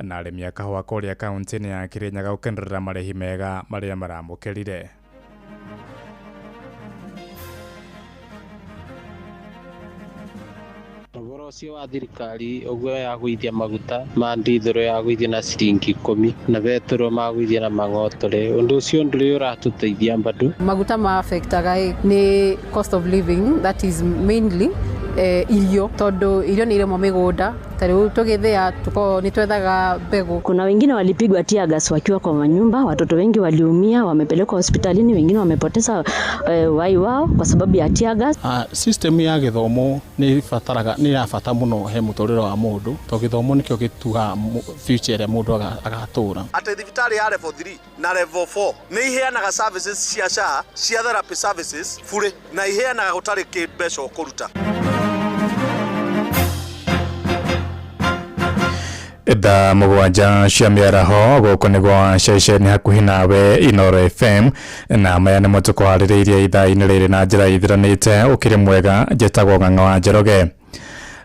Na arĩmi a kahũa kũrĩa kaunti-inĩ ya Kirinyaga gũkenerera marĩhi mega marĩa maramũkĩrire. Ũhoro ũcio wa thirikari ũguo yagũithia maguta ma ndithũrũ yagũithia na ciringi 10 na betũrũ magũithia na mang'otore. Ũndũ ũcio ndũrĩ ũratũteithia bado. Maguta ma affectaga nĩ cost of living, that is mainly irio, tondũ irio nĩ irĩmwo mĩgũnda, ta rĩu tũgĩthĩa tukoragwo nĩ twethaga mbegũ. Kuna wengine walipigwa tear gas wakiwa kwa manyumba, watoto wengi waliumia, wamepelekwa hospitalini, wengine wamepoteza uhai wao kwa sababu ya tear gas. System ya gĩthomo nĩ ĩbataraga, nĩ ya bata mũno he mũtũrĩre wa mũndũ, tondũ gĩthomo nĩkĩo gĩtuaga future ĩrĩa mũndũ agatũra. Atĩ thibitarĩ ya level 3 na level 4 nĩ iheanaga services cia SHA, cia therapy services bure, na iheanaga gũtarĩ kĩmbeca ũkũruta. Thaa 7 cia mĩaraho, gũkũ nĩ gwa ceceni hakuhĩ nawe Inoro FM, na maya nĩmo tũkwarĩrĩirie ithaa-inĩ rĩrĩ na njĩra ithiranĩte. Ũkĩrĩ mwega, njĩtagwo Ng'ang'a wa Njoroge.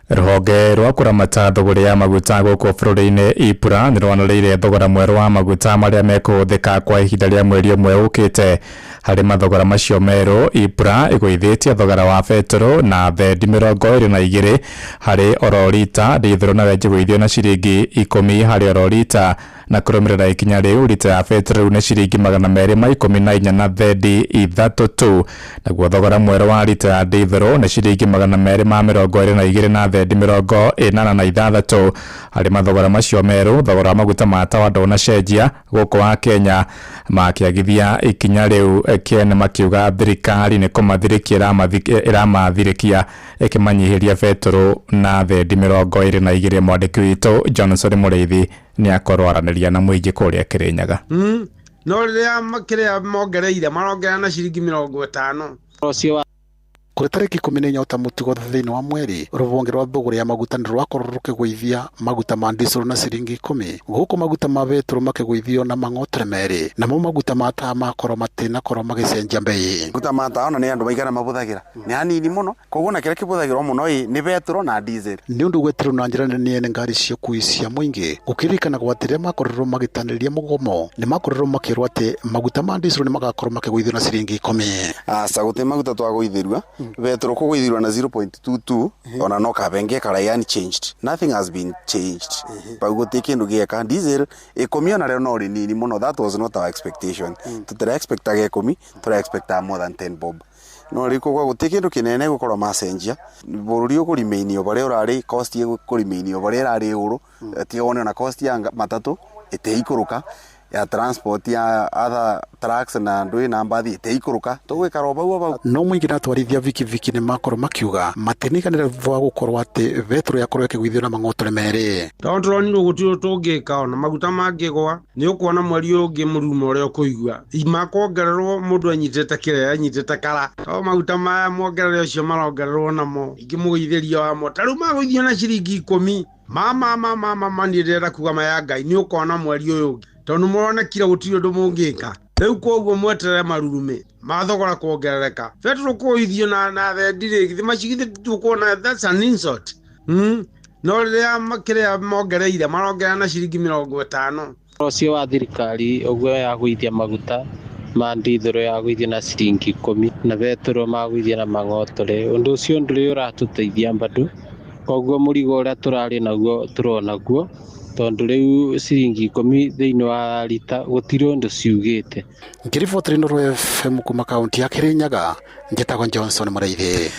Rũhonge rwa kũramata thũgũrĩ ya maguta gũkũ bũrũri-inĩ EPRA nĩ rwanĩrĩire thogora mwerũ wa maguta marĩa mekũhũthĩka kwa ihinda rĩa mweri ũmwe ũkĩte. Harĩ mathogora macio merũ, EPRA ĩgũithĩtie thogora wa betũrũ na thendi 22 harĩ oro rita, ndithũrũ nayo ĩkĩgũithio na ciringi 10 harĩ oro rita. Na kũrũmĩrĩra ikinya rĩu, rita ya betũrũ rĩu nĩ ciringi 214 na thendi 3 tu, naguo thogora mwerũ wa rita ya ndithũrũ nĩ ciringi 222 na thendi 86. Harĩ mathogora macio merũ, thogora wa maguta ma tawa ndũnacenjia gũkũ wa Kenya makĩagithia ikinya rĩu kĩene, makiuga thirikari nĩ kũmathirĩkia ĩramathirĩkia ĩkĩmanyihĩria betũrũ na thendi 22. Mwandĩki witũ Johnson Mũrĩithi nĩ akorwo aranĩria na mũingĩ kũrĩa Kĩrĩnyaga. No rĩrĩa kĩrĩa mongereire, marongerera na ciringi 50. Ũcio wa Kũrĩ tarĩki 14 ta mũtugo thĩinĩ wa mweri, rũhonge rwa thũgũrĩ ya maguta nĩ rwakorwo rũkĩgũithia maguta ma diesel na ciringi 10, gũkũ maguta ma betũrũ makĩgũithio na mang'otere 2, namo maguta ma tawa makorwo matinakorwo magĩcenjia mbei. Maguta ma tawa ona nĩ andũ maigana mabũthagĩra nĩ hanini mũno, koguo na kĩrĩa kĩbũthagĩrwo mũno ĩ nĩ betũrũ na diesel. Nĩ ũndũ gweterwo na njĩra nene ene ngari cia ũkuui cia mũingĩ, gũkĩririkanagwo atĩ rĩrĩa makorirwo magĩtanĩria mũgomo nĩ makorirwo makĩrwo atĩ maguta ma diesel nĩ magakorwo makĩgũithio na ciringi 10. Aca, gũtĩ maguta twagũithĩrua, betũrũ kũgũithirwo na 0.22 ona no kabenge karai unchanged, nothing has been changed pau, gũtirĩ kĩndũ gĩeka. Diesel 10 ona rĩo no rĩnini mũno, that was not our expectation. Tũtĩra expectaga 10, tũra expectaga more than 10 bob, no rĩu koguo gũtirĩ kĩndũ kĩnene gũkorwo macenjia. Bũrũri ũkũremain o barĩa ũrarĩ, cost ĩkũremain o barĩa ĩrarĩ igũrũ, tiga wone ona cost ya matatũ ĩtĩikũrũka, ya transport ya other trucks na ndũĩ na mbathi ĩtĩikũrũka, tũgũikara o bau o bau. No mũingĩ na atwarithia bikibiki nĩ makorwo makiuga matiniganĩra thutha wa gũkorwo atĩ betũrũ yakorwo ĩkĩgũithio na mang'otore 2. Tondũ tũronirwo gũtirĩ tũngĩka, ona maguta mangĩgwa nĩ ũkuona mweri ũyũ ũngĩ mũrumo ũrĩa ũkũigua makongererwo, mũndũ anyitĩte kĩrĩa anyitĩte kara, to maguta maya mongerere ũcio marongererwo namo ingĩmũgũithĩrio wamo, ta rĩu magũithio na ciringi 10, mama mama mama, niĩ ndĩrenda kuga maya Ngai nĩ ũkona mweri ũyũ ũngĩ, tondũ mũronekire gũtirĩ ũndũ mũngĩka rĩu, koguo mweterere marurume ma thogora kuongerereka. Betũrũ kũithio na thendi rĩ, githĩ macigithĩ tũkuona that's an insult? No rĩrĩa kĩrĩa mongereire, marongerera na ciringi 50. Ũcio wa thirikari ũguo yagũithia maguta ma ndithũrũ yagũithia na ciringi 10 na betũrũ magũithia na mang'otore. Ũndũ ũcio ndũrĩ ũratũteithia bado, koguo mũrigo ũrĩa tũrarĩ naguo tũronaguo, tondũ rĩu ciringi 10 thĩinĩ wa rita gũtirĩ ũndũ ciugĩte. Ngĩribotera Inooro FM kuma kaunti ya Kirinyaga, njĩtagwo Johnson Mũrĩithi.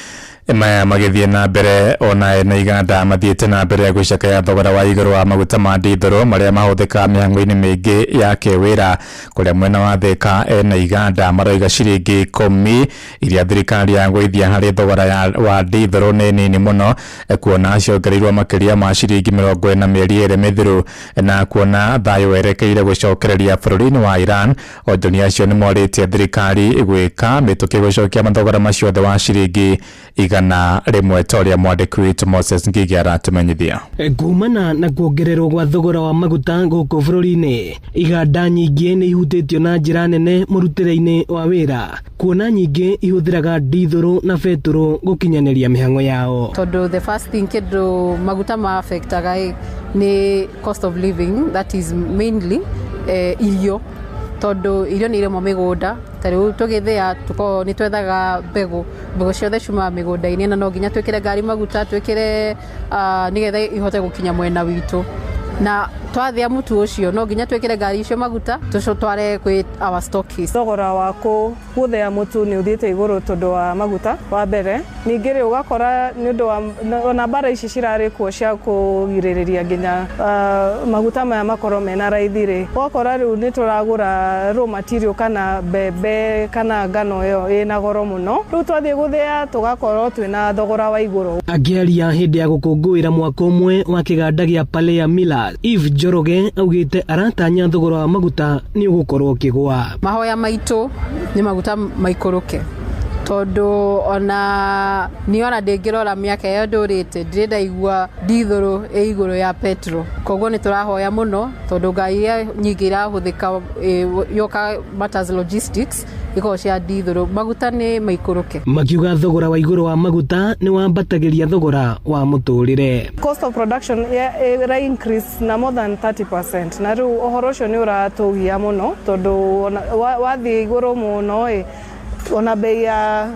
Maya magĩthiĩ na mbere, ona ene iganda mathiĩte na mbere gũcakaya thogora wa igũrũ wa maguta ma ndithũrũ marĩa mahũthĩkaga mĩhang'o-inĩ mĩingĩ ya kĩwĩra. Kũrĩa mwena wa Thĩka, ene iganda maroiga ciringi 10 iria thirikari yagũithia harĩ thogora wa ndithũrũ nĩ nini mũno, kuona ciongereirwo makĩria ma ciringi 40 mĩeri 2 mĩthiru. Na kuona thayũ werekeire gũcokereria bũrũri-inĩ wa Iran, onjoria acio nĩ morĩtie thirikari gwĩka mĩtũkĩ gũcokia mathogora macio thĩ wa ciringi 100. 100 ta ũrĩa mwandĩki witũ Moses Ngigi aratumenyithia. Kumana na kuongererwo gwa thogora wa maguta gũkũ bũrũri-inĩ, iganda nyingĩ nĩ ihutĩtio na njĩra nene mũrutĩre-inĩ wa wĩra, kuona nyingĩ ihũthĩraga ndithũrũ na betũrũ gũkinyanĩria mĩhang'o yao. Tondũ the first thing kĩndũ maguta ma affectaga nĩ cost of living, that is mainly irio, tondũ irio nĩ irĩmwo mĩgũnda. Ta rĩu tũgĩthĩa tũkoragwo nĩ twethaga mbegũ, mbegũ ciothe ciumaga mĩgũnda-inĩ, na no nginya twĩkĩre ngari maguta, twĩkĩre nĩgetha ihote gũkinya mwena witũ. Na twathĩa mũtu ũcio no nginya twĩkĩre ngari icio maguta tũcitware kwĩ our stockists. Thogora wa gũthĩa mũtu nĩ ũthiĩte igũrũ tondũ wa maguta wa mbere. Ningĩ rĩ ũgakora nĩ ũndũ wa ona mbara ici cirarĩ kuo cia kũgirĩrĩria nginya maguta maya makorwo mena raithi rĩ, ũgakora rĩu nĩ tũragũra raw material kana mbembe kana ngano ĩyo ĩna goro mũno. Rĩu twathiĩ gũthĩa tũgakorwo twĩna thogora wa igũrũ. Akĩaria hĩndĩ ya gũkũngũĩra mwaka ũmwe wa kĩganda gĩa Palea Millers, Eve Njoroge augĩte aratanya thogora wa maguta nĩ ũgũkorwo ũkĩgũa. Mahoya maitũ nĩ maguta maikũrũke, tondũ ona niĩ ona ndĩngĩrora mĩaka ĩyo ndũrĩte ndirĩ ndaigua ndithũrũ ĩ igũrũ ya petro. Koguo nĩ tũrahoya mũno tondũ ngari iria nyingĩ irahũthĩka yoka matters logistics ikoragwo cia ndithũrũ, maguta nĩ maikũrũke. Makiuga thogora wa igũrũ wa maguta nĩ wambatagĩria thogora wa mũtũrĩre. Cost of production ĩra increase na more than 30%, na rĩu ũhoro ũcio nĩ ũratũgia mũno tondũ wathiĩ igũrũ mũno ĩ ona bei ya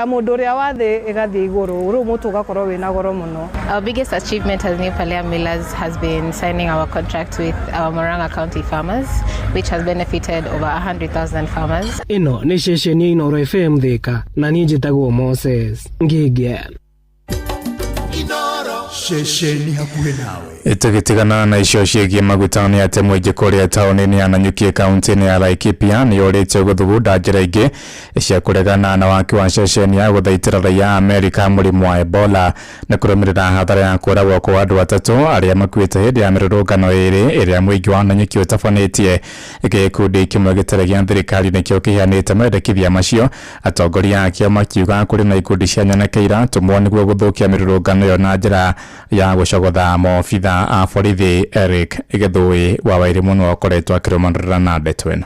mũndũ ũrĩa wa thĩ ĩgathiĩ igũrũ, rĩu mũtu ũgakorwo wĩna goro mũno. Our biggest achievement as New Palea Millers has been signing our contract with our Murang'a County farmers, which has benefited over 100,000 farmers. Ĩno nĩ ceceni ya Inooro FM Thika, na niĩ njĩtagwo Moses Ngĩngĩ. Ceceni hakuhĩ nawe. Tũgĩtigana na icio ciĩgiĩ maguta nĩ atĩ mũingĩ kũrĩa taũni-inĩ ya Nanyuki kaunti-inĩ ya Laikipia nĩ ũrĩtio gũthugunda njĩra ingĩ cia kũregana na waki wa ceceni ya gũthaitĩra raia a Amerika mũrimũ wa Ebola na kũrũmĩrĩra hathara ya kũragwo kwa andũ atatũ arĩa makuĩte hĩndĩ ya mĩrũrũngano ĩrĩ ĩrĩa mũingĩ wa Nanyuki ũtabanĩtie. Gĩkundi kĩmwe gĩtarĩ gĩa thirikari nĩkĩo kĩheanĩte mendekithia macio, atongoria akĩo makiuga kũrĩ na ikundi cia nyanake iratũmwo nĩguo gũthũkia mĩrũrũngano ĩyo na njĩra ya gũcogotha maobitha a borithi. Eric Gĩthũĩ wa Wairimu nĩwe ũkoretwo akĩrũmanĩrĩra na ndeto ĩno.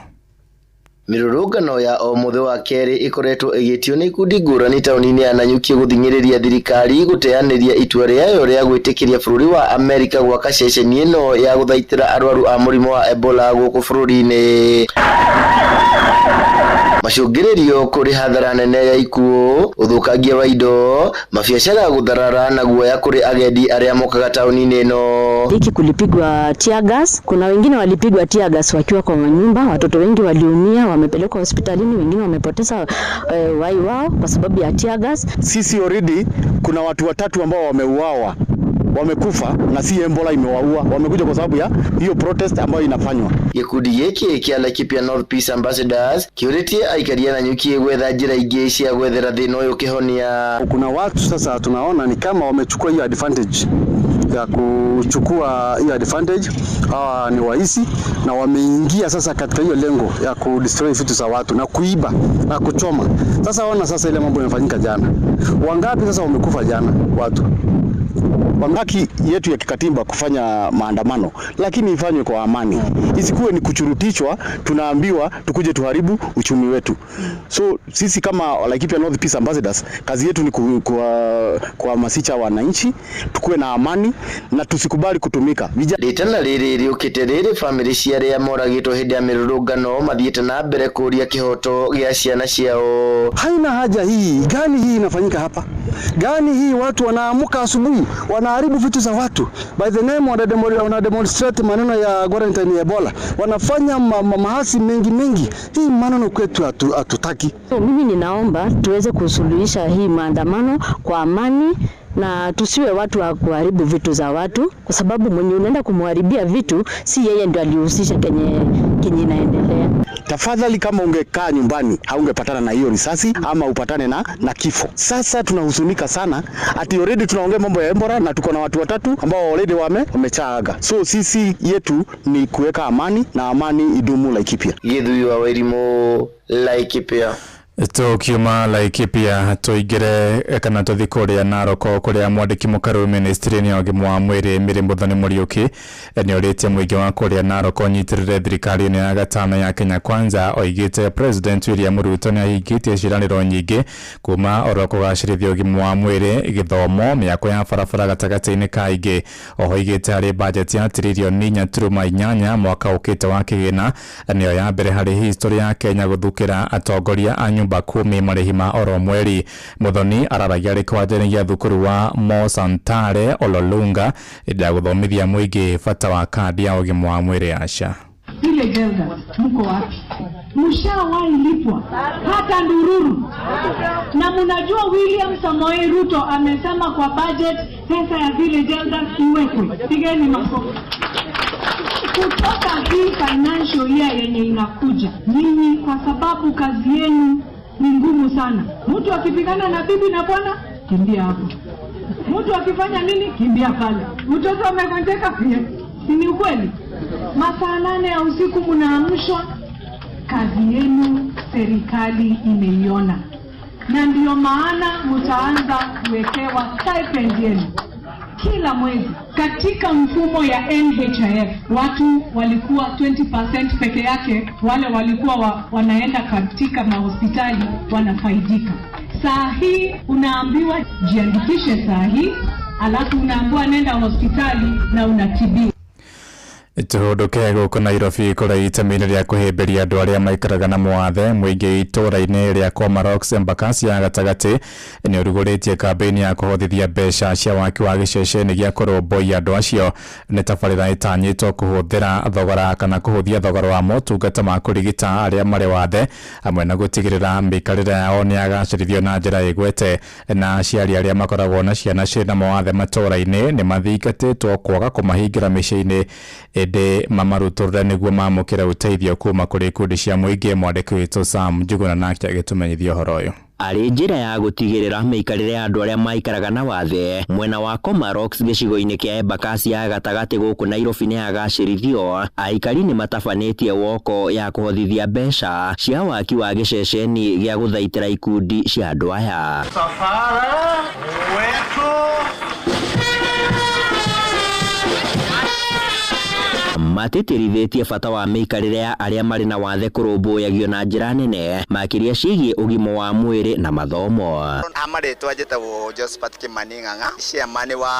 Mĩrũrũngano ya o mũthĩ wa kerĩ ĩkoretwo ĩgĩtio nĩ ikundi ngũrani taũni-inĩ ya Nanyuki gũthing'ĩrĩria thirikari gũteanĩria itua rĩayo rĩa gwĩtĩkĩria bũrũri wa Amerika gwaka ceceni ĩno ya gũthaitĩra arwaru a mũrimũ wa Ebola gũkũ bũrũri-inĩ. Macũngĩrĩrio kũrĩ hathara nene ya ikuũ, ũthũkangia wa indo, mabiacara gũtharara na guoya kũrĩ agendi arĩa mokaga taũni-inĩ ĩno. Hiki kulipigwa tear gas, kuna wengine walipigwa tear gas wakiwa kwa manyumba, watoto wengi waliumia, wamepelekwa hospitalini, wengine wamepoteza uhai wao kwa sababu ya tear gas. Sisi already kuna watu watatu ambao wameuawa, wamekufa na si Ebola imewaua, wamekuja kwa sababu ya hiyo protest ambayo inafanywa. Gĩkundi gĩkĩ kĩa Laikipia North Peace Ambassadors kĩũrĩtie aikari a Nanyuki gwetha njĩra ingĩ cia gwethera thĩna ũyũ kĩhonia. Kuna watu sasa tunaona ni kama wamechukua hiyo advantage ya kuchukua hiyo advantage, hawa ni waisi na wameingia sasa katika hiyo lengo ya kudestroy vitu za watu na kuiba na kuchoma. Sasa ona sasa ile mambo yanafanyika jana. Wangapi sasa wamekufa jana watu? Haki yetu ya kikatiba kufanya maandamano, lakini ifanywe kwa amani. Isikuwe ni kuchurutishwa, tunaambiwa tukuje tuharibu uchumi wetu. So sisi kama Laikipia North Peace Ambassadors, kazi yetu ni kuhamasisha wananchi tukuwe na amani na tusikubali kutumika. Ritana rĩrĩ rĩũkĩte rĩrĩ famĩlĩ cia arĩa moragĩtwo hĩndĩ ya mĩrũrũngano mathiĩte na mbere kũũria kĩhoto gĩa ciana ciao. Haina haja hii. Gani hii inafanyika hapa? Gani hii watu wanaamuka asubuhi, wanaharibu vitu za watu. By the name wana demonstrate maneno ya quarantine ya Ebola. Wanafanya maasi mengi mengi. Hii maneno kwetu hatutaki. So, mimi ninaomba tuweze kusuluhisha hii maandamano kwa amani na tusiwe watu wa kuharibu vitu za watu, kwa sababu mwenye unaenda kumharibia vitu si yeye ndio alihusisha kenye inaendelea. Tafadhali, kama ungekaa nyumbani haungepatana na hiyo risasi ama upatane na kifo. Sasa tunahuzunika sana ati already tunaongea mambo ya Ebola na tuko na watu watatu ambao already wamechaaga. So sisi yetu ni kuweka amani na amani idumu Laikipia. Githui wa Wairimu, Laikipia. Tukiuma Laikipia tuingire kana tuthi kuria Narok kuria mwandiki mukaru ministry-inĩ ya ũgima wa mwĩrĩ Mary Muthoni Muriuki nĩ orĩtie mũingĩ wa kuria Narok ũnyitĩrĩre thirikari-inĩ ya gatano ya Kenya Kwanza. Oigĩte President William Ruto nĩ ahingĩtie ciĩranĩro nyingĩ kuma oro kũgacĩrithia ũgima wa mwĩrĩ, gĩthomo, mĩako ya barabara gatagatĩ-inĩ ka ingĩ. Oho oigĩte harĩ bajeti ya tiririoni 4.8 mwaka ũkĩte wa kĩgĩna nĩyo ya mbere harĩ history ya Kenya gũthukĩra atongoria a nyumba kumi marĩhi ma oro mweri. Muthoni araragia arĩ kĩwanja-inĩ gĩa thukuru wa Mosantare Ololunga hĩndĩ ya gũthomithia mũingĩ bata wa kandi ya ũgima wa mwĩrĩ ya SHA. Ile elders mko wapi? Mshawahi lipwa hata ndururu? Na mnajua William Samoei Ruto amesema kwa budget pesa ya village elders iwekwe. Pigeni makofi. Kutoka hii financial year yenye inakuja, nyinyi kwa sababu kazi yenu ni ngumu sana. Mtu akipigana na bibi na bwana, kimbia hapo. Mtu akifanya nini, kimbia pale. Mtoto amegonjeka, pia. Si ni ukweli? Masaa 8 ya usiku mnaamshwa. Kazi yenu serikali imeiona, na ndio maana mtaanza kuwekewa stipend yenu kila mwezi. Katika mfumo ya NHIF watu walikuwa 20% peke yake, wale walikuwa wanaenda katika mahospitali wanafaidika. Saa hii unaambiwa jiandikishe saa hii, alafu unaambiwa nenda hospitali na unatibiwa. Tuhunduke gũkũ Nairobi kũrĩa itemi-inĩ rĩa kũhĩmbĩria andũ arĩa maikaraga na mawathe mũingĩ itũũra-inĩ rĩa Komarock Embakasi ya gatagatĩ nĩ ũrugũrĩtie kambĩini ya kũhothithia mbeca cia waki wa gĩceceni gĩa kũrũmbũiya andũ acio. Nĩ tabarĩra ĩtanyĩtwo kũhũthĩra thogora kana kũhũthia thogora wa motungata ma kũrigita arĩa marĩ wathe hamwe na gũtigĩrĩra mĩikarĩre yao nĩ yagacĩrithio na njĩra ĩgwete. Na aciari arĩa makoragwo na ciana ciĩna mawathe matũũra-inĩ nĩ mathingatĩtwo kwaga kũmahingĩra mĩciĩ-inĩ ĩndĩ mamarutũrũre nĩguo mamũkĩre ũteithio kuma kũrĩ ikundi cia mũingĩ. Mwandĩki witũ Sam Njuguna nake agĩtũmenyithia ũhoro ũyũ. Arĩ njĩra ya gũtigĩrĩra mĩikarĩre ya andũ arĩa maikaraga na wathe mwena wa Komarock gĩcigo-inĩ kĩa Embakasi ya gatagatĩ gũkũ Nairobi nĩ yagacĩrithio, aikari nĩ matabanĩtie woko ya kũhothithia mbeca cia waki wa gĩceceni gĩa gũthaitĩra ikundi cia andũ aya. Safara wetu matĩtĩrithĩtie bata wa mĩikarĩre ya arĩa marĩ na wathe kũrũmbũyagio na njĩra nene makĩria ciĩgiĩ ũgima wa mwĩrĩ na mathomo. Amarĩtwa njĩtagwo Josephat Kimani Ng'ang'a, chairman wa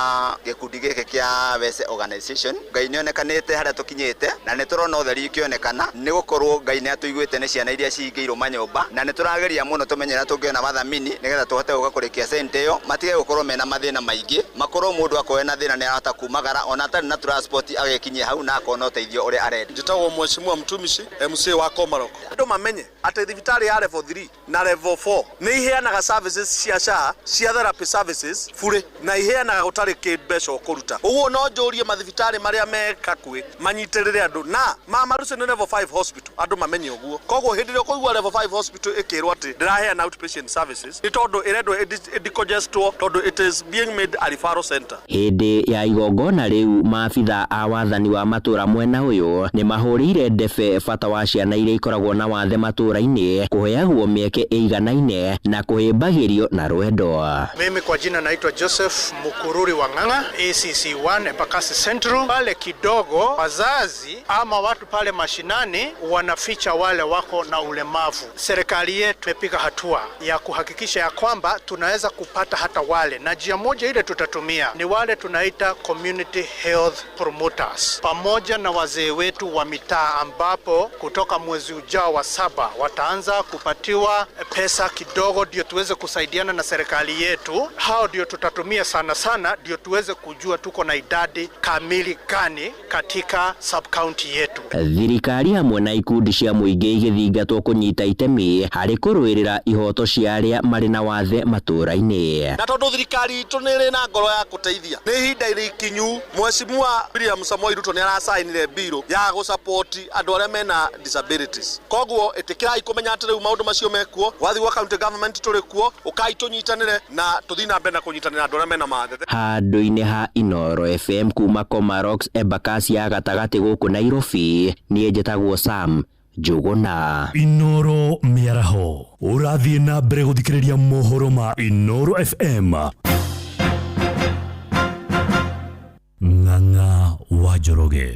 gĩkundi gĩkĩ kĩa Wese Organization. Ngai nĩonekanĩte harĩa tũkinyĩte na nĩ tũrona ũtheri ũkĩonekana, nĩ gũkorwo Ngai nĩ atũiguĩte nĩ ciana iria cihingĩirwo manyũmba, na nĩ tũrageria mũno tũmenye ũrĩa tũngĩona mathamini nĩgetha tũhote gũka kũrĩkia center ĩyo, matige gũkorwo mena mathĩna maingĩ, makorwo mũndũ akorwo na thĩna nĩ arahota kumagara ona atarĩ na transport agekinyia hau na akona ũteithio ũrĩa arenda. Njĩtagwo Mheshimiwa Mtumishi MC wa Komarok. Andũ mamenye atĩ thibitarĩ ya level 3 na level 4 nĩ iheanaga services cia SHA cia therapy services bure, na iheanaga gũtarĩ kĩmbeca ũkũruta. Ũguo no njũrie mathibitarĩ marĩa me hakuhĩ manyitĩrĩre andũ, na Mama Lucy nĩ level 5 hospital, andũ mamenye ũguo. Koguo hĩndĩ ĩrĩa ũkũigua level 5 hospital ĩkĩrwo atĩ ndĩraheana outpatient services nĩ tondũ ĩrendwo ĩdecongestwo, tondũ it is being made a referral center. Hĩndĩ ya igongona rĩu maabitha a wathani wa matũra mwena ũyũ nĩ mahũrĩire ndebe bata wa ciana iria ikoragwo na wathe matũra-inĩ kũheagwo mĩeke ĩiganaine na kũhĩmbagĩrio na rwendo. Mimi kwa jina naitwa Joseph Mukururi wa Ng'ang'a, ACC1 Embakasi Central. Pale kidogo wazazi ama watu pale mashinani wanaficha wale wako na ulemavu. Serikali yetu imepiga hatua ya kuhakikisha ya kwamba tunaweza kupata hata wale, na njia moja ile tutatumia ni wale tunaita community health promoters pamoja na wazee wetu wa mitaa, ambapo kutoka mwezi ujao wa 7 wataanza kupatiwa pesa kidogo ndio tuweze kusaidiana na serikali yetu. Hao ndio tutatumia sana sana ndio tuweze kujua tuko na idadi kamili gani katika sub county yetu. Thirikari hamwe na ikundi cia mũingĩ igĩthingatwo kũnyita itemi harĩ kũrũĩrĩra ihoto cia arĩa marĩ na wathe matũũra-inĩ. Na tondũ thirikari itũ nĩ ĩrĩ na ngoro ya gũteithia, nĩ ihinda ikinyu Mheshimiwa William Samoei Ruto nĩ aracainire bill ya gũsupport andũ arĩa mena disabilities. Koguo ĩtĩkĩrai kũmenya atĩ rĩu maũndũ macio mekuo, wathiĩ gwa county government tũrĩ kuo, ũkai tũnyitanĩre na tũthiĩ na mbere na kũnyitanĩra andũ arĩa mena mawathe. Handũ-inĩ ha Inooro FM kuma Komarock Embakasi ya gatagatĩ gũkũ Nairobi, niĩ njĩtagwo Sam Njũgũna. Inoro mĩaraho ũrathiĩ na mbere gũthikĩrĩria mohoro ma Inoro FM. Ng'ang'a wa Njoroge.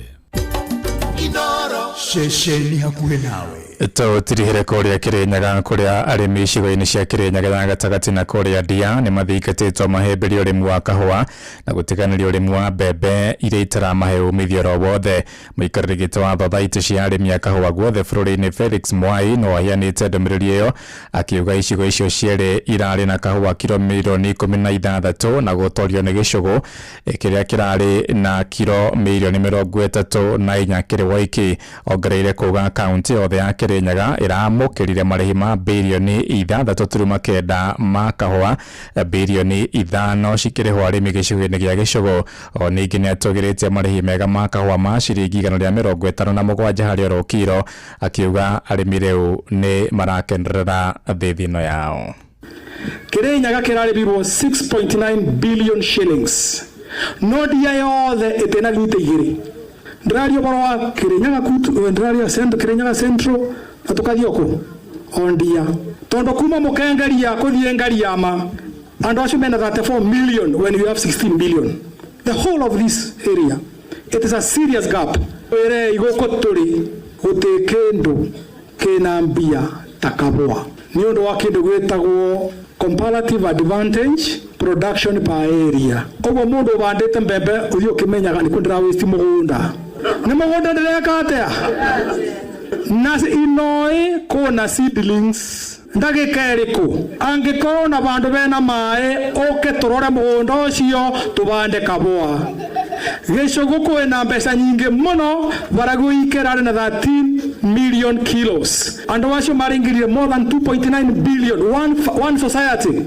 Ceceni hakuhĩ nawe. Tũtirihĩre kũrĩa Kĩrĩnyaga kũrĩa arĩmi icigo-inĩ cia Kĩrĩnyaga ya gatagatĩ na kũrĩa Ndia nĩ mathingatĩtwo mahĩmbĩrie ũrĩmi wa kahũa na gũtiganĩria ũrĩmi wa mbembe iria itaramahe umithio oro wothe. Mũikarĩri gĩtĩ wa thothaitĩ cia arĩmi a kahũa guothe bũrũri-inĩ Felix Mwai no aheanĩte ndũmĩrĩri ĩyo akiuga icigo icio cierĩ irarĩ na kahũa kiro mirioni 16 na gũtorio nĩ gĩcũgũ kĩrĩa kĩrarĩ na kiro mirioni 34 kĩrĩ woiki. Ongereire kuga kaunti yothe ya Kĩrĩnyaga ĩramũkĩrire marĩhi ma birioni 6.9 ma kahũa, birioni 5 cikĩrĩhwo arĩmi gĩcigo-inĩ gĩa gĩcũgũ. O ningĩ nĩatũgĩrĩtie marĩhi mega ma kahũa ma ciringi 157 harĩ oro kiro, akiuga arĩmi rĩu nĩ marakenerera thithino yao. Kĩrĩnyaga kĩrarĩhirwo 6.9 billion shillings no ndia yothe ĩtĩna gite igĩrĩ. Ndĩraria ũhoro wa Kĩrĩnyaga kutu, ndĩraria Central, Kĩrĩnyaga Central na tũkathiĩ kũ ondia tondu kuma mũkengeria kũthiĩ Ngariama andũ acio mena 34 million when you have 16 million, the whole of this area. It is a serious gap. Wĩrei gũkũ tũrĩ gũtĩ kĩndũ kĩna mbia ta kahũa nĩ ũndũ wa kĩndũ gwĩtagwo comparative advantage production per area. Ũguo mũndũ ũbandĩte mbembe ũthiĩ ũkĩmenyaga nĩ kũ ndĩra waste mũgũnda, nĩ mũgũnda ndĩreka atĩa na inoi kuna seedlings ndagĩka ĩrĩkũ angĩkorwo na vandũ bena maĩ ũke tũrore mũgũnda ũcio tũbande kahũa. Gĩcũgũ kwĩna mbeca nyingĩ mũno Baragoi kĩrarĩ na 13 million kilos. Andũ acio maringirire more than 2.9 billion one society.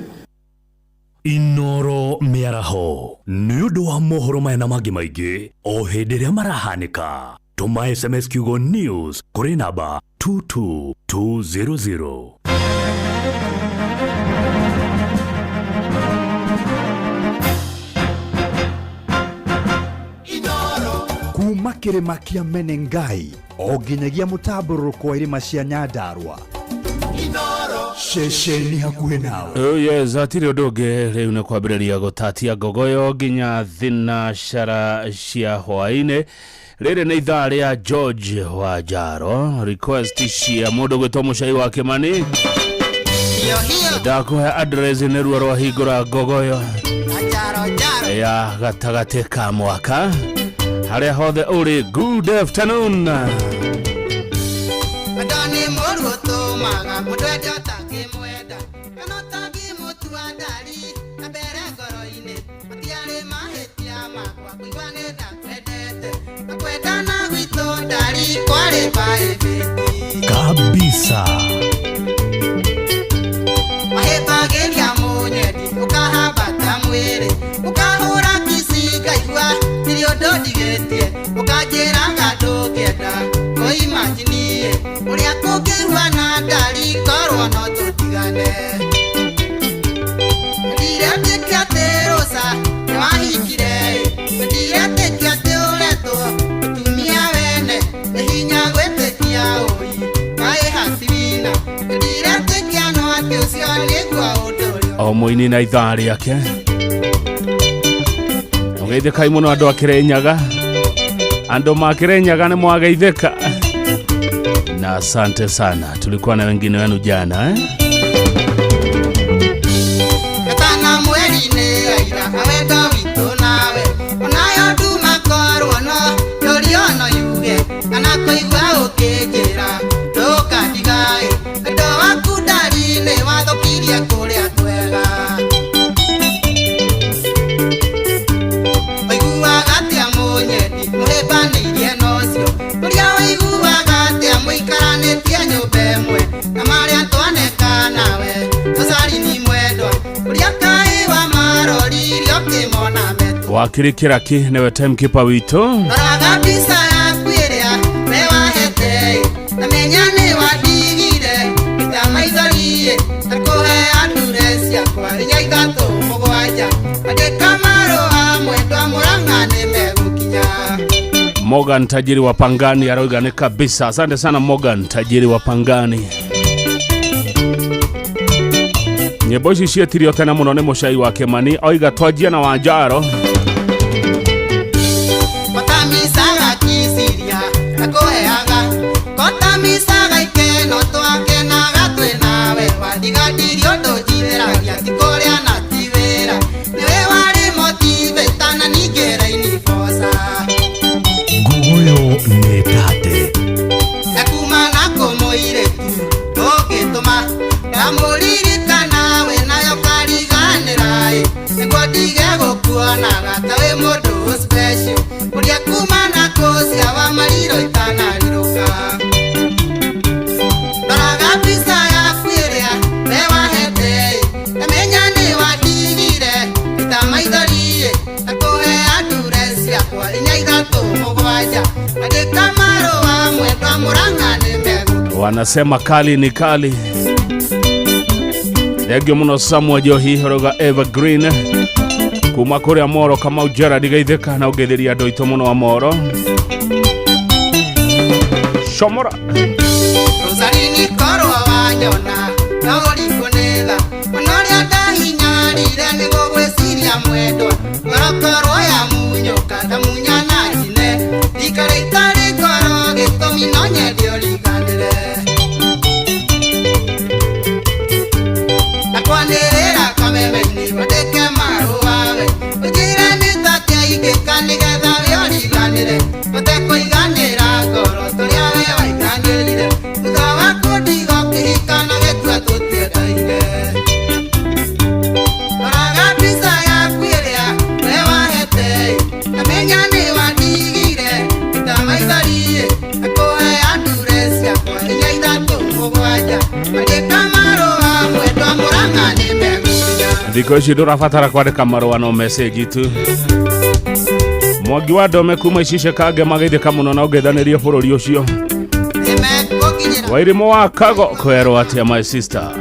Inoro mĩaraho nĩ ũndũ wa mohoro maya na mangĩ maingĩ o hĩndĩ ĩrĩa marahanĩka. Tũma SMS kiugo news kũrĩ namba 22200. Kuma kĩrĩma kĩa Menengai o nginyagia mũtambũrũko wa irĩma cia Nyandarua. Ceceni hakuhĩ nawe. Oh yes, hatirĩ ũndũ ũngĩ rĩu nĩ kwambĩrĩria gũtatia ngogoyo nginya thinacara cia hwaĩ-inĩ. Rĩrĩ nĩ ithaa rĩa George Wanjaro, request cia mũndũ gwĩtwo Mũcai wa Kĩmani. Ndakũhe address nĩ ruo rwahingũra ngogoyo ya gatagatĩ ka mwaka harĩa hothe ũrĩ. Good afternoon. Kabisa. Mahebageria munyendi ukahambata mwĩrĩ ukahũra kici ngaigua tirĩ ũndũ ndigĩtie ũkanjĩraga ndũngĩenda kũimanjinie ũrĩa kũngĩigua na ndari korwo no tũtigane. Ndiretĩkia atĩ Rosa nĩwahikire, ndiretĩkia atĩ ũretwo mũtumia wene nĩ hinya gwĩtĩkia ũi kaĩ hatirina, ndiretĩkia no atĩ ũcio nĩguo ũndũ ũrĩa O mũini na ithaa rĩake. Mũgeithĩkai mũno andũ a Kĩrĩnyaga, andũ ma Kĩrĩnyaga nĩ mwageithĩka na asante sana. Tulikuwa na wengine wenu jana Gatana mweri-inĩ aira awendo witũ nawe onayo nduma korwo no ndũrio no yuge kana kũigua ũkĩnjĩra ndũkandigaĩ wendo waku ndari-inĩ wathũkirie kũrĩa kwega. Ũiguaga atĩa mũnyendi mũhĩmbanĩirie na ũcio ũrĩa ũiguaga atĩa mũikaranĩtie nyũmba ĩmwe na marĩa twaneka nawe tũcarini mwendwa ũrĩa kaĩ wa maroririe ũkĩmona metũ. Wakiri Kĩraki nĩwe timekeeper witũ. Roraga mbica yaku ĩrĩa we wahete na menya nĩ wandigire ita maithori na kũhe andure ciakwa inya ithatũ mũgwanja andĩka marũa mwendwa Mũrang'a nĩ megũkinya. Morgan tajiri wa Pangani arauga nĩ kabisa. Asante sana Morgan tajiri wa Pangani. Nyĩmbo ici cietirio tene mũno nĩ mũcai wa Kĩmani oiga twanjie na Wanjaro. Kotamisaga kisiria nakũheaga kotamisaga ikeno twakenaga twĩ nawe wandigadirie ũndũ njithĩragia ti kũrĩa na ti wĩra nĩwe warĩ motivate na ningĩ rainiboca. Nguguyo nĩ tate. Na kuma na kũmũirĩtu ndũngĩtũma ndamũririkana we nayo kariganĩra ĩ nĩguo ndige gũkuonaga ta wĩ mũndũ special ũrĩa kuma na kũcia wa mariro itanarirũka. Ndoraga mbica yaku ĩrĩa we wahete ĩ ndamenya nĩ wandigire ita maithori ĩ na kũhea ndure ciakwa 4 3 7 andĩka marũa mwendwa Mũrang'a nĩ megũ. Wanasema kali ni kali. Thengio mũno Samuel Johi roga Evergreen kuma kũrĩa Moro Kamau Gerard geithĩka na ũgeithĩria andũ aitũ mũno wa Moro. Shomora Rosalini korwo wanyona no ũrikũnĩtha ona ũrĩa ndahinyarire nĩ gũgwĩciria mwendwa ngorokorwo ya munyũka ndamunya na njine ikara itarĩ ngoro gĩtũmi no nyende ũriganĩre na kwanĩrĩra kameme-inĩ wandĩke marũa we ũnjĩre nĩ tatĩa ingĩka nĩgetha we ũriganĩre ũtekũiganĩra ngoro tũrĩa we waiganĩrire thutha wa kũndiga ũkĩhika na gĩtua tũtiendaine. Ndoraga mbica yaku ĩrĩa we wahete ĩ ndamenya nĩ wandigire ita maithori ĩ na kũhea ndure ciakwa 4 3 7 andĩka marũa mwendwa Mũrang'a nĩ megũkinya. Thikũ ici ndũrabatara kwandĩka marũa no message tu. Mwangi wa Ndome kuma Icice Kange mageithĩka mũno na ũngeithanĩrie bũrũri ũcio. Wairimũ wa Kago kwerwo atĩa my sister.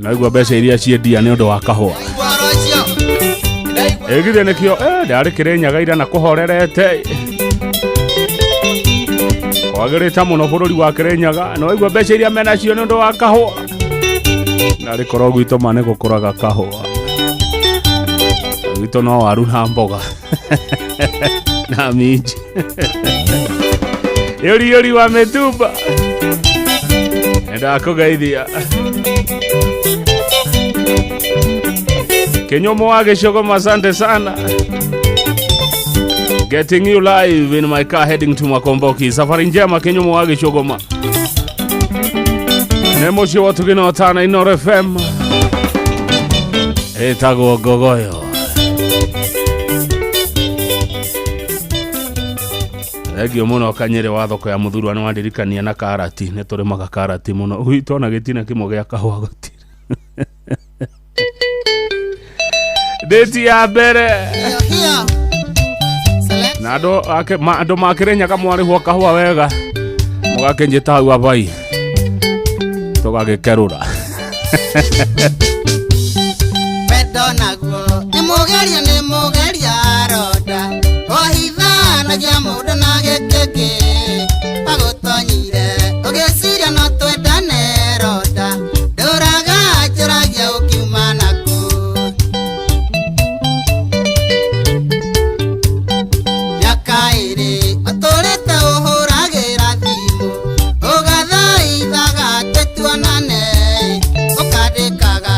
Naigua mbeca iria ciendia nĩ ũndũ wa kahũa. Ĩgithĩ nĩkĩo ndarĩ Kĩrĩnyaga ira na kũhorerete. Kwagĩrĩte mũno bũrũri wa Kĩrĩnyaga no waigua mbeca iria menacio nĩ ũndũ wa kahũa. Narĩ korwo gwitũ ma nĩ gũkũraga kahũa. Gwitũ no waru na mboga na minji. Yori yori wa mĩtumba ndakũgeithia. Kinyumo wa Gĩcũgũma, asante sana. Getting you live in my car heading to Makomboki. Safari njema Kinyumo wa Gĩcũgũma. Nĩ mũciĩ wa Tugina Tana Inoro FM. Ĩtagwo Ngogoyo. Thengio mũno Kanyĩrĩ wa thoko ya Mũthurwa nĩ wandirikania na karati. Nĩ tũrĩmaga karati mũno. Gwitũ ona gĩtina kĩmwe gĩa kahũa gũtirĩ. Date ya mbere na andũ ma Kĩrĩnyaga mwarĩhwo kahũa wega mũgakĩnjĩta hau abai tũgagĩkerũra. Wendo naguo nĩ mũgeria nĩ mũgeria ronda ũhithanagia mũndũ na gĩkĩkĩ agũtonyire ũgĩciria no twendane ronda ndũraga njũragia ũkiuma naku. Mĩaka ĩrĩ ũtũrĩte ũhũragĩra thimũ ũgathaithaga atĩ tuonane ũkandĩkaga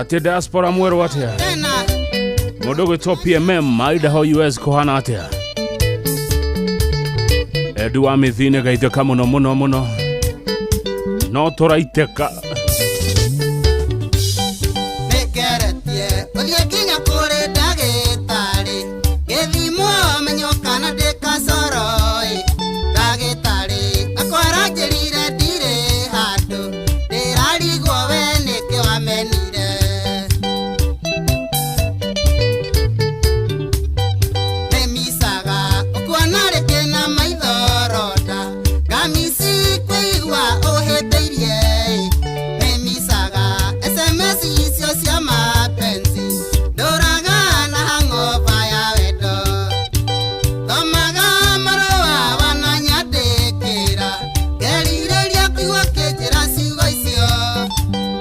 Atä diaspora mwerwo atä må ndå gwä two PMM Idaho US kåhana atä endi wa mä thinä gaithäka må no må no må no no tå raiteka. Nĩngeretie gũthiĩ nginya kũrĩ ndagĩtarĩ gĩthimwo menyo kana ndĩ kacoro-ĩ. Ndagĩtarĩ akwaranjĩrire ndirĩ handũ ndĩrarigwo we nĩkĩ wamenire. Nĩmicaga ũkuona rĩngĩ na maitho ronda ngamici kwĩigua ũhĩtĩirie-ĩ. Nĩmicaga SMS icio cia mapenzi ndũraga na hangover ya wendo. Thomaga marũa wananyandĩkĩra ngerirĩria kũigua ũkĩnjĩra ciugo icio.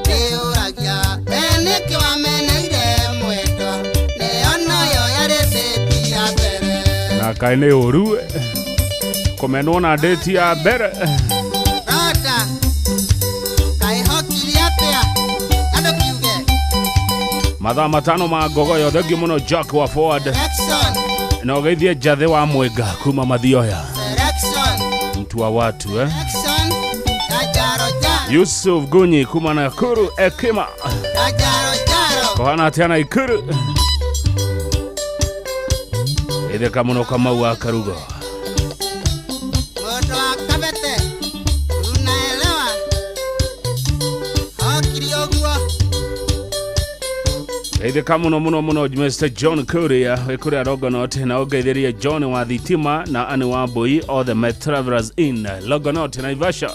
Ndĩũragia we nĩkĩ wameneire mwendwa nĩyo noyo yarĩ ndĩti ya mbere. Na kaä nä å ru kå menwo na ndäti ya mbere. Ronda kaĩ hokire atĩa andũ kiuge. Mathaa 5 ma ngogoyo thengio må no Jack wa Forward Selection na å geithie njathä wa mwenga kuma mathioya selection mtu wa watu eh? selection ya jaro jaro Yusuf Gunyi kuma Nakuru Ekima ya jaro jaro. kåhana atä na Ikuru itheka må no Kamau wa Karugo. Mũndũ wa kabete unaelewa hokire ũguo. Itheka må no må no må no Mr John Kuria wä kå rä a Longonot na å ngeithä John wa thitima na Anne wa Mbui othe me Travelers Inn Longonot Naivasha.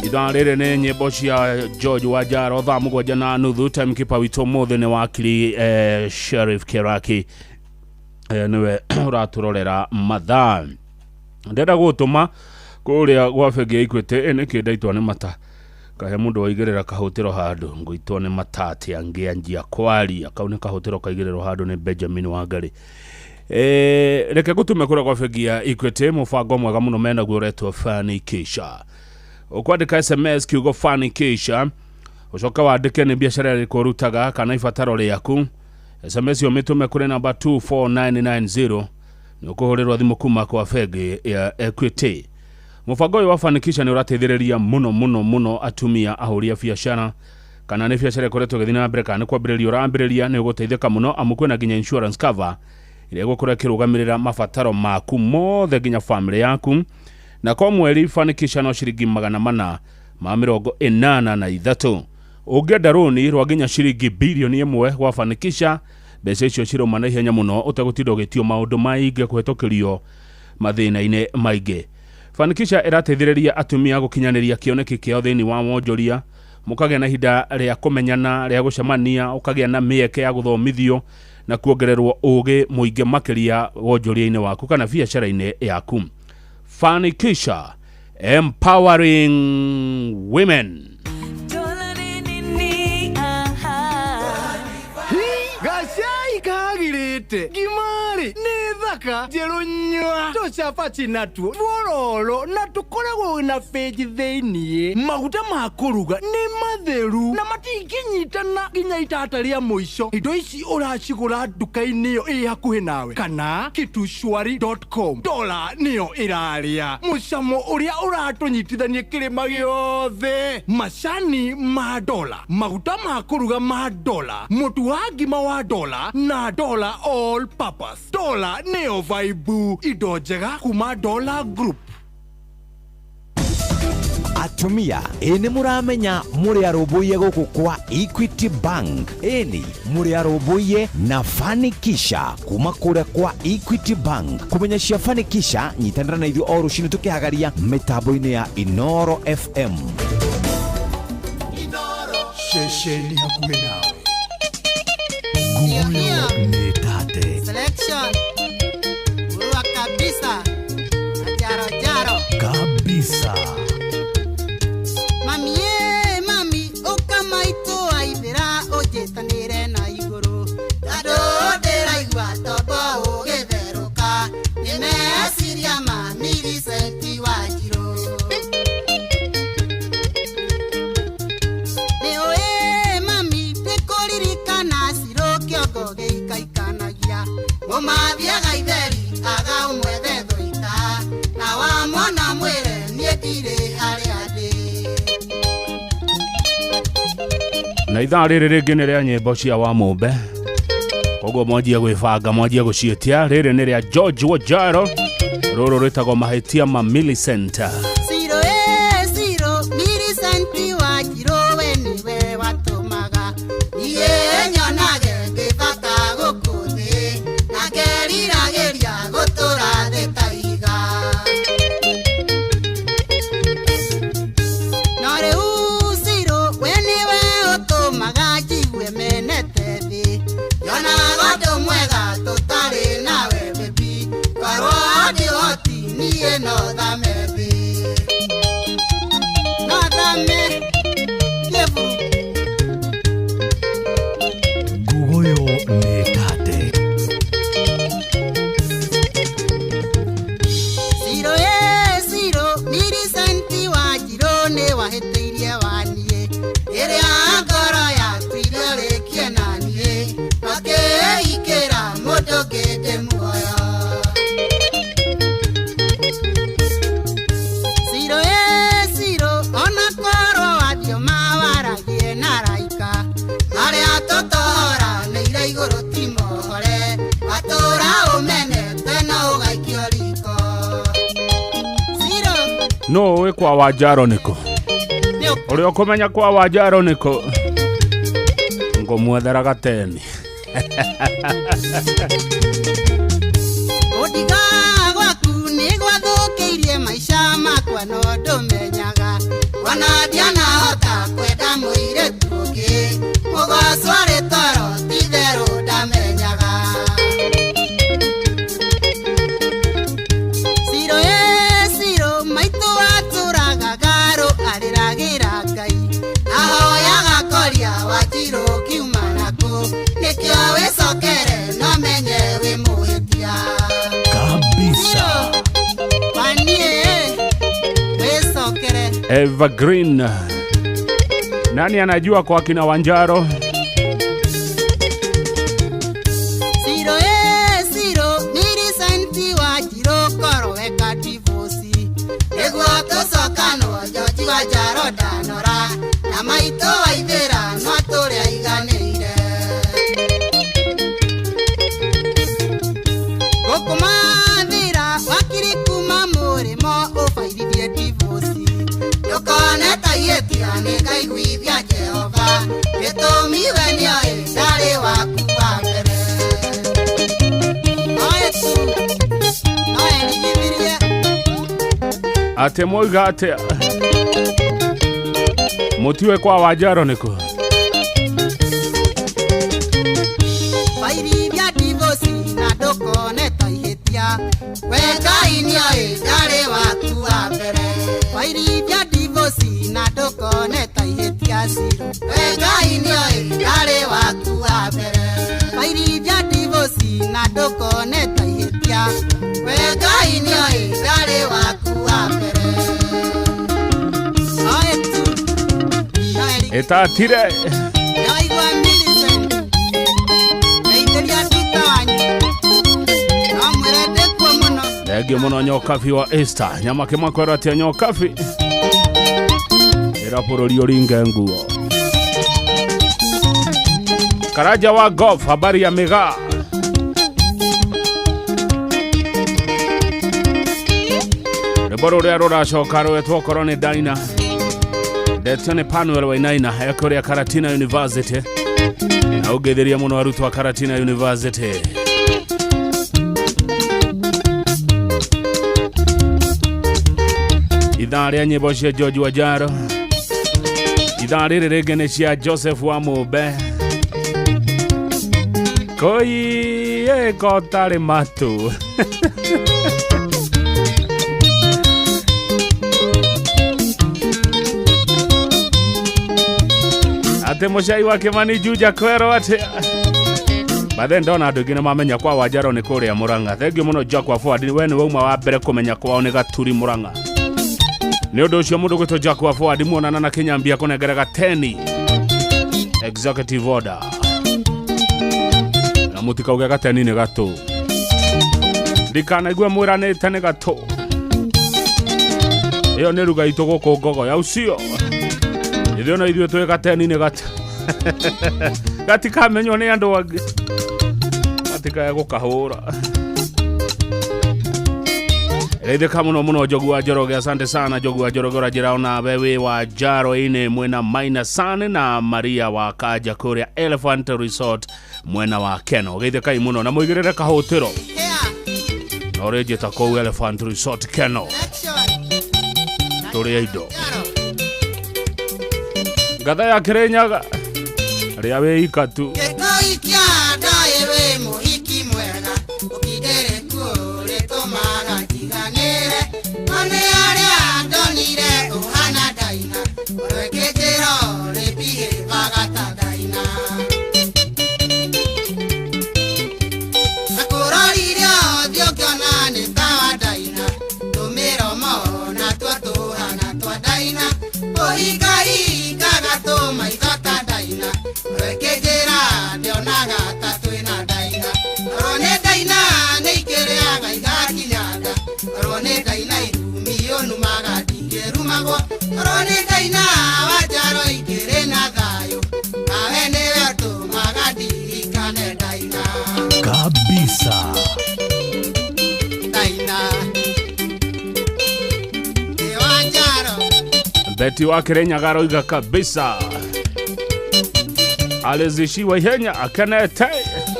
Ithaa rĩrĩ nĩ nyĩmbo cia George Wanjaro thaa 7:30. Timekeeper witũ mũthĩ nĩ wakiri Sheriff Keraki nĩwe ũratũrorera mathaa. Ndĩrenda gũgũtũma kũrĩa gwa bengi ya Equity nĩkĩ ndaitwo nĩ mata kahe mũndũ waigĩrĩra kahũtĩro handũ ngũitwo nĩ mata atĩa ngĩanjia kwaria kau nĩ kahũtĩro kaigĩrĩrwo handũ nĩ Benjamin Wangari. Reke ngũtũme kũrĩa gwa bengi ya Equity mũbango mwega mũno menaguo ũretwo Fanikisha. Ũkwandĩka SMS kiugo Fanikisha ũcoke wandĩke nĩ biacara ĩrĩkũ ũrutaga kana ibataro rĩaku. SMS ĩyo mĩtũme kũrĩ namba 24990 nĩ ũkũhũrĩrwo thimũ kuma kwa bengi ya Equity. Mũbango ũyũ wa Fanikisha nĩ ũrateithĩrĩria mũno mũno mũno atumia ahũri a biacara kana nĩ biacara ĩkoretwo ĩgĩthiĩ na mbere kana nĩ kwambĩrĩria ũrambĩrĩria nĩ ũgũteithĩka mũno amu kwĩna nginya insurance cover ĩrĩa ĩgũkorwo ĩkĩrũgamĩrĩra mabataro maku mothe nginya famĩlĩ yaku. Na kwa mweri Fanikisha no ciringi 483. Ũngĩenda rũni rwa nginya ciringi bilioni 1 gwa Fanikisha mbeca icio cirauma na ihenya mũno ũtegũtinda ũgĩtio maũndũ maingĩ kũhetũkĩrio mathĩna-inĩ maingĩ. Fanikisha ĩrateithĩrĩria atumia gũkinyanĩria kĩoneki kĩao thĩinĩ wa wonjoria mũkagĩa na ihinda rĩa kũmenyana rĩa gũcemania ũkagĩa na mĩeke ya gũthomithio na kuongererwo ũgĩ mũingĩ makĩria wonjoria-inĩ waku kana biacara-inĩ yaku. Fanikisha, empowering women. Gacai kagirite ngimari nĩ thaka njerũ nyua tũcabaci natuo tuororo na tũkoragwo na benji thĩiniĩ. Maguta ma kũruga nĩ matheru na matingĩnyitana nginya itata rĩa mũico. Indo ici ũracigũra nduka-inĩ ĩyo ĩ hakuhĩ nawe kana kitushwari.com. Dola nĩyo ĩrarĩa mũcamo ũrĩa ũratũnyitithania kĩrĩma gĩothe. Macani ma dola, maguta ma kũruga ma dola, mũtu wa ngima wa dola na dola all purpose. Dola nĩyo vaibu, indo njega kuma Dola Group. Atumia ĩ nĩ mũramenya mũrĩ arũmbũiye gũkũ kwa Equity Bank ĩni mũrĩ arũmbũiye na Fanikisha kuma kũrĩa kwa Equity Bank. Kũmenya cia Fanikisha nyitanĩra na ithuĩ o rũcinĩ tũkĩhagaria mĩtambo-inĩ ya Inoro FM. Ceceni hakuhĩ nawe Nguyo nĩ tate Selection urua kabisa na jaro jaro kabisa. Mami ye mami ũkamaitũ aithĩra ũnjĩtanĩre na igũrũ tondũ ndĩraigua tombo ũgĩtherũka nĩ meciria ma Millicent Wanjiru. Ũmathiaga itheri aga ũmwethe thũita na wamwona mwĩre niĩ ndirĩ harĩa ndĩ. Na ithaa rĩrĩ rĩngĩ nĩ rĩa nyĩmbo cia Wamũmbe, koguo mwanjie gwĩbanga, mwanjie gũciĩtia. Rĩrĩ nĩ rĩa George Wajaro, rũrũ rwĩtagwo mahĩtia ma Millicent. Ciro ĩ Ciro Millicent Wanjirũ we nĩwe watũmaga niĩ nyonage ngĩbata gũkũ thĩ na ngeriragĩria gũtũra thĩ ta ihiga. No rĩu Ciro we nĩwe ũtũmaga njigue menete thĩ, nyonaga ũndũ mwega tũtarĩ nawe baby, korwo ndĩhoti niĩ no thame thĩ, no thame kĩburu. Ngugoyo nĩ tate. Ciro ĩ Ciro Millicent Wanjirũ nĩ wahĩtĩirie waniĩ ĩrĩa ngoro yatuire ũrĩkie na niĩ makĩikĩra mũndũ ũngĩ ndĩ muoyo. Ciro ĩ Ciro ona korwo wathiũma waragie na araika marĩa tũtohoranĩire igũrũ ti mohore, watũra ũmenete no ũgaikio riko. Ciro No ũĩ kwa Wanjaro nĩkũ? Ũrĩa ũkũmenya kwa Wanjaro nĩkũ? Ngũmwethera gateni. Gũtiga gwaku nĩ gwathũkĩirie maica makwa no ndũmenyaga, ona ndianahota kwenda mũirĩtu ũngĩ mũgoco arĩ toro ti-itherũ ndamenyaga. Ciro ĩ Ciro maitũ atũraga ngarũ arĩragĩra Ngai ahoyaga koria Wanjirũ kiuma nakũ, nĩkĩo wĩcokere no menye wĩ mũhĩtia. Kabisa. Waniĩ wĩcokere. Evergreen. Nani anajua kwa kina Wanjaro? Ciro ĩ Ciro Millicent Wanjirũ korwo weka divorce nĩguo tũcokanwo George Wanjaro ndanora na maitũ waithĩra no atũre aiganĩire. Gũkũmathĩra wakiri kuma mũrĩmo ũbairithie divorce ndũkone ta ihĩtia nĩngaiguithia Jehova gĩtũmi we nĩoĩ ndarĩ waku wa mbere. Oe tu no erigithirie. Atĩ moiga atĩa? Mũtiũĩ kwa Wanjaro nĩkũ? Bairithia divorce na ndũkone ta ihĩtia we Ngai nĩoĩ ndarĩ waku wa mbere. Bairithia divorce na ndũkone ta ihĩtia Ciro we Ngai nĩoĩ ndarĩ waku wa mbere. Bairithia divorce na ndũkone ta ihĩtia we Ngai nĩoĩ ndarĩ waku wa mbere. Oe tu no Ĩtatire. Ndaigua Millicent ndeithĩria nduta wanyu no mwĩre ndĩkuo mũno. Thengio mũno Nyokabi wa Esther. Nyama kĩmakwĩra atĩa Nyokabi? Ĩra bũrũri ũringe nguo. Karaja wa golf, habari ya migaa. Rwĩmbo rũrĩa rũracoka rwetwo okorwo nĩ Daina. Ndetio nĩ Panuel Wainaina ekũrĩa Karatina University. Na ũngĩthĩria mũno arutwo a Karatina University. Ithaa rĩa nyĩmbo cia George Wanjaro. Ithaa rĩrĩ rĩngĩ nĩ cia Joseph Wamũmbe. Koi kotarĩ matũ. Atĩ mũcai wa Kĩmani Juja kwerwo atĩ bathe ndona andũ aingĩ nĩ mamenya kwa Wanjaro nĩ kũrĩa Mũrang'a. Thengio mũno Jack wa Forward, we nĩwe uma wa mbere kũmenya kwao nĩ Gaturi Mũrang'a. Nĩ ũndũ ũcio mũndũ gwĩtwo Jack wa Forward muonana na Kĩnyambia kũnengera gateni executive order na mũtikauge gateni nĩ gatũ. Ndikanaigua mwĩranĩte nĩ gatũ. Ĩyo nĩ ruga itũ gũkũ Ngogoyo, au sio? Ithuĩ no ithuĩ twĩ gateni nĩ gata. Gatikamenywo nĩ andũ angĩ. Matikae gũkahũra. Geithĩka mũno mũno Njogu wa Njoroge, asante sana Njogu wa Njoroge, ũranjĩra onawe wĩ wa Njaro-inĩ mwena Maina San na Maria wa Kanja kũrĩa Elephant Resort mwena wa Keno. Geithĩkai mũno na mũigĩrĩre kahũtĩro na ũrĩnjĩta kũu Elephant Resort Keno tũrĩe indo. Ngatha ya Kĩrĩnyaga rĩa wĩ ikatu. Gĩkoi kĩa ndaĩ wĩ mũhiki mwega, ũkindĩrĩku ũrĩtũmaga njiganĩre. No nĩ arĩa ndonire ũhana ndaina, ũrwĩkĩnjĩra ũrĩbihĩbaga ta ndaina. Na kũrorire ũthiũ ngĩona nĩ ta wa ndaina, tũmĩromo natuo tũhana twa ndaina. Ũhingahingaga tũmaitho ta ndaina, ũrwĩkĩnjĩra ndionaga ta twĩna ndaina. Orwo nĩ ndaina nĩ ikĩrĩaga igakinya nda, orwo nĩ ndaina irumi ũnumaga ndingĩrumagwo, orwo nĩ ndaina wa Njaro ikĩrĩ na thayũ, nawe nĩwe ũtũmaga ndirikane ndaina. Kabisa. Ndaina nĩ wa Njaro. Beti wa Kĩrĩnyaga aroiga kabisa alizishiwa ihenya akenete.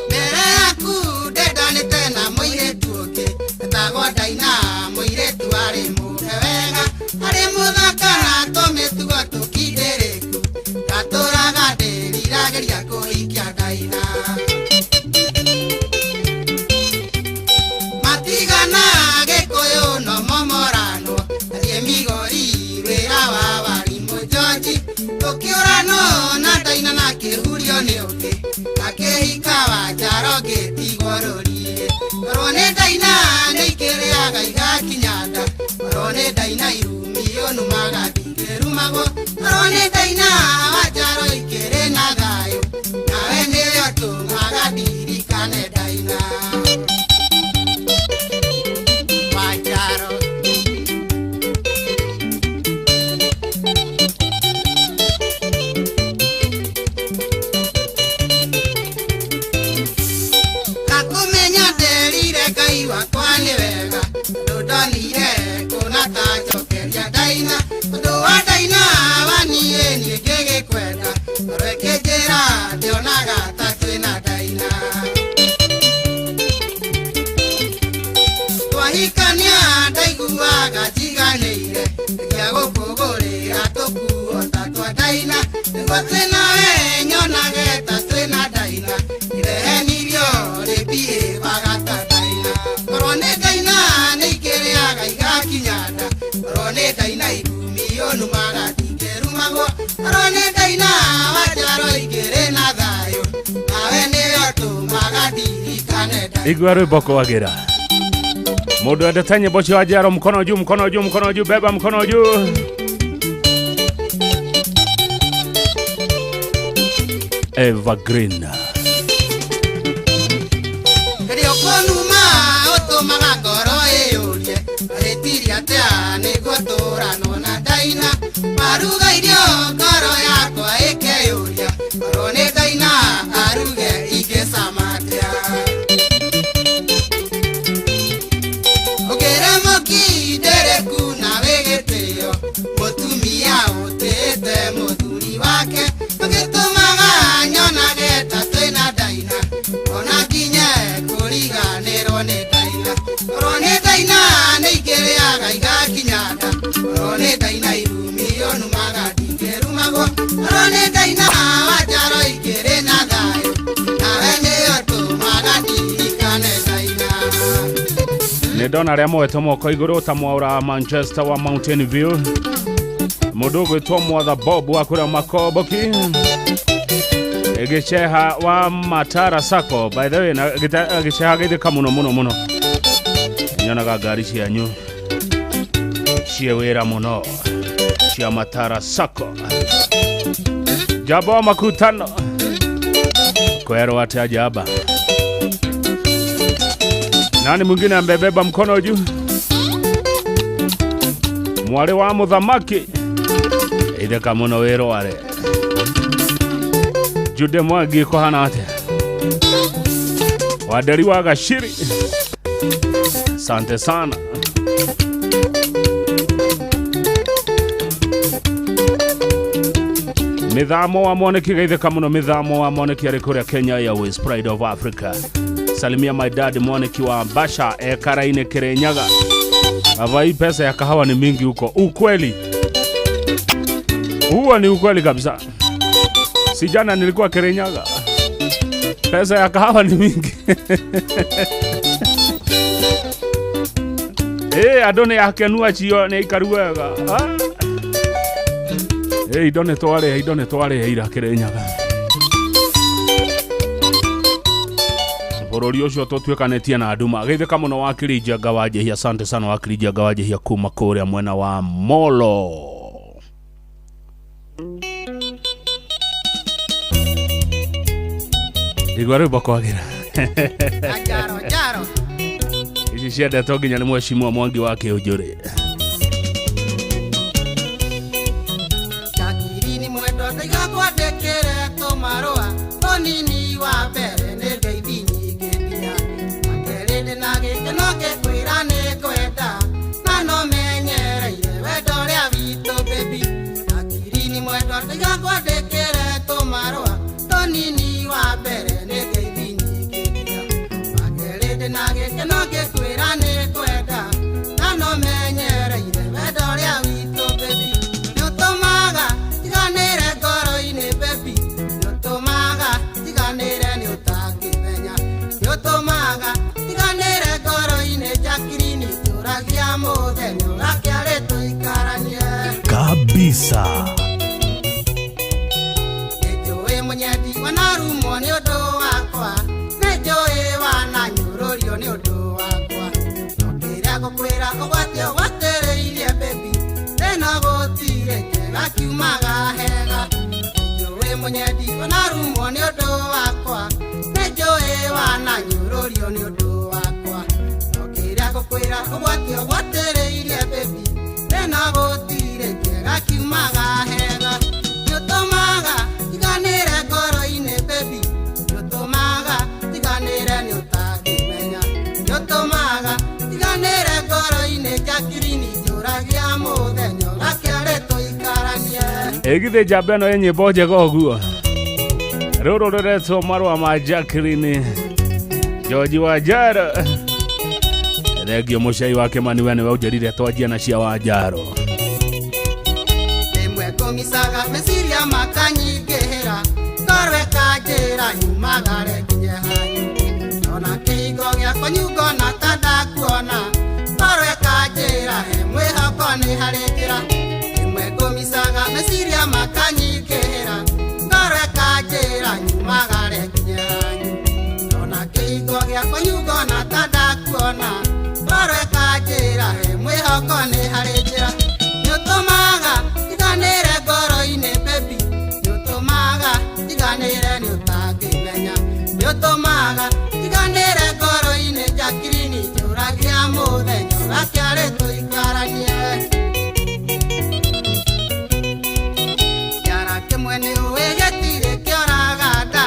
Mbere yaku ndendanĩte na mũirĩtu ũngĩ etagwo Ndaina, mũirĩtu arĩ mũhe wega, arĩ mũthaka na tũmĩtugo tũkindĩrĩku, ndatũraga ndĩriragĩria kũhikia Ndaina. Matigana Gĩkũyũ no momoranwo, athiĩ Migori wĩra wa warimũ George, tũkĩũranwo na Ndaina na kĩhurio nĩ ũngĩ, akĩhika wa Njaro ngĩtigwo rũriĩ. Orwo nĩ Ndaina nĩ ikĩrĩaga igakinya nda, orwo nĩ Ndaina irumi ũnumaga ndingĩrumagwo, orwo nĩ Ndaina wa Njaro ikĩrĩ na thayũ, nawe nĩwe ũtũmaga ndirikane Ndaina. Wa Njaro. Ngakũmenya nderire Ngai wakwa nĩ wega, ũndũ ndonire kũna ta njokeria Ndaina, ũndũ wa Ndaina wa niĩ niĩ ngĩgĩkwenda, ngoro ĩkĩnjĩra ndĩonaga ta twĩna Ndaina. Twahikania ndaiguaga njiganĩire, ngia gũkũgũrĩra tũkuo ta twa Ndaina, nĩguo twĩnawe nyonage ta twĩna Ndaina, irehenirio rĩbihĩbaga ta Ndaina. Korwo nĩ Ndaina nĩ ikĩrĩaga igakinya nda, korwo nĩ Ndaina irumi ũnumaga ndingĩrumagwo, korwo nĩ Ndaina wa Njaro ikĩrĩ na thayũ, nawe nĩwe ũtũmaga ndirikane Ndaina. Igua rwĩmbo kwagĩra. Mũndũ endete nyĩmbo cia Njaro, mkono juu, mkono juu, mkono juu, beba mkono juu. Evergreen. Kĩrĩa ũkũnuma ũtũmaga ngoro ĩyũrie, ahĩtirie atĩa nĩguo tũranwo na Ndaina, maruga irio ngoro yakwa ĩkeyũria, korwo nĩ Ndaina aruge ingĩcama atĩa. Ũngĩre mũkindĩrĩku na wĩ gĩtĩo, mũtumia ũtĩĩte mũthuri wake, ũgĩtũmaga nyonage ta twĩna Ndaina, ona nginye kũriganĩrwo nĩ Ndaina. Korwo nĩ Ndaina nĩ ikĩrĩaga igakinya nda, korwo nĩ Ndaina irumi ũnumaga ndingĩrumagwo, korwo nĩ Ndaina wa Njaro ikĩrĩ na thayũ, nawe nĩwe ũtũmaga ndirikane Ndaina. Nĩ ndona arĩa moete moko igũrũ ta mwaũra wa Manchester wa Mountain View, mũndũ ũgwĩtwo Mwatha Bob wa kũrĩa Makomboki, Gĩceha wa Matara Sacco. By the way, na Gĩceha geithĩka mũno mũno mũno, nyonaga ngari cianyu ciĩ wĩra mũno cia Matara Sacco. Jamba wa makutano kwerwo atĩa Jamba? Nani mwingine amebeba mkono juu? Mwari wa muthamaki itheka muno wirware. Jude Mwangi kuhana atia? Waderi wa Gashiri, sante sana. Mithamo wa Moniki gaitheka muno. Mithamo wa Moniki ari kuria Kenya Airways, Pride of Africa. Salimia my dad Moniki wa Basha ekaraine Kirinyaga. Avai pesa ya kahawa ni mingi huko. Ukweli huo ni ukweli kabisa. Si jana nilikuwa Kirinyaga, pesa ya kahawa ni mingi. Andũ nĩ akenu acio nĩ aikaru wega. Indo nĩ twarĩha, indo nĩ twarĩha ira Kirinyaga. Bũrũri ũcio tũtuĩkanĩtie na nduma. Geithĩka mũno wakiri Njenga wa Njehia. Asante sana wakiri Njenga wa Njehia kuma kũrĩa mwena wa Molo. Igua rwĩmbo kwagĩra. Ici ciendetwo nginya nĩ mheshimiwa Mwangi wa Kĩũnjũrĩ. Jakirini mwendwa ndaiga kwandĩkĩre tũmarũa tũnini wa mbere nĩ ngeithi nyingĩ nginya wa kerĩ ndĩna gĩkeno ngĩkwĩra nĩ ngwenda na no menyereire wendo ũrĩa witũ baby. Jakirini mwendwa ndaiga kwandĩkĩre tũmarũa tũnini wa mbere nĩ ngeithi nyingĩ nginya wa kerĩ ndĩna gĩkeno ngĩkwĩra nĩ ngwenda na no menyereire wendo ũrĩa witũ baby. Nĩũtũmaga tiganĩre ngoro-inĩ baby, nĩũtũmaga tiganĩre nĩ ũtangĩmenya, nĩũtũmaga tiganĩre ngoro-inĩ Jacqueline tũragia mũthenya ũgakĩarĩ tũikaranie kabisa. Nĩnjũĩ mũnyendi wanarumwo nĩ ũndũ wakwa, nĩnjũĩ wananyũrũrio nĩ ũndũ wakwa, no kĩrĩa ngũkwĩra ũgwati ũgwatĩrĩirie baby, thĩna gũtirĩ kĩega kiumaga hega. Nĩnjũĩ mũnyendi wanarumwo nĩ ũndũ wakwa, nĩnjũĩ wananyũrũrio nĩ ũndũ wakwa, no kĩrĩa ngũkwĩra ũgwati ũgwatĩrĩirie baby, thĩna gũtirĩ kĩega kiumaga hega. Nĩũtũmaga tiganĩre ngoro-inĩ baby, nĩũtũmaga tiganĩre nĩ ũtangĩmenya, nĩũtũmaga tiganĩre ngoro-inĩ Jacqueline njũragia mũthenya ũgakĩarĩ tũikaranie. Ĩgithĩ njamba ĩno ĩ nyĩmbo njega ũguo. Rũrũ rũretwo marũa ma Jacqueline George Wanjaro. Thengio mũcai wa Kĩmani, we nĩwe ũnjĩrire twanjia na cia Wanjaro. Rĩmwe ngũmicaga meciria makanyingĩhĩra ngorwo ĩkanjĩra nyumagare nginye hanyu, ndona kĩhingo gĩakwa nyungona ta ndakuona, ngorwo ĩkanjĩra he mwĩhoko nĩ harĩ njĩra. Rĩmwe ngũmicaga meciria makanyingĩhĩra ngorwo ĩkanjĩra nyumagare nginye hanyu, ndona kĩhingo gĩakwa nyungona ta ndakuona, ngorwo ĩkanjĩra he mwĩhoko nĩ harĩ njĩra. Nĩũtũmaga tiganĩre ngoro-inĩ baby, nĩũtũmaga tiganĩre nĩ ũtangĩmenya, nĩũtũmaga tiganĩre ngoro-inĩ Jacqueline njũragia mũthenya ũgakĩarĩ tũikaranie. Kĩara kĩmwe nĩ ũĩ gĩtirĩ kĩoraga nda,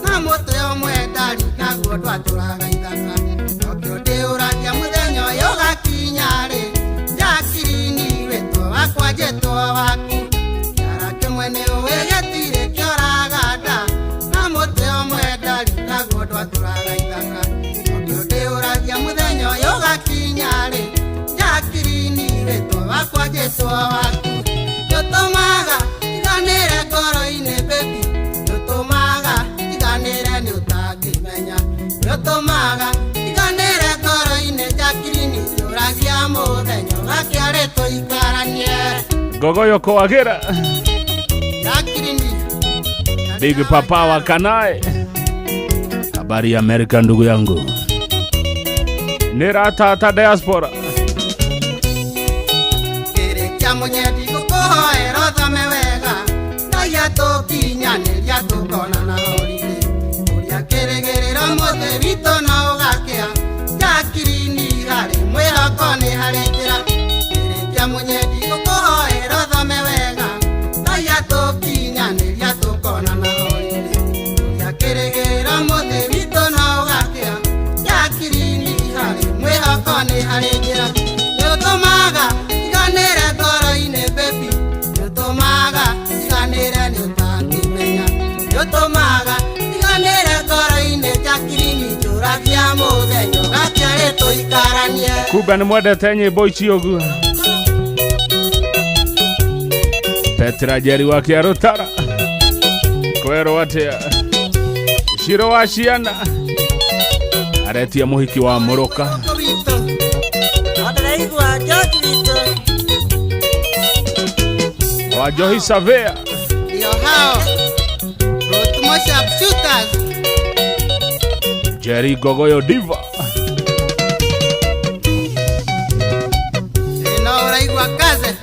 na mũtĩ ũmwe ndari naguo ndwatũraga ithaka, nokĩo ndĩũragia mũthenya ũyũ ũgakinya rĩ, Jacqueline wĩtwo wakwa njĩtwo waku. Kĩara kĩmwe nĩ ũĩ gĩtirĩ kĩoraga nda, na mũtĩ ũmwe ndari naguo ndwatũraga ithaka, nokĩo ndĩũragia mũthenya ũyũ ũgakinya rĩ, Jacqueline wĩtwo wakwa njĩtwo waku. Nĩũtũmaga tiganĩre ngoro-inĩ baby, nĩũtũmaga tiganĩre nĩ ũtangĩmenya, nĩũtũmaga tiganĩre ngoro-inĩ Jacqueline njũragia mũthenya ũgakĩarĩ tũikaranie. Gogoyo kwagĩra Jacqueline Big Papa wa Kanae. Habari ya Amerika ndugu yangu. Nĩratata diaspora. Kĩrĩ kĩa mũnyendi ngũkũhoera ũthome wega, Ngai atũkinyanĩria tũkonana holiday, ũrĩa kĩrĩgĩrĩro mũthĩ witũ no ũgakĩa, Jacqueline Tũikaranie. Kumbe nĩ mwendete nyĩmbo ici ũguo. Petra Njeri wa Kĩarũtara kwerwo atĩa? Ciro wa ciana aretia mũhiki wa mũrũka. Ndĩraigua George witũ. Wa Njohi Savea. Ndio hao Rotmo Sharpshooters. Jerry Gogoyo Diva. No ũraigua kaze.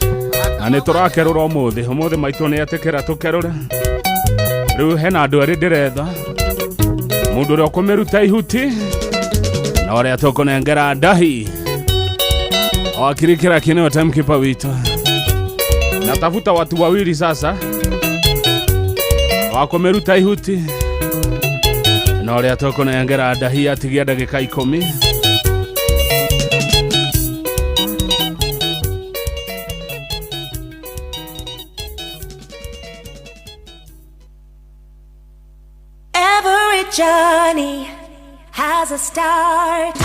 Na nĩ tũrakerũra ũmũthĩ. Ũmũthĩ maitũ nĩ etĩkĩra tũkerũre. Rĩu hena andũ erĩ ndĩretha, mũndũ ũrĩa ũkũmĩruta ihuti na ũrĩa tũkũnengera ndahi. Wakiri Kĩraki nĩwe timekeeper witũ. Natafuta watu wawili sasa wa kũmĩruta ihuti na ũrĩa tũkũnengera ndahi atigia ndagĩka 10. Every journey has a start.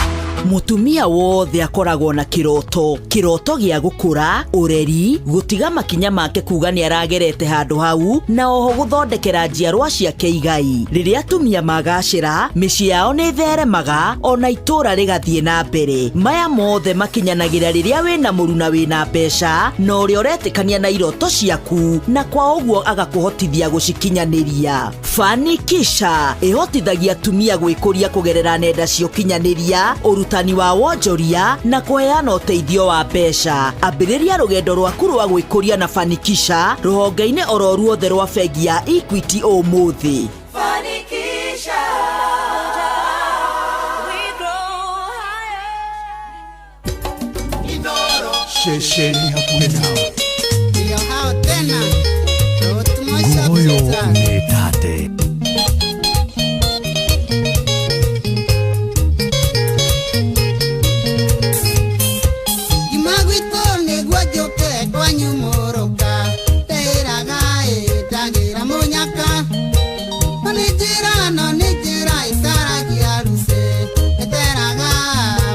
Mutumia wothe akoragwo na kiroto, kiroto gĩa gũkũra, ũreri, gũtiga makinya make kuga nĩ aragerete handũ hau, na oho gũthondekera njiarwa ciake igai. Rĩrĩa atumia magacĩra, mĩciĩ yao nĩ ĩtheremaga, ona itũũra rĩgathiĩ na mbere. Maya mothe makinyanagĩra rĩrĩa wĩna mũruna wĩna mbeca, na ũrĩa ũretĩkania na iroto ciaku, na kwa ũguo agakũhotithia gũcikinyanĩria. Fanikisha ĩhotithagia atumia gwĩkũria kũgerera nenda cia ũkinyanĩria, ũrutani wa wonjoria na kũheana ũteithio wa mbeca. Ambĩrĩria rũgendo rwaku rwa gwĩkũria na Fanikisha rũhonge-inĩ oro ruothe rwa bengi ya Equity ũmũthĩ. Fanikisha. We grow higher. Ceceni hakuhĩ nawe. Ndio hao tena Rotmo Ngogoyo Sharpshooters. nĩ tate. Ngima gwitũ nĩguo njũke kwanyu mũrũka, ndĩraga ĩ ndagĩra mũnyaka. No nĩ njĩra, no nĩ njĩra ĩtaragia rucĩ, ĩteraga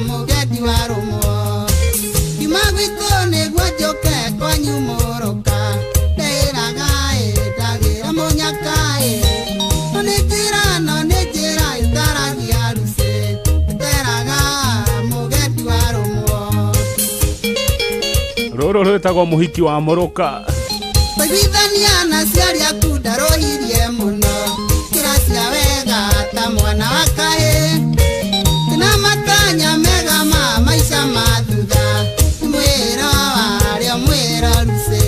mũgendi wa rũmwo. Ngima gwitũ nĩguo njũke kwanyu mũrũka, ndĩraga ĩ ndagĩra mũnyaka ĩ. No nĩ njĩra, no nĩ njĩra ĩtaragia rucĩ, ĩteraga mũgendi wa rũmwo. Rũrũ rwĩtagwo mũhiki wa mũrũka. Kũiguithania na aciari aku ndarũhirie mũno, kĩracia wega ta mwana wa kahĩĩ. Ndĩna matanya mega ma maica ma thutha, mwĩra warĩo mwĩra rucĩ.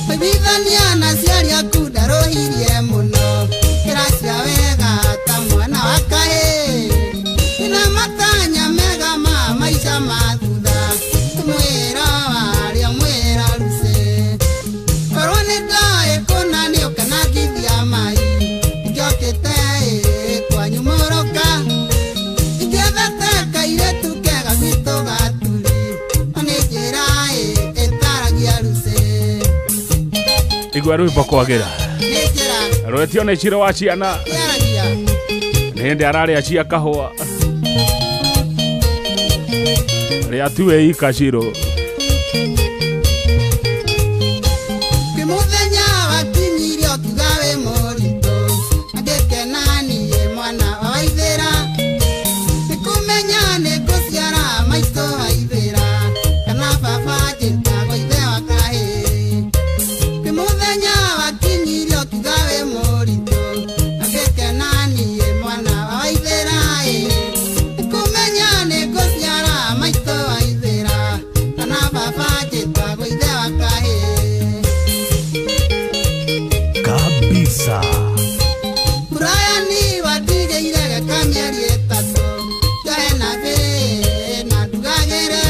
Kũiguithania na aciari aku ndarũhirie mũno, kĩracia wega ta mwana wa kahĩĩ. Ndĩna matanya mega ma maica ma thutha, mwĩra warĩo mwĩra rucĩ. Korwo nĩ ndoĩ kũna nĩ ũkanangithia mai, ingĩokĩte ĩ kwanyu mũrũka. Ingĩethete kairĩtu kega gwitũ gaturi, no nĩ njĩra ĩ ĩtaragia rucĩ. Igua rwĩmbo kwagĩra. Nĩ njĩra Rwetio nĩ Ciro wa ciana. ĩaragia. Nĩ hĩndĩ ararĩa cia kahũa. Rĩa tuwe ika Ciro. Kwĩ mũthenya wakinyirie ũkiuga wĩ mũritũ, angĩkena niĩ mwana wa Waithĩra. Nĩkũmenya nĩngũciara maitũ Waithĩra, kana baba njĩtagwo ithe wa kahĩĩ. Kwĩ mũthenya wakinyirie ũkiuga wĩ mũritũ, angĩkena niĩ mwana wa Waithĩra ĩ. Nĩkũmenya nĩngũciara maitũ Waithĩra, kana baba njĩtagwo ithe wa kahĩĩ. Kabisa. Murayani watigĩire geka mĩeri ĩtatũ, njohe na bĩ na ndugagĩre.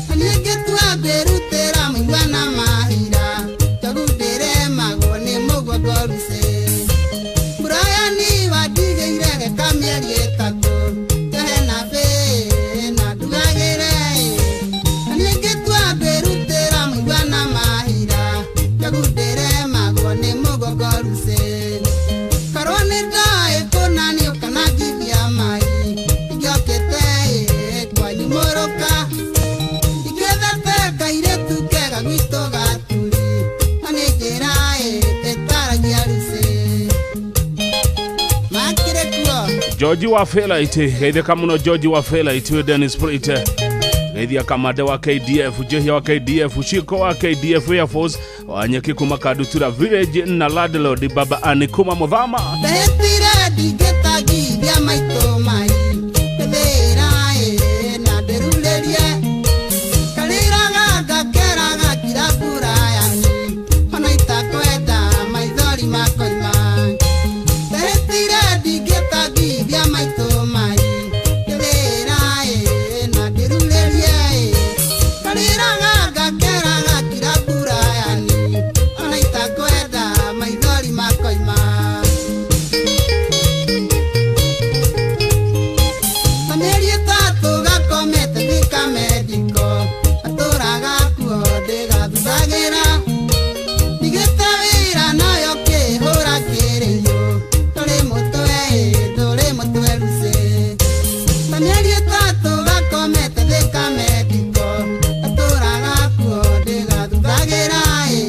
Na niĩ ngĩtua ngwĩrutĩra mũigua na mahira, njogu ndĩremagwo nĩ mũgongo rucĩ. Murayani watigĩire geka mĩeri ĩtatũ, njohe na bĩ na ndugagĩre. Na niĩ ngĩtua ngwĩrutĩra mũigua na mahira, njogu ndĩremagwo nĩ mũgongo rucĩ. Korwo nĩ ndoĩ kũna nĩ ũkanangithia mai, ingĩokĩte George wa Felite geithĩka mũno George wa Felite wĩ Dennis Prit geithia kamande wa KDF jehia wa KDF Shiko wa KDF Air Force Wanyeki kuma Kadutura Village na Landlord Baba Ani kuma Muthama. Ndehĩtire ndingĩtangithia maitũ mai ndĩmĩra ĩ na ndĩrurĩrie karĩraga ngakeraga ngira mbura yani ona itakwenda maithori makoima. Ndehĩtire ndingĩtangithia maitũ mai ndĩmĩra ĩ na ndĩrurĩrie karĩraga ngakeraga ngira mbura yani ona itakwenda maithori makoima. Mĩeri ĩtatũ gakomete Thika Medical, atũraga kuo ndĩgathuthagĩra. Ndigĩte wĩra nayo kĩhũra kĩrĩiũ, ndũrĩ mũtwe ĩ, ndũrĩ mũtwe Lucy. Ta mĩeri ĩtatũ gakomete Thika Medical, atũraga kuo ndĩgathuthagĩra ĩ.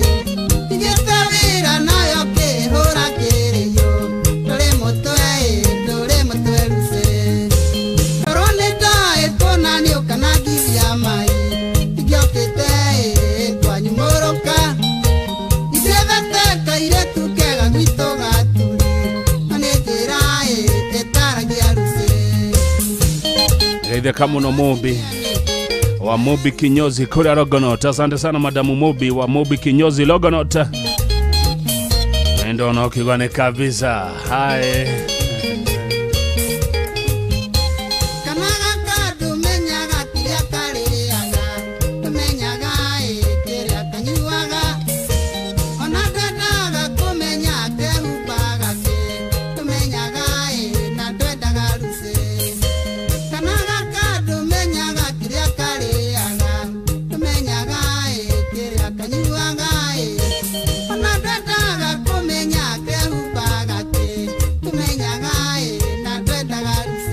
Ndigĩte wĩra nayo kĩhũra kĩrĩiũ, ndũrĩ mũtwe ĩ, ndũrĩ mũtwe Lucy. Korwo nĩ ndaĩ kuona nĩ ũkanangithia mai ingĩokĩte ĩ kwanyu mũrũka ingĩethete kairĩtu kega gwitũ gaturi na nĩ njĩra ĩ ĩtaragia Lucy. Geithĩka mũno Mobi wa Mobi Kinyozi kũrĩa Rogonot. Asante sana madamu Mobi wa Mobi Kinyozi Rogonot. Ndo unaokigwa ni kabisa. Hai. Kana gaka ndũmenyaga kĩrĩa karĩaga, ndũmenyaga ĩ kĩrĩa kanyuaga, ona ndendaga kũmenya kehumbaga kĩ, ndũmenyaga ĩ na ndwendaga Lucy. Kana gaka ndũmenyaga kĩrĩa karĩaga, ndũmenyaga ĩ kĩrĩa kanyuaga ĩ, ona ndendaga kũmenya kehumbaga kĩ, ndũmenyaga ĩ na ndwendaga Lucy.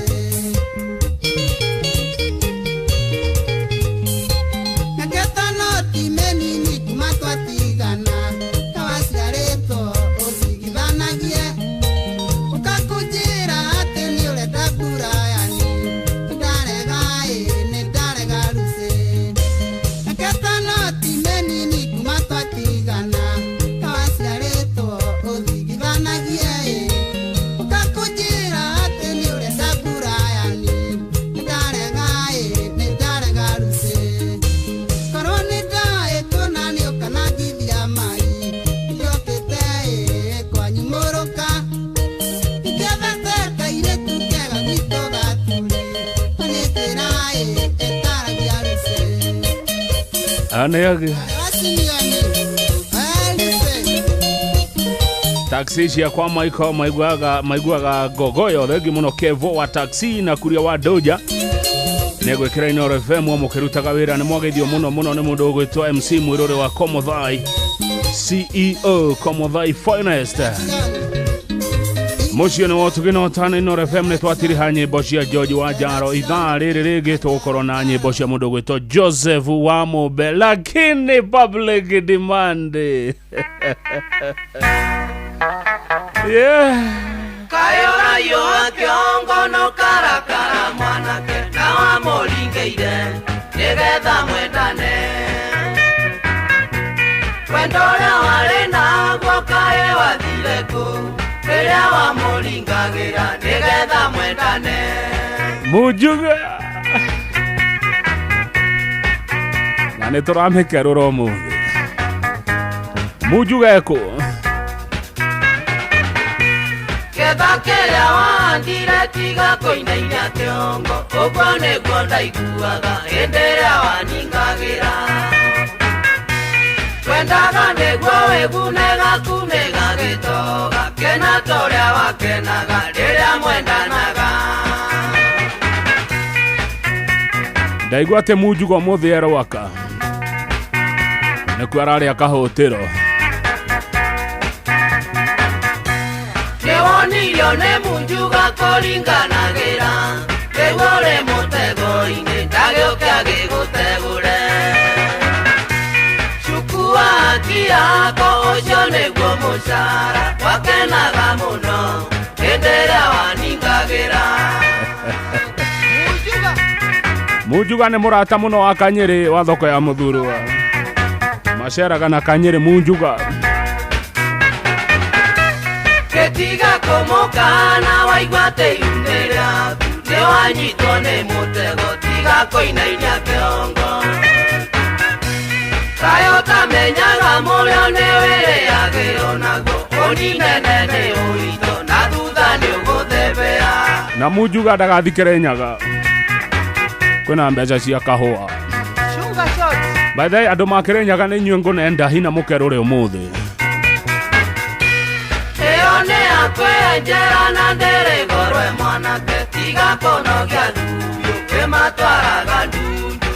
Ngeta noti mĩnini kuma twatigana, kawaciarĩtwo ũcigithanagie, ũkakũnjĩra atĩ nĩ ũrenda mbura yani, nĩndarega ĩ, nĩndarega Lucy. Ngeta noti mĩnini kuma twatigana, kawaciarĩtwo ũthigithanagie ĩ, ũkakũnjĩra atĩ nĩ ũrenda mbura yani, nĩndarega ĩ, nĩndarega Lucy. Korwo nĩ ndaĩ kuona nĩ ũkanangithia mai ingĩokĩte ĩ kwanyu mũrũka ingĩethete kairĩtu kega gwitũ gaturi na nĩ njĩra ĩ ĩtaragia Lucy. Ane Wasinioni Lucy. Taxi ciakwa maiko maiguaga ngogoyo thengi muno Kevo wa taxi na kuria wa Doja nĩgwĩkĩra Inooro FM mũkĩrutaga wĩra nĩ mwageithio mũno mũno nĩ mũndũ ũgwĩtwo MC Mwĩrũrĩ wa Komothai CEO Komothai Finest mũciĩ nĩ wotugi na ũtano Inooro FM nĩ twatiriha nyĩmbo cia George wa Njaro ithaa rĩrĩ rĩngĩ tũgũkorwo na nyĩmbo cia mũndũ ũgwĩtwo Joseph wa Mũmbe lakini public demand. Yeah. Kayorayo kĩongo no karakara mwanake na wamũringĩire nĩgetha mwendane wendo ũrĩa warĩ naguo kaĩ wathire kũ rĩrĩa wamũringagĩra nĩgetha mwendane. Mujuga na nĩ tũramĩkerũra ũmũthĩ Mujuga ekũ Ketha kĩrĩa wahandire tiga kũinainia kĩongo ũguo nĩguo ndaiguaga hĩndĩ ĩrĩa waningagĩra twendaga nĩguo wĩgune gaku nĩgagĩtoga kena ta ũrĩa wakenaga rĩrĩa mwendanaga. Ndaigua atĩ Mujuga ũmũthĩ erwaka nĩkuo ararĩa kahũtĩro. Nĩwonirio nĩ Mujuga kũringanagĩra rĩu ũrĩ mũtego-inĩ ndagĩũke agĩgũtegũre cukua haki yako ũcio nĩguo mũcara wakenaga mũno hĩndĩ ĩrĩa waningagĩra. Munjuga nĩ mũrata mũno wa Kanyĩrĩ wa thoko ya Mũthurwa. Maceraga na Kanyĩrĩ Munjuga. Gĩtiga kũmũkana waigua atĩ ihu-inĩ rĩaku nĩwanyitwo nĩ mũtego tiga kũinainia kĩongo. Kaĩ ũtamenyaga mũrĩo nĩwĩrĩagĩrwo naguo ũninene nĩ ũritũ na thutha nĩũgũthebea. Na Munjuga ndagathikĩre nyaga. Kwĩna mbeca cia kahũa. Chunga shot. By the way, andũ makĩrĩ nyaga nĩ inyuĩ ngũne ndahi na mũkerũre ũmũthĩ. Ĩyo nĩ ya kwĩenjera na ndĩrĩ goro ĩ mwanake tiga kũnogia thubiũ kĩmatwaraga ndundu.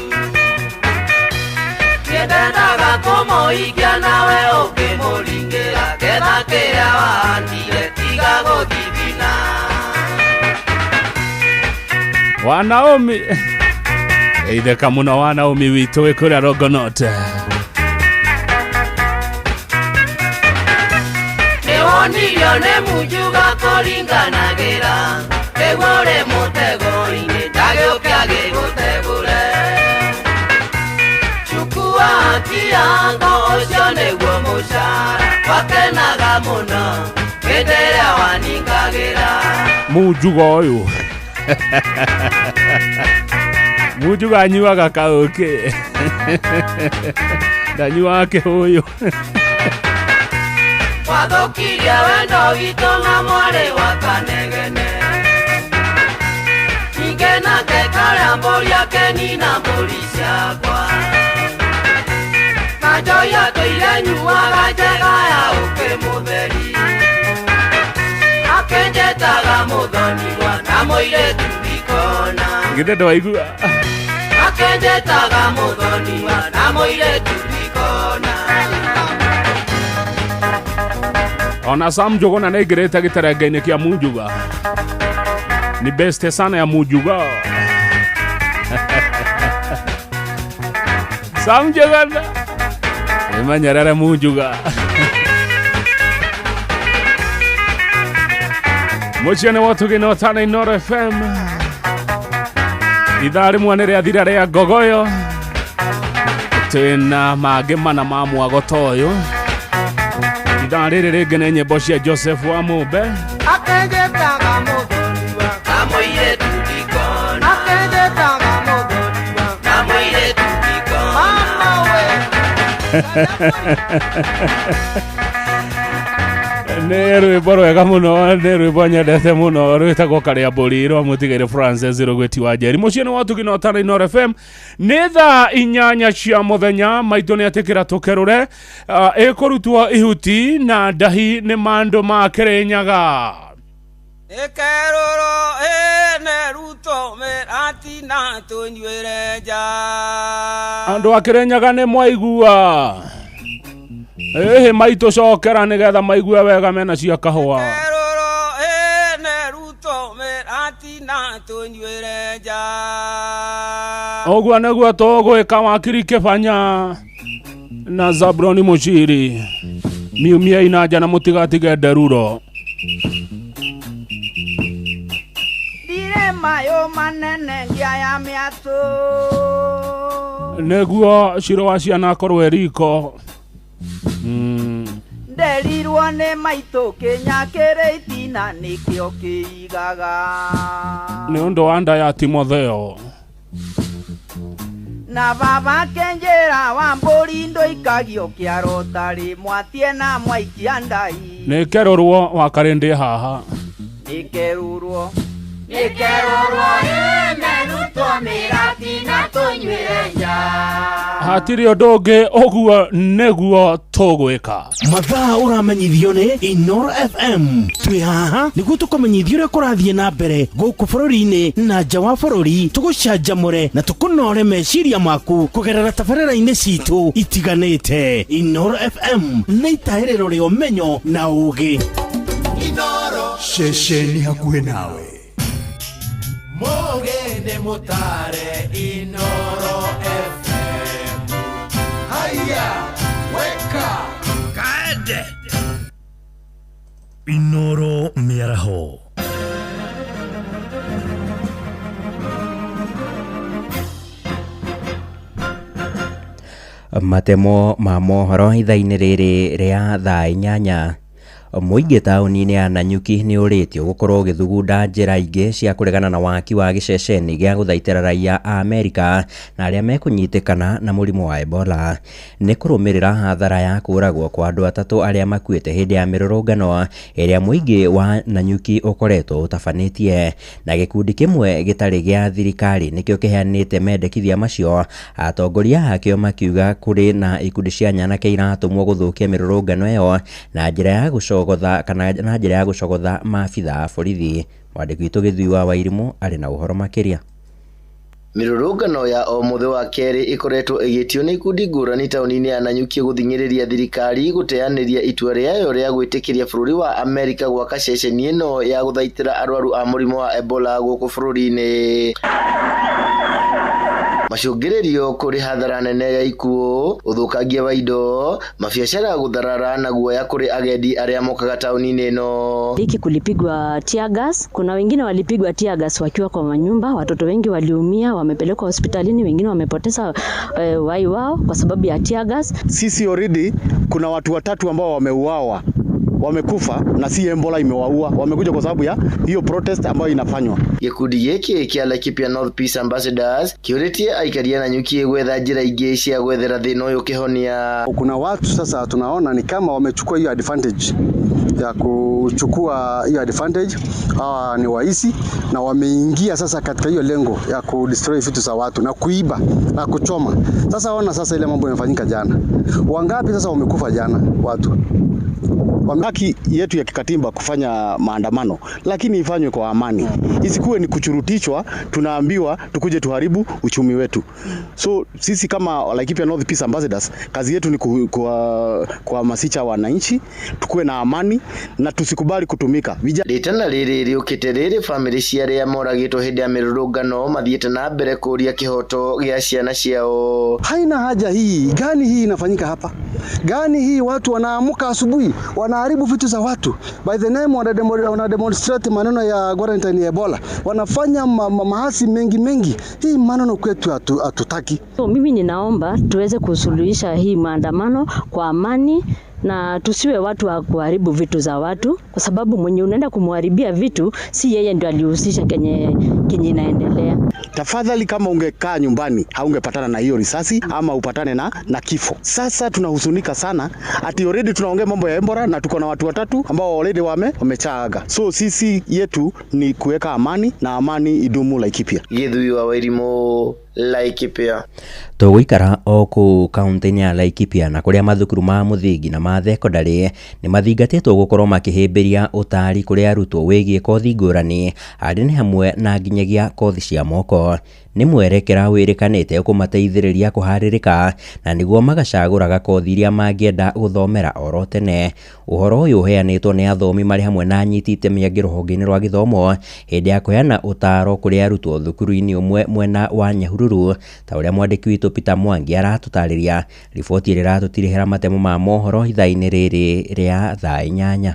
Niĩ ndendaga kũmũhikia nawe ũkĩmũringĩra getha kĩrĩa wahandire tiga gũthithina. Wa Naomi. Itheka mũno wa Naomi witũ wĩ kũrĩa Longonot. Nĩwonirio nĩ Munjuga kũringanagĩra nĩguo ũrĩ mũtego-inĩ ndagĩũke agĩgũtegũre. Chukua haki yango ũcio nĩguo mũcara wakenaga mũno hĩndĩ ĩrĩa waningagĩra. Munjuga ũyũ. Munjuga anyuaga kaũkĩ. Ndanyuaga kĩhũyũ. Wathũkirie wendo witũ na mwarĩ wa Kanegene. Ningĩ nake karĩa mbũri akenina mbũri ciakwa. Na njohi atũire nyuaga njega ya ũkĩ mũtheri. Akenjetaga mũthoniwa na mũirĩtu ndikona. Githĩ ndwaigua? Akenjetaga mũthoniwa na mũirĩtu ndikona. Ona Sam Njuguna nĩ aingĩrĩte gĩterenge-inĩ kĩa Munjuga. Ni beste sana ya Munjuga. Sam Njuguna. Ĩmenyerere Munjuga. Mũciĩ nĩ Wotugĩ na Ũtana Inooro FM. Ithaa rĩmwe nĩ rĩathira rĩa ngogoyo. Twĩna mangĩ mana ma mwago ta ũyũ. Ithaa rĩrĩ rĩngĩ nĩ nyĩmbo cia Joseph wa Mũmbe. Akenjetaga mũthoniwa na mũirĩtu ndikona. Akenjetaga mũthoniwa na mũirĩtu ndikona. Mama we. Nĩ rwĩmbo rwega mũno, nĩ rwĩmbo nyendete mũno rwĩtagwo Karĩa Mbũri rwa mũtigĩrĩ Francis Rũgwĩti wa Njeri. Mũciĩ nĩ Wotugĩ na Ũtana Inooro FM. Nĩ thaa 8 cia mũthenya maitũ nĩ atĩkĩra tũkerũre. Ĩkũrutwo ihuti na ndahi nĩ mandũ ma Kĩrĩnyaga. Ĩkerũrwo ĩne Ruto mĩratina tũnyuĩre nja. Andũ a Kĩrĩnyaga nĩ mwaigua. Ĩhĩ maitũ cokera nĩgetha maigue wega mena cia kahũa. Ĩkerũrwo ĩne Ruto mĩratina tũnyuĩre nja. Ũguo nĩguo tũgwĩka wakiri Kĩbanya na Zabroni Mũciri. Miumiei na nja na mũtigatige nderuro. Ndirĩ mayũ manene ngĩa ya mĩatũ. Nĩguo ciro wa ciana akorwo e riko. Nderirwo nĩ maitũ kĩnya kĩrĩ itina nĩkĩo kĩigaga. Nĩ ũndũ wa nda ya Timotheo. Na baba kenjera wa mbũri ndũikagio kĩaro tarĩ mwatie na mwaikia ndai. Nĩ kerũrwo wa karĩndĩ haha. Nĩ kerũrwo. Nĩ kerũrwo ĩne Ruto mĩratina tũnyuĩre nja. Hatirĩ ũndũ ũngĩ ũguo nĩguo tũgwĩka. Mathaa ũramenyithio nĩ Inooro FM. Twĩ haha nĩguo tũkũmenyithie ũrĩa kũrathiĩ na mbere gũkũ bũrũri-inĩ na nja wa bũrũri, tũgũcanjamũre na tũkũnore meciria maku kũgerera tabarĩra-inĩ citũ itiganĩte. Inooro FM nĩ itahĩrĩro rĩa ũmenyo na ũũgĩ. Inooro ceceni hakuhĩ nawe. Mũgĩ nĩ mũtare Inooro FM. Haya, weka kaende. Inooro mĩaraho. Matemo ma mohoro ithaa-inĩ rĩrĩ rĩa thaa 8. Mũingĩ taũni-inĩ ya Nanyuki nĩ ũrĩtio gũkorwo ũgĩthugunda njĩra ingĩ cia kũregana na waki wa gĩceceni gĩa gũthaitĩra raiya a Amerika na arĩa mekũnyitĩkana na mũrimũ wa Ebola. Nĩ kũrũmĩrĩra hathara ya kũũragwo kwa andũ 3 arĩa makuĩte hĩndĩ ya mĩrũrũngano ĩrĩa mũingĩ wa Nanyuki ũkoretwo ũtabanĩtie. Na gĩkundi kĩmwe gĩtarĩ gĩa thirikari nĩkĩo kĩheanĩte mendekithia macio, atongoria akĩo makiuga kũrĩ na ikundi cia nyanake iratũmwo gũthũkia mĩrũrũngano ĩyo na njĩra ya gũcogotha kana na njĩra ya gũcogotha maabitha a borithi. Mwandĩki witũ Gĩthui wa Wairimũ arĩ na ũhoro makĩria. Mĩrũrũngano ya o mũthĩ wa kerĩ ĩkoretwo ĩgĩtio nĩ ikundi ngũrani taũni-inĩ ya Nanyuki gũthing'ĩrĩria thirikari gũteanĩria itua rĩayo rĩa gwĩtĩkĩria bũrũri wa Amerika gwaka ceceni ĩno ya gũthaitĩra arwaru a mũrimũ wa Ebola gũkũ bũrũri-inĩ. Macũngĩrĩrio kũrĩ hathara nene ya ikuũ, ũthũkangia wa indo, mabiacara gũtharara na guoya kũrĩ agendi arĩa mokaga taũni-inĩ ĩno. Hiki kulipigwa tear gas. Kuna wengine walipigwa tear gas wakiwa kwa manyumba, watoto wengi waliumia, wamepelekwa hospitalini, wengine wamepoteza uhai wao kwa sababu ya tear gas. Sisi already kuna watu 3 ambao wameuawa, wamekufa na si Ebola imewaua, wamekuja kwa sababu ya hiyo protest ambayo inafanywa. Gĩkundi gĩkĩ kĩa Laikipia North Peace Ambassadors kĩũrĩtie aikari a Nanyuki gwetha njĩra ingĩ cia gwethera thĩna ũyũ kĩhonia. Kuna watu sasa tunaona ni kama wamechukua hiyo advantage ya kuchukua hiyo advantage. Hawa ni waisi na wameingia sasa katika hiyo lengo ya kudestroy vitu za watu na kuiba na kuchoma. Sasa ona sasa ile mambo yamefanyika jana. Wangapi sasa wamekufa jana watu? Haki yetu ya kikatiba kufanya maandamano, lakini ifanywe kwa amani. Isikuwe ni kuchurutishwa, tunaambiwa tukuje tuharibu uchumi wetu. So sisi kama Laikipia North Peace Ambassadors, kazi yetu ni kuhamasisha wananchi tukuwe na amani na tusikubali kutumika. Ritana rĩrĩ rĩũkĩte rĩrĩ famĩlĩ cia arĩa moragĩtwo hĩndĩ ya mĩrũrũngano mathiĩte na mbere kũũria kĩhoto gĩa ciana ciao. Haina haja hii, gani hii inafanyika hapa? Gani hii watu wanaamuka asubuhi, wanaharibu vitu za watu. By the name wana demonstrate maneno ya quarantine ya Ebola. Wanafanya maasi mengi mengi. Hii maneno kwetu hatutaki. So, mimi ninaomba tuweze kusuluhisha hii maandamano kwa amani na tusiwe watu wa kuharibu vitu za watu, kwa sababu mwenye unaenda kumharibia vitu si yeye ndio alihusisha kenye inaendelea. Tafadhali, kama ungekaa nyumbani haungepatana na hiyo risasi ama upatane na kifo. Sasa tunahuzunika sana ati already tunaongea mambo ya Ebola na tuko na watu 3 ambao already wamechaaga. So sisi yetu ni kuweka amani na amani idumu Laikipia. Githui wa Wairimu, Laikipia. Tũgũikara o kũu kaunti-inĩ ya Laikipia na kũrĩa mathukuru ma mũthingi na ma thekondarĩ nĩ mathingatĩtwo gũkorwo makĩhĩmbĩria ũtaari kũrĩ arutwo wĩgiĩ kothi ngũrani, arĩ nĩ hamwe na nginyagia kothi cia moko. Nĩ mwerekera wĩrĩkanĩte kũmateithĩrĩria kũharĩrĩka na nĩguo magacagũraga kothi iria mangĩenda gũthomera oro tene. Ũhoro ũyũ ũheanĩtwo nĩ athomi marĩ hamwe na anyiti itemi angĩ rũhonge-inĩ rwa gĩthomo hĩndĩ ya kũheana ũtaaro kũrĩ arutwo thukuru-inĩ ũmwe mwena wa Nyahururu, ta ũrĩa mwandĩki witũ Peter Mwangi aratũtarĩria. Riboti ĩrĩa ĩratũtirihĩra matemo ma mohoro ithaa-inĩ rĩrĩ rĩa thaa 8.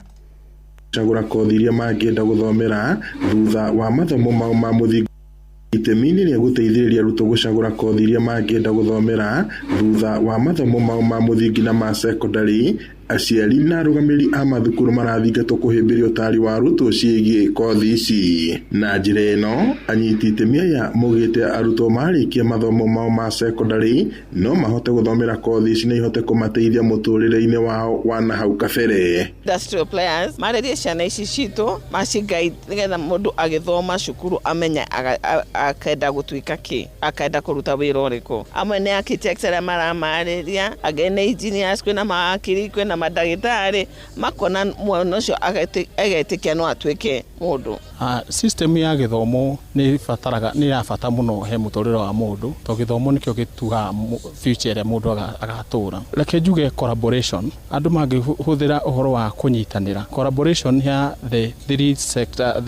Cagũra kothi iria mangĩenda gũthomera thutha wa mathomo mao ma mũthingi. Itemi-inĩ rĩa gũteithĩrĩria arutwo gũcagũra kothi iria mangĩenda gũthomera thutha wa mathomo mao ma mũthingi na ma sekondarĩ, aciari na arũgamĩrĩri a mathukuru marathingatwo kũhĩmbĩria ũtaari wa arutwo ciĩgiĩ kothi ici. Na njĩra ĩno, anyiti itemi aya maugĩte arutwo marĩkia mathomo mao ma sekondarĩ no mahote gũthomera kothi ici na ihote kũmateithia mũtũrĩre-inĩ wao wa na hau kabere. Industrial players marĩrie ciana ici citũ macigaide nĩgetha mũndũ agĩthoma cukuru amenye akenda gũtuĩka kĩ, akenda kũruta wĩra ũrĩkũ. Amwe nĩ architects arĩa maramarĩria, angĩ nĩ engineers, kwĩna mawakiri, kwĩna mandagĩtarĩ, makona mwana ũcio agetĩkia no atuĩke mũndũ. System ya gĩthomo nĩ ĩbataraga, nĩ ya bata mũno he mũtũrĩre wa mũndũ, tondũ gĩthomo nĩkĩo gĩtuaga future ĩrĩa mũndũ agatũra. Reke njuge collaboration, andũ mangĩhũthĩra ũhoro wa kũnyitanĩra. Collaboration ya the three sector,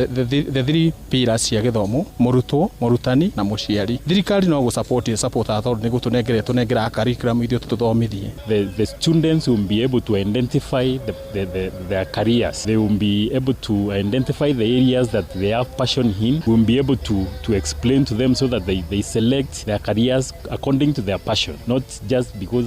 the three pillars cia gĩthomo, mũrutwo, mũrutani na mũciari. Thirikari no gũ support tondũ nĩ gũtũnengera tũnengeraga curriculum ithuĩ tũtũthomithie. The students will be able to identify their careers. They will be able to identify the areas that they have passion in. We will be able to explain to them so that they select their careers according to their passion, not just because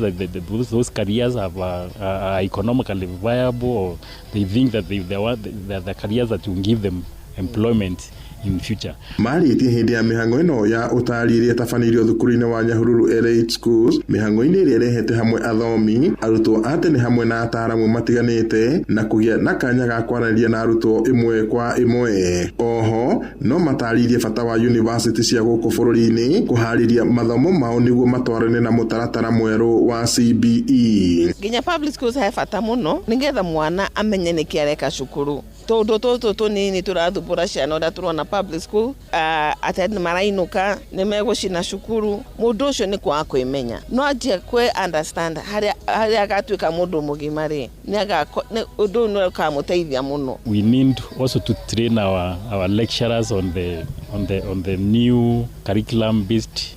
those careers are economically viable, or they think that they are the careers that will give them employment in future. Marĩtie hĩndĩ ya mĩhang'o ĩno ya ũtari ĩrĩa ĩtabanĩirio thukuru-inĩ wa Nyahururu Elite Schools, mĩhang'o-inĩ ĩrĩa ĩrehete hamwe athomi, arutwo a tene hamwe na ataaramu matiganĩte, na kũgĩa na kanya ga kwaranĩria na arutwo ĩmwe kwa ĩmwe. Oho no matarĩirie bata wa university cia gũkũ bũrũri-inĩ kũharĩria mathomo mao nĩguo matwarane na mũtaratara mwerũ wa CBE. Nginya public schools he bata mũno, nĩgetha mwana amenye nĩkĩ areka cukuru, tũndũ tũtũ tũnini tũrathumbũra ciana ũrĩa tũrona public school, atĩ nĩ marainũka nĩ megũcina cukuru. Mũndũ ũcio nĩ kwaga kwĩmenya, no anjie kwĩ understand harĩa agatuĩka mũndũ mũgima rĩ, ũndũ ũyũ nĩ ũkamũteithia mũno. We need also to train our lecturers on the new curriculum based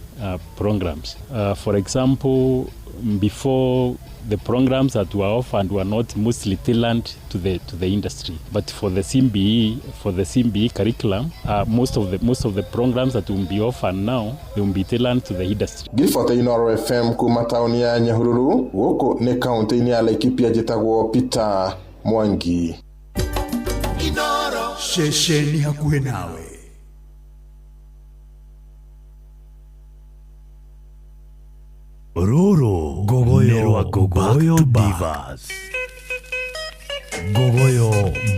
programs. For example, before, the programs that were offered were not mostly tailored to the industry. But for the CBE curriculum, most of the programs that will be offered now, they will be tailored to the industry. Ngiribota Inooro FM kuma taũni ya Nyahururu, gũkũ nĩ kaũntĩ-inĩ ya Laikipia, njĩtagwo Peter Mwangi. Ceceni hakuhĩ nawe. Rũrũ Ngogoyo rwa Ngogoyo Divas, Ngogoyo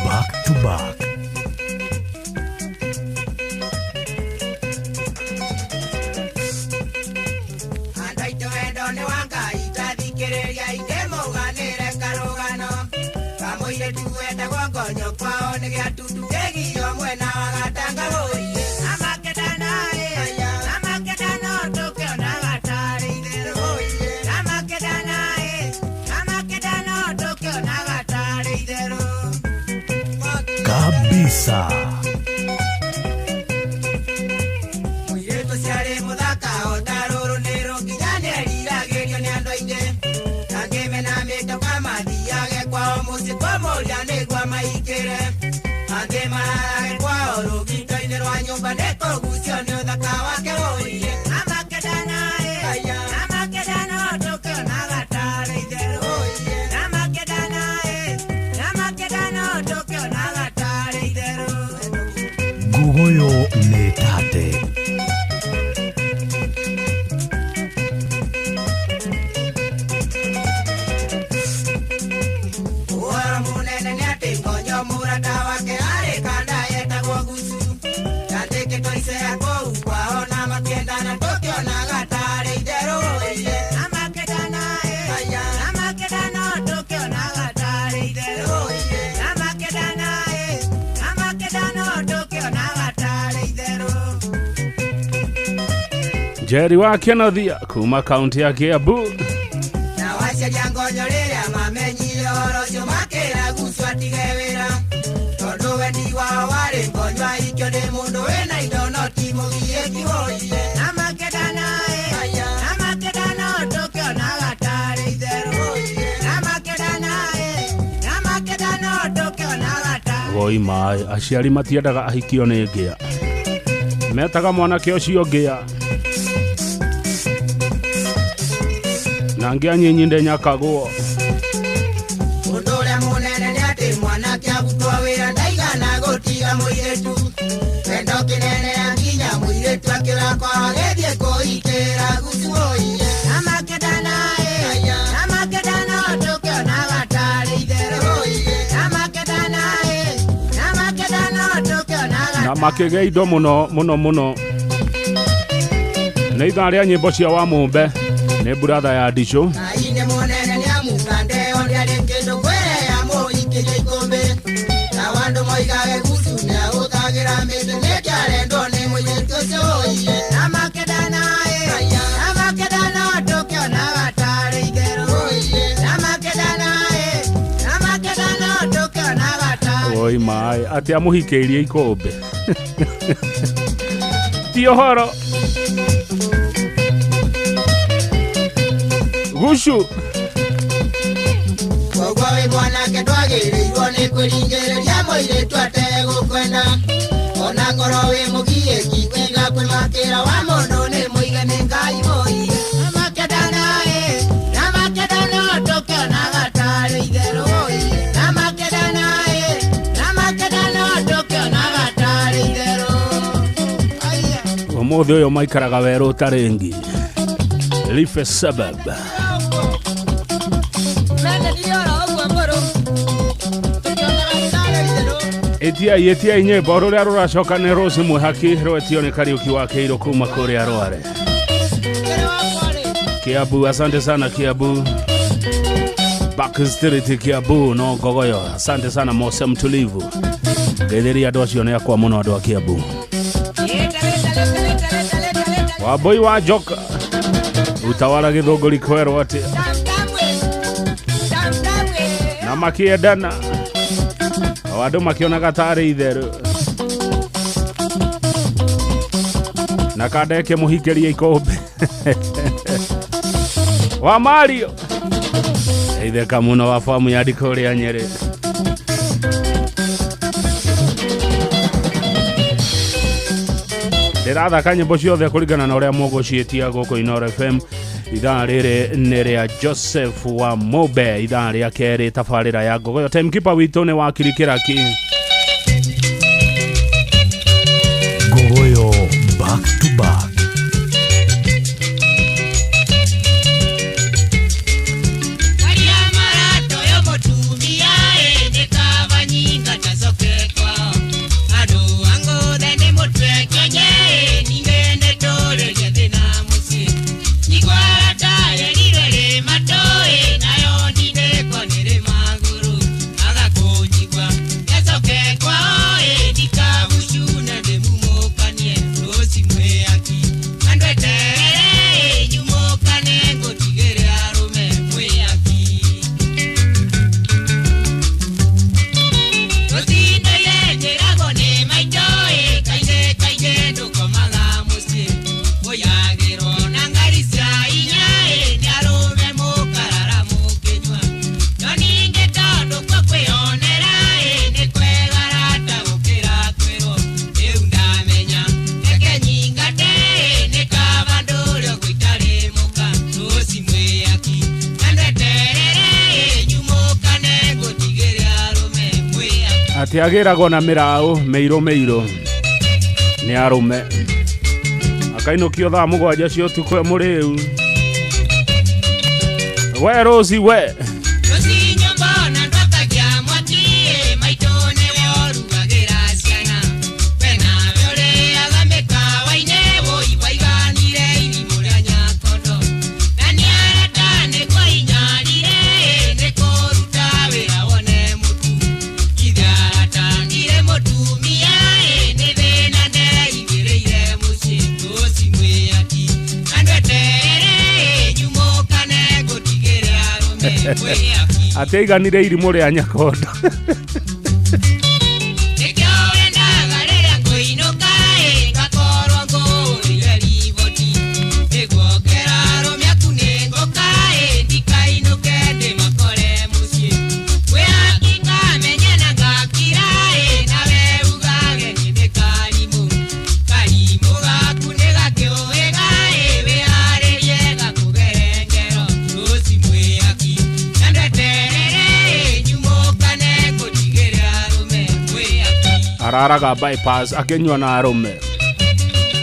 back to back. Andũ aitũ, wendo nĩ wa Ngai. Tathikĩrĩria indĩmũganĩre karũgano kamũirĩtu wetagwo Ngonyo, kwao nĩ gĩatutu kĩgio mwena wa Gatanga wũiĩ. Amakendana tũkĩonaga tarĩ itherũ wũiĩ. Amakendana tũkĩonaga tarĩ itherũ. Kabisa. Mũirĩtu ũcio arĩ mũthaka o ta rũrũ nĩ rũnginya nĩeriragĩrio nĩ andũ aingĩ. Angĩmena mĩtoka mathiage kwao mũciĩ kũmũria nĩguo maingĩre. Angĩ mararage kwao rũgito-inĩ rwa nyũmba nĩ kũgucio nĩ ũthaka wake wũiĩ. Amakendana tũkĩonaga tarĩ itherũ wũiĩ. Amakendana tũkĩonaga tarĩ itherũ. Ngogoyo nĩ tate. Ũhoro mũnene nĩ atĩ Ngonyo mũrata wake arĩ kanda yetagwo Gucu. Yandĩkĩtwo icera kũu kwao na makĩendana tũkĩonaga tarĩ itherũ wũiĩ. Amakendana tũkĩonaga tarĩ itherũ wũiĩ. Amakendana tũkĩonaga tarĩ itherũ. Njeri wa Kenothia kuma kaunti ya Kiambu. Na wacaria Ngonyo rĩrĩa mamenyire ũhoro ũcio makĩra Gucu atige wĩra, tondũ wendi wao warĩ Ngonyo ahikio nĩ mũndũ wĩna indo no ti mũgiĩki wũiĩ. Amakendana tũkĩonaga tarĩ itherũ wũiĩ. Amakendana tũkĩonaga tarĩ Woi maĩ, aciari matiendaga ahikio nĩ ngĩa, metaga mwanake ũcio ngĩa na ngĩa nyinyi ndenyakagwo. Ũndũ ũrĩa mũnene nĩ atĩ mwanake arutwo wĩra ndaigana gũtiga mũirĩtu. Wendo kĩnene nginya mũirĩtu akĩũra kwao agĩthiĩ kũhikĩra Gucu wũiĩ. Amakendana tũkĩonaga tarĩ itherũ wũiĩ. Amakendana tũkĩonaga Na makĩgĩa indo mũno mũno mũno. Nĩ ithaa rĩa nyĩmbo cia wa mũmbe, nĩ buratha ya ndicũ. Ngai mũnene nĩ amukandeo ndĩarĩ kĩndũ kwĩreya mũikĩrie ikũmbĩ. Na andũ moigage Gucu nĩahũthagĩra mĩtĩ nĩkĩarendwo nĩ mũirĩtu ũcio wũiĩ. Amakendana tũkĩonaga tarĩ itherũ wũiĩ. Amakendana tũkĩonaga tarĩ Woi maĩ, atĩ amũhikĩirie ikũmbĩ ti ũhoro Gucu. Koguo Wĩ mwanake ndwagĩrĩirwo nĩ kwĩringĩrĩria mũirĩtu ategũkwenda. Ona korwo wĩ mũgiĩki tiga kwĩmakĩra wa mũndũ nĩ mũige nĩ Ngai mũi. Na makĩendana ĩ, na makĩendana tũkĩonaga tarĩ itherũ ĩ. Na makĩendana ĩ, na makĩendana tũkĩonaga tarĩ itherũ. Ũmũthĩ ũyũ maikaraga werũ ũtarĩ ngi. Life suburb. Mendanire oro ũguo mũrũ, tũkĩonaga tarĩ itherũ. Ĩtiai ĩtiai nyĩmbo rũrĩa rũracoka nĩ Rose Mwĩhaki rwetio nĩ Kariũki wa Kĩirũ kuma kũrĩa Rware. Kiambu, asante sana Kiambu. Back Street Kiambu no Ngogoyo. Asante sana Mose Mtulivu. Ngeithĩria andũ acio nĩ akwa mũno andũ a Kiambu. Wambui wa Njoka utawala Gĩthũngũri kwerwo atĩa na makĩendana o andũ makĩonaga tarĩ itherũ na kandeke mũhingĩrie ikũmbĩ wa Mario itheka mũno wa famu ya ndikũrĩa Nyerĩ. Ndĩrathaka nyĩmbo ciothe kũringana na ũrĩa mũgũciĩtia gũkũ Inooro FM. Ithaa rĩrĩ nĩ rĩa Joseph wa Mobe, ithaa rĩa kerĩ tabarĩra ya Ngogoyo. Timekeeper witũ nĩ wakiri Kĩraki. Ngogoyo back to back. Maria maratoyo mũtumia ĩ nĩ kaba nyinga tacoke kwao. Andũ a ngũthe nĩ mũtwe kĩonye ĩ ningĩ nĩ tũrĩrie thĩna mũciĩ. Igwara tayerirwe rĩ matũ ĩ nayo ndindĩko nĩ rĩ magũrũ. Agakũnjigua nĩacoke kwao ĩ ndikabucune ndĩmumũkanie rũci mwĩaki. Andũ eterere ĩ nyumũkane ngũtigĩre arũme mwĩaki. Rũcinĩ njĩragwo nĩ maitũ ĩ kaingĩ kaingĩ ndũkomaga mũciĩ. Ũyagĩrwo na ngari cia inya ĩ nĩ arũme mũkarara mũkĩnyua. No ningĩ tondũ kuo kwĩyonera ĩ nĩ kwega rata gũkĩra kwĩrwo. Rĩu ndamenya reke nyingate ĩ nĩ kaba ndũre ũguo itarĩ mũka. Rũci mwĩaki andũ eterere ĩ nyumũkane ngũtigĩre arũme mwĩaki. Atĩ agĩragwo na mĩraũ mĩirũ mĩirũ nĩ arũme akainũkio thaa mũgwanja cia ũtukũ e mũrĩu. We Rose we. Rũcinĩ mbona ndwakagia mwaki ĩ maitũ nĩwe ũrugagĩra ciana. We nawe ũrĩaga mĩkawa-inĩ wũi waiganire irimũ rĩa nyakondo. Na nĩ arata nĩguo inyarire ĩ nĩ kũruta wĩra wone mũtu. Ithe aratanire mũtumia ĩ nĩ thĩna ndeigĩrĩire mũciĩ. Rũci mwĩaki andũ eterere ĩ nyumũkane ngũtigĩre arũme mwĩaki. Atĩ aiganire irimũ rĩa nyakondo. Nĩkĩo wendaga rĩrĩa ngũinũka ĩ ngakorwo ngũrĩire riboti. Nĩguo ngera arũme aku nĩ ngũka ĩ ndikainũke ndĩmakore mũciĩ. Mwĩaki ngamenye na ngakira ĩ nawe ugage nĩ karimũ. Karimũ gaku nĩ gakĩũĩga ĩ wĩharĩrie gakũgere ngero. Rũci mwĩaki andũ eterere ĩ nyumũkane ngũtigĩre arũme mwĩaki. Araraga bypass akĩnyua na arũme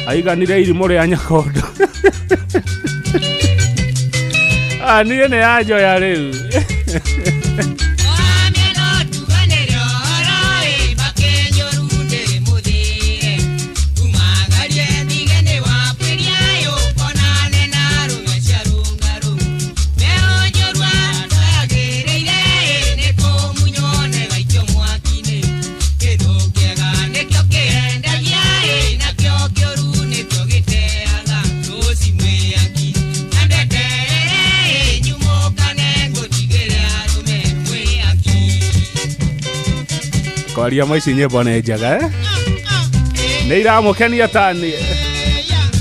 aiganire irimũ rĩa nyakondo. Ah, niĩ nĩ yanjoya rĩu. Kwaria ma ici nyĩmbo nĩ njega eh? Nĩ iramũkenia tani.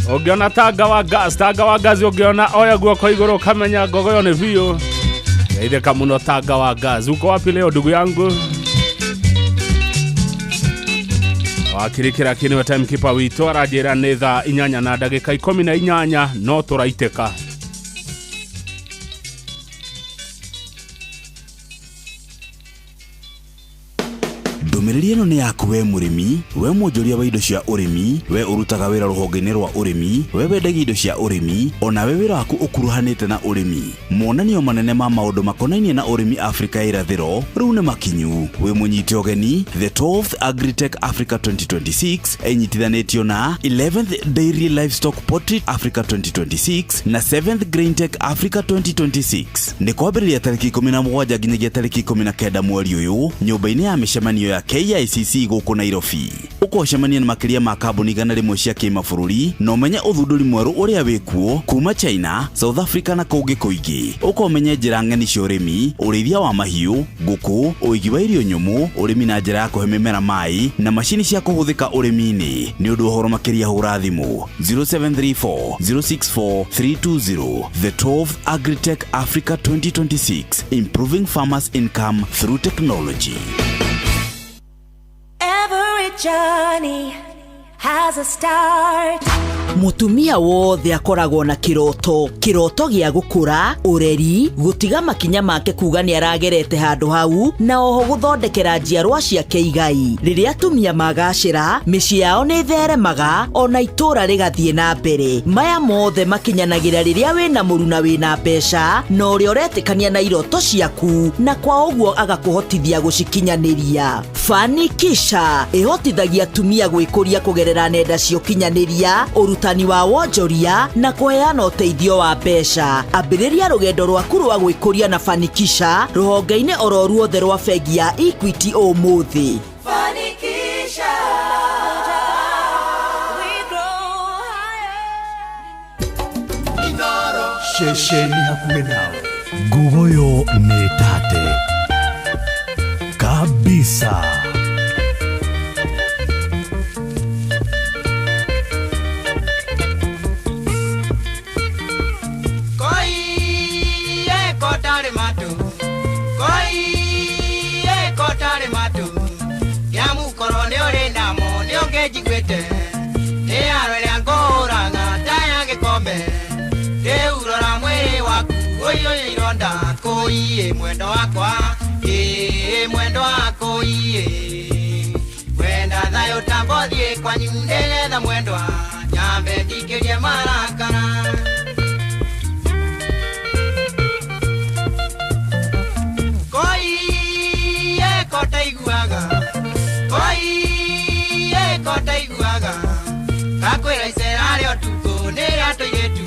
Ũngĩona tanga wa gas, tanga wa gas ũngĩona oya guoko igũrũ ũkamenya ngogoyo nĩ biũ. Geithĩka mũno Tanga wa Gas. Uko wapi leo ndugu yangu? Wakiri Kĩraki nĩwe timekeeper witũ aranjĩra nĩ thaa 8 na ndagĩka 18 no tũraitĩka. Ndũmĩrĩri ĩno nĩ yaku we mũrĩmi, we mwonjoria wa indo cia ũrĩmi, we ũrutaga wĩra rũhonge-inĩ rwa ũrĩmi, we wendagia indo cia ũrĩmi, ona we wĩra waku ũkuruhanĩte na ũrĩmi. Monanio manene ma maũndũ makonainie na ũrĩmi Afrika ya irathĩro rĩu nĩ makinyu. Wĩ mũnyite ũgeni The 12th Agritech Africa 2026 ĩnyitithanĩtio na 11th Dairy Livestock Poultry Africa 2026 na 7th Graintech Africa 2026. Nĩ kwambĩrĩria tarĩki 17 nginyagia tarĩki 19 mweri ũyũ nyũmba-inĩ ya mĩcemanio ya KICC gũkũ Nairobi. Ũkũcemania na makĩria ma kambuni 100 cia kĩmabũrũri na ũmenye ũthundũri mwerũ ũrĩa wĩkuo kuma China, South Africa na kũngĩ kũingĩ. Ũka ũmenye njĩra ng'eni cia ũrĩmi, ũrĩithia wa mahiũ, ngũkũ, ũigi wa irio nyũmũ, ũrĩmi na njĩra ya kũhe mĩmera maĩ na macini cia kũhũthĩka ũrĩmi-inĩ. Nĩ ũndũ wa ũhoro makĩria hũra thimũ 0734 064 320. The 12th Agritech Africa 2026, Improving Farmers Income Through Technology. Every journey has a start. Mũtumia wothe akoragwo na kĩroto, kĩroto gĩa gũkũra, ũreri, gũtiga makinya make kuga nĩ aragerete handũ hau, na oho gũthondekera njiarwa ciake igai. Rĩrĩa atumia magacĩra, mĩciĩ yao nĩ ĩtheremaga, ona itũũra rĩgathiĩ na mbere. Maya mothe makinyanagĩra rĩrĩa wĩna mũruna wĩna mbeca, na ũrĩa ũretĩkania na iroto ciaku, na kwa ũguo agakũhotithia gũcikinyanĩria. Fanikisha ĩhotithagia atumia gwĩkũria kũgerera nenda cia ũkinyanĩria, ũrutani wa wonjoria na kũheana ũteithio wa mbeca. Ambĩrĩria rũgendo rwaku rwa gwĩkũria na Fanikisha rũhonge-inĩ oro ruothe rwa bengi ya Equity ũmũthĩ. Fanikisha. We grow higher. Ceceni hakuhĩ nawe. Ngugoyo nĩ tate kabisa. Koi kotare matu, koi kotare matu, nĩamukorwo nĩ ũrĩ namo nĩ ũngĩnjiguĩte, nĩ aro ĩrĩa ngũhũraga ta ya gĩkombe, rĩu rora mwĩrĩ waku ũiyũire ironda, kũiĩ mwendo wakwa, ĩĩ mwendo wakũiĩ, wenda thayũ tambothiĩ kwanyu nĩgetha mwendwa nyambe ndikĩrie marakara. Koi kotaiguaga, koi kotaiguaga, kakwĩra icera rĩa ũtukũ nĩ rĩa tũirĩtu,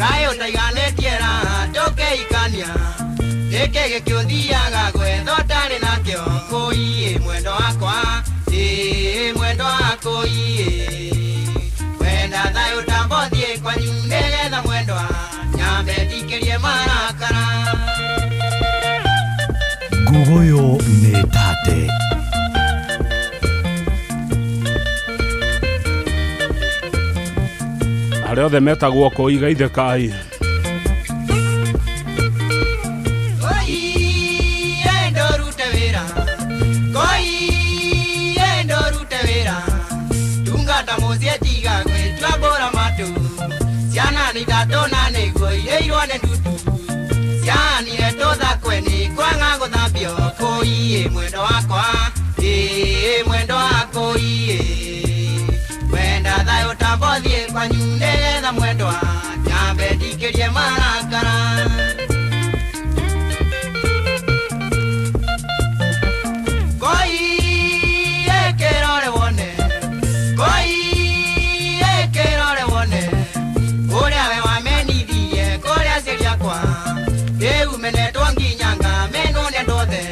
kaĩ ũtaiganĩtie raha ndũkĩhikania, nĩkĩ gĩkĩũthiaga gwetha ũtarĩ nakĩo, kũiĩ mwendo wakwa, ĩĩ mwendo wakũiĩ, wenda thayũ tambothiĩ kwanyu nĩgetha mwendwa nyambe ndikĩrie marakara. Ngugoyo nĩ tate. Arĩa othe metagwo kũi geithĩkai. Koi ndorute wĩra, koi ndorute wĩra, tungata mũciĩ tiga gwĩtua mbũra matũ, ciana nĩ ithatũ na nĩguo irĩirwo nĩ ndutu, cianire tũthakwe nĩ kwaga gũthambio, kũiĩ mwendo wakwa, ĩĩ mwendo wakũiĩ, wenda thayũ tambothiĩ kwanyu nĩgetha mwendwa nyambe ndikĩrie marakara. Koi kĩrore wone, koi kĩrore wone, ũrĩa we wamenithirie kũrĩa aciari akwa, rĩu menetwo nginya ngamenwo nĩ andũ othe,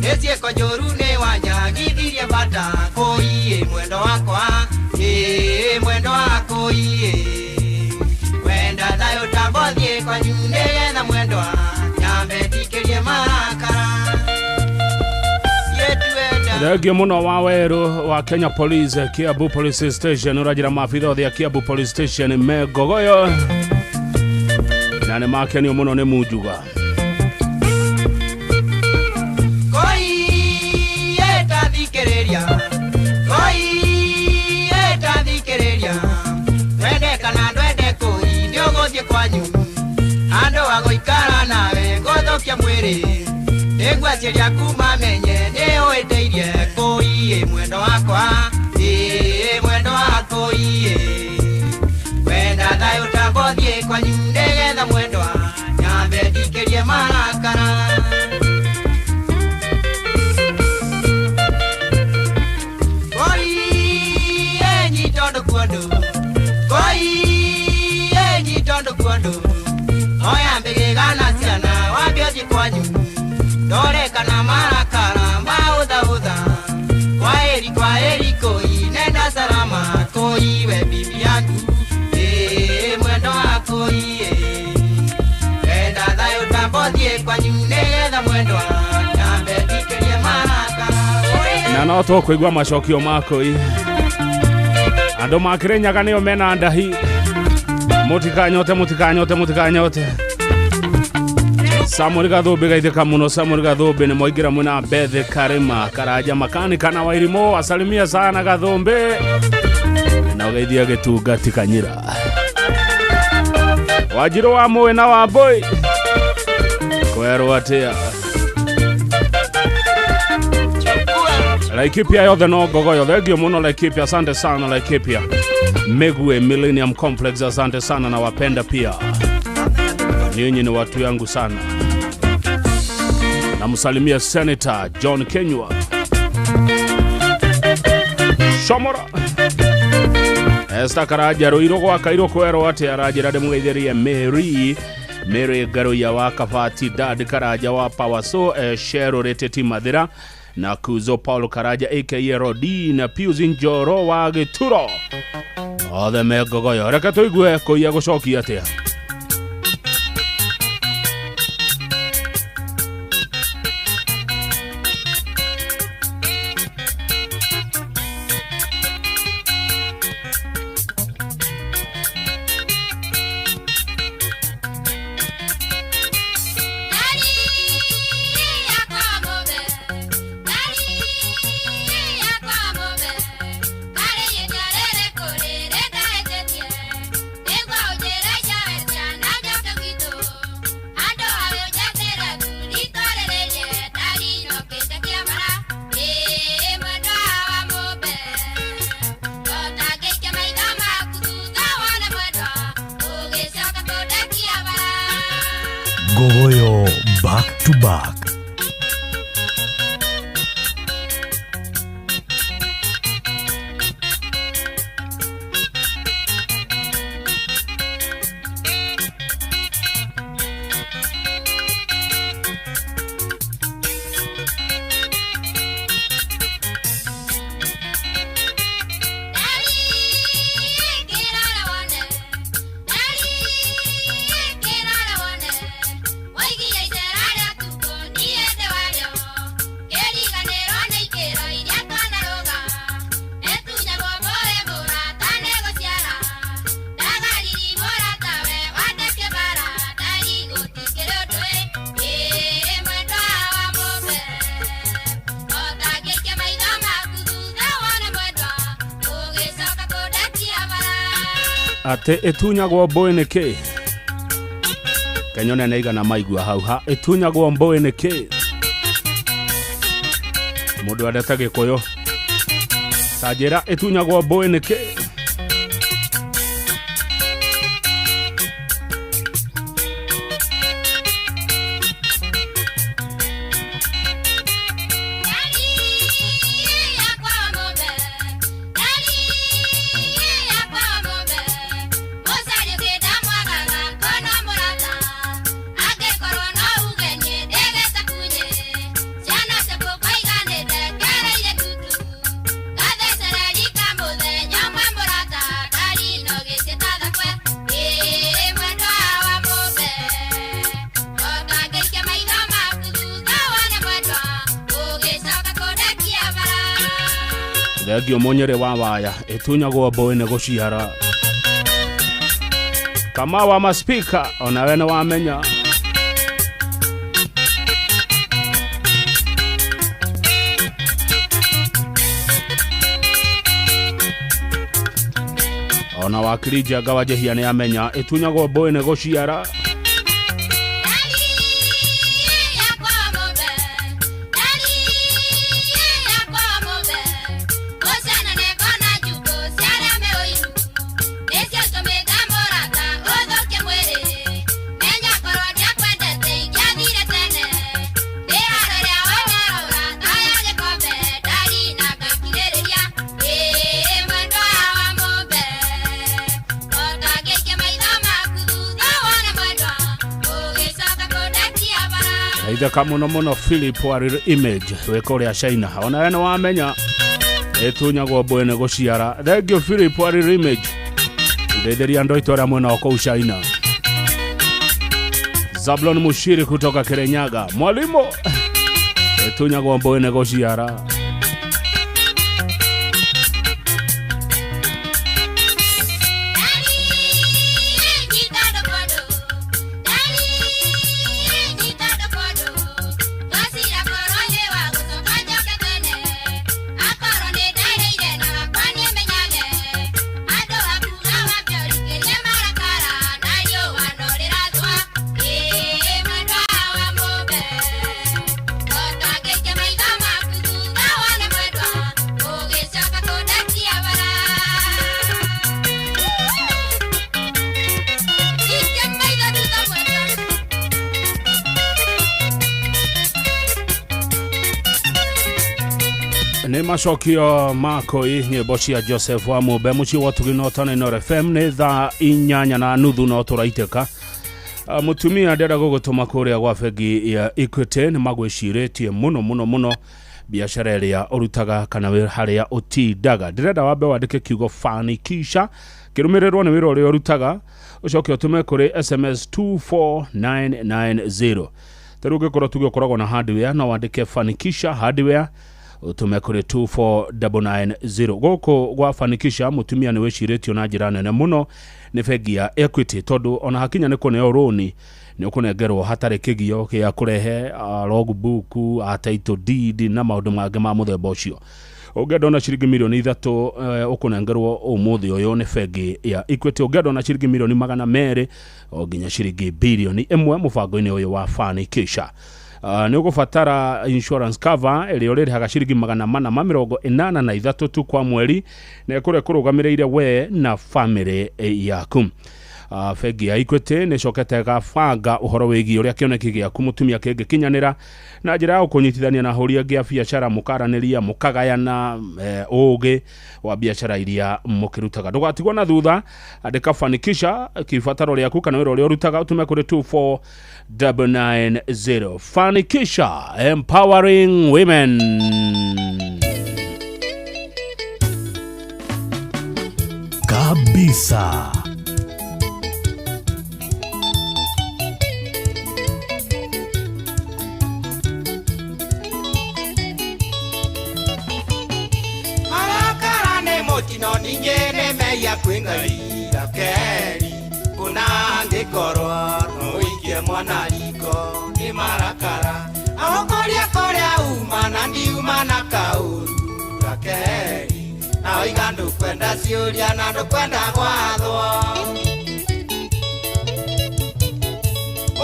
nĩ ciĩko njũru nĩ wanyagithirie bata, kũiĩ mwendo wakwa, ĩĩ mwendo wakũiĩ, wenda thayũ tambothiĩ kwanyu nĩgetha mwendwa nyambe ndikĩrie marakara. Thengio mũno wa werũ wa Kenya Police Kiambu Police Station ũranjĩra maabitha othe a Kiambu Police Station me Ngogoyo na nĩ makenio mũno nĩ Munjuga. Koi etathikĩrĩria twende kana ndwende kũi nĩ ũgũthiĩ kwanyu andũ a gũikara nawe gũthũkia mwĩrĩ nĩguo aciari aku mamenye nĩ ũhĩtĩirie kũi ĩ mwendo wakwa ĩ mwendo wakwa ĩ wenda thayũ tambothiĩ kwanyu nĩgetha mwendwa nyambe ndikĩrie marakara. Oya mbigigana ciana wambie ũthiĩ kwanyu ndore kana marakara maũthaũtha kwaheri kwaheri kũi nenda salama kũi we bibi yaku ĩ mwendo waku ĩ enda thayũ tambothiĩ kwanyu nĩgetha mwendwa nyambe ndikĩrie marakara. Na no tũkũigua macokio mako i andũ ma Kĩrĩnyaga nĩo mena ndahi. Mũtikanyote mũtikanyote mũtikanyote. Samuel Gathumbi gaithĩka mũno. Samuel Gathumbi nĩ mwaingĩra mwena Bethe Karima Karanja makanika na Wairimu asalimia sana Gathumbi na ũgeithia gĩtungati Kanyira Wanjirũ wa Mũĩ na wa Mbũi kwerwo atĩa. Laikipia yothe no ngogoyo. Thengio mũno Laikipia, asante sana Laikipia. Megwe Millennium Complex, asante sana na wapenda pia. Ninyi ni watu yangu sana. Namsalimia Senator John Kenywa Shomora Esther Karaja Ruiro gwa Kairo kwerwo atĩa aranjĩra ndĩmũgeithĩrie Mary Mary Ngaruiya wa Kabati Dad Karaja wa Power So Shero Reteti Mathira na Kuzo Paul Karaja aka Rodi na Pius Njoro wa Gĩturo othe me ngogoyo. Reke tũigue kũiya gũcokia atĩa. Ngogoyo back to back. Ate ĩtunyagwo mbũĩ nĩkĩ? Kenyone nĩ igana maigua hau ha ĩtunyagwo mbũĩ nĩkĩ? Mũndũ endete Gĩkũyũ ta njĩra ĩtunyagwo mbũĩ nĩkĩ? Thengio Mũnyĩrĩ wa waya ĩtunyagwo mbũĩ nĩ gũciara. Kama wa maspika onawe nĩ wamenya. Ona wakiri Njenga wa Njehia nĩ amenya ĩtunyagwo mbũĩ nĩ gũciara. Itheka muno muno Philip wa Real Image wĩ kũrĩa China. Ona we nĩ wamenya ĩtunyagwo mbũĩ nĩ gũciara. Thank you Philip wa Real Image. Ndetheria andũ aitũ arĩa mwena wa kũu China. Zablon Mushiri kutoka Kirinyaga. Mwalimu ĩtunyagwo mbũĩ nĩ gũciara. Nĩ macokio makoi nyĩmbo cia Joseph wa Mũmbe mũciĩ wa Ũtugi na Ũtana Inooro FM. Nĩ thaa 8:30 no tũraitĩka. Mũtumia ndĩrenda gũgũtũma kũrĩa gwa bengi ya Equity. Nĩ magwĩcirĩtie mũno mũno mũno biacara ĩrĩa ũrutaga kana harĩa ũtindaga. Ndĩrenda wambe wandĩke kiugo fanikisha kĩrũmĩrĩrwo nĩ wĩra ũrĩa ũrutaga, ũcoke ũtũme kũrĩ SMS 24990. Tarĩu ũngĩkorwo tuge ũkoragwo na hardware, no wandĩke fanikisha hardware utume kũrĩ 24990. Gũkũ gwa fanikisha mũtumia nĩ wĩcirĩtio na njĩra nene mũno nĩ bengi ya Equity, tondũ ona hakinya nĩ kũneo rũni nĩ ũkũnengerwo hatarĩ kĩgio gĩa kũrehe logbook, title deed na maũndũ mangĩ ma mũthemba ũcio. Ũngĩenda ona ciringi milioni 3 ũkũnengerwo ũmũthĩ ũyũ nĩ bengi ya Equity. Ũngĩenda ona ciringi milioni 200 o nginya ciringi bilioni 1 mũbango-inĩ ũyũ wa fanikisha. Nĩ ũgũbatara insurance cover ĩrĩa ũrĩrĩhaga ciringi 483 tu kwa mweri, na ĩkũrĩa kũrũgamĩrĩire we na family yaku. Bengi ya Equity nĩ ĩcokete ĩgabanga ũhoro wĩgiĩ ũrĩa kĩoneki gĩaku mũtumia kĩngĩkinyanĩra na njĩra ya gũkũnyitithania na ahũri angĩ a biacara, mũkaranĩria, mũkagayana ũgĩ wa biacara iria mũkĩrutaga. Ndũgatigwo na thutha, andĩka fanikisha kĩbataro rĩaku kana wĩra ũrĩa ũrutaga ũtũme kũrĩ 24990. Fanikisha, empowering women. Kabisa. Mutino ningĩ meya kwĩ Ngai Rakeli kuna ngĩkorwo no ũikie mwana riko nĩ marakara ahũkũria kũrĩa uma na ndiuma na kaũru Rakeli na oiga ndũkwenda ciũria na ndũkwenda gwathwo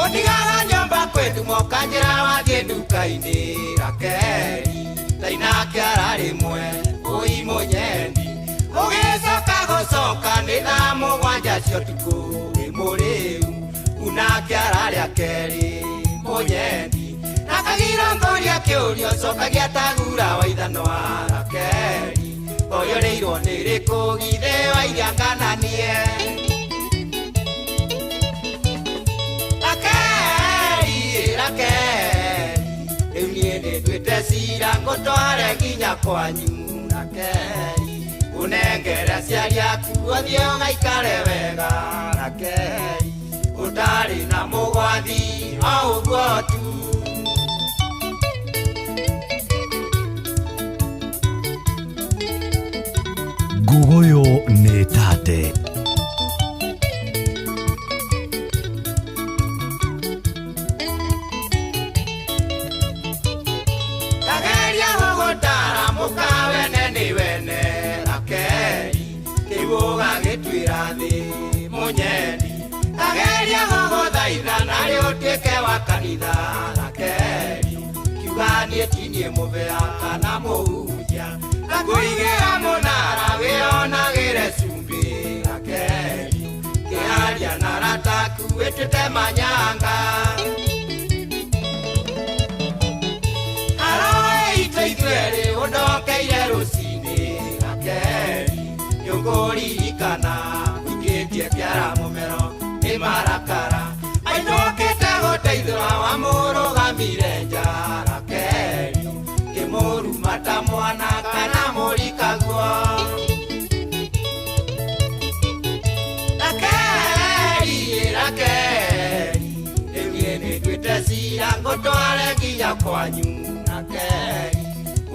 ũtigaga nyũmba kwĩ ũkanjĩra wathiĩ nduka-inĩ Rakeli tainake ararĩ mwe ũi mũnyendi ũgĩcoka gũcoka nĩ thaa mũgwanja cia ũtukũ wĩ mũrĩu unake ararĩa kerĩ mũnyendi na kagiro ngũria kĩũria ũcokagia ta gura wa ithanwa Rakeli ũyũrĩirwo nĩ rĩkũ githĩ wa iria ngananie Rakeli Rakeli rĩu niĩ nĩnduĩte cira ngũtware nginya kwanyu Rakeli unengere aciari aku ũthiĩ ũgaikare wega Rakeli ũtarĩ na mũgwathi o ũguo tu. Ngugoyo nĩ tate. Ndageria gũgũtara mũkawene nĩ wene Rakeli kĩu ũgagĩ Agĩtuĩra thĩ mũnyendi ageria gũgũthaitha narĩ ũtuĩke wa kanitha Rakeli kiuga niĩ ti niĩ mũbea kana mũhunjia ngakũigĩra mũnara wĩonagĩre cumbĩ Rakeli kĩaria na rataku wĩtĩte manyanga aroe itũ ithuerĩ ũndokeire rũcinĩ Rakeli nĩũkũririkana ũikĩtie kĩara mũmero nĩ marakara ainũkĩte gũteithũra wamũrũgamire nja Rakeli kĩmũruma ta mwana kana mũrikaguo Rakeli Rakeli rĩu niĩ nĩnduĩte cira ngũtware nginya kwanyu Rakeli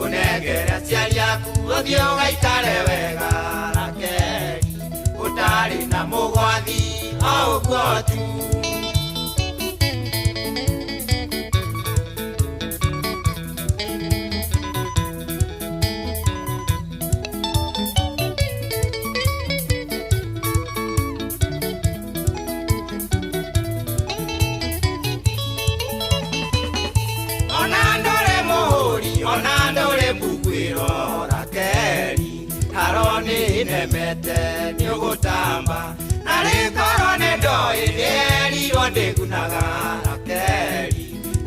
ũnengere aciari aku ũthiĩ ũgaikare wega Rakeli ũtarĩ na mũgwathi o ũguo tu. Ona ndũrĩ mũhũri ona ndũrĩ mbuguĩro Rakeli haro nĩ nemete nĩũgũtamba narĩ korwo nĩ ndoĩ nĩerirwo ndĩgunaga Rakeli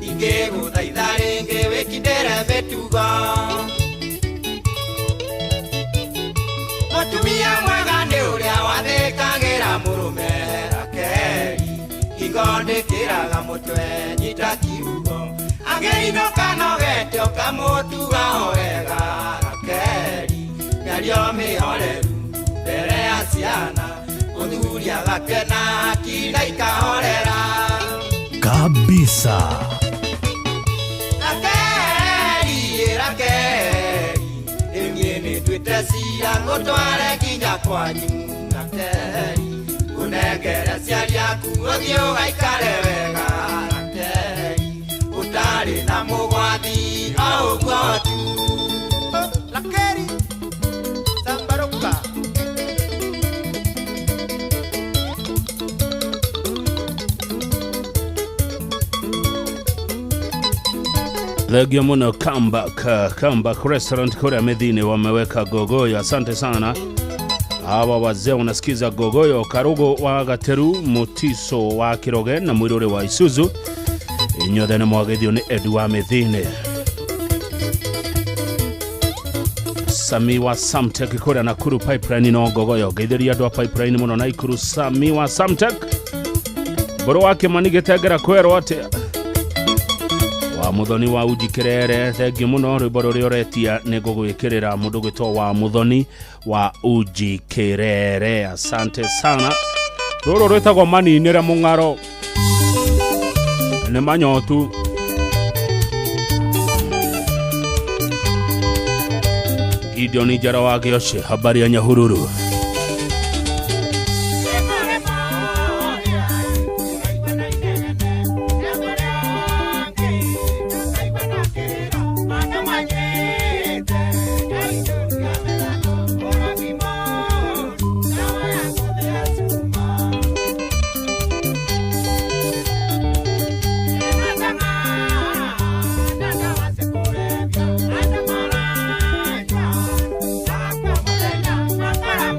ingĩgũthaitha rĩngĩ wĩkindĩre mĩtugo mũtumia mwega nĩ ũrĩa wathĩkagĩra mũrũme Rakeli hingo ndĩkĩraga mũtwe nyita kiugo angĩinũka nogete ũkamũtuga o wega Rakeli mĩario mĩhoreru mbere ya ciana mũthuri agakena kinda ikahorera Kabisa. Rakeli Rakeli rĩu niĩ nĩnduĩte cira ngũtware nginya kwanyu Rakeli ũnengere aciari aku ũthiĩ ũgaikare wega Rakeli ũtarĩ na mũgwathi o ũguo tu Rakeli Sambaruka. Thengio muno Comeback Restaurant kũrĩa Mĩthini wameweka gogoyo. Asante sana hawa wazee wanasikiza gogoyo. Karugo wa Gateru, Mutiso wa Kiroge na Mwiruri wa Isuzu, inyuothe nĩ mwagethio nĩ Edu wa Mĩthini. Sami wa Samtek kũrĩa Nakuru Pipeline no gogoyo, ngeithĩria andũ a Pipeline mũno Naikuru. Sami wa Samtek mbũrũ wa Kĩmani gĩtengera kwerwo atĩa wa Muthoni wa Uji Kirere, thengiũ mũno rwĩmbo rũrĩa ũretia nĩ ngũgwĩkĩrĩra mũndũ gwĩtwo wa Muthoni wa Uji Kirere. Asante sana. Rũrũ rwĩtagwo maninĩre mũng'aro nĩ manyotu. Gideon Njara wa Gĩoce, habari ya Nyahururu. Para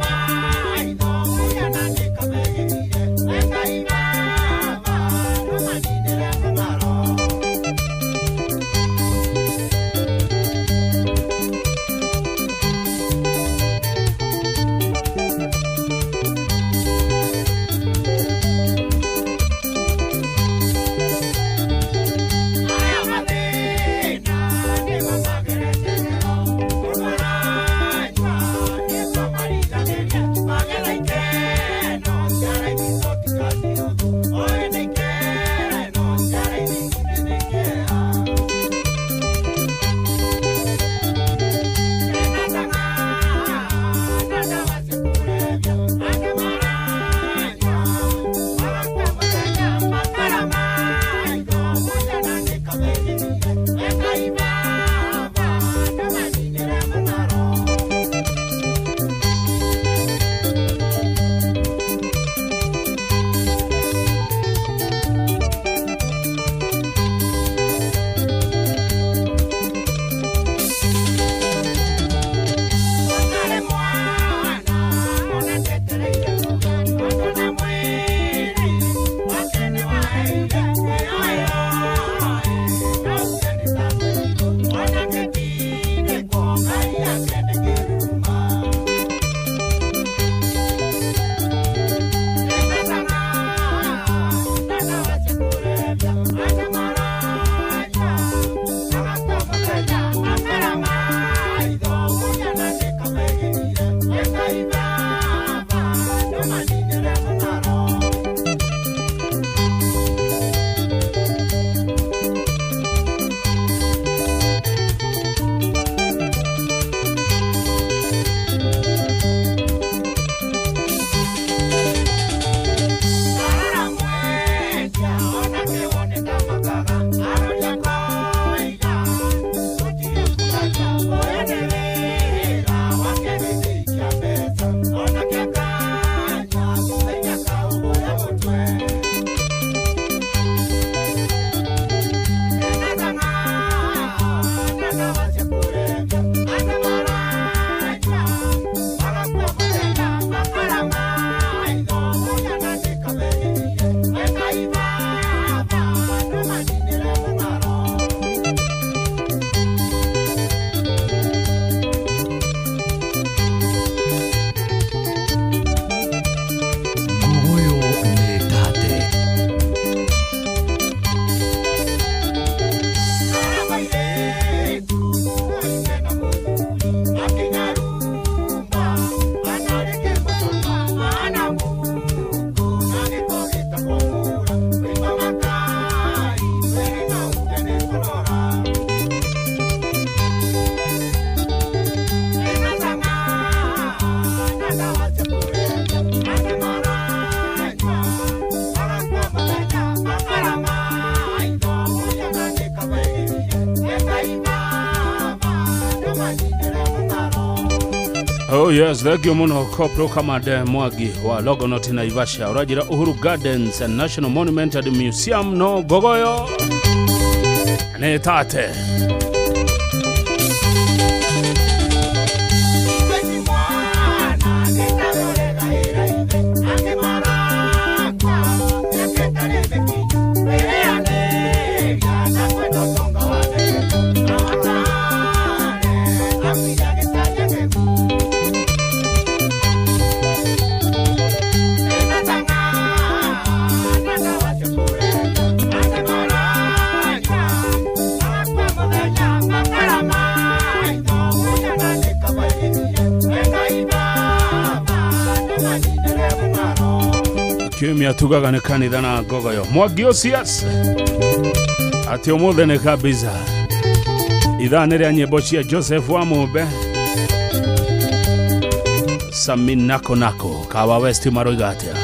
Oh yes, thank you muno Corporal Commander Mwangi wa Longonot Naivasha. Ũranjĩra Uhuru Gardens and National Monument and Museum no ngogoyo nĩ tate. Kiumia tugaga nĩ kanitha na ngogoyo. Mwangi Osias atĩ ũmũthĩ nĩ kabisa ithaa nĩ rĩa nyĩmbo cia Joseph Wamũmbe Sami nako nako Kawa West maroiga atĩa.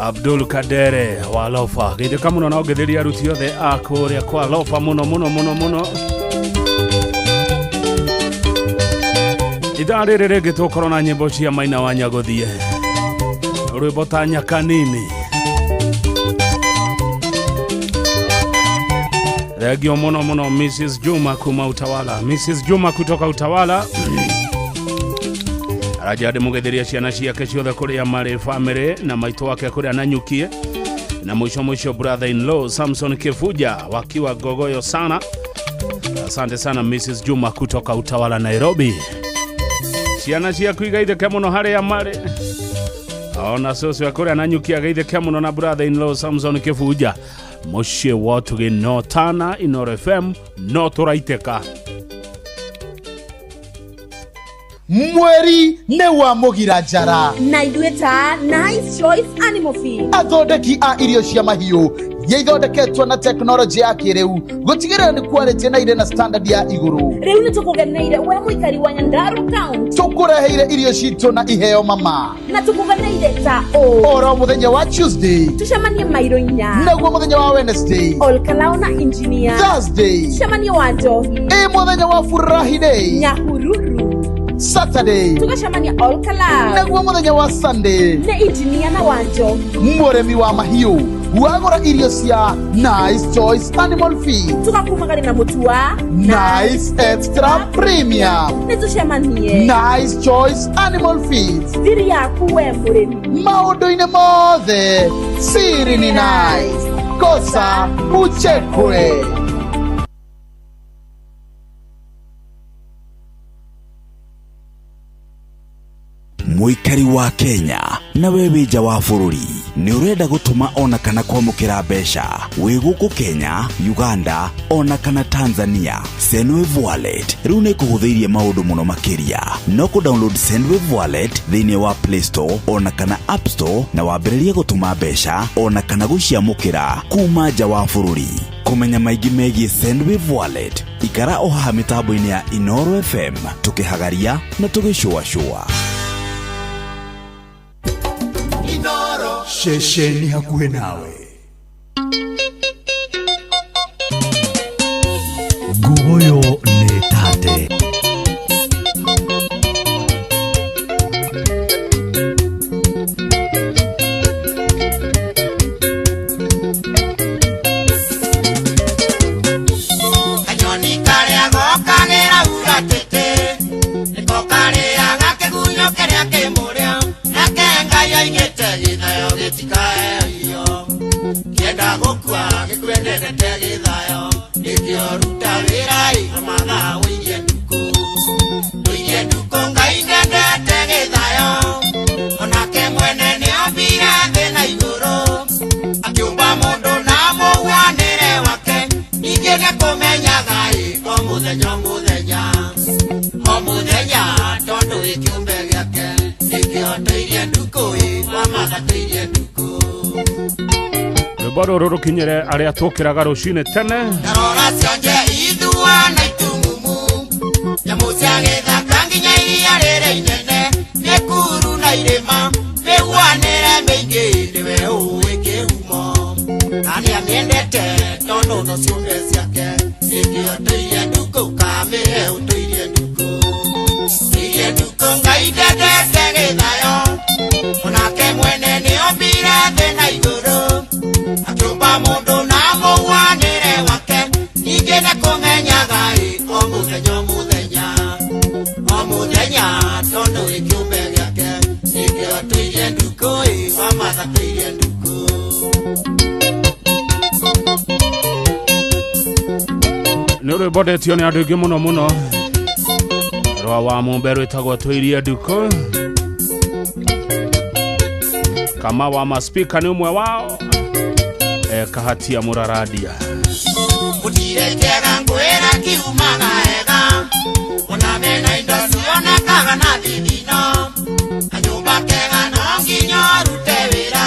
Abdul Kadere wa Lofa geithĩka mũno na ũngĩthĩria aruti othe a kũrĩa kwa Lofa mũno mũno mũno mũno. Ithaa rĩrĩ rĩngĩ tũkorwo na nyĩmbo cia Maina wa Nyagũthiĩ, rwĩmbo ta Nyakanini. Thengio mũno mũno Mrs Juma kuma Utawala, Mrs Juma kutoka Utawala araja ndĩmũgeithĩria ciana ciake ciothe kũrĩa marĩ family na maitũ wake kũrĩa Nanyukie, na mwisho mwisho brother in law Samson Kifuja wakiwa Gogoyo sana. Asante sana Mrs Juma kutoka Utawala Nairobi. Ciana ciaku igaithĩke mũno harĩa marĩ, ona cũcũ kũrĩa Nanyukie agaithĩke mũno na brother in law Samson Kifuja. Mũciĩ wotu no Tana Inooro FM no tũraitĩka. Mweri nĩ wa mũgira njara na ithuĩ ta Nice Choice Animal Feed, athondeki a irio cia mahiũ iria ithondeketwo na tekinoronjĩ ya kĩrĩu gũtigĩrĩra nĩ quality na irĩ na standard ya igũrũ. Rĩu nĩ tũkũgeneire we mũikari wa Nyandarua County, tũkũreheire irio citũ na iheo mama, na tũkũgeneire ta ũũ oro mũthenya wa Tuesday tũcemanie mairo inya, naguo mũthenya wa Wednesday Olkalao na Engineer, Thursday tũcemanie wa Njohi, ĩ mũthenya wa Furahi Day Nyahururu, Saturday tũgacemania Olkalao, naguo mũthenya wa Sunday nĩ Engineer na wa Njohi. Mũrĩmi wa mahiũ wagũra irio cia Nice Choice Animal Feed tũgakumagari na mũtu wa Nice Extra Premium. Nĩ tũcemanie Nice Choice Animal Feed, thiri yaku we mũrĩmi maũndũ-inĩ mothe siri ni nice, kosa uchekwe. Mũikari wa Kenya na we wĩ nja wa bũrũri nĩ ũrenda gũtũma ona kana kwamũkĩra mbeca wĩ gũkũ Kenya, Uganda ona kana Tanzania. Sendwave Wallet rĩu nĩ ĩkũhũthĩirie maũndũ mũno makĩria. No kũ download Sendwave Wallet thĩinĩ wa Play Store ona kana App Store na wambĩrĩrie gũtũma mbeca ona kana gũciamũkĩra kuma nja wa bũrũri. Kũmenya maingĩ megiĩ Sendwave Wallet, ikara o haha mĩtambo-inĩ ya Inooro FM tũkĩhagaria na tũgĩcũacũa. Inooro. Ceceni hakuhĩ nawe. Nguguyo nĩ tate. Kanyoni karĩa gokagĩra uga tĩtĩ, nĩko karĩaga kĩgunyũ kĩrĩa kĩ mũrĩo, nake Ngai oigĩte gĩthayo gĩtikae irio. Kĩenda gũkua gĩkwendete gĩthayo, nĩkĩo ruta wĩra ĩ mathaa ũirie ndukũ. Ũirie ndukũ Ngai ndendete gĩthayo, onake mwene nĩombire thĩ na igũrũ, akĩũmba mũndũ na mũhianĩre wake, ningĩ nĩkũmenyaga ĩ o mũthenya o mũthenya o mũthenya tondũ wĩ kĩũmbe gĩake nĩkĩo tũirie ndukũ ĩ kwa matha tũirie ndukũ. Rwĩmbo rũrũ rũkinyĩre arĩa tũkĩraga rũcinĩ tene. Ndarora cionje ithua na itumumu, nyamũ cia gĩthaka nginya iria rĩrĩa inene, mĩkuru na irĩma mĩhuanĩre mĩingĩ nĩwe ũĩ kĩhumo, na nĩamĩendete tondũ no ciũmbe ciake, nĩkĩo tũirie ndukũ kamĩhe ũtũirie ndukũ. Tũirie ndukũ Ngai ndendete gĩthayo, onake mwene nĩombire thĩ na igũrũ, akĩũmba mũndũ na mũhianĩre wake, ningĩ nĩkũmenyaga ĩ o mũthenya o mũthenya o mũthenya tondũ wĩ kĩũmbe gĩake, nĩkĩo tũirie ndukũ ĩ wa matha tũirie ndukũ. Nĩ rwĩmbo ndetio nĩ andũ aingĩ mũno mũno rwa wa Mũmbe rwĩtagwo tũirie ndukũ. Kama wa maspika nĩ ũmwe wao, kahatia mũraradia. Gũtirĩ kĩega ngwĩra kiumaga ega, ona mena indo cionekaga na thithino, kanyũmba kega no nginya ũrute wĩra,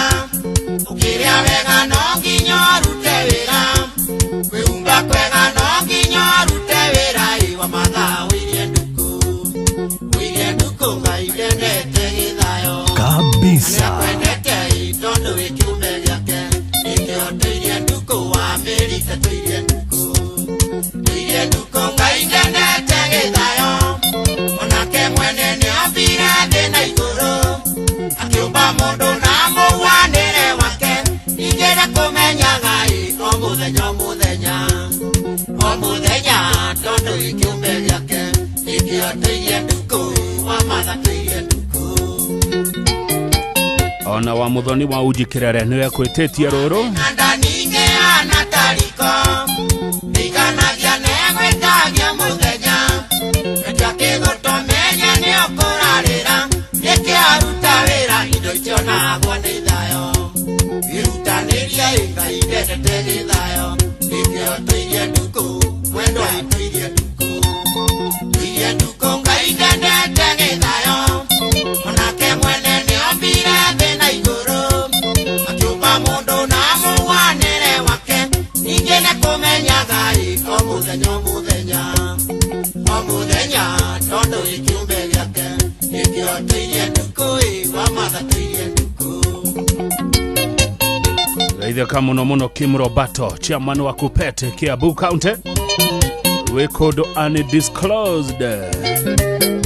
ũkĩrĩa wega no nginya ũrute wĩra, kwĩhumba kwega no nginya ũrute wĩra ĩ wa mathaa ũirie ndukũ, ũirie ndukũ Ngai ndendete gĩthayo. Kabisa. Nĩakwendete ĩ tondũ wĩ kĩũmbe gĩake, nĩkĩo tũirie ndukũ wamĩrite tũirie ndukũ. Tũirie ndukũ Ngai ndendete gĩthayo, onake mwene nĩombire thĩ na igũrũ, akĩũmba mũndũ na mũhianĩre wake, ningĩ nĩkũmenyaga ĩ o mũthenya o mũthenya o mũthenya tondũ wĩ kĩũmbe gĩake, nĩkĩo tũirie ndukũ wa matha tũirie ndukũ. Ona wa Muthoni wa Uji Kĩrere nĩwe kwĩtĩtie rũrũ. Ndaningĩ anatariko ndiganagia negwĩtagia mũthenya, etia kĩgũtũmenye nĩũkũrarĩra, nĩkĩo aruta wĩra indo itionagwo nĩ ithayo, wĩrutanĩrie ĩ Ngai ndendete gĩthayo, nĩkĩo tũirie ndukũ mwendwa tũirie ndukũ, tũirie ndukũ Ngai ndendete gĩthayo, onake mwene nĩombire thĩ na igũrũ, akĩũmba mũndũ na mũhianĩre wake, ningĩ nĩkũmenyaga ĩ o mũthenya o mũthenya o mũthenya tondũ wĩ kĩũmbe gĩake, nĩkĩo tũirie ndukũ ĩ wa matha tũirie ndukũ. Geithĩka mũno mũno Kim Roberto, chairman wa Kupete Kiambu County, wĩ kũndũ undisclosed.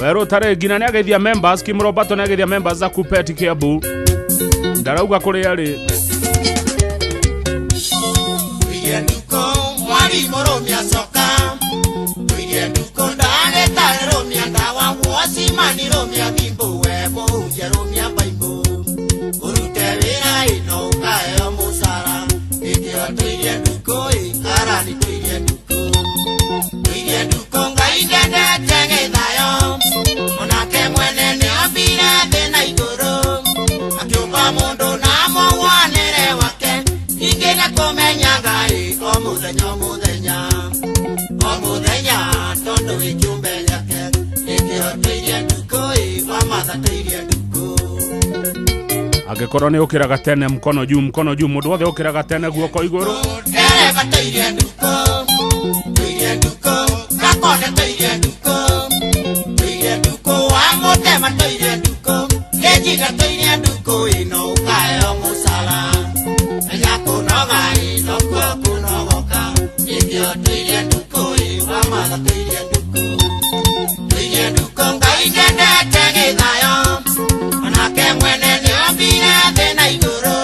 Werũ tarĩ nginya nĩageithia members. Kim Roberto nĩageithia members a Kupete Kiambu, ndarauga kũrĩa arĩ. Tũirie ndukũ mwarimũ rũmia coka, tũirie ndukũ ndagĩtarĩ rũmia ndawa, wocimani rũmia thimũ, we mũhunjia rũmia baibũ, ũrute wĩra ĩ no ũkaheo mũcara, nĩkĩo tũirie ndukũ ĩ karani tũirie ndukũ. Tũirie ndukũ Ngai ndendete gĩthayo, onake mwene nĩombire thĩ na igũrũ, akĩũmba mũndũ na mũhianĩre wake, ningĩ nĩkũmenyaga ĩ o mũthenya o mũthenya o mũthenya tondũ wĩ kĩũmbe gĩake, nĩkĩo tũirie ndukũ ĩ wa matha tũirie ndukũ. Angĩkorwo nĩ ũkĩraga tene, mkono juu, mkono juu, mũndũ wothe ũkĩraga tene guoko igũrũ. Ndereba tũirie ndukũ, tũirie ndukũ, gakone tũirie ndukũ, tũirie ndukũ wa mũtema tũirie ndukũ, kĩnjiga tũirie ndukũ ĩ no ũkaheo mũcara. mũcara menya kũnoga ĩ nokuo kũnogoka nĩkĩo tũirie ndukũ ĩ wamatha tũirie ndukũ tũirie ndukũ Ngai ndendete gĩthayo onake mwene nĩombire thĩ na igũrũ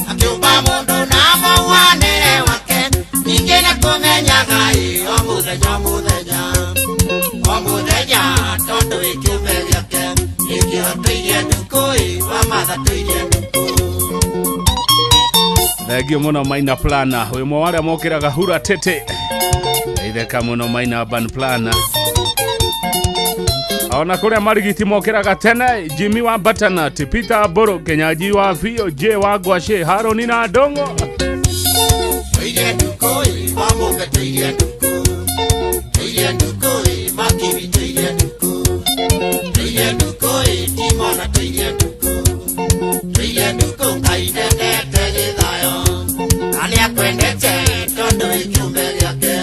akĩũmba mũndũ na mũhuanĩre wake ningĩ nĩkũmenyaga ĩ o mũthenya o mũthenya o mũthenya tondũ wĩ kĩũmbe gĩake nĩkĩo tũirie ndukũ ĩ wamatha tũirie ndukũ. Thengio muno Maina Plana, wĩ ũmwe wa arĩa mokĩraga hura tete. Itheka muno Maina Urban Plana. Ona kũrĩa marigiti mokĩraga tene, Jimmy wa Butternut, Peter Mbũrũ, Kenyaji wa Fio, J wa Ngwacĩ, Harũni na Ndũng'ũ. Tũirie ndukũ ĩ wamũke tũirie ndukũ tũirie ndukũ ĩ makibi tũirie ndukũ tũirie ndukũ ĩ timona tũirie ndukũ tũirie ndukũ Ngai ndendete gĩthayo na nĩakwendete tondũ wĩ kĩũmbe gĩake.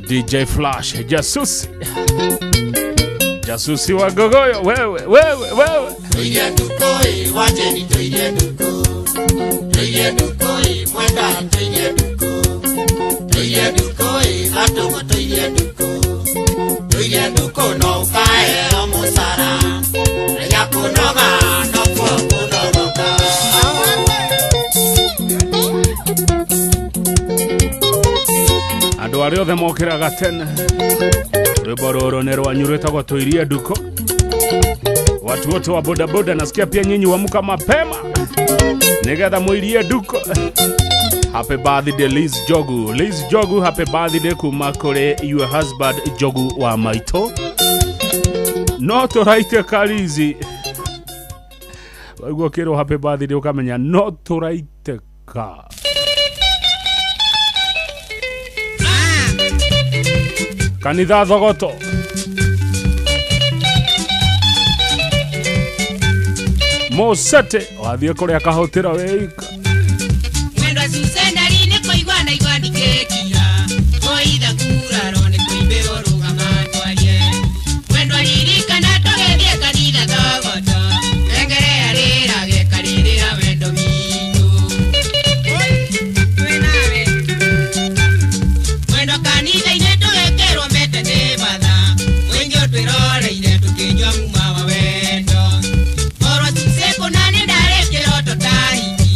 DJ Flash, jasusi. Jasusi wa Gogoyo, wewe, wewe, wewe. Tũirie ndukũ ĩ Wanjeri tũirie ndukũ tũirie ndukũ ĩ Mwenda tũirie ndukũ tũirie ndukũ ĩ Gatũngũ tũirie ndukũ tũirie ndukũ no ũkaheo mũcara menya kũnoga nokuo kũnogoka. Andũ arĩa othe mokĩraga tene, rwĩmbo rũrũ nĩ rwanyu rwĩtagwo tũirie ndukũ. Watu wote wa bodaboda, nasikia pia nyinyi huamka mapema nigetha mũirie ndukũ. Happy birthday Liz Jogu. Liz Jogu, happy birthday kuma kũrĩ your husband Jogu wa maitũ. No tũraitĩka Liz. Waigua ũkĩrwo happy birthday ũkamenya no tũraitĩka. Kanitha Thogoto. Mosete wathiĩ kũrĩa kahũtĩra wĩika. Mwendwa cucendari nĩ kũigua na igua ndikĩkira kũitha kuraro nĩ kũimbĩrwo rũgama twarie mwendwa ririkana tũgĩthiĩ kanitha Thogoto ngengere yarĩrage karĩrĩra wendo witũ twĩnawe mwendwa kanitha-inĩ tũgĩkĩrwo mete nĩ batha mũingĩ ũtwĩroreire tũkĩnyua muma wa wendo korwo cuce kũna nĩ ndarĩ kĩroto ta hiki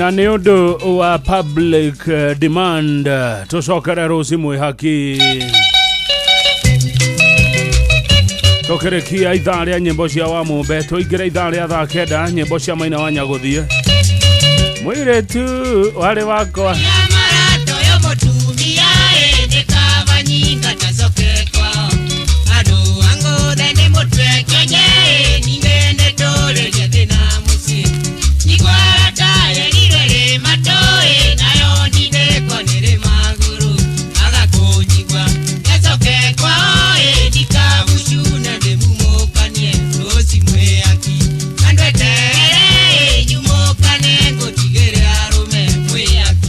Na nĩ ũndũ wa public demand tũcokere rũci mwĩhaki tũkĩrĩkia ithaa rĩa nyĩmbo cia wa mũmbe tũingĩre ithaa rĩa thaa kenda nyĩmbo cia maina wa nyagũthiĩ mũirĩtu warĩ wakwa.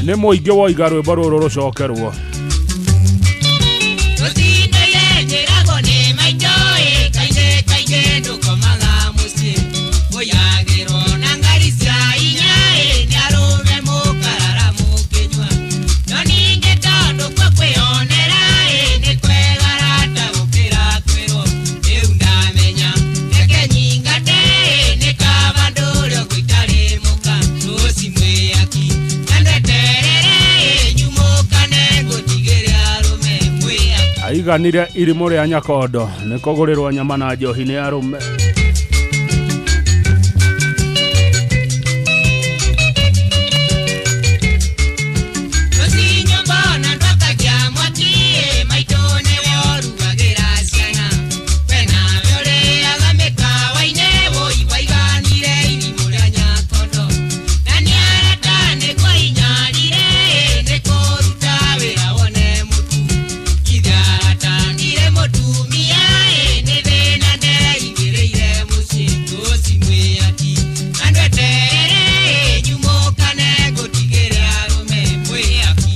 Nĩ mũingĩ woiga rwĩmbo rũrũ rũcokerwo. Aiganire irimũ rĩa Nyakondo nĩ kũgũrĩrwo nyama na njohi nĩ arũme.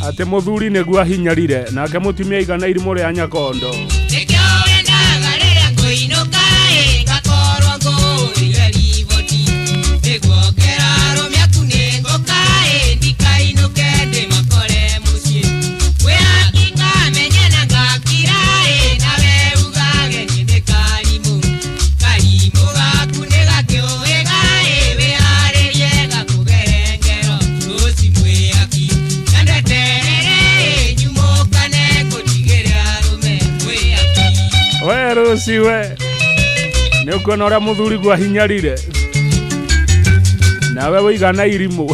Atĩ mũthuri nĩguo ahinyarire nake mũtumia aigana irimũ rĩa Nyakondo. Siwe nĩ ũkuona ũrĩa mũthuri guo ahinyarire nawe wĩigana irimũ.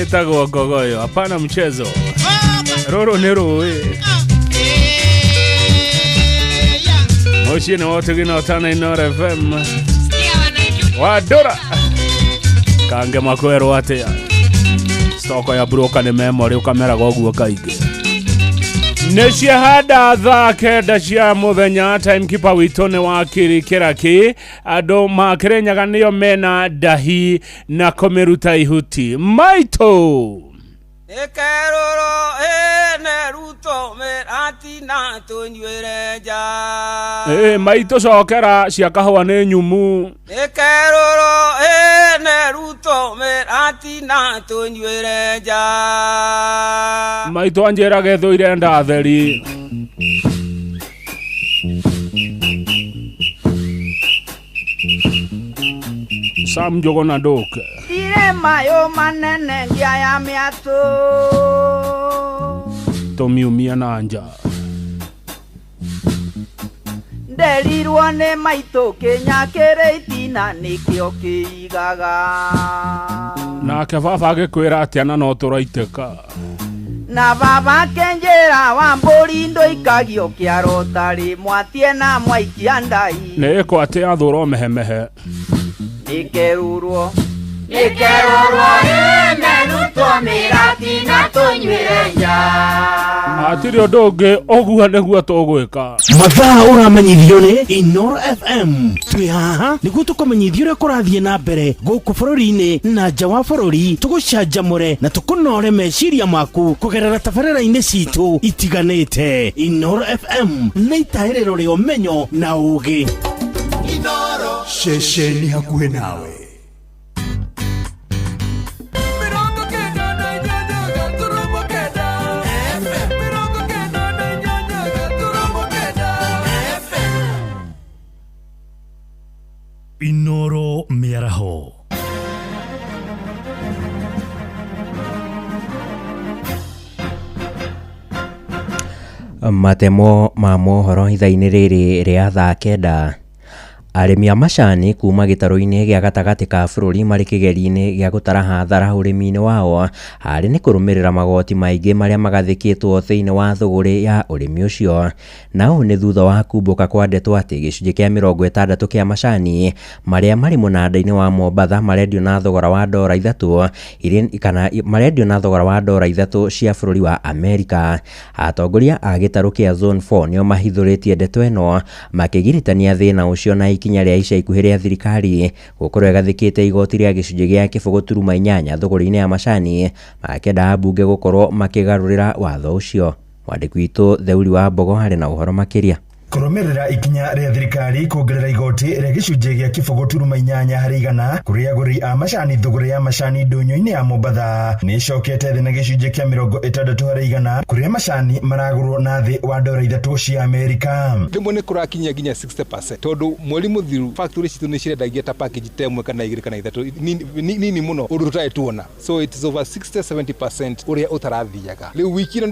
Ĩtagwo ngogoyo hapana mchezo rũrũ nĩ rũĩ mũciĩ nĩ wotigina ũtana Inooro FM wandũra kange makwerwo atĩa stoko ya broka nĩ memory ũkameraga ũguo kaingĩ. Nĩ ciahanda thaa kenda cia mũthenya timekeeper witũ nĩ wakiri kĩraki andũ ma Kĩrĩnyaga nĩo mena ndahi na kũmĩruta ihuti maitũ. Ĩkerũrũ ĩne ruto mĩratina tũnyuĩre nja. Maitũ cokera cia kahũa nĩ nyumu. Ĩkerũrũ ĩne ruto mĩratina tũnyuĩre nja. Maitũ anjĩraga ĩthũire ndatheri. Sam Njũgũna ndũke. Ndirĩ mayũ manene ngia ya mĩatũ. Tũmiumia na nja. Nderirwo nĩ maitũ kĩnya kĩrĩ itina nĩkĩo kĩigaga. Nake baba agĩkwĩra atĩa na no tũraitĩka. Na baba akĩnjĩra wa mbũri ndũikagio kĩaro tarĩ mwatie na mwaikia ndai. Nĩ ĩkwo atĩ athũra mehemehe. Nĩkerũrwo Nĩkerorwo ĩmerutwo mĩrathi na tũnyuĩre nja. Hatirĩ ũndũ ũngĩ ũguo nĩguo tũgwĩka. Mathaa ũramenyithio nĩ Inoro FM. Twĩ haha nĩguo tũkũmenyithia ũrĩa kũrathiĩ na mbere gũkũ bũrũri-inĩ na nja wa bũrũri, tũgũcanjamũre na tũkũnore meciria maku kũgerera tabarĩra-inĩ citũ itiganĩte. Inoro FM nĩ itahĩrĩro rĩa ũmenyo na ũũgĩ. Ceceni hakuhĩ nawe. Inoro mĩaraho. Matemo ma mohoro ithaa-inĩ rĩrĩ rĩa thaa 9. Arĩmi a macani kuma gĩtarũ-inĩ gĩa gatagatĩ ka bũrũri marĩ kĩgerio-inĩ gĩa gũtara hathara ũrĩmi-inĩ wao harĩ nĩ kũrũmĩrĩra magoti maingĩ marĩa magathĩkĩtwo thĩinĩ wa thũgũrĩ ya ũrĩmi ũcio. Na ũũ nĩ thutha wa kumbũka kwa ndeto atĩ gĩcunjĩ kĩa 60 kĩa macani marĩa marĩ mũnanda-inĩ wa Mombatha marendio na thogora wa ndora 3 kana marendio na thogora wa ndora 3 cia bũrũri wa Amerika. Atongoria a gĩtarũ kĩa Zone 4 nĩo mahithũrĩtie ndeto ĩno makĩgiritania thĩna ũcio na ikinya rĩa ica ikuhĩ rĩa thirikari gũkorwo ĩgathĩkĩte igoti rĩa gĩcunjĩ gĩa 0.8 thũgũrĩ-inĩ ya macani, makĩenda ambunge gũkorwo makĩgarũrĩra watho ũcio. Mwandĩki witũ Theuri wa Mbogo harĩ na ũhoro makĩria. Kũrũmĩrĩra ikinya rĩa thirikari kuongerera igoti rĩa gĩcunjĩ gĩa 0.8 harĩ igana kũrĩ agũri a macani, thũgũrĩ ya macani ndũnyũ-inĩ ya Mombatha nĩ ĩcokete thĩ na gĩcunjĩ kĩa 60 harĩ igana kũrĩa macani maragũrwo na thĩ wa ndora 3 cia Amerika. Rĩmwe nĩ kũrakinyia nginya 60% tondũ mweri mũthiru factory citũ nĩ cirendagia ta package ta 1 kana 2 kana 3 nini mũno ũndũ tũtarĩ tuona, so it is over 60-70% ũrĩa ũtarathiaga. Rĩu wiki ĩno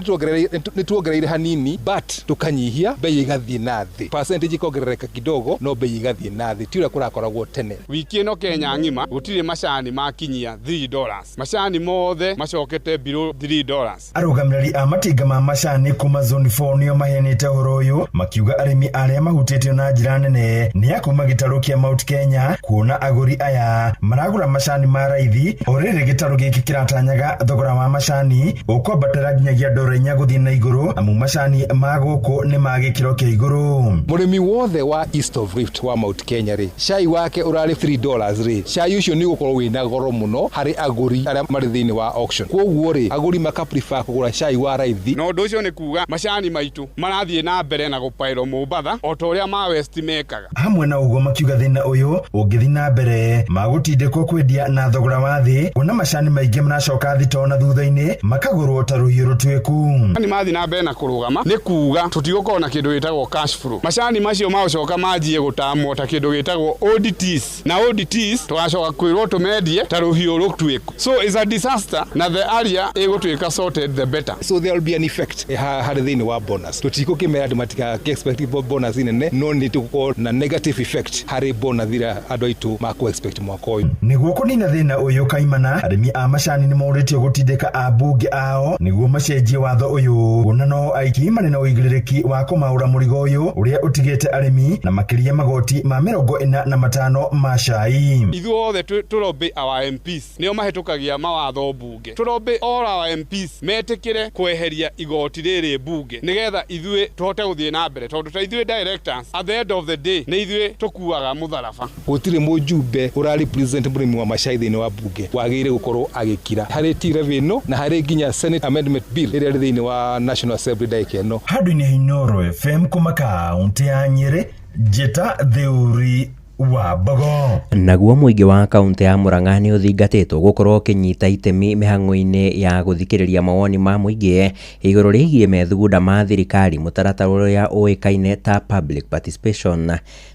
nĩ tuongereire hanini but tũkanyihia bei ĩgathiĩ na thĩ, percentage ikongerereka kidogo no bei igathiĩ na thĩ, ti ũrĩa kũrakoragwo tene. Wiki ĩno Kenya ng'ima gũtirĩ macani makinyia $3, macani mothe macokete below $3. Arũgamĩrĩri a matinga ma macani kuma Zone 4 nĩo maheanĩte ũhoro ũyũ makiuga arĩmi arĩa mahutĩtio na njĩra nene nĩ a kuma gĩtarũ kĩa Mount Kenya, kuona agũri aya maragũra macani ma raithi o rĩrĩ gĩtarũ gĩkĩ kĩratanyaga thogora wa macani ũkwambatĩra nginyagia ndora 4 gũthiĩ na igũrũ, amu macani ma gũkũ nĩ ma gĩkĩro kĩa igũrũ. Mũrĩmi wothe wa East of Rift wa Mount Kenya rĩ, cai wake ũrarĩ $3 rĩ, cai ũcio nĩ ũgũkorwo wĩna goro mũno harĩ agũri arĩa marĩ thĩinĩ wa auction. Kwoguo rĩ, agũri maka prefer kũgũra cai wa raithi. Na ũndũ ũcio nĩ kuga macani maitũ marathiĩ na mbere na gũpaĩrwo Mombatha o ta ũrĩa ma West mekaga. Hamwe na ũguo makiuga thĩna ũyũ ũngĩthiĩ na mbere magũtindĩkwo kwendia na thogora wa thĩ, kuona macani maingĩ maracoka thitoo na thutha-inĩ makagũrwo ta rũhiũ rũtuĩku. Macani mathiĩ na mbere na kũrũgama nĩ kuga tũtigũkorwo na kĩndũ gĩtagwo cash flow. Macani macio magũcoka manjie gũtamwo ta kĩndũ gĩtagwo ODTs, na ODTs tũgacoka kwĩrwo tũmendie ta rũhiũ rũtuĩku. So it's a disaster na the area ĩgũtuĩka sorted the better. So there will be an effect harĩ thĩinĩ wa bonus. Tũtigũkĩmera andũ matigakĩ expect bonus nene, no nĩ tũgũkorwo na negative effect harĩ bonus iria andũ aitũ makũ expect mwaka ũyũ. Nĩguo kũnina thĩna ũyũ kaimana, arĩmi a macani nĩ morĩtio gũtindĩka ambunge ao nĩguo macenjie watho ũyũ, kuona no aiki marĩ na ũigĩrĩrĩki wa kũmaũra mũrigo ũyũ ũrĩa ũtigĩte arĩmi na makĩria magoti ma 45 ma cai. Ithuothe tũrobĩ our MPs nĩo mahĩtũkagia mawatho mbunge, tũrobĩ all our MPs metĩkĩre kweheria igoti rĩrĩ mbunge nĩgetha ithuĩ tũhote gũthiĩ na mbere, tondũ ta ithuĩ directors at the end of the day nĩ ithuĩ tũkuaga mũtharaba. Gũtirĩ mũjumbe ũra represent mũrĩmi wa macai thĩinĩ wa mbunge wagĩrĩire gũkorwo agĩkira harĩ T-levy ĩno na harĩ nginya Senate Amendment Bill ĩrĩa ĩrĩ thĩinĩ wa National Assembly ndagĩka ĩno. Handũ-inĩ ha Inooro FM kuma kaũntĩ ya Nyĩrĩ, Njĩta Theuri wa Mbogo. Naguo mũingĩ wa kaũntĩ ya Murang'a nĩ ũthingatĩtwo gũkorwo ũkĩnyita itemi mĩhang'o-inĩ ya gũthikĩrĩria mawoni ma mũingĩ igũrũ rĩgiĩ methugunda ma thirikari, mũtaratara ũrĩa ũĩkaine ta public participation.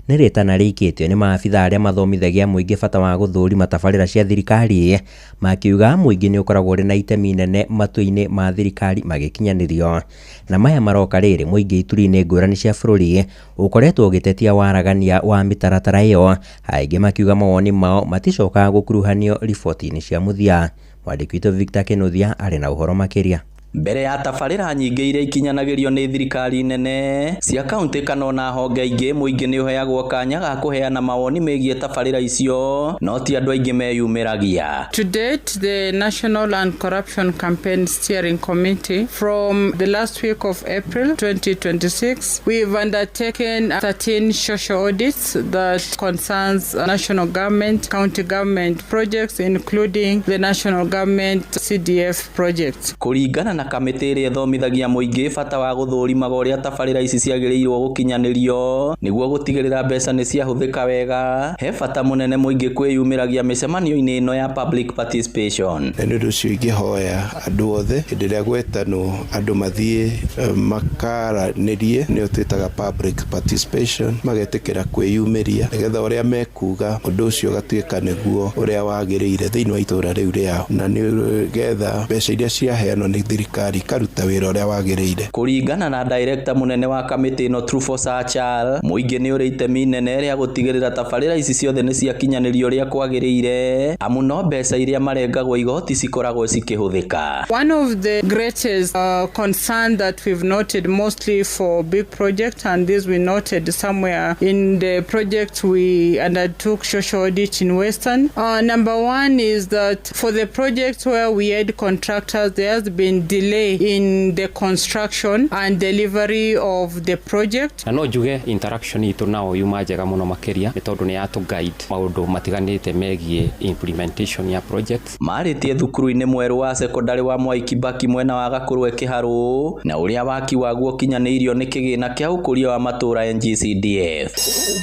Nĩ rĩtana rĩikĩtio nĩ maabitha arĩa mathomithagia mũingĩ bata wa gũthũrima tabarĩra cia thirikari, makiuga mũingĩ nĩ ũkoragwo ũrĩ na itemi inene matua-inĩ ma thirikari magĩkinyanĩrio. Na maya maroka rĩrĩ mũingĩ ituri-inĩ ngũrani cia bũrũri ũkoretwo ũgĩtetia waragania wa mĩtaratara ĩyo, aingĩ makiuga mawoni mao maticokaga gũkuruhanio riboti-inĩ cia mũthia. Mwandĩki witũ Victor Kinuthia arĩ na ũhoro makĩria. Mbere ya tabarĩra nyingĩ iria ikinyanagĩrio nĩ thirikari nene cia kaunti kana ona honge ingĩ, mũingĩ nĩ ũheagwo kanya ga kũheana mawoni megiĩ tabarĩra icio, no ti andũ aingĩ meyumĩragia. To date, the National Anti-Corruption Campaign Steering Committee, from the last week of April 2026, we've undertaken 13 social audits that concerns national government, county government projects, including the national government CDF projects. Kũringana na kamĩtĩ ĩrĩa ĩthomithagia mũingĩ bata wa gũthũrimaga ũrĩa tabarĩra ici ciagĩrĩirwo gũkinyanĩrio nĩguo gũtigĩrĩra mbeca nĩ ciahũthĩka wega, he bata mũnene mũingĩ kwĩyumĩragia mĩcemanio-inĩ ĩno ya public participation. Na nĩ ũndũ ũcio ingĩhoya andũ othe hĩndĩ ĩrĩa gwetanwo andũ mathiĩ makaranĩrie, nĩyo twĩtaga public participation, magetĩkĩra kwĩyumĩria nĩgetha ũrĩa mekuga ũndũ ũcio ũgatuĩka nĩguo ũrĩa wagĩrĩire thĩinĩ wa itũra rĩu rĩao, na nĩgetha mbeca iria ciaheanwo nĩ thirikari ikaruta wĩra ũrĩa wagĩrĩire. Kũringana na director mũnene wa kamĩtĩ ĩno Truphos Achal, mũingĩ nĩ ũrĩ itemi inene rĩa gũtigĩrĩra tabarĩra ici ciothe nĩ ciakinyanĩrio ũrĩa kwagĩrĩire, amu no mbeca iria marengagwo igoti cikoragwo cikĩhũthĩka. One of the greatest concern that we've noted mostly for big projects, and this we noted somewhere in the project we undertook social audit in Western. Number one is that for the projects where we had contractors, there has been delay in the construction and delivery of the project. Na no njuge interaction itũ nao yuma njega mũno makĩria nĩ tondũ nĩ yatũ guide maũndũ matiganĩte megiĩ implementation ya project. Marĩtie thukuru-inĩ mwerũ wa sekondari wa Mwai Kibaki mwena wa Gakũrwe Kĩharũ, na ũrĩa waki waguo ũkinyanĩirio nĩ kĩgĩna kĩa ũkũria wa matũũra NGCDF.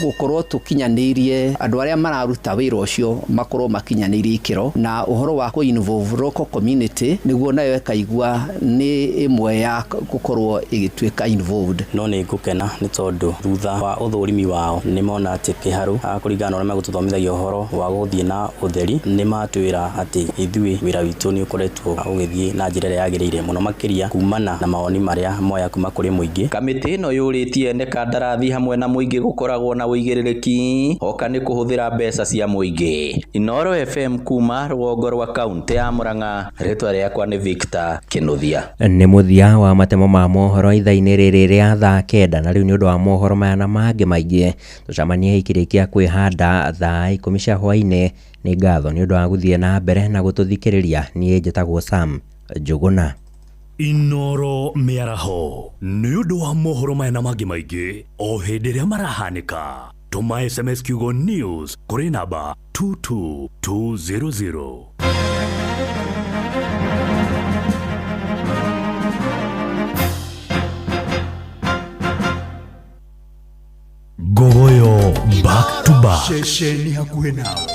Gũkorwo tũkinyanĩirie andũ arĩa mararuta wĩra ũcio makorwo makinyanĩirie ikĩro, na ũhoro wa kũ-involve local community nĩguo nayo ĩkaigua nĩ ĩmwe ya gũkorwo ĩgĩtuĩka involved. No nĩ ngũkena nĩ tondũ thutha wa ũthũrimi wao nĩ mona atĩ Kĩharũ kũringana na ũrĩa megũtũthomithagia ũhoro wa gũthiĩ na ũtheri, nĩ matwĩra atĩ ithuĩ wĩra witũ nĩ ũkoretwo ũgĩthiĩ na njĩra ĩrĩa yagĩrĩire mũno makĩria kumana na mawoni marĩa moya kuma kũrĩ mũingĩ. Kamĩtĩ ĩno yũrĩtie ene kandarathi hamwe na mũingĩ gũkoragwo na ũigĩrĩrĩki hoka nĩ kũhũthĩra mbeca cia mũingĩ. Inooro FM kuma rũgongo rwa kaunti ya Murang'a, rĩtwa rĩakwa nĩ Victor Kĩnuthia. Nĩ mũthia wa matemo ma mohoro ithaa-inĩ rĩrĩ rĩa thaa 9, na rĩu nĩ ũndũ wa mohoro maya na mangĩ maingĩ tũcemanie ikĩrĩkia kwĩhanda thaa 10 cia hwaĩ-inĩ. Nĩ ngatho nĩ ũndũ wa gũthiĩ na mbere na gũtũthikĩrĩria. Niĩ njĩtagwo Sam Njũgũna. Inooro mĩaraho nĩ ũndũ wa mohoro maya na mangĩ maingĩ o hĩndĩ ĩrĩa marahanĩka. Tũma SMS kiugo news kũrĩ namba 22200. Gogoyo back to back. Ceceni hakuhĩ nawe.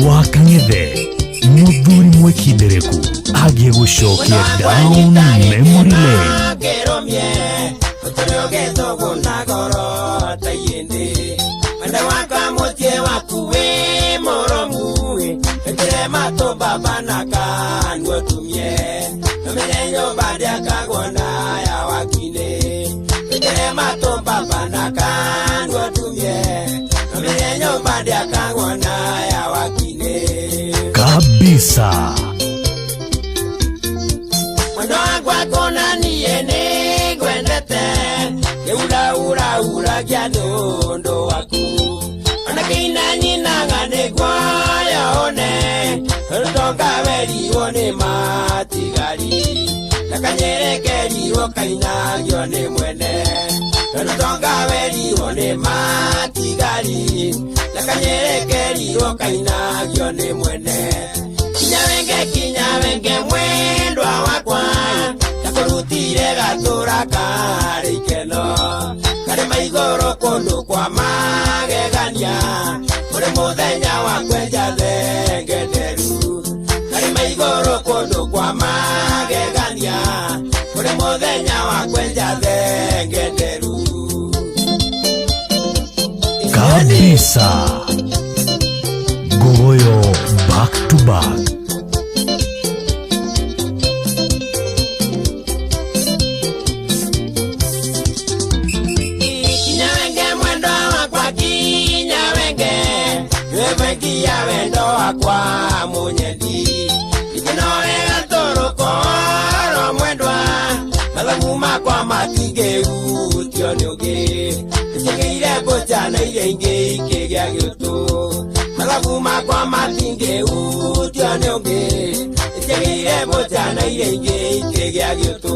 Wakang'ethe mũthuri mwĩkindereku agiĩ gũcokia down memory lane. Kabisa. Kinyawenge mwendwa wakwa takurutire gatura kari ikeno kari maigoro kundu kwa magegania kuri muthenya wa kwenja thenge nderu kari maigoro kundu kwa magegania kuri muthenya wa kwenja thenge nderu. Kabisa. Gogoyo back to back. Kinyawenge Bengi ya wendo wakwa munyendi Ikinorega tũrũkoro mwendwa Mathagu makwa matingĩhutio nĩ ũngĩ Icigĩire mbũca na iria ingĩ ikĩgĩa gĩũtũ Mathagu makwa matingĩhutio nĩ ũngĩ Icigĩire mbũca na iria ingĩ ikĩgĩa gĩũtũ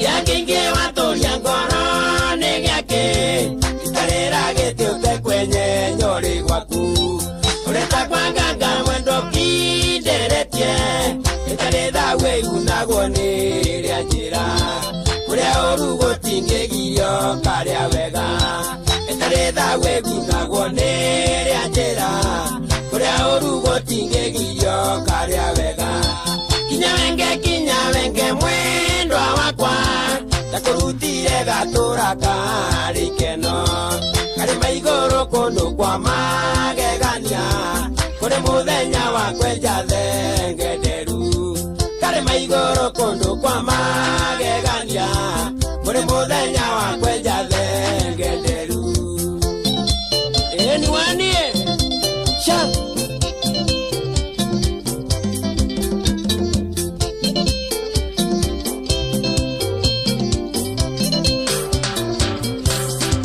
Gĩakĩingĩ watũria ngoro nĩ gĩakĩ Ikarĩra gĩtĩ ũtekwenye nyũrĩ gwaku Ũreta kwa nganga mwendo kinderetie Ĩtarĩ thau ĩgunagwo nĩ rĩa njĩra Kũrĩa ũru gũtingĩgirio karĩa wega Ĩtarĩ thau ĩgunagwo nĩ rĩa njĩra Kũrĩa ũru gũtingĩgirio karĩa wega Kinya wenge mwendwa wakwa Ndakũrutire gatũra karĩ ikeno Karĩ maigũrũ kũndũ kwa magegania Kũrĩ mũthenya wa kwenja thenge nderu Karĩ maigũrũ kũndũ kwa magegania Kũrĩ mũthenya wa kwenja thenge nderu Ĩni wanie Sha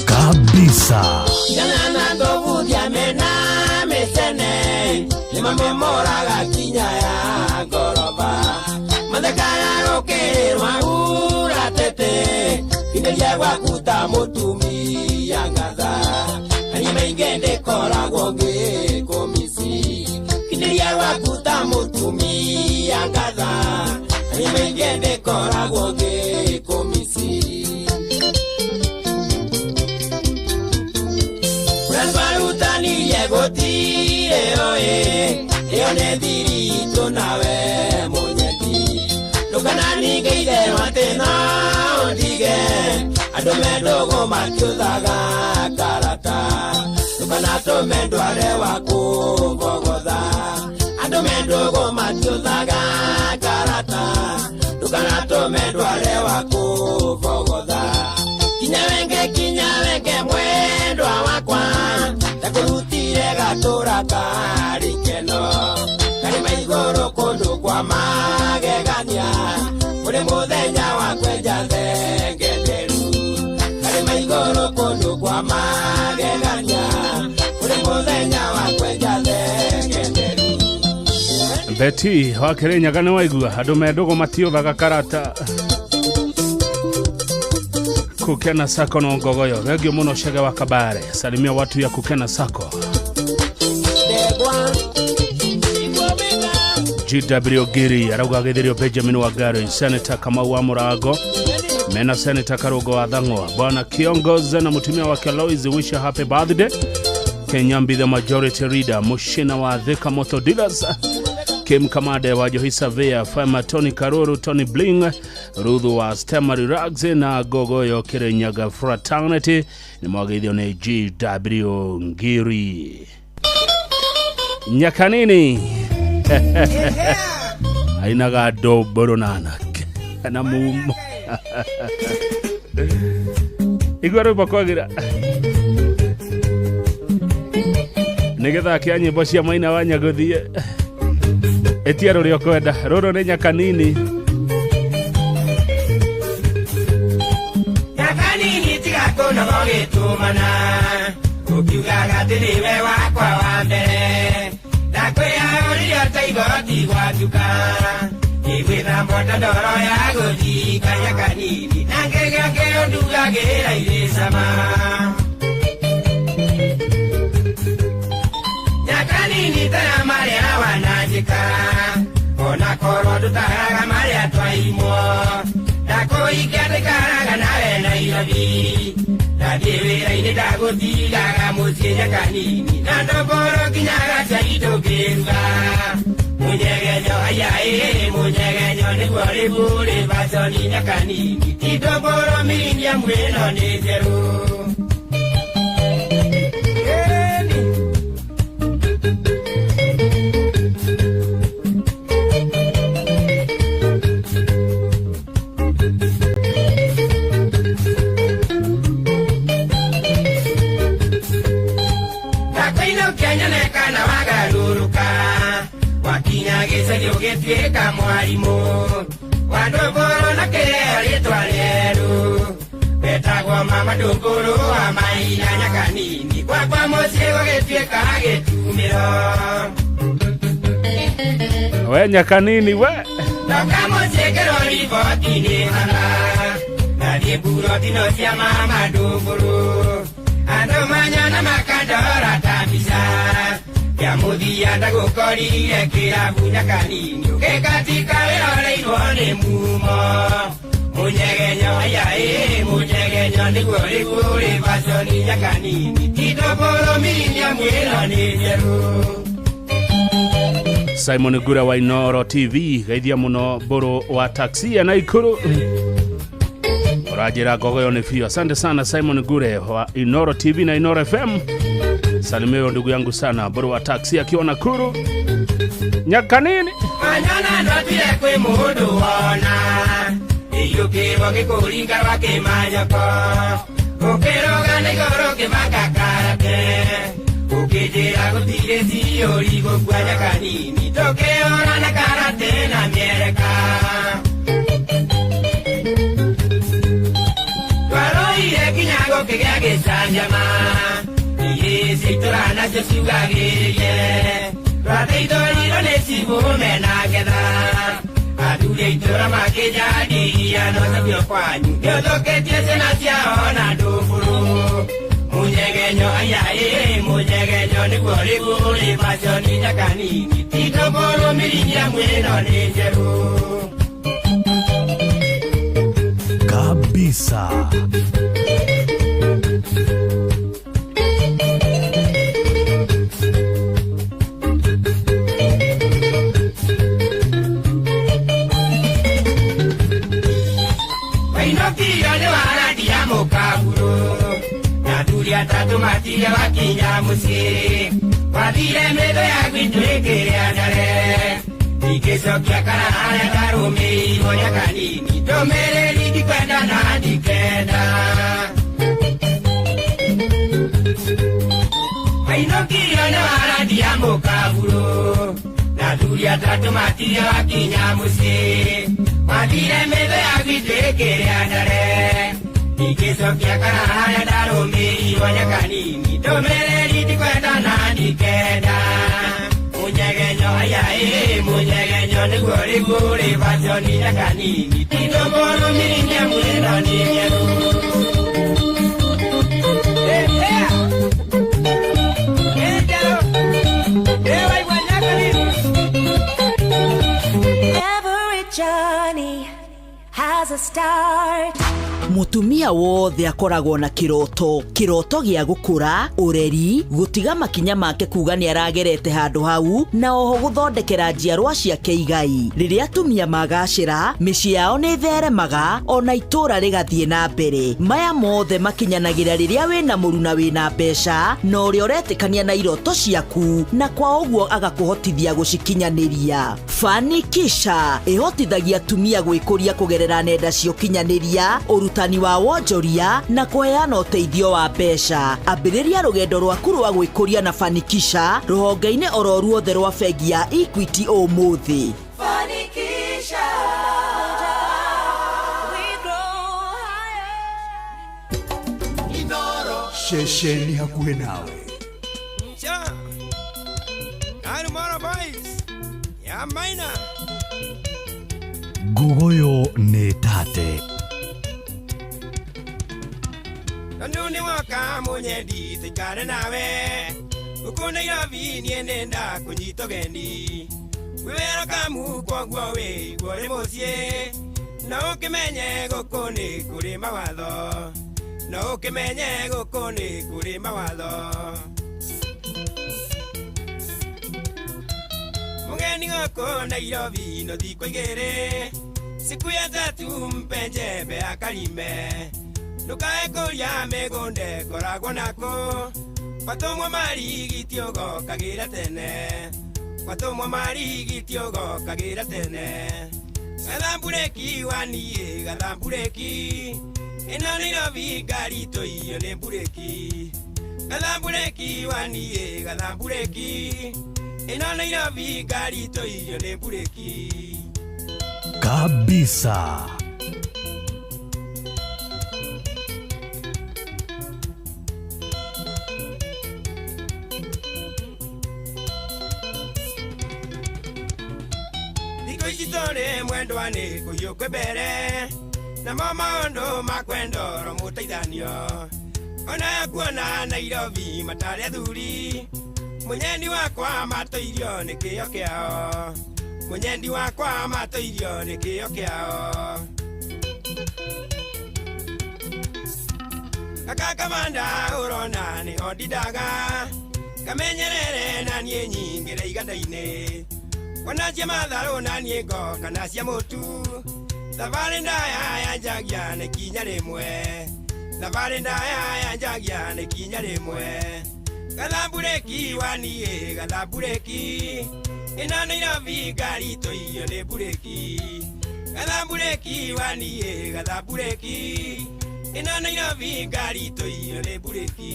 Kabisa. Jana ndovuthia mena mĩcene Nĩmamemoraga kinya ya ngoroba Mathekaga gũkĩrĩrwa hura tete Kinyĩria gwaku ta mũtumia ngatha Naniĩ maingĩ ndĩkoragwo ngĩkũmici Kinyĩria gwaku ta mũtumia ngatha Naniĩ maingĩ ndĩkoragwo ngĩkũmici Gũtirĩ oĩ ĩyo nĩ thiritũ nawe mũnyendi Ndũkananinge itherũ atĩ no ndige Andũ me ndũgũ matiũthaga karata Ndũkanatũme ndware wa kũbogotha Andũ me ndũgũ matiũthaga karata Ndũkanatũme ndware wa kũbogotha Kinya wenge mwendwa wakwa Ndakũrutire gatũra karĩ ikeno Karĩ maigũrũ kũndũ kwa magegania Kũrĩ mũthenya wa kwenja thenge nderu Karĩ maigũrũ kũndũ kwa magegania Kũrĩ mũthenya wa kwenja thenge nderu Betty wa Kĩrĩnyaga nĩ waigua andũ me ndũgũ matiũthaga karata Kukena Sako no Ngogoyo. Thengio mũno Chege wa Kabare. Salimia watu ya Kukena Sako. GW Giri arauga githirio Benjamin Wangari, Senator Kamau wa Murago, mena Senator Karugo wa Thang'wa, Bwana Kiongozi na mutumia wake Lois, wish her happy birthday. Kenyambi the majority leader, Mushina wa Thika Moto Dealers, Kim Kamade wa Johisa Vea, Fema Tony Karuru, Tony Bling, Ruthu wa Stemari Rags na Gogoyo Kirinyaga Fraternity ni mwageithio ni GW Ngiri. Nyakanini ainaga ndomboro na anake na mumo igua rwĩmbo kwagira nĩ gĩthaa kĩa nyĩmbo cia maina wa Nyagũthiĩ ĩtia rũrĩa ũkwenda rũrũ nĩ Nyakanini. Nyakanini tiga kũnoga ũgĩtũmana ũkiugaga atĩ nĩwe wakwa wa mbere ndakwĩra ũrĩrĩa ta igoti gwatuka igwĩthamba ta ndoro ya gũthika Nyakanini na ngĩgĩa kĩo ndugagĩra irĩ cama Nyakanini tara marĩa wananjĩka ona korwo ndũtaraga marĩa twaimwo ndakũikia ndĩkaraga nawe Nairobi ndathiĩ wĩra-inĩ ndagũtigaga mũciĩ Nyakanini na ndomboro nginyaga cai ndũngĩruga Munyegenyo aya ĩ munyegenyo nĩguo rĩbũrĩ baconi Nyakanini ti ndomboro millennium ĩno nĩ njerũ. Wainũkia nyone kana wagarũrũka wakinya gĩcagi ũgĩtuĩka mwarimũ wa ndũngũrũ na kĩheo rĩtwa rĩerũ wetagwo mama ndũngũrũ wa maina nyakanini gwakwa mũciĩ gũgĩtuĩka gĩtumĩro. We nyakanini we ndoka mũciĩ ngĩrwo riboti nĩ hana nathiĩ mburoti no cia mama ndũngũrũ andũ manyona makandora ta mbica ya mũthia ndagũkorire kĩrabu nyakanini ũgĩkatika wĩroreirwo nĩ mumo mũnyegenyo aya ĩ mũnyegenyo nĩguo rĩu ũrĩ baconi nyakanini ti ndũngũrũ miriamu ĩno nĩ njerũ. Simon Gura wa Inoro TV geithia muno mburu wa taxi ya Naikuru ũranjĩra ngogoyo nĩ biũ. Asante sana Simon Gure wa Inoro TV na Inoro FM. Salimio ndugu yangu sana mburu wa taxi akiwa Nakuru nyakanini. Manyona ndotire kwĩ mũndũ wona iyũkĩrwo gĩkũringa rwa kĩmanyoko ũkĩrũga na igũrũ kĩmaka karate ũkĩnjĩra gũtirĩ ciũri gũkua nyakanini tũkĩhũrana karate na mĩereka twarũire nginya gũkĩgĩa gĩcanjama iĩ cia itũra nacio ciugagĩrĩrie twateithũrirwo nĩ cibũme na ngetha athuri a itũra makĩnjandiria no cokio kwanyu nĩũthũkĩtie ciana ciao na ndũngũrũ mũnyegenyo aya ĩ mũnyegenyo nĩguo rĩu ũrĩ baconi nyakanini ti ndũngũrũ miriamu ĩno nĩ njerũ. Kabisa. Wainũkirio nĩ warandia mũkaburu na athuri atatũ matirĩ wakinya mũciĩ wathire mĩthũ ya gwitũ ĩkĩrĩa ndare ingĩcokia kana harĩa ndarũmĩirwo nyakanini ndũmĩrĩri ndikwenda na ndikenda. Wainũkirio nĩ warandia mũkaburu na athuri atatũ matirĩ wakinya mũciĩ wathire mĩthũ ya gwitũ ĩkĩrĩa ndare ingĩcokia kana harĩa ndarũmĩirwo nyakanini ndũmĩrĩri ndikwenda na ndikenda mũnyegenyo aya ĩ mũnyegenyo nĩguo rĩu ũrĩ baconi nyakanini ti ndũngũrũ miriamu ĩno nĩ njerũ. Every journey has a start. Mutumia wothe akoragwo na kiroto kiroto gĩa gũkũra ũreri gũtiga makinya make kuga nĩ aragerete handũ hau na oho gũthondekera njiarwa ciake igai. Rĩrĩa atumia magacĩra mĩciĩ yao nĩ theremaga ona itũra rĩgathiĩ na mbere. Maya mothe makinyanagĩra rĩrĩa wĩna mũruna wĩna mbeca na ũrĩa ũretĩkania na iroto ciaku na kwa ũguo agakũhotithia gũcikinyanĩria. Fanikisha ĩhotithagia atumia gwĩkũria kũgerera nenda cia ũkinyanĩria ũrutani wa wonjoria na kũheana ũteithio wa mbeca. Ambĩrĩria rũgendo rwaku rwa gwĩkũria na Fanikisha rũhonge-inĩ oro ruothe rwa bengi ya Equity ũmũthĩ. Fanikisha. We grow higher. Ceceni hakuhĩ nawe. Cha. Arumoro boys. Ya maina. Ngugoyo nĩ tate. Tondu nĩ woka mũnyendi tũikare nawe gũkũ Nairobi niĩ nĩnda kũnyita ũgeni wĩwero kamu kwoguo wĩiguo ũrĩ mũciĩ no ũkĩmenye gũkũ nĩ kũrĩ mawatho no ũkĩmenye gũkũ nĩ kũrĩ mawatho mũgeni gũkũ Nairobi no thikũ igĩrĩ siku ya tatu mpe njembe akarime ndukae kũria mĩgũnda ĩkoragwo nako gwatũmwo marigiti ũgokagĩra tene gwatũmwo marigiti ũgokagĩra tene gathambureki waniĩ gathambureki ĩno Nairobi ngari tũiyo nĩ mbureki Gathambureki waniĩ gathambureki ĩno Nairobi ngari tũirio nĩ mbureki. Kabisa. Thikũ ici tũrĩ mwendwa nĩ kũhiũ kwĩ mbere namo maũndũ ma kwendoro mũteithanio ona kuona Nairobi matarĩ athuri mũnyendi wakwa matũirio nĩ kĩo kĩao mũnyendi wakwa matũirio nĩ kĩo kĩao. Kaka kamanda ũrona nĩ ondindaga kamenyerere na niĩ nyingĩre iganda-inĩ kona cia matharũ na niĩ ngoka na cia mũtu thabarĩ ndaya yanjagia nĩ kinya rĩmwe thabarĩ ndaya yanjagia nĩ kinya rĩmwe. Gathambureki waniĩ gathambureki ĩno Nairobi ngari tũirio nĩ mbureki. Gathambureki waniĩ gathambureki ĩno Nairobi ngari tũirio nĩ mbureki.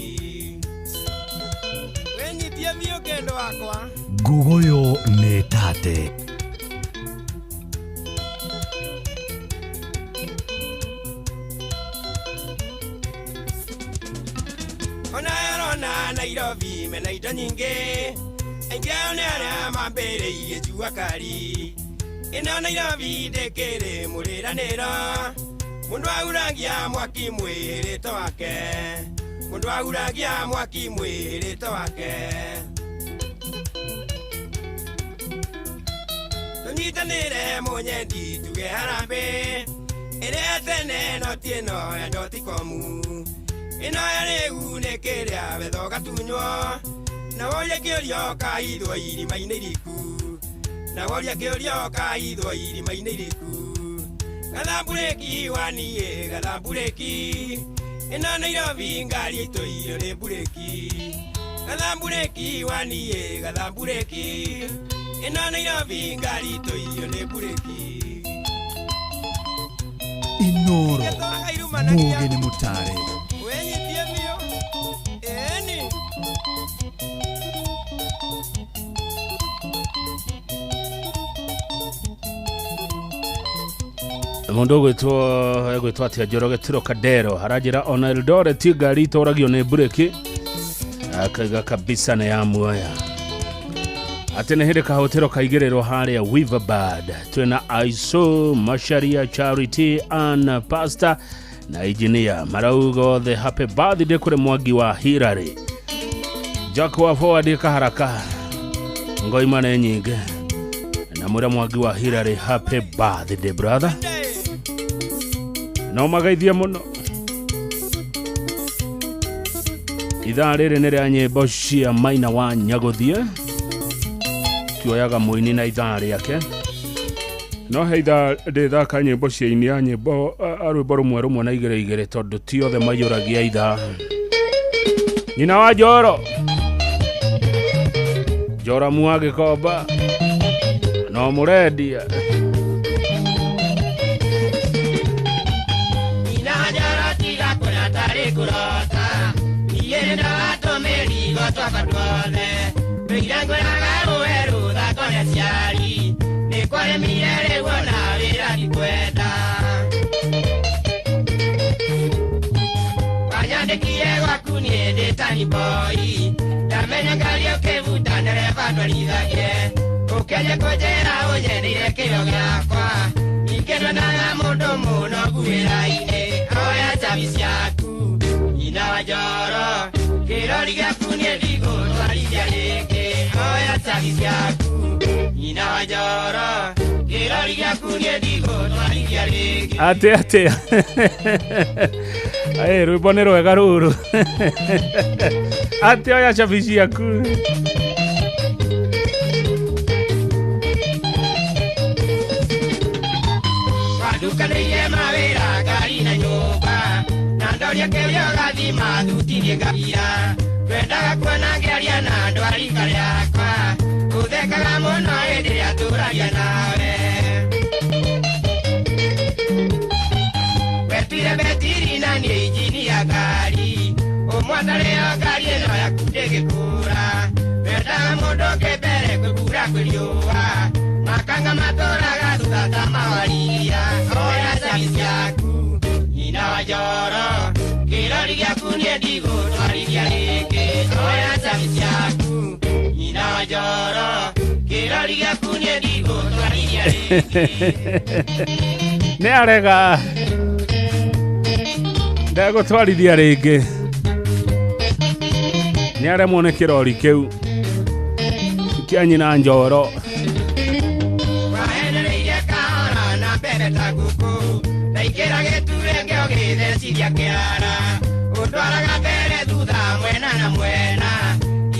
Wĩnyitie biũ kendo wakwa. Nguguyo nĩ tate. Ona arona Nairobi mena indo nyingĩ aingĩ ao nĩ arĩa mambĩrĩirie jua kari. Ĩno Nairobi ndĩkĩrĩ mũrĩranĩro mũndũ ahuragia mwaki mwĩrĩto wake mũndũ ahuragia mwaki mwĩrĩto wake. Tũnyitanĩre mũnyendi tuge harambĩ ĩrĩa tene no ti ĩno ya dotikomu ĩno ya rĩu nĩ kĩrĩa wetha ũgatunywo na woria kĩũria ũkahithwo irima-inĩ iriku na woria kĩũria ũkahithwo irima-inĩ iriku. Gathambureki waniĩ gathambureki ĩno Nairobi ngari ĩtũirio nĩ mbureki. Gathambureki waniĩ gathambureki ĩno Nairobi ngari ĩtũirio nĩ mbureki. Inoro Mũgĩ nĩ mũtare. Wĩnyitie biũ ĩni. Mundu egwitwo atia Njoroge Tiro Kadero aranjĩra ona Eldoret ngari itwaragio nĩ mbureki akaiga kabisa nĩ ya muoya atĩ nĩ hĩndĩ kahũtĩro kaigĩrĩrwo harĩa Weaverbird twĩna Aiso Macharia Charity Ann Pastor na engineer marauga othe happy birthday kũrĩ Mwangi wa Hillary Jack wa forward kaharaka ngoima nĩ nyingĩ na mwĩra Mwangi wa Hillary happy birthday brother no magaithia mũno. Ithaa rĩrĩ nĩ rĩa nyĩmbo cia Maina wa Nyaguthie tuoyaga mũini na ithaa rĩake no he ithaa ndĩthaka nyĩmbo cia ini ya nyĩmbo rwĩmbo rũmwe rũmwe na igĩrĩ igĩrĩ tondũ ti othe maiyũragia ithaa. Nyina wa Njoro Njoramu wa Gĩkomba no mũrendia. Kurota niĩ ndatũmĩrigo twakwa tuothe ndũire ngwĩraga rũwe rũthako nĩ aciari nĩ kwarĩmire rĩu ona wĩra ndikwenda. Wanyandĩkire gwaku niĩ ndĩ tani boy ndamenya ngari ũkĩbuta ndereba ndwarithagie ũkĩanjia kũnjĩra ũnyendeire kĩo gĩakwa ningĩ ndwonaga mũndũ mũnogu wĩra-inĩ oya cabi ciaku nyina wa Njoro kĩrori gĩaku niĩ ndigũtwarithia rĩngĩ oya cabi ciaku nyina wa Njoro kĩrori gĩaku niĩ ndigũtwarithia rĩngĩ. Atĩ atĩ Ĩ rwĩmbo nĩ rwega rũrũ atĩ oya cabi ciaku. Wandukanĩirie mawĩra ngari na nyũmba na ndoria kĩũria ũgathima thutirie ngabira twendaga kuona ngĩaria na andũ a rika rĩakwa ũthekaga mũno hĩndĩ ĩrĩa tũraria nawe. Wetwire betiri na niĩ injini ya ngari Mwatarĩo ngari ĩno yaku ndĩgĩkũra wendaga mũndũ ũngĩ mbere kwĩmbura kwĩ riũa makanga matũraga thutha ta mawaria oya cabi ciaku nyina wa njoro kĩrori gĩaku niĩ ndigũtwarithia rĩngĩ oya cabi ciaku nyina wa njoro kĩrori gĩaku niĩ ndigũtwarithia rĩngĩ. Nĩ arega ndegũtwarithia rĩngĩ nĩ aremwo nĩ kĩrori kĩu kĩa nyina njoro. Wahenereirie kahora na mbembe ta ngũkũ ndaingĩra gĩturenge ũgĩthecithia kĩara ũndwaraga mbere thutha mwena na mwena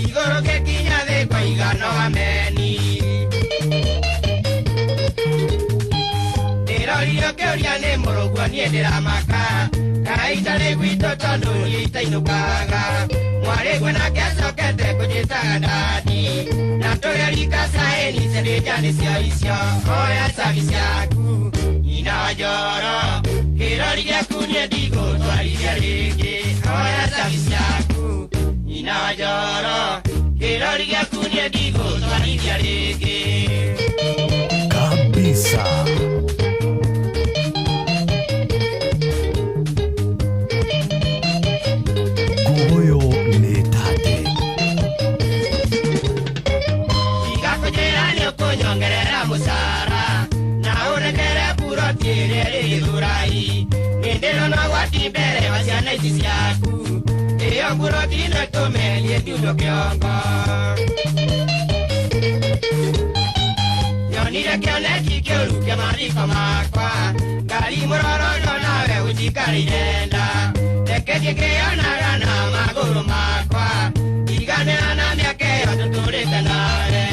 igũrũ ngĩkinya thĩ kwaiga no ameni. Ndĩroririo kĩũria nĩ mũrũguo niĩ ndĩramaka kaita rĩ gwitũ tondũ niĩ itainũkaga mwarĩguo nake acokete kũnjĩtaga ndadi na tũrerika caĩni cenjia nĩcio icio oya cabi ciaku nyina wa njoro kĩrori gĩaku niĩ ndigũtwarithia rĩngĩ oya cabi ciaku nyina wa njoro kĩrori gĩaku niĩ ndigũtwarithia rĩngĩ. Kabisa. Ngogoyo nĩ tate. Tiga kũnjĩra nĩ ũkũnyongerera mũcara na ũrekere buroti ĩrĩa ĩrĩ Gĩthũrai nĩ ndĩrona ũgwati mbere wa ciana ici ciaku ĩyo buroti no ĩtũme niĩ ndiunwo kĩongo. Nyonire kĩoneki kĩũru kĩa mathiko makwa ngari mũroro nawe ũnjikarĩire nda reke thiĩ ngĩonaga na magũrũ makwa iganĩra na mĩaka ĩyo tũtũrĩte nawe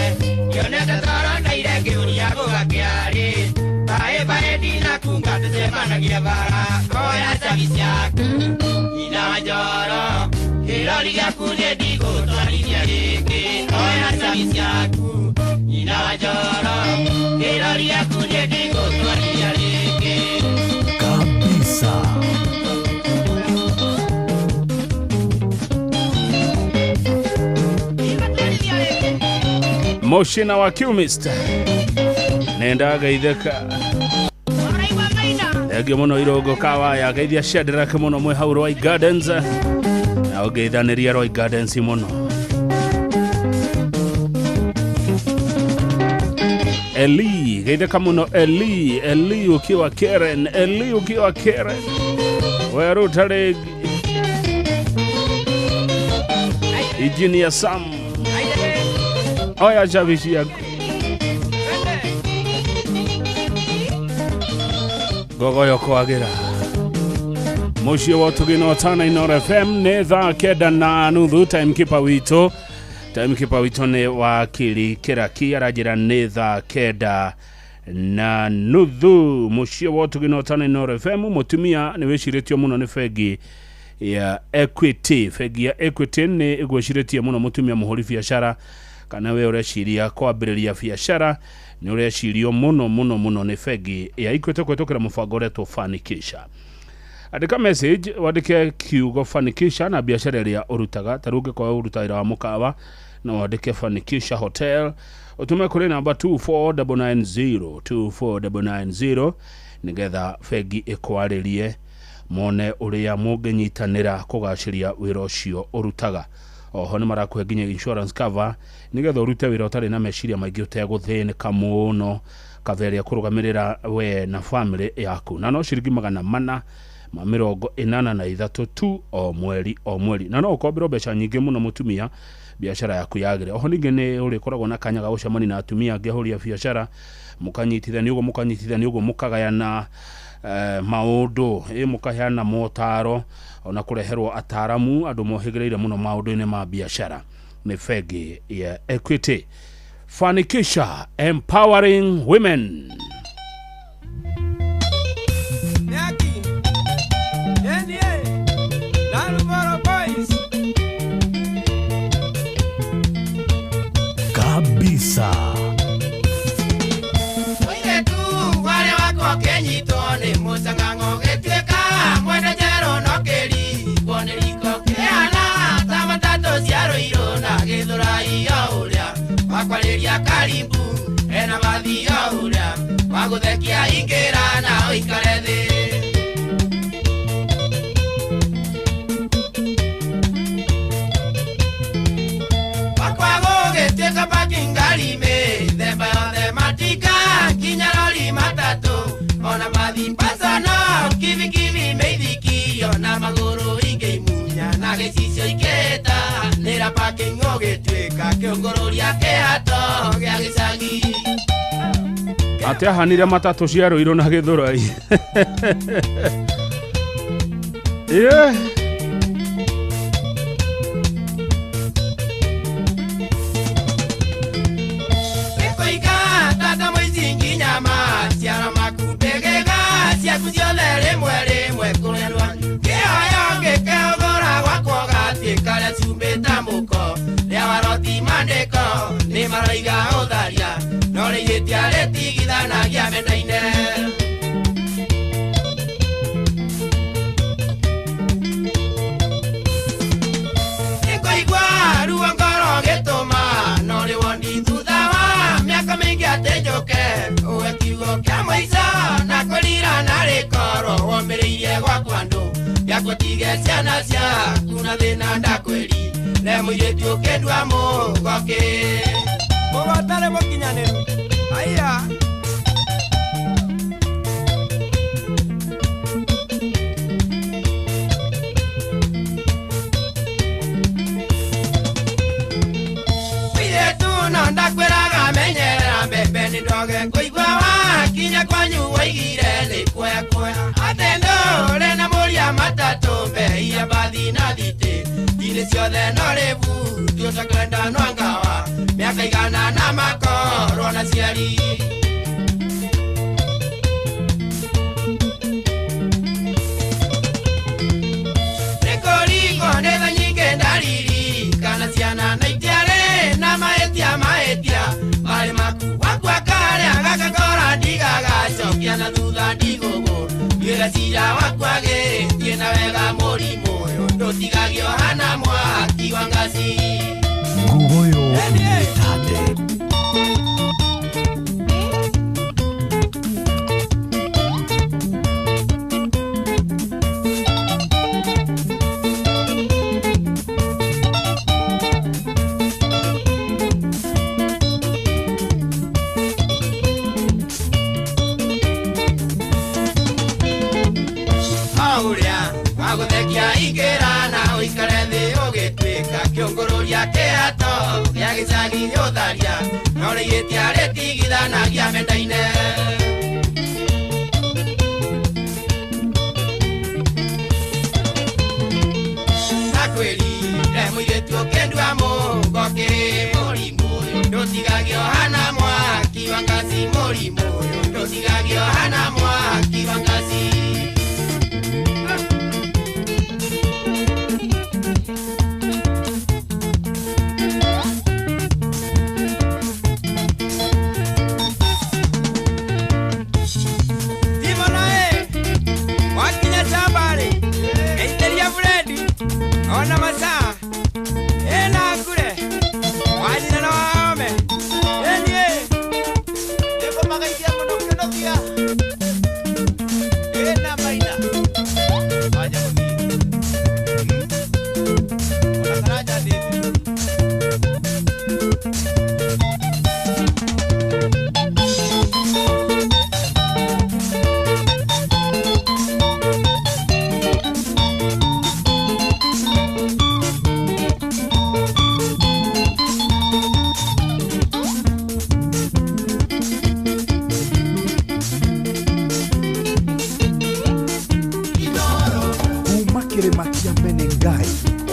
nyonete toro ndaire ngĩũria gũgakĩarĩ baĩ baĩ ndinakunga tũcemanagia bara oya cabi ciaku nyina wa njoro kĩrori gĩaku niĩ ndigũtwarithia rĩngĩ oya cabi ciaku nyina wa njoro kĩrori gĩaku niĩ ndigũtwarithia rĩngĩ. Kabisa. Moshina wa Qmist nenda geithĩka thengio mũno Irũngũ Kawaya geithia Shadrack mũno mwĩ hau Roy Gardens na ũngeithanĩria Roy Gardens mũno. Eli geithĩka mũno Eli Eli ukiwa Karen Eli ukiwa Karen weruta rĩngĩ Engineer Sam oya cabi ciaku Ngogoyo kwagĩra mũciĩ wa ũtugi na ũtana Inooro FM nĩ thaa 9:30. Timekeeper witũ timekeeper witũ nĩ wakiri Kĩraki aranjĩra nĩ thaa 9:30. Mũciĩ wa ũtugi na ũtana Inooro FM mũtumia nĩ wĩcirĩtio mũno nĩ bengi ya Equity. Bengi ya Equity nĩ ĩgwĩcirĩtie mũno mũtumia mũhũri biacara kana we ũreciria kwambĩrĩria biacara nĩ ũrecirio mũno mũno mũno nĩ bengi ya Equity kũhetũkĩra mũbango ũretwo Fanikisha. Andĩka message wandĩke kiugo Fanikisha na biacara ĩrĩa ũrutaga ta rĩu ũngĩkorwo ũruta wĩra wa mũkawa no wandĩke Fanikisha Hotel ũtũme kũrĩ namba 24990 24990 nĩgetha bengi ĩkwarĩrie mone ũrĩa mũngĩnyitanĩra kũgacĩria wĩra ũcio ũrutaga. Oho nĩ marakũhe nginya insurance cover nĩgetha ũrute wĩra ũtarĩ na meciria maingĩ ũtegũthĩnĩka mũno cover ĩrĩa kũrũgamĩrĩra we na family yaku na no ciringi 483 tu o mweri o mweri na no ũkomberwo mbeca nyingĩ mũno mũtumia biacara yaku yagĩre. Oho ningĩ nĩ ũrĩkoragwo na kanya ga gũcemania na atumia angĩ ahũri a biacara mũkanyitithania ũguo mũkanyitithania ũguo mũkagayana maũndũ mũkaheana motaro ona kũreherwo ataramu andũ mohĩgĩrĩire mũno maũndũ-inĩ ma biacara nĩ bengi ya Equity. Fanikisha, empowering women. Kabisa. Mwene jero no keri, kuone liko keana. Wakwarĩria karimbu ena mathio ũrĩa wagũthekia ingĩra na ũikare thĩ. Wakwa gũgĩtuĩka parking ngari mĩthemba yothe matinga nginya rori matatũ ona mathi pasano kibikibi mĩithikiri ona magũrũ ingĩ imunya na gĩcicio ikĩta nĩra parking ũgĩtuĩka kĩũngũrũria kĩhato gĩa gĩcagi. Atĩ ahanire matatũ cia Ruiru na Gĩthũrai. Yeah. Nĩkũiga tata mũici nginya maciaro maku mbĩgĩga ciaku ciothe rĩmwe rĩmwe kũrerwa kĩoyo ngĩkĩhũthũra gwakwa ũgatuĩka rĩa cumbĩ ta mũko rĩa waroti mandĩko nĩ maroiga ũtharia no rĩihĩtia rĩtigithanagia mendaine. Nĩkũigua ruo ngoro gĩtũma no rĩ wondi thutha wa mĩaka mĩingĩ atĩ njũke ũwe kiugo kĩa mũico na kwĩrira na rĩkorwo womĩrĩirie gwakwa andũ gĩakũtige ciana ciaku na thĩna ndakwĩri re mũirĩtu ũkĩndua mũgokĩ. Mũgotarĩ mũkinyanĩru. Aya. Mũirĩtu no ndakwĩraga menyerera mbembe nĩ ndoge kũigua wakinya kwanyu waigire nĩ kuoya atĩ ndũrĩ na mũria matatũ mbei ya mbathi na thitĩ thirĩ ciothe no rĩbu tuũtakwenda nwangawa mĩaka igana na makorwo na ciari. Nĩkũringwo nĩ tha nyingĩ ndariri kana ciana na itiarĩ na mahĩtia mahĩtia marĩ maku wakua karĩa gakakora ndigagacokia na thutha ndigũgũ nduĩra cira wakua gĩthiĩ na wega mũrimũ ũyũ ndũtigagio hana mwaki wa ngaci. Nguoyo nĩ tate. Ũrĩa wagũthekia ingĩra na ũikare thĩ ũgĩtuĩka kĩũngũrũria kĩhato gĩa gĩcagi ũtharia no rĩihĩtia rĩtigithanagia mendaine. Ndakwĩrire mũirĩtu ũkĩndua mũgokĩ mũrimũ ũyũ ndũtigagio hana mwaki wa ngaci mũrimũ ũyũ ndũtigagio hana mwaki wa ngaci. Ona masaa ena ngure wanyina na wahome enie nĩkũmagaithia mũno kĩnothia ĩna maina wanyamũthi ona karanja ndĩthĩ. Kuma kĩrĩma kĩa Menengai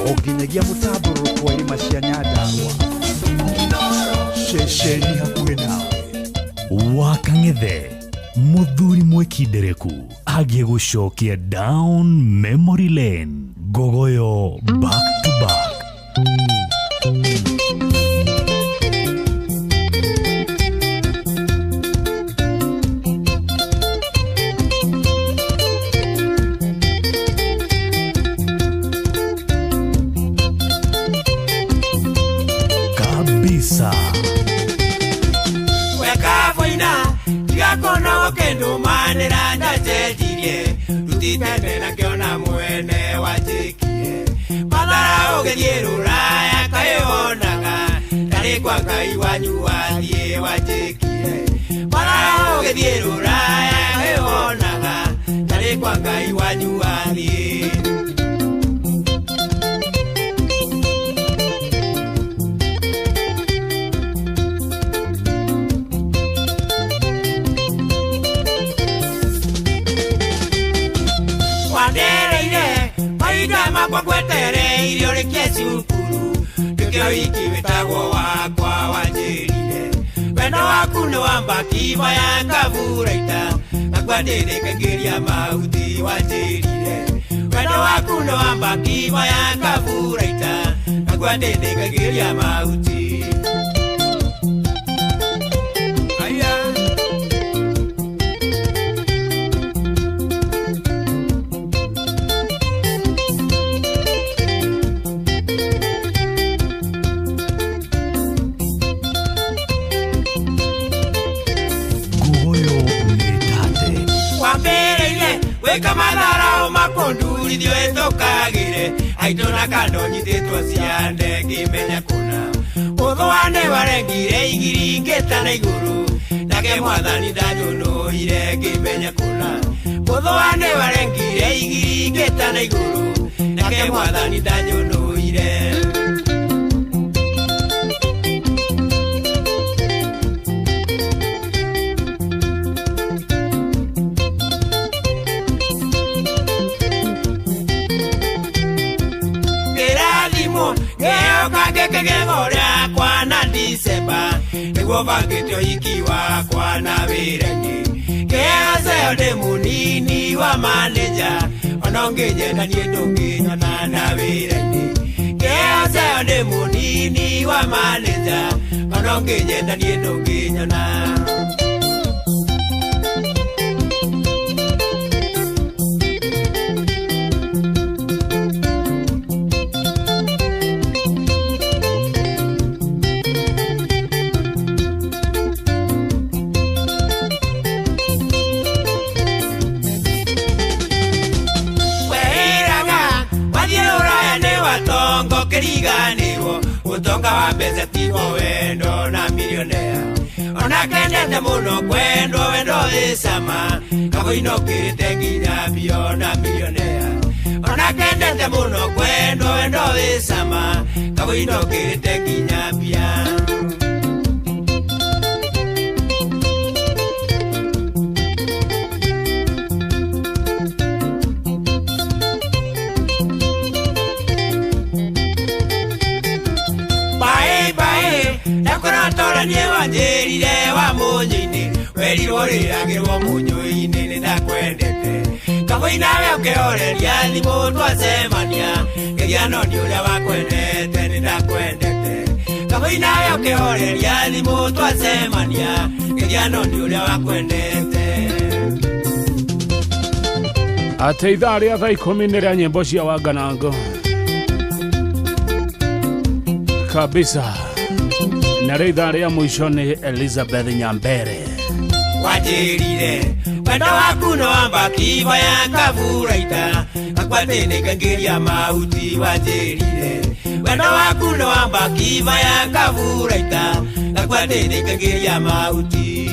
o nginyagia mũtambũrũko wa irĩma cia Nyandarua ceceni hakuhĩ nawe. Wakang'ethe mũthuri mwĩkindereku agĩgũcokia down memory lane Ngogoyo back to back. Kabisa. Kono kendo manera ndacenjirie rutitete na kĩona mwene wanjĩkie mathara ũgĩthiĩ rũraya kaĩ wonaga tarĩ kwa Ngai wanyu wathiĩ wanjĩkie mathara ũgĩthiĩ rũraya kaĩ wonaga tarĩ kwa Ngai wanyu wathiĩ. Mahinda makwa ngwetereire ũrĩkie cukuru ndũkĩo wiki wĩtagwo wakwa wanjĩrire wendo waku nĩ wamba kiba ya kaburaita gakwa ndĩrĩkagĩria mahuti wanjĩrire wendo waku nĩ wamba kiba ya kaburaita gakwa ndĩrĩkagĩria mahuti. Weka matharau makũndurithio ĩthũkagĩre aitũ na kando nyitĩtwo ciande ngĩmenya kũna ũthũane warengire igiri ngĩtana igũrũ nake mwathani ndanyũnũire ngĩmenya kũna ũthũane warengire igiri ngĩtana igũrũ nake mwathani ndanyũnũire. Kegego rĩakwa na Disemba nĩguo bangĩte ũhiki wakwa na wĩra-inĩ kĩheo ceo ndĩ mũnini wa manĩja ona ũngĩnyenda niĩ ndũngĩnyona na wĩra-inĩ kĩheo ceo ndĩ mũnini wa manĩja ona ũngĩnyenda niĩ ndũngĩnyona. Kĩriganĩrwo ũtonga wa mbeca tigo wendo na milionea ona kendete mũno kwendwo wendo wĩ cama kabũinokĩrĩte nginya mbio na milionea ona kendete mũno kwendwo wendo wĩ cama kabũinokĩrĩte nginya mbia. Niĩ wanjĩrire wa mũnyũ-inĩ werirwo rĩragĩrwo mũnyũ-inĩ nĩ ndakwendete kabũi nawe ũkĩhoreria thimũ twacemania ngĩgĩa no nĩ ũrĩa wakwendete nĩ ndakwendete kabũi nawe ũkĩhoreria thimũ twacemania ngĩgĩa no nĩ ũrĩa wakwendete. Atĩ ithaa rĩa thaa ikũmi nĩ rĩa nyĩmbo cia Wanganango kabisa na rĩu ithaa rĩa mũico nĩ Elizabeth Nyambere. Wanjĩrire wendo waku nĩ wamba kiba ya kaburaita gakwa ndĩnĩkangĩria mahuti wanjĩrire wendo waku nĩ wamba kiba ya kaburaita gakwa ndĩnĩkangĩria mahuti.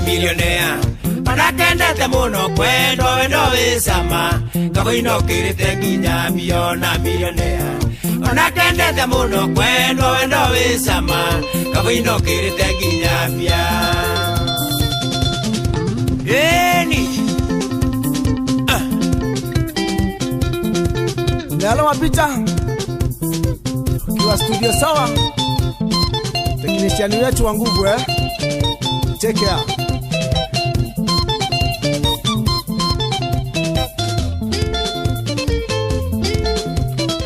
Milionea onakendete mũno kwendwo wendo wĩ cama kabũinokĩrĩte nginya mbio na milionea onakendete mũno kwendwo wendo wĩ cama kabũinokĩrĩte nginya mbia. Ĩni Lalo mapita ukiwa studio sawa, teknisiani wetu wa nguvu Take care.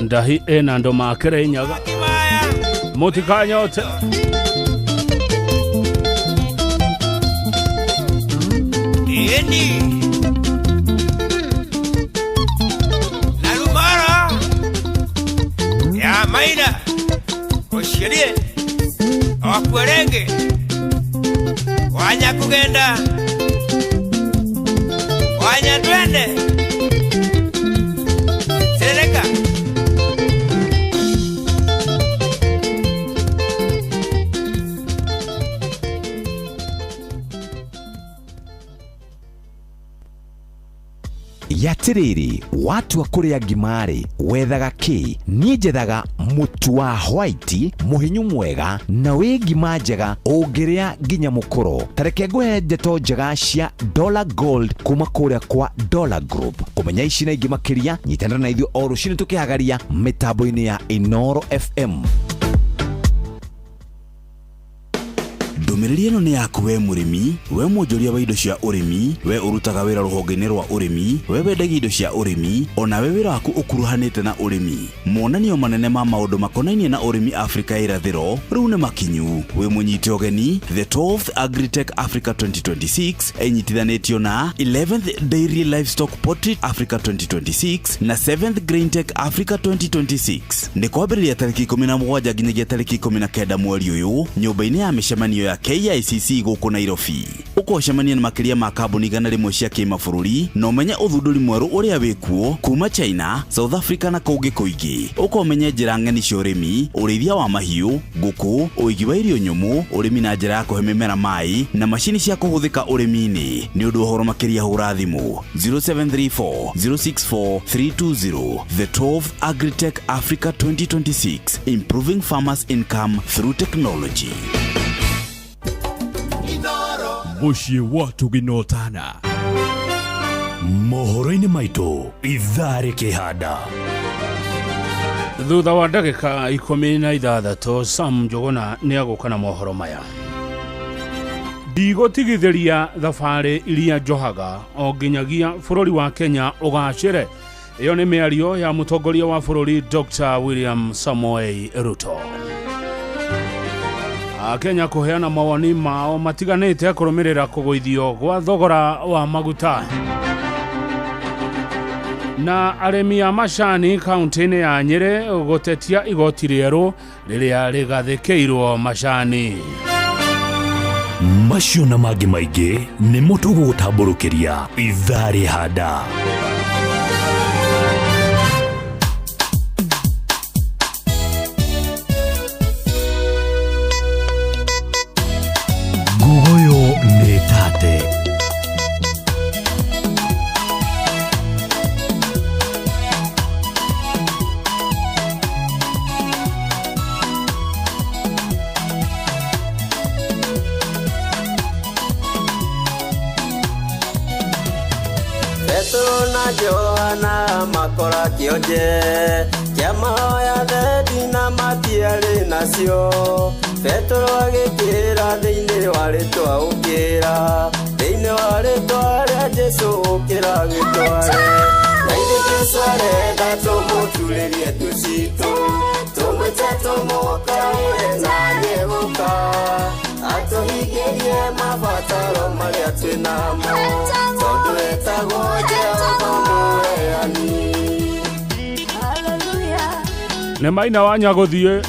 Ndahi ena ndo makere nyaga mutikanyote. Eni Wakwerenge Wanya kugenda Wanya twende Sereka Yatiriri watu wa kuria ngimari wethaga ki niĩ njethaga mũtu wa white mũhinyu mwega na wĩ ngima njega ũngĩrĩa nginya mũkũro. Tareke ngũhe ndeto njega cia Dollar Gold kuma kũrĩa kwa Dollar Group. Kũmenya ici na ingĩ makĩria nyitanĩra na ithuĩ o rũcinĩ tũkĩhagaria mĩtambo-inĩ ya Inoro FM. Ndũmĩrĩri ĩno nĩ yaku we mũrĩmi, we mwonjoria wa indo cia ũrĩmi, we ũrutaga wĩra rũhonge-inĩ rwa ũrĩmi, we wendagia indo cia ũrĩmi, ona we wĩra waku ũkuruhanĩte na ũrĩmi. Monanio manene ma maũndũ makonainie na ũrĩmi Afrika ya irathĩro rĩu nĩ makinyu. Wĩ mũnyite ũgeni The 12th Agritech Africa 2026 ĩnyitithanĩtio na 11th Dairy Livestock Poultry Africa 2026 na 7th Graintech Africa 2026. Nĩ kwambĩrĩria tarĩki 17 nginyagia tarĩki 19 mweri ũyũ nyũmba-inĩ ya mĩcemanio ya KICC gũkũ Nairobi. Ũkũcemania na makĩria ma kambuni 100 cia kĩmabũrũri na ũmenye ũthundũri mwerũ ũrĩa wĩkuo kuma China, South Africa na kũngĩ kũingĩ. Ũkomenye njĩra ng'eni cia ũrĩmi, ũrĩithia wa mahiũ, ngũkũ, ũigi wa irio nyũmũ, ũrĩmi na njĩra ya kũhe mĩmera maĩ na macini cia kũhũthĩka ũrĩmi-inĩ. Nĩ ũndũ wa ũhoro makĩria hũra thimũ 0734 064 320. The 12th Agritech Africa 2026, improving farmers income through technology. Mũciĩ wa tũginotana mohoro-inĩ maitũ ithaa rĩkĩhanda. Thutha wa ndagĩka 16 Sam Njuguna nĩ agũka na mohoro maya. Ndigũtigithĩria thabarĩ iria njohaga o nginyagia bũrũri wa Kenya ũgacĩre. Ĩyo nĩ mĩario ya mũtongoria wa bũrũri Dr. William Samoei Ruto. Akenya kũheana mawoni mao matiganĩte kũrũmĩrĩra kũgũithio gwa thogora wa maguta. Na arĩmi a macani kaunti-inĩ ya Nyĩrĩ gũtetia igoti rĩerũ rĩrĩa rĩgathĩkĩirwo macani. Macio na mangĩ maingĩ nĩmo tũgũgũtambũrũkĩria ithaa rĩhanda. Ngugoyo nĩ tate. Petro na Johana makora kĩonje kĩa mahoya thendi na matiarĩ nacio. Petro agĩkĩra thĩinĩ wa rĩtwa ũkĩra, thĩinĩ wa rĩtwa rĩa Jesũ ũkĩra wĩtware. Na ithuĩ Jesũ arenda tũmũturĩrie ndu citũ, tũmwĩte tũmũkaĩre na nĩegũka atũhingĩrie mabataro marĩa twĩ namo, tondũ etagwo Jehova Mũheani. Nĩ maina wa Nyagũthiĩ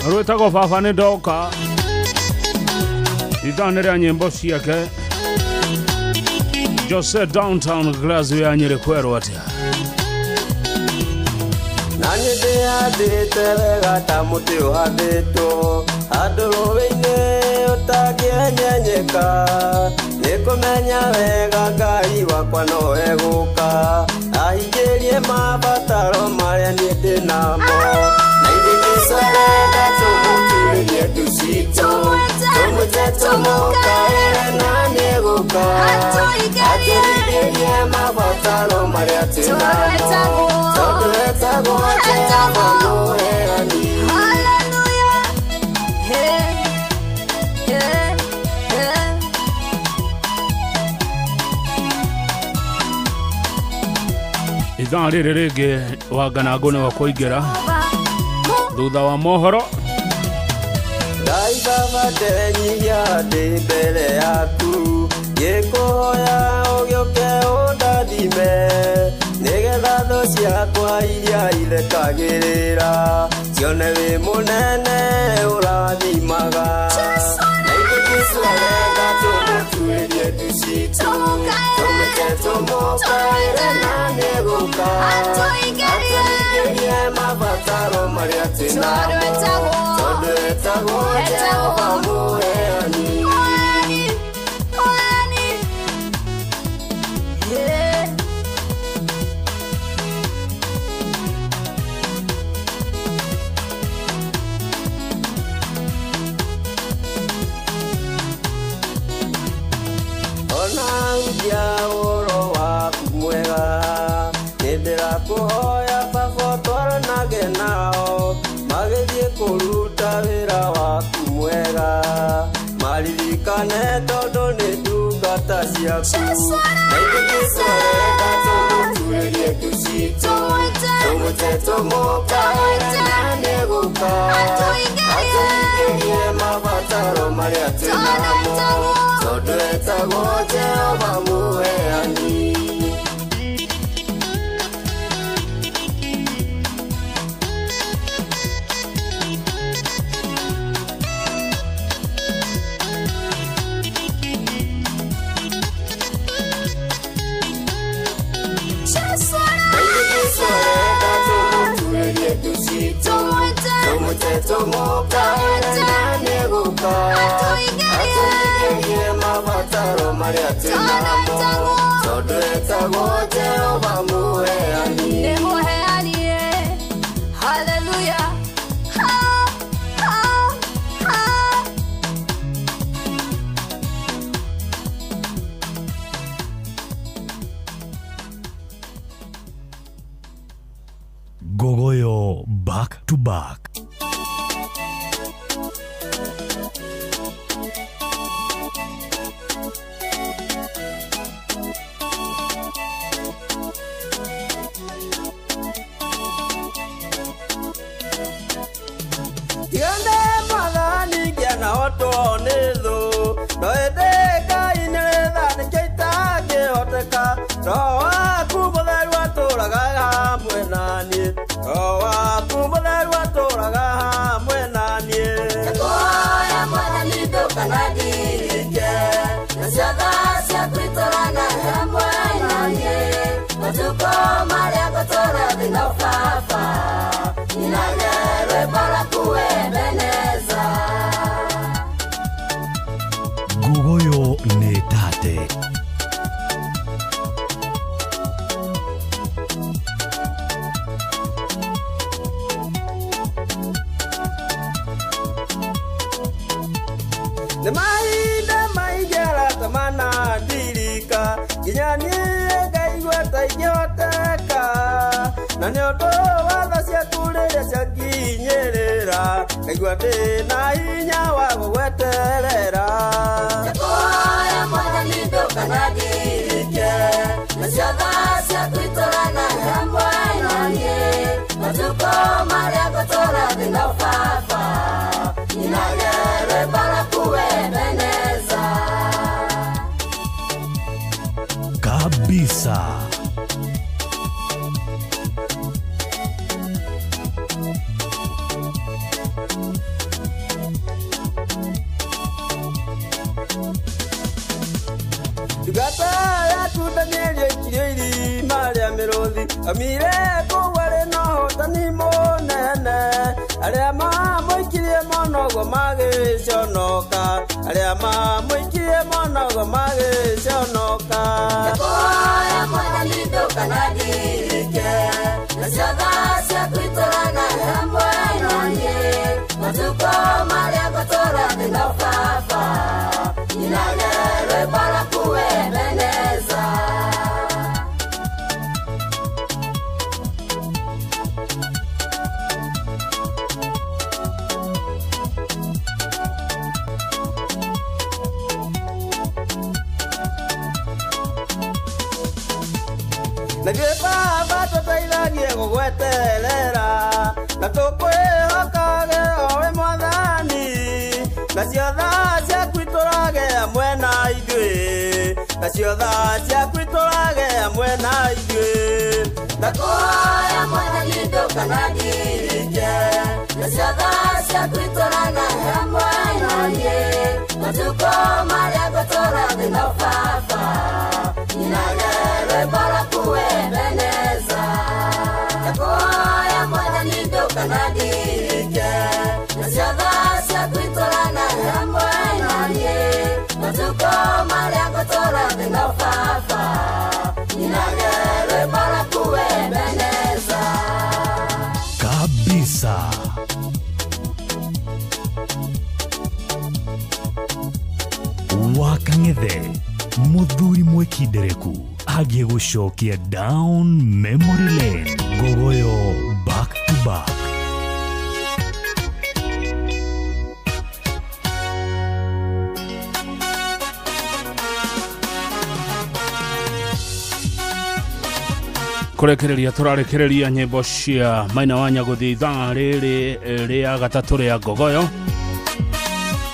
rwĩtagwo baba nĩ ndoka. Ithaa nĩ rĩa nyĩmbo ciake. Jose Downtown Glasgow ya Nyĩrĩ kwerwo atĩa? Na niĩ ndĩhandĩte wega ta mũtĩ ũhandĩtwo handũ rũĩ-inĩ ũtangĩenyenyeka. Nĩngũmenya wega Ngai wakwa no egũka ahingĩrie mabataro marĩa niĩ ndĩ namo. Na ithuĩ Jesũ arenda tũmũturĩrie ndu citũ, tũmwĩte tũmũkaĩre na nĩegũka atũhingĩrie mabataro marĩa twĩ namo, tondũ etagwo Jehova Mũheani. Ithaa rĩrĩ rĩngĩ Wanganangũ nĩwe kũingĩra thutha wa mohoro. Ngai Baba ndenyihia ndĩ mbere yaku, ngĩkũhoya ũgĩũke ũndathime, nĩgetha thũ ciakwa iria ithekagĩrĩra cione wĩ mũnene ũrathima. tũtũmaga na ithuĩ Jesũ arenda tũmũtuĩrie ndu citũ tũmwĩte tũmũkaĩre na nĩegũka atũingĩrie mabataro marĩa twĩ namo tondũ etagwo Jehova mũheani. Ona ũhoro waku mwega nĩndĩrakũhoya baba ũtwaranage nao magĩthiĩ kũruta wĩra waku mwega maririkane tondũ nĩ ndungata ciaku na ithuĩ Jesũ arenda tũmũtuĩrie ndu citũ tũmwĩte tũmũkaĩre na nĩegũka atũingĩrie mabataro marĩa twĩ namo tondũ etagwo Jehova mũheani. Tũmwĩte tũmũkaĩre na nĩegũka atũingĩrie mabataro marĩa twĩ namo tondũ etagwo Jehova mũheani. Nĩ mũheani, haleluya. Ha, ha, ha. Gogoyo back to back. Tigane mwathani ngĩana hotwo nĩ thũ no ĩndĩ Ngai nĩ tha nĩkĩo itangĩhoteka Roho waku mũtheru atũũraga hamwe na niĩ Roho waku mũtheru atũũraga hamwe na niĩ. Ndakuhoya Mwathani ndũkanandirike nacio tha ciaku itũũranaga hamwe na niĩ matukũ marĩa ngũtũũra thĩ no baba nyinage rwĩmbo rwaku Ebeneza. Ngugoyo nĩ tate. Nĩ mahinda maingĩ arata manandirika nginya niĩ ngaigua ta ingĩhoteka na nĩ ũndũ wa tha ciaku rĩrĩa cianginyĩrĩra ngaigua ndĩ na hinya wa gũgweterera. Ndakuhoya Mwathani ndũkanandirike nacio tha ciaku itũũranaga hamwe na niĩ matukũ marĩa ngũtũũra thĩ no baba nyinage rwĩmbo rwaku Ebeneza. Kabisa. Ndungata yaku Danieli aikirio irima rĩa mĩrũthi aumire kũu arĩ na ũhotani mũnene arĩa mamũikirie mũno ũguo magĩconoka arĩa mamũikirie mũno ũguo magĩconoka. Ndakuhoya Mwathani ndũkanandirike nacio tha ciaku itũũranaga hamwe na niĩ matukũ marĩa ngũtũũra thĩ no baba nyinage rwĩmbo rwaku Ebeneza. Na ithuĩ baba tũteithagie gũgweterera na tũkwĩhokage o we Mwathani nacio tha ciaku itũũrage hamwe na ithuĩ nacio tha ciaku itũũrage hamwe na ithuĩ. Ndakuhoya Mwathani ndũkanandirike nacio tha ciaku itũũranaga hamwe thĩ no baba nyinage rwĩmbo rwaku wembeneza ndakuhoya mwathani ndũkanandirike nacio tha ciaku itũranaga hamwe na niĩ matukũ marĩa ngũtũũra thĩ no baba nyinage rwĩmbo rwaku wembeneza kabisa. Wakang'ethe muthuri mwikindereku agiĩ gũcokia down memory lane Ngogoyo back to back. Kurekereria turarekereria nyimbo cia Maina wa Nyaguthi ithaa rĩrĩ rĩa gatatũ rĩa Ngogoyo.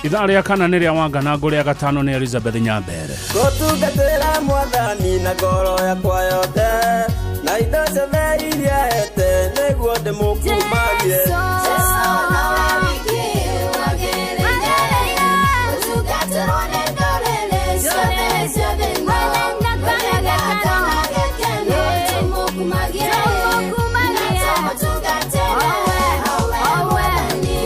Ithaa rĩa kana nĩ rĩa Wanganangũ, rĩa gatano nĩ Elizabeth Nyambere. Gũtungatĩra mwathani na ngoro yakwa yothe na indo ciothe iria hete nĩguo ndĩmũkumagie. Jesu nowe wiki wagĩrĩire gũtungatĩrwo nĩ ndũrĩrĩ ciothe cia thĩ ĩno. Wĩna kana gĩkeno tũmũkumagie na tũmũtungatĩre owe Mwathani.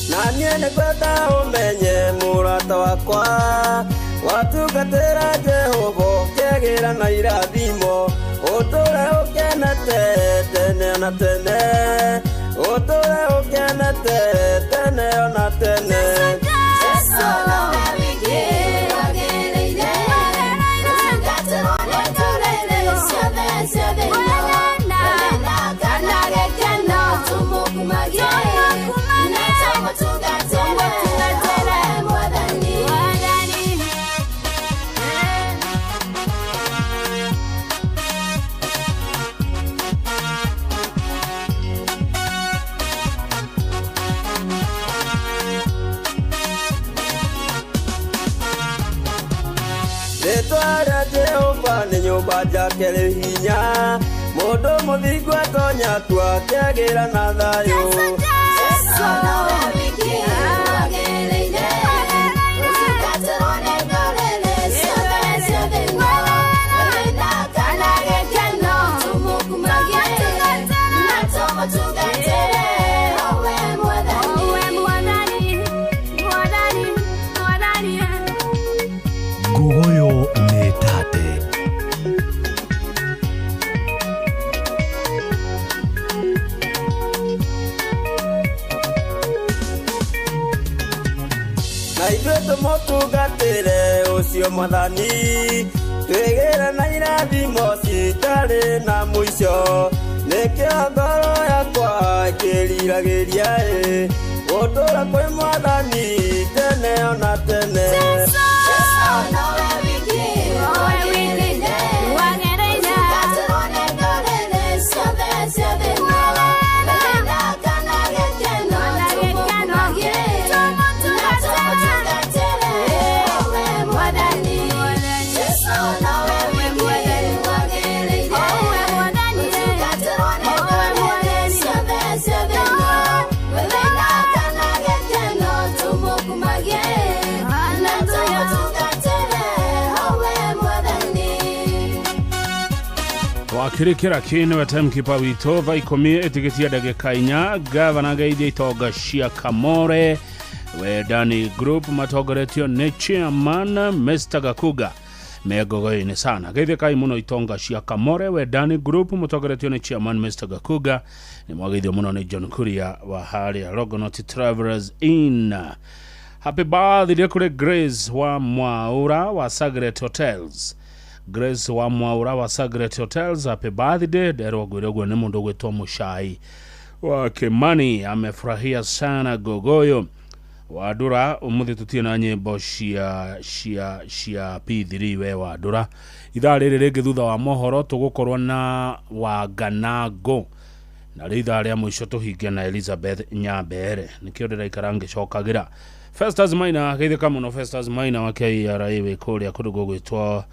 Na niĩ nĩngwenda ũmenye mũrata wakwa watungatĩra Jehova ũkĩgĩra na irathimo ũtũre ũkenete tene na tene ũtũre ũkenete tene ona tene. Jesu nowe wiki wagĩrĩire gũtungatĩrwo nĩ ndũrĩrĩ ciothe cia thĩ ĩno. Wĩna kana gĩkeno tũmũkumagie na tũmũtungatĩre owe Mwathani. Rĩtwa rĩa Jehova nĩ nyũmba njake rĩ hinya mũndũ mũthingu atonya kuo akĩagĩra na thayũ. Jesu nowe wiki wagĩrĩire gũtungatĩrwo nĩ ndũrĩrĩ ciothe cia thĩ ĩno. Wĩna kana gĩkeno tũmũkumagie na tũmũtungatĩre owe Mwathani. Ngogoyo nĩ tate. Na ithuĩ tũmũtungatĩre ũcio mwathani twĩgĩre na irathimo citarĩ na mũico nĩkĩo ngoro yakwa ĩkĩriragĩria ĩ gũtũũra kwĩ mwathani tene ona tene. Jesu nowe wiki wagĩrĩire gũtungatĩrwo nĩ ndũrĩrĩ ciothe cia thĩ ĩno. Wĩna kana gĩkeno tũmũkumagie na tũmũtungatĩre owe Mwathani. Jesu nowe wiki wagĩrĩire gũtungatĩrwo nĩ ndũrĩrĩ ciothe cia thĩ ĩno. Wĩna kana gĩkeno tũmũkumagie na tũmũtungatĩre owe Mwathani. Wakirikira kini wa timekeeper witũ thaa 10 ĩtigĩtie ndagĩka 4 gavana geithia itonga cia Kamore Wendani Group matongoretio nĩ chairman Mr Gakuga mengogoinĩ sana. Geithĩkai mũno itonga cia Kamore Wendani Group mũtongoretio nĩ chairman Mr Gakuga. Nĩ mwageithio mũno nĩ John Kuria wa harĩa Rogonot Travelers Inn. Happy birthday kũrĩ Grace wa Mwaura wa Sagret Hotels. Grace wa Mwaura wa Sagret Hotels, happy birthday. Nderwo ngwĩre ũguo nĩ mũndũ ũgwĩtwo Mũcai wa Kimani, amefurahia sana Gogoyo Wandura. Umuthi tutie na nyimbo cia cia cia P3 we Wandura. Ithaa rĩrĩ rĩngĩ thutha wa mohoro tũgũkorwo na Wanganangũ Na rĩu ithaa rĩa mũico tũhinge na Elizabeth Nyambere. Nĩkĩo ndĩraikara ngĩcokagĩra. Festus Maina, geithĩka mũno Festus Maina wa KRA wĩ kũrĩa kũndũ gũgwĩtwo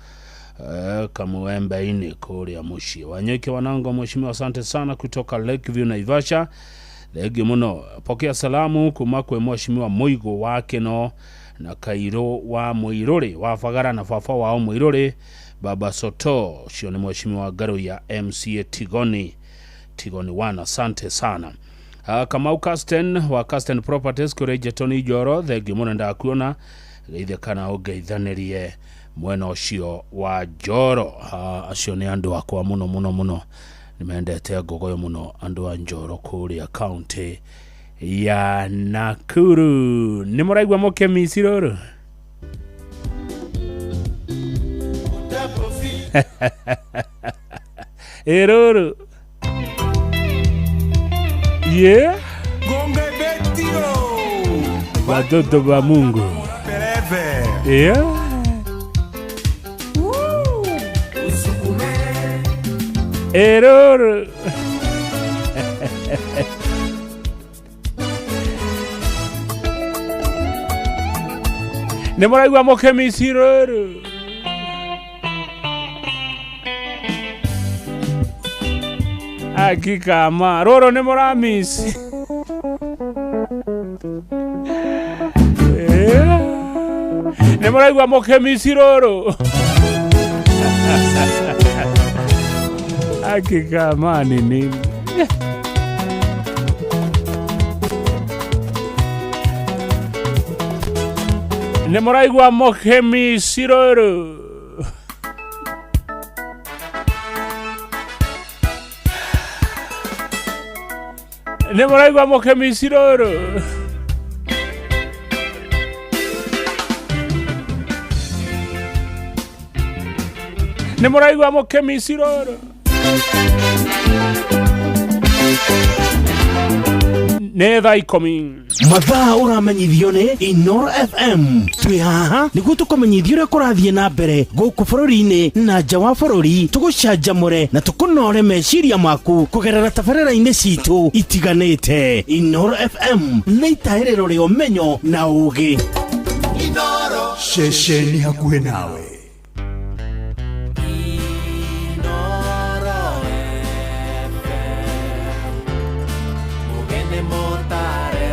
Kamuembe-inĩ kũrĩa mũciĩ. Wanyoike Wanango, mheshimiwa, asante sana kutoka Lakeview Naivasha. Thengiũ mũno. Pokea salamu kuma kwĩ mheshimiwa Mũigũ wa Kĩno na Kairũ wa Mũirũrĩ wa Bagara na baba wao Mũirũrĩ Baba Soto, ũcio nĩ mheshimiwa Ngaruiya MCA Tigoni Tigoni 1, asante sana. Kamau Casten wa Casten Properties kũrĩ Njetoni Njoro, thengiũ mũno, ndakuona geithe kana ũngeithanĩrie mwena ũcio wa Njoro. Acio nĩ andũ akwa mũno mũno mũno, nĩmendete ngogoyo mũno andũ a Njoro kũrĩa kaunti ya Nakuru. Nĩ mũraigua mũkĩmici rũrũ? Ĩ rũrũ yeah. Watoto wa Mungu yeah. Error. Nĩ mũraigua mũkĩmici rũrũ? Hakika ma rũrũ nĩ mũramisi. Nĩ mũraigua mũkĩmici rũrũ? Hakika ma ni nini? Nĩ mũraigua mũkĩmici rũrũ? Nĩ mũraigua mũkĩmici rũrũ? Nĩ mũraigua mũkĩmici rũrũ? Nĩ thaa 10. Mathaa ũramenyithio nĩ Inoro FM. Twĩ haha nĩguo tũkũmenyithia ũrĩa kũrathiĩ na mbere gũkũ bũrũri-inĩ na nja wa bũrũri, tũgũcanjamũre na tũkũnore meciria maku kũgerera tabarĩra-inĩ citũ itiganĩte. Inoro FM nĩ itahĩrĩro rĩa ũmenyo na ũũgĩ. Ceceni hakuhĩ nawe. Mugene motare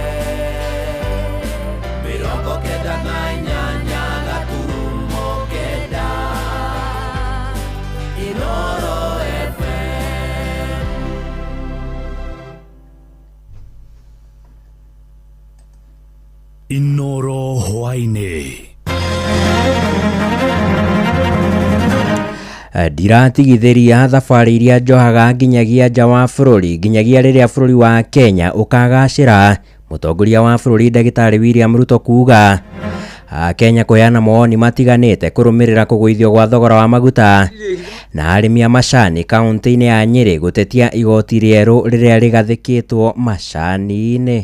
98 gaturumo 9 Inoro FM. Inoro hwaĩ-inĩ. Ndiratigithĩria thabarĩ iria njohaga nginyagia nja wa bũrũri nginyagia rĩrĩa bũrũri wa Kenya ũkagacĩra, mũtongoria wa bũrũri ndagĩtarĩ William Ruto kuga. Kenya kũheana mawoni matiganĩte kũrũmĩrĩra kũgũithio gwa thogora wa maguta, na arĩmi a macani kaunti-inĩ ya Nyĩrĩ gũtetia igoti rĩerũ rĩrĩa rĩgathĩkĩtwo macani-inĩ.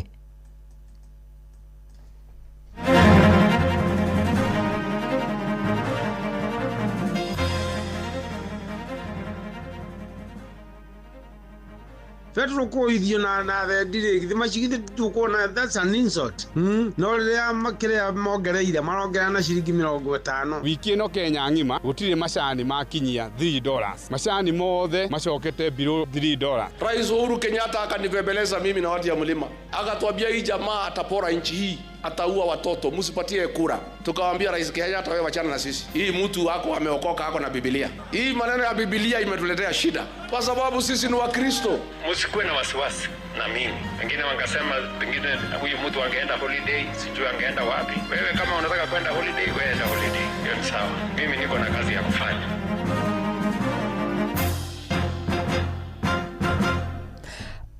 Petro kũithio na thendi rĩ githĩ macigithĩ tũkuona that's an insult. No rĩrĩa makĩrĩa mongereire marongerera na ciringi 50. Wiki ĩno Kenya ng'ima gũtirĩ macani makinyia $3. Macani mothe macokete below $3. Rais Uhuru Kenyatta akanibembeleza mimi na watu ya mlima, akatuambia hii jamaa atapora nchi hii, ataua watoto, msipatie kura. Tukawaambia Rais Kenyatta, wewe wachana na sisi, hii mtu wako ameokoka, ako na Biblia. Hii maneno ya Biblia imetuletea shida kwa sababu sisi ni Wakristo. Msikuwe na wasiwasi na mimi. Wengine wangesema pengine huyu mtu angeenda holiday, sijui angeenda wapi. Wewe kama unataka kwenda holiday, wewe enda holiday, hiyo ni sawa. Mimi niko na kazi ya kufanya.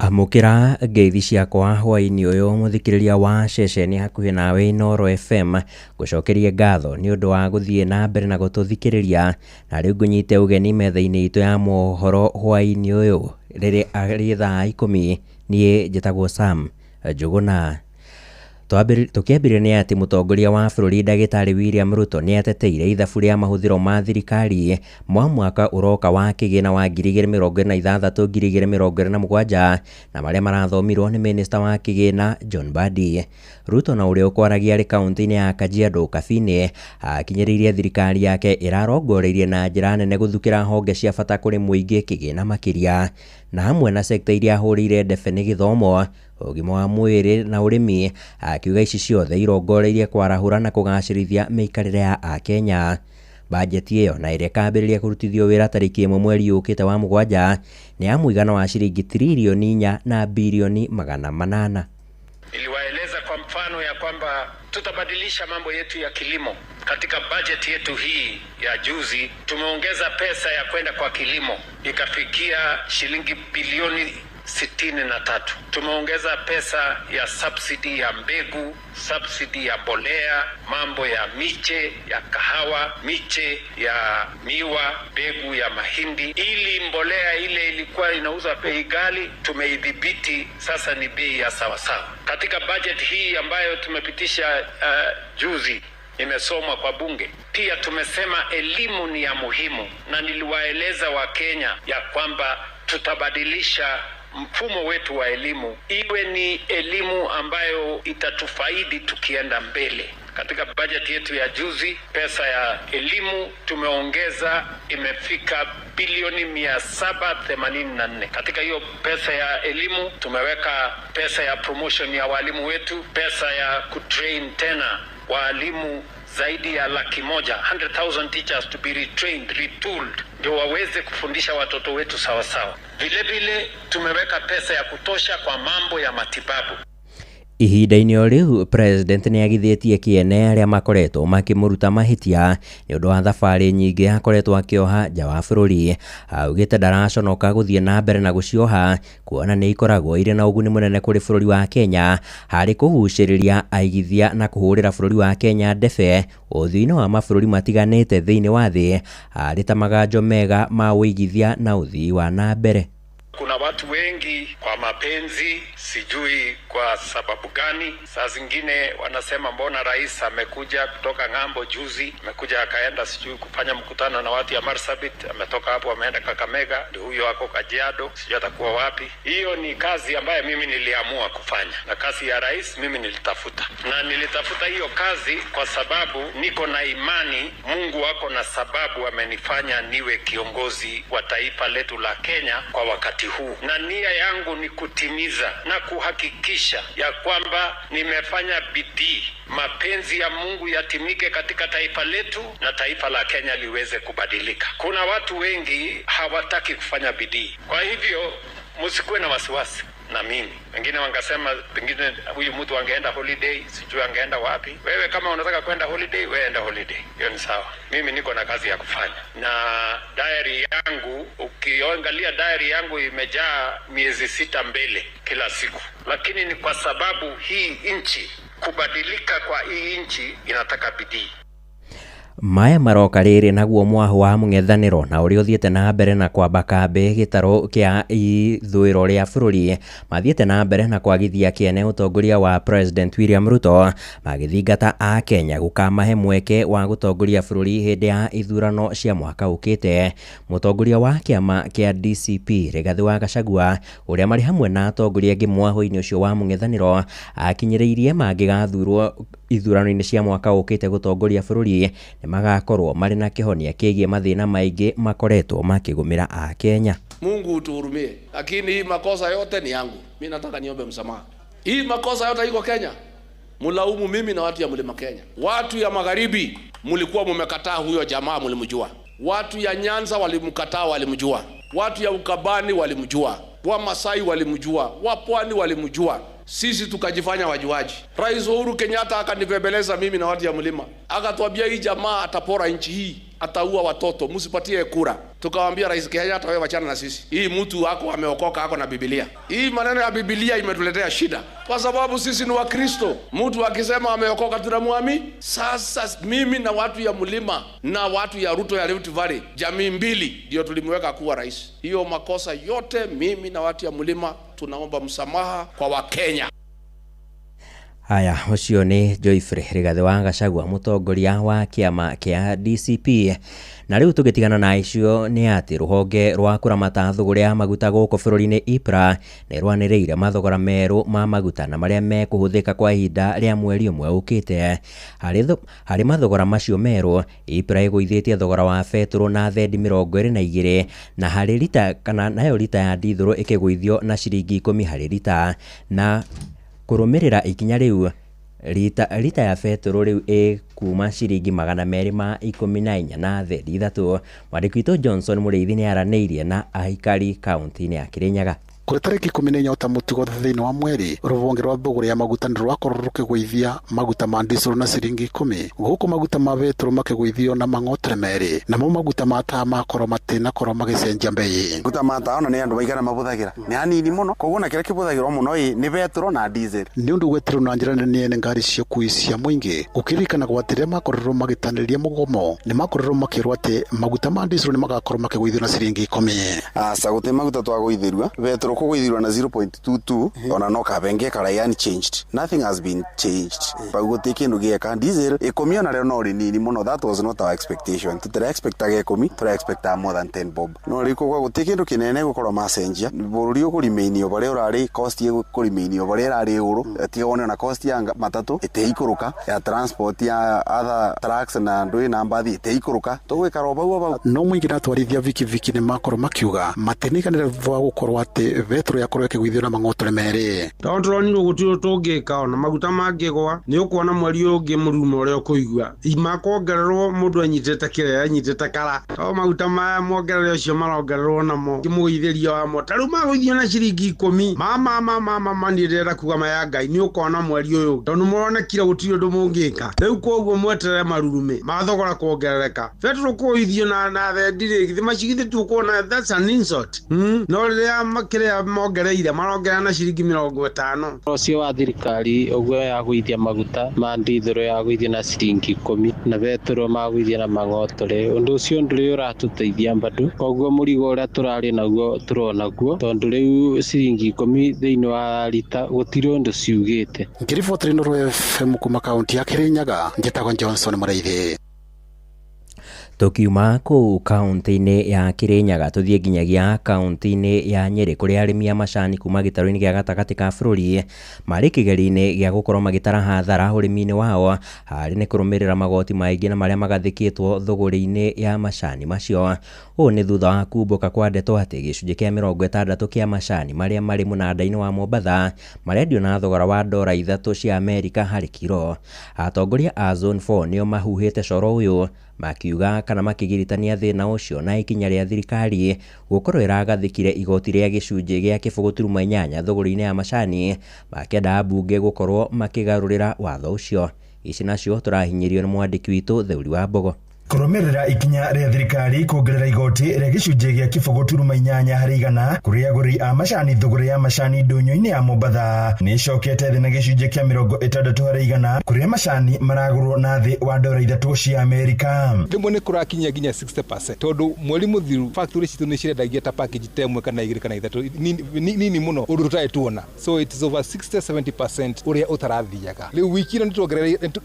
Amũkĩra ngeithi ciakwa hwaĩ-inĩ ũyũ mũthikĩrĩria wa ceceni hakuhĩ nawe Inoro FM, gũcokerie ngatho nĩ ũndũ wa gũthiĩ na mbere na gũtũthikĩrĩria, na rĩu ngũnyite ũgeni metha-inĩ itũ ya mohoro hwaĩ-inĩ ũyũ rĩrĩ thaa 10. Niĩ njĩtagwo Sam Njũgũna. Tũkĩambĩrĩria nĩ atĩ mũtongoria wa bũrũri ndagĩtarĩ William Ruto nĩ ateteire ithabu rĩa mahũthĩro ma thirikari mwa mwaka ũroka wa kĩgĩna wa 2026 2027 na marĩa marathomirwo nĩ minista wa kĩgĩna John Mbadi. Ruto na ũrĩa ũkwaragia arĩ kaunti-inĩ ya Kajiado Kabini akinyĩrĩirie thirikari yake ĩrarongoreirie na njĩra nene gũthukĩra honge cia bata kũrĩ mũingĩ kĩgĩna makĩria, na hamwe na sekta iria ahũrĩire ndebe nĩ gĩthomo, ũgima wa mwĩrĩ na ũrĩmi, akiuga ici ciothe irongoreirie kwarahũra na kũgacĩrithia mĩikarĩre ya Akenya. Bajeti ĩyo na ĩrĩa ĩkambĩrĩria kũrutithio wĩra tarĩki 1 mweri ũkĩte wa 7 nĩ ya mũigana wa ciringi tririoni 4 na bilioni 800. Niliwaeleza kwa mfano ya kwamba tutabadilisha mambo yetu ya kilimo. Katika bajeti yetu hii ya juzi tumeongeza pesa ya kwenda kwa kilimo ikafikia shilingi bilioni 63. Tumeongeza pesa ya subsidy ya mbegu, subsidy ya mbolea, mambo ya miche ya kahawa, miche ya miwa, mbegu ya mahindi. Ili mbolea ile ilikuwa inauza bei ghali, tumeidhibiti, sasa ni bei ya sawasawa. Katika budget hii ambayo tumepitisha juzi imesomwa kwa bunge, pia tumesema elimu ni ya muhimu, na niliwaeleza Wakenya ya kwamba tutabadilisha mfumo wetu wa elimu iwe ni elimu ambayo itatufaidi tukienda mbele. Katika bajeti yetu ya juzi, pesa ya elimu tumeongeza, imefika bilioni 784. Katika hiyo pesa ya elimu tumeweka pesa ya promotion ya walimu wetu, pesa ya kutrain tena walimu zaidi ya 100,000, 100,000 teachers to be retrained, retooled, ndio waweze kufundisha watoto wetu sawa sawa. Vile vile tumeweka pesa ya kutosha kwa mambo ya matibabu. Ihinda-inĩ o rĩu president nĩ agithĩtie kĩene arĩa makoretwo makĩmũruta mahĩtia nĩ ũndũ wa thabarĩ nyingĩ akoretwo akĩoha nja wa bũrũri. Augĩte ndaraconoka gũthiĩ na mbere na gũcioha kuona nĩ ikoragwo irĩ na ũguni mũnene kũrĩ bũrũri wa Kenya harĩ kũgucĩrĩria aigithia na kũhũrĩra bũrũri wa Kenya ndebe ũthiũ-inĩ wa mabũrũri matiganĩte thĩinĩ wa thĩ arĩ ta maganjo mega ma ũigithia na ũthii wa na mbere. Kuna watu wengi kwa mapenzi, sijui kwa sababu gani. Saa zingine wanasema mbona rais amekuja kutoka ng'ambo juzi, amekuja akaenda sijui kufanya mkutano na watu ya Marsabit, ametoka hapo ameenda Kakamega, ndio huyo ako Kajiado, sijui atakuwa wapi. Hiyo ni kazi ambayo mimi niliamua kufanya, na kazi ya rais mimi nilitafuta, na nilitafuta hiyo kazi kwa sababu niko na imani Mungu wako na sababu amenifanya niwe kiongozi wa taifa letu la Kenya kwa wakati huu, na nia yangu ni kutimiza na kuhakikisha ya kwamba nimefanya bidii mapenzi ya Mungu yatimike katika taifa letu na taifa la Kenya liweze kubadilika. Kuna watu wengi hawataki kufanya bidii, kwa hivyo msikuwe na wasiwasi na mimi. Wengine wangasema pengine huyu mtu angeenda holiday, sijui angeenda wapi. Wewe kama unataka kwenda holiday, wewe enda holiday, hiyo ni sawa. Mimi niko na kazi ya kufanya, na diary yangu, ukiangalia diary yangu imejaa miezi 6 mbele kila siku, lakini ni kwa sababu hii nchi, kubadilika kwa hii nchi inataka bidii. Maya maroka rĩrĩ naguo mwahu wa mũng'ethanĩro na ũrĩa ũthiĩte na mbere na kwamba kambĩ gĩtarũ kĩa ithũĩro rĩa bũrũri mathiĩte na mbere na kwagithia kĩene ũtongoria wa President William Ruto magĩthingata a Kenya gũkamahe mweke wa gũtongoria bũrũri hĩndĩ ya ithurano cia mwaka ũkĩte. Mũtongoria wa kĩama kĩa DCP Rigathĩ wa Gachagua ũrĩa marĩ hamwe na atongoria angĩ mwahũ-inĩ ũcio wa mũng'ethanĩro akinyĩrĩirie mangĩgathurwo ithurano-inĩ cia mwaka ũkĩte gũtongoria bũrũri magakorwo marĩ na kĩhonia kĩgiĩ mathĩna maingĩ makoretwo makĩgũmĩra a Kenya. Mungu utuhurumie, lakini hii makosa yote ni yangu. Mimi nataka niombe msamaha. Hii makosa yote iko Kenya, mulaumu mimi na watu ya mlima Kenya. Watu ya magharibi mulikuwa mumekataa huyo jamaa, mulimjua. Watu ya Nyanza walimkataa, walimjua. Watu ya Ukabani walimjua, wa Masai walimjua, wa Pwani walimjua. Sisi tukajifanya wajuaji. Rais Uhuru Kenyatta akanibembeleza mimi na watu ya mlima, akatuambia hii jamaa atapora nchi hii, ataua watoto, msipatie kura. Tukamwambia Rais Kenyatta, wewe wachana na sisi, hii mtu wako ameokoka, ako na Biblia. Hii maneno ya Biblia imetuletea shida, kwa sababu sisi ni Wakristo. Mtu akisema ameokoka tunamwamini. Sasa mimi na watu ya mlima na watu ya Ruto ya Rift Valley, jamii mbili ndio tulimweka kuwa rais. Hiyo makosa yote mimi na watu ya mlima tunaomba msamaha kwa Wakenya. Haya, ũcio nĩ Joyfrey Rigathĩ wa Gachagua, mũtongoria wa kĩama kĩa DCP. Na rĩu tũgĩtigana na icio nĩ atĩ rũhonge rwa kũramata thũgũrĩ ya maguta gũkũ bũrũri-inĩ IPRA nĩ rwanĩrĩire mathogora merũ ma maguta na marĩa mekũhũthĩka kwa ihinda rĩa mweri ũmwe ũkĩte. Harĩ mathogora macio merũ, IPRA ĩgũithĩtie thogora wa betũrũ na thendi 22 na harĩ rita kana nayo rita ya ndithũrũ ĩkĩgũithio na ciringi 10 harĩ rita. Na kũrũmĩrĩra ikinya rĩu, rita ya betũrũ rĩu ĩkuma ciringi 214 na thendi 3. Mwandĩki witũ Johnson Mũrĩithi nĩaranĩirie na aikari kaunti-inĩ ya Kĩrĩnyaga. Kũrĩ tarĩki 14 ta mũtugo thĩinĩ wa mweri, rũhonge rwa thũgũrĩ ya maguta nĩ rwakorwo rũkĩgũithia maguta ma diesel na ciringi 10, gũkũ maguta ma betũrũ makĩgũithio na mang'otere merĩ, namo maguta ma taa makorwo matinakorwo magĩcenjia mbei. Maguta ma taa ona nĩ andũ maigana mabũthagĩra nĩ hanini mũno, koguo na kĩrĩa kĩbũthagĩrwo mũno ĩ nĩ betũrũ na diesel. Nĩ ũndũ gweterwo na njĩra nene nĩ ngari cia ũkuui cia mũingĩ, gũkĩririkanagwo atĩ rĩrĩa makorirwo magĩtanĩria mũgomo nĩ makorirwo makĩrwo atĩ maguta ma diesel nĩ magakorwo makĩgũithio na ciringi 10. Aca gũtirĩ maguta twagũithĩrua, betũrũ kũgũithirwo na 0.22 ona no kabenge karai unchanged, nothing has been changed. Bau gũtirĩ kĩndũ gĩeka. Diesel 10 ona rĩo no rĩnini mũno, that was not our expectation. Tũtira expectaga 10, tũra expectaga more than 10 bob. No rĩu koguo gũtirĩ kĩndũ kĩnene gũkorwo macenjia. Bũrũri ũkũrĩmĩinio barĩa ũrarĩ cost ĩkũrĩmĩinio barĩa ĩrarĩ ũrũ, tiga wone ona cost ya matatũ ĩtĩikũrũka, ya transport ya other trucks na ndũĩ na mbathi ĩtĩikũrũka, tũgwĩkara o bau o bau. No mũingĩ na atwarithia bikibiki nĩ makorwo makiuga matiniganĩra thutha wa gũkorwo atĩ betũrũ yakorwo ĩkĩgũithio na mang'otore merĩ. Tondũ tũronirwo gũtirĩ tũngĩka ona maguta mangĩgwa nĩ ũkuona mweri ũyũ ũngĩ mũrumo ũrĩa ũkũigua makongererwo mũndũ anyitĩte kĩrĩa anyitĩte kara, to maguta maya mongerere ũcio marongererwo namo kĩmũgũithĩrio wamo ta rĩu magũithio na ciringi 10 mama niĩ ndĩrenda kuga maya Ngai nĩ ũkona mweri ũyũ tondũ mũronekire gũtirĩ ũndũ mũngĩka. Rĩu koguo mweterere marurume mathogora kuongerereka, betũrũ kũgũithio na thendi rĩ githĩ macigithĩ tũkuona that's an insult. No rĩrĩa kĩrĩa mongereire marongerera na ciringi 50. Ũcio wa thirikari ũguo yagũithia maguta ma ndithũrũ yagũithia na ciringi 10 na betũrũ magũithia na mang'otore, ũndũ ũcio ndũrĩ ũratũteithia bado, koguo mũrigo ũrĩa tũrarĩ naguo tũronaguo tondũ rĩu ciringi 10 thĩinĩ wa rita gũtirĩ ũndũ ciugĩte. Ngĩribotera Inooro FM kuma kaunti ya Kĩrĩnyaga, njĩtagwo Johnson Mũrĩithi. Tukiuma kũu kaunti-inĩ ya Kĩrĩnyaga tũthiĩ nginyagia kaunti-inĩ ya Nyĩrĩ kũrĩa arĩmi a macani kuma gĩtarũ-inĩ gĩa gatagatĩ ka bũrũri marĩ kĩgerio-inĩ gĩa gũkorwo magĩtara hathara ũrĩmi-inĩ wao harĩ nĩ kũrũmĩrĩra magoti maingĩ na marĩa magathĩkĩtwo thũgũrĩ-inĩ ya macani macio. Ũũ nĩ thutha wa kumbũka kwa ndeto atĩ gĩcunjĩ kĩa 60 kĩa macani marĩa marĩ mũnanda-inĩ wa Mombatha marendio na thogora wa ndora 3 cia Amerika harĩ kiro. Atongoria a Zone 4 nĩo mahuhĩte coro ũyũ makiuga kana makigiritania thĩna ũcio na ikinya rĩa thirikari gũkorwo ĩragathĩkire igoti rĩa gĩcunjĩ gĩa 0.8 thũgũrĩ-inĩ ya macani, makĩenda ambunge gũkorwo makĩgarũrĩra watho ũcio. Ici nacio tũrahinyĩrio nĩ mwandĩki witũ Theuri wa Mbogo. Kũrũmĩrĩra ikinya rĩa thirikari kuongerera igoti rĩa gĩcunjĩ gĩa 0.8 harĩ igana kũrĩ agũri a macani thũgũrĩ ya macani ndũnyũ-inĩ ya Mombatha nĩ ĩcokete thĩ na gĩcunjĩ kĩa 60 harĩ igana kũrĩa macani maragũrwo na thĩ wa ndora 3 cia Amerika. Rĩmwe nĩ kũrakinyia nginya 60% tondũ mweri mũthiru factory citũ nĩ cirendagia ta package ta 1 kana 2 kana 3 nini mũno ũndũ tũtarĩ tuona, so it is over 60-70% ũrĩa ũtarathiaga. Rĩu wiki ĩno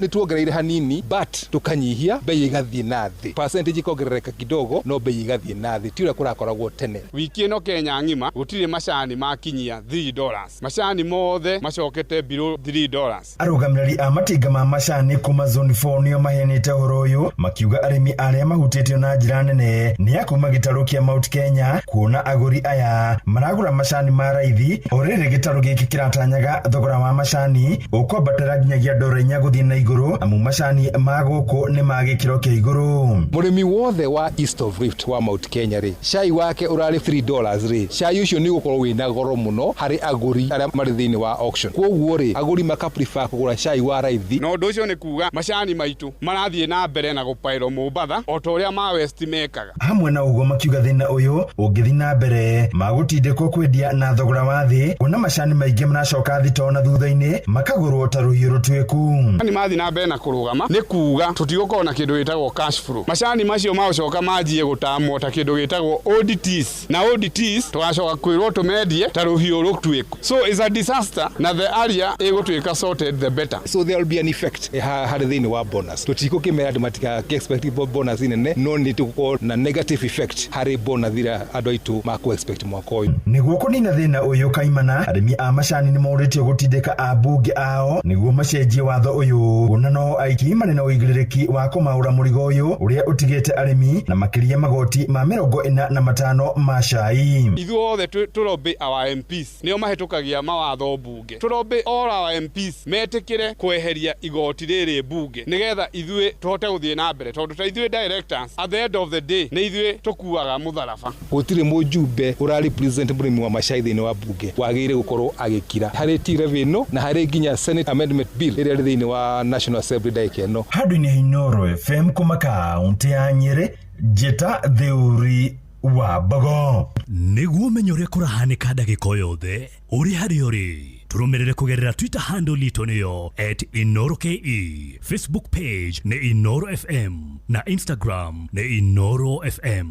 nĩ tuongereire hanini but tũkanyihia bei ĩgathiĩ na thĩ, percentage ikongerereka kidogo no bei igathiĩ na thĩ, ti ũrĩa kũrakoragwo tene. Wiki ĩno Kenya ng'ima gũtirĩ macani makinyia $3, macani mothe macokete below $3. Arũgamĩrĩri a matinga ma macani kuma Zone 4 nĩo maheanĩte ũhoro ũyũ makiuga arĩmi arĩa mahutĩtio na njĩra nene nĩ a kuma gĩtarũ kĩa Mount Kenya kuona agũri aya maragũra macani ma raithi o rĩrĩ gĩtarũ gĩkĩ kĩratanyaga thogora wa macani ũkwambatĩra nginyagia ndora 4 gũthiĩ na igũrũ amu macani ma gũkũ nĩ ma gĩkĩro kĩa igũrũ. Mũrĩmi wothe wa East of Rift wa Mount Kenya rĩ, cai wake ũrarĩ $3 rĩ, cai ũcio nĩ ũgũkorwo wĩna goro mũno harĩ agũri arĩa marĩ thĩinĩ wa auction. Koguo rĩ, agũri maka prefer kũgũra cai wa raithi. Na ũndũ ũcio nĩ kuga macani maitũ marathiĩ na mbere na gũpaĩrwo Mombatha o ta ũrĩa ma West mekaga. Hamwe na ũguo makiuga thĩna ũyũ ũngĩthiĩ na mbere magũtindĩkwo kwendia na thogora wa thĩ kuona macani maingĩ maracoka thitoo na thutha-inĩ makagũrwo ta rũhiũ rũtuĩku. Macani mathiĩ na mbere na kũrũgama nĩ kuga tũtigũkorwo na kĩndũ gĩtagwo cash flow. Macani macio magũcoka manjie gũtamwo ta kĩndũ gĩtagwo ODTs, na ODTs tũgacoka kwĩrwo tũmendie ta rũhiũ rũtuĩku. So it's a disaster, na the area ĩgũtuĩka sorted the better. So there will be an effect harĩ thĩinĩ wa bonus. Tũtikũkĩmera andũ matigakĩ expect bonus nene, no nĩ tũgũkorwo na negative effect harĩ bonus iria andũ aitũ makũ expect mwaka ũyũ. Nĩguo kũnina thĩna ũyũ kaimana, arĩmi a macani nĩ morĩtio gũtindĩka ambunge ao nĩguo macenjie watho ũyũ, kuona no aiki marĩ na ũigĩrĩrĩki wa kũmaũra mũrigo ũyũ ũrĩa ũtigĩte arĩmi na makĩria magoti ma 45 ma cai. Ithuothe tũrobĩ our MPs nĩo mahĩtũkagia mawatho mbunge, tũrobĩ all our MPs metĩkĩre kweheria igoti rĩrĩ mbunge nĩgetha ithuĩ tũhote gũthiĩ na mbere, tondũ ta ithuĩ directors at the end of the day nĩ ithuĩ tũkuaga mũtharaba. Gũtirĩ mũjumbe ũra represent mũrĩmi wa macai thĩinĩ wa mbunge wagĩrĩire gũkorwo agĩkira harĩ T-levy ĩno na harĩ nginya Senate Amendment Bill ĩrĩa ĩrĩ thĩinĩ wa National Assembly ndagĩka ĩno. Handũ-inĩ Inooro FM kuma kaunti ya Nyĩrĩ, Njĩta Theuri wa Mbogo. Nĩguo ũmenye ũrĩa kũrahanĩka ndagĩka o yothe ũrĩ harĩa ũrĩ, tũrũmĩrĩre kũgerera Twitter handle itũ nĩyo @InooroKE, Facebook page nĩ Inooro FM na Instagram nĩ Inooro FM.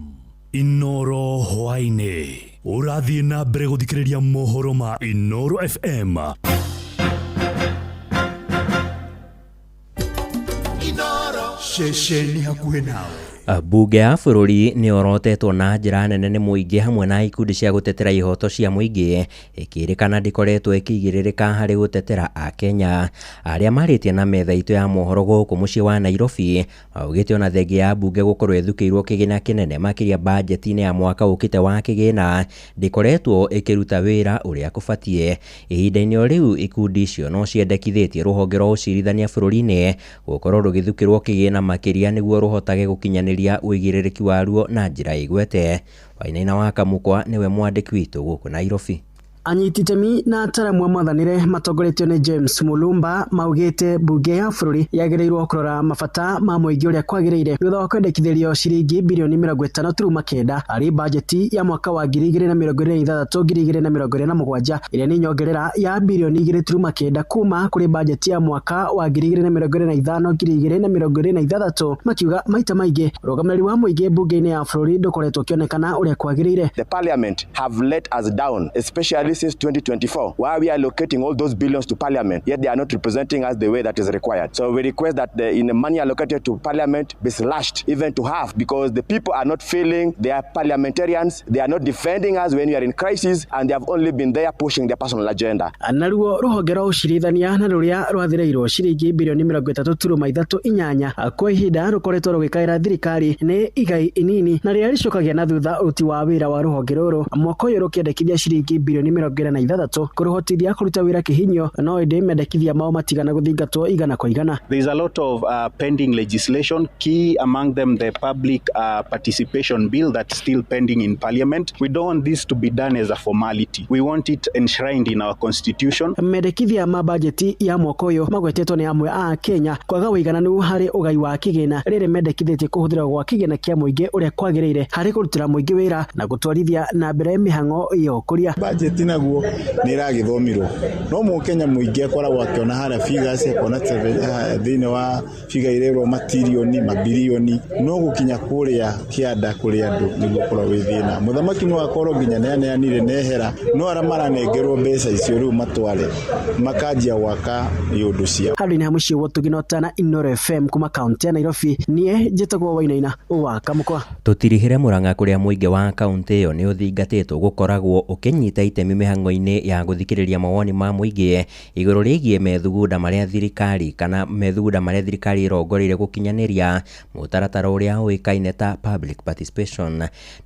Inooro hwaĩ-inĩ ũrathiĩ na mbere gũthikĩrĩria mohoro ma Inooro FM. Ceceni hakuhĩ nawe. Bunge ya bũrũri nĩ yorotetwo na njĩra nene nĩ mũingĩ hamwe na ikundi cia gũtetera ihoto cia mũingĩ, ĩkĩrĩkana ndĩkoretwo ĩkĩigĩrĩrĩka harĩ gũtetera Akenya. Arĩa marĩtie na metha itũ ya mohoro gũkũ mũciĩ wa Nairobi maugĩte ona thengia ya bunge gũkorwo ĩthukĩirwo kĩgĩna kĩnene makĩria bajeti-inĩ ya mwaka ũkĩte wa kĩgĩna, ndĩkoretwo ĩkĩruta wĩra ũrĩa kũbatiĩ. Ihinda-inĩ o rĩu ikundi icio no ciendekithĩtie rũhonge rwa ũcirithania bũrũri-inĩ gũkorwo rũgĩthukĩrwo kĩgĩna makĩria nĩguo rũhotage gũkinyanĩria ũigĩrĩrĩki waruo na njĩra ĩgwete. Wainaina wa Kamũkwa nĩwe mwandĩki witũ gũkũ Nairobi. Anyiti itemi na ataramu a mwathanĩre matongoretio nĩ James Mulumba maugĩte bunge ya bũrũri yagĩrĩirwo kũrora mabata ma mũingĩ ũrĩa kwagĩrĩire thutha wa kwendekithĩrio ciringi birioni 50.9 harĩ bajeti ya mwaka wa 2026 2027 ĩrĩa nĩ nyongerera ya birioni 2.9 kuma kũrĩ bajeti ya mwaka wa 2025 2026, makiuga maita maingĩ ũrũgamĩrĩri wa mũingĩ bunge-inĩ ya bũrũri ndũkoretwo ũkĩonekana ũrĩa kwagĩrĩire. The parliament have let us down, especially since 2024, why we are allocating all those billions to parliament, yet they are not representing us the way that is required. So we request that the money allocated to parliament be slashed even to half, because the people are not feeling they are parliamentarians, they are not defending us when we are in crisis, and they have only been there pushing their personal agenda. Naruo rũhonge rwa ũcirithania na rũrĩa rwathĩrĩirwo ciringi birioni 33.38 kwa ihinda rũkoretwo rũgĩkaĩra thirikari nĩ igai inini na rĩrĩa rĩcokagia na thutha ũruti wa wĩra wa rũhonge rũrũ, mwaka ũyũ rũkĩendekithia ciringi birioni 46 kũrũhotithia kũruta wĩra kĩhinyo, no ĩndĩ mendekithia mao matigana gũthingatwo igana kwa igana. There is a lot of pending legislation, key among them the public participation bill that's still pending in parliament. We don't want this to be done as a formality. We want it enshrined in our constitution. Mendekithia ma bajeti ya mwaka ũyũ magwetetwo nĩ amwe a Kenya kwaga ũigananu harĩ ũgai wa kĩgĩna, rĩrĩ mendekithĩtie kũhũthĩrwo gwa kĩgĩna kĩa mũingĩ ũrĩa kwagĩrĩire harĩ kũrutĩra mũingĩ wĩra na gũtwarithia na mbere mĩhang'o ya ũkũria. Bajeti naguo nĩ ĩragĩthomirwo, no mũkenya mũingĩ akoragwo akĩona harĩa figures, akona thĩinĩ wa figure irerwo matirioni mabilioni, no gũkinya kũrĩa kĩanda kũrĩ andũ nĩguo ũkoragwo wĩ thĩna. Mũthamaki no akorwo nginya nĩaneanire nehera, no arĩa maranengerwo mbeca icio rĩu matware makanjia gwaka iũndũ ciao. Handũ-inĩ ha mũciĩ wa Ũtugi na Ũtana, Inooro FM kuma kaunti ya Nairobi, niĩ njĩtagwo Wainaina wa Kamũkwa. Tũtirihĩre Murang'a kũrĩa mũingĩ wa kaunti ĩyo nĩ ũthingatĩtwo gũkoragwo ũkĩnyita itemi mĩhang'o-inĩ ya gũthikĩrĩria mawoni ma mũingĩ igũrũ rĩgiĩ methugunda marĩa thirikari kana methugunda marĩa thirikari ĩrongoreirie gũkinyanĩria mũtaratara ũrĩa ũĩkaine ta public participation.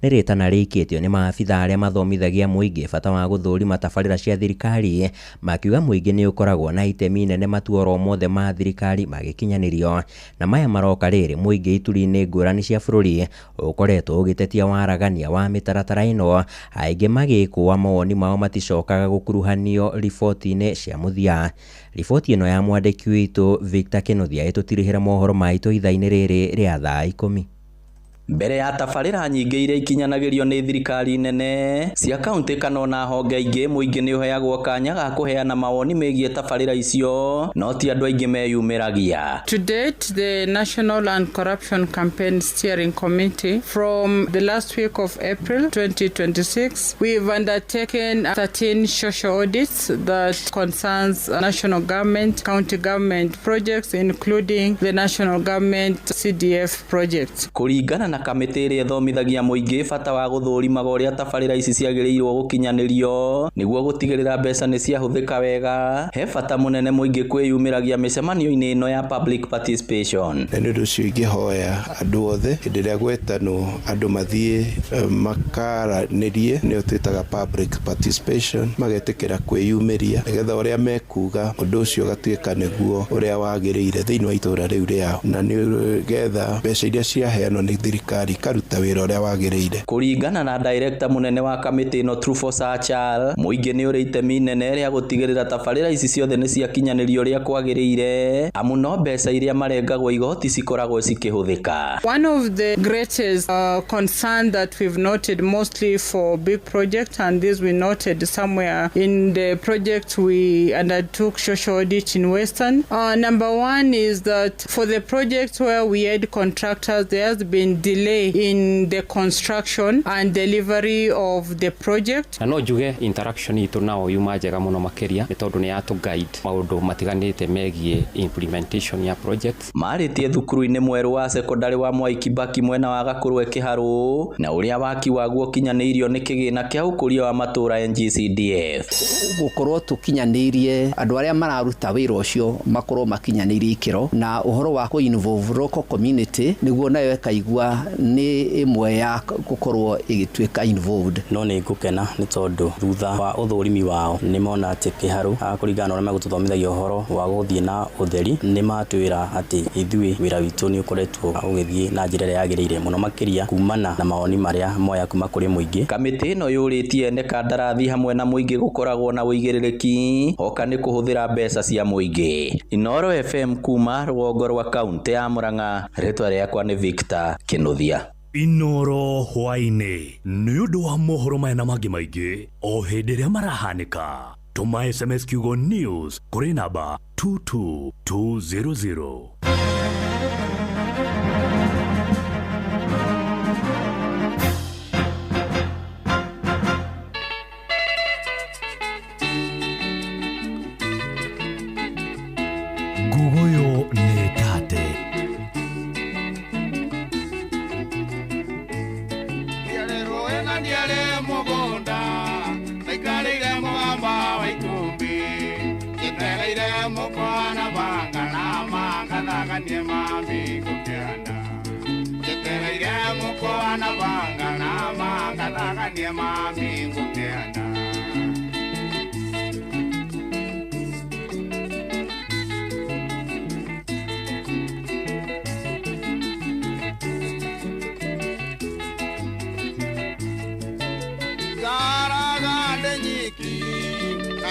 Nĩ rĩtana rĩikĩtio nĩ maabitha arĩa mathomithagia mũingĩ bata wa gũthũrima tabarĩra cia thirikari, makiuga mũingĩ nĩ ũkoragwo na itemi inene matua oro mothe ma thirikari magĩkinyanĩrio. Na maya maroka rĩrĩ mũingĩ ituri-inĩ ngũrani cia bũrũri ũkoretwo ũgĩtetia waragania wa mĩtaratara ĩno, aingĩ magĩkũa mawoni mao maticokaga gũkuruhanio riboti-inĩ cia mũthia. Riboti ĩno ya mwandĩki witũ Victor Kĩnuthia ĩtũtirihĩra mohoro maitũ ithaa-inĩ rĩrĩ rĩa thaa 10. Mbere ya tabarĩra nyingĩ iria ikinyanagĩrio nĩ thirikari nene cia kaunti kana ona honge ingĩ, mũingĩ nĩ ũheagwo kanya ga kũheana mawoni megiĩ tabarĩra icio, no ti andũ aingĩ meyumĩragia. To date, the National Anti-Corruption Campaign Steering Committee, from the last week of April 2026, we've undertaken 13 social audits that concerns national government, county government projects, including the national government CDF project. Kũringana na kamĩtĩ ĩrĩa ĩthomithagia mũingĩ bata wa gũthũrimaga ũrĩa tabarĩra ici ciagĩrĩirwo gũkinyanĩrio nĩguo gũtigĩrĩra mbeca nĩ ciahũthĩka wega, he bata mũnene mũingĩ kwĩyumĩragia mĩcemanio-inĩ ĩno ya public participation. Na nĩ ũndũ ũcio ingĩhoya andũ othe hĩndĩ ĩrĩa gwetanwo andũ mathiĩ makaranĩrie, nĩyo twĩtaga public participation, magetĩkĩra kwĩyumĩria nĩgetha ũrĩa mekuga ũndũ ũcio ũgatuĩka nĩguo ũrĩa wagĩrĩire thĩinĩ wa itũra rĩu rĩao, na nĩgetha mbeca iria ciaheanwo nĩ thirikari ikaruta wĩra ũrĩa wagĩrĩire. Kũringana na director mũnene wa kamĩtĩ ĩno Truphos Achal, mũingĩ nĩ ũrĩ itemi inene rĩa gũtigĩrĩra tabarĩra ici ciothe nĩ ciakinyanĩrio ũrĩa kwagĩrĩire, amu no mbeca iria marengagwo igoti cikoragwo cikĩhũthĩka. One of the greatest concern that we've noted mostly for big projects, and this we noted somewhere in the project we undertook social audit in Western. Number one is that for the projects where we had contractors, there has been delay in the construction and delivery of the project. Na no njuge interaction itũ nao yuma njega mũno makĩria nĩ tondũ nĩ yatũ guide maũndũ matiganĩte megiĩ implementation ya projects. Marĩtie thukuru-inĩ mwerũ wa sekondari wa Mwai Kibaki mwena wa Gakũrwe Kĩharũ, na ũrĩa waki waguo ũkinyanĩirio nĩ kĩgĩna kĩa ũkũria wa matũũra NGCDF. Gũkorwo tũkinyanĩirie andũ arĩa mararuta wĩra ũcio makorwo makinyanĩirie ikĩro, na ũhoro wa kũ involve local community nĩguo nayo ĩkaigua nĩ ĩmwe ya gũkorwo ĩgĩtuĩka involved. No nĩ ngũkena nĩ tondũ thutha wa ũthũrimi wao nĩ mona atĩ Kĩharũ kũringana na ũrĩa megũtũthomithagia ũhoro wa gũthiĩ na ũtheri, nĩ matwĩra atĩ ithuĩ wĩra witũ nĩ ũkoretwo ũgĩthiĩ na njĩra ĩrĩa yagĩrĩire mũno makĩria kumana na mawoni marĩa moya kuma kũrĩ mũingĩ. Kamĩtĩ ĩno yũrĩtie ene kandarathi hamwe na mũingĩ gũkoragwo na ũigĩrĩrĩki oka nĩ kũhũthĩra mbeca cia mũingĩ. Inooro FM kuma rũgongo rwa kaunti ya Murang'a, rĩtwa rĩakwa nĩ Victor Kinuthia. Inooro hwaĩ-inĩ nĩ ũndũ wa mohoro maya na mangĩ maingĩ o hĩndĩ ĩrĩa marahanĩka. Tũma SMS kiugo news kũrĩ namba 22200. Nguguyo nĩ tate.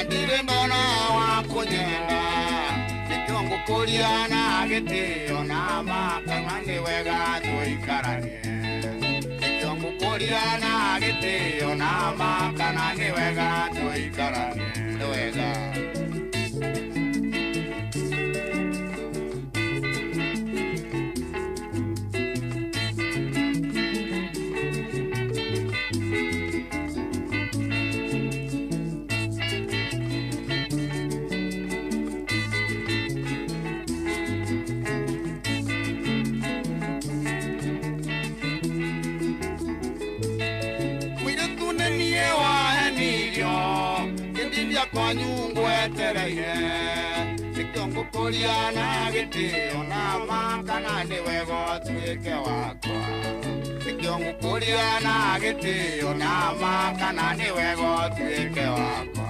Ndire ndona wa kunyenda nikio ngukuria na gitio na makana ni wega tuikaranie nikio ngukuria na gitio na makana ni wega tuikaranie ni wega. Nyungu etereire nikio ngukuria na gitio na makana ni wega ũtuĩke wakwa nikio ngukuria na gitio na makana ni wega ũtuĩke wakwa.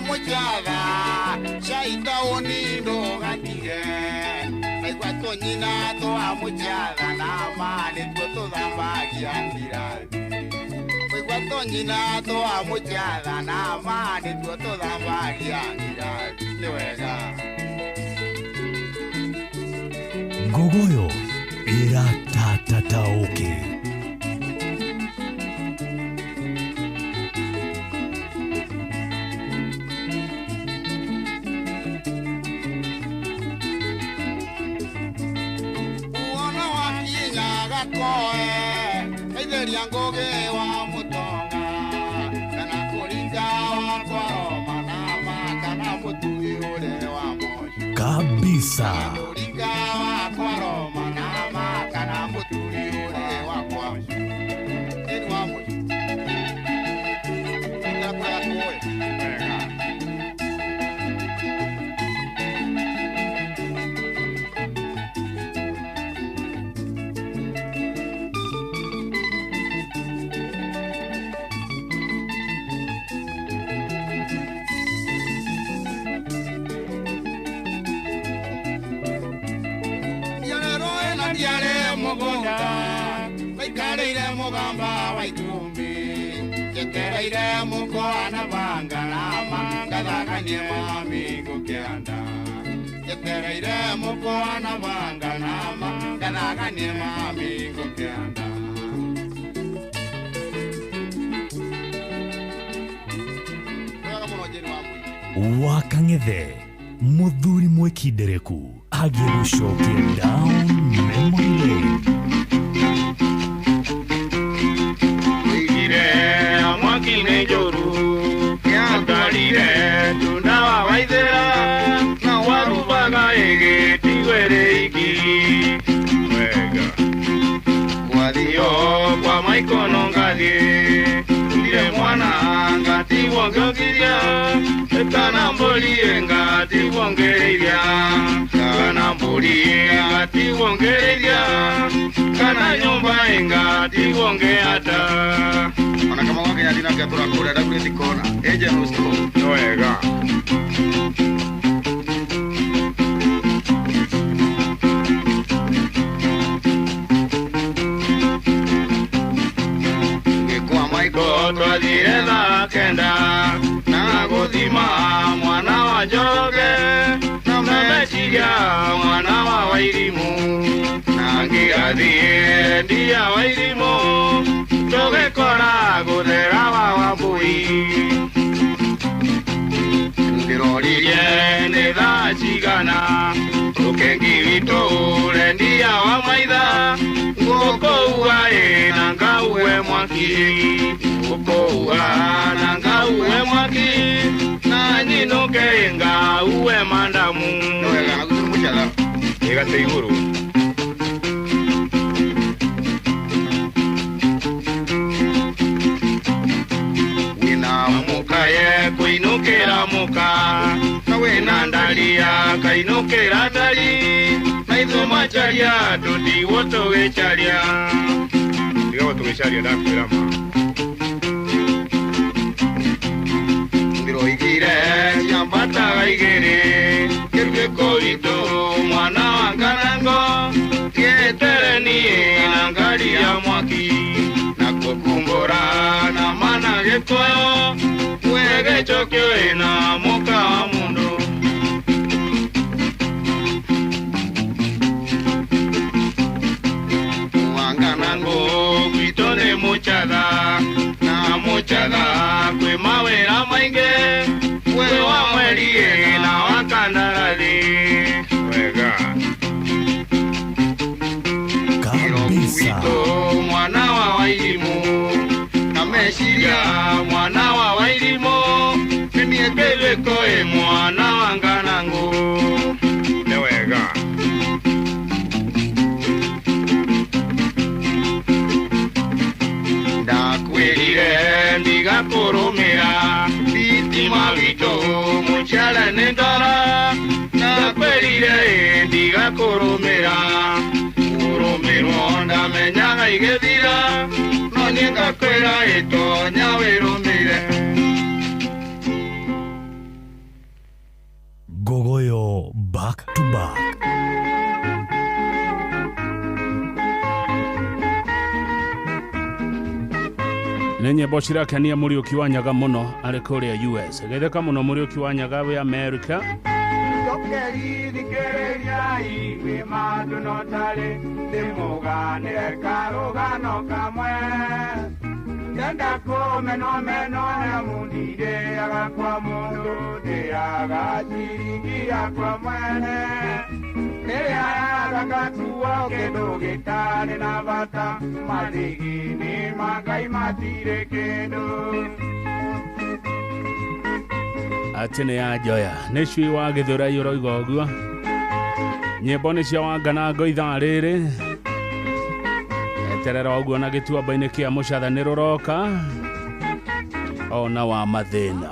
Muchaga shaitaoni ndogatige naigua Tũnyina twa mũcatha na ma nĩtuo tũthambagia ngirathi. Kũigua tũnyina twa mũcatha na ma nĩtuo tũthambagia ngirathi. Nĩ wega. Ngogoyo ĩratatataũkĩ. Uona wakinya gakoe Kaithĩria ngũgĩ wa mũtonga kana kũringa wa kwa Roma na ma kana mũtui ũrĩa wa moci Kabisa. Kũringa wa kwa Roma na ma kana mũtui ũrĩa wa kwa moci. Ĩni wa moci. Ndĩra kũrĩa gakoe. Wega. Ndiarerwo ĩna ndiarĩ mũgũnda maikarĩire mũgamba wa itumbĩ njetereire mũkwa na bangarama ngathaganie mami ngũkĩanda njetereire mũkwa na bangarama ngathaganie mami ngũkĩanda. Wega mũno Jane wa Mũini. Wa Kang'ethe, mũthuri mwĩkindereku agĩgũcokia down memory lane. Oigire mwaki nĩ njũru yatwarire tunda wa waithĩra na warubaga ĩgĩtigwo ĩrĩ iki. Wega. Gwathio kwa maikono ngathiĩ ndire mwana ngatigwo ngĩũkiria kana mbũri ngatigwo ngĩrĩithia kana mbũri ngatigwo ngĩrĩithia kana nyũmba ngatigwo ngĩata. Ona kama wake nyathi nake atũra kũrĩa ndagurĩti kona ĩ general store. Nĩ wega. Ngĩkwa maiko twathire thaa kenda na gũthima mwana wa Njoroge na meciria mwana wa Wairimũ na ngĩgathiĩ ndia Wairimũ tũgĩkora gũthera wa Wambui. Ndĩroririe nĩ thaa cigana rũkengi witũ ũrendia wa maitha ngũkũua ĩ na ngauwe mwaki ngũkũua na ngauwe mwaki na nyinũke ngauwe mandamu. Nĩ wega na gũtirĩ mũcatha. Ĩgate igũrũ. Wĩna mũkaye kũinũkĩra mũka na wĩna ndaria kainũkĩra ndari na ithuĩ macharia tũtigwo tũgĩcaria. Ndigagwo tũgĩcaria ndakwĩra ma. Ndĩroigire ciambataga igĩrĩ kĩrugĩko witũ mwana wa Nganango gĩetere niĩ na ngari ya mwaki na kũkumbũra na mana gĩkũyũ wegĩcokio ĩna mũka wa mũndũ. Wanganango gwitũ nĩ mũcatha na mũcatha kwĩ mawĩra maingĩ kwĩ wa mweri na wa kandarathi. Wega. Kabisa. Witũ mwana wa Wairimũ na meciria mwana wa Wairimũ nĩniĩ ngĩrĩko ĩ mwana wa Nganango. Nĩ wega. Ndakwĩrire ndigakũrũmĩra thitima witũ mũcere nĩ ndora ndakwĩrire ĩ ndigakũrũmĩra kũrũmĩrwo ndamenyaga igĩthira no niĩ ngakwĩra ĩtonya wĩrũmĩre. Ngogoyo back to back. Nĩ nyĩmbo cirakenia Mũriũki wa Nyaga mũno arĩ kũrĩa US. Geithĩka mũno Mũriũki wa Nyaga wĩ America. Atĩ nĩ ya njoya nĩ cui wa Gĩthũrai ũroiga ũguo. Nyĩmbo nĩ cia Wanganango ithaa rĩrĩ. Eterera ũguo na gĩtuamba-inĩ kĩa mũcatha nĩ rũroka ona wa mathĩna.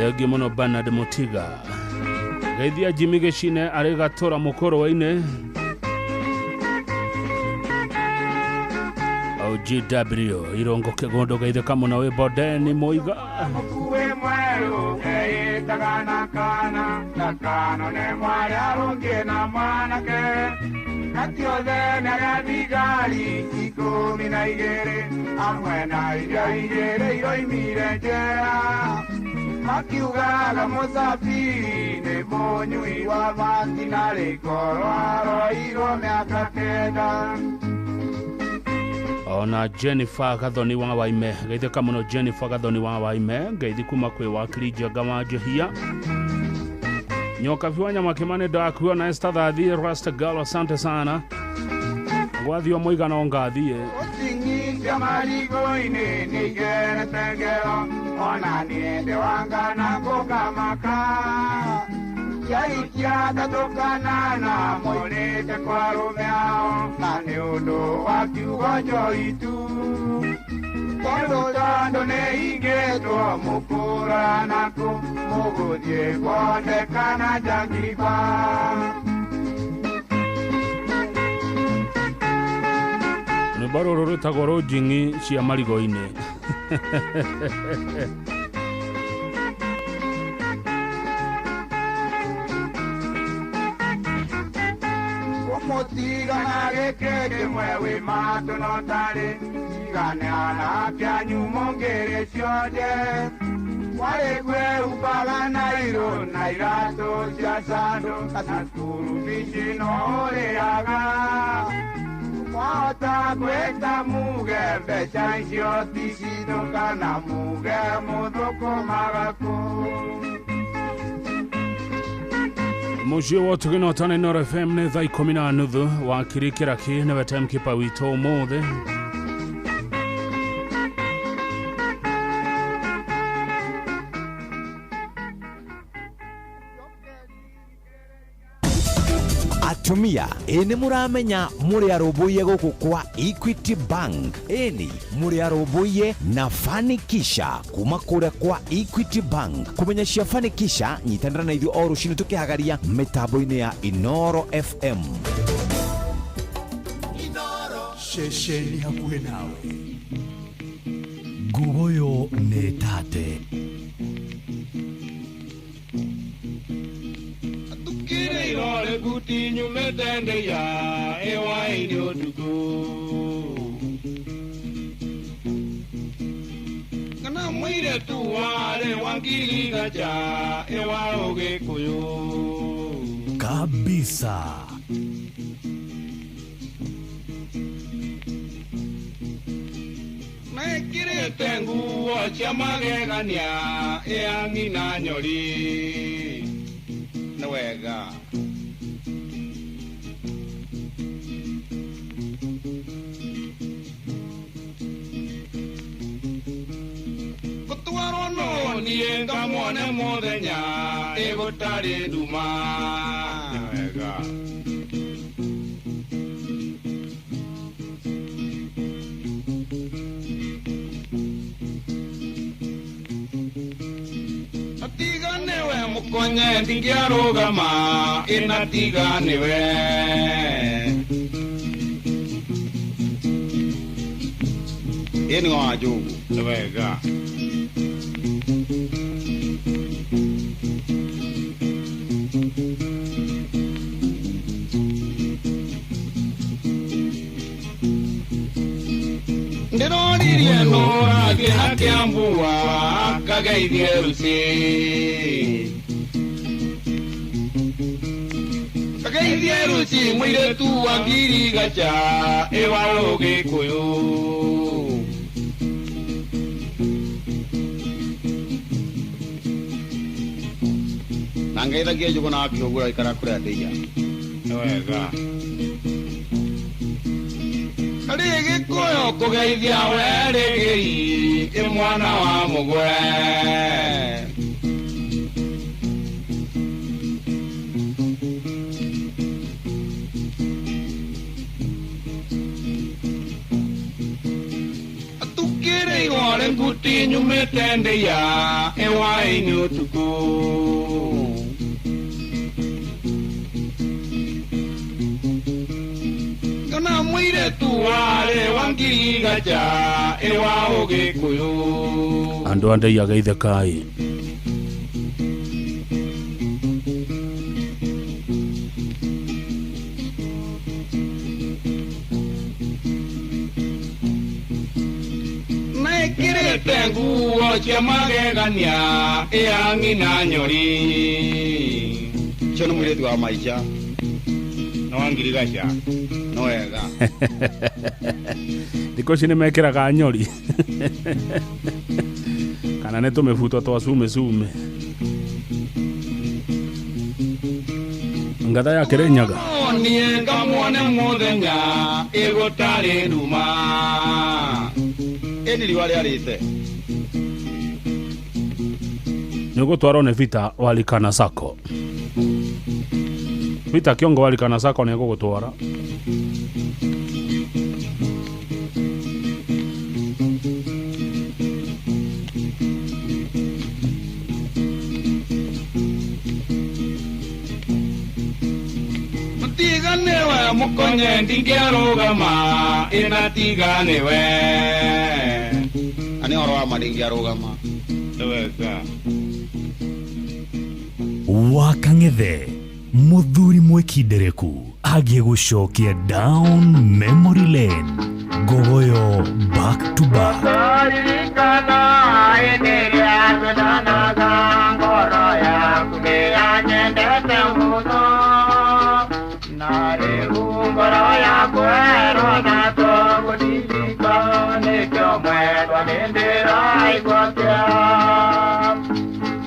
Thengiũ mũno Bernard Mũtiga. Geithia Jimmy Gĩcine arĩ Gatũra mũkũrũ-inĩ. OGW Irongo Kĩgũndũ geithĩka mũno wĩ Bondeni Mũiga. Makiugaga mũsafiri nĩ mũnyui wa bangi na rĩkorwo aroirwo mĩaka 9. Ona Jennifer Gathoni wa Waime, geithĩka mũno Jennifer Gathoni wa Waime, ngeithi kuma kwĩ wakiri Njenga wa Njũhia. Nyokabi wa Nyamakĩma nĩ ndakuona Esther Thathi Rasta Girl, asante sana. Gwathio mũigana o ngathiĩ. Ũcing'ithia marigo-inĩ nĩigerete ngero ona niĩ wangana ngũkamaka ciaikia ndatũkanana mũrĩte kwa arũme ao na nĩ ũndũ wa kiugo njoi tu tondũ tondũ nĩ ingĩtwo mũkũrora nakũ mũgũthiĩ kuonekana njangiba. Rwĩmbo rũrũ rwĩtagwo rũnjing'i cia marigo-inĩ. Mũtigana gĩkĩ kĩmwe wĩ matũ no tarĩ tigane anake anyu mũngĩrĩ cionje warĩ kwĩhumbaga nairũ na iratũ cia sandũ na cukuru bici no ũrĩaga mwahota gwĩta muge mbeca icio ti citũ kana muge mũthũkũmaga kũ. Mũciĩ wa Ũtugĩ Inooro FM nĩ thaa 10:30 wakiri Kĩraki nĩwe timekeeper witũ ũmũthĩ. Atumia ĩ nĩ mũramenya mũrĩ arũmbũiye gũkũ kwa Equity Bank. Ĩni mũrĩ arũmbũiye na Fanikisha kuma kũrĩa kwa Equity Bank. Kũmenya cia Fanikisha nyitanĩra na ithuĩ o rũcinĩ tũkĩhagaria mĩtambo-inĩ ya Inooro FM. Ceceni hakuhĩ nawe. Ngugoyo nĩ tate. Irore buti nyumete ya ewaini otuku kana mwire tu ware wangili gacha ewa ogikuyu kabisa. Mekirite nguo cia magegania ea ng'ina nyori nĩ wega. Gũtwarwo no niĩ ngamwone mũthenya ĩgũtarĩ nduma nĩ wega. Atiga niwe mukonye ndingiarugama inatiga niwe Ĩni wa njugu nĩ wega. Ndĩroririe nũrathiĩ na Kĩambua akageithie Lucy. Akageithie Lucy mũirĩtu wa Ngirigacha ĩwa Ũgĩkũyũ. Na ngeithagia Njũgũna wa Kĩhũngũra aikara kũrĩa ndĩia. Nĩ wega. Karĩ Gĩkũyũ kũgeithia we rĩgĩi ĩ mwana wa mũgwe. Atukĩrĩirwo nĩ nguti nyumĩte ndĩia ĩ hwaĩ-inĩ ũtukũ. Ngona mũirĩtu warĩ wa Ngirigacha ĩ wa Ũgĩkũyũ. Andũ a ndĩia geithĩkai. Mekĩrĩte nguo cia magegania ĩ ng'ina nyori. Ũcio nĩ mũirĩtu wa maica na wa Ngirigacha. Nĩ wega. Thikũ ici nĩ mekĩraga nyori kana nĩ tũmĩbuto twa cume cume. Ngatha ya Kĩrĩnyaga. Niĩ ngamuone mũthenya ĩgũtarĩ nduma. Ĩni riũa rĩarĩte. Nĩ ũgũtwarwo nĩ Vita Walikana Sacco. Vita Kiongo Walikana Sacco nĩ egũgũtwara. Tiga nĩwe mũkonye ndingĩarũgama ĩna tiga nĩwe. Na nĩ ũhoro wa ma ndingĩarũgama. Nĩ wega. Wakang'ethe mũthuri mwĩkindereku agiĩ gũcokia down memory lane Ngogoyo back to back. Ririkana hĩndĩ ĩrĩa twendanaga ngoro yaku nĩyanyendete mũno. Na rĩu ngoro yakwa ĩrona tũgũririka nĩkĩo mwendwa nĩndĩraigua kĩeha.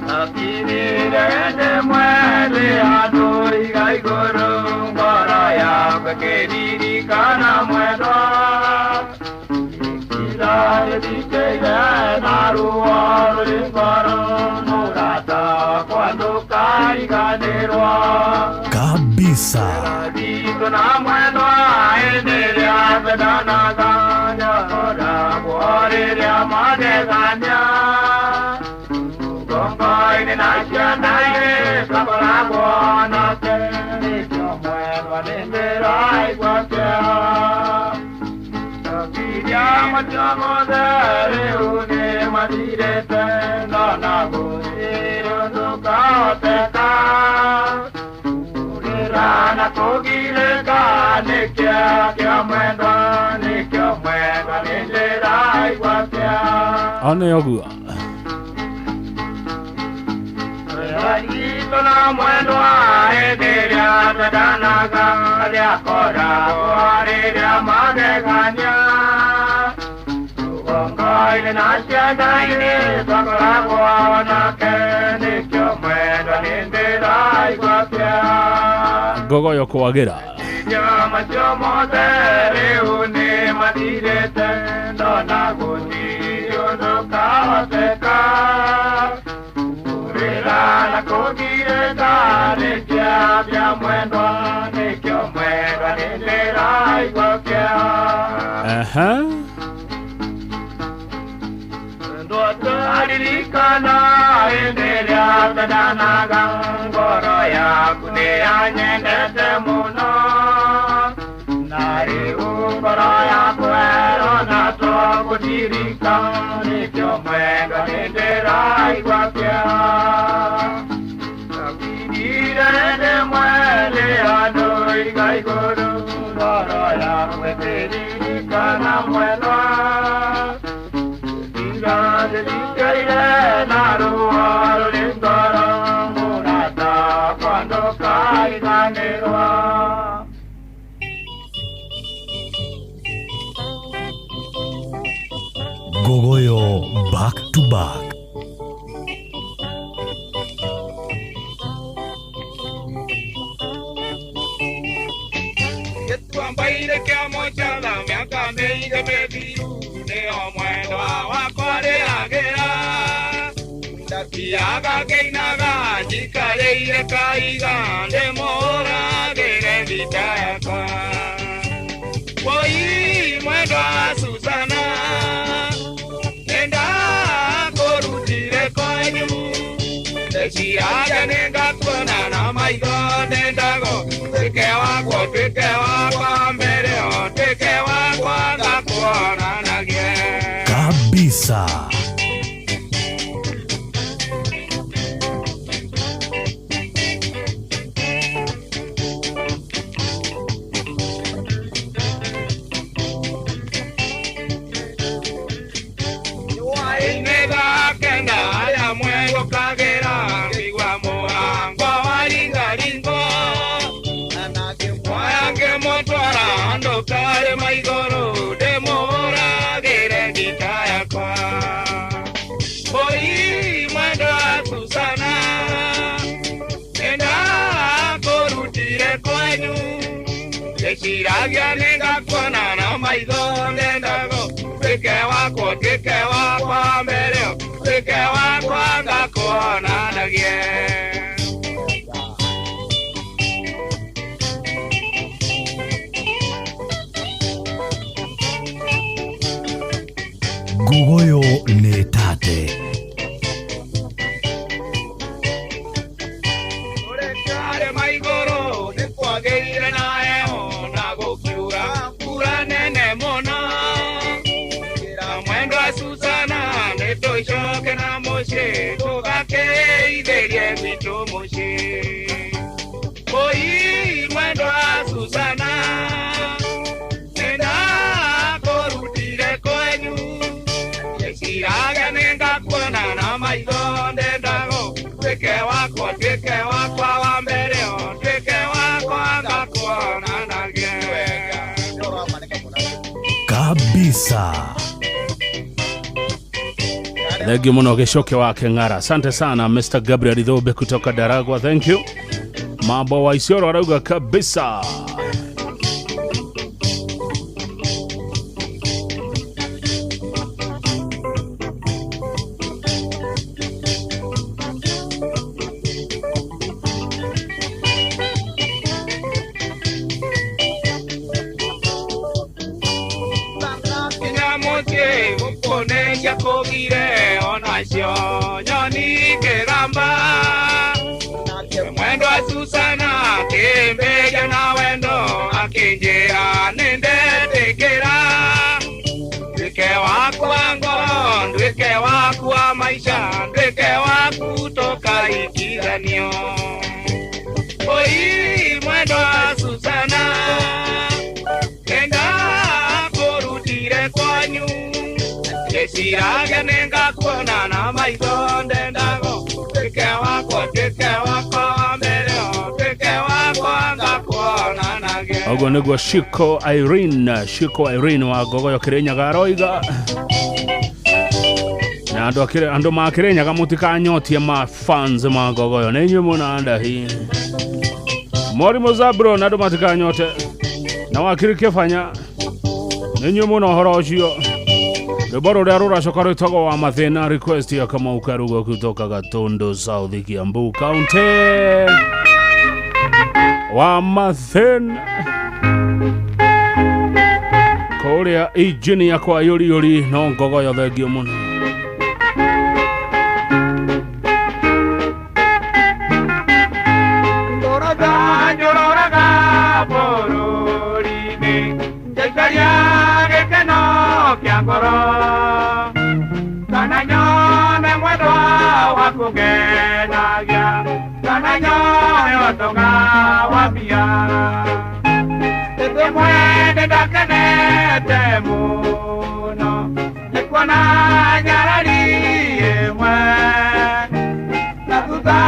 Nakirire ndĩ mwendĩ handũ iga igũrũ ngoro yakwa ĩkĩririkana mwendwa. Ikira rĩthikĩire na ruo rũrĩ ngoro mũrata wakwa ndũkariganĩrwo. Kabisa. Witũ na mwendwa hĩndĩ ĩrĩa twendanaga nĩakoragwo rĩrĩa magegania. Ng'ongo-inĩ na ciana-inĩ twakoragwo nake nĩkĩo mwendwa nĩndĩraigua kĩeha. Makiria macio mothe rĩu nĩmathirĩte no na gũtirĩ ũndũ ũkahoteka. Kũrĩra na kũgirĩka nĩkĩo kĩa mwendwa nĩkĩo mwendwa nĩndĩraigua kĩeha. One ũguo. Witũ na mwendwa hĩndĩ ĩrĩa twendanaga rĩakoragwo rĩrĩa magegania. Rũgongo-inĩ na ciana-inĩ twakoragwo nake nĩkĩo mwendwa nĩndĩraigua kĩeha. Ngogoyo kwagĩra. Makiria macio mothe rĩu nĩmathirĩte no na gũtirĩ ũndũ ũkahoteka. Kũrĩra na kũgirĩka nĩkĩo kĩa mwendwa nĩkĩo mwendwa nĩndĩraigua kĩeha. Aha. Mwendwa twaririkana hĩndĩ Rĩrĩa twendanaga ngoro yaku nĩyanyendete mũno na rĩu ngoro yaku ĩrona tũgũtirika nĩkĩo mwendwa nĩndĩraigua kĩeha Ndawinire ndĩ mwene andũ iga igũrũ ngoro yaku ĩkĩririkana mwendwa Ndikaire na ruo rũrĩ ngoro mũrata wakwa ndũkariganĩrwo. Ngogoyo back to back. Gĩtuamba-inĩ kĩa Mũchatha mĩaka mĩingĩ mĩthiru nĩo mwendwa wakwa rĩagĩra Ndathiaga ngĩinaga njikarĩire kaiga ndĩmũragĩre ngita yakwa Woi mwendwa Susana nĩndakũrutire kwanyu Ndeciaga nĩngakuona na maitho ndendago tuĩke wakwa tuĩke wakwa mbere o tuĩke wakwa ngakuonanagie Kabisa. Nĩngakena arĩa mwegũkagĩra ngĩigua mũrango waringaringo Waya ngĩmũtwara handũ karĩma igũrũ ndĩmũhũragĩre ngita yakwa Oi mwendwa Susana nĩndakũrutire kwanyu Ndĩciragia nĩngakuona na maitho ndendago tuĩke wakwa tuĩke wakwa mbere tuĩke wakwa ngakuonanagie. Ngogoyo nĩ tate. Karĩma igũrũ nĩkwagĩire na heho na gũkiura mbura nene mũno Na mwendwa Susana nĩtũcoke na mũciĩ tũgakĩithĩrie gwitũ mũciĩ Oi mwendwa Susana nĩndakũrutire kwanyu Ndeciraga nĩngakuona na maitho ndendago tuĩke wakwa tuĩke wakwa wa mbere o tuĩke wakwa ngakuonanagie. Kabisa. Thank you muno Gicoke wa Keng'ara. Asante sana Mr. Gabriel Idhobe kutoka Daragwa. Thank you. Mambo wa Isiolo arauga kabisa. Kinya mũciĩ gũkũ nĩciakũgire onacio nyoni ikĩgamba Mwendwa Susana akĩmbĩria na wendo akĩnjĩra nĩndetĩkĩra Nduĩke wakwa ngoro nduĩke waku wa maica nduĩke waku tũkaikithanio Oi mwendwa Susana nĩndakũrutire kwanyu Ndeciragia nĩngakuona na maitho ndendago tuĩke wakwa tuĩke wakwa wa mbere o tuĩke wakwa ngakuonanagie. Ũguo nĩguo Shiko Irene, Shiko Irene wa Ngogoyo Kĩrĩnyaga aroiga. Na andũ andũ ma Kĩrĩnyaga mũtikanyotie ma fans ma Ngogoyo nĩ inyuĩ mũna ndahi. Mwarimũ Zabron andũ matikanyote. Na wakiri Kĩbanya nĩ inyuĩ mũna ũhoro ũcio. Rwĩmbo rũrĩa rũracoka rwĩtagwo wa mathĩna request ya Kamau Karugo kutoka Gatundu South Kiambu County. Wa mathĩna kũrĩa injinia kwa yũriyũri no Ngogoyo thengio mũno. kũngenagia kana nyone ũtonga wa mbia ĩndĩ mwene ndakenete mũno nĩ kuona nyarari ĩmwe na thutha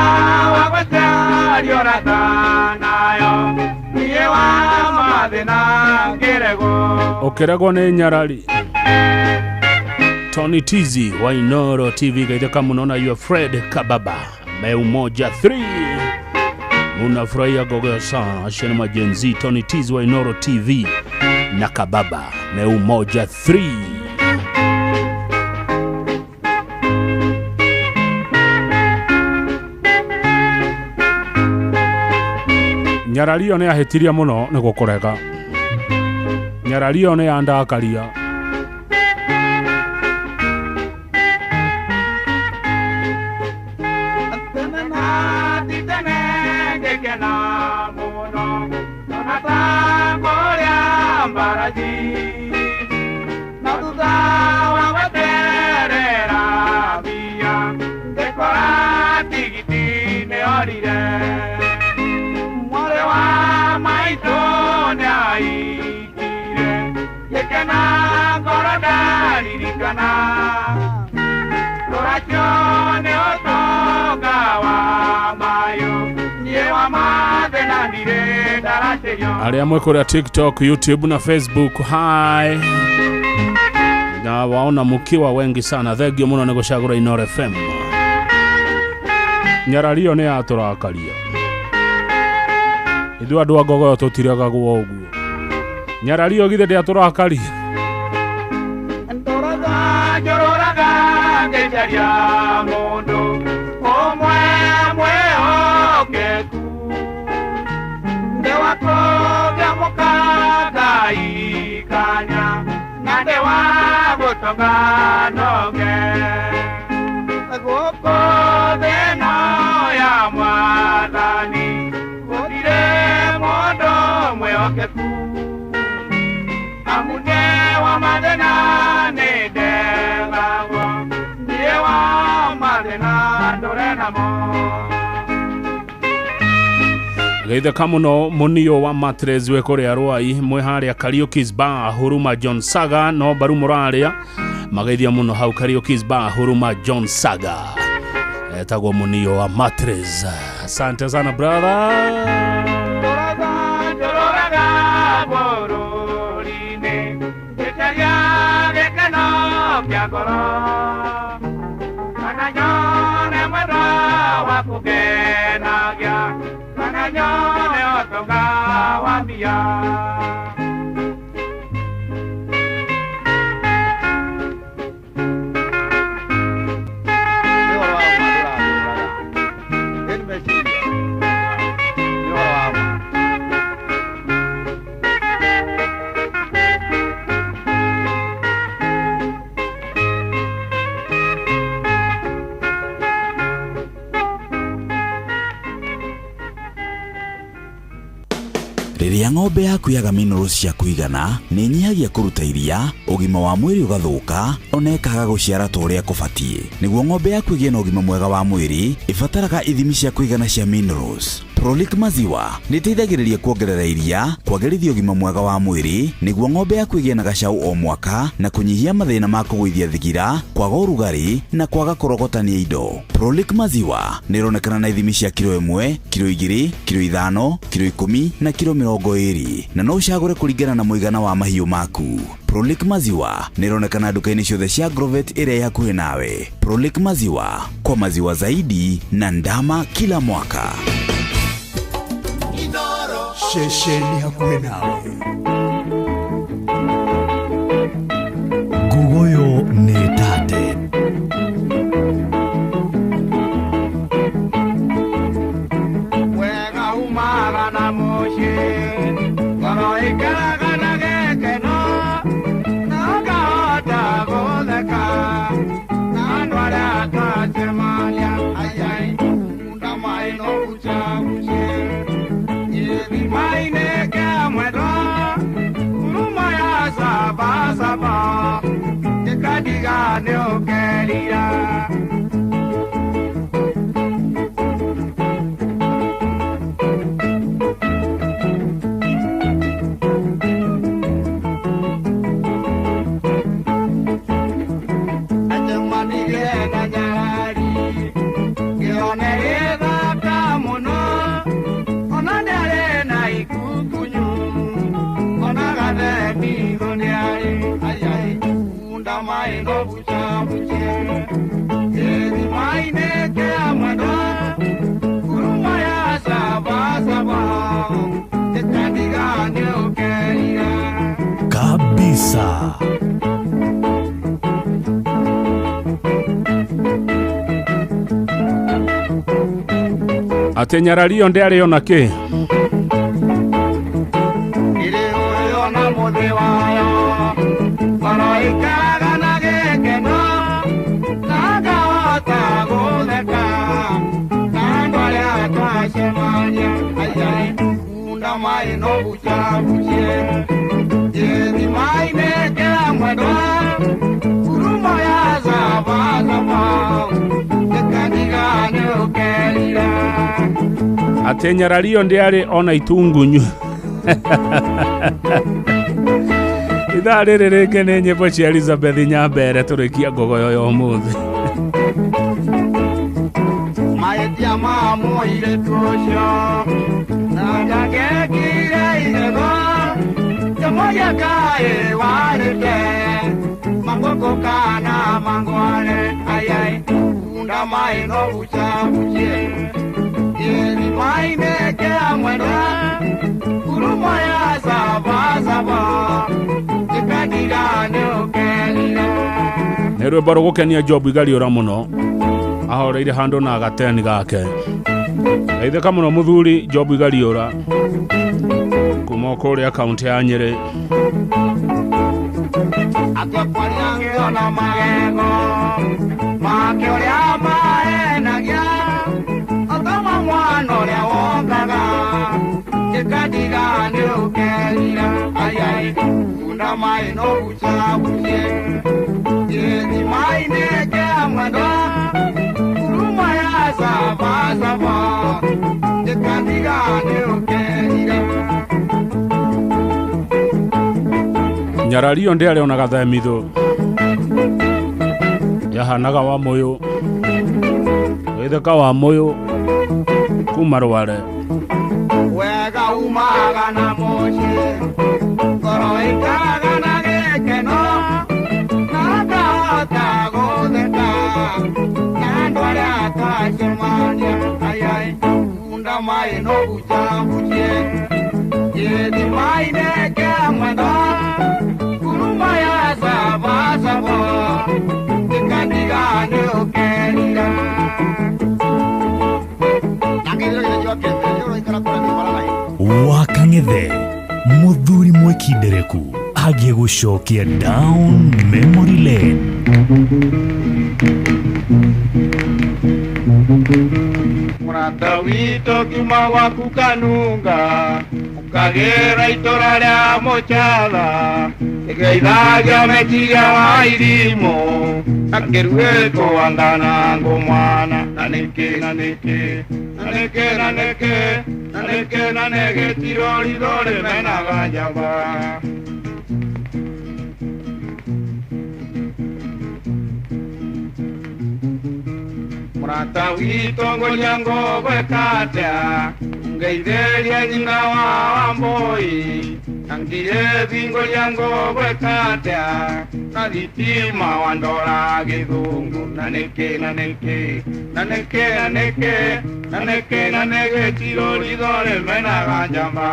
wa gũcaria ũrata nayo niĩ wa mathĩna ngĩregwo ũkĩregwo nĩ nyarari. Tony Tizi wa Inoro TV gaitheka muno na your Fred Kababa Meu Moja 3 munafurahia gogo sana acio nĩ majenzi. Tony Tizi wa Inoro TV na Kababa Meu Moja 3. Nyarari ĩyo nĩ yahĩtirie mũno nĩ gũkũrega. Nyarari ĩyo nĩ yandakaria. Na thutha wa gweterera mbia ngĩkora tigiti nĩ orire mwarĩ wa maitũ nĩ aikire gĩkena ngoro ndaririkana rũracio nĩ ũtonga wa mayũ niĩ wa mathĩna ndirĩ ndaracĩrio. Arĩa mwĩ kũrĩa TikTok, YouTube na Facebook, hi na waona mukiwa wengi sana, thengio muno nĩ gũcagũra Inoro FM. Nyarari ĩyo nĩ yatũrakaria ithuĩ andũ a Ngogoyo tũtiregagwo ũguo. Nyarari ĩyo githĩ ndĩatũrakaria. Ndoraga njũrũraga ngĩcaria mũndũ ũmwe mwĩhokeku ndĩ wa kũngĩamũka ngaikania na ndĩ wa gũtonga noge gũkũ thĩ ĩno ya mwathani gũtirĩ mũndũ mwĩhokeku amu nĩ wa mathĩna nĩ ndegagwo niĩ wa mathĩna ndũre namo. Geitheka muno munio wa matres we kũrĩa Rwai mwĩ harĩa Kariuki's Bar Huruma John Saga no mbaru mũrarĩa mageithia muno hau Kariuki's Bar Huruma John Saga etagwo munio wa matres. Asante sana brother. Ndoraga njũrũraga bũrũri-inĩ ngĩcaria gĩkeno kĩa ngoro kana nyone mwendwa wa kũngenagia kana nyone ũtonga wa mbia. Rĩrĩa ng'ombe yaku yaga minerals cia kũigana nĩ ĩnyihagia kũruta iria, ũgima wa mwĩrĩ ũgathũka, ona ĩkaga gũciara ta ũrĩa kũbatiĩ. Nĩguo ng'ombe yaku ĩgĩe na ũgima mwega wa mwĩrĩ, ĩbataraga ithimi cia kũigana cia minerals. Prolic maziwa nĩ ĩteithagĩrĩria kuongerera iria, kwagĩrithia ũgima mwega wa mwĩrĩ, nĩguo ng'ombe yaku ĩgĩe na gacau o mwaka na kũnyihia mathĩna ma kũgũithia thigira, kwaga ũrugarĩ na kwaga kũrogotania indo. Prolic maziwa nĩ ĩronekana na ithimi cia kiro 1, kiro 2, kiro 5, kiro 10 na kiro 20 na no ũcagũre kũringana na mũigana wa mahiũ maku. Prolic maziwa nĩ ĩronekana nduka-inĩ ciothe cia Agrovet ĩrĩa ĩ hakuhĩ nawe. Prolic maziwa, kwa maziwa zaidi na ndama kila mwaka. Ceceni hakuhĩ nawe. Ngugoyo nĩ tate. Wega umaga na mũciĩ ngoro ĩikaraga na gĩkeno na ngahota gũtheka na andũ arĩa twacemania ayai munda maĩ no gucagucie gĩthima-inĩ kĩa mwendwa nguruma ya sabasaba gĩkandiga nĩ ũkerira. Ndĩarĩ thaka mũno ona ndĩarĩ na ikukunyu ona gathemithũ ndĩarĩ ayai kunda maĩ no bucabucie gĩthimainĩ kĩa mwendwa nguruma ya cabacaba ĩkandiga nĩũkerire Kabisa. Atĩ nyarario ndĩarĩ ona kĩ Ĩrĩ ũyũ na mũthĩ wayo ngoro ikaraga na gĩkeno na ngahota gũtheka na andũ arĩa twacemania ayai kunda maĩ no bucabucie gĩthimainĩ kĩa mwendwa ngurumo ya cabacaba ĩkandiga nĩũkerire Atĩ nyarario ndĩarĩ ona itungunyu. Ithaa rĩrĩ rĩngĩ nĩ nyĩmbo cia Elizabeth Nyambere tũrĩkia ngogoyo ya ũmũthĩ. Mahĩtia ma mũirĩtu ũcio na ndangekire igego kĩmũria kaĩ warĩte mangũkũ kana mangware ayai kunda maĩ no bucabucie gĩthimainĩ kĩa mwendwa ngurumo ya cabacaba ĩkandiga nĩũkerire. Nĩ rwĩmbo rũgũkenia Job Igariũra mũno ahoreire handũ na gateni gake. Geithĩka mũno mũthuri Job Igariũra kuma kũrĩa kaũntĩ ya Nyĩrĩ. Atwakwaria ngĩona magego make ũrĩa mahenagia atama mwana ũrĩa wongaga ĩkandiga nĩũkerire ayai kunda maĩ no bucabucie gĩthimainĩ kĩa mwendwa ngurumo ya cabacaba ĩkandiga nĩũkerire. Nyarario ndĩarĩ ona gathemithũ yahanaga wa mũyũ gĩtheka wa mũyũ kuma rware. Wega umaga na mũciĩ ngoro ikaraga na gĩkeno na ngahota gũtheka na andũ arĩa twacemania ayai kunda maĩ no bucabucie gĩthimainĩ kĩa mwendwa ngurumo ya cabacaba ĩkandiga nĩũkerire. Wakang'ethe mũthuri mwĩkindereku agiĩ gũcokia down memory lane. Mũrata witũ kiuma gwaku kanunga ũkagĩra itũra rĩa mũcatha ĩgeithagia meciria wa irimũ na kĩruĩtwo angana ngũ mwana na nĩkĩ na nĩkĩ na nĩkĩ na nĩkĩ na nĩkĩ na nĩgĩtiro ritho rĩmenaga njamba. Mũrata witũ ngũria ngũgwĩka atĩa ngeithĩrie nyina wa Wambũi na ngirĩthi ngũria ngũgwĩka atĩa na thitima wandora gĩthũngũ na nĩkĩ na nĩkĩ na nĩkĩ na nĩkĩ na nĩkĩ na nĩgĩtiro ritho rĩmenaga njamba.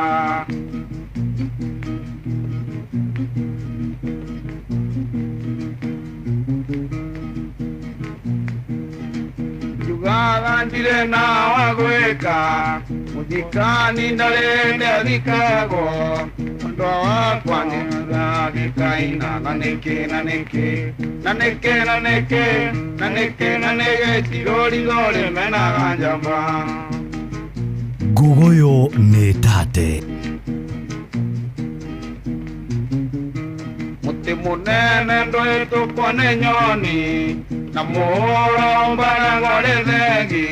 Njugaga ndirĩ na wa gwĩka mũthikani ndarĩ ndathikagwo mũndũ wakwa nĩaragĩkaina na nĩkĩ na nĩkĩ na nĩkĩ na nĩkĩ na nĩkĩ na nĩgĩtiro ritho rĩmenaga njamba. Ngogoyo nĩ tate. Mũtĩ mũnene ndwĩtũkwo nĩ nyoni na mũhũro ũmbanagwo nĩ thegi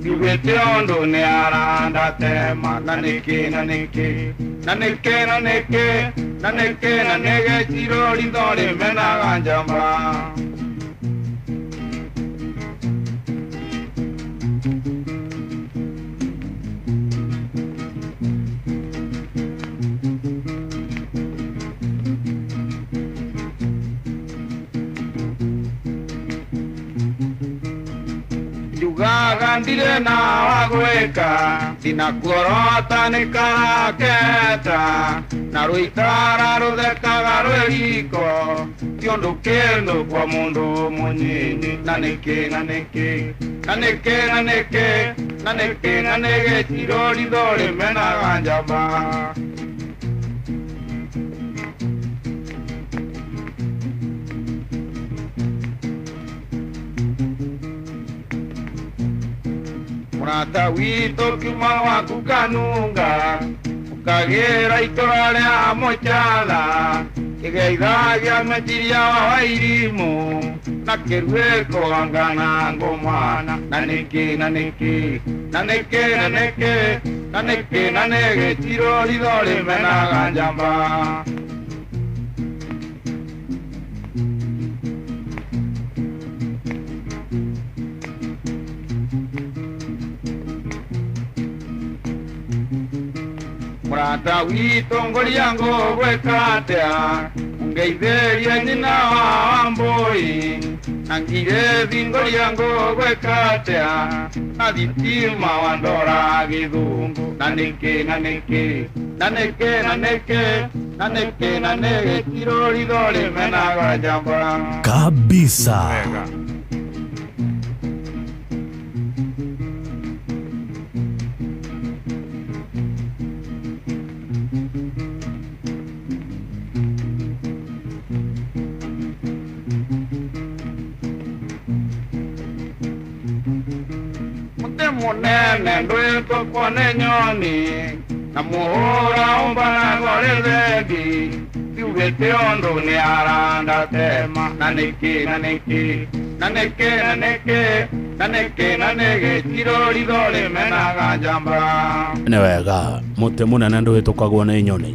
njugĩte ũndũ nĩ arandatema na nĩkĩ na nĩkĩ na nĩkĩ na nĩkĩ na nĩkĩ na nĩgĩtiro ritho rĩmenaga njamba. Waga ndire na wagwĩka ndinakuorota nĩ karaketa na rũikara rũthekaga rwĩ riko ti ũndũ kĩndũ kwa mũndũ mũnyinyi na nĩkĩ na nĩkĩ na nĩkĩ na nĩkĩ na nĩkĩ na nĩgĩtiro ritho rĩmenaga njamba. Mũrata witũ kiuma waku kanunga ũkagĩra itũra rĩa mũchala kĩgeithagia meciria wa wairimũ na kĩruĩko angana ngũmwana na nĩkĩ na nĩkĩ na nĩkĩ na nĩkĩ na nĩkĩ na nĩgĩtiro ritho rĩmenaga njamba. Mũrata witũ ngũria ngũgwĩka atĩa ũngeithĩrie nyina wa Wambũi na ngirĩthi ngũria ngũgwĩka atĩa na thitima wa ndora gĩthũngũ na nĩkĩ na nĩkĩ na nĩkĩ na nĩkĩ na nĩkĩ na nĩgĩtiro ritho rĩmenaga njamba. Kabisa. Mũnene ndwĩtũkwo nĩ nyoni na mũhũra ũmbanagwo rĩ thengi tiugĩte ũndũ nĩ arandatema na nĩkĩ na nĩkĩ na nĩkĩ na nĩkĩ na nĩkĩ na nĩgĩtiro ritho rĩmenaga njamba. Nĩ wega mũtĩ mũnene ndũhĩtũkagwo nĩ nyoni.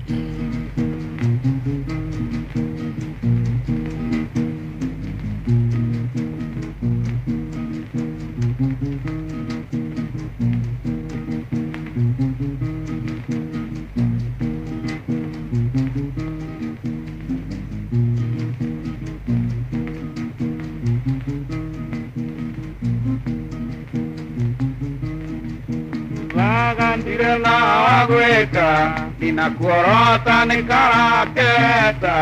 Wagwĩka ndinakuorota nĩ karaketa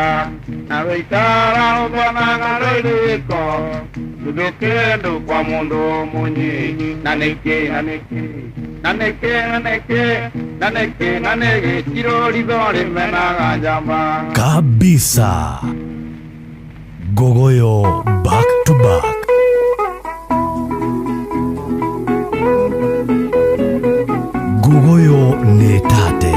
na rũikara rũbonaga rwĩ riko tondũ kĩndũ kwa mũndũ mũnyinyi na nĩkĩ na nĩkĩ na nĩkĩ na nĩkĩ na nĩkĩ na nĩgĩtiro ritho rĩmenaga njamba. Kabisa. Gogoyo back to back. Gogoyo nĩ tate.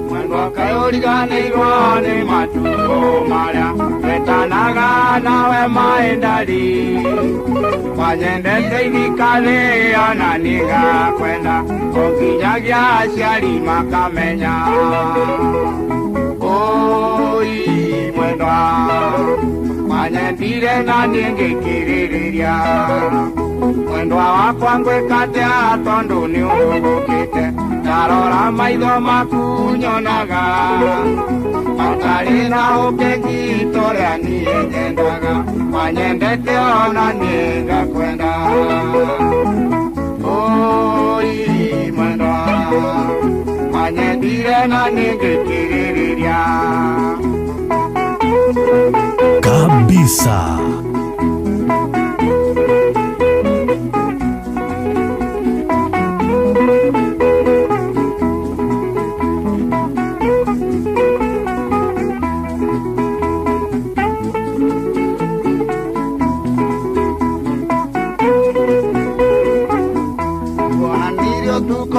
Mwendwa kaũriganĩirwo nĩ matukũ marĩa twetanaga nawe maendari wanyendete ithikarĩ ona nĩngakwenda o nginyagia aciari makamenya. Oi mwendwa wanyendire na niĩ ngĩkĩrĩrĩria mwendwa wakwa ngwĩka atĩa tondũ nĩ ũhũgũkĩte ndarora maitho maku nyonaga matarĩ na ũkengi torĩa niĩ nyendaga wanyendete ona niĩ ngakwenda. Oi mwendwa wanyendire na niĩ ngĩkĩrĩrĩria. Kabisa.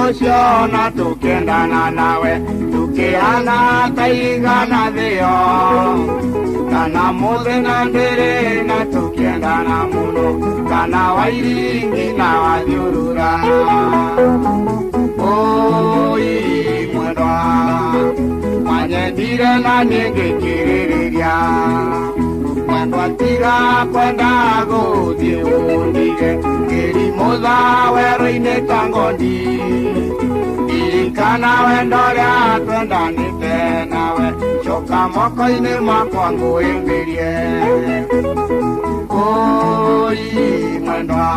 Tuciona tukiendana nawe tukihana ta igana thĩo kana mũthenya ndĩrĩ na tukiendana mũno kana wairingi na wathiũrũra. Oi mwendwa wanyendire na niĩ ngĩkĩrĩrĩria mwendwa Tatiga kwenda gũthiĩ ũndige ngĩrimũtha werũ-inĩ ta ngondi Ririkana wendo ũrĩa twendanĩte nawe Coka moko-inĩ makwa ngũhĩmbĩrie Oi mwendwa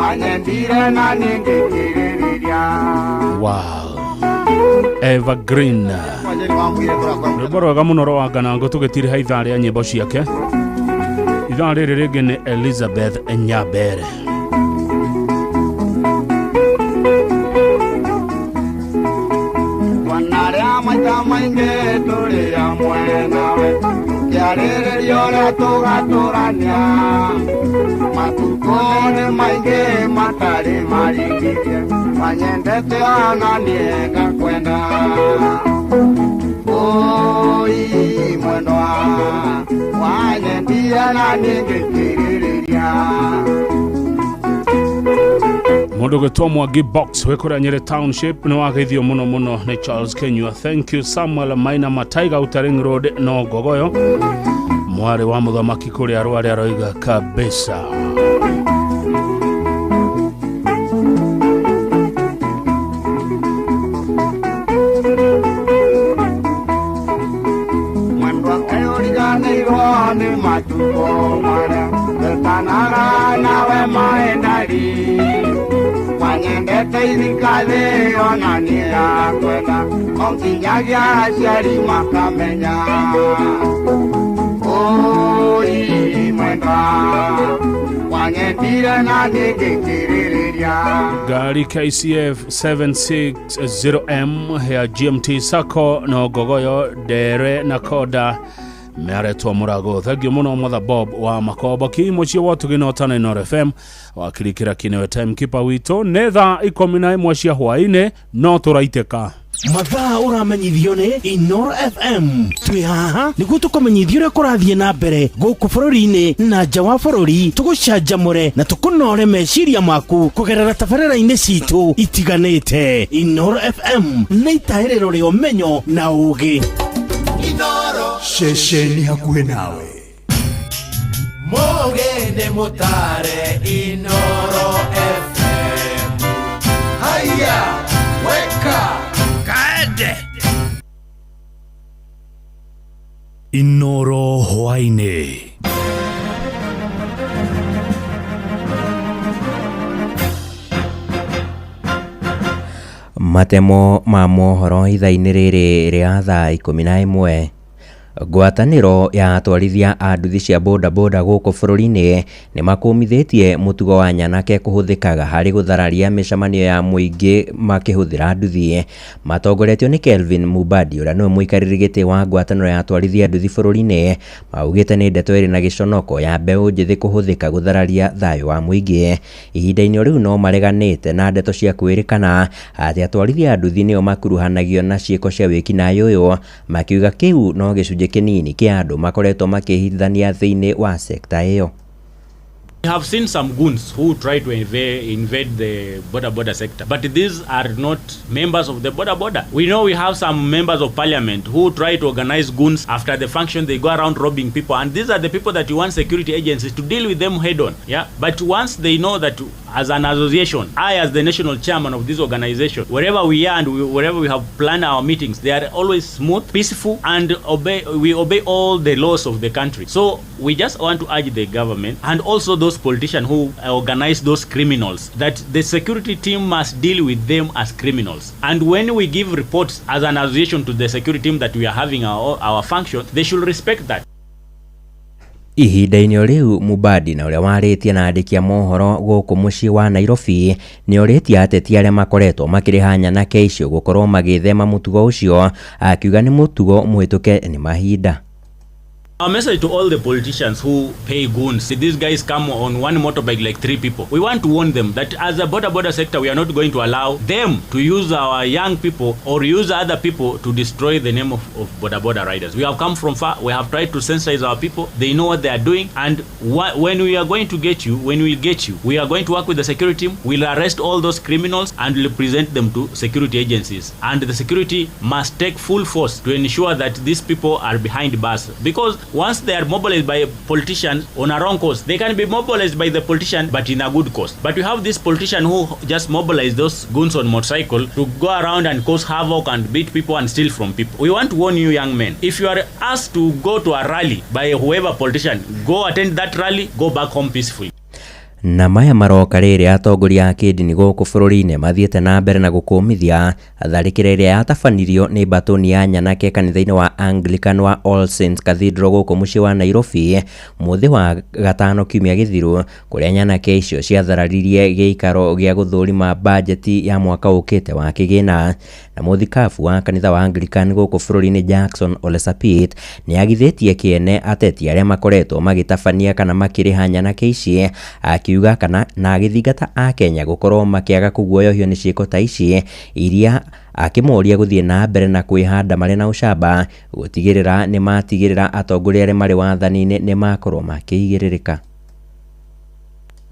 anyendire na niĩ ngĩkirĩrĩria. Wow. Evergreen rwĩmbo rwega mũno rwa nganango tũgĩtiriha ithaa rĩa nyĩmbo ciake. Ithaa rĩrĩ rĩngĩ nĩ Elizabeth Nyabere. Wanarĩa maita maingĩ tũrĩ hamwe nawe tũkĩarĩrĩria ũrĩa tũgatũrania matukũ nĩ maingĩ matarĩ marigithie wanyendete ona niĩ ngakwenda Oi mwendwa wanyendire na niĩ ngĩkirĩrĩria. Mũndũ gwĩtwo Mwangi Box wĩ kũrĩa Nyĩrĩ Township nĩ wageithio mũno mũno nĩ Charles Kenyua. Thank you Samuel Maina Mataiga Outer Road no Ngogoyo mwarĩ wa mũthamaki kũrĩa Rware aroiga kabisa. Mwendwa kaĩ ũriganĩirwo nĩ matukũ marĩa twetanaga nawe maendari wanyendete ithikathĩ ona niĩ ngakwenda o nginyagia aciari makamenya Oi mwendwa wanyendire na niĩ ngĩkirĩrĩria. Ngari KCF 760M ya GMT Sacco no Ngogoyo Ndere na Koda mearetwo mũrago. Thengiũ mũno Mother Bob wa Makomboki mũciĩ wa Ũtugi na Ũtana Inooro FM wakirikĩra kĩnewe timekeeper witũ nĩ thaa 11 cia hwaĩ-inĩ no tũraitĩka. Mathaa ũramenyithio nĩ Inooro FM. Twĩ haha nĩguo tũkũmenyithia ũrĩa kũrathiĩ na mbere gũkũ bũrũri-inĩ na nja wa bũrũri, tũgũcanjamũre na tũkũnore meciria maku kũgerera tabarĩra-inĩ citũ itiganĩte. Inooro FM nĩ itahĩrĩro rĩa ũmenyo na ũũgĩ. Ceceni hakuhĩ nawe. Mũgĩ nĩ mũtare Inooro FM. Haya, weka kaende. Inooro hwaĩ-inĩ. Matemo ma mohoro ithaa-inĩ rĩrĩ rĩa thaa 11. Ngwatanĩro ya atwarithia a nduthi cia bodaboda gũkũ bũrũri-inĩ nĩ makũmithĩtie mũtugo wa nyanake kũhũthĩkaga harĩ gũthararia mĩcemanio ya mũingĩ makĩhũthĩra nduthi. Matongoretio nĩ Kelvin Mubadi ũrĩa nĩwe mũikarĩri gĩtĩ wa ngwatanĩro ya atwarithia nduthi bũrũri-inĩ, maugĩte nĩ ndeto ĩrĩ na gĩconoko ya mbeũ njĩthĩ kũhũthĩka gũthararia thayũ wa mũingĩ. Ihinda-inĩ rĩu no mareganĩte na ndeto cia kwĩrĩkana atĩ atwarithia a nduthi nĩo makuruhanagio na ciĩko cia wĩkinaĩ ũyũ, makiuga kĩu no gĩcunjĩ kĩnini kĩa andũ makoretwo makĩhithania thĩinĩ wa sekta ĩyo. We have seen some goons who try to invade the border sector, but these are not members of the border. We know we have some members of parliament who try to organize goons. After the function, they go around robbing people, and these are the people that you want security agencies to deal with them head on. Yeah, but once they know that as an association, I as the national chairman of this organization, wherever we are and wherever we have planned our meetings, they are always smooth, peaceful, and we obey all the laws of the country. So we just want to urge the government and also those politicians who organize those criminals that the security team must deal with them as criminals. And when we give reports as an association to the security team that we are having our function, they should respect that. Ihinda-inĩ o rĩu Mubadi na ũrĩa warĩtie na andĩki a mohoro gũkũ mũciĩ wa Nairobi nĩ orĩtie ateti arĩa makoretwo makĩrĩha nyanake icio gũkorwo magĩthema mũtugo ũcio, akiuga nĩ mũtugo mũhĩtũke nĩ mahinda. Our message to all the politicians who pay goons, these guys come on one motorbike like 3 people. We want to warn them that as a border sector, we are not going to allow them to use our young people or use other people to destroy the name of border riders. We have come from far. We have tried to sensitize our people. They know what they are doing. And when we are going to get you, when we get you, we are going to work with the security team. We'll arrest all those criminals and we'll present them to security agencies. And the security must take full force to ensure that these people are behind bars, because Once they are mobilized by politicians on a wrong course, they can be mobilized by the politician but in a good cause. But you have this politician who just mobilize those goons on motorcycle to go around and cause havoc and beat people and steal from people. We want to warn you young men, if you are asked to go to a rally by whoever politician, go attend that rally, go back home peacefully. Na maya maroka rĩrĩa atongoria a kĩndini gũkũ bũrũri-inĩ mathiĩte na mbere na gũkũmithia tharĩkĩra ĩrĩa yatabanirio nĩ mbatũni ya nyanake kanitha-inĩ wa Anglican wa All Saints Cathedral gũkũ mũciĩ wa Nairobi mũthĩ wa gatano kiumia gĩthiru, kũrĩa nyanake icio ciathararirie gĩikaro gĩa gũthũrima bajeti ya mwaka ũkĩte wa kĩgĩna. Na mũthikabu wa kanitha wa Anglican gũkũ bũrũri-inĩ Jackson Ole Sapit nĩagithĩtie kĩene ateti arĩa makoretwo magĩtabania kana makĩrĩha nyanake ici, akiuga kana na agĩthingata Akenya gũkorwo makĩaga kũguoyohio nĩ ciĩko ta ici iria akĩmoria gũthiĩ na mbere na kwĩhanda marĩ na ũcamba gũtigĩrĩra nĩmatigĩrĩra atongoria arĩa marĩ wathani-inĩ nĩmakorwo makĩigĩrĩrĩka.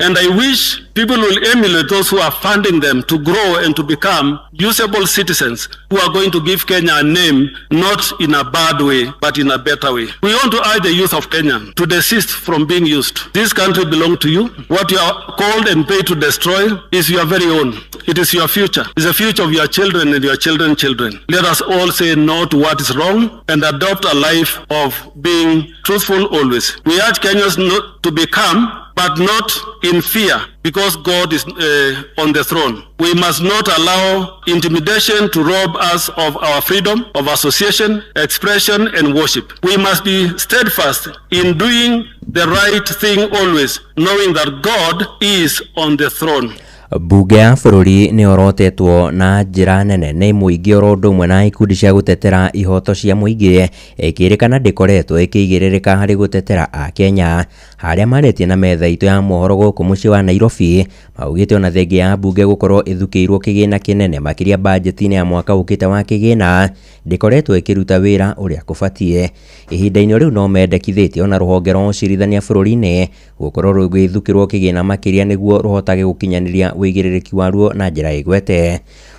And I wish people will emulate those who are funding them to grow and to become usable citizens who are going to give Kenya a name, not in a bad way, but in a better way. We want to urge the youth of Kenya to desist from being used. This country belongs to you. What you are called and paid to destroy is your very own. It is your future. It's the future of your children and your children's children. Let us all say no to what is wrong and adopt a life of being truthful always. We urge Kenyans not to become, but not in fear, because God is on the throne. We must not allow intimidation to rob us of our freedom of association, expression, and worship. We must be steadfast in doing the right thing always, knowing that God is on the throne. Bunge ya bũrũri nĩ orotetwo na njĩra nene nĩ mũingĩ oro ũndũ ũmwe na ikundi cia gũtetera ihoto cia mũingĩ ĩkĩrĩkana ndĩkoretwo ĩkĩigĩrĩrĩka harĩ gũtetera Akenya harĩa marĩtie na metha itũ ya mohoro gũkũ mũciĩ wa Nairobi maugĩte ona thengia ya bunge gũkorwo ĩthukĩirwo kĩgĩna kĩnene makĩria bajeti-inĩ ya mwaka ũkĩte wa kĩgĩna ndĩkoretwo ĩkĩruta wĩra ũrĩa kũbatiĩ. Ihinda-inĩ rĩu no mendekithĩtie ona rũhonge rwa ũcirithania bũrũri-inĩ gũkorwo rũgĩthukĩrwo kĩgĩna makĩria nĩguo rũhotage gũkinyanĩria wĩigĩrĩrĩki waruo na njĩra ĩgwete.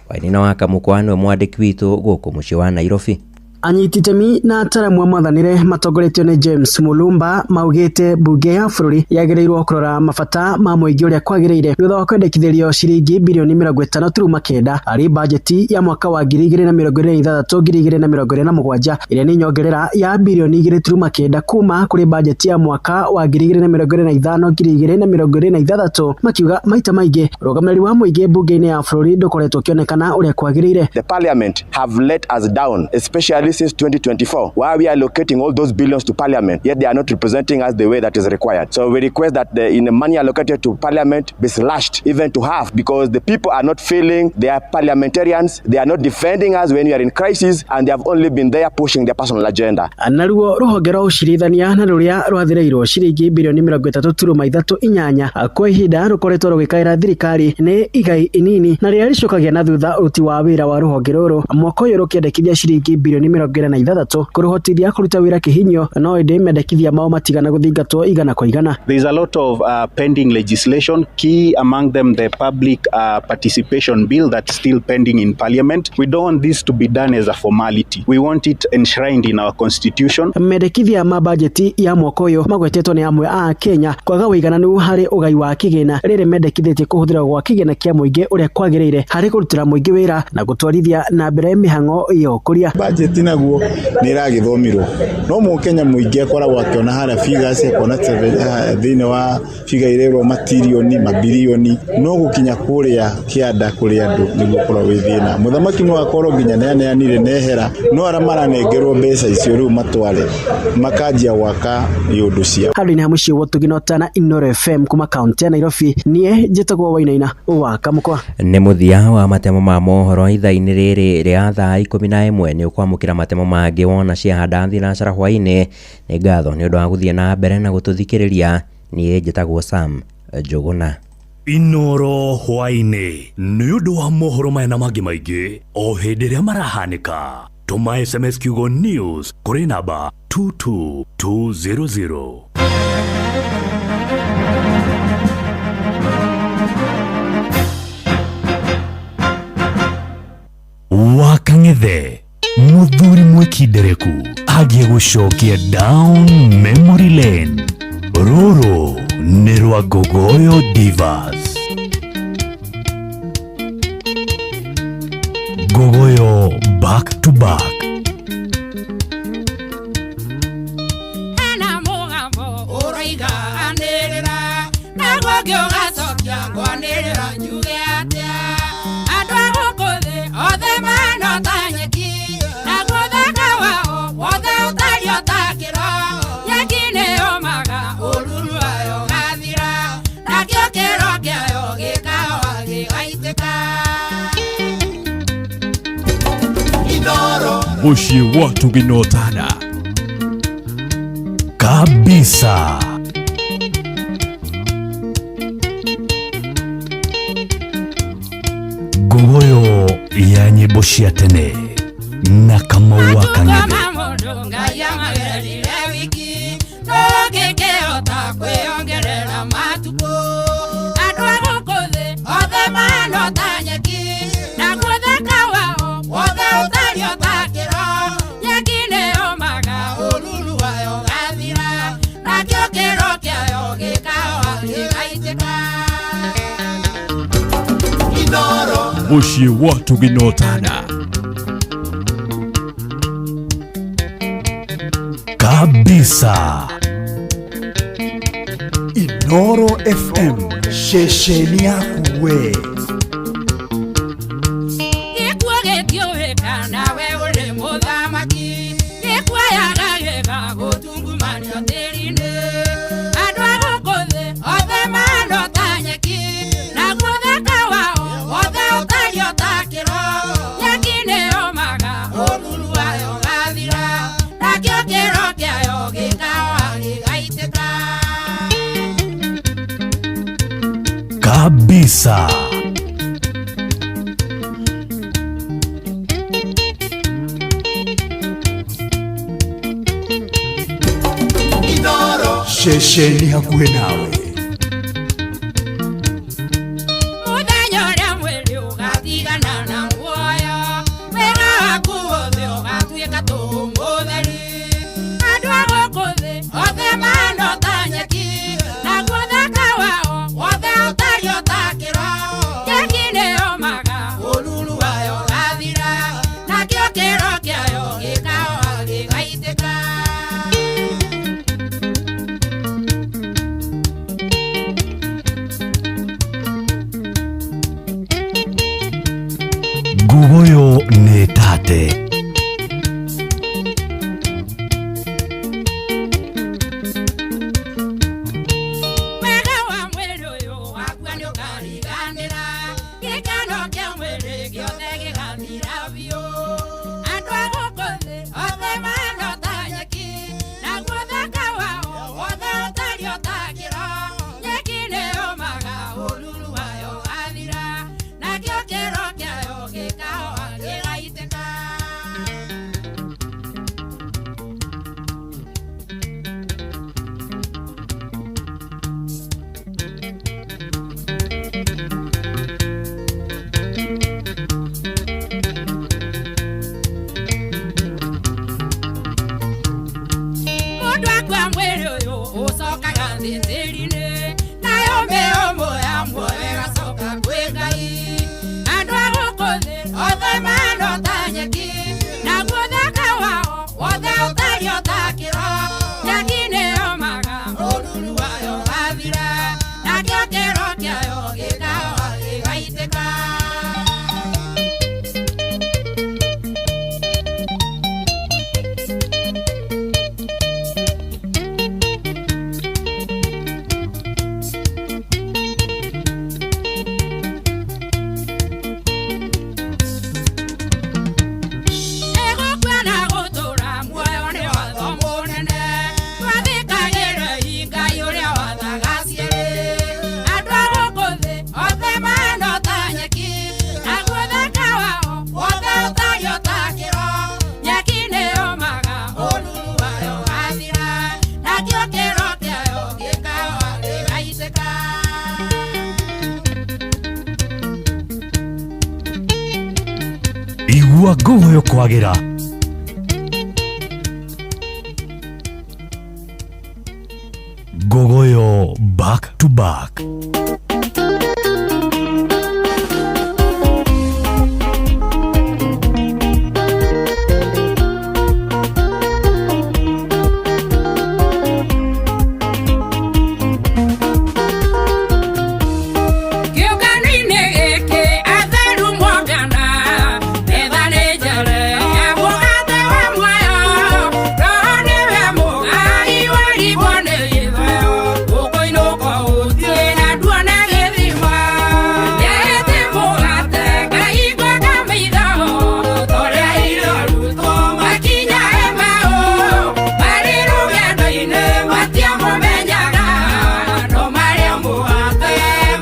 Wainina wa Kamũkwa nĩwe mwandĩki witũ gũkũ mũciĩ wa Nairobi. Anyiti itemi na ataramu a mwathanĩre matongoretio nĩ James Mulumba maugĩte bunge ya bũrũri yagĩrĩirwo kũrora mabata ma mũingĩ ũrĩa kwagĩrĩire thutha wa kwendekithĩrio ciringi birioni 50.9 harĩ bajeti ya mwaka wa 2026 2027 ĩrĩa nĩ nyongerera ya birioni 2.9 kuma kũrĩ bajeti ya mwaka wa 2025 2026, makiuga maita maingĩ ũrũgamĩrĩri wa mũingĩ bunge-inĩ ya bũrũri ndũkoretwo ũkĩonekana ũrĩa kwagĩrĩire. The parliament have let us down, especially since 2024. Why are we allocating all those billions to parliament, yet they are not representing us the way that is required? So we request that the money allocated to parliament be slashed even to half, because the people are not feeling they are parliamentarians, they are not defending us when we are in crisis, and they have only been there pushing their personal agenda. Naruo rũhonge rwa ũcirithania na rũrĩa rwathĩrĩirwo ciringi birioni 33.38 kwa ihinda rũkoretwo rũgĩkaĩra thirikari nĩ igai inini na rĩrĩa rĩcokagia na thutha ũruti wa wĩra wa rũhonge rũrũ, mwaka ũyũ rũkĩendekithia ciringi birioni 46 kũrũhotithia kũruta wĩra kĩhinyo, no ĩndĩ mendekithia mao matigana gũthingatwo igana kwa igana. There is a lot of pending legislation, key among them the public participation bill that's still pending in parliament. We don't want this to be done as a formality. We want it enshrined in our constitution. Mendekithia ma bajeti ya mwaka ũyũ magwetetwo nĩ amwe a Kenya kwaga ũigananu harĩ ũgai wa kĩgĩna rĩrĩ mendekithĩtie kũhũthĩrwo gwa kĩgĩna kĩa mũingĩ ũrĩa kwagĩrĩire harĩ kũrutĩra mũingĩ wĩra na gũtwarithia na mbere mĩhang'o ya ũkũria. Bajeti naguo nĩ ĩragĩthomirwo no mũkenya mũingĩ akoragwo akĩona harĩa figures, akona thĩinĩ wa figure irerwo matirioni mabilioni, no gũkinya kũrĩa kĩanda kũrĩ andũ nĩguo ũkorwo wĩ thĩna. Mũthamaki no akorwo nginya nĩaneanire nehera, no arĩa maranengerwo mbeca icio rĩu matware makanjia gwaka iũndũ ciao. Handũ-inĩ ha mũciĩ wa Ũtugi na Ũtana, Inooro FM kuma kaunti ya Nairobi, niĩ njĩtagwo Wainaina wa Kamũkwa. Nĩ mũthia wa matemo ma mohoro ithaa-inĩ rĩrĩ rĩa thaa 11 nĩ ũkwamũkĩra matemo mangĩ wona ciahanda thinacara hwaĩ-inĩ. Nĩ ngatho nĩ ũndũ wa gũthiĩ na mbere na gũtũthikĩrĩria. Niĩ njĩtagwo Sam Njũgũna. Inooro hwaĩ-inĩ nĩ ũndũ wa mohoro maya na mangĩ maingĩ o hĩndĩ ĩrĩa marahanĩka. Tũma SMS kiugo news kũrĩ namba 22200. Wakang'ethe muthuri mwikindereku. Tũgĩgũcokia down memory lane. Rũrũ nĩ rwa Ngogoyo Divas. Ngogoyo back to back. Hena mũgambo ũroiga anĩrĩra, naguo ũngĩ ũgacokia ngwanĩrĩra njuge atĩa. Andũ a gũkũ thĩ othe mahana ta nyeki, naguo ũthaka wao wothe ũtariĩ o ta kĩro. Nyeki nĩyũmaga, ũruru wayo ũgathira, nakĩo kĩro kĩayo gĩkahoha gĩgaitĩka. Mũciĩ wa tũgĩnotana kabisa. Ngogoyo ya nyĩmbo cia tene na Kamau wa Kang'ethe. Matukũ ma mũndũ Ngai amagerire wiki, ndũngĩkĩhota kwĩongerera matukũ. Andũ a gũkũ thĩ othe mahana o ta nyeki, naguo ũthaka wao wothe ũtariĩ o ta kĩro. Nyeki nĩyũmaga, ũruru wayo ũgathira, nakĩo kĩro kĩayo gĩkahoha gĩgaitĩka. Mũciĩ wa tũgĩnotana kabisa. Inoro FM, ceceni yaku we. Gĩkuũ gĩtiũĩ nawe ũrĩ mũthamaki, gĩkuoyaga gĩgagũtungumanio tĩri-inĩ. Andũ a gũkũ thĩ othe mahana o ta nyeki, naguo ũthaka wao wothe ũtariĩ o ta kĩro. Nyeki nĩyũmaga, ũruru wayo ũgathira, nakĩo kĩro kĩayo gĩkahoha gĩgaitĩka. Kabisa. Ceceni hakuhĩ nawe. Mũthenya ũrĩa mwĩrĩ ũgatigana na muoyo, wĩra waku wothe ũgatuĩka tũhũ mũtheri. Andũ a gũkũ thĩ othe mahana o ta nyeki, naguo ũthaka wao wothe ũtariĩ o ta kĩro. Nyeki nĩyũmaga, ũruru wayo ũgathira, nakĩo kĩro kĩayo gĩkahoha gĩgaitĩka. Ngogoyo nĩ tate. Wega wa mwĩrĩ ũyũ wakua nĩũkariganĩra, gĩkeno kĩa mwĩrĩ gĩothe gĩgathira biũ. Andũ a gũkũ thĩ othe mahana o ta nyeki, naguo ũthaka wao wothe ũtariĩ o ta kĩro. Nyeki nĩyũmaga, ũruru wayo ũgathira, nakĩo kĩro kĩayo gĩkahoha gĩgaitĩka. Mũndũ akua mwĩrĩ ũyũ ũcokaga thĩ tĩri-inĩ, nayo mĩhũmũ ya muoyo ĩgacoka kwĩ Ngai. Andũ a gũkũ thĩ othe mahana o ta nyeki, naguo ũthaka wao wothe ũtariĩ o ta kĩro. Nyeki nĩyũmaga, ũruru wayo ũgathira, nakĩo kĩro kĩayo gĩkahoha gĩgaitĩka. Ĩgũkua na gũtũũra muoyo nĩ watho mũnene, twathĩkagĩrei Ngai ũrĩa wathaga cierĩ. Andũ a gũkũ thĩ othe mahana o ta nyeki, naguo ũthaka wao wothe ũtariĩ o ta kĩro. Nyeki nĩyũmaga, ũruru wayo ũgathira, nakĩo kĩro kĩayo gĩkahoha gĩgaitĩka. Igua Ngogoyo kwagĩra. Back to back. Kĩũngano-inĩ gĩkĩ atheru mongana, metha nĩ njare ya mũgate wa muoyo. Roho nĩwe mũgai warigwo nĩ gĩthweo, ũkũinũka ũthiĩ na nduone gĩthima. Nĩahĩte mũgate ngahingwo maitho, torĩa irarutwo makinya Emau. Marĩ rũgendo-inĩ matiamũmenyaga, no marĩ mũgate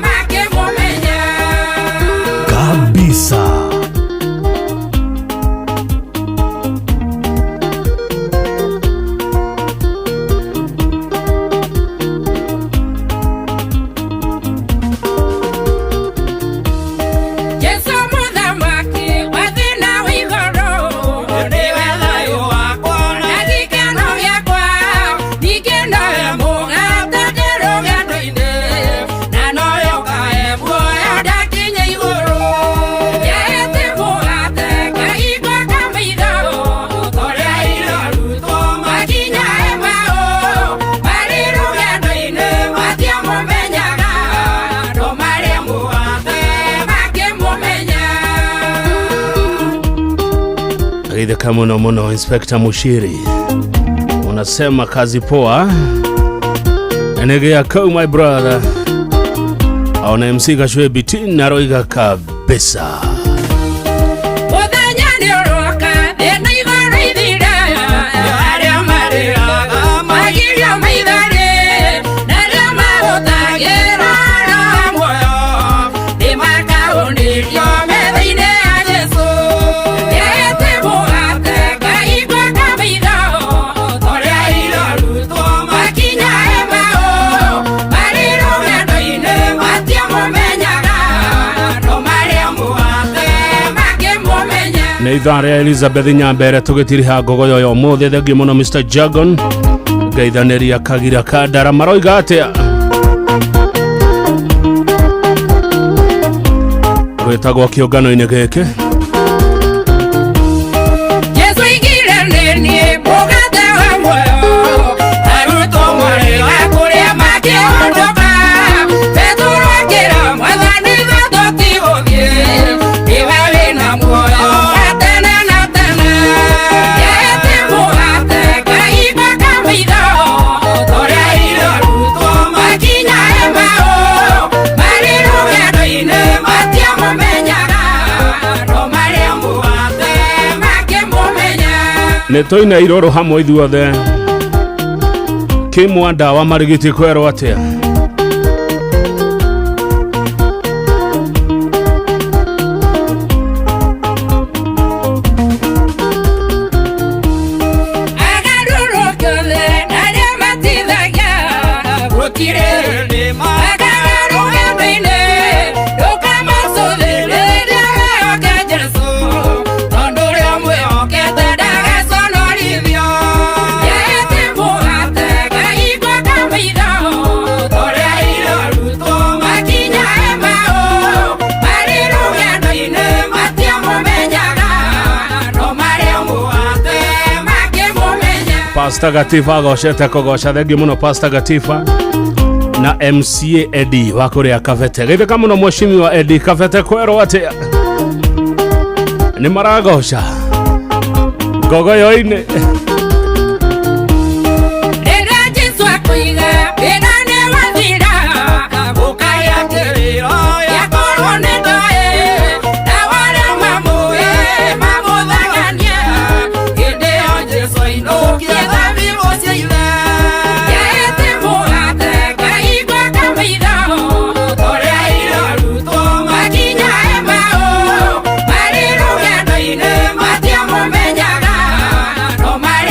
makĩmũmenya. Kabisa. Jesũ mũthamaki wa thĩ na wa igũrũ, nĩwe thayũ wakwa na gĩkeno gĩakwa. Ningĩ nowe mũgate ndĩ rũgendo-inĩ, na nowe ũkahe muoyo ndakinya igũrũ. Nĩahĩte mũgate ngahingwo maitho, torĩa irarutwo makinya Emau. Marĩ rũgendo-inĩ matiamũmenyaga, no marĩ mũgate makĩmũmenya. Geithĩka mũno mũno Inspector Mushiri, unasema kazi poa. Enegea kau my brother, ona MC Gachwe Bitin naroiga kabisa. Mũthenya nĩũroka thĩna igũrũ ithire, arĩa marĩraga magirio maithori, na arĩa mahũthagĩra roho muoyo nĩmakaũnĩrio metha-inĩ ya Jesũ. Nĩahĩte mũgate ngahingwo maitho, torĩa irarutwo makinya Emau. Marĩ rũgendo-inĩ matiamũmenyaga, no marĩ mũgate makĩmũmenya. Nĩ ithaa rĩa Elizabeth Nyambere tũgĩtiriha ngogoyo ya ũmũthĩ. Thengiũ mũno Mr Jagon, ngaithanĩria Kagira Kandara maroiga atĩa rwĩtagwo kĩũngano-inĩ gĩkĩ. Jesũ aigire nĩ niĩ mũgate wa muoyo, arutwo marĩga kũrĩa makĩhondoka. Petero akĩra Mwathani ithuĩ tũtigũthiĩ, nĩwe wĩna muoyo wa tene na tene. Nĩahĩte mũgate ngahingwo maitho, torĩa irarutwo makinya Emau. Marĩ rũgendo-inĩ matiamũmenyaga, no marĩ mũgate makĩmũmenya. Nĩ tũine irũrũ hamwe ithuothe kĩmwa ndawa marigiti kwerwo atĩa. Agarũrũke othe na arĩa matithagia, gũtirĩ hĩndĩ magaga rũgendo-inĩ. Ndũkamacũthĩrĩrie wĩhoke Jesũ, tondũ ũrĩa ũmwĩhokete ndagaconorithio. Nĩahĩte mũgate ngahingwo maitho, torĩa irarutwo makinya Emau. Marĩ rũgendo-inĩ matiamũmenyaga, no marĩ mũgate makĩmũmenya. Pastor Gatifa agocete kũgoca. Thengiũ mũno Pastor Gatifa na MCA Eddie wa kũrĩa Kabete. Geithĩka mũno mheshimiwa Eddie Kabete, kwerwo atĩa nĩ maragoca ngogoyo-inĩ. Rĩrĩa Jesũ akũiga wĩra nĩ wathira, gũkaya kĩrĩro gĩakorwo nĩ ndoĩ, nao arĩa mamũĩ mamũthagania, hĩndĩ ĩyo Jesũ ainũkie thabibũ cia ithe. Nĩahĩte mũgate ngahingwo maitho, torĩa irarutwo makinya Emau. Marĩ rũgendo-inĩ matiamũmenyaga, no marĩ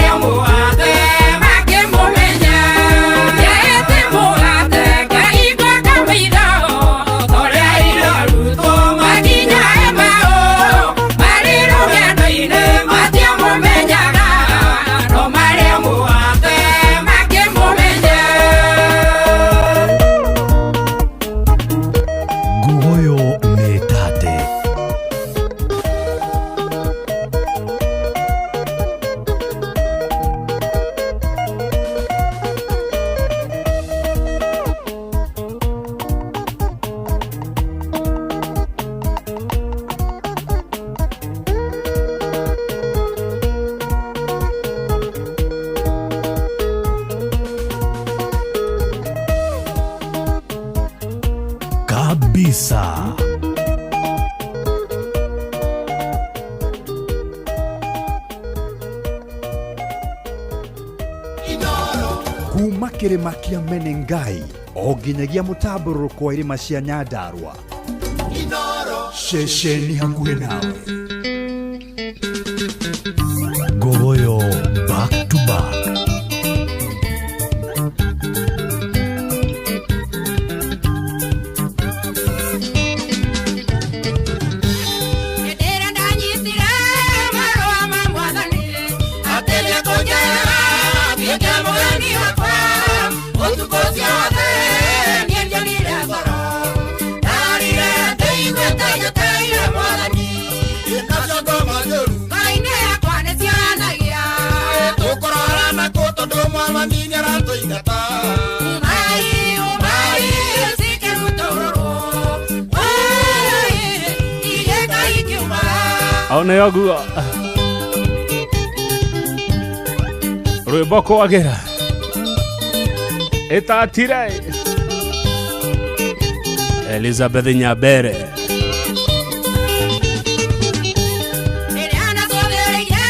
kĩrĩma kĩa Menengai o nginyagia mũtambũrũrũko wa irĩma cia Nyandarua. Ceceni hakuhĩ nawe. Ngogoyo back to back. Ndĩra ndanyitire marũa ma mwathani atĩ nĩekũnjerera atuĩke mũgeni wakwa ũtukũ ciothe niĩ ndionire toro ndarire ndĩiguĩte njetereire mwathani Nacio ngoma njũru ngoro-inĩ yakwa nĩcionanagia tũkũrora nakũ tondũ mwathani nĩaratũingata. Umai umai cikĩrutũrũrwo woi igĩka ikiuma. Au nĩyo guo rwĩmbo kwagĩra ĩtatire Elizabeth Nyabere. Rĩrĩa ndacũthĩrĩirie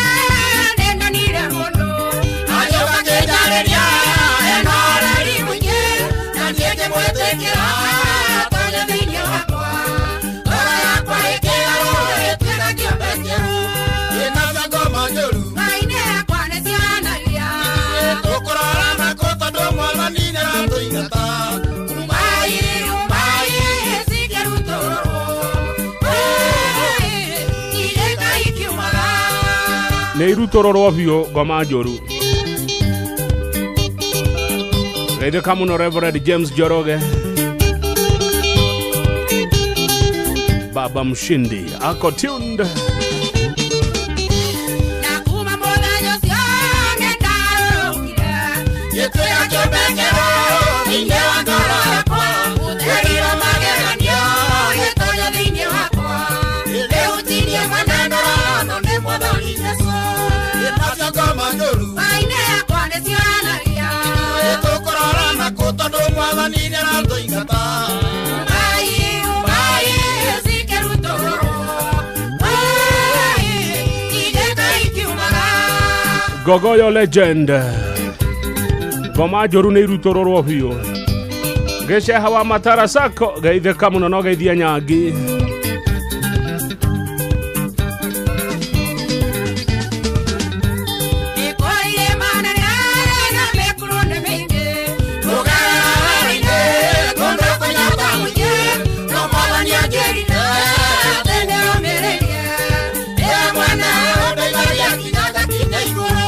nĩndonire mũndũ agĩũka akĩnjarĩria ena ũreri mũingĩ na niĩ ngĩmwĩtĩkĩra atonye thĩinĩ wakwa ngoro yakwa ĩkĩgarũrwo ĩtuĩka kĩũmbe kĩerũ. Nacio ngoma njũru ngoro-inĩ yakwa nĩcionanagia tũkũrora nakũ tondũ mwathani nĩaratũingata. Umai umai cikĩrutũrũrwo woi igĩka ikiumaga. Nĩ irutũrũrwo biũ ngoma njũru. Geithĩka mũno Reverend James Njoroge, Baba Mshindi ako tuned. Na kuma mũthenya ũcio nĩndarũrũkire Gĩtuĩka kĩũmbe kĩerũ thĩinĩ wa ngoro yakwa ũtheri wa mageranio ũgĩtonya thĩinĩ wakwa rĩu tinie mwene ndũrorano nĩ mwathani Jesũ. Nacio ngoma njũru ngoro-inĩ yakwa nĩcionanagia tũkũrora nakũ tondũ mwathani nĩaratũingata. Umai umai cikĩrutũrũrwo woi igĩka ikiumaga. Ngogoyo legend, ngoma njũru nĩ irutũrũrwo biũ. Gĩceha wa Matara Sacco, geithĩka mũno no geithia Nyangi. Nĩkũrĩ manene na mĩkuru nĩ mĩingĩ Kũgerera werũ-inĩ kũndũ kũnyota mũingĩ no mwathani anjĩrire atĩ nĩũmĩrĩrie ĩ mwene ũndeithagia nginya ngakinya igũrũ.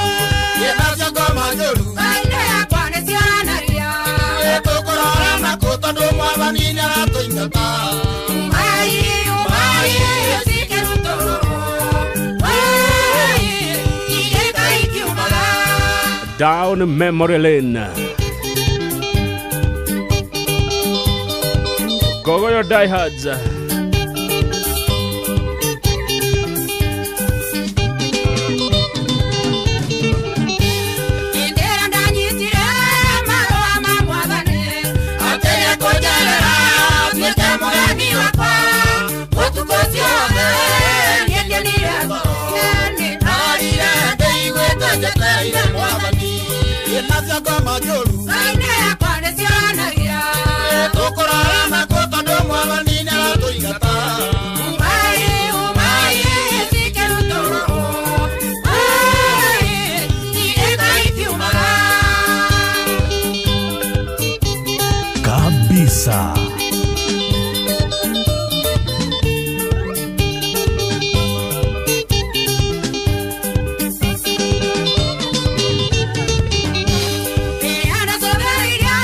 Nacio ngoma njũru ngoro-inĩ yakwa nĩcionanagia tũkũrora nakũ tondũ mwathani nĩaratũingata. Umai umai cikĩrutũrũrwo woi igĩka ikiumaga. Down memory lane. Ngogoyo diehards. Ndĩra ndanyitire marũa ma mwathani Atĩ nĩekũnjerera atuĩke mũgeni wakwa ũtukũ ciothe niĩ ndionire toro ndarire ndĩiguĩte njetereire mwathani. Nacio ngoma njũru ngoro-inĩ yakwa nĩcionanagia tũkũrora nakũ tondũ mwathani nĩaratũingata. Umai umai cikĩrutũrũrwo woi igĩka ikiumaga. Kabisa. Rĩrĩa ndacũthĩrĩirie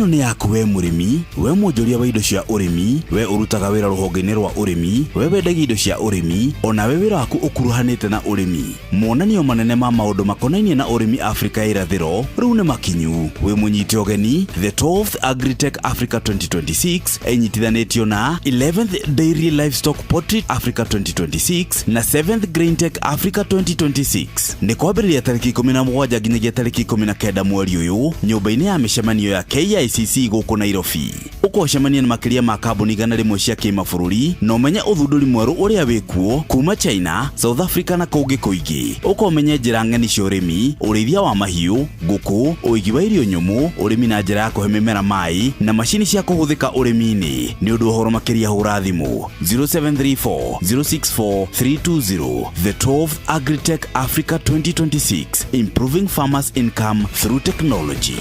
Ĩno nĩ yaku we mũrĩmi, we mwonjoria wa indo cia ũrĩmi, we ũrutaga wĩra rũhonge-inĩ rwa ũrĩmi, we wendagia indo cia ũrĩmi, onawe wĩra waku ũkuruhanĩte na ũrĩmi. Monanio manene ma maũndũ makonainie na ũrĩmi Afrika ya irathĩro rĩu nĩ makinyu. Wĩ mũnyite ũgeni the 12th Agritech Africa 2026 ĩnyitithanĩtio na 11th Dairy Livestock Poultry Africa 2026 na 7th Graintech Africa 2026. Nĩ kwambĩrĩria tarĩki 17 nginyagia tarĩki 19 mweri ũyũ nyũmba-inĩ ya mĩcemanio ya KICC gũkũ Nairobi. Ũkũcemania na makĩria ma kambuni 100 cia kĩmabũrũri na ũmenye ũthundũri mwerũ ũrĩa wĩkuo kuma China, South Africa na kũngĩ kũingĩ. Ũka ũmenye njĩra ng'eni cia ũrĩmi, ũrĩithia wa mahiũ, ngũkũ, ũigi wa irio nyũmũ, ũrĩmi na njĩra ya kũhe mĩmera maĩ na macini cia kũhũthĩka ũrĩmi-inĩ. Nĩ ũndũ wa ũhoro makĩria hũra thimũ 0734 064 320. The 12th Agritech Africa 2026, improving farmers income through technology.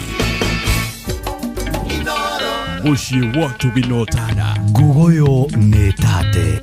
Mũciĩ wa Tũginotana. Ngugoyo nĩ tate.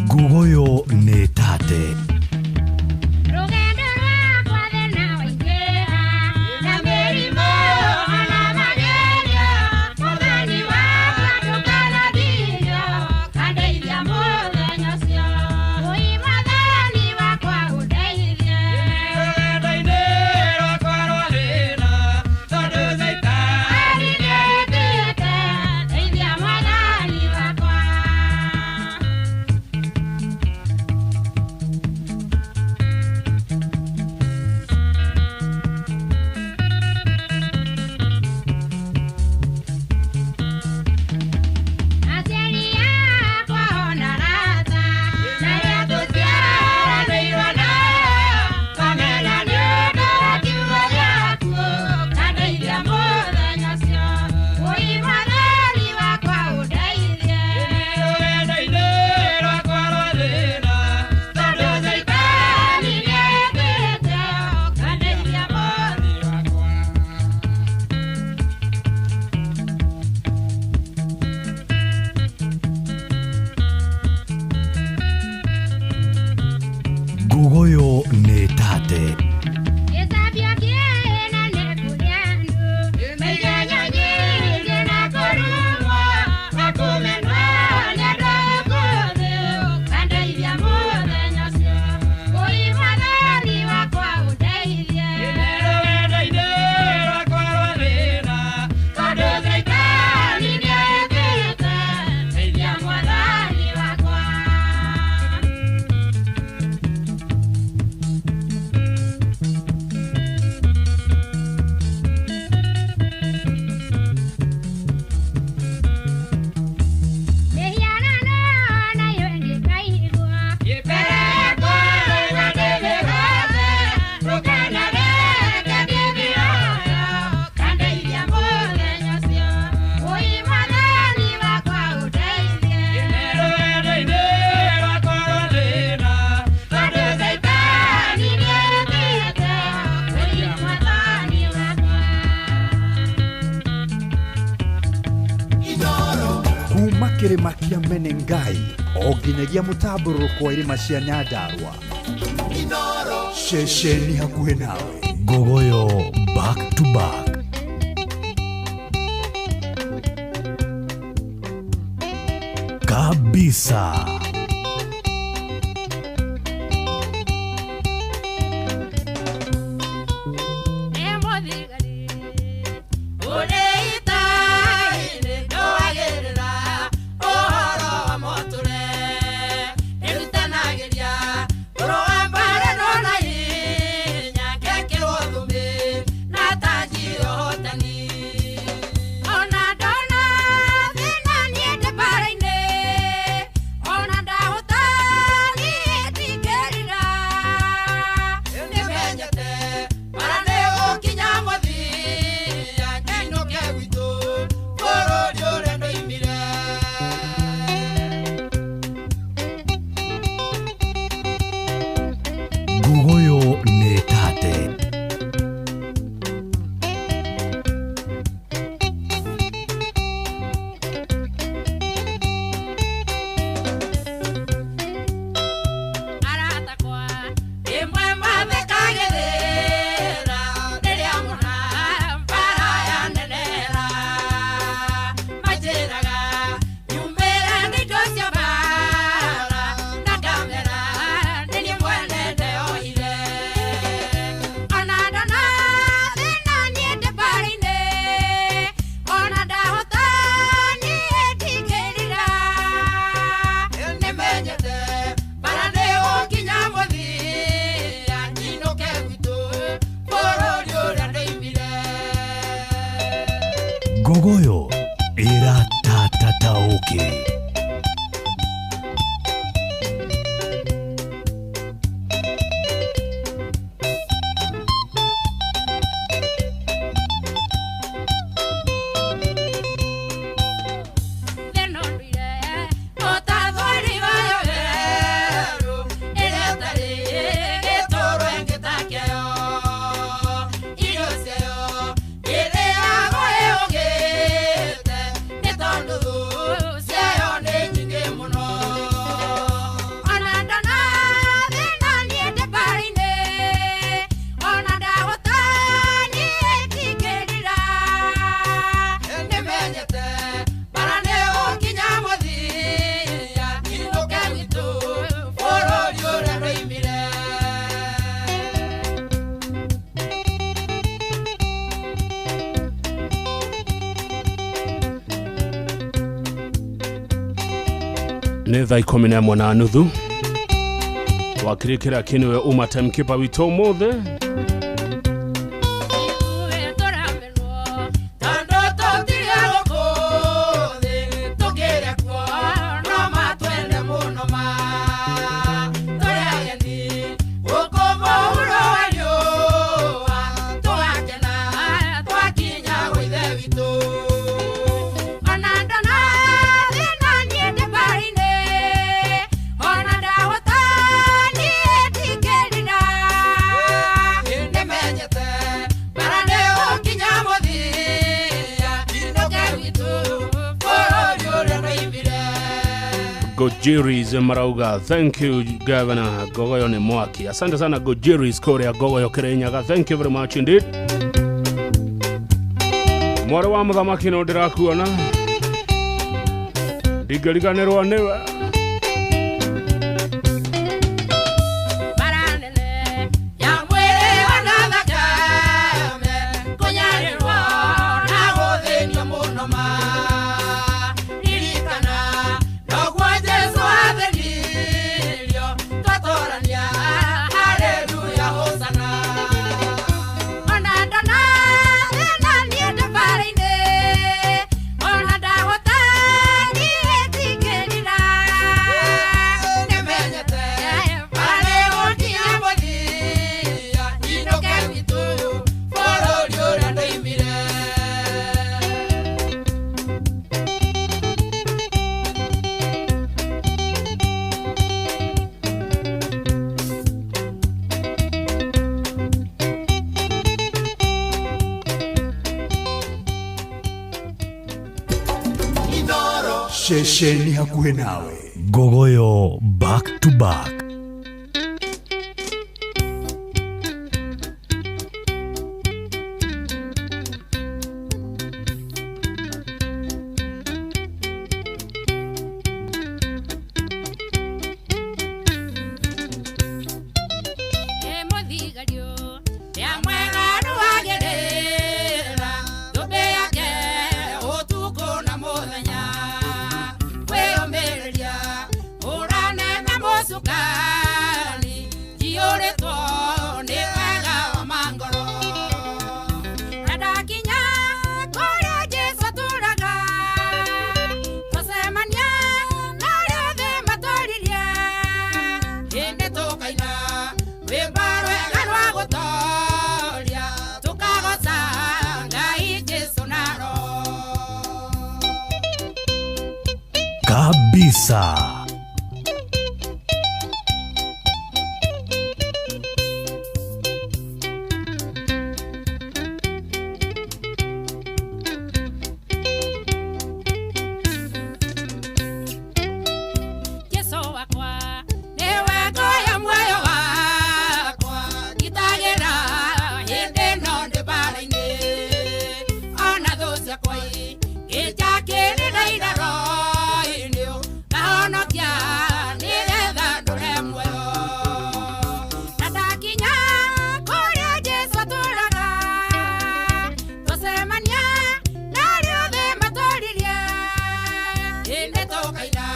Ngugoyo nĩ tate. Ngugoyo nĩ tate. Kuma kĩrĩma kĩa Menengai o nginyagia mũtambũrũrũko wa irĩma cia Nyandarua, ceceni hakuhĩ nawe. Ngugoyo back to back. Kabisa. Ona Nĩ thaa 11:30. Wakiri Kĩraki nĩwe uma timekeeper witũ ũmũthĩ. Tondũ tũtirĩ a gũkũ thĩ, tũkĩrĩ kuo no matwende mũno ma. Tũrĩ ageni gũkũ mũhuro wa riũa, tũgakena twakinya gwa Ithe witũ. Ona ndona thĩna niĩ ndĩ bara-inĩ, ona ndahota niĩ ndingĩrira. Nĩmenyete bara nĩ ũkinya mũthia, inũke gwitũ bũrũri ũrĩa ndoimire. Gojiris marauga thank you Governor Gogoyo nĩ mwaki. Asante sana Gojiris kũrĩa Gogoyo Kirinyaga. Thank you very much indeed. Mwarĩ wa mũthamaki no ndĩrakuona, ndingĩriganĩrwo nĩwe. Bara nene ya mwĩrĩ ona thakame, kũnyarĩrwo na gũthĩnio mũno ma. Ririkana noguo Jesũ athĩnirio, twatũrania haleluya hosana. Ona ndona thĩna niĩ ndĩ bara-inĩ, ona ndahota niĩ ndingĩrira. Nĩmenyete bara nĩ gũkinya mũthia, inũke gwitũ bũrũri ũrĩa ndoimire. Ceceni hakuhĩ nawe. Gogoyo back to back. Ĩ mũthigario rĩa mwega nĩwagĩrĩra, thũmbĩ yake ũtukũ na mũthenya. Kwĩyũmĩrĩria ũrane na mũcukani, njiyũrĩtwo nĩ wega wa mangoro. Na ndakinya kũrĩa Jesũ atũũraga, twacemania na arĩa othe matũririe. Hĩndĩ tũkaina rwĩmbo rwega rwa gũtoria, tũkagoca Ngai Jesũ na Roho. Kabisa. Jesũ wakwa nĩwe ngoya muoyo wakwa, ngitagĩra hĩndĩ ĩno ndĩ bara-inĩ. Ona thũ ciakwa injakĩrĩra iraro-inĩ, ngahonokia nĩgetha ndũre muoyo. Na ndakinya kũrĩa Jesũ atũũraga, twacemania na arĩa othe matũririe. Hĩndĩ tũkaina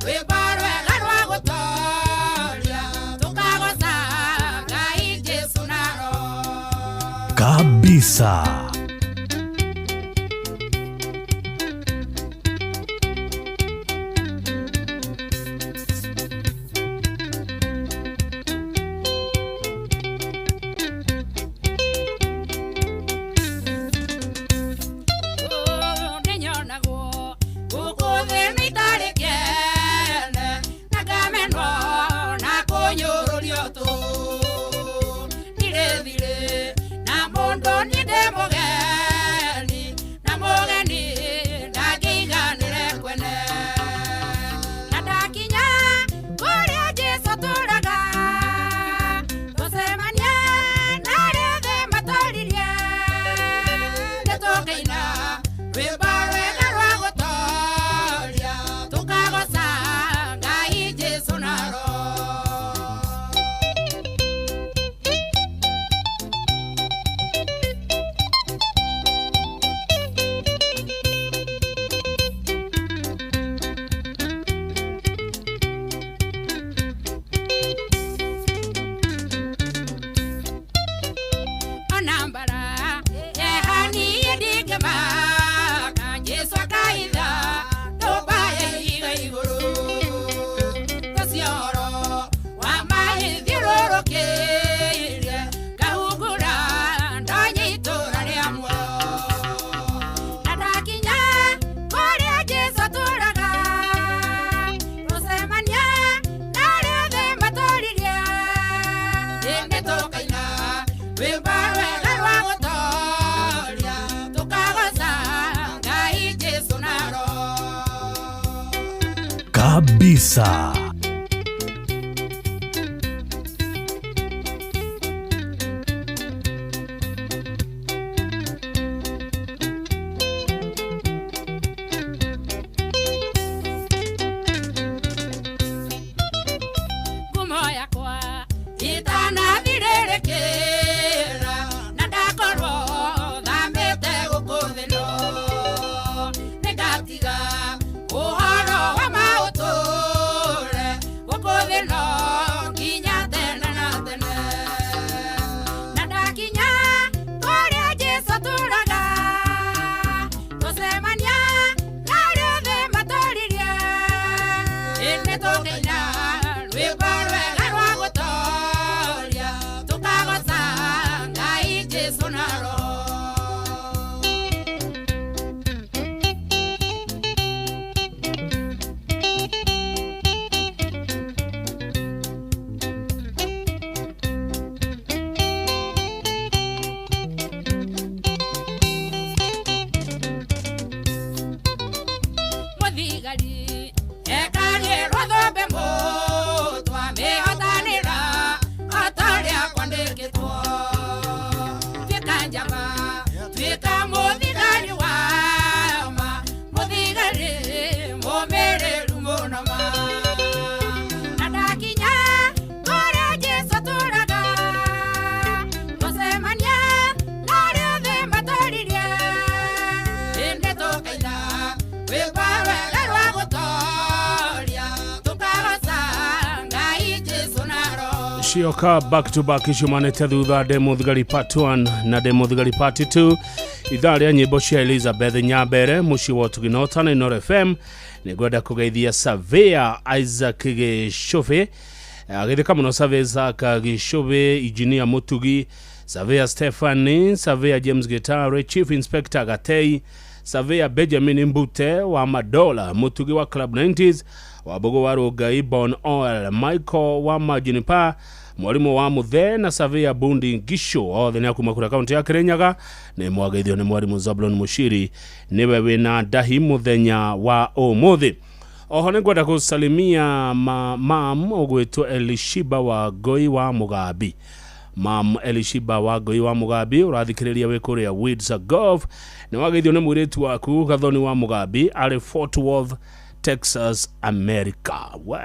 rwĩmbo rwega rwa gũtoria, tũkagoca Ngai Jesũ na Roho. Kabisa. Nĩnyonagwo gũkũ thĩ nĩ itarĩ kĩene, na ngamenwo na kũnyũrũrio tũ. Ndirĩ thirĩ na mũndũ niĩ ndĩ mũgeni. Kabisa. Ngumo yakwa itanathirĩrĩkĩra na ndakorwo thamĩte gũkũ thĩ no nĩngatiga ũhoro wa maũtũre gũkũ thĩ no nginya tene na tene na ndakinya kũrĩa Jesũ atũraga tũcemania na arĩa othe matũririe ĩndĩ tũkĩina rwĩmbo rwega rwa gũtoria tũkagoca Ngai Jesũ na Roho. Mũthigari ekanĩrwo thũmbĩ mũtwe amĩhotanĩra o ta ũrĩa kwandĩkĩtwo. Tuĩka njamba, tuĩka mũthigari wa ma, mũthigari mũmĩrĩru mũno ma. Na ndakinya kũrĩa Jesũ atũraga, tũcemania na arĩa othe matũririe, ĩndĩ tũkaina rwĩmbo rwega rwa gũtoria tũkagoca Ngai Jesũ na Roho. Cioka back to back ciumanĩte thutha ndĩ mũthigari part 1 na ndĩ mũthigari part 2 ithaa rĩa nyĩmbo cia Elizabeth Nyambere mũciĩ wa ũtugi na ũtana Inooro FM. Nĩngwenda kũgeithia Surveyor Isaac Gĩcũbĩ agĩthĩka mũno Surveyor Isaac Gĩcũbĩ, Engineer Mũtugi, Surveyor Stephanie, Surveyor James Gitare, Chief Inspector Gatei, Surveyor Benjamin Mbute wa Madola, Mutugi wa Club 90s, Wabogo wa Rugai, Bon Oil, Michael wa Majinipa, Mwalimu wa Muthe na Surveyor Bundi Ngisho, othe nĩ akuma kũrĩa kaunti ya Kirinyaga. Nĩ mwageithio nĩ mwalimu Zablon Mushiri, nĩwe wĩna ndahi mũthenya wa ũmũthĩ. Oho nĩngwenda gũsalimia mam ũgwĩtwo Elishiba wa Ngoi wa Mũgambi. Mam Elishiba wa Ngoi wa Mũgambi ũrathikĩrĩria wĩ kũrĩa Windsor Golf. Nĩ wageithio nĩ mũirĩtu waku Gathoni wa Mũgambi arĩ Fort Worth, Texas, America. We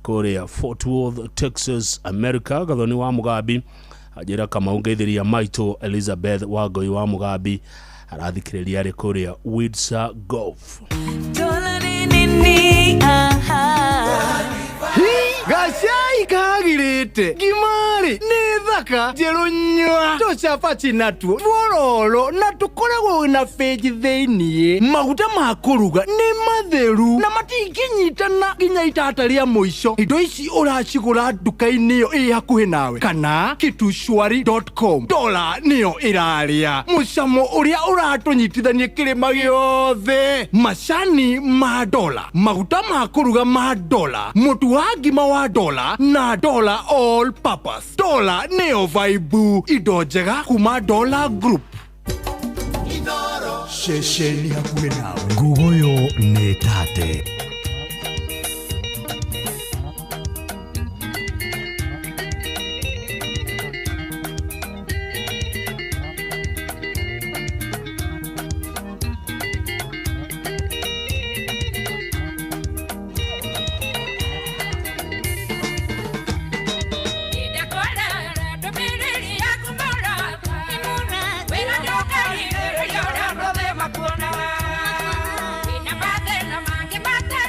kũrĩa Fort Worth, Texas, America, Gathoni wa Mũgambi anjĩra Kamau ngeithĩria maitũ Elizabeth wa Ngoi wa Mũgambi arathikĩrĩria arĩ kũrĩa Windsor Golf. Gacai kagirĩte ngima-rĩ nĩ thaka njerũ nyua tũcabaci natuo tuororo na tũkoragwo na bĩnji thĩiniĩ. Maguta ma kũruga nĩ matheru na matingĩnyitana nginya itata rĩa mũico. Indo ici ũracigũra nduka-inĩ ĩyo ĩ hakuhĩ nawe kana kitushwari.com. Dola nĩyo ĩrarĩa mũcamo ũrĩa ũratũnyitithania kĩrĩma gĩothe. Macani ma dola, maguta ma kũruga ma dola, mũtu wa ngima wa dola na dola all purpose. Dola nĩyo vaibu, indo njega kuma Dola Group. Ceceni hakuhĩ nawe. Nguguyu nĩ tate. Wĩna mathĩna mangĩ matarĩ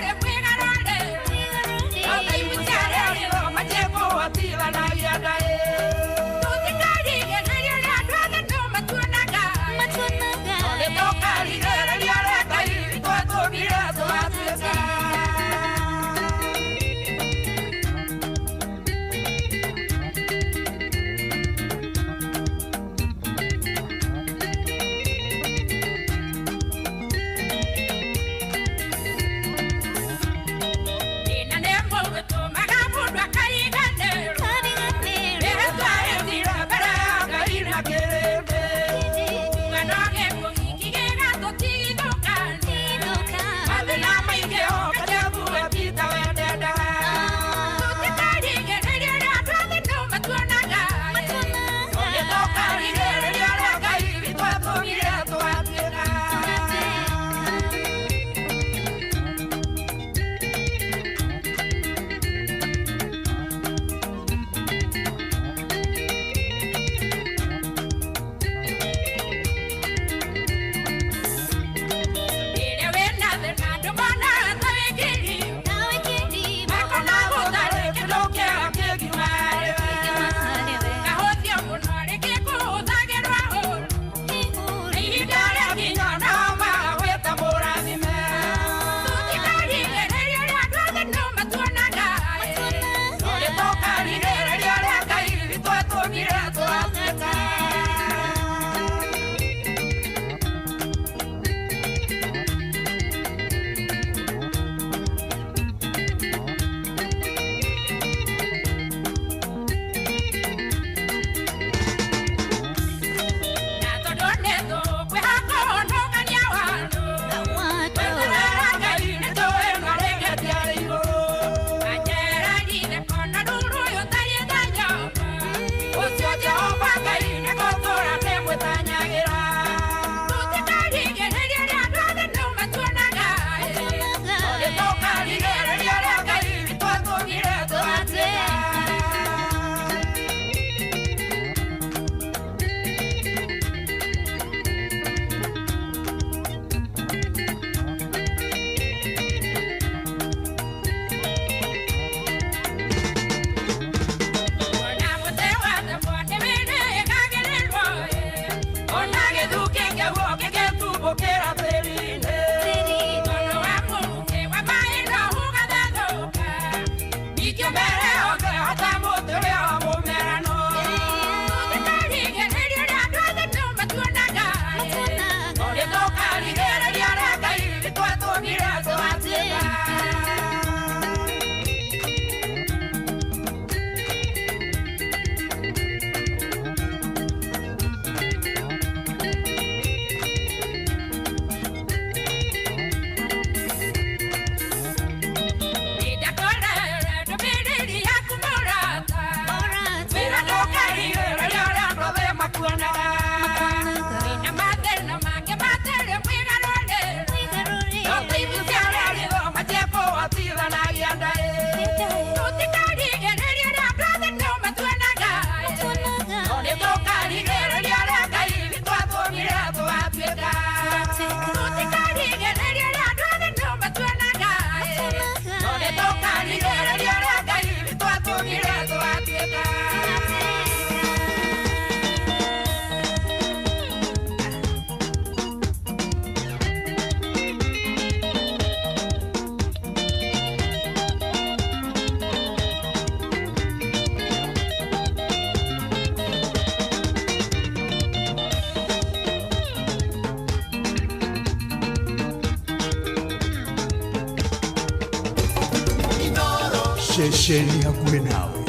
Ceceni hakuhĩ nawe.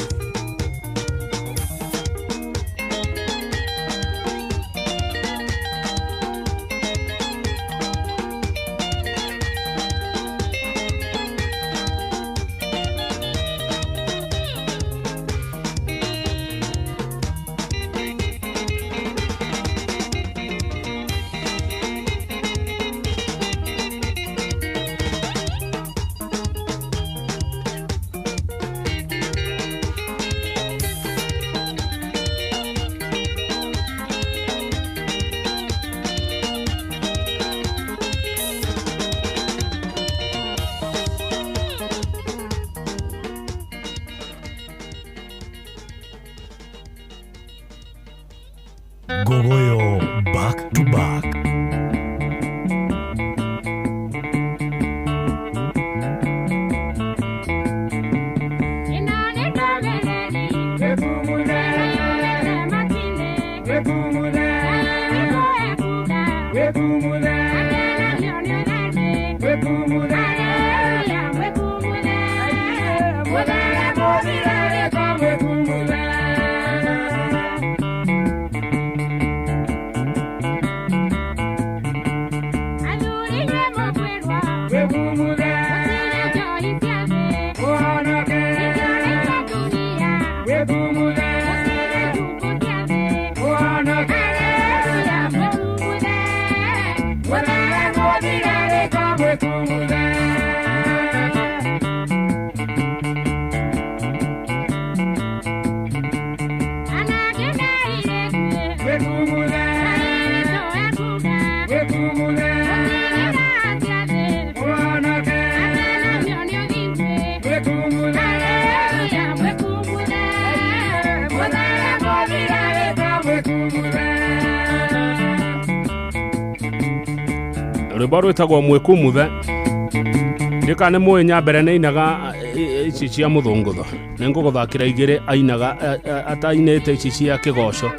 Ngogoyo back to back. Rwĩmbo rwĩtagwo mwĩkumuthe. Ndika nĩ mũĩ Nyambere nĩ ainaga ici cia mũthũngũtho. Nĩ ngũgũthakĩra igĩrĩ ainaga atainĩte ici cia kĩgoco.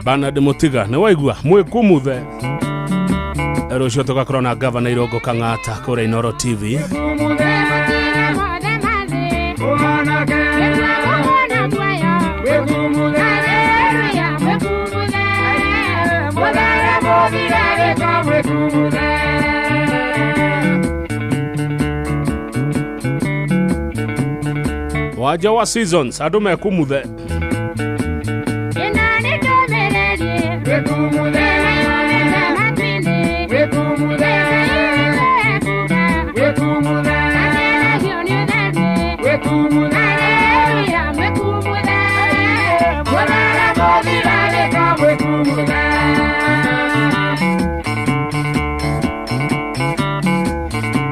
Bernard Mutiga nĩ waigua mwĩkumuthe. Rũciũ tũgakorwo na gavana Irũngũ Kang'ata kũrĩa Inooro TV. Waja wa seasons andũ mekumuthe.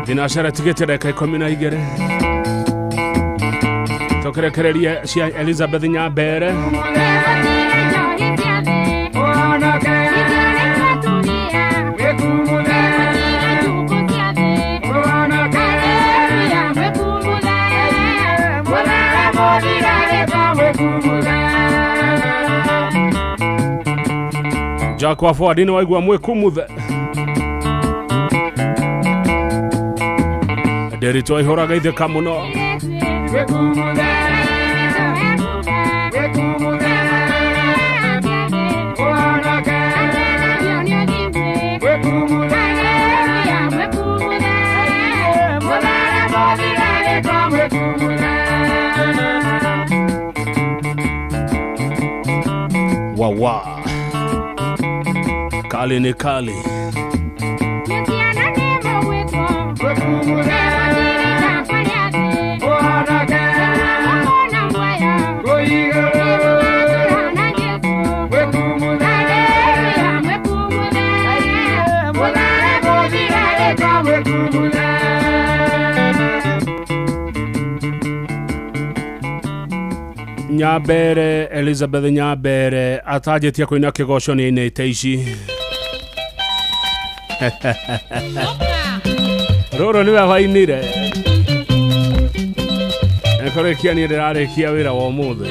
Thinacara tigĩte ndagĩka 12 tũkĩrekererie cia Elizabeth Nyambere. Jack wa Ford nĩ waigua mwĩkumuthe. Ndĩritũ aihũraga itheka mũno. Wawa kali ni kali. Nyambere Elizabeth Nyambere atanjĩtie kũina kĩgoco nĩ ainĩte ici. Rũrũ nĩwe wainire. Ngĩkũrĩkia niĩ ndĩrarĩkia wĩra wa ũmũthĩ.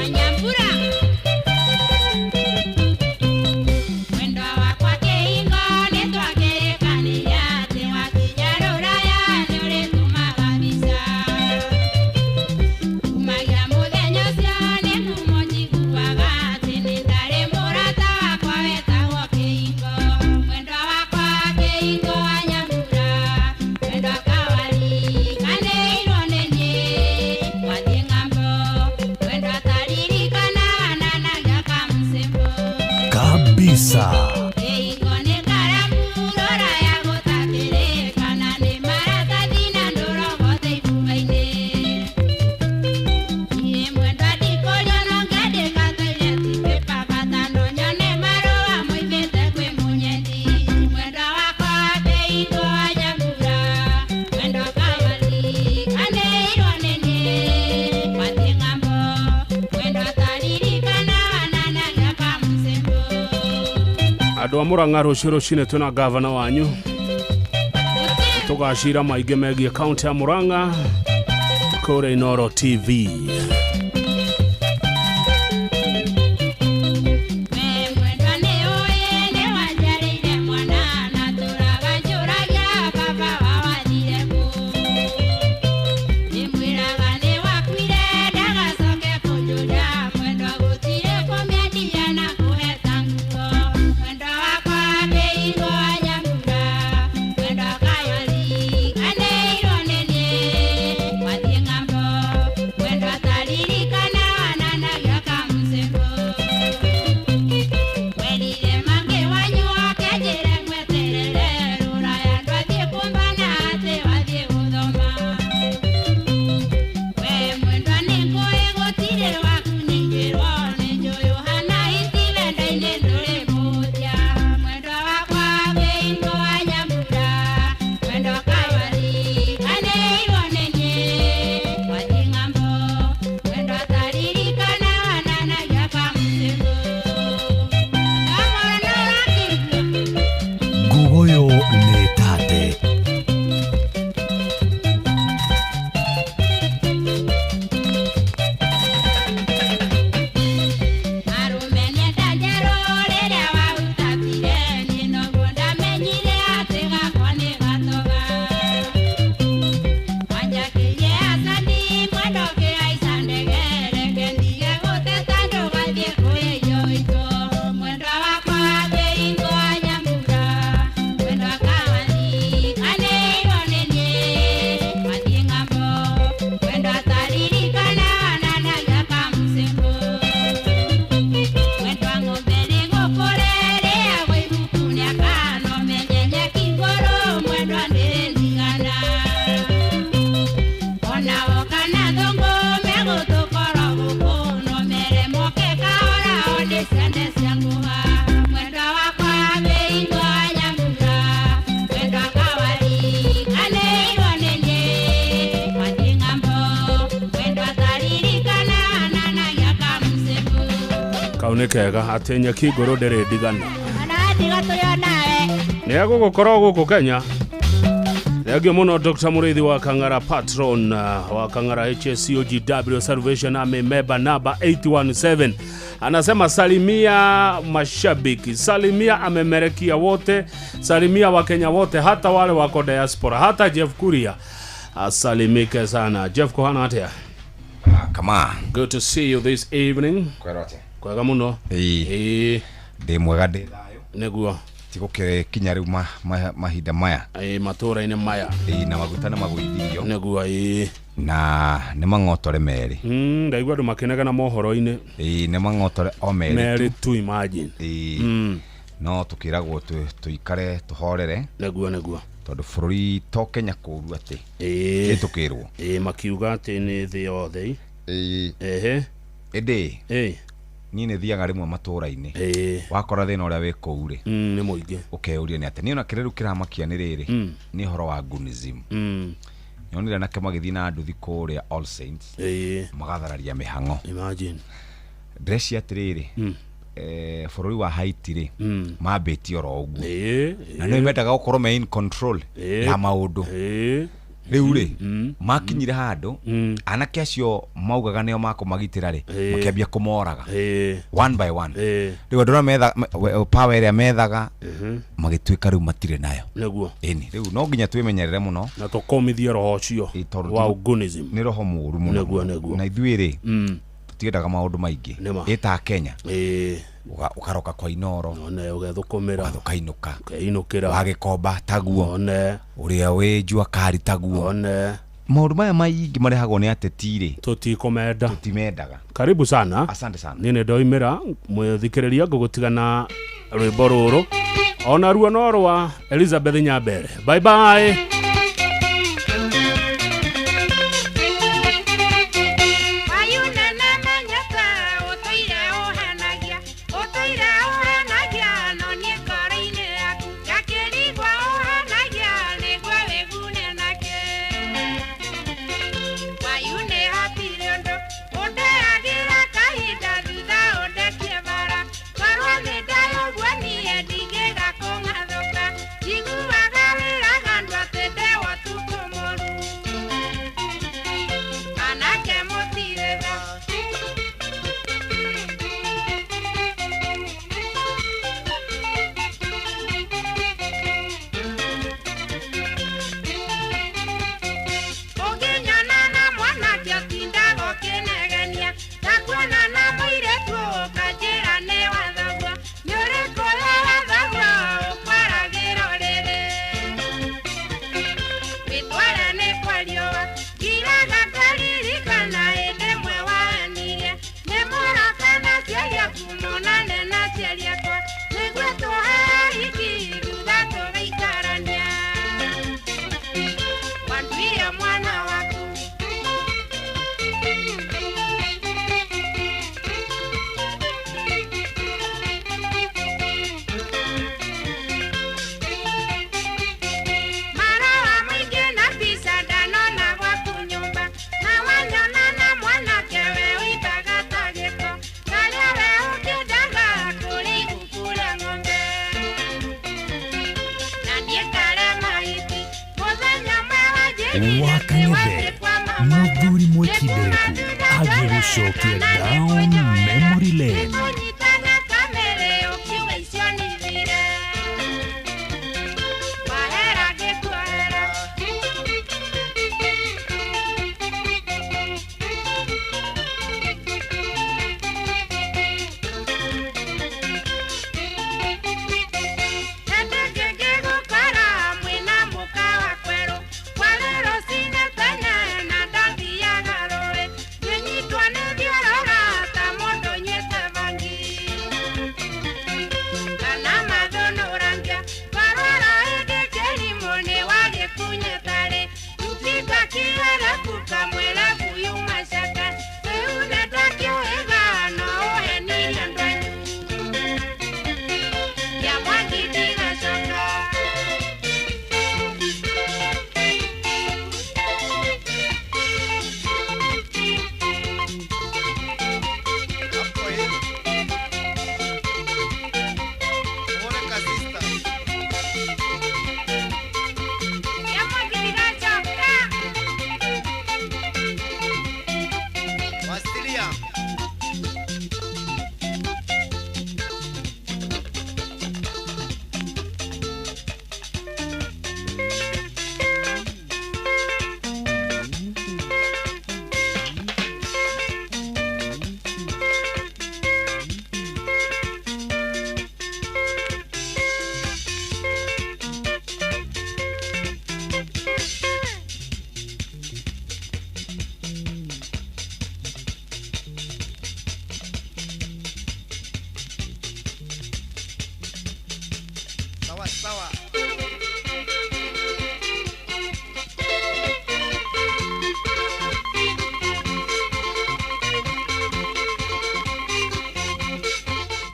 Kabisa. Andũ a Murang'a rũciũ rũcinĩ twĩna gavana wanyu tũgacira maingĩ megiĩ kaunti ya Murang'a kũrĩa Inooro TV. Ngugoyo nĩ tate. Kau nĩ kega atĩ nyeki ngũrũ ndĩrĩ ndigana. Nĩ egũgũkorwo gũkũ Kenya. Thengio mũno Dr. Mũrĩithi wa Kang'ara, patron wa Kang'ara HSCOGW Salvation Army member number 817. Anasema salimia mashabiki, salimia amemerekia wote, salimia Wakenya wote, hata wale wako diaspora, hata Jeff Kuria asalimike sana. Jeff, kuhana atia? Kama. Good to see you this evening. Kwero atia? Kwega mũno. Ĩĩ. Ndĩ mwega, ndĩ thayũ. Nĩguo. Tigũkĩkinya rĩu mahinda maya. Ĩĩ, matũũra-inĩ maya. Ĩĩ, na maguta nĩ magũithirio. Nĩguo, ĩĩ. Na nĩ mang'otore merĩ. Ndaigua andũ makĩnegena mohoro-inĩ. Ĩĩ, nĩ mang'otore o merĩ. Merĩ tu, imagine. Ĩĩ. No tũkĩragwo tũikare tũhorere. Nĩguo, nĩguo. Tondũ bũrũri to Kenya kũũru atĩ. Ĩĩ. Tũkĩrwo. Ĩĩ, makiuga atĩ nĩ thĩ yothe. Ĩĩ. Ehe. Ĩndĩ. Ĩĩ. Niĩ nĩ thiaga rĩmwe matũũra-inĩ. Wakora thĩna ũrĩa wĩ kũu rĩ. Nĩ mũingĩ. Ũkeyũria nĩ atĩa. Niĩ ona kĩrĩa rĩu kĩramakia nĩ rĩrĩ. Nĩ ũhoro wa Gunism. Nyonire anake magĩthiĩ na nduthi kũrĩa All Saints. Magathararia mĩhang'o. Imagine. Ndĩreciria atĩrĩrĩ. Bũrũri wa Haiti rĩ, mambĩtie oro ũguo. Na nĩ mendaga gũkorwo me in control ya maũndũ. Rĩu rĩ makinyire handũ anake acio maugaga nĩo makũmagitĩra rĩ, makĩambia kũmoraga one by one. Rĩu andũ arĩa metha power ĩrĩa methaga magĩtuĩka rĩu matirĩ nayo. Nĩguo. Ĩni rĩu no nginya twĩmenyerere mũno na tũkomithie roho ũcio wa ugunism. Nĩ roho mũũru mũno. Nĩguo, nĩguo. Na ithuĩ rĩ tũtiendaga maũndũ maingĩ. Nĩma. Ĩta Kenya ũkaroka kwa Inoro one ũgethũkũmĩra, ũkainũka, ũkeinũkĩra, wagĩkomba taguo, one ũrĩa wĩ jua kari taguo, one maũndũ maya maingĩ marehagwo nĩ ateti rĩ, tũtikũmenda, tũtimendaga. Karibu sana. Asante sana. Niĩ nĩ ndoimĩra mũthikĩrĩria ngũgũtigana rwĩmbo rũrũ ona ruo no rwa Elizabeth Nyambere. Bye bye. Wakang'ethe mũthuri mwĩkindĩrĩku agĩgũcokia down memory lane. Sawa sawa.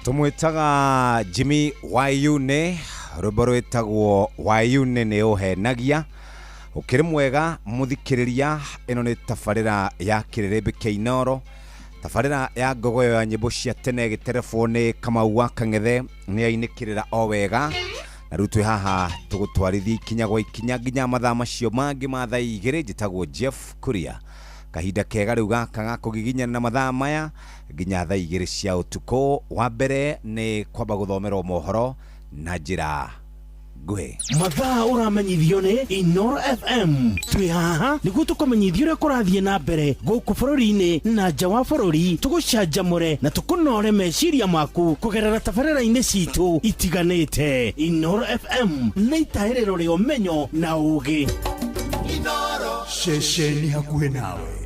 Tumwitaga Jimmy Wayune, rwimbo rwitagwo Wayune nĩ ũhenagia. Ũkĩrĩ mwega mũthikĩrĩria, ĩno nĩ tabarĩra ya kĩrĩrĩmbĩ kĩa Inoro, tabarĩra ya ngogoyo ya nyĩmbo cia tene gĩterebwo nĩ Kamau wa Kang'ethe, nĩ ainĩkĩrĩra o wega. Na rĩu twĩ haha tũgũtwarithia ikinya gwa ikinya nginya mathaa macio mangĩ ma thaa 2. Njĩtagwo Jeff Kuria. Kahinda kega rĩu gaka ga kũgiginyana na mathaa maya nginya thaa 2 cia ũtukũ. Wa mbere nĩ kwamba gũthomerwo mohoro na njĩra nguhĩ. Mathaa ũramenyithio nĩ Inoro FM. Twĩ haha nĩguo tũkũmenyithia ũrĩa kũrathiĩ na mbere gũkũ bũrũri-inĩ na nja wa bũrũri, tũgũcanjamũre na tũkũnore meciria maku kũgerera tabarĩra-inĩ citũ itiganĩte. Inoro FM nĩ itahĩrĩro rĩa ũmenyo na ũũgĩ. Ceceni hakuhĩ nawe.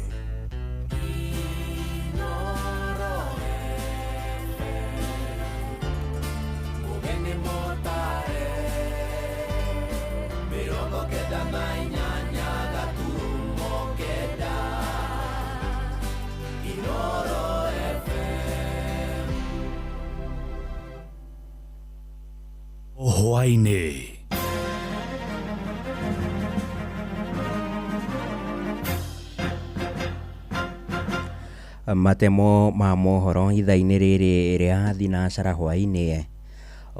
Hwaĩ-inĩ. Matemo ma mohoro ithaa-inĩ rĩrĩ rĩa thinacara hwaĩ-inĩ.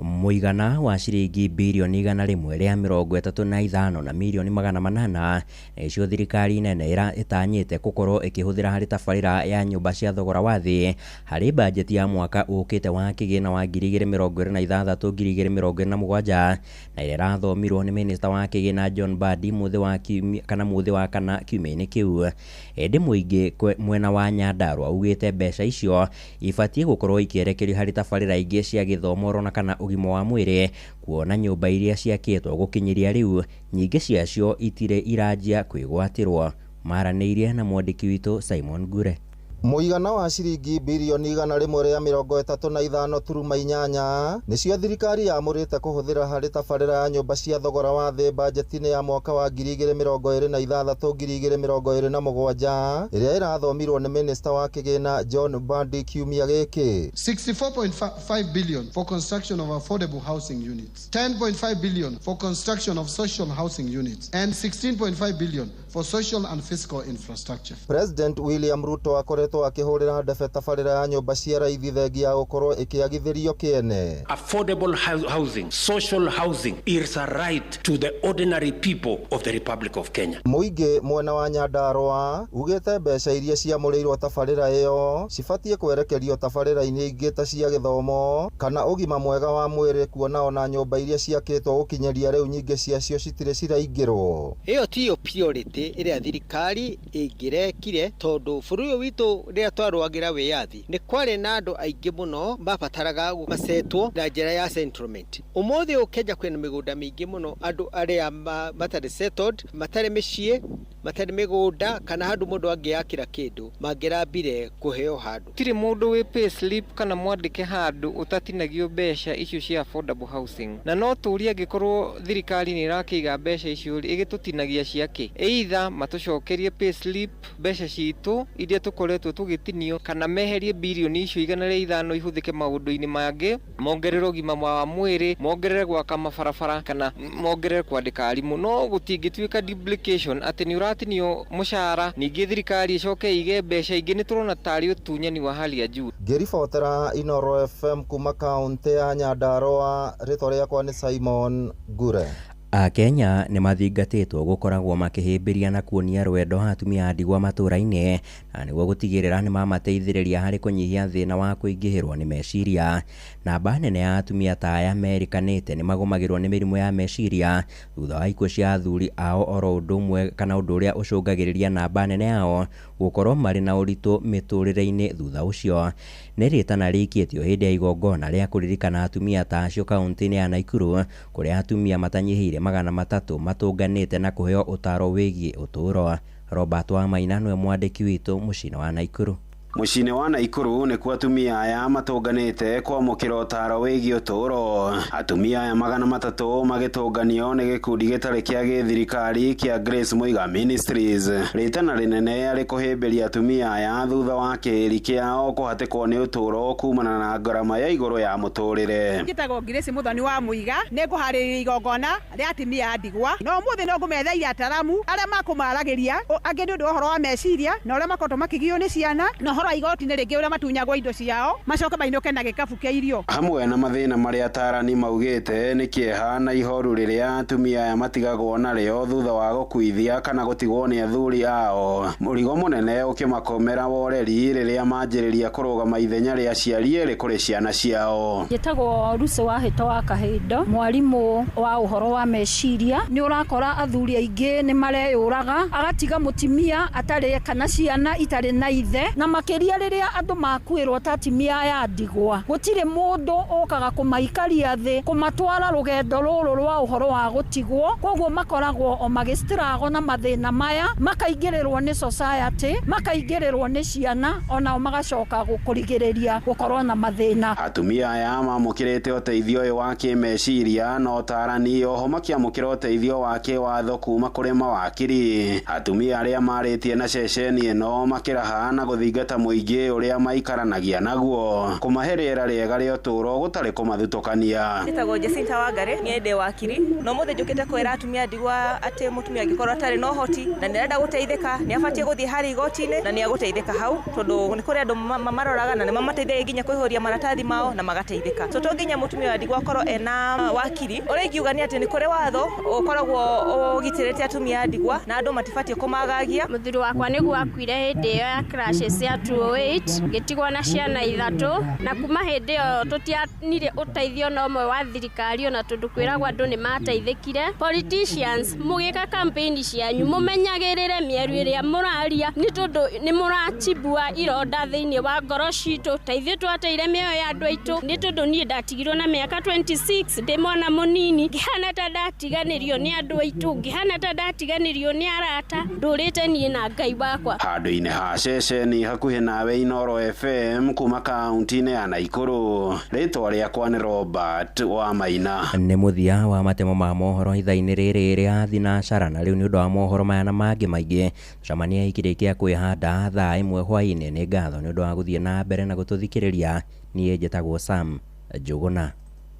Mũigana wa ciringi birioni 135 na mirioni 800 nĩcio thirikari nene ĩtanyĩte gũkorwo ĩkĩhũthĩra harĩ tabarĩra ya nyũmba cia thogora wa thĩ harĩ bajeti ya mwaka ũkĩte wa kĩgĩna wa 2026 2027, na ĩrĩa ĩrathomirwo nĩ minista wa kĩgĩna John Mbadi mũthĩ wa kiumia kana mũthĩ wa kana kiumia-inĩ kĩu. Ĩndĩ mũingĩ mwena wa Nyandarua ugĩte mbeca icio ibatiĩ gũkorwo ikĩerekerio harĩ tabarĩra ingĩ cia gĩthomo ona kana ũgima wa mwĩrĩ, kuona nyũmba iria ciakĩtwo gũkinyĩria rĩu nyingĩ ciacio itirĩ iranjia kwĩgwatĩrwo. Maranĩirie na mwandĩki witũ Simon Ngure. Mũigana wa ciringi birioni 135.8 nĩcio thirikari yamũrĩte kũhũthĩra harĩ tabarĩra ya nyũmba cia thogora wa thĩ bajeti-inĩ ya mwaka wa 2026 2027 ĩrĩa ĩrathomirwo nĩ minista wa kĩgĩna John Mbadi kiumia gĩkĩ. 64.5 billion for construction of affordable housing units, 10.5 billion for construction of social housing units and 16.5 billion for social and physical infrastructure. President William Ruto akoretwo akĩhũrĩra ndebe tabarĩra ya nyũmba cia raithi thengia ya gũkorwo ĩkĩagithĩrio kĩene. Affordable housing, social housing is a right to the ordinary people of the Republic of Kenya. Mũingĩ mwena wa Nyandarua ugĩte mbeca iria ciamũrĩirwo tabarĩra ĩyo cibatiĩ kwerekerio tabarĩra-inĩ ingĩ ta cia gĩthomo kana ũgima mwega wa mwĩrĩ, kuona ona nyũmba iria ciakĩtwo gũkinyĩria rĩu nyingĩ ciacio citirĩ ciraingĩrwo. Ĩyo tiyo priority ĩrĩa thirikari ĩngĩrekire, tondũ bũrũri ũyũ witũ rĩrĩa twarũagĩra wĩyathi nĩ kwarĩ na andũ aingĩ mũno mabataraga macetwo na njĩra ya settlement. Ũmũthĩ ũyũ Kenya kwĩna mĩgũnda mĩingĩ mũno, andũ arĩa matarĩ settled, matarĩ mĩciĩ, matarĩ mĩgũnda kana handũ mũndũ angĩakĩra kĩndũ mangĩrambire kũheo handũ. Gũtirĩ mũndũ wĩ payslip kana mwandĩke handũ ũtatinagio mbeca icio cia affordable housing, na no tũrie angĩkorwo thirikari nĩ ĩrakĩiga mbeca icio ĩgĩtũtinagia ciakĩ, either matũcokerie payslip mbeca citũ iria tũkoretwo tũgĩtinio, kana meherie birioni icio 105 ihũthĩke maũndũ-inĩ mangĩ, mongerere ũgima wa mwĩrĩ, mongerere gwaka mabarabara kana mongerere kwandĩka arimũ. No gũtingĩtuĩka duplication atĩ nĩ ũratinio mũcara ningĩ thirikari ĩcoke ĩige mbeca ingĩ, nĩ tũrona tarĩ ũtunyani wa hali ya juu. Ngĩribotera Inoro FM kuma kaũntĩ ya Nyandarua, rĩtwa rĩakwa nĩ Simon Ngure. Akenya nĩ mathingatĩtwo gũkoragwo makĩhĩmbĩria na kuonia rwendo atumia a ndigwa matũũra-inĩ, na nĩguo gũtigĩrĩra nĩ mamateithĩrĩria harĩ kũnyihia thĩna wa kũingĩhĩrwo nĩ meciria. Namba nene ya atumia ta aya merĩkanĩte nĩ magũmagĩrwo nĩ mĩrimũ ya meciria thutha wa ikuũ cia athuri ao, oro ũndũ ũmwe kana ũndũ ũrĩa ũcũngagĩrĩria namba nene yao gũkorwo marĩ na ũritũ mĩtũrĩre-inĩ thutha ũcio. Nĩ rĩtana rĩikĩtio hĩndĩ ya igongona rĩa kũririkana atumia ta acio kaũntĩ-inĩ ya Nakuru, kũrĩa atumia matanyihĩire 300 matũnganĩte na kũheo ũtaaro wĩgiĩ ũtũũro. Robert Wamaina nĩwe mwandĩki witũ mũciĩ-inĩ wa Nakuru. Mũciĩ-inĩ wa Nakuru nĩkuo atumia aya matũnganĩte kwamũkĩra ũtaaro wĩgiĩ ũtũũro. Atumia aya 300 magĩtũnganio nĩ gĩkundi gĩtarĩ kĩa gĩthirikari kĩa Grace Muiga Ministries. Rĩtana rĩnene arĩ kũhĩmbĩria atumia aya thutha wa kĩĩri kĩao kũhatĩkwo nĩ ũtũũro kumana na ngarama ya igũrũ ya mũtũrĩre. Njĩtagwo Grace Muthoni wa Muiga, nĩ ngũharĩrĩria igongona rĩa atumia a ndigwa, na ũmũthĩ no ngũmetheire ataramu arĩa makũmaragĩria angĩ nĩ ũndũ wa ũhoro wa meciria na ũrĩa makoretwo makĩgio nĩ ciana na Ũhoro wa igoti-inĩ rĩngĩ ũrĩa matunyagwo indo ciao macoke mainũke na gĩkabu kĩa irio. Hamwe na mathĩna marĩa atarani maugĩte nĩ kĩeha na ihoru rĩrĩa atumia aya matigagwo narĩo thutha wa gũkuithia kana gũtigwo nĩ athuri ao. Mũrigo mũnene ũkĩmakomera woreri rĩrĩa manjĩrĩria kũrũgama ithenya rĩa aciari erĩ kũrĩ ciana ciao. Njĩtagwo Lucy Wahĩto wa Kahĩndo, mwarimũ wa ũhoro wa meciria. Nĩ ũrakora athuri aingĩ nĩ mareyũraga, agatiga mũtumia atarĩ kana ciana itarĩ na ithe, na makĩria rĩrĩa andũ makuĩrwo ta atumia aya ndigwa. Gũtirĩ mũndũ ũkaga kũmaikaria thĩ, kũmatwara rũgendo rũrũ rwa ũhoro wa gũtigwo, koguo makoragwo o magĩstruggle na mathĩna maya, makaingĩrĩrwo nĩ society, makaingĩrĩrwo nĩ ciana, onao magacoka kũrigĩrĩria gũkorwo na mathĩna. Atumia aya mamũkĩrĩte ũteithio ũyũ wa kĩmeciria na ũtarani oho makĩamũkĩra ũteithio wa kĩwatho kuma kũrĩ mawakiri. Atumia arĩa marĩtie na ceceni ĩno makĩraha na gũthingata mũingĩ ũrĩa maikaranagia naguo kũmahe rĩera rĩega rĩa ũtũũro gũtarĩ kũmathutũkania. Njĩtagwo Jacinta Wangari, niĩ ndĩ wakiri na ũmũthĩ njũkĩte kwĩra atumia ndigwa atĩ mũtumia angĩkorwo atarĩ na ũhoti na nĩarenda gũteithĩka nĩabatiĩ gũthiĩ harĩ igoti-inĩ na nĩegũteithĩka hau, tondũ nĩ kũrĩ andũ mamaroraga na nĩmamateithagia nginya kũihũria maratathi mao na magateithĩka. So to nginya mũtumia wa ndigwa akorwo ena wakiri. Ũrĩa ingiuga nĩ atĩ nĩ kũrĩ watho ũkoragwo ũgitĩrĩte atumia a ndigwa na andũ matibatiĩ kũmagagia. Mũthuri wakwa nĩguo akuire hĩndĩ ĩyo ya crashes ya 2008, ngĩtigwo na ciana ithatũ, na kuma hĩndĩ ĩyo tũtianire ũteithio na ũmwe wa thirikari, ona tondũ kwĩragwo andũ nĩ mateithĩkire. Politicians mũgĩka campaign cianyu mũmenyagĩrĩre mĩario ĩrĩa mũraria, nĩ tondũ nĩ mũrachibua ironda thĩinĩ wa ngoro citũ. Ta ithuĩ twateire mĩoyo ya andũ aitũ, nĩ tondũ niĩ ndatigirwo na mĩaka 26 ndĩ mwana mũnini, ngĩhana ta ndatiganĩrio nĩ andũ aitũ, ngĩhana ta ndatiganĩrio nĩ arata, ndũrĩte niĩ na Ngai wakwa. Handũ-inĩ ha ceceni hakuhĩ nawe Inooro FM kuma kaunti-inĩ ya Naikuru, rĩtwa rĩakwa nĩ Robert wa Maina. Nĩ mũthia wa matemo ma mohoro ithaa-inĩ rĩrĩ rĩa thinacara, na rĩu nĩ ũndũ wa mohoro maya na mangĩ maingĩ tũcemanie ikĩrĩkia kwĩhanda thaa 1 hwaĩ-inĩ. Nĩ ngatho nĩ ũndũ wa gũthiĩ na mbere na gũtũthikĩrĩria. Niĩ njĩtagwo Sam Njũgũna.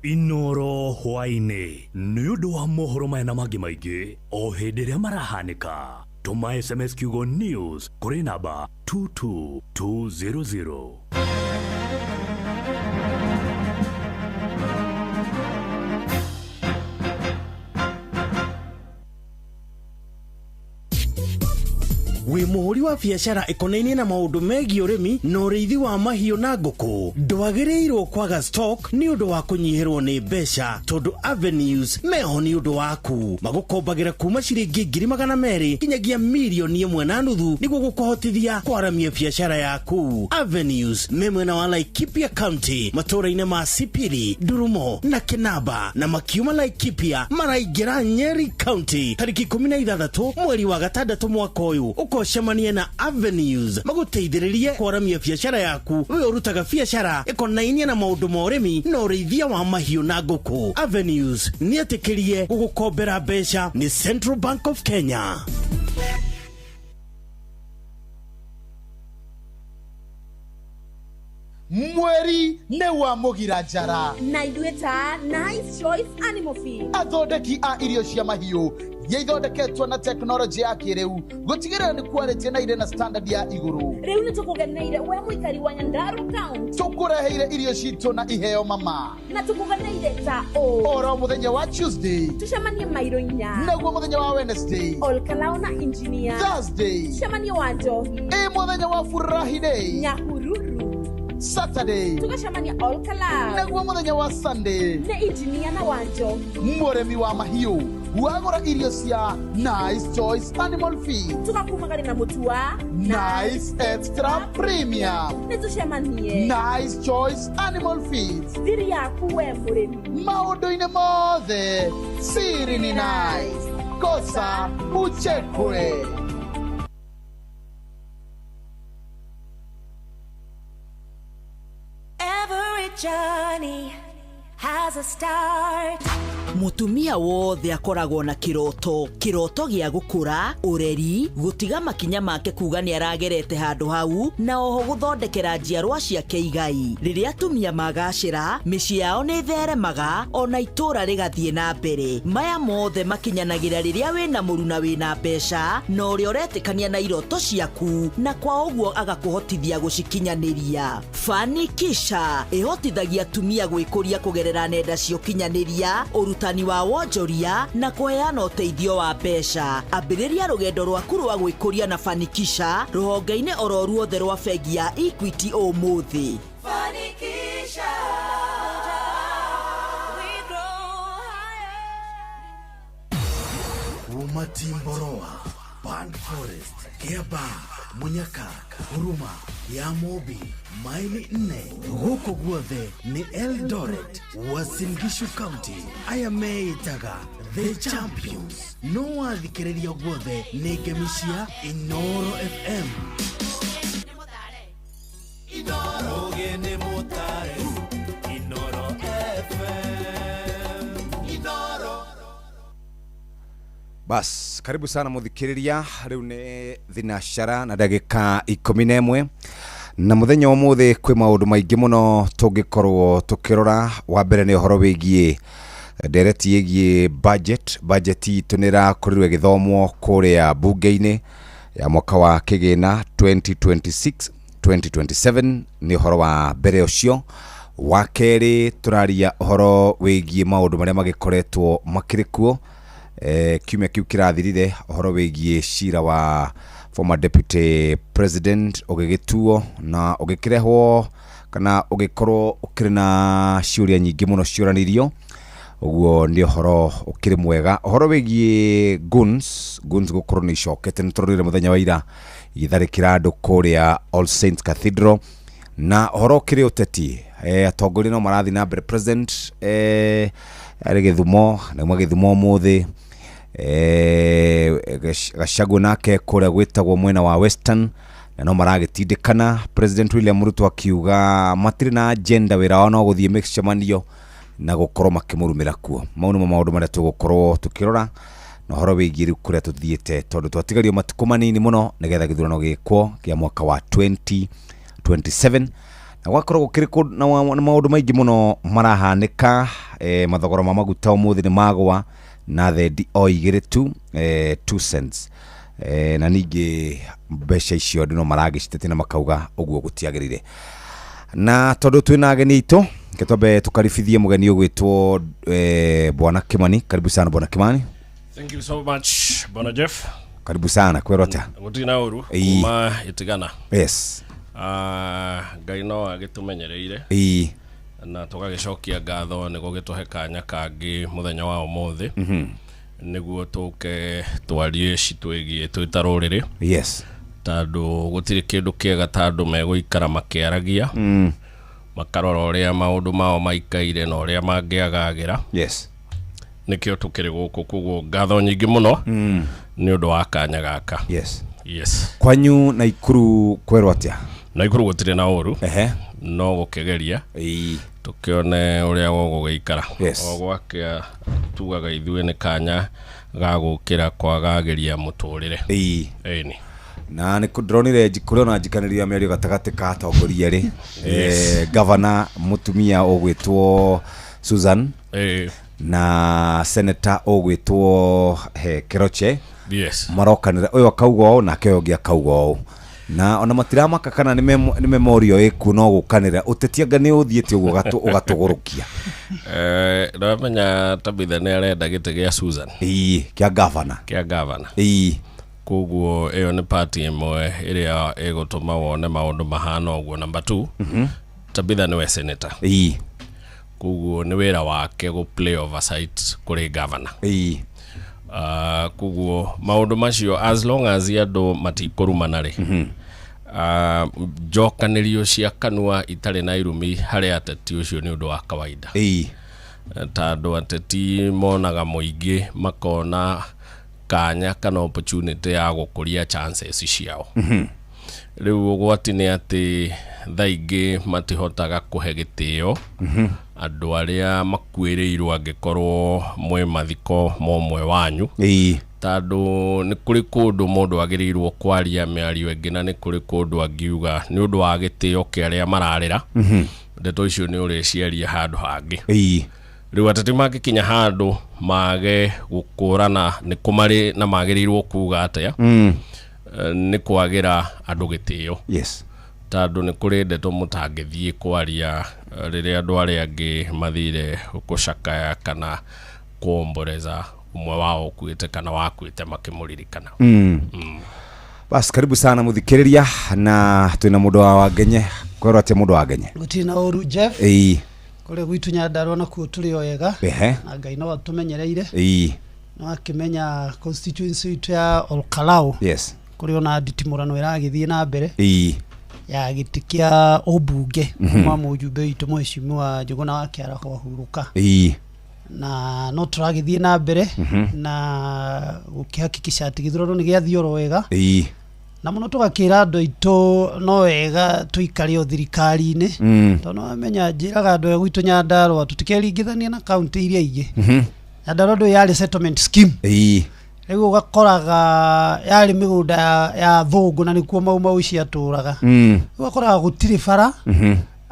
Inooro hwaĩ-inĩ nĩ ũndũ wa mohoro maya na mangĩ maingĩ o hĩndĩ ĩrĩa marahanĩka. Tũma SMS kiugo news kũrĩ namba 22200. Wĩ mũhũri wa biacara ĩkonainie na maũndũ megiĩ ũrĩmi na ũrĩithi wa mahiũ na ngũkũ, ndwagĩrĩirwo kwaga stock nĩ ũndũ wa kũnyihĩrwo nĩ mbeca, tondũ Avenues meho nĩ ũndũ waku. Magũkombagĩra kuma ciringi 200,000 nginyagia 1.5 million nĩguo gũkũhotithia kwaramia biacara yaku. Avenues me mwena wa Laikipia County, matũũra-inĩ ma Sipili, Ndurumo na Kinamba, na makiuma Laikipia maraingĩra Nyeri County tarĩki 16 mweri wa 6 mwaka ũyũ. Ũkocemanie na Avenues magũteithĩrĩrie kwaramia biacara yaku we ũrutaga biacara ĩkonainie na maũndũ ma ũrĩmi na ũrĩithia wa mahiũ na ngũkũ. Avenues nĩ etĩkĩrie gũgũkombera mbeca nĩ Central Bank of Kenya. Mweri nĩ wa mũgira njara na ithuĩ ta Nice Choice Animal Feed, athondeki a irio cia mahiũ iria ithondeketwo na tekinoronjĩ ya kĩrĩu gũtigĩrĩra nĩ quality na irĩ na standard ya igũrũ. Rĩu nĩ tũkũgeneire we mũikari wa Nyandarua County, tũkũreheire irio citũ na iheo mama, na tũkũgeneire ta ũ oro mũthenya wa Tuesday tũcemanie mairo inya, naguo mũthenya wa Wednesday Olkalao na engineer, Thursday tũcemanie wa Njohi, ĩ mũthenya wa Furahi Day Nyahururu, Saturday tũgacemania Olkalao, naguo mũthenya wa Sunday nĩ engineer na wa Njohi. Mũrĩmi wa mahiũ wagũra irio cia Nice Choice Animal Feed tũgakumagari na mũtu wa Nice Extra Premium. Nĩ tũcemanie Nice Choice Animal Feed, thiri yaku we mũrĩmi maũndũ-inĩ mothe siri ni nice, kosa uchekwe. Every journey has a start. Mutumia wothe akoragwo na kiroto, kiroto gĩa gũkũra, ũreri, gũtiga makinya make kuga nĩ aragerete handũ hau, na oho gũthondekera njiarwa ciake igai. Rĩrĩa atumia magacĩra, mĩciĩ yao nĩ ĩtheremaga, ona itũũra rĩgathiĩ na mbere. Maya mothe makinyanagĩra rĩrĩa wĩna mũruna wĩna mbeca, na ũrĩa ũretĩkania na iroto ciaku, na kwa ũguo agakũhotithia gũcikinyanĩria. Fanikisha ĩhotithagia atumia gwĩkũria kũgerera nenda cia ũkinyanĩria, ũrutani wa wonjoria na kũheana ũteithio wa mbeca. Ambĩrĩria rũgendo rwaku rwa gwĩkũria na Fanikisha rũhonge-inĩ oro ruothe rwa bengi ya Equity ũmũthĩ. Fanikisha. We grow higher. Kuma Timboroa, Band Forest, Kiaba, Munyaka, Huruma, Yamobi, maili 4 gũkũ guothe nĩ Eldoret, Uasin Gishu County. Aya meĩtaga The Champions. No wathikĩrĩria guothe nĩ ngemi cia Inoro FM. Ũgĩ nĩ mũtare Inoro FM Inoro. Bas, karibu sana muthikiriria. Riu ni thinashara na ndagika 11 na muthenya umuthi kwi maundu maingi muno tungikorwo tukirora. Wa mbere ni uhoro wigie ndereti igie budget itu ni irakorirwo igithomwo kuria bunge-ini ya mwaka wa kigina 2026 2027 ni uhoro wa mbere ucio. Wa keri turaria uhoro wigie maundu maria magikoretwo makiri kuo kiumia kiu kirathirire, uhoro wigie cira wa former deputy president ugigituo na ugikirehwo kana ugikorwo ukiri na ciuria nyingi muno ciuranirio. Uguo ni uhoro ukiri mwega. Uhoro wigie guns gukorwo ni icokete, ni turorire muthenya wa ira igitharikira andu kuria All Saints Cathedral. Na uhoro ukiri uteti, atongoria no marathi na mbere. President ari Githumo na uma Githumo umuthi, Gachagua nake kuria gwitagwo mwena wa Western, na no maragitindikana. President William Ruto akiuga matiri na agenda, wira wao no guthie micemanio na gukorwo makimurumira kuo. Mau nimo maundu maria tugukorwo tukirora na uhoro wigie riu kuria tuthiite, tondu twatigario matuku manini muno nigetha githurano gikwo kia mwaka wa 2027 na gwakorwo gukiri na maundu maingi muno marahanika. Mathogora ma maguta umuthi ni magwa na thendi o igiri tu 2 cents, na ningi mbeca icio andu no maragicitetie na makauga uguo gutiagirire. Na tondu twina ageni itu, twambe tukaribithie mugeni ugwitwo Bwana Kimani. Karibu sana Bwana Kimani. Thank you so much Bwana Jeff. Karibu sana kwero atia gutina uru kuma itigana. Yes. Ngai no agitumenyereire na tugagicokia ngatho niguo gituhe kanya kangi muthenya wa umuthi niguo tuke twarie citwigie twita ruriri. Yes. Tondu gutiri kindu kiega ta andu meguikara makiaragia makarora uria maundu mao maikaire na uria mangiagagira. Yes. Nikio tukiri guku, koguo ngatho nyingi muno ni undu wa kanya gaka. Yes. Yes. Kwanyu Naikuru kwerwo atia? Naikuru gutiri na uru. No gukigeria tukione uria gugũgĩikara. Yes. O gwakia tugaga ithuĩ nĩ kanya ga gũkĩra kwagagĩria mũtũrĩre. Ĩni. Na nĩ ndĩronire kũrĩ ona njikanĩrio ya mĩario gatagatĩ ka atongoria erĩ. Yes. Governor mũtumia ũgwĩtwo Susan na senator ũgwĩtwo Keroche. Yes. Marokanĩra ũyũ akauga ũũ nake ũyũ ũngĩ akauga ũũ, na ona matiramaka kana nĩ memorio ĩkuo no gũkanĩra ũteti anga nĩ ũthiĩte ũguo ũgatũgũrũkia. Ndamenya Tabitha nĩ arenda gĩtĩ gĩa Susan. Ĩĩ, kĩa governor. Kĩa governor. Ĩĩ. Koguo ĩyo nĩ party ĩmwe ĩrĩa ĩgũtũma wone maũndũ mahana ũguo. Number 2, Tabitha nĩwe senator. Ĩĩ. Koguo nĩ wĩra wake gũ play oversight kũrĩ governor. Ĩĩ. Koguo maũndũ macio as long as andũ matikũrumana rĩ, njokanĩrio cia kanua itarĩ na irumi harĩ ateti ũcio nĩ ũndũ wa kawaida. Ĩĩ. Tondũ ateti monaga mũingĩ makona kanya kana opportunity ya gũkũria chances ciao. Rĩu ũgwati nĩ atĩ thaa ingĩ matihotaga kũhe gĩtĩo Andũ arĩa makuĩrĩirwo angĩkorwo mwĩ mathiko momwe wanyu. Tondũ nĩ kũrĩ kũndũ mũndũ agĩrĩirwo kwaria mĩario ĩngĩ na nĩ kũrĩ kũndũ angiuga nĩ ũndũ wa gĩtĩo kĩa arĩa mararĩra. Ndeto icio nĩ ũrĩciaria handũ hangĩ. Rĩu ateti mangĩkinya handũ mage gũkũrana nĩ kũ marĩ na magĩrĩirwo kuga atĩa, nĩ kwagĩra andũ gĩtĩo. Yes. Tondũ nĩ kũrĩ ndeto mũtangĩthiĩ kwaria rĩrĩa andũ arĩa angĩ mathire gũcakaya kana kuomboreza ũmwe wao ũkuĩte kana wakuĩte makĩmũririkana. Bas, karibu sana muthikiriria na twina mundu wa Wangenye. Kwĩrwo atĩa mundu wa Wangenye? Gũtirĩ na ũru Jeff. Kũrĩa gwitũ Nyandarua nakuo tũrĩ o wega. Na Ngai no atũmenyereire. No akĩmenya constituency itũ ya Olkalau. Yes. Kũrĩ ona nditimũrano ĩragĩthiĩ na mbere. Ya gĩtĩ kĩa ũmbunge kuma mũjumbe witũ mheshimiwa Njuguna wa Kĩaraho ahurũka. Na no tũragĩthiĩ na mbere na gũkĩhakikisha atĩ gĩthurano nĩ gĩathiĩ oro wega. Na mũno tũgakĩra andũ aitũ no wega tũikare o thirikari-inĩ. Tondũ nĩwamenya njĩraga andũ a gwitũ Nyandarua tũtikeringithanie na kaunti iria ingĩ. Nyandarua ndũĩ yarĩ settlement scheme. Rĩu ũgakoraga yarĩ mĩgũnda ya thũngũ na nĩkuo Mau Mau ciatũraga. Rĩu ũgakoraga gũtirĩ bara.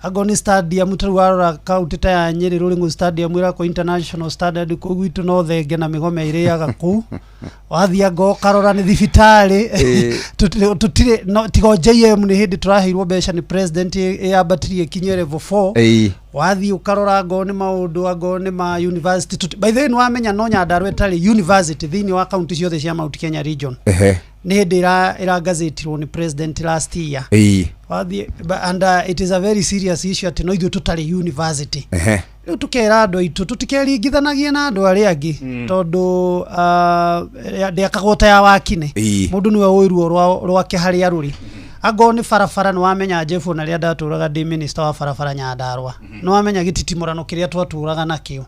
Angorwo nĩ stadium ta rĩu warora kaunti ta ya Nyĩrĩ Rũrĩng'u stadium ĩrakwo international standard kũu gwitũ no thenge na mĩgome ĩrĩaga kũu. Wathiĩ anga ũkarora nĩ thibitarĩ. Tũtirĩ no tiga JM nĩ hĩndĩ tũraheirwo mbeca nĩ president ĩyambatirie ĩkinye level 4. Wathiĩ ũkarora angorwo nĩ maũndũ angorwo nĩ ma university. By the way nĩwamenya no Nyandarua ĩtarĩ university thĩinĩ wa kaunti ciothe cia Mount Kenya region. Nĩ hĩndĩ ĩrangazetirwo nĩ president last year. Wathiĩ and it is a very serious issue atĩ no ithuĩ tũtarĩ university. Rĩu tũkera andũ aitũ tũtikeringithanagie na andũ arĩa angĩ tondũ ndĩakagwo ta ya wakine. Mũndũ nĩwe ũĩ ruo rwake harĩa rũrĩ. Angorwo nĩ barabara nĩwamenya Jeff ona rĩrĩa ndatũraga ndĩ minister wa barabara Nyandarua. Nĩwamenya gĩtitimũrano kĩrĩa twatũraga nakĩo.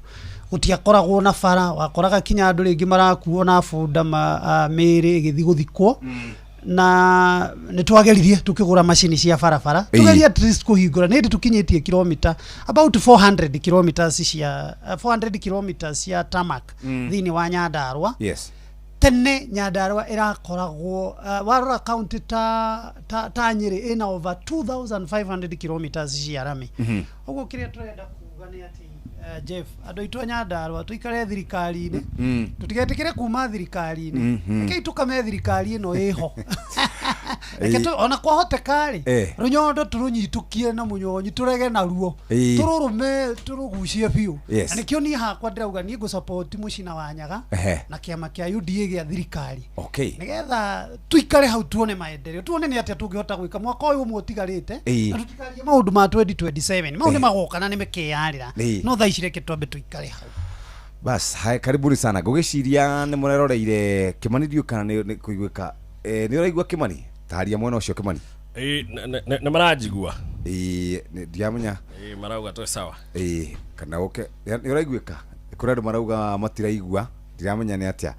Gũtiakoragwo na bara, wakoraga kinya andũ rĩngĩ marakuo na bunda mĩĩrĩ ĩgĩthiĩ gũthikwo. Na nĩ twageririe tukĩgũra macini cia barabara. Tugerie at least kũhingũra nĩ hĩndĩ tũkinyĩtie kilomita about 400 kilometers cia 400 kilometers cia tarmac thĩinĩ wa Nyandarua. Yes. Tene Nyandarua ĩrakoragwo warora kaunti ta Nyĩrĩ ĩna over 2500 kilometers cia rami. Ũguo kĩrĩa tũrenda kuga nĩ atĩ Jeff, andũ aitũ a Nyandarua tũikare thirikari-inĩ, tũtigetĩkĩre kuma thirikari-inĩ. Rekei tũkame thirikari ĩno ĩho. Reke ona kwahoteka rĩ, rũnyondo tũrũnyitũkie na mũnyonyi tũrege naruo, tũrũrũme tũrũgucie biũ. Na nĩkĩo niĩ hakwa ndĩrauga niĩ ngũsupport Mũcina wa Nyaga na kĩama kĩa UDA gĩa thirikari. Nĩgetha tũikare hau tuone maendeleo, tuone nĩ atĩa tũngĩhota gwĩka mwaka ũyũ ũmwe ũtigarĩte, na tũtikarie maũndũ ma 2027. Mau nĩ magoka na nĩmekeyarĩra. No thaa ici reke twambe tũikare hau. Bas, hai, karibuni sana. Ngũgĩciria nĩ mũreroreire Kĩmani ndiũĩ kana nĩ kũiguĩka. Nĩ ũraigua Kĩmani? Taharia mwena ũcio Kĩmani. Nĩ maranjigua. Ndiramenya. Marauga twĩ sawa. Kana ũke. Nĩ ũraiguĩka? Kũrĩ andũ marauga matiraigua. Ndiramenya nĩ atĩa.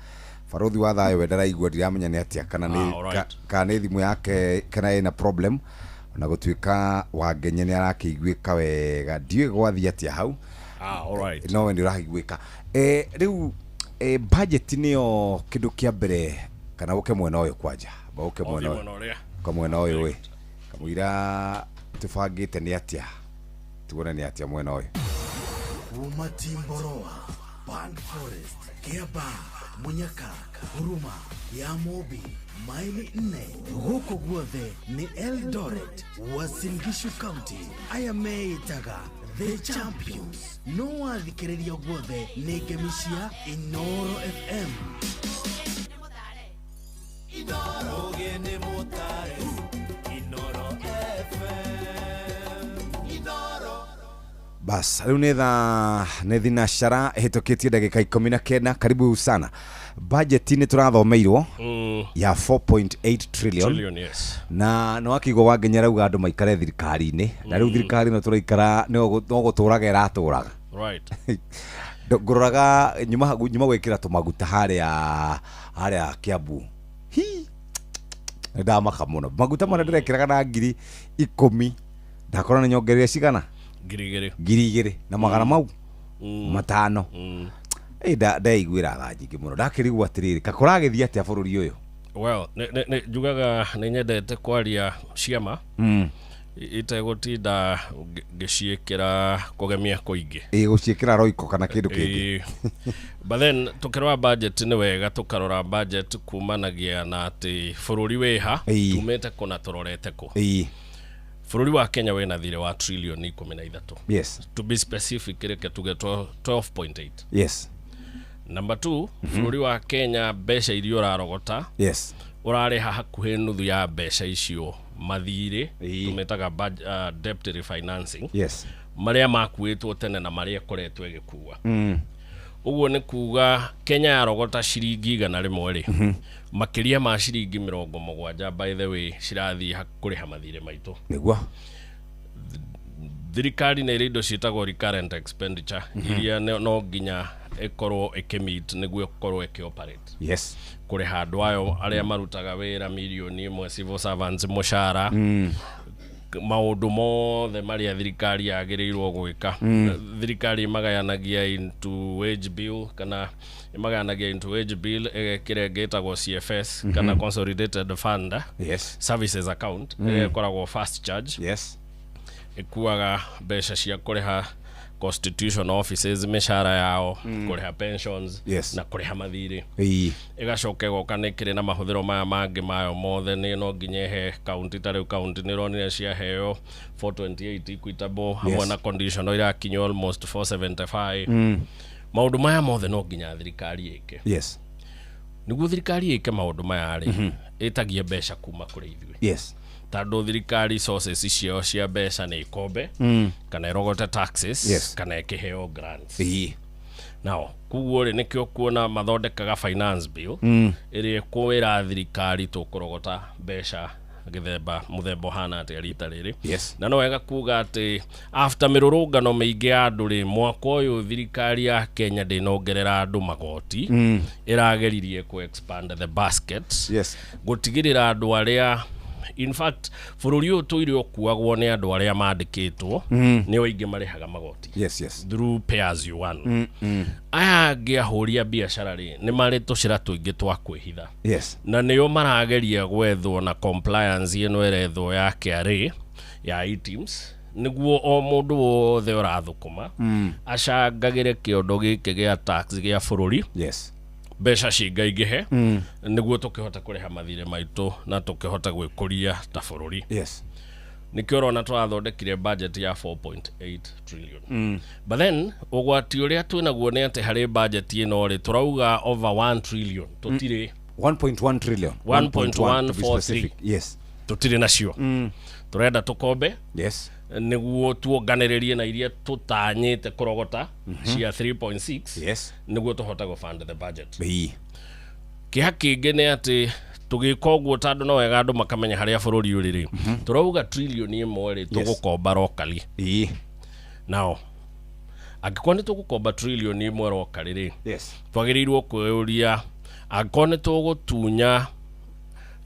Barothi wa thayũ we ndaraigua, ndiramenya nĩ atĩa kana nĩ kana nĩ thimũ yake kana ĩna problem. Na gũtuĩka Wangenye nĩ arakĩiguĩka wega. Ndiũĩ gwathiĩ atĩa hau. Alright. No we nĩ ũraiguĩka. Rĩu budget nĩyo kĩndũ kĩa mbere kana ũke mwena ũyũ kwanja. Ũke mwena ũyũ. Kwa mwena ũyũ ĩ. Kamũira tũbangĩte nĩ atĩa. Tuone nĩ atĩa mwena ũyũ. Kuma Timboroa, Pan Forest, Kiambaa, Munyaka, Huruma, ya Mobi, maili 4. Gũkũ guothe nĩ Eldoret, Uasin Gishu County. Aya meĩtaga The Champions. No wathikĩrĩria guothe nĩ ngemi cia Inooro FM. Inoro nĩ mũtare, Inooro FM. Inooro. Bas, rĩu nĩ thaa nĩ thinacara ĩhĩtũkĩtie ndagĩka 19. Karibu sana. Budget nĩ tũrathomeirwo ya 4.8 trillion. Yes. Na nĩ wakĩigua Wangenye arauga andũ maikare thirikari-inĩ. Na rĩu thirikari ĩno tũraikara no gũtũraga ĩratũraga. Right. Ngũroraga nyuma gwĩkĩra tũmaguta harĩa Kiambu. Hi. Ndamaka mũno. Maguta marĩa ndĩrekĩraga na 10,000 ndakora nĩ nyongereire cigana? 2,000. 2,500 mau 500. Ndaiguĩra tha nyingĩ mũno ndakĩrigwo atĩrĩrĩ kakũragĩthiĩ atĩa bũrũri ũyũ. Well, nĩ njugaga nĩ nyendete kwaria ciama itegũtinda ngĩciĩkĩra kũgemia kũingĩ. Ĩ gũciĩkĩra roiko kana kĩndũ kĩngĩ. But then tũkĩrora budget nĩ wega tũkarora budget kumanagia na atĩ bũrũri wĩha tumĩte kũ na tũrorete kũ. Bũrũri wa Kenya wĩna thirĩ wa trillion 13. Yes. To be specific reke tuge 12.8. Yes. Number 2, bũrũri wa Kenya mbeca iria ũrarogota. Yes. Ũrarĩha hakuhĩ nuthu ya mbeca icio mathirĩ tũmetaga debt refinancing. Yes. Marĩa makuĩtwo tene na marĩa ĩkoretwo ĩgĩkua. Ũguo nĩ kuga Kenya yarogota ciringi 100 rĩ, makĩria ma ciringi 70 by the way cirathiĩ kũrĩha mathirĩ maitũ. Nĩguo. Thirikari nĩ ĩrĩ indo ciĩtagwo recurrent expenditure iria no nginya ĩkorwo ĩkĩmeet nĩguo ĩkorwo ĩkĩoperate. Yes. Kũrĩha andũ ayo arĩa marutaga wĩra mirioni 1 civil servants mũcara. Maũndũ mothe marĩa thirikari yagĩrĩirwo gwĩka. Thirikari ĩmagayanagia into wage bill kana ĩmagayanagia into wage bill ĩgekĩra ĩngĩ ĩtagwo CFS kana Consolidated Fund. Yes. Services account ĩrĩa ĩkoragwo fast charge. Yes. Ĩkuaga mbeca cia kũrĩha constitution offices mĩcara yao, kũrĩha pensions. Yes. Na kũrĩha mathirĩ. Ĩgacoka ĩgoka nĩ kĩrĩ na mahũthĩro maya mangĩ mayo mothe nĩ no nginya ĩhe county ta rĩu county nĩ ĩronire ciaheo 428 equitable hamwe na conditional irakinya almost 475. Maũndũ maya mothe no nginya thirikari ĩke. Yes. Nĩguo thirikari ĩke maũndũ maya rĩ, ĩtagie mbeca kuma kũrĩ ithuĩ. Yes. Tondũ thirikari sources ciao cia mbeca nĩ ikombe kana ĩrogote taxes. Yes. Kana ĩkĩheo grants. Now koguo rĩ nĩkĩo kuona mathondekaga finance bill ĩrĩa ĩkwĩra thirikari tũkũrogota mbeca gĩthemba mũthemba ũhana atĩa rita rĩrĩ. Yes. Na no wega kuga atĩ after mĩrũrũngano mĩingĩ ya andũ rĩ, mwaka ũyũ thirikari ya Kenya ndĩnongerera andũ magoti. Ĩrageririe kũ expand the basket. Yes. Gũtigĩrĩra andũ arĩa in fact bũrũri ũyũ tũire ũkuagwo nĩ andũ arĩa mandĩkĩtwo nĩo aingĩ marĩhaga magoti. Yes, yes. Through pay as you earn. Aya angĩ ahũri a biacara rĩ nĩ marĩ tũcĩra tũingĩ twa kwĩhitha. Yes. Na nĩo marageria gwethwo na compliance ĩno ĩrethwo ya KRA ya eTIMS nĩguo o mũndũ wothe ũrathũkũma acangagĩre kĩondo gĩkĩ gĩa tax gĩa bũrũri. Yes. Mbeca cingaingĩhe nĩguo tũkĩhote kũrĩha mathirĩ maitũ na tũkĩhote gwĩkũria ta bũrũri. Yes. Nĩkĩo ũrona tũrathondekire budget ya 4.8 trillion. But then ũgwati ũrĩa twĩnaguo nĩ atĩ harĩ budget ĩno rĩ tũrauga over 1 trillion tũtirĩ 1.1 trillion 1.143. Yes. Tũtirĩ nacio. Tũrenda tũkombe. Yes. Nĩguo tuonganĩrĩrie na iria tũtanyĩte kũrogota cia 3.6. Yes. Nĩguo tũhote gũ fund the budget. Kĩha kĩngĩ nĩ atĩ tũgĩka ũguo tondũ no wega andũ makamenya harĩa bũrũri ũrĩ rĩ, tũrauga trillion 1 rĩ tũgũkomba locally. Nao angĩkorwo nĩ tũgũkomba trillion 1 locally rĩ, yes, twagĩrĩirwo kwĩyũria angĩkorwo nĩ tũgũtunya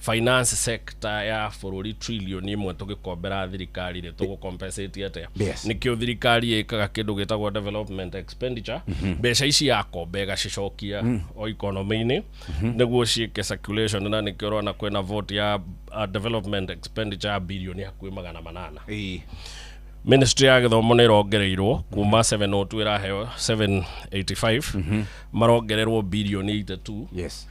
finance sector ya bũrũri trillion 1 tũgĩkombera thirikari rĩ tũgũcompensate atĩa? Yes. Nĩkĩo thirikari ĩkaga kĩndũ gĩtagwo development expenditure. Mbeca ici yakomba ĩgacicokia o economy-inĩ nĩguo ciĩke circulation, na nĩkĩo ũrona kwĩna vote ya development expenditure ya bilioni hakuhĩ 800. Ministry ya gĩthomo nĩ ĩrongereirwo kuma 702 ĩraheo 785, marongererwo bilioni 82. Yes.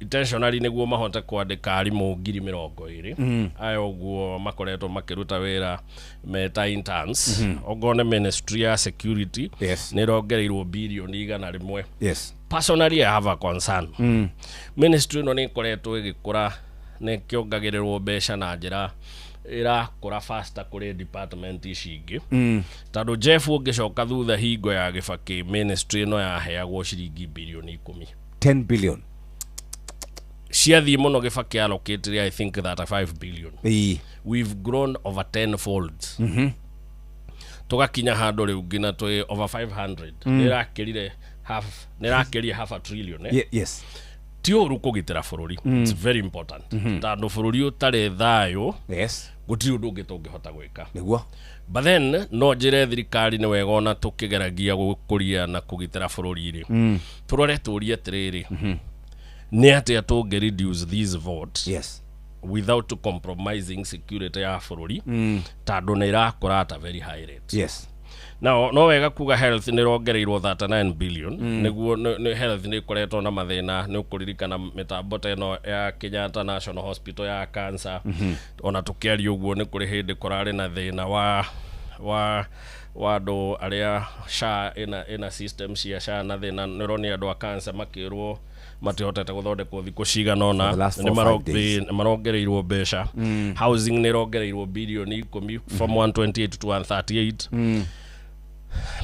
Intentionally nĩguo mahote kwandĩka arimũ 20,000 aya ũguo makoretwo makĩruta wĩra meta interns. Okorwo nĩ ministry ya security yes, nĩ ĩrongereirwo bilioni 100. Yes. Personally I have a concern. Ministry ĩno nĩ ĩkoretwo ĩgĩkũra nĩ ĩkĩongagĩrĩrwo mbeca na njĩra ĩrakũra faster kũrĩ department ici ingĩ. Tondũ Jeff ũngĩcoka thutha hingo ya Gĩbakĩ ministry ĩno yaheagwo ciringi bilioni 10. 10 billion. Ciathiĩ mũno Gĩbakĩ allocate I think 35 billion. We've grown over 10 folds. Tũgakinya handũ rĩu nginya twĩ over 500. Nĩrakĩrire half, nĩrakĩria half a trillion. Yes. Ti ũru kũgitĩra bũrũri. It's very important. Tondũ bũrũri ũtarĩ thayũ, yes, gũtirĩ ũndũ ũngĩ tũngĩhota gwĩka. Nĩguo. But then no njĩre thirikari nĩ wega ona tũkĩgeragia gũkũria na kũgitĩra bũrũri rĩ, tũrore tũrie atĩrĩrĩ, nĩ atĩa tũngĩ reduce these votes, yes, without compromising security ya bũrũri, tondũ nĩ ĩrakũra at a very high rate. Now no wega kuga health nĩ ĩrongereirwo 39 billion. Nĩguo health nĩ ĩkoretwo na mathĩna. Nĩ ũkũririkana mĩtambo ta ĩno ya Kenyatta National Hospital ya cancer. Ona tũkĩaria ũguo, nĩ kũrĩ hĩndĩ kũrarĩ na thĩna wa andũ arĩa SHA ĩna system cia SHA, na thĩna nĩ ũronire andũ a cancer makĩrwo matihotete gũthondekwo thikũ cigana ũna. For the last Nĩ 4, 5 days. Nĩ marongereirwo mbeca. Housing nĩ ĩrongereirwo bilioni 10, from 128 to 138.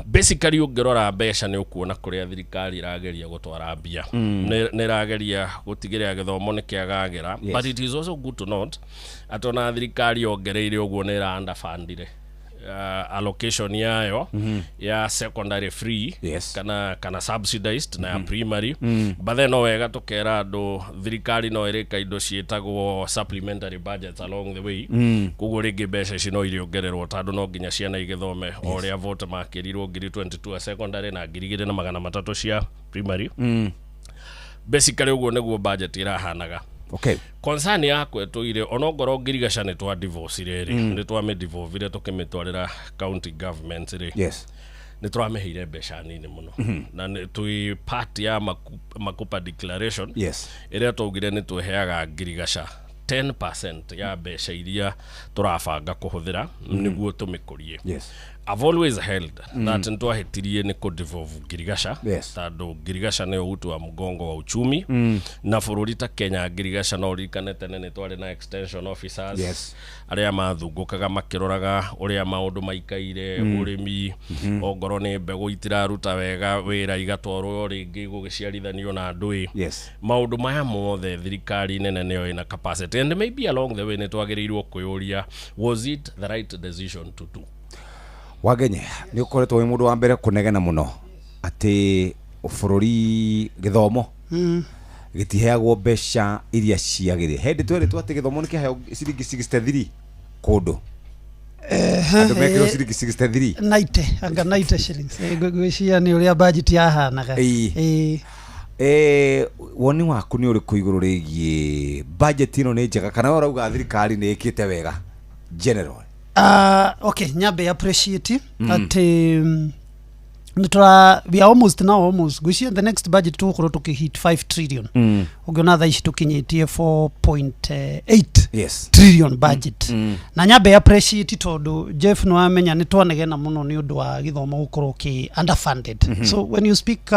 Basically, ũngĩrora mbeca nĩ ũkuona kũrĩa thirikari ĩrageria gũtwara mbia. Nĩ ĩrageria gũtigĩrĩra gĩthomo nĩ kĩagagĩra. But it is also good to note atĩ ona thirikari yongereire ũguo, nĩ ĩra underfundire allocation yayo ya secondary free kana subsidized na ya primary. But then no wega tũkera andũ thirikari no ĩrĩka indo ciĩtagwo supplementary budgets along the way. Koguo rĩngĩ mbeca ici no irĩongererwo, tondũ no nginya ciana igĩthome o ũrĩa vote makĩrirwo 22,000 a secondary na 2,300 cia primary. Basically, ũguo nĩguo budget ĩrahanaga. Concern yakwa ĩtũire, onongorwo ngirigaca nĩ twa divorce rĩ, nĩ twamĩ tũkĩmĩtwarĩra county government rĩ, nĩ tũramĩheire mbeca nini mũno. Na nĩ twĩ part ya Makupa Declaration ĩrĩa twaugire nĩ twĩheaga ngirigaca 10% ya mbeca iria tũrabanga kũhũthĩra nĩguo tũmĩkũrie. I've always held that nĩ twahĩtirie nĩ kũdevolve ngirigaca, tondũ ngirigaca nĩyo uti wa mgongo wa uchumi na bũrũri ta Kenya. Ngirigaca, no ũririkane tene nĩ twarĩ na extension officers arĩa mathungũkaga makĩroraga ũrĩa maũndũ maikaire, ũrĩmi, ongorwo nĩ mbegũ itiraruta wega wĩra, igatwarwo rĩngĩ gũgĩciarithanio na ndũĩ. Maũndũ maya mothe thirikari nene nĩyo ĩna capacity, and maybe along the way nĩ twagĩrĩirwo kwĩyũria, was it the right decision to do? Wagenye, nĩ ũkoretwo wĩ mũndũ wa mbere kũnegena mũno atĩ bũrũri gĩthomo gĩtiheagwo mbeca iria ciagĩrĩire. Hĩndĩ twerĩtwo atĩ gĩthomo nĩ kĩheo ciringi 63 kũndũ, andũ mekĩrwo ciringi 63. 90, anga 90 shillings. Ngwĩciria nĩ ũrĩa budget yahanaga. Ĩĩ. Woni waku nĩ ũrĩkũ igũrũ rĩgiĩ budget ĩno? Nĩ njega kana we ũrauga thirikari nĩ ĩkĩte wega general? Okay, nyambe appreciate atĩ nĩ tũra we are almost now, almost, ngwĩciria the next budget tũgũkorwo tũkĩhit 5 trillion. Ũngĩona thaa ici tũkinyĩtie 4.8 trillion budget. Na nyambe appreciate tondũ Jeff, nĩ wamenya nĩ twanegena mũno nĩ ũndũ wa gĩthomo gũkorwo kĩ underfunded. So when you speak,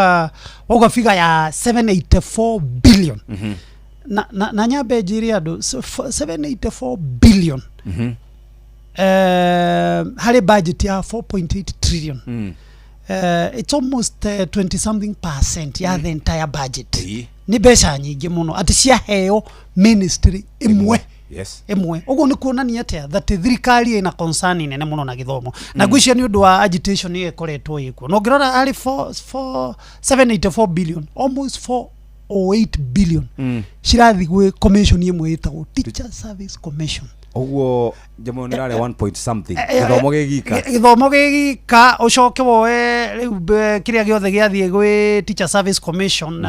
wauga figure ya 784 billion, na nyambe njĩre andũ, so, 784 billion harĩ budget ya 4.8 trillion, it's almost 20 something percent ya the entire budget. Nĩ mbeca nyingĩ mũno atĩ ciaheo ministry ĩmwe. Ĩmwe. Ũguo nĩ kuonania atĩa? That thirikari ĩna concern nene mũno na gĩthomo, na ngwĩciria nĩ ũndũ wa agitation ĩyo ĩkoretwo ĩkuo. Na ũngĩrora harĩ 4, 784 billion, almost 408 billion cirathiĩ gwĩ commission ĩmwe ĩtagwo Teacher Service Commission. Ũguo njamũ nĩ rarĩ 1 point something gĩthomo gĩgika. Gĩthomo gĩgika, ũcoke woe rĩu kĩrĩa gĩothe gĩathiĩ gwĩ Teacher Service Commission,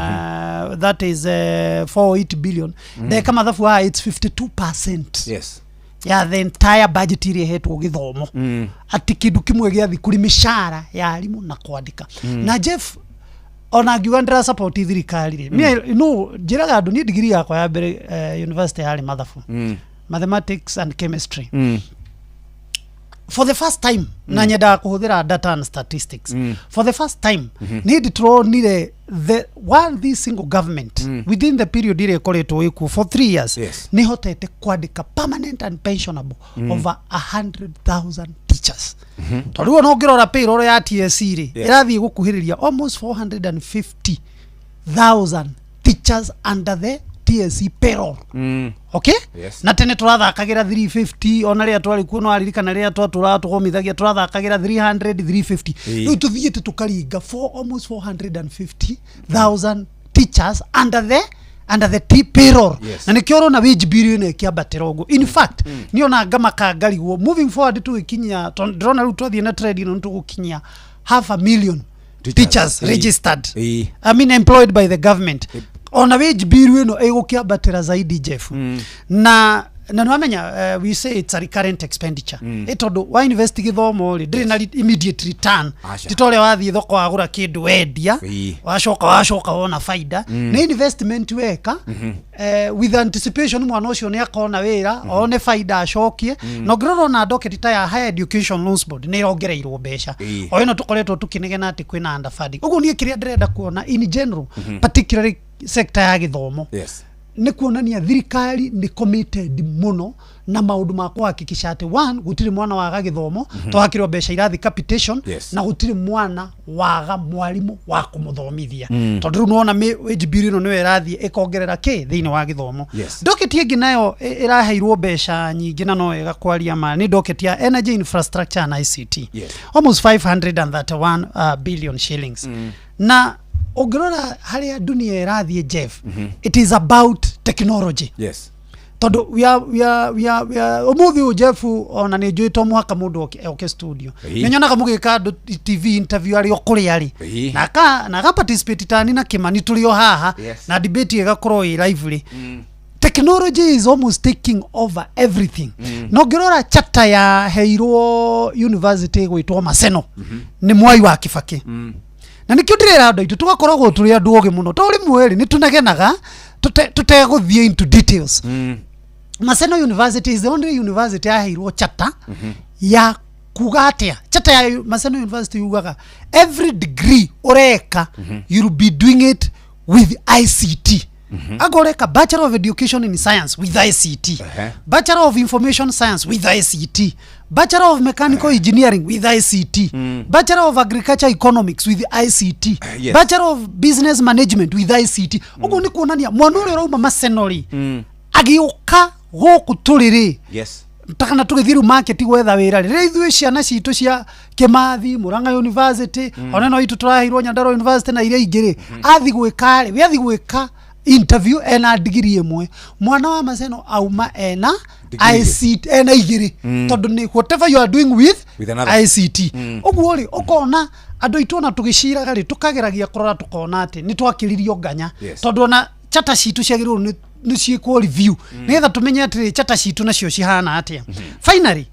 that is 48 billion. Ndeka mathabu haha, it's 52% ya the entire budget iria ĩhetwo gĩthomo, atĩ kĩndũ kĩmwe gĩathiĩ kũrĩ mĩcara ya arimũ na kwandĩka. Na Jeff, ona ngiuga ndĩra support thirikari rĩ, no njĩraga andũ niĩ digiri yakwa ya mbere university yarĩ mathabu, mathematics and chemistry. For the first time, na nyendaga kũhũthĩra data and statistics, for the first time nĩ ndĩ tũronire the one, this single government, within the period ĩrĩa ĩkoretwo ĩkuo for 3 years, nĩ hotete kwandĩka permanent and pensionable over 100,000 teachers. Tondũ rĩu ona ũngĩrora payroll ya TSC rĩ, ĩrathiĩ gũkuhĩrĩria almost 450,000 teachers under the TSC payroll. Okay. Na tene tũrathakagĩra 350, ona rĩrĩa twarĩ kuo, no aririkana rĩrĩa twatũraga tũgomithagia, tũrathakagĩra 300, 350. Rĩu tũthiĩte tũkaringa for almost 450,000 teachers under the Under the T payroll. Yes. Na nĩkĩo ũrona wage bill ĩno ĩkĩambatĩra ũguo. In fact, niĩ ona ngamaka ngarigwo moving forward tũgĩkinyia, tondũ ndĩrona rĩu twathiĩ na trend ĩno nĩtũgũkinyia half a million teachers registered, I mean employed by the government. Ona wage bill ĩno ĩgũkĩambatĩra zaidi, Jeff. Na nĩwamenya, we say it's a recurrent expenditure. Ĩ tondũ wa invest gĩthomo rĩ, ndĩrĩ na immediate return. Aca. Ti ta ũrĩa wathiĩ thoko wagũra kĩndũ wendia, wacoka wona faida. Nĩ investment weka with anticipation mwana ũcio nĩ akona wĩra, one faida, acokie. Na ũngĩrora ona docket ta ya Higher Education Loans Board nĩ ĩrongereirwo mbeca. O ĩno tũkoretwo tũkĩnegena atĩ kwĩna underfunding. Ũguo niĩ kĩrĩa ndĩrenda kuona in general, particularly sector ya gĩthomo, nĩ kuonania thirikari nĩ committed mũno na maũndũ ma kũhakikisha atĩ one, gũtirĩ mwana waga gĩthomo, twahakĩrwo mbeca irathi capitation, na gũtirĩ mwana waga mwarimũ wa kũmũthomithia. Tondũ rĩu nĩwona wage bill ĩno nĩyo ĩrathiĩ ĩkongerera kĩ thĩinĩ wa gĩthomo. Docket ĩngĩ nayo ĩraheirwo mbeca nyingĩ, na no wega kwaria ma, nĩ docket ya energy infrastructure and ICT. Almost 531 billion shillings. Na ũngĩrora harĩa dunia ĩrathiĩ, Jeff, it is about technology. Tondũ we are ũmũthĩ ũyũ, Jeff, ona nĩ njũĩ to mũhaka mũndũ oke studio. Nĩ nyonaga mũgĩka andũ TV interview arĩ o kũrĩa arĩ, na aka participate tani na Kĩmani tũrĩ o haha, na debate ĩgakorwo ĩ lively. Technology is almost taking over everything. Na ũngĩrora chapter ya heirwo university ĩgwĩtwo Maseno nĩ Mwai wa Kibaki. Na nĩkĩo ndĩrera andũ aitũ tũgakoragwo tũrĩ andũ ogĩ mũno, to rĩmwe rĩ nĩ tũnegenaga tũtegũthiĩ into details. Maseno University is the only university yaheirwo chapter ya kuga atĩa. Chapter ya Maseno University yugaga every degree ũreka, you'll be doing it with ICT. Ago ũreka Bachelor of Education in Science with ICT, Bachelor of Information Science with ICT, Bachelor of Mechanical Engineering with ICT, Bachelor of Agriculture Economics with ICT, Bachelor of Business Management with ICT. Ũguo nĩ kuonania mwana ũrĩa ũrauma Maseno rĩ, agĩũka gũkũ tũrĩ rĩ, kana tũgĩthiĩ rĩu market gwetha wĩra rĩ, rĩrĩa ithuĩ ciana citũ cia Kĩmathi, Murang'a University, ona no itũ tũraheirwo Nyandarua University na iria ingĩ rĩ, athi gwĩka rĩ, we athi gwĩka interview ena digiri ĩmwe, mwana wa Maseno auma ena Degree. ICT ena igĩrĩ, tondũ nĩ whatever you are doing with, With another. ICT. Ũguo rĩ, ũkona andũ aitũ ona tũgĩciraga rĩ, tũkageragia kũrora tũkona atĩ nĩ twakĩririo nganya, tondũ ona chata citũ ciagĩrĩirwo nĩ ciĩkwo review, nĩgetha tũmenye atĩrĩ chata citũ nacio cihana atĩa. Finally,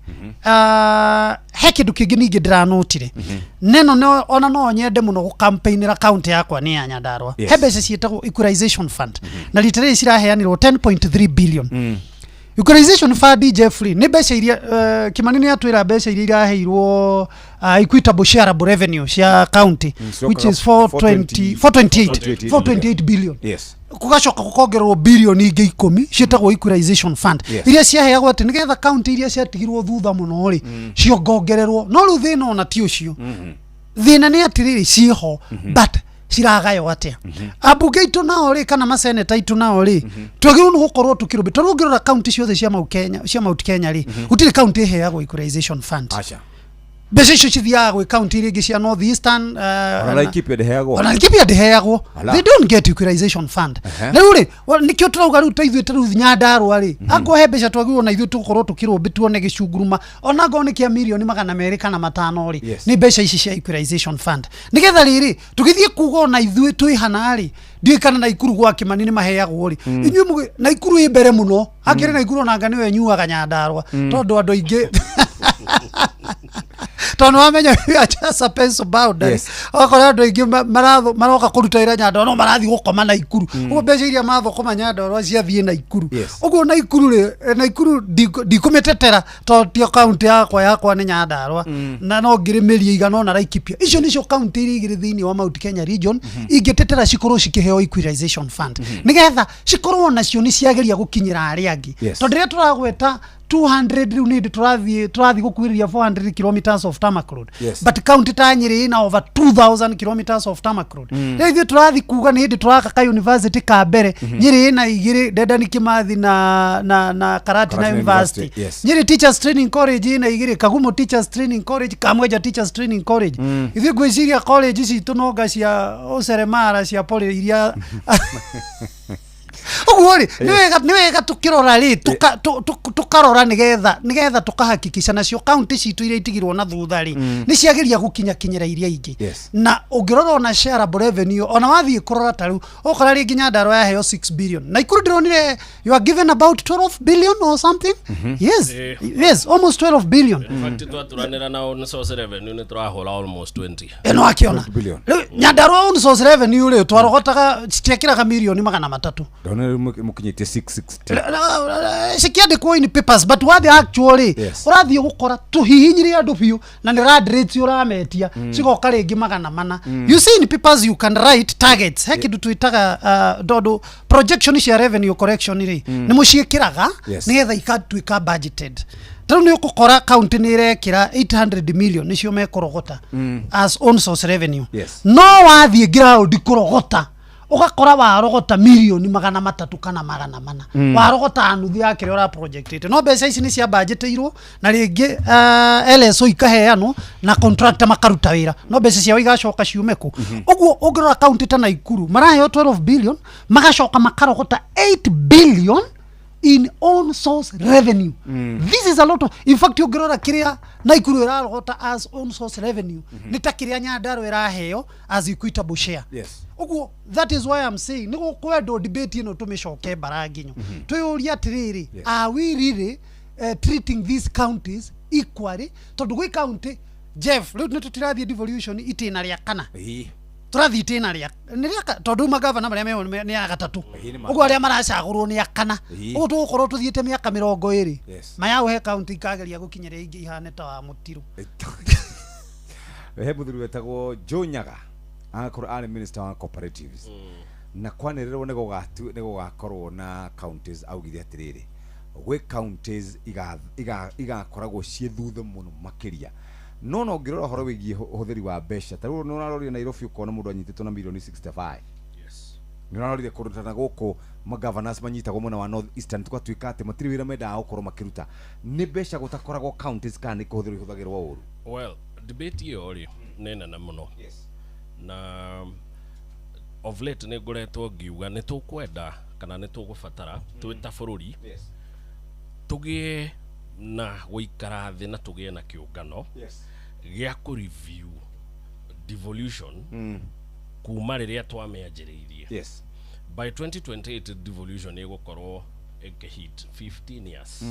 he kĩndũ kĩngĩ ningĩ ndĩranotire neno ona no nyende mũno gũcampaignĩra kaunti yakwa nĩ ya Nyandarua. He mbeca ciĩtagwo equalization fund, na rita rĩrĩ ciraheanirwo 10.3 billion. Equalization fund, Jeffrey, nĩ mbeca iria Kimani nĩ atwĩra mbeca iria iraheirwo equitable shareable revenue cia county, which is 420 428 428 billion. Kugacoka gũkongererwo bilioni ingĩ 10 ciĩtagwo equalization fund, iria ciaheagwo atĩ nĩgetha county iria ciatigirwo thutha mũno rĩ, ciongongererwo. No rĩu thĩna ona ti ũcio. Thĩna nĩ atĩrĩrĩ, ciĩho, but ciragaywo atĩa? Ambunge aitũ nao rĩ, kana maseneta aitũ nao rĩ, twagĩrĩirwo nĩ gũkorwo tũkĩrũmbĩ, tondũ ũngĩrora kaunti ciothe cia Mount Kenya, cia Mount Kenya rĩ, gũtirĩ kaunti ĩheagwo equalization fund. Aca. Mbeca icio cithiaga gwĩ kaunti iria ingĩ cia North Eastern. Ona Laikipia ndĩheagwo. Ona Laikipia ndĩheagwo. Ala. They don't get equalization fund. Na rĩu rĩ, nĩkĩo tũrauga rĩu ta ithuĩ ta rĩu Nyandarua rĩ, akorwo he mbeca twagĩrĩirwo na ithuĩ tũgũkorwo tũkĩrũmbĩ tuone gĩcunguruma, ona angorwo nĩ kĩa mirioni 205 rĩ, nĩ mbeca ici cia equalization fund, nĩgetha rĩrĩ tũgĩthiĩ kuga ona ithuĩ twĩ hana rĩ. Ndiũĩ kana Naikuru gwa Kĩmani nĩ maheagwo rĩ. Inyuĩ Naikuru ĩ mbere mũno akĩrĩ. Naikuru onanga nĩwe nyuaga Nyandarua, tondũ andũ aingĩ, tondũ wamenya we are just a pencil boundary. Okorwo andũ aingĩ maroka kũruta wĩra Nyandarua, no marathiĩ gũkoma Naikuru. Ũguo mbeca iria mathũkũma Nyandarua ciathiĩ Naikuru. Ũguo Naikuru rĩ, Naikuru ndikũmĩtetera tondũ tio kaunti yakwa, yakwa nĩ Nyandarua. Na no ngĩrĩmĩrie igana ona Laikipia. Icio nĩcio kaunti iria igĩrĩ thĩinĩ wa Mount Kenya region ingĩtetera cikorwo cikĩheo equalization fund, nĩgetha cikorwo nacio nĩ ciageria gũkinyĩra arĩa angĩ. Tondũ rĩrĩa tũragweta 200 rĩu nĩ hĩndĩ tũrathiĩ gũkuhĩrĩria 400 kilometers of tarmac road. But county ta Nyĩrĩ ĩna over 2000 kilometers of tarmac road. Rĩu ithuĩ tũrathiĩ kuga nĩ hĩndĩ tũraka ka university ka mbere. Nyĩrĩ ĩna igĩrĩ, Dedan Kimathi na Karatina Karatina University. University, yes. Nyĩrĩ Teachers Training College ĩna igĩrĩ, Kagumo Teachers Training College, Kamwenja Teachers Training College. Ithuĩ ngwĩciria college citũ nonga cia ũceremara cia poly iria Ũguo rĩ nĩ wega tũkĩrora rĩ tũkarora nĩgetha tũkahakikisha nacio county citũ iria itigirwo na thutha rĩ nĩ ciagĩria gũkinyakinyĩra iria ingĩ. Na ũngĩrora ona shareable revenue ona wathiĩ kũrora ta rĩu ũkora rĩngĩ Nyandarua yaheo 6 billion Nakuru ndĩronire you are given about 12 billion or something. Yes. Yes, almost 12 billion. In fact twaturanĩra na own source revenue nĩ tũrahũra almost 20. Ĩno akiona rĩu Nyandarua own source revenue rĩ twarogotaga citiekĩraga mirioni 300. Ndona rĩu mũkinyĩtie 660. Cikiandĩkwo in papers but what the actually ũrathiĩ gũkora tũhihinyire andũ biũ na nĩ rad rates ũrametia cigoka rĩngĩ 400. You see in papers you can write targets he kĩndũ twĩtaga tondũ projection cia revenue correction rĩ nĩ mũciĩkĩraga nĩgetha ikatuĩka budgeted. Tarĩu nĩ ũgũkora county nĩ ĩrekĩra 800 million nĩcio mekũrogota as own source revenue. No wathiĩ ground kũrogota ũgakora warogota mirioni 300 kana 400. Warogota nuthu ya kĩrĩa ũra projectĩte. No mbeca ici nĩ cia budgetĩirwo na rĩngĩ LSO ikaheanwo na contractor makaruta wĩra no mbeca ciao igacoka ciume kũ. Ũguo ũngĩrora county ta Nakuru maraheo 12 billion magacoka makarogota 8 billion in own source revenue. This is a lot of, in fact ũngĩrora kĩrĩa Nakuru ĩrarogota as own source revenue nĩ ta kĩrĩa Nyandarua ĩraheo as equitable share. Ũguo that is why I'm saying nĩ gũkwendwo debate ĩno tũmĩcoke mbara nginyo. Twĩyũrie atĩrĩrĩ, are we really treating these counties equally? Tondũ gwĩ county Jeff rĩu nĩ tũtirathiĩ devolution itĩna rĩa kana. Tũrathiĩ itĩna rĩa nĩ rĩa tondũ magavana marĩa meho nĩ ya gatatũ. Ũguo arĩa maracagũrwo nĩ akana. Ũguo tũgũkorwo tũthiĩte mĩaka 20. Mayao he county ikageria gũkinyĩra ingĩ ihane ta wa Mũtirũ. He mũthuri wetagwo Joe Nyaga agakorwo arĩ minister wa cooperatives na kwanĩrĩrwo nĩ gũgakorwo na counties augire atĩrĩrĩ gwĩ counties igakoragwo ciĩ thutha mũno makĩria. No no ngĩrora ũhoro wĩgiĩ ũhũthĩri wa mbeca ta rĩu nĩ ũrarorire Nairobi ũkona mũndũ anyitĩtwo na mirioni 65. Nĩ ũrarorire kũndũ ta na gũkũ magavanasi manyitagwo mwena wa North Eastern tũgatuĩka atĩ matirĩ wĩra mendaga gũkorwo makĩruta nĩ mbeca gũtakoragwo counties kana nĩ kũhũthĩrwo ihũthagĩrwo ũru. Well, debate ĩyo rĩ nĩ nene mũno. Na of late nĩ ngoretwo ngiuga nĩ tũkwenda kana nĩ tũgũbatara twĩ ta bũrũri tũgĩe na gũikara thĩ na tũgĩe na kĩũngano gĩa kũ review devolution kuma rĩrĩa twamĩanjĩrĩirie. By 2028 devolution ĩgũkorwo ĩkĩhit 15 years.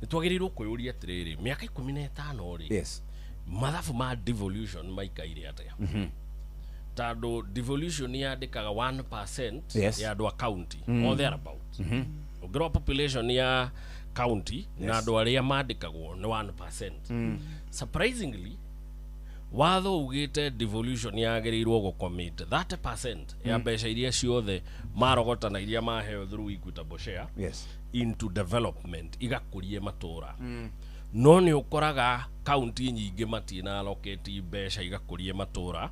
Nĩ twagĩrĩirwo kwĩyũria atĩrĩrĩ mĩaka 15 rĩ mathabu ma devolution maikaire atĩa? Tondũ devolution yandĩkaga 1% ya andũ a county or thereabout. Ũngĩrora population ya county na andũ arĩa mandĩkagwo nĩ 1%. Surprisingly watho ugĩte devolution yagĩrĩirwo gũcommit 30% ya mbeca iria ciothe marogota na iria maheo through equitable share into development igakũrie matũra. No nĩ ũkoraga county nyingĩ matina allocate mbeca igakũrie matũra.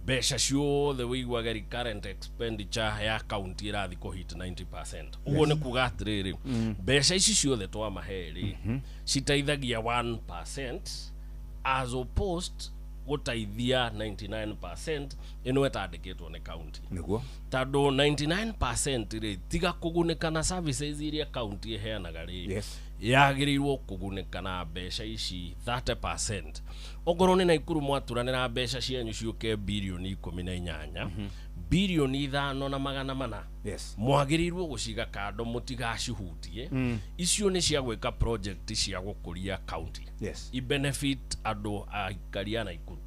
Mbeca ciothe wĩiguaga recurrent expenditure ya county ĩrathiĩ kũhit 90%. Ũguo nĩ kuga atĩrĩrĩ mbeca ici ciothe twamahe rĩ citeithagia 1% as opposed gũteithia 99% ĩno ĩtandĩkĩtwo nĩ county. Nĩguo tondũ 99% rĩ tiga kũgunĩka na services iria county ĩheanaga rĩ yagĩrĩirwo kũgunĩka na mbeca ici 30%. Okorwo nĩ Nakuru mwaturanĩra mbeca cianyu ciũke birioni 18 birioni 5 na 400 mwagĩrĩirwo gũciga kando mũtigacihutie. Icio nĩ cia gwĩka project cia gũkũria county i benefit andũ aikari a Nakuru.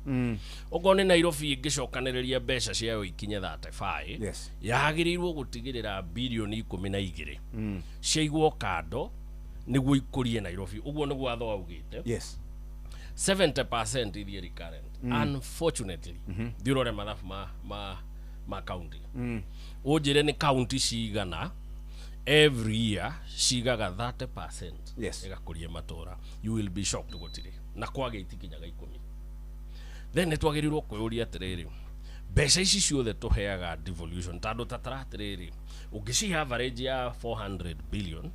Okorwo nĩ Nairobi ĩngĩcokanĩrĩria mbeca ciayo ikinye 35 yagĩrĩirwo gũtigĩrĩra birioni 12 ciaigwo kando nĩguo ikũrie Nairobi. Ũguo nĩguo watho waugĩte. 70% ithiĩ recurrent. Unfortunately thiĩ ũrore mathabu ma county. Ũnjĩre nĩ county cigana every year cigaga 30% ĩgakũria matũra. You will be shocked gũtirĩ na kwage itikinyaga 10. Then nĩ twagĩrĩirwo kwĩyũria atĩrĩrĩ mbeca ici ciothe tũheaga devolution tondũ tatara atĩrĩrĩ ũngĩcihe average ya 400 billion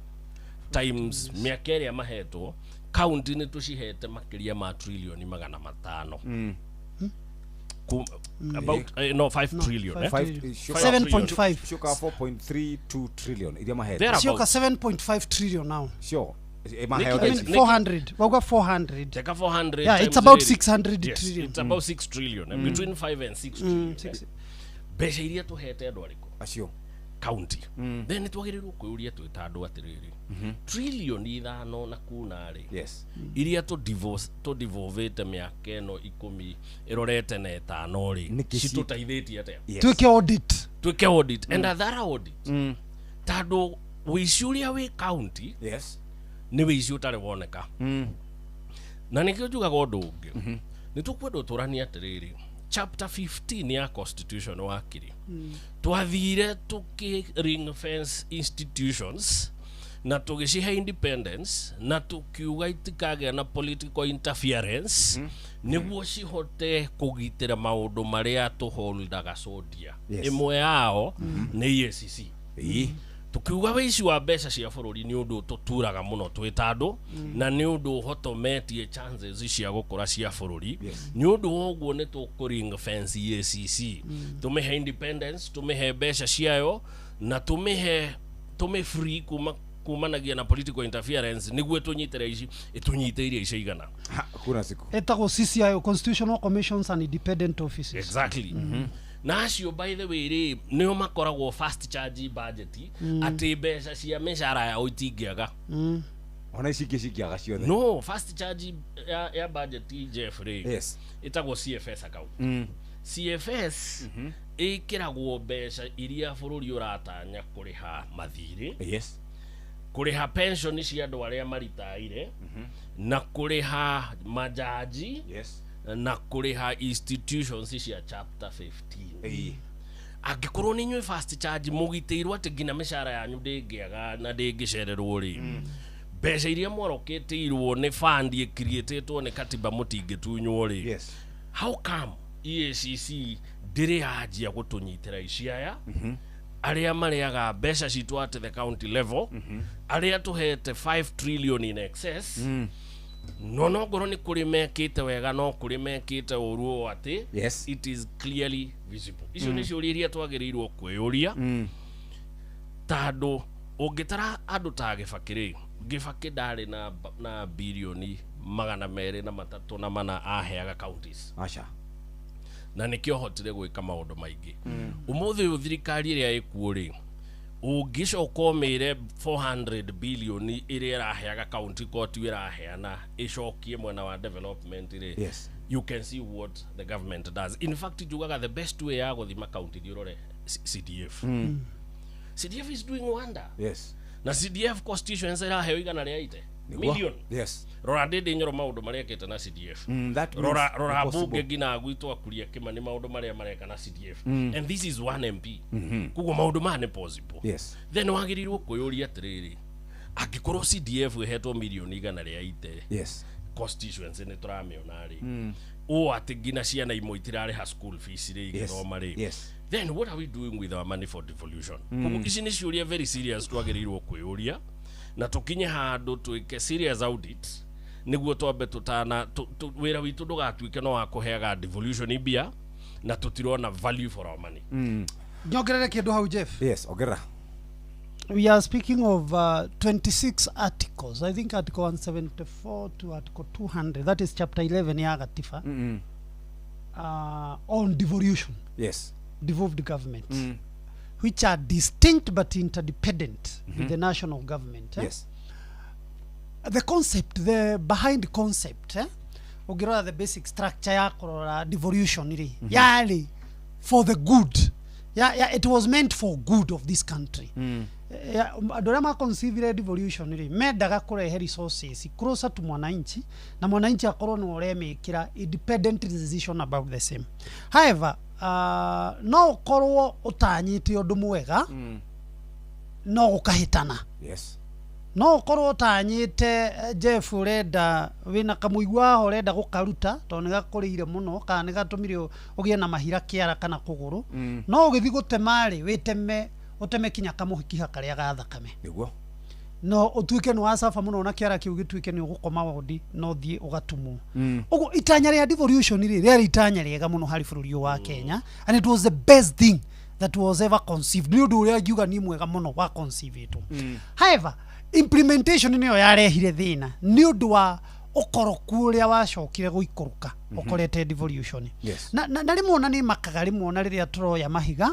times mĩaka ĩrĩa mahetwo county nĩ tũcihete makĩria ma trilioni 500. About no 5 trillion, eh? 7.5. Cioka 4.32 trillion iria mahete. Cioka 7.5 trillion now. Sure. I mean, 400. We've got 400. Take 400. Yeah, it's about 600 yes, trillion. It's about 6 trillion. Between 5 and 6 trillion. Mbeca iria tuhete andu ariku acio county. Then nitwagĩrĩirwo kwĩyũria twĩ ta andũ atĩrĩrĩ, trillion 5 na kuna rĩ, yes, iria tũdevolvĩte mĩaka ĩno 10 ĩrorete na 5 rĩ, citũteithĩtie atĩa? Twĩke audit. Twĩke audit and a thorough audit. Tondũ wĩici ũrĩa wĩ county, yes, nĩ wĩici ũtarĩ woneka. Na nĩkĩo njugaga ũndũ ũngĩ, nĩ tũkwenda ũtũranie atĩrĩrĩ, chapter 15 ya constitution wakiri twathire tuki ring fence institutions na tugicihe independence na tukiuga itikagĩa na political interference nĩguo cihote kũgitĩra maũndũ marĩa tũholdaga sodia. Ĩmwe yao nĩ EACC. Tukiuga wĩici wa mbeca cia bũrũri nĩ ũndũ tũturaga mũno twĩ ta andũ na nĩ ũndũ ũhotometie chances cia gũkũra cia bũrũri. Nĩ ũndũ wa ũguo nĩ tũkũ ring fence EACC, tũmĩhe independence, tũmĩhe mbeca ciayo na tũmĩhe tũmĩ free kumanagia na political interference nĩguo tũnyitĩre ici ĩtũnyitĩire ici igana. Kuna siku etagwo CCIO, Constitutional Commissions and Independent Offices. Exactly. Na acio by the way rĩ nĩo makoragwo fast charge budget atĩ mbeca cia mĩcara yao itingĩaga. Ona ici ingĩ cingĩaga ciothe. No fast charge ya budget Jeff rĩ, yes, ĩtagwo CFS account. CFS ĩkĩragwo mbeca iria bũrũri ũratanya kũrĩha mathirĩ, yes, kũrĩha pension cia andũ arĩa maritaire, na kũrĩha majaji, yes, na kũrĩha institutions cia chapter 15. Angĩkorwo nĩ inyuĩ fast charge mũgitĩirwo atĩ nginya mĩcara yanyu ndĩngĩaga na ndĩngĩcererwo rĩ, mbeca iria mwarokĩtĩirwo nĩ fund ĩkiriĩtĩtwo nĩ katiba mũtingĩtunywo rĩ, yes, how come EACC ndĩrĩ yanjia gũtũnyitĩra ici aya arĩa marĩaga mbeca citũ at the county level, arĩa tũhete 5 trillion in excess, no ngorwo nĩ kũrĩ mekĩte wega no kũrĩ mekĩte ũru o atĩ, yes, it is clearly visible. Icio nĩ ciũria iria twagĩrĩirwo kwĩyũria, tondũ ũngĩtara andũ ta Gĩbakĩ rĩ, Gĩbakĩ ndarĩ na birioni 234 aheaga counties. Aca. Na nĩkĩo hotire gwĩka maũndũ maingĩ. Ũmũthĩ ũyũ thirikari ĩrĩa ĩkuo rĩ, ũngĩcoka ũmĩre 400 billion ĩrĩa ĩraheaga county koti ĩraheana ĩcokie mwena wa development rĩ, yes, you can see what the government does. In fact njugaga the best way ya gũthima county nĩ ũrore CDF. CDF is doing wonder. Yes. Na CDF constituency ĩraheo 180 million. Yes. Rora Ndindi Nyoro maũndũ marĩa ekĩte na CDF. Rora bunge nginya gwitũ akuria Kĩmani maũndũ marĩa mareka na CDF. And this is one MP. Koguo maũndũ maya nĩ possible. Yes. Then wagĩrĩirwo kwĩyũria atĩrĩrĩ, angĩkorwo CDF ĩhetwo milioni 180, yes, constituency nĩ tũramĩona rĩ, ũũ atĩ nginya ciana imwe itirarĩha school fees rĩ igĩthoma rĩ, yes, then what are we doing with our money for devolution? Koguo ici nĩ ciũria very serious twagĩrĩirwo kwĩyũria na tũkinye handũ twĩke serious audit nĩguo twambe tũtana wĩra witũ ndũgatuĩke no wa kũheaga devolution mbia na tũtirona value for our money. Nyongerere kĩndũ hau Jeff. Yes, ongerera. We are speaking of 26 articles. I think article 174 to article 200, that is chapter 11 ya gatiba, on devolution. Yes. Devolved governments, which are distinct but interdependent with the national government. Yes. The concept, the behind concept, ũngĩrora the basic structure ya kũrora devolution rĩ, yarĩ for the good. Yeah, it was meant for good of this country. Andũ arĩa maconceive devolution rĩ, mendaga kũrehe resources closer to mwananchi, na mwananchi akorwo nĩ ũremĩkĩra independent decision about the same. However, no ũkorwo ũtanyĩte ũndũ mwega, no ũkahĩtana. Yes. No ũkorwo ũtanyĩte Jeff ũrenda wĩna kamũigua haha ũrenda gũkaruta tondũ nĩ gakũrĩire mũno kana nĩ gatũmire ũgĩe na mahira kĩara kana kũgũrũ, no ũgĩthiĩ gũtema rĩ, wĩteme ũteme kinya kamũkiha karĩa ga thakame. Nĩguo. No ũtuĩke nĩ wacaba mũno na kĩara kĩu gĩtuĩke nĩ ũgũkoma wondi no thiĩ ũgatumwo. Ũguo itanya rĩa devolution rĩ, rĩarĩ itanya rĩega mũno harĩ bũrũri ũyũ wa Kenya, and it was the best thing that was ever conceived. Nĩ ũndũ ũrĩa ngiuga niĩ mwega mũno wa conceive-ĩtwo. However, implementation nĩyo yarehire thĩna nĩ ũndũ wa ũkoroku ũrĩa wacokire gũikũrũka ũkorete devolution. Na rĩmwe ona nĩ makaga, rĩmwe ona rĩrĩa tũroya mahiga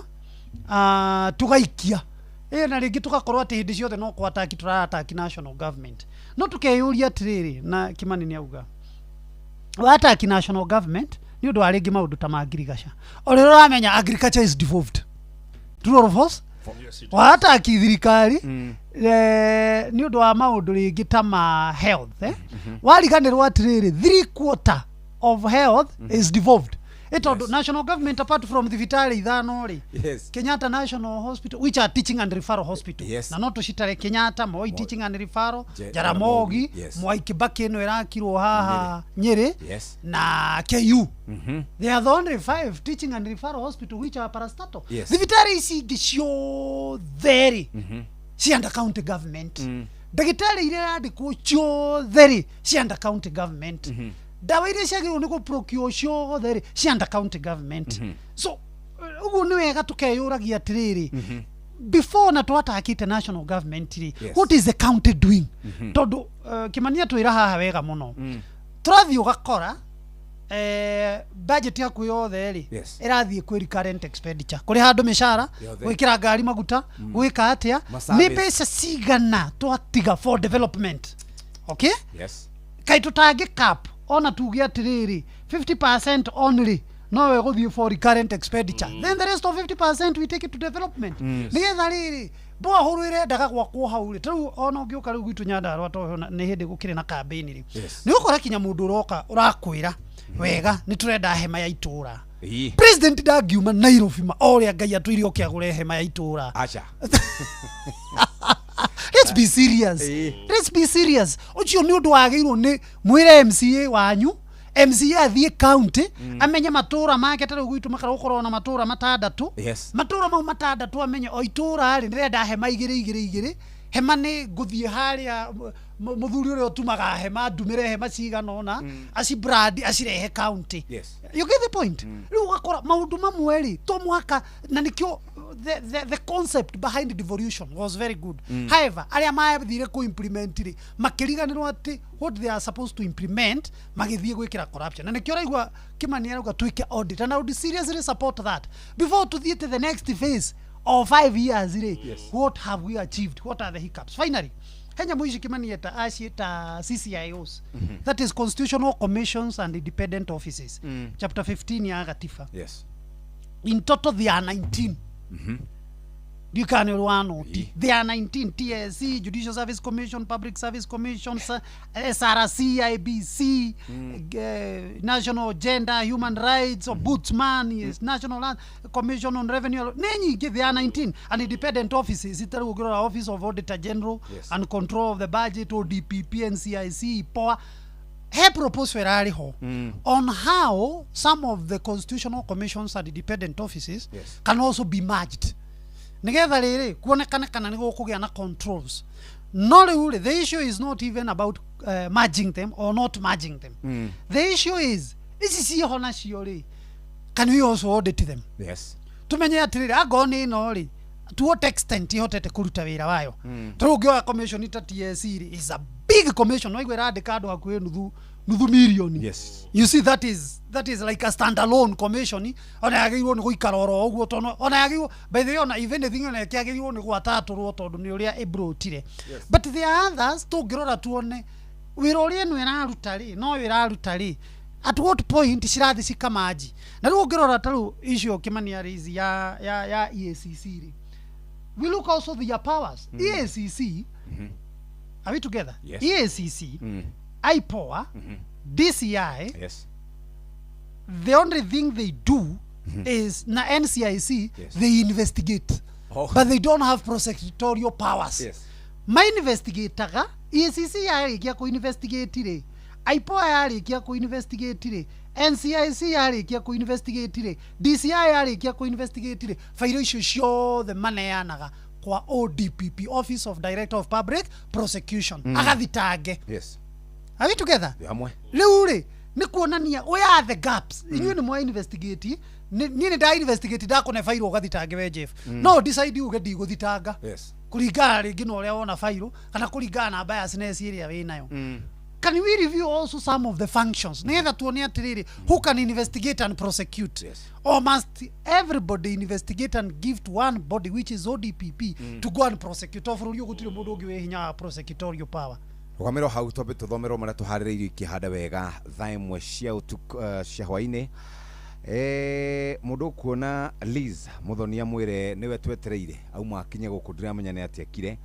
tũgaikia ĩ, na rĩngĩ tũgakorwo atĩ hĩndĩ ciothe no kũ-attack tũra-attack national government, no tũkeyũria atĩrĩrĩ, na Kimani nĩ auga wa-attack national government nĩ ũndũ wa rĩngĩ maũndũ ta ma ngirigaca, o rĩrĩa ũramenya agriculture is devolved. True or false? Yes, it is. Wa-attack thirikari nĩ ũndũ wa maũndũ rĩngĩ ta ma health, eh? Wariganĩrwo atĩrĩrĩ, 3/4 of health is devolved, ĩ tondũ national government, apart from thibitarĩ ithano rĩ, Kenyatta National Hospital, which are teaching and referral hospital, na no tũcitare Kenyatta, Moi Teaching and Referral, Jaramogi, Mwai Kibaki ĩno ĩrakirwo haha Nyĩrĩ, na KU. They are the only five teaching and referral hospital which are parastatal. Thibitarĩ ici ingĩ ciothe rĩ, cia under county government. Ndagĩtarĩ iria irandĩkwo ciothe rĩ, cia under county government. Ndawa iria ciagĩrĩirwo nĩ gũprocure ciothe rĩ, cia under county government. So ũguo nĩ wega tũkeyũragia atĩrĩrĩ, before na twatakĩte national government rĩ, what is the county doing? Tondũ Kĩmani atwĩra haha wega mũno, tũrathiĩ ũgakora budget yaku yothe rĩ, ĩrathiĩ kwĩ recurrent expenditure, kũrĩ handũ mĩcara, Yothe. gwĩkĩra ngari maguta, gwĩka atĩa. Ma-service. Nĩ mbeca cigana twatiga for development? Okay. Kaĩ tũtangĩ cap ona tuge atĩrĩrĩ, 50% only nowe gũthiĩ for recurrent expenditure, then the rest of 50% we take it to development, nĩgetha rĩrĩ borehole ĩrendaga gwakwo hau rĩ, tarĩu ona ũngĩũka rĩu gwitũ Nyandarũa, to nĩ hĩndĩ gũkĩrĩ na campaign rĩ, nĩ ũgũkora kinya mũndũ ũroka ũrakwĩra wega nĩ tũrenda hema ya itũra. President ndangiuma Nairobi ma o ũrĩa Ngai atwĩire oke agũre hema ya itũra. Acha. Let's be serious. Let's be serious. Ũcio nĩ ũndũ wagĩrĩirwo nĩ mwĩre MCA wanyu, MCA athiĩ county, amenye matũra make. Ta rĩu gwitũ makara gũkorwo na matũra matandatũ. Matũra mau matandatũ, amenye o itũra rĩ, ndĩrenda hema igĩrĩ igĩrĩ igĩrĩ. Hema nĩ ngũthiĩ harĩa mũthuri ũrĩa ũtumaga hema, ndumĩre hema cigana ũna, acibrand, acirehe county. You get the point? Rĩu ũgakora maũndũ mamwe rĩ, to mũhaka, na nĩkĩo the concept behind devolution was very good. However, arĩa mathire kũ implement rĩ, makĩriganĩrwo atĩ what they are supposed to implement, magĩthiĩ gwĩkĩra corruption, na nĩkĩo ũraigua Kimani arauga twĩke audit, and I would seriously support that before tũthiĩ to the next phase of 5 years rĩ. What have we achieved? What are the hiccups? Finally, he nyamũ ici Kimani eta aciĩta CCIOs, that is constitutional commissions and independent offices, chapter 15 ya gatiba. In total they are 19. Ndikane ũrĩ wa noti, they are 19: TSC, Judicial Service Commission, Public Service Commission, SRC, IEBC, National Gender Human Rights Ombudsman, yes, National Land Commission on Revenue, nĩ nyingĩ. They are 19 and independent offices. Itarĩ ũngĩrora Office of Auditor General and Control of the Budget, ODPP, NCIC, IPOA. He proposal ĩrarĩ ho on how some of the constitutional commissions and independent offices can also be merged, nigetha rĩrĩ kuonekane kana nĩ gũkũgĩa na controls. No rĩu rĩ, the issue is not even about merging them or not merging them. The issue is, ici ciĩho nacio rĩ, can we also audit them? Tumenye atĩrĩrĩ, angorwo nĩ ĩno rĩ, to what extent ihotete kũruta wĩra wayo? Ta rĩu ũngĩoya commission ta TSC rĩ, is a big commission, waigua ĩrandĩka andũ hakuhĩ nuthu milioni. You see, that is like a standalone commission. Ona yagĩrĩirwo nĩ gũikara oro ũguo, tondũ ona yagĩrĩirwo, by the way, ona if anything, ona ĩkĩagĩrĩirwo nĩ gwatatũrwo tondũ nĩ ũrĩa ĩbrotire. But there are others tũngĩrora tuone wĩra ũrĩa ĩno ĩraruta rĩ, no ĩraruta rĩ, at what point cirathi cikamanji. Na rĩu ũngĩrora ta rĩu icio Kimani arĩ ici ya EACC rĩ, we look also their powers. EACC, are we together? Yes. EACC, IPOA, DCI, the only thing they do is, na NCIC, they investigate, but they don't have prosecutorial powers. Mainvestigataga. EACC yarĩkia kũ-investigate rĩ, IPOA yarĩkia kũ-investigate rĩ, NCIC yarĩkia kũ-investigate rĩ, DCI yarĩkia kũ-investigate rĩ, bairo icio ciothe maneanaga kwa ODPP, Office of Director of Public Prosecution, agathitange. Yes. Are we together? Hamwe. Rĩu rĩ, nĩ kuonania where are the gaps. Inyuĩ nĩ mwa investigate, niĩ nĩ nda investigate, ndakũne fairo ũgathitange we Jeff. No decide uge ndigũthitanga. Kũringana rĩngĩ na ũrĩa wona fairo kana kũringana na biasness ĩrĩa wĩnayo. Can we review also some of the functions nigetha tuone atiriri, who can investigate and prosecute? Or must everybody investigate and give to one body, which is ODPP, to go and prosecute? O bũrũri ũyũ gũtirĩ mũndũ ũngĩ wĩ hinya wa prosecutorial power. Rũgamĩro hau twambe tũthomerwo marĩa tũharĩrĩirio ikĩhanda wega thaa 1 cia ũtukũ, cia hwainĩ. Mũndũ ũkuona Liz Mũthonia mwĩre nĩwe twetereire auma akinye gũkũ, ndiramenya nĩ atĩa ekire,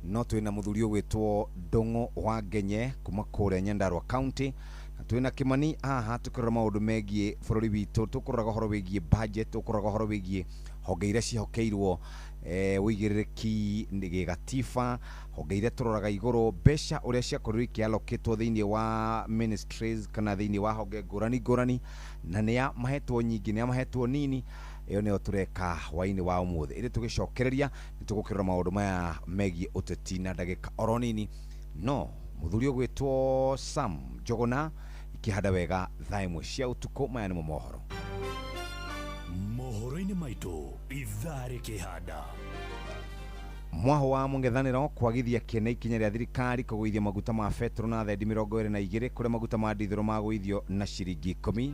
no twĩna mũthuri ũgwĩtwo Ndũng'ũ wa Ngenye kuma kũrĩa Nyandarua County, na twĩna Kĩmani haha tũkĩrora maũndũ megiĩ bũrũri witũ, tũkũroraga ũhoro wĩgiĩ budget, tũkũroraga ũhoro wĩgiĩ honge iria ciĩhokeirwo ũigĩrĩrĩki gĩgatiba, honge iria tũroraga igũrũ, mbeca ũrĩa ciakorirwo ikĩalokĩtwo thĩinĩ wa ministries kana thĩinĩ wa honge ngũrani ngũrani, na nĩa mahetwo nyingĩ, nĩa mahetwo nini. Ĩyo nĩyo tũreka hwainĩ wa ũmũthĩ. Ĩrĩ tũgĩcokereria nĩ tũgũkĩrora maũndũ maya megiĩ ũteti na ndagĩka oro nini, no mũthuri ũgwĩtwo Sam Njuguna ikĩhanda wega thaa 1 cia ũtukũ. Maya nĩmo mohoro. Mohoro-inĩ maitũ ithaa rĩkĩhanda. Mwaho wa mũng'ethanĩro kwagithia kĩene ikinya rĩa thirikari kũgũithia maguta ma betũrũ na thendi 22, kũrĩa maguta ma ndithũrũ magũithio na ciringi 10.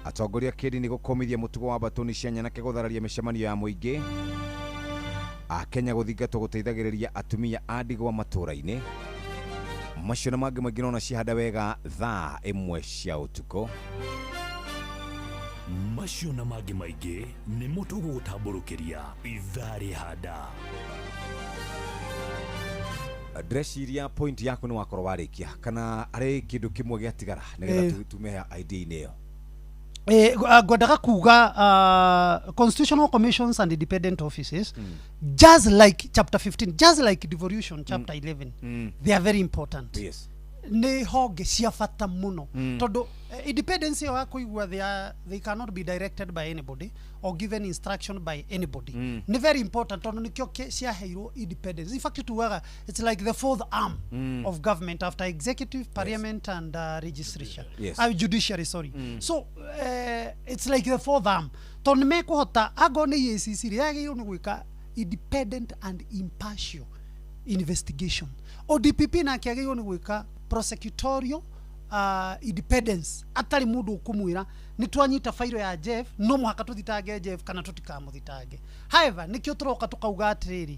Atongoria kĩndini gũkũmithia mũtugo wa mbatũni cia nyanake gũthararia mĩcemanio ya mũingĩ. Akenya gũthingatwo gũteithagĩrĩria atumia a ndigwa matũũra-inĩ. Macio na mangĩ maingĩ nona cihanda wega thaa 1 cia ũtukũ. Macio na mangĩ maingĩ nĩmo tũgũgũtambũrũkĩria ithaa rĩhanda. Ndĩreciria point yaku nĩ wakorwo warĩkia, kana arĩ kĩndũ kĩmwe gĩatigara nĩgetha tume idea-inĩ ĩyo? Ngwendaga kuga constitutional commissions and independent offices, just like chapter 15, just like devolution chapter 11, they are very important. Nĩ honge cia bata mũno, tondũ independence ĩyo ya kũigua they cannot be directed by anybody or given instruction by anybody, nĩ very important, tondũ nĩkĩo ciaheirwo independence. In fact, tugaga it's like the fourth arm of government after executive, parliament, and legislature. Judiciary, sorry. So it's like the fourth arm, tondũ nĩmekũhota angorwo nĩ EACC yagĩrĩirwo nĩ gwĩka independent and impartial investigation. ODPP nake agĩrĩirwo nĩ gwĩka prosecutorial independence, atarĩ mũndũ ũkũmwĩra nĩ twanyita fairo ya Jeff, no mũhaka tũthitange Jeff kana tũtikamũthitange. However, nĩkĩo tũroka tũkauga atĩrĩrĩ,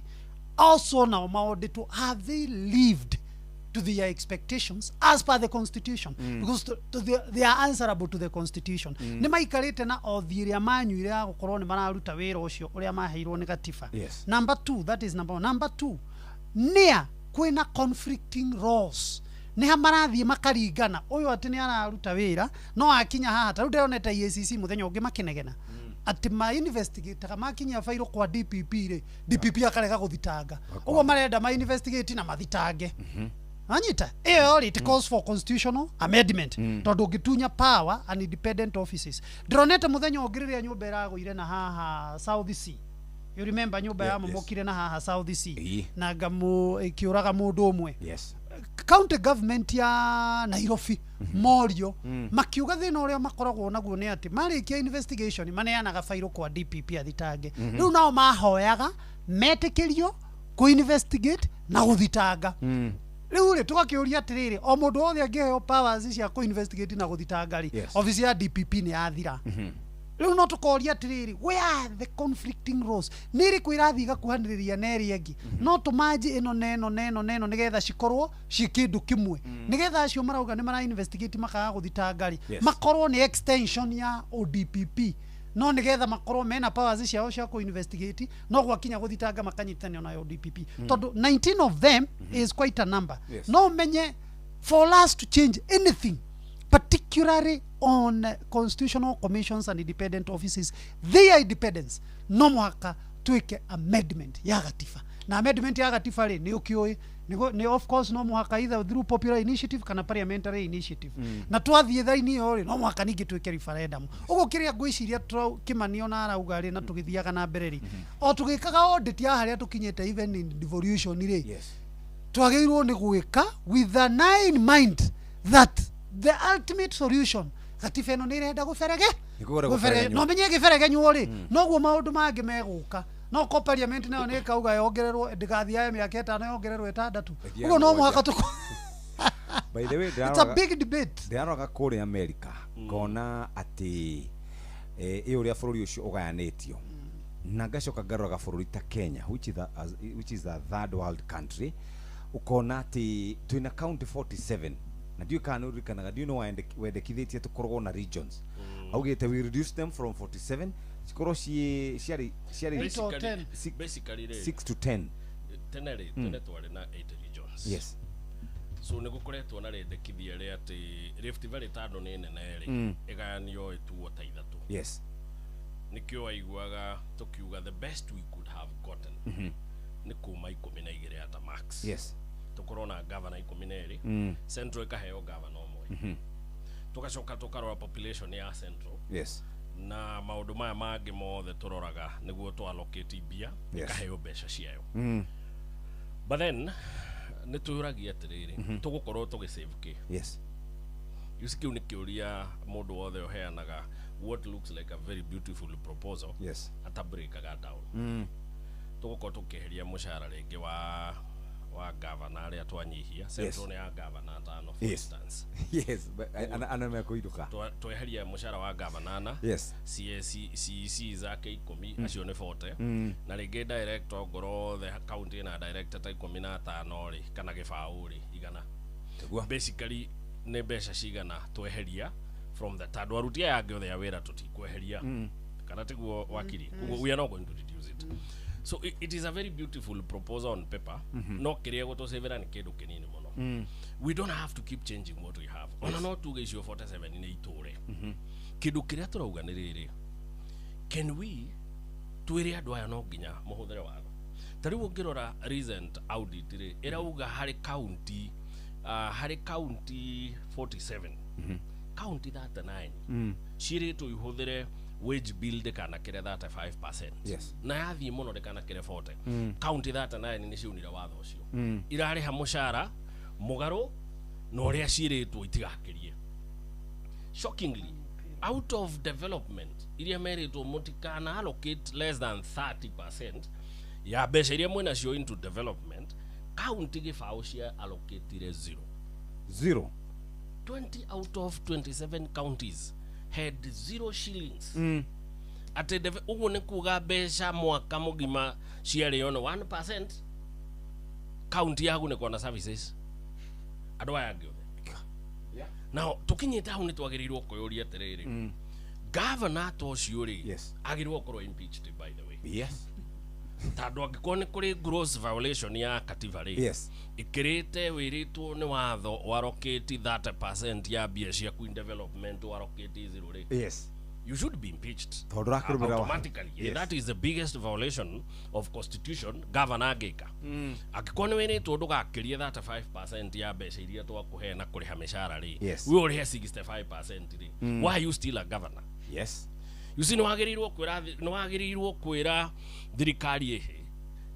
also nao maũndĩtwo, have they lived to their expectations as per the constitution? Because they are answerable to the constitution. Nĩ maikarĩte na othi ĩrĩa manyuire ya gũkorwo nĩ mararuta wĩra ũcio ũrĩa maheirwo nĩ gatiba. Number two, that is number one. Number two, nĩa kwĩna conflicting laws, nĩ ha marathiĩ makaringana, ũyũ atĩ nĩ araruta wĩra no akinya haha, ta rĩu ndĩronete EACC mũthenya ũngĩ makĩnegena atĩ ma investigate makinyia fairo kwa DPP rĩ, DPP akarega gũthitanga, ũguo marenda ma investigate na mathitange. Anyita ĩyo rĩ, it calls for constitutional amendment, tondũ ũngĩtunya power and independent offices. Ndĩronete mũthenya ũngĩ rĩrĩa nyũmba ĩragũire na haha South C, you remember nyũmba ya momokire na haha South C na ngamu ĩkĩũraga mũndũ ũmwe. County government ya Nairobi morio makiuga thĩna ũrĩa makoragwo naguo nĩ atĩ marĩkia investigation maneanaga fairo kwa DPP athitange. Rĩu nao mahoyaga metĩkĩrio kũ investigate na gũthitanga. Rĩu rĩ, tũgakĩũria atĩrĩrĩ, o mũndũ wothe angĩheo powers cia kũ investigate na gũthitanga rĩ, obici ya DPP nĩ yathira. Rĩu no tũkoria atĩrĩrĩ, where are the conflicting laws? Nĩ ĩrĩkũ ĩrathiĩ ĩgakuhanĩrĩria na ĩrĩa ĩngĩ? No tũmanji ĩno na ĩno na ĩno na ĩno nĩgetha cikorwo ciĩ kĩndũ kĩmwe, nĩgetha acio marauga nĩ mara investigate makaga gũthitanga rĩ, makorwo nĩ extension ya ODPP, no nĩgetha makorwo mena powers ciao cia kũ investigate, no gwakinya gũthitanga makanyitanio na ODPP, tondũ 19 of them is quite a number. No menye for us to change anything, particularly on constitutional commissions and independent offices, their independence, no mũhaka twĩke amendment ya gatiba Na amendment ya gatiba rĩ, nĩ ũkĩũĩ nĩ of course no mũhaka either through popular initiative kana parliamentary initiative. Na twathiĩ thaini ĩyo rĩ, no mũhaka ningĩ twĩke referendum. Ũguo kĩrĩa ngwĩciria Kĩmani ona arauga rĩ, na tũgĩthiaga na mbere rĩ, o tũgĩkaga audit ya harĩa tũkinyĩte even in devolution rĩ, twagĩrĩirwo nĩ gwĩka with an eye in mind that the ultimate solution, gatiba ĩno nĩ ĩrenda gũberege. Nĩ kũgera. No menye gĩberegenywo rĩ, noguo maũndũ mangĩ megũka. No ko parliament nayo nĩ ĩkauga yongererwo, ndĩgathiae mĩaka 5, yongererwo 6. Ĩthiaga Ũguo no 7. mũhaka tũko By the way, It's a big debate. Ndĩraroraga kũrĩa America, ngona atĩ ĩ ũrĩa bũrũri ũcio ũgayanĩtio, na ngacoka ngaroraga bũrũri ta Kenya, which is a third world country, ũkona atĩ twĩna county 47, na ndiũĩ kana nĩ ũririkanaga, ndiũĩ nĩ wendekithĩtie tũkorwo na regions. Augĩte we reduce them from 47, cikorwo ciĩ ciarĩ 8 or 10. Basically rĩ, 6 to 10. Tene rĩ, tene twarĩ na 8 regions. So nĩ gũkoretwo na rĩendekithia rĩa atĩ Rift Valley, tondũ nĩ nene rĩ, ĩgayanio ĩtuo ta ithatũ. Nĩkĩo waiguaga tũkiuga the best we could have gotten nĩ kuma 12 ata max. Tũkorwo na gavana 12, Central ĩkaheo gavana ũmwe. Tũgacoka tũkarora population ya Central na maũndũ maya mangĩ mothe tũroraga nĩguo tũ allocate mbia, ĩkaheo mbeca ciayo. But then nĩ twĩyũragia atĩrĩrĩ, tũgũkorwo tũgĩsave kĩ? You see, kĩu nĩ kĩũria mũndũ wothe ũheanaga what looks like a very beautiful proposal atabreakaga down. Tũgũkorwo tũkĩeheria mũcara rĩngĩ wa gavana arĩa twanyihia. Central nĩ ya gavana atano, for instance. Yes, but ana mekũinũka. Tweheria mũcara wa gavana ana, CAC, CEC zake 10, acio nĩ 40, na rĩngĩ director, ngorwo othe county ĩna director ta 15 rĩ, kana 20 rĩ, 100. Basically nĩ mbeca cigana tweheria from the, tondũ aruti aya angĩ othe a wĩra tũtikweheria, kana tiguo, wakiri? Koguo we are not going to reduce it. So it is a very beautiful proposal on paper, no kĩrĩa gũtũcĩvĩra nĩ kĩndũ kĩnini mũno. We don't have to keep changing what we have. Ona no tuge icio 47 nĩ itũre. Kĩndũ kĩrĩa tũrauga nĩ rĩrĩ, can we twĩre andũ aya no nginya mũhũthĩre watho? Ta rĩu ũngĩrora recent audit rĩ, ĩrauga harĩ county 47, county 39 ciĩrĩtwo ihũthĩre wage bill ndĩkanakĩre 35%, na yathiĩ mũno ndĩkanakĩre 40. County 39 nĩ ciaunire watho ũcio. Irarĩha mũcara mũgarũ na ũrĩa ciĩrĩtwo itigakĩrie. Shockingly, out of development iria merĩtwo mũtikana allocate less than 30% ya mbeca iria mwĩnacio into development, county 20 cia allocatire zero. Zero. 20 out of 27 counties had zero shillings. Atĩ ũguo nĩ kuga mbeca mwaka mũgima ciarĩo nĩ 1% county yaku nĩ kuona services andũ aya angĩ othe. Now tũkinyĩte hau, nĩ twagĩrĩirwo kwĩyũria atĩrĩrĩ, governor ta ũcio rĩ, agĩrĩirwo gũkorwo impeached, by the way, tondũ angĩkorwo nĩ kũrĩ gross violation ya katiba rĩ, ĩkĩrĩte wĩrĩtwo nĩ watho warokĩti 30% ya mbia ciaku in development, warokĩti zero rĩ, you should be impeached Tondũ ũrakĩrũmĩrĩra watho. Automatically. That is the biggest violation of constitution governor angĩka. Angĩkorwo nĩ wĩrĩtwo ndũgakĩrie 35% ya mbeca iria twakũhe na kũrĩha mĩcara rĩ, we ũrĩhe 65% rĩ, why are you still a governor? You see, nĩ wagĩrĩirwo kwĩra thirikari ĩhĩ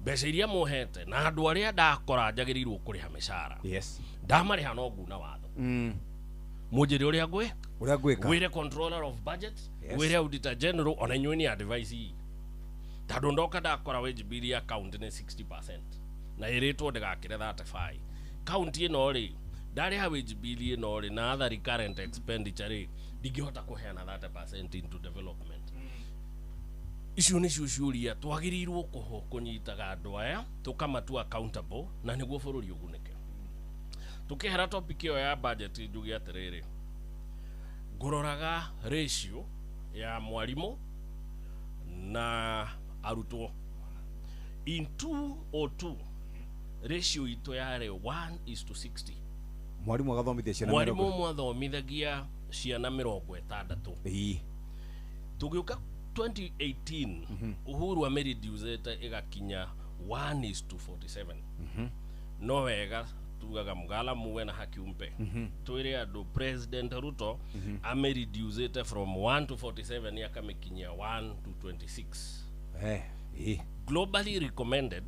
mbeca iria mũhete na andũ arĩa ndakora njagĩrĩirwo kũrĩha mĩcara, ndamarĩha no nguna watho. Mũnjĩre ũrĩa ngwĩ Ũrĩa ngwĩka. Wĩre controller of budget, wĩre auditor general, ona inyuĩ nĩ advice, tondũ ndoka ndakora wage bill ya county nĩ 60% na ĩrĩtwo ndĩgakĩre 35, county ĩno rĩ, ndarĩha wage bill ĩno rĩ na other recurrent expenditure rĩ, ndingĩhota kũheana 30% into development. Icio nĩcio ciũria twagĩrĩirwo kũnyitaga andũ aya, tũkamatua accountable, na nĩguo bũrũri ũgunĩke. Tũkĩhera topic ĩyo ya budget, njuge atĩrĩrĩ, ngũroraga ratio ya mwarimũ na arutwo. In 202 ratio itũ yarĩ 1 is to 60. Mwarimũ agathomithia ciana Mwarimũ 60. ũmwe athomithagia ciana 60. Tũgĩũka 2018, Uhuru amĩreducete ĩgakinya 1 is to 47. No wega tugaga mugala muwe na haki umpe. Twire andu President Ruto ame reduce it from 1 to 47 yakamikinyia 1 to 26. Globally recommended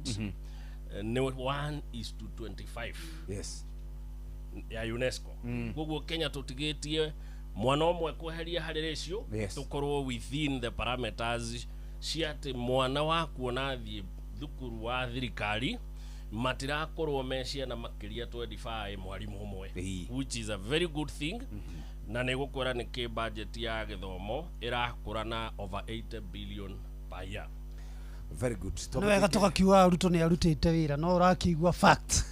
1 is to 25. Yes. Ya UNESCO. Koguo Kenya tutigetie mwana omwe kweheria hari ratio. Yes. Tukorwo within the parameters cia ati mwana waku ona thie thukuru wa thirikari matirakorwo me ciana makiria 25 mwarimu umwe, which is a very good thing. Na nĩ gũkwĩra nĩkĩ budget ya gĩthomo ĩrakũra na over 80 billion per year. Very good. Nĩ wega tũgakiuga Ruto nĩ arutĩte wĩra no ũrakiigua fact.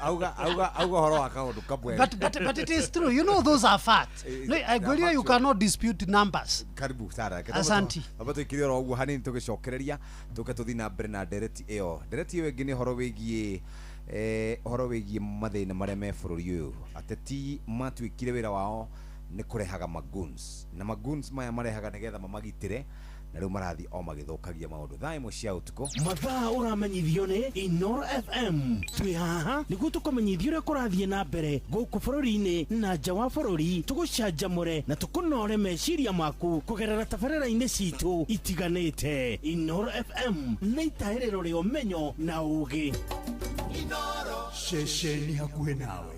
Auga auga auga horo wa kaundu kamwe. But it is true. You know those are facts. No, I agree you cannot dispute numbers. Karibu Sara. Asante. Aba tuikire oro uguo hanini tugicokereria tuke tuthi na mbere na ndereti iyo. Ndereti iyo ingi ni horo wigie horo wigie mathina maria me bururi uyu. Ateti matuikire wira wao ni kurehaga magoons. Na magoons maya marehaga nigetha mamagitire na riu marathi o magithukagia maundu. Thaa imwe cia utuku. Mathaa uramenyithio nĩ Inoro FM. Twĩ haha nĩguo tũkũmenyithie ũrĩa kũrathiĩ na mbere gũkũ bũrũri-inĩ na nja wa bũrũri, tũgũcanjamũre na tũkũnore meciria maku kũgerera tabarĩra-inĩ citũ itiganĩte. Inoro FM nĩ itahĩrĩro rĩa ũmenyo na ũũgĩ. Inoro ceceni hakuhĩ nawe.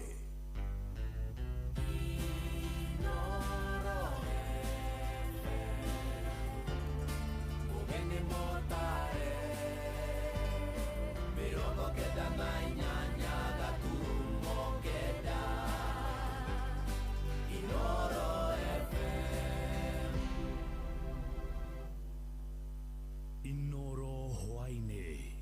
Inoro hwaini.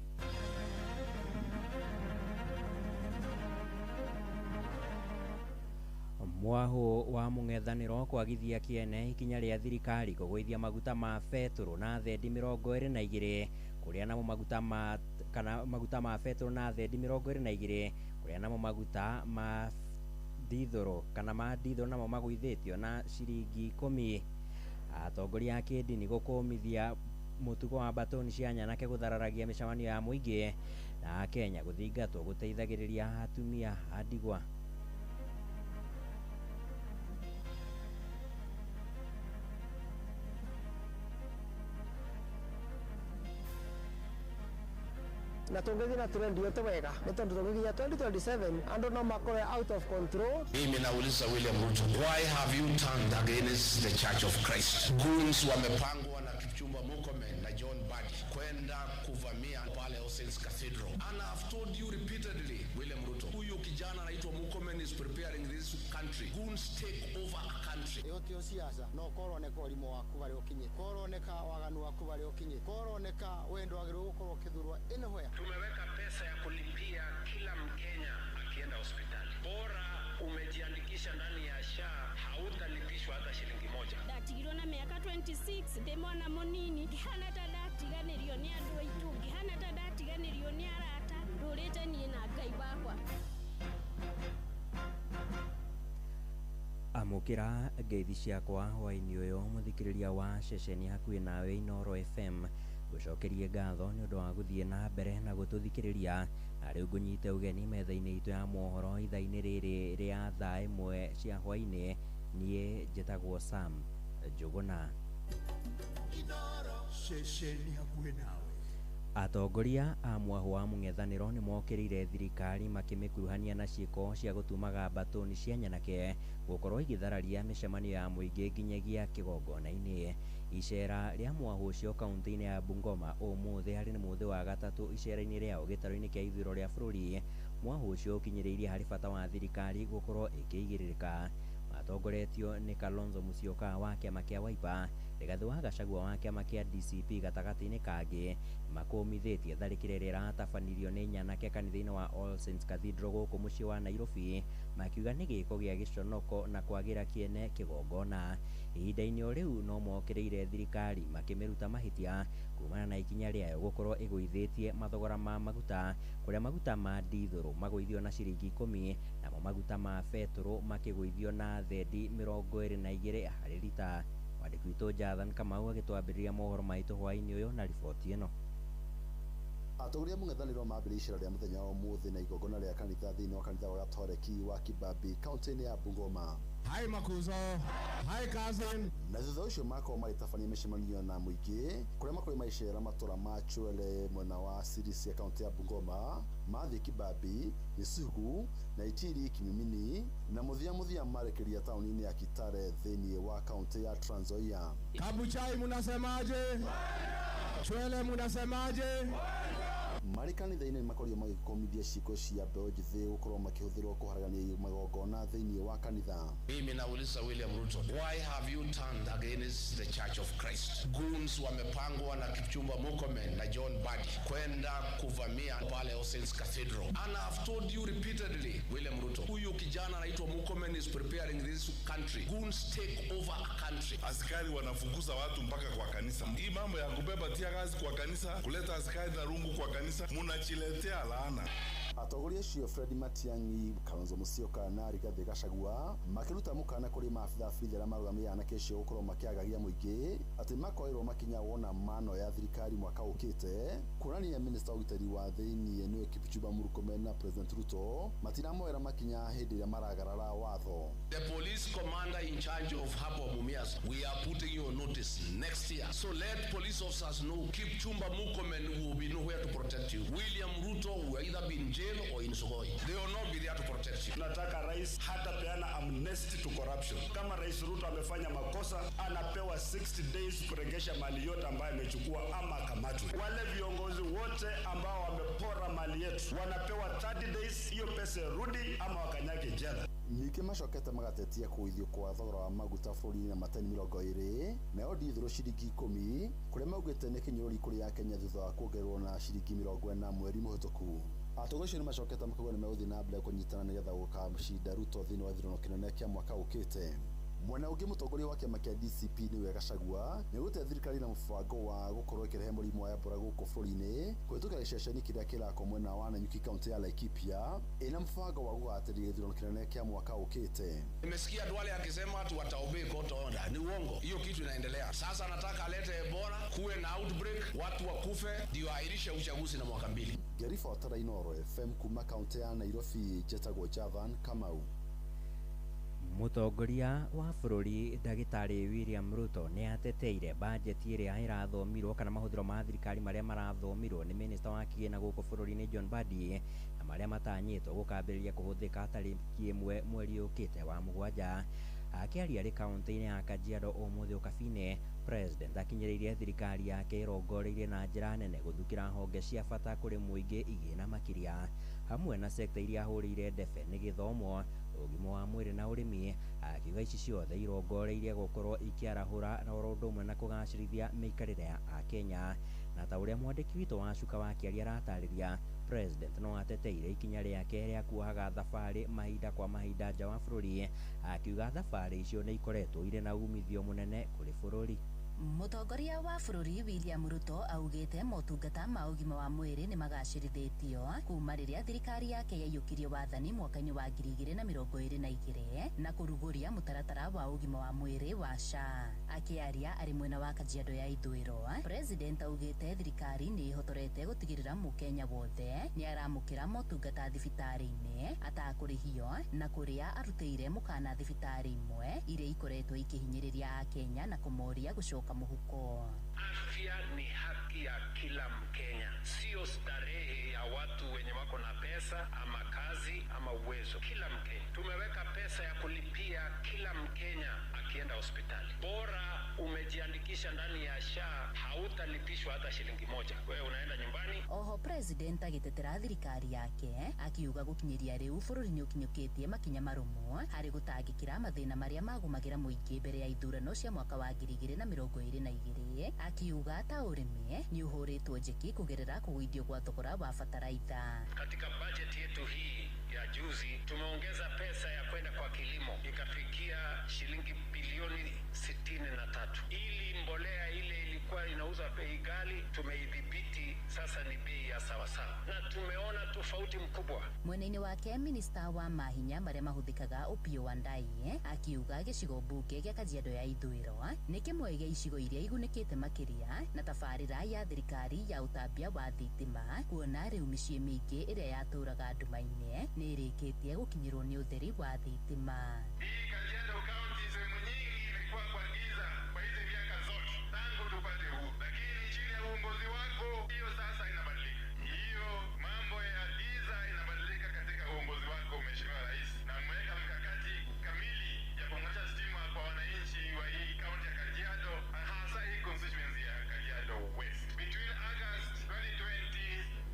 Mwahu wa mung'ethanĩro kwagithia kĩene ikinya rĩa thirikari kũgũithia maguta ma betũrũ na thendi 22 kũrĩa namo maguta ma kana maguta ma betũrũ na thendi 22 kũrĩa namo maguta ma dithũrũ kana ma dithũrũ namo magũithĩtio na ciringi 10. Atongoria a kĩndini gũkũmithia mũtugo wa mbatoni cia nyanake gũthararagia mĩcemanio ya mũingĩ na Kenya gũthingatwo gũteithagĩrĩria atumia a ndigwa. Na tũngĩthiĩ na trend yote wega nĩ tondũ tũngĩkinya 2027 andũ no makorwo out of control. Mimi nauliza William Ruto, why have you turned against the Church of Christ? Goons wamepangwa na Kipchumba Murkomen na John Mbadi kwenda kuvamia pale All Saints Cathedral. And I've told you repeatedly, William Ruto, huyu kijana anaitwa Murkomen is preparing this country. Goons take over a country. Ĩyo tio siasa no koroneka ũrimũ waku harĩa ũkinyĩte, koroneka waganu waku harĩa ũkinyĩte, koroneka we ndwagĩrĩirwo gũkorwo ũkĩthurwo anywhere. Tumeweka pesa ya kulipia kila Mkenya akienda hospitali. Bora umejiandikisha ndani ya SHA, hautalipishwa hata shilingi moja. Ndatigirwo na miaka 26 ndi mwana munini ngihana ta ndatiganirio ni andu aitu, ngihana ta ndatiganirio ni arata, ndurite nie na Ngai wakwa. Amũkĩra ngeithi ciakwa hwaĩ-inĩ ũyũ mũthikĩrĩria wa ceceni hakuhĩ nawe Inoro FM. Ngũcokerie ngatho nĩ ũndũ wa gũthiĩ na mbere na gũtũthikĩrĩria na rĩu ngũnyite ũgeni metha-inĩ itũ ya mohoro ithaa-inĩ rĩrĩ rĩa thaa 1 cia hwaĩ-inĩ. Niĩ njĩtagwo Sam Njũgũna. Ceceni hakuhĩ nawe. Atongoria a mwahu wa mũng'ethanĩro nĩ mokĩrĩire thirikari makĩmĩkuruhania na ciĩko cia gũtumaga mbatoni cia nyanake gũkorwo igĩthararia mĩcemanio ya mũingĩ nginyagia kĩgongona-inĩ. Icera rĩa mwahu ũcio kaunti-inĩ ya Bungoma ũmũthĩ harĩ nĩ mũthĩ wa gatatũ icera-inĩ rĩao gĩtarũ-inĩ kĩa ithurĩro rĩa bũrũri. Mwahu ũcio ũkinyĩrĩirie harĩ bata wa thirikari gũkorwo ĩkĩigĩrĩrĩka. Matongoretio nĩ Kalonzo Musyoka wa kĩama kĩa Wiper, Rigathĩ wa Gachagua wa kĩama kĩa DCP gatagatĩ-inĩ kangĩ makũmithĩtie tharĩkĩra ĩrĩa ĩratabanirio nĩ nyanake kanitha-inĩ wa All Saints Cathedral gũkũ mũciĩ wa Nairobi, makiuga nĩ gĩko gĩa gĩconoko na kwagĩra kĩene kĩgongona. Ihinda-inĩ o rĩu no mokĩrĩire thirikari makĩmĩruta mahĩtia kumana na ikinya rĩayo gũkorwo ĩgũithĩtie mathogora ma maguta, kũrĩa maguta ma dithũrũ magũithio na ciringi 10 namo maguta ma betũrũ makĩgũithio na thendi 22 harĩ rita. Mwandĩki witũ Jathan Kamau agĩtwambĩrĩria mohoro maitũ hwaĩ-inĩ ũyũ na riboti ĩno. Atongoria mũng'ethanĩro mambĩrĩirie icera rĩa mũthenya wa ũmũthĩ na igongona rĩa kanitha thĩinĩ wa kanitha wa Gatoreki wa Kibabii kaunti-inĩ ya Bungoma. Hi Makuzo, hi cousin. Na thutha ũcio makorwo magĩtabania mĩcemanio na mũingĩ kũrĩa makorwo magĩcera matũra ma Chwele mwena wa Sirisia kaunti ya Bungoma, mathiĩ Kibabii, Misugu na Itiri Kimimini na mũthia mũthia marekeria taũni-inĩ ya Kitale thĩinĩ wa kaunti ya Trans Nzoia. Kabuchai munasemaje? Chwele munasemaje? Marĩ kanitha-inĩ nĩmakorirwo magĩkomithia ciĩko cia mbeũ njĩthĩ gũkorwo makĩhũthĩrwo kũharagania magongona thĩinĩ wa kanitha. Mimi nauliza William Ruto, why have you turned against the Church of Christ? Goons wamepangwa na Kipchumba Murkomen na John Mbadi kwenda kuvamia pale All Saints Cathedral. And I've told you repeatedly, William Ruto, huyu kijana anaitwa Murkomen is preparing this country. Goons take over a country. Askari wanafukuza watu mpaka kwa kanisa. Hii mambo ya kubeba tear gas kwa kanisa, kuleta askari na rungu kwa kanisa, munachiletea laana. Atongoria acio Fred Matiang'i, Kalonzo Musyoka na Rigathi Gachagua makĩruta mũkana kũrĩ maabitha a borithi arĩa marũgamĩrĩire anake acio gũkorwo makĩagagia mũingĩ atĩ makoerwo makinya wona mano ya thirikari mwaka ũkĩte, kuonania minista wa ũgitĩri wa thĩinĩ nĩwe Kipchumba Murkomen na President Ruto matiramoera makinya hĩndĩ ĩrĩa maragarara watho. The police commander in charge of Hapo Mumias, we are putting you on notice next year. So let police officers know Kipchumba Murkomen will be nowhere to protect you. William Ruto will either be in jail or in Sugoi. They will not be there to protect you. Nataka rais hatapeana amnesty to corruption. Kama Rais Ruto amefanya makosa, anapewa 60 days kuregesha mali yote ambayo amechukua ama akamatwe. Wale viongozi wote ambao wamepora mali yetu wanapewa 30 days, hiyo pesa rudi ama wakanyage jela. Ningĩ macokete magatetia kũgũithio kwa thogora wa maguta bũrũri-inĩ na matani 20 nayo ndithũrũ ciringi 10 kũrĩa maugĩte nĩ kĩnyũrũri kũrĩ Akenya thutha wa kuongererwo na ciringi 40 mweri mũhĩtũku. Atongoria acio nĩmacokete makauga nĩmegũthiĩ na mbere kũnyitana nĩgetha gũkacinda Ruto thĩinĩ wa gĩthurano kĩnene kĩa mwaka ũkĩte. Mwena ũngĩ mũtongoria wa kĩama kĩa DCP nĩwe Gachagua nĩarutĩte thirikari na mũbango wa gũkorwo ĩkĩrehe mũrimũ wa Ebola gũkũ bũrũri-inĩ kũhĩtũkĩra gĩceceni kĩrĩa kĩrakwo mwena wa Nanyuki kaunti ya Laikipia ĩna mũbango wa gũgatĩria gĩthurano kĩnene kĩa mwaka ũkĩte. Nimesikia Duale akisema watu wataobey court order. Ni uongo. Hiyo kitu inaendelea. Sasa nataka alete Ebola, kuwe na outbreak, watu wakufe, ndio airishe uchaguzi na mwaka 2. Ngĩribotera Inooro FM kuma kaunti ya Nairobi njĩtagwo Javan Kamau. Mũtongoria wa bũrũri ndagĩtarĩ William Ruto nĩ ateteire bajeti ĩrĩa ĩrathomirwo kana mahũthĩro ma thirikari marĩa marathomirwo nĩ minista wa kĩgĩna gũkũ bũrũri-inĩ John Mbadi na marĩa matanyĩtwo gũkambĩrĩria kũhũthĩka tarĩki 1 mweri ũkĩte wa 7. Akĩaria arĩ kaunti-inĩ ya Kajiado ũmũthĩ ũkabi-inĩ, President akinyĩrĩirie thirikari yake ĩrongoreirie na njĩra nene gũthukĩra honge cia bata kũrĩ mũingĩ igĩna makĩria hamwe na sekta iria ahũrĩire ndebe nĩ gĩthomo, ũgima wa mwĩrĩ na ũrĩmi. Akiuga ici ciothe irongoreirie gũkorwo ikĩarahũra na oro ũndũ ũmwe na kũgacĩrithia mĩikarĩre ya Akenya. Na ta ũrĩa mwandĩki witũ wa Cuka wa Kĩaria aratarĩria, President no ateteire ikinya rĩake rĩa kuohaga thabarĩ mahinda kwa mahinda nja wa bũrũri, akiuga thabarĩ icio nĩ ikoretwo irĩ na umithio mũnene kũrĩ bũrũri. Mũtongoria wa bũrũri William Ruto augĩte motungata ma ũgima wa mwĩrĩ nĩ magacĩrithĩtio kuma rĩrĩa thirikari yake yaiyũkirie wathani mwaka-inĩ wa 2022 na kũrugũria mũtaratara wa ũgima wa mwĩrĩ wa SHA. Akĩaria arĩ mwena wa Kajiado ya Ithũĩro, President augĩte thirikari nĩ ĩhotorete gũtigĩrĩra mũkenya wothe nĩ aramũkĩra motungata thibitarĩ-inĩ atakũrĩhio na kũrĩa arutĩire mũkana thibitarĩ imwe iria ikoretwo ikĩhinyĩrĩria Akenya na kũmoria gũcoka muhuko. Afya ni haki ya kila Mkenya, sio starehe ya watu wenye wako na pesa ama kazi ama uwezo. Kila Mkenya tumeweka pesa ya kulipia kila Mkenya akienda hospitali. Bora umejiandikisha ndani ya SHA, hautalipishwa hata shilingi moja. Wewe unaenda nyumbani. Oho President agitetera thirikari yake akiuga gukinyiria riu bururi ni ukinyukitie makinya marumu hari gutangikira mathina maria magumagira muingi mbere ya ithurano cia mwaka wa 2022 akiuga ta urimi ni uhuritwo njeki kugerera kugwithio gwa thogora wa bataraitha. Katika budget yetu hii ya juzi Tumeongeza pesa ya kwenda kwa kilimo ikafikia shilingi bilioni 63. Ili mbolea ile ilikuwa inauza bei ghali tumeidhibiti, sasa ni bei ya sawasawa, na tumeona tofauti mkubwa. Mwena-inĩ wake minista wa mahinya marĩa mahũthĩkaga Opiyo Wandayi akiuga gĩcigo mbunge gĩa Kajiado ya ithũĩro nĩ kĩmwe gĩa icigo iria igunĩkĩte makĩria na tabarĩra ya thirikari ya ũtambia wa thitima, kuona rĩu mĩciĩ mĩingĩ ĩrĩa yatũraga nduma-inĩ nĩ ĩrĩkĩtie gũkinyĩrwo nĩ ũtheri wa thitima. Hii Kajiado County sehemu nyingi imekuwa kwa giza kwa hizi miaka zote tangu tupate uhuru, lakini chini ya uongozi wako hiyo sasa inabadilika. Hiyo mambo ya giza inabadilika katika uongozi wako Mheshimiwa Rais, na umeweka mkakati kamili ya kuunganisha stima kwa wananchi wa hii kaunti ya Kajiado, hasa hii constituency ya Kajiado West. Between August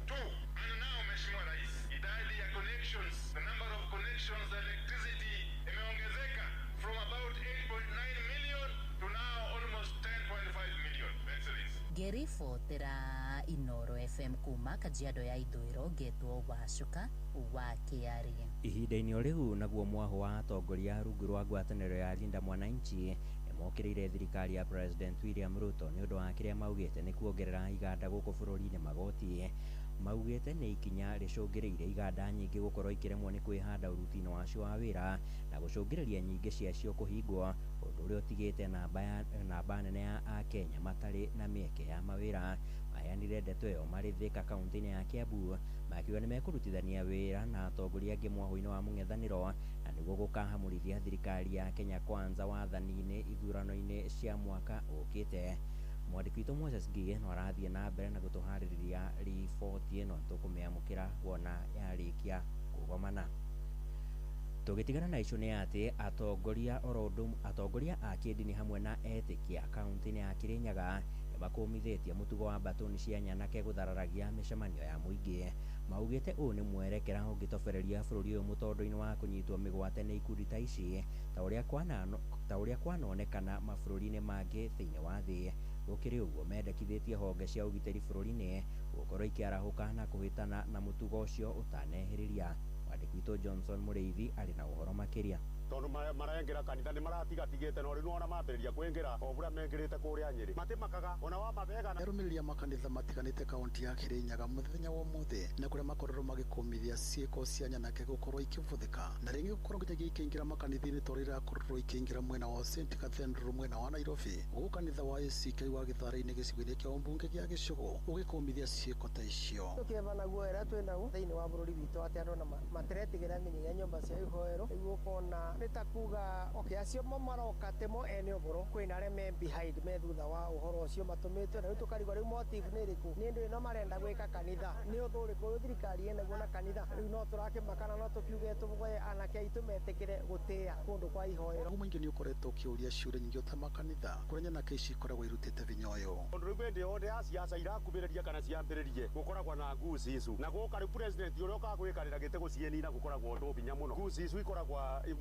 2022 and now, Mheshimiwa Rais, idadi ya connections, the number of connections electricity imeongezeka from about 8.9 million to now almost 10.5 million. Excellency. Ngĩribotera Inoro FM kuma Kajiado ya ithũĩro, ngetwo Wacuka wa Kĩarĩ. Ihinda-inĩ o rĩu naguo mwaho wa atongoria rungu rwa ngwatanĩro ya Linda Mwananchi nĩmokĩrĩire thirikari ya President William Ruto nĩ ũndũ wa kĩrĩa maugĩte nĩ kuongerera iganda gũkũ bũrũri-inĩ magoti. Maugĩte nĩ ikinya rĩcũngĩrĩirie iganda nyingĩ gũkorwo ikĩremwo nĩ kwĩhanda ũruti-inĩ wacio wa wĩra na gũcũngĩrĩria nyingĩ ciacio kũhingwo, ũndũ ũrĩa ũtigĩte namba nene ya Akenya matarĩ na mĩeke ya mawĩra. Maheanire ndeto ĩyo marĩ Thika kaunti-inĩ ya Kiambu, makiuga nĩ mekũrutithania wĩra na atongoria angĩ mwahũ-inĩ wa mũng'ethanĩro na nĩguo gũkahamũrithia thirikari ya Kenya Kwanza wathani-inĩ ithurano-inĩ cia mwaka ũkĩte. Mwandĩki witũ Moses Ngige no arathiĩ na mbere na gũtũharĩrĩria riboti ĩno, tũkũmĩamũkĩra wona yarĩkia kũgomana. Tũgĩtigana na icio nĩ atĩ atongoria a kĩndini hamwe na etĩkia kaunti-inĩ ya Kirinyaga nĩmakũmithĩtie mũtugo wa mbatũni cia nyanake gũthararagia mĩcemanio ya mũingĩ. Maugĩte ũũ nĩ mwerekera ũngĩtobereria bũrũri ũyũ mũtondo-inĩ wa kũnyitwo mĩgwate nĩ ikundi ta ici ta ũrĩa kwanonekana mabũrũri-inĩ mangĩ thĩinĩ wa thĩ. Gũkĩrĩ ũguo mendekithĩtie honge cia ũgitĩri bũrũri-inĩ gũkorwo ikĩarahũka na kũhĩtana na mũtugo ũcio ũtanehĩrĩria. Mwandĩki witũ Johnson Mũrĩithi arĩ na ũhoro makĩria. Tondu maraengera kanitha nĩ maratigatigĩte no rĩu ona mambĩrĩria kwĩngĩra o bũrĩa mengĩrĩte kũrĩa Nyĩrĩ matimakaga ona wa mabega. Arũmĩrĩri a makanitha matiganĩte kaunti ya Kirinyaga mũthenya wa ũmũthĩ na kũrĩa makorirwo magĩkũmithia ciĩko cia nyanake gũkorwo ikĩvũthĩka na rĩngĩ gũkorwo nginyagia ikĩingĩra makanitha-inĩ ta ũrĩa irakorirwo ikĩingĩra mwena wa St Cathedral mwena wa Nairobi, gũkũ kanitha wa ACK wa Gĩthare-inĩ gĩcigo-inĩ kĩa ũmbunge gĩa Gĩcũgũ ũgĩkũmithia ciĩko ta icio. Tũkĩeva naguo ĩrĩa twĩ naguo thĩinĩ wa bũrũri witũ atĩ andũ matiretigĩra nginyagia nyũmba cia ihoero, rĩu ũkona nĩ ta kuga okay acio mo maroka timo ene ũhoro, kwĩna arĩa me behind me thutha wa ũhoro ũcio matũmĩtwe, na rĩu tũkarigwo rĩu motive nĩ ĩrĩkũ, nĩ ndũ ĩno marenda gwĩka kanitha, nĩ ũthũ ũrĩkũ ũyũ thirikari ĩnaguo na kanitha. Rĩu no tũrakĩmaka no tũkiuge tũgwe anake aitũ metĩkĩre gũtĩĩa kũndũ kwa ihoero. Mũingĩ nĩ ũkoretwo ũkĩũria ciũria nyingĩ ta makanitha kũrĩa nyanake ici ikoragwo irutĩte vinya ũyũ. Tondũ rĩu hĩndĩ yothe ya siasa irakubĩrĩria kana ciambĩrĩrie gũkoragwo na nguci icu, na gũka rĩu president ũrĩa ũkaga gwĩkarĩra gĩtĩ gũciĩnina gũkoragwo ũndũ binya mũno. Nguci icu ikoragwo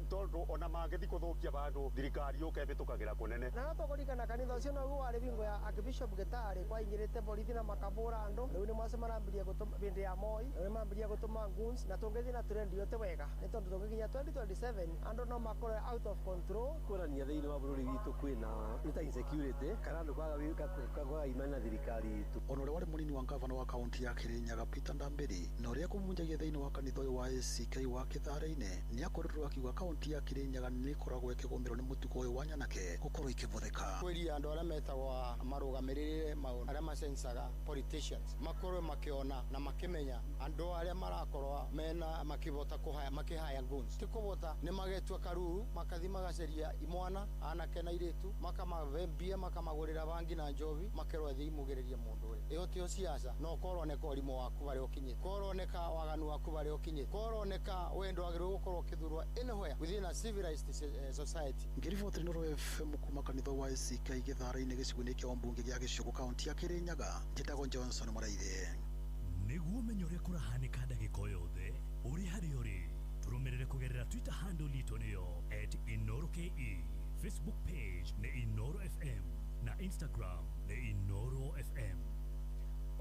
tondu ona mangĩthi kũthũkia bandũ thirikari yũke ĩbĩtũkagĩra kũnene. Na no tũkũririkana kanitha ũcio noguo warĩ bingo ya Archbishop Gĩtarĩ kwaingĩrĩte borithi na makabũra andũ, rĩu nĩ macio marambirie gũtũma hĩndĩ ya Moi, rĩu nĩmambirie gũtũma goons, na tũngĩthiĩ na trend ĩyo ti wega nĩ tondũ tũngĩkinya 2027 andũ no makorwo out of control. Kuonania thĩinĩ wa bũrũri witũ kwĩna nĩ ta insecurity kana andũ kwaga imani na thirikari itũ. Ona ũrĩa warĩ mũnini wa ngavana wa kaunti ya Kirinyaga Peter Ndambĩri na ũrĩa kũmunjagia thĩinĩ wa kanitha ũyũ wa ACK wa Gĩthare-inĩ nĩakorirwo akiuga kaunti ya Kirinyaga nĩ ĩkoragwo ĩkĩgũmĩrwo nĩ mũtugo ũyũ wa nyanake gũkorwo ikĩvũthĩka. Kwĩria andũ arĩa metagwo marũgamĩrĩre maũndũ arĩa macencaga politicians makorwo makĩona na makĩmenya andũ arĩa marakorwo mena makĩvota kũhaya makĩhaya guns ti kũvota nĩ magetua karuru makathi magaceria imwana anake na irĩtu makamavembia makamagũrĩra bangi na njovi makerwo thiĩ imũgĩrĩrie mũndũ ũrĩa. Ĩyo tiyo siasa, no korwo nĩ ũrimũ waku harĩa ũkinyĩte, korwo nĩ ka waganu waku harĩa ũkinyĩte, korwo nĩ ka we ndwagĩrĩirwo gũkorwo ũkĩthurwo anywhere within a civilized society. Ngĩriboti Inooro FM kuma kanitha wa ACK Gĩthare-inĩ gĩcigo-inĩ kĩa ũmbunge gĩa Gĩcũgũ kaunti ya Kirinyaga, njĩtagwo Johnson Mũraithi. Nĩguo ũmenye ũrĩa kũrahanĩka ndagĩka o yothe ũrĩ harĩa ũrĩ, tũrũmĩrĩre kũgerera Twitter handle itũ nĩyo @InooroKE, Facebook page nĩ Inooro FM na Instagram nĩ Inooro FM.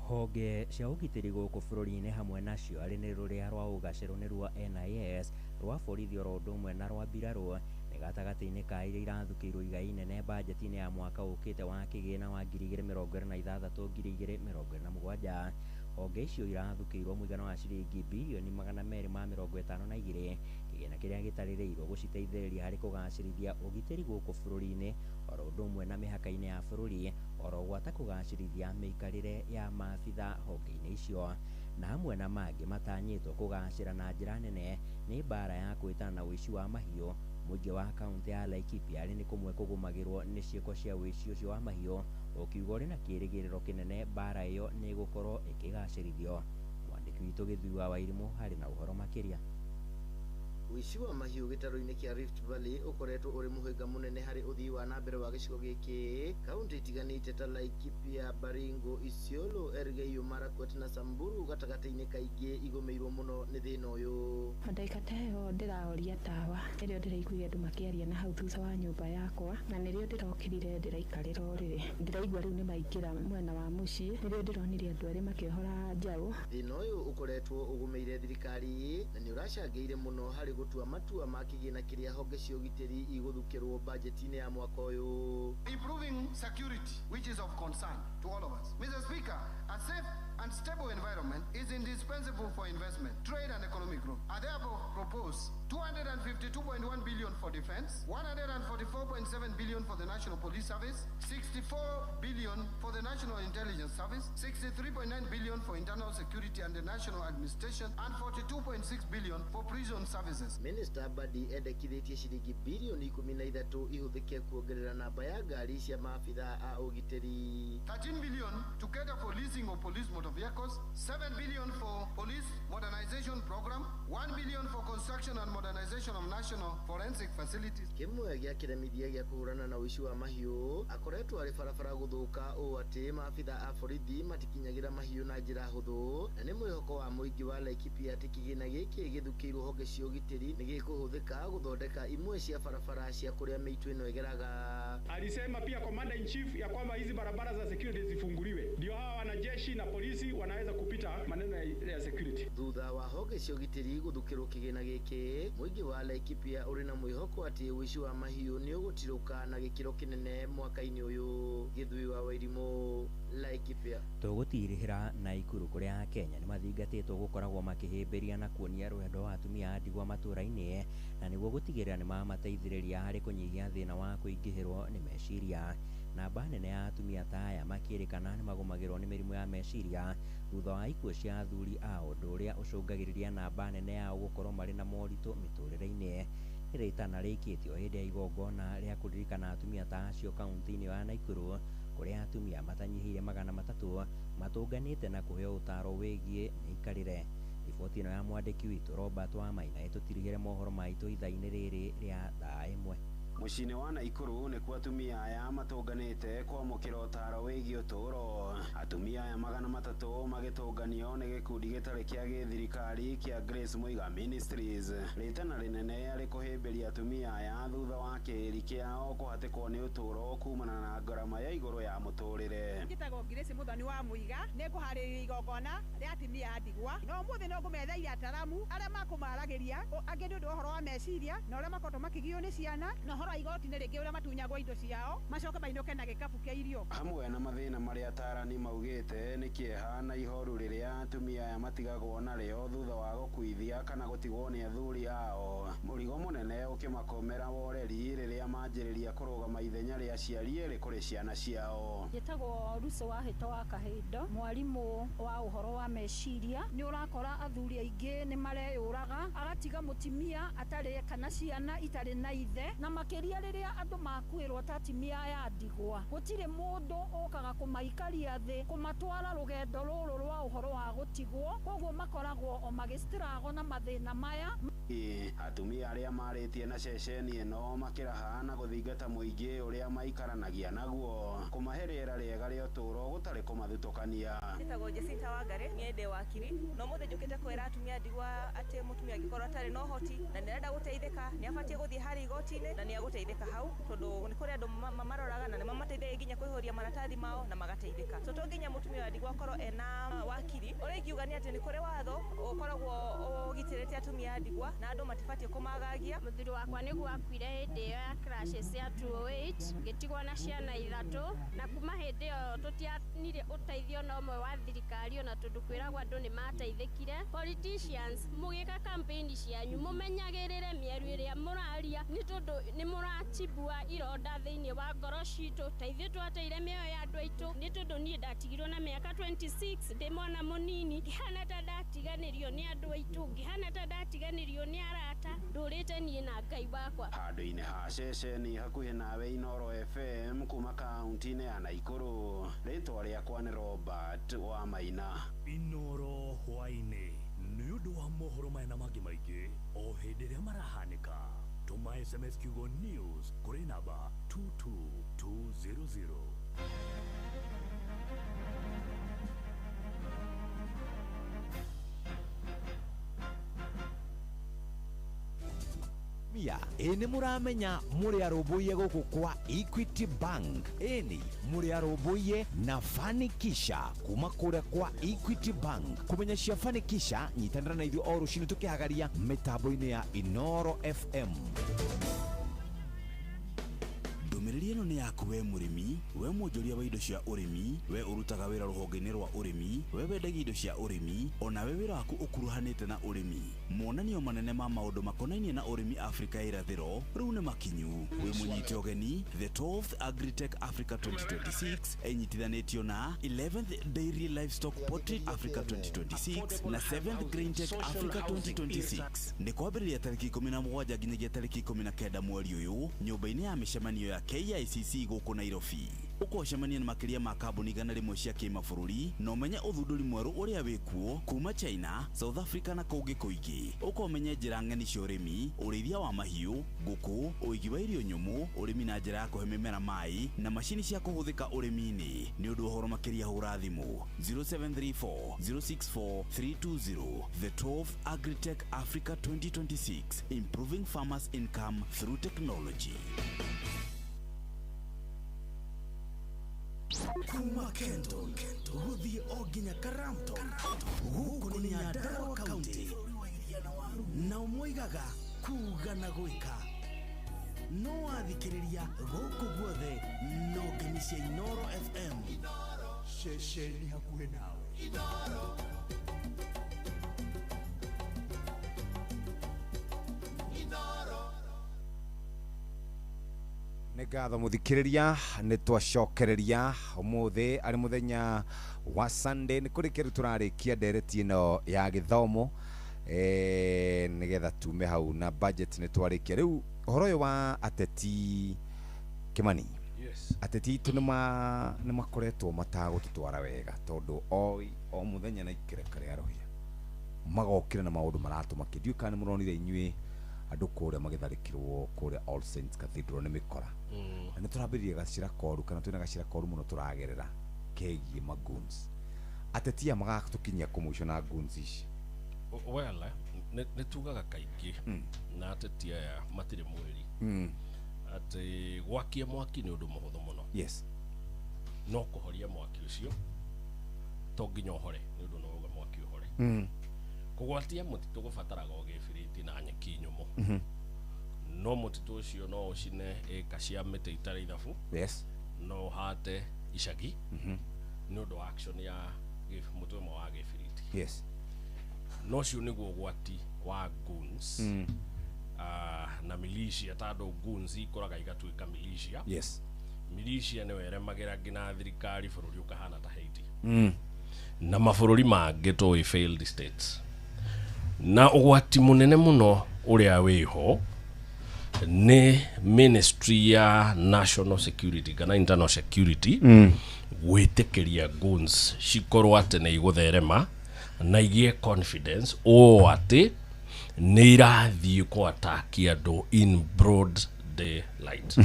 Honge cia ũgitĩri gũkũ bũrũri-inĩ hamwe nacio arĩ nĩ rũrĩa rwa ũgacĩru nĩruo NIS Rwa borithi oro ũndũ ũmwe na rwa mbirarũ nĩ gatagatĩ-inĩ ka iria irathukĩirwo igai inene bajeti-inĩ ya mwaka ũkĩte wa kĩgĩna wa 2026 2027. Honge icio irathukĩirwo mũigana wa ciringi birioni 252, kĩgĩna kĩrĩa gĩtarĩrĩirwo gũciteithĩrĩria harĩ kũgacĩrithia ũgitĩri gũkũ bũrũri-inĩ oro ũndũ ũmwe na mĩhaka-inĩ ya bũrũri, oro gwata kũgacĩrithia mĩikarĩre ya maabitha honge-inĩ icio. Na hamwe na mangĩ matanyĩtwo kũgacĩra na njĩra nene nĩ mbara ya kwĩtana na ũici wa mahiũ. Mũingĩ wa kaunti ya Laikipia arĩ nĩ kũmwe kũgũmagĩrwo nĩ ciĩko cia ũici ũcio wa mahiũ, ũkiuga ũrĩ na kĩĩrĩgĩrĩro kĩnene mbara ĩyo nĩ ĩgũkorwo ĩkĩgacĩrithio. Mwandĩki witũ Gĩthui wa Wairimũ harĩ na ũhoro makĩria. Ũici wa mahiũ gĩtarũ-inĩ kĩa Rift Valley ũkoretwo ũrĩ mũhĩnga mũnene harĩ ũthii wa na mbere wa gĩcigo gĩkĩ. Kaunti itiganĩte ta Laikipia, Baringo, Isiolo, Elgeyo Marakwet na Samburu gatagatĩ-inĩ kaingĩ igũmĩirwo mũno nĩ thĩna ũyũ. Ndagĩka ta ĩyo ndĩrahoria tawa nĩrĩo ndĩraiguire andũ makĩaria na hau thutha wa nyũmba yakwa, na nĩrĩo ndĩrokĩrire ndĩraikarĩra ũrĩrĩ ndĩraigua rĩu nĩ maingĩra mwena wa mũciĩ, nĩrĩo ndĩronire andũ erĩ makĩohora njaũ. Thĩna ũyũ ũkoretwo ũgũmĩire thirikari na nĩ ũracangĩire mũno harĩ gũtua matua ma kĩgĩna kĩrĩa honge cia ũgitĩri igũthukĩrwo bajeti-inĩ ya mwaka ũyũ. Improving security, which is of concern to all of us. Mr. Speaker, a safe and stable environment is indispensable for investment, trade and economic growth. I therefore propose 252.1 billion for defense, 144.7 billion for the National Police Service, 64 billion for the National Intelligence Service, 63.9 billion for internal security and the National Administration, and 42.6 billion for prison services. Minister Badi endekithĩtie ciringi bilioni 13 ihũthĩke kuongerera namba ya ngari cia maabitha a ũgitĩri. 13 billion to cater for leasing of police motor vehicles, 7 billion for police modernization program, 1 billion for construction and modernization of national forensic facilities. Kĩmwe gĩa kĩremithia gĩa kũhũrana na ũici wa mahiũ akoretwo arĩ barabara gũthũka ũũ atĩ maabitha a borithi matikinyagĩra mahiũ na njĩra hũthũ, na nĩ mwĩhoko wa mũingĩ wa Laikipia atĩ kĩgĩna gĩkĩ gĩthukĩirwo honge cia ũgitĩri nĩ gĩkũhũthĩka gũthondeka imwe cia barabara cia kũrĩa mĩitũ ĩno ĩgeraga. Alisema pia commander in chief ya kwamba hizi barabara za security zifunguliwe, ndio hawa wanajeshi na polisi wanaweza kupita maneno ya security. Thutha wa honge cia ũgitĩri gũthukĩrwo kĩgĩna gĩkĩ, mũingĩ wa Laikipia ũrĩ na mwĩhoko atĩ ũici wa mahiũ nĩ ũgũtirũka na gĩkĩro kĩnene mwaka-inĩ ũyũ. Gĩthui wa Wairimũ, Laikipia. Tũgũtirihĩra Naikuru kũrĩa Kenya nĩ mathingatĩtwo gũkoragwo makĩhĩmbĩria na kuonia rwendo atumia a ndigwa matũũra-inĩ, na nĩguo gũtigĩrĩra nĩ mamateithĩrĩria harĩ kũnyihia thĩna wa kũingĩhĩrwo nĩ meciria. Namba nene ya atumia ta aya makĩrĩkana nĩ magũmagĩrwo nĩ mĩrimũ ya meciria thutha wa ikuũ cia athuri ao, ũndũ ũrĩa ũcũngagĩrĩria namba nene yao gũkorwo marĩ na moritũ mĩtũrĩre-inĩ. Rĩtana rĩikĩtio hĩndĩ ya igongona rĩa kũririkana atumia ta acio kaunti-inĩ ya Naikuru, kũrĩa atumia matanyihĩire 300 matũnganĩte na kũheo ũtaaro wĩgiĩ mĩikarĩre. Riboti ĩno ya mwandĩki witũ Robert Wamaina ĩtũtirihĩre mohoro maitũ ithaa-inĩ rĩrĩ rĩa thaa 1. Mũciĩ-inĩ wa Naikuru nĩkuo atumia aya matũnganĩte kwamũkĩra ũtaaro wĩgiĩ ũtũũro. Atumia aya 300 magĩtũnganio nĩ gĩkundi gĩtarĩ kĩa gĩthirikari kĩa Grace Muiga Ministries. Rĩtana rĩnene arĩ kũhĩmbĩria atumia aya thutha wa kĩĩri kĩao kũhatĩkwo nĩ ũtũũro kumana na ngarama ya igũrũ ya mũtũrĩre. Njĩtagwo Grace Muthoni wa Muiga, nĩ ngũharĩrĩria igongona rĩa atumia a ndigwa, na ũmũthĩ no ngũmetheire ataramu arĩa makũmaragĩria angĩ nĩ ũndũ wa ũhoro wa meciria na ũrĩa makoretwo makĩgio nĩ ciana na ũhoro wa igoti-inĩ rĩngĩ ũrĩa matunyagwo indo ciao macoke mainũke na gĩkabu kĩa irio. Hamwe na mathĩna marĩa atarani maugĩte nĩ kĩeha na ihoru rĩrĩa atumia aya matigagwo narĩo thutha wa gũkuithia kana gũtigwo nĩ athuri ao, mũrigo mũnene ũkĩmakomera woreri rĩrĩa manjĩrĩria kũrũgama ithenya rĩa aciari erĩ kũrĩ ciana ciao. Njĩtagwo Ruco wa Hĩto wa Kahĩndo, mwarimũ wa ũhoro wa meciria. Nĩ ũrakora athuri aingĩ nĩ mareyũraga, agatiga mũtimia atarĩ kana ciana itarĩ na ithe, na makĩria rĩrĩa andũ makuĩrwo ta atimia aya ndigwa, gũtirĩ mũndũ ũkaga kũmaikaria thĩ kũmatwara rũgendo rũrũ rwa ũhoro wa gũtigwo, koguo makoragwo o magĩcitirago na mathĩna maya. Atumia Atumia arĩa marĩtie na ceceni ĩno makĩraha na gũthingata mũingĩ ũrĩa maikaranagia naguo kũmahe rĩera rĩega rĩa ũtũũro gũtarĩ kũmathutũkania. Njĩtagwo Jacinta Wangari, niĩ ndĩ wakiri na ũmũthĩ njũkĩte kwĩra atumia ndigwa atĩ mũtumia angĩkorwo atarĩ na ũhoti na nĩ arenda gũteithĩka nĩ abatiĩ gũthiĩ harĩ igoti-inĩ na nĩ agũteithĩka hau tondũ nĩ kũrĩ andũ mamaroraga na nĩ mamateithagia nginya kũihũria maratathi mao na magateithĩka. So to nginya mũtumia wa ndigwa akorwo ena wakiri. Ũrĩa ingiuga nĩ atĩ nĩ kũrĩ watho ũkoragwo ũgitĩrĩte atumia a ndigwa na andũ matibatiĩ kũmagagia. Mũthuri wakwa nĩguo akuire hĩndĩ ĩyo ya crashes ya 208 ngĩtigwo na ciana ithatũ na kuma hĩndĩ ĩyo tũtianire ũteithio na ũmwe wa thirikari ona tondũ kwĩragwo andũ nĩ mateithĩkire. Politicians mũgĩka campaign cianyu mũmenyagĩrĩre mĩario ĩrĩa mũraria nĩ tondũ nĩ mũratibua ironda thĩinĩ wa ngoro citũ ta ithuĩ twateire mĩoyo ya andũ aitũ nĩ tondũ niĩ ndatigirwo na mĩaka 26 ndĩ mwana mũnini ngĩhana ta ndatiganĩrio nĩ andũ aitũ ngĩhana ta ndatiganĩrio nĩ arata ndũrĩte niĩ na Ngai wakwa. Handũ-inĩ ha ceceni hakuhĩ nawe Inooro FM kuma kaunti-inĩ ya Naikuru, rĩtwa rĩakwa nĩ Robert wa Maina. Inoro hwaĩ-inĩ nĩ ũndũ wa mohoro maya na mangĩ maingĩ o hĩndĩ ĩrĩa marahanĩka tũma SMS kiugo news kũrĩ namba 22200. Mia ĩ nĩ mũramenya mũrĩ arũmbũiye gũkũ kwa Equity Bank ĩni mũrĩ arũmbũiye na Fanikisha kuma kũrĩa kwa Equity Bank kũmenya cia Fanikisha nyitanĩra na ithuĩ o rũcinĩ tũkĩhagaria mĩtambo-inĩ ya Inoro FM. Ndũmĩrĩri ĩno nĩ yaku we mũrĩmi, we mwonjoria wa indo cia ũrĩmi, we ũrutaga wĩra rũhonge-inĩ rwa ũrĩmi, we wendagia indo cia ũrĩmi, ona we wĩra waku ũkuruhanĩte na ũrĩmi. Monanio manene ma maũndũ makonainie na ũrĩmi Afrika ya irathĩro rĩu nĩ makinyu. Wĩ mũnyite ũgeni the 12th Agritech Africa 2026 ĩnyitithanĩtio na 11th Dairy Livestock Poultry Africa 2026 na 7th Greentech Africa 2026. Nĩ kwambĩrĩria tarĩki 17 nginyagia tarĩki 19 mweri ũyũ nyũmba-inĩ ya mĩcemanio ya KICC gũkũ Nairobi. Ũkũcemania na makĩria ma kambuni 100 cia kĩmabũrũri na ũmenye ũthundũri mwerũ ũrĩa wĩkuo kuma China, South Africa na kũngĩ kũingĩ. Ũka ũmenye njĩra ng'eni cia ũrĩmi, ũrĩithia wa mahiũ, ngũkũ, ũigi wa irio nyũmũ, ũrĩmi na njĩra ya kũhe mĩmera maĩ na macini cia kũhũthĩka ũrĩmi-inĩ. Nĩ ũndũ wa ũhoro makĩria hũra thimũ 0734 064 320. The 12th Agritech Africa 2026, improving farmers income through technology. Kuma Kenton gũthiĩ o nginya Karamton gũkũ nĩ Nyandarua County nao moigaga kuga na gwĩka no wathikĩrĩria gũkũ guothe no ngemi cia Inoro FM ceceni hakuhĩ nawe. Nĩ ngatho mũthikĩrĩria nĩ twacokereria ũmũthĩ arĩ mũthenya wa Sunday nĩ kũrĩ kĩndũ tũrarĩkia ndereti ĩno ya gĩthomo nĩgetha tume hau na budget nĩ twarĩkia rĩu ũhoro ũyũ wa ateti Kĩmani. Yes. Ateti itũ nĩ makoretwo matagũtũtwara wega tondũ o mũthenya na ikereka rĩa rũhĩa magokĩra na maũndũ maratũmakia. Ndiũĩ kana nĩ mũronire inyuĩ andũ kũrĩa magĩtharĩkĩrwo kũrĩa All Saints Cathedral nĩ mĩkora. Na nĩ tũrambĩrĩria gacĩra koru kana twĩna gacĩra koru mũno tũragerera kegiĩ magoons. Ateti aya magatũkinyia kũ mũico na goons ici? Well, nĩ tugaga kaingĩ na ateti aya matirĩ mwĩri atĩ gwakia mwaki nĩ ũndũ mũhũthũ mũno. Yes. No kũhoria mwaki ũcio to nginya ũhore nĩ ũndũ no uga mwaki ũhore. Kũgwatia mũtitũ gũbataraga o gĩbiriti na nyeki nyũmũ. No mũtitũ ũcio no ũcine ĩka cia mĩtĩ itarĩ ithabu. Yes. No ũhate icagi nĩ ũndũ wa action ya mũtĩ ũmwe wa gĩbiriti. Yes. No ũcio nĩguo ũgwati wa goons. Na militia tondũ goons ikũraga igatuĩka militia. Yes. Militia nĩyo ĩremagĩra nginya thirikari bũrũri ũkahana ta Haiti. Na mabũrũri mangĩ tũĩ failed states. Na ũgwati mũnene mũno ũrĩa wĩho nĩ ministry ya national security kana internal security gwĩtĩkĩria goons cikorwo atĩ nĩ igũtherema na igĩe confidence ũũ atĩ Nĩ irathiĩ kũ-attack andũ in broad daylight.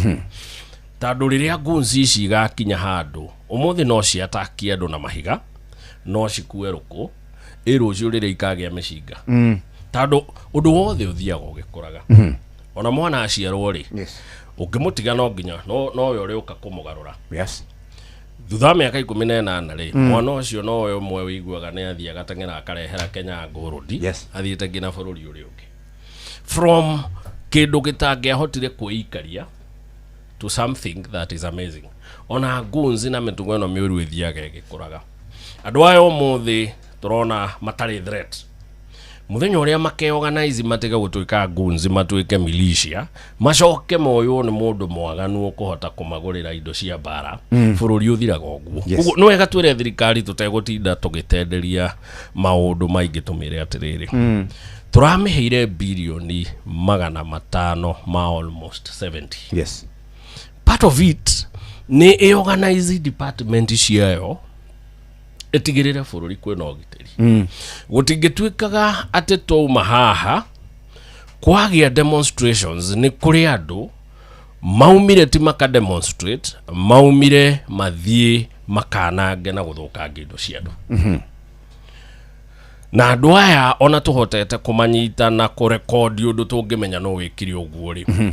Tondũ rĩrĩa goons ici igakinya handũ ũmũthĩ, no ciataki andũ na mahiga, no cikue rũkũ, ĩ rũciũ rĩrĩa ikagĩa mĩcinga? Tondũ ũndũ wothe ũthiaga ũgĩkũraga. Ona mwana aciarwo rĩ, ũngĩmũtiga no nginya nowe ũrĩũka kũmũgarũra. Thutha wa mĩaka 18 rĩ, mwana ũcio nowe ũmwe wĩiguaga nĩ athiĩ agateng'era akarehera Kenya ngũrũndi. Athiĩte nginya bũrũri ũrĩa ũngĩ, from kĩndũ gĩtangĩahotire kwĩikaria to something that is amazing. Ona goons na mĩtugo ĩno mĩũru ĩthiaga ĩgĩkũraga. Andũ aya ũmũthĩ tũrona matarĩ threat, mũthenya ũrĩa makeorganize matige gũtuĩka goons, matuĩke militia, macoke moywo nĩ mũndũ mwaganu ũkũhota kũmagũrĩra indo cia mbara, bũrũri ũthiraga ũguo. Ũguo nĩ wega twĩre thirikari, tũtegũtinda tũgĩtenderia maũndũ maingĩ, tũmĩre atĩrĩrĩ, tũramĩheire birioni 500 ma almost 70. Part of it nĩ ĩorganize department ciayo, ĩtigĩrĩre bũrũri kwĩna ũgitĩri. Gũtingĩtuĩkaga atĩ twauma haha kwagĩa demonstrations, nĩ kũrĩ andũ maumire ti maka demonstrate, maumire mathiĩ makanange na gũthũkangia indo cia andũ. Na andũ aya ona tũhotete kũmanyita na kũrekondi ũndũ tũngĩmenya no wĩkire ũguo rĩ,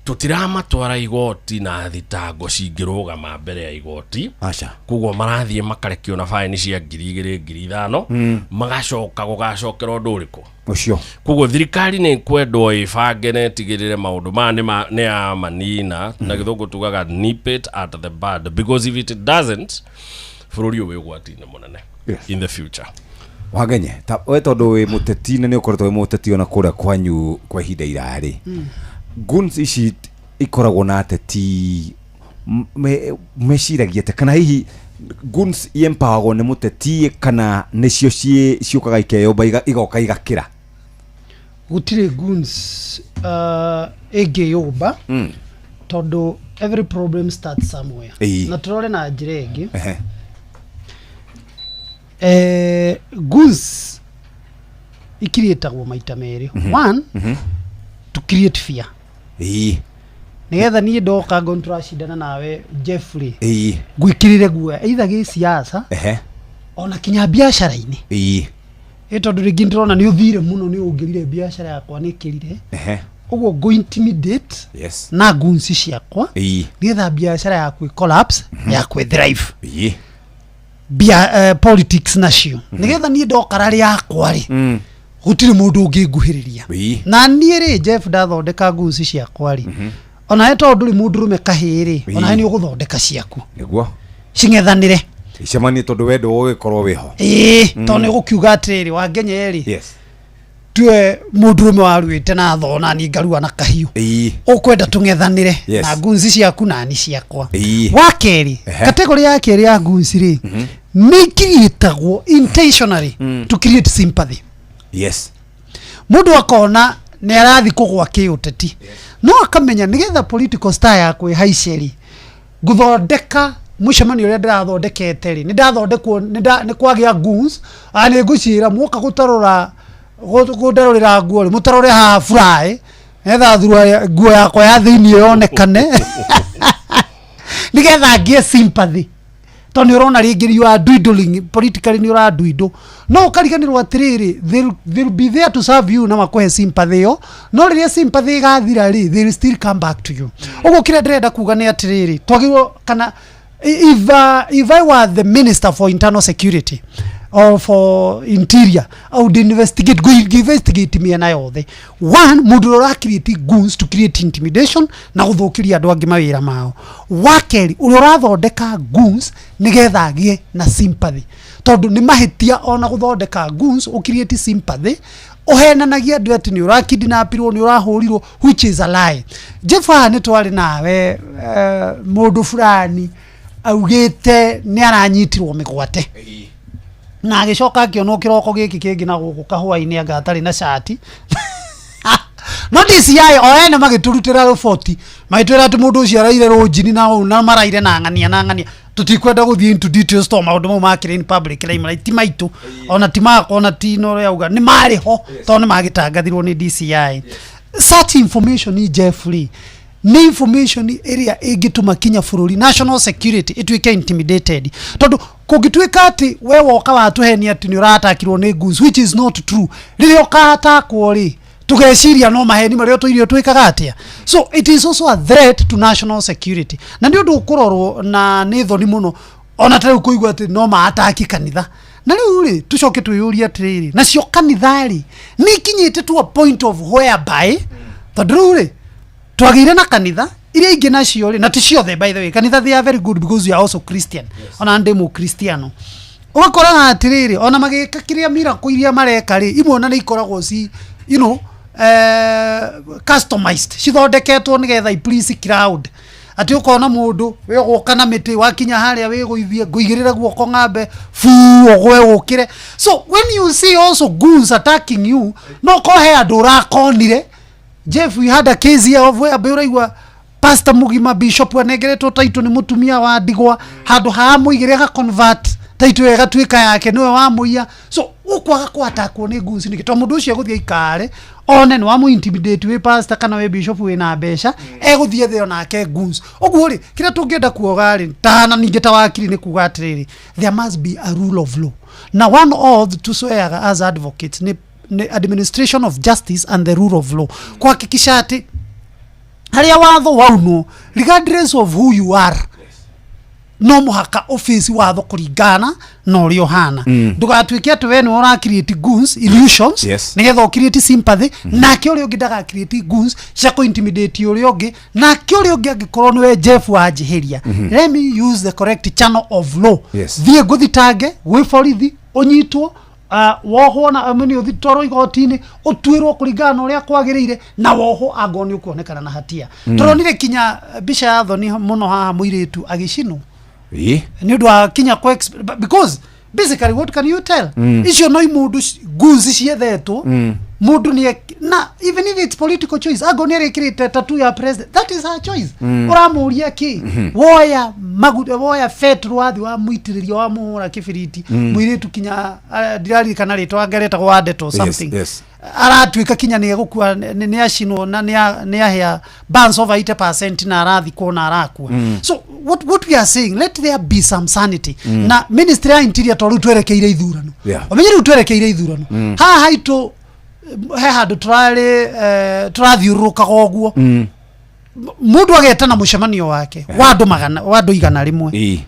tũtiramatwara igoti na thitango cingĩrũgama mbere ya igoti. Aca. Koguo marathiĩ makarekio na baini cia 2000, 5000. Magacoka gũgacokera ũndũ ũrĩkũ? Ũcio. Koguo thirikari nĩ kwendwo ĩbange na ĩtigĩrĩre maũndũ maya nĩ ya manina, na gĩthũngũ tugaga nip it at the bud, because if it doesn't, bũrũri ũyũ wĩ ũgwati-inĩ mũnene in the future. Wagenye ta we, tondũ wĩ mũteti na nĩ ũkoretwo wĩ mũteti ona kũrĩa kwanyu kwa ihinda iraya rĩ, goons ici ikoragwo na ateti meciragia atĩa? Kana hihi goons iempoweragwo nĩ mũteti, kana nĩcio ciũkaga ikeyũmba igoka igakĩra? Gũtirĩ goons ĩngĩyũmba, tondũ every problem starts somewhere. Na tũrore na njĩra ĩngĩ. Goons ikiriĩtagwo maita merĩ. One, to create fear, nĩgetha niĩ ndoka ngo tũracindana nawe Jeffrey, ngwĩkĩrĩre guoya either gĩsiasa ona kinya biacara-inĩ. Ĩ tondũ rĩngĩ ndĩrona nĩ ũthire mũno, nĩ ũngĩrire biacara yakwa nĩ ĩkĩrire, ũguo ngũ intimidate na goons ciakwa, nĩgetha biacara yaku ĩ collapse, yaku ĩ thrive. Bia, politics nacio, nĩgetha niĩ ndoka rarĩ yakwa rĩ, gũtirĩ mũndũ ũngĩnguhĩrĩria. Na niĩ rĩ, Jeff, ndathondeka goons ciakwa rĩ, onawe tondũ ndũrĩ mũndũrũme kahĩĩ rĩ, onawe nĩ ũgũthondeka ciaku cing'ethanĩre. Icemanie, tondũ wendo ũgĩkorwo wĩho. Ĩĩ, tondũ nĩ ũgũkiuga atĩrĩrĩ, wangenye rĩ, tuwe mũndũrũme waruĩte na thona, niĩ ngarua na kahiũ, ũkwenda tũng'ethanĩre na goons ciaku na ni ciakwa. Wa kerĩ, category ya kerĩ ya goons rĩ, nĩ ikiriĩtagwo intentionally to create sympathy. Mũndũ akona nĩ arathi kũgwa kĩũteti, no akamenya nĩgetha political star yakwa ĩhaice rĩ, ngũthondeka mũcemanio ũrĩa ndĩrathondekete rĩ, nĩ ndathondekwo, nĩ kwagĩa goons, a nĩ ngũciĩra mwoka gũtarũra kũndarũrĩra nguo rĩ, mũtarũre haha fly, nĩgetha nguo yakwa ya thĩiniĩ yonekane, nĩgetha ngĩe sympathy, tondũ nĩ ũrona rĩngĩ you are dwindling politically, nĩ ũradwindle, no ũkariganĩrwo atĩrĩrĩ, they'll be there to serve you na makũhe sympathy ĩyo, no rĩrĩa sympathy ĩgathira rĩ, they'll still come back to you. Ũguo kĩrĩa ndĩrenda kuga nĩ atĩrĩrĩ, twagĩrĩirwo kana if I were the minister for internal security or for interior, I would investigate, go investigate mĩena yothe. One, mũndũ ũrĩa ũra create goons to create intimidation na gũthũkĩria andũ angĩ mawĩra mao. Wa kerĩ, ũrĩa ũrathondeka goons nĩgetha agĩe na sympathy, tondũ nĩ mahĩtia ona gũthondeka goons ũcreate sympathy, ũhenanagia andũ atĩ nĩ ũrakidnapirwo, nĩ ũrahũrirwo, which is a lie. Jeff, haha nĩ twarĩ nawe, mũndũ fulani augĩte nĩ aranyitirwo mĩgwate na agĩcoka akĩonwo kĩroko gĩkĩ kĩngĩ na gũkũ kahũa-inĩ, anga atarĩ na cati, no DCI o ene magĩtũrutĩra riboti, magĩtwĩra atĩ mũndũ ũcio araire rũnjini na ũũ na maraire na ng'ania na ng'ania. Tutikwenda guthii into details to maundu mau makire in public limelight ti maitu ona ti makwa ona ti no auga ni mari ho to ni magitangathirwo ni DCI. Such information ni Jeffrey ni information ĩrĩa ĩngĩtũma kinya bũrũri national security ĩtuĩke intimidated, tondũ kũngĩtuĩka atĩ we woka watũhenia atĩ nĩ ũratakirwo nĩ goons, which is not true, rĩrĩa ũkatakwo rĩ, tũgeciria no maheni marĩa tũirio twĩkaga atĩa. So it is also a threat to national security, na nĩ ũndũ ũkũrorwo na nĩ thoni mũno ona ta rĩu kũigua atĩ no maataki kanitha. Na rĩu rĩ, tũcoke twĩyũrie atĩrĩrĩ, nacio kanitha rĩ, nĩ ikinyĩte to a point of whereby, tondũ rĩu rĩ, twagĩire na kanitha iria ingĩ nacio rĩ, na ti ciothe, by the way, kanitha, they are very good because we are also Christian. Ona ndĩ mũkristiano, ũgakoraga atĩrĩrĩ, ona magĩka kĩrĩa miracle iria mareka rĩ, imwe ona nĩ ikoragwo ci customized, cithondeketwo nĩgetha i please crowd, atĩ ũkona mũndũ wĩ ũgũka na mĩtĩ, wakinya harĩa wĩgũithie, ngũigĩrĩre guoko ng'ambe fu ũgwe ũkĩre. So when you see also goons attacking you, no ko he andũ ũrakonire. Jeff, we had a case here of where ũraigua pastor mugima, bishop, anengeretwo title nĩ mũtumia wa ndigwa, handũ ha mũigĩre aga convert title ĩyo ĩgatuĩka yake, nĩwe wamũiya. So ũkwaga kwatakwo nĩ goons nĩkĩ? Tondũ mũndũ ũcio egũthiĩ aikare one nĩ wamũ intimidate wĩ pastor kana wĩ bishop wĩna mbeca, egũthiĩ ethe onake goons. Ũguo rĩ, kĩrĩa tũngĩenda kuoga rĩ, ta na ningĩ ta wakiri, nĩ kuga atĩrĩrĩ, there must be a rule of law, na one of tũcoeaga as advocates nĩ administration of justice and the rule of law, kuhakikisha atĩ harĩa watho waunwo, regardless of who you are, no mũhaka ũbĩci watho kũringana na ũrĩa ũhana. Ndũgatuĩke atĩ we nĩwe ũra create goons illusions nĩgetha ũ create sympathy, nake ũrĩa ũngĩ ndaga create goons cia kũ intimidate ũrĩa ũngĩ, nake ũrĩa ũngĩ angĩkorwo nĩwe Jeff wanjĩhĩria, let me use the correct channel of law, thiĩ ngũthitange gwĩ borithi, ũnyitwo, wohwo na nĩ ũthitwarwo igoti-inĩ, ũtuĩrwo kũringana na ũrĩa kwagĩrĩire, na wohwo angorwo nĩ ũkuonekana na hatia. Tũronire kinya mbica ya thoni mũno haha, mũirĩtu agĩcinwo nĩ ũndũ wa kinya because basically what can you tell? Icio no imundu goons ciethetwo. Mundu ni na even if it's political choice, angorwo nĩ arĩkĩrĩte tattoo ya president, that is her choice. Ũramũria kĩ? Woya maguta, woya petro, wathi wa mũitĩrĩria, wa mũhũra kĩbiriti. Mũirĩtu kinya ndiraririkana rĩtwa, anga retagwo Wandeto or something. Aratuĩka kinya nĩ egũkua, nĩ acinwo na nĩ ahĩa burns over 80% na arathikwo na arakua. So what we are saying, let there be some sanity. Na ministry ya interior, to rĩu twerekeire ithurano, ũmenye rĩu twerekeire ithurano, haha haitũ he handũ tũrarĩ tũrathiũrũrũkaga ũguo, mũndũ agetana mũcemanio wake wa andũ 100, wa andũ 100,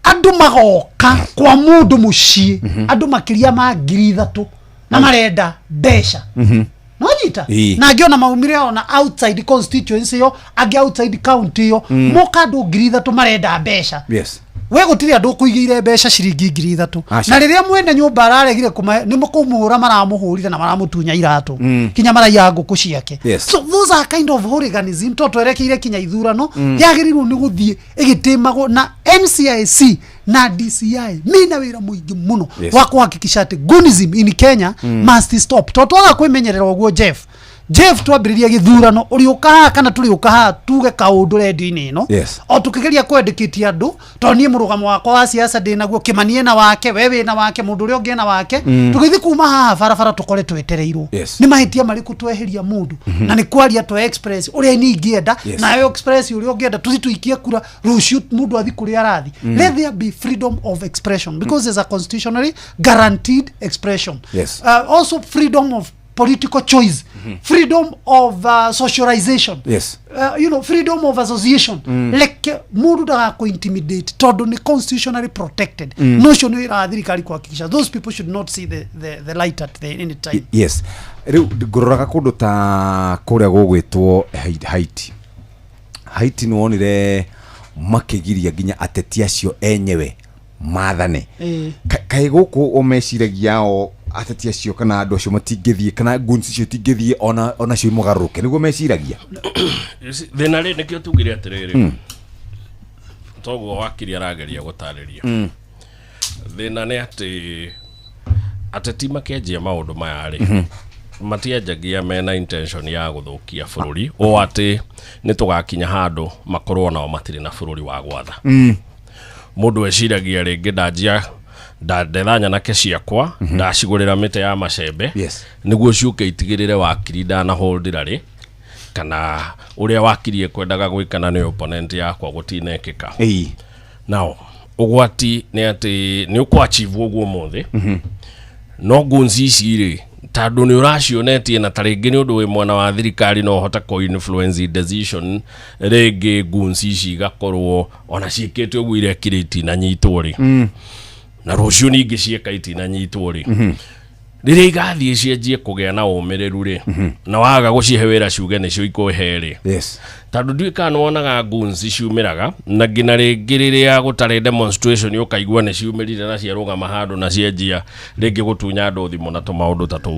andũ magoka kwa mũndũ mũciĩ, andũ makĩria ma 3,000, na marenda mbeca. Nonyita? Na angĩ ona maumire ona outside constituency ĩyo, angĩ outside county ĩyo. Moka andũ 3,000 marenda mbeca. We gũtirĩ andũ ũkũigĩire mbeca ciringi 3,000. Aca. Na rĩrĩa mwene nyũmba araregire kũmahe, nĩ kũmũhũra maramũhũrire na maramũtunya iratũ, kinya maraiya ngũkũ ciake. So those are kind of hooliganism, to twerekeire kinya ithurano, yagĩrĩirwo nĩ gũthiĩ ĩgĩtĩmagwo na NCIC na DCI mena wĩra mũingĩ mũno wa kuhakikisha atĩ goonism in Kenya must stop, to twaga kwĩmenyerera ũguo, Jeff, twambĩrĩria gĩthurano, ũrĩũka haha kana tũrĩũka haha tuge kaũndũ redio-inĩ ĩno, o tukĩgeria kwendekĩtie andũ, tondũ niĩ mũrũgamo wakwa wa siasa ndĩ naguo, Kĩmani ena wake, we wĩna wake, mũndũ ũrĩa ũngĩ ena wake. Tũgĩthiĩ kuma haha barabara tũkore twetereirwo nĩ mahĩtia marĩkũ tweheria mũndũ, na nĩ kwaria twe express ũrĩa niĩ ingĩenda, nawe express ũrĩa ũngĩenda, tũthi tũikie kura, rũciũ mũndũ athi kũrĩa arathi. Let there be freedom of expression because there's a constitutionally guaranteed expression. Also freedom of political choice, freedom of socialization, freedom of association. Leke mundu ndagakũ intimidate tondu ni constitutionally protected. No ũcio nĩ wĩra wa thirikari kuhakikisha those people should not see the light at the any time. Yes, rĩu ngũroraga kũndũ ta kũrĩa gũgwĩtwo Haiti. Haiti nĩ wonire makĩgiria nginya ateti acio enyewe mathane. Kaĩ gũkũ o meciragia o ateti acio kana andũ acio matingĩthiĩ kana goons icio itingĩthiĩ ona cio imũgarũrũke, nĩguo meciragia? You see, thĩna rĩ, nĩkĩo tugire atĩrĩrĩ, toguo wakiri arageria gũtarĩria, thĩna nĩ atĩ ateti makĩanjia maũndũ maya rĩ, matianjagia mena intention ya gũthũkia bũrũri, o atĩ nĩ tũgakinya handũ makorwo nao matirĩ na bũrũri wa gwatha. Mũndũ eciragia rĩngĩ ndanjia ndetha nyanake ciakwa, ndacigũrĩra mĩtĩ ya macembe nĩguo ciũke itigĩrĩre wakiri ndanaholdĩra rĩ, kana ũrĩa wakiri ekwendaga gwĩka na nĩ opponent yakwa gũtinekĩka. Now ũgwati nĩ atĩ nĩ ũkũ-achieve ũguo ũmũthĩ, no guns ici rĩ, tondũ nĩ ũracionetie na ta rĩngĩ nĩ ũndũ wĩ mwena wa thirikari no ũhote kũ influence decision, rĩngĩ guns ici igakorwo ona ciĩkĩte ũguo irekire itinanyitwo rĩ, na rũciũ ningĩ cieka itinanyitwo rĩ, rĩrĩa igathiĩ cianjie kũgĩa na ũmĩrĩru rĩ, na waga gũcihe wĩra ciuge nĩcio ikũhe rĩ, tondũ ndiũĩ kana nĩwonaga guns ciumĩraga na nginya rĩngĩ rĩrĩa gũtarĩ demonstration, ũkaigua nĩ ciumĩrire na ciarũgama handũ na cianjia rĩngĩ gũtunya andũ thimũ na tũmaũndũ ta tũu.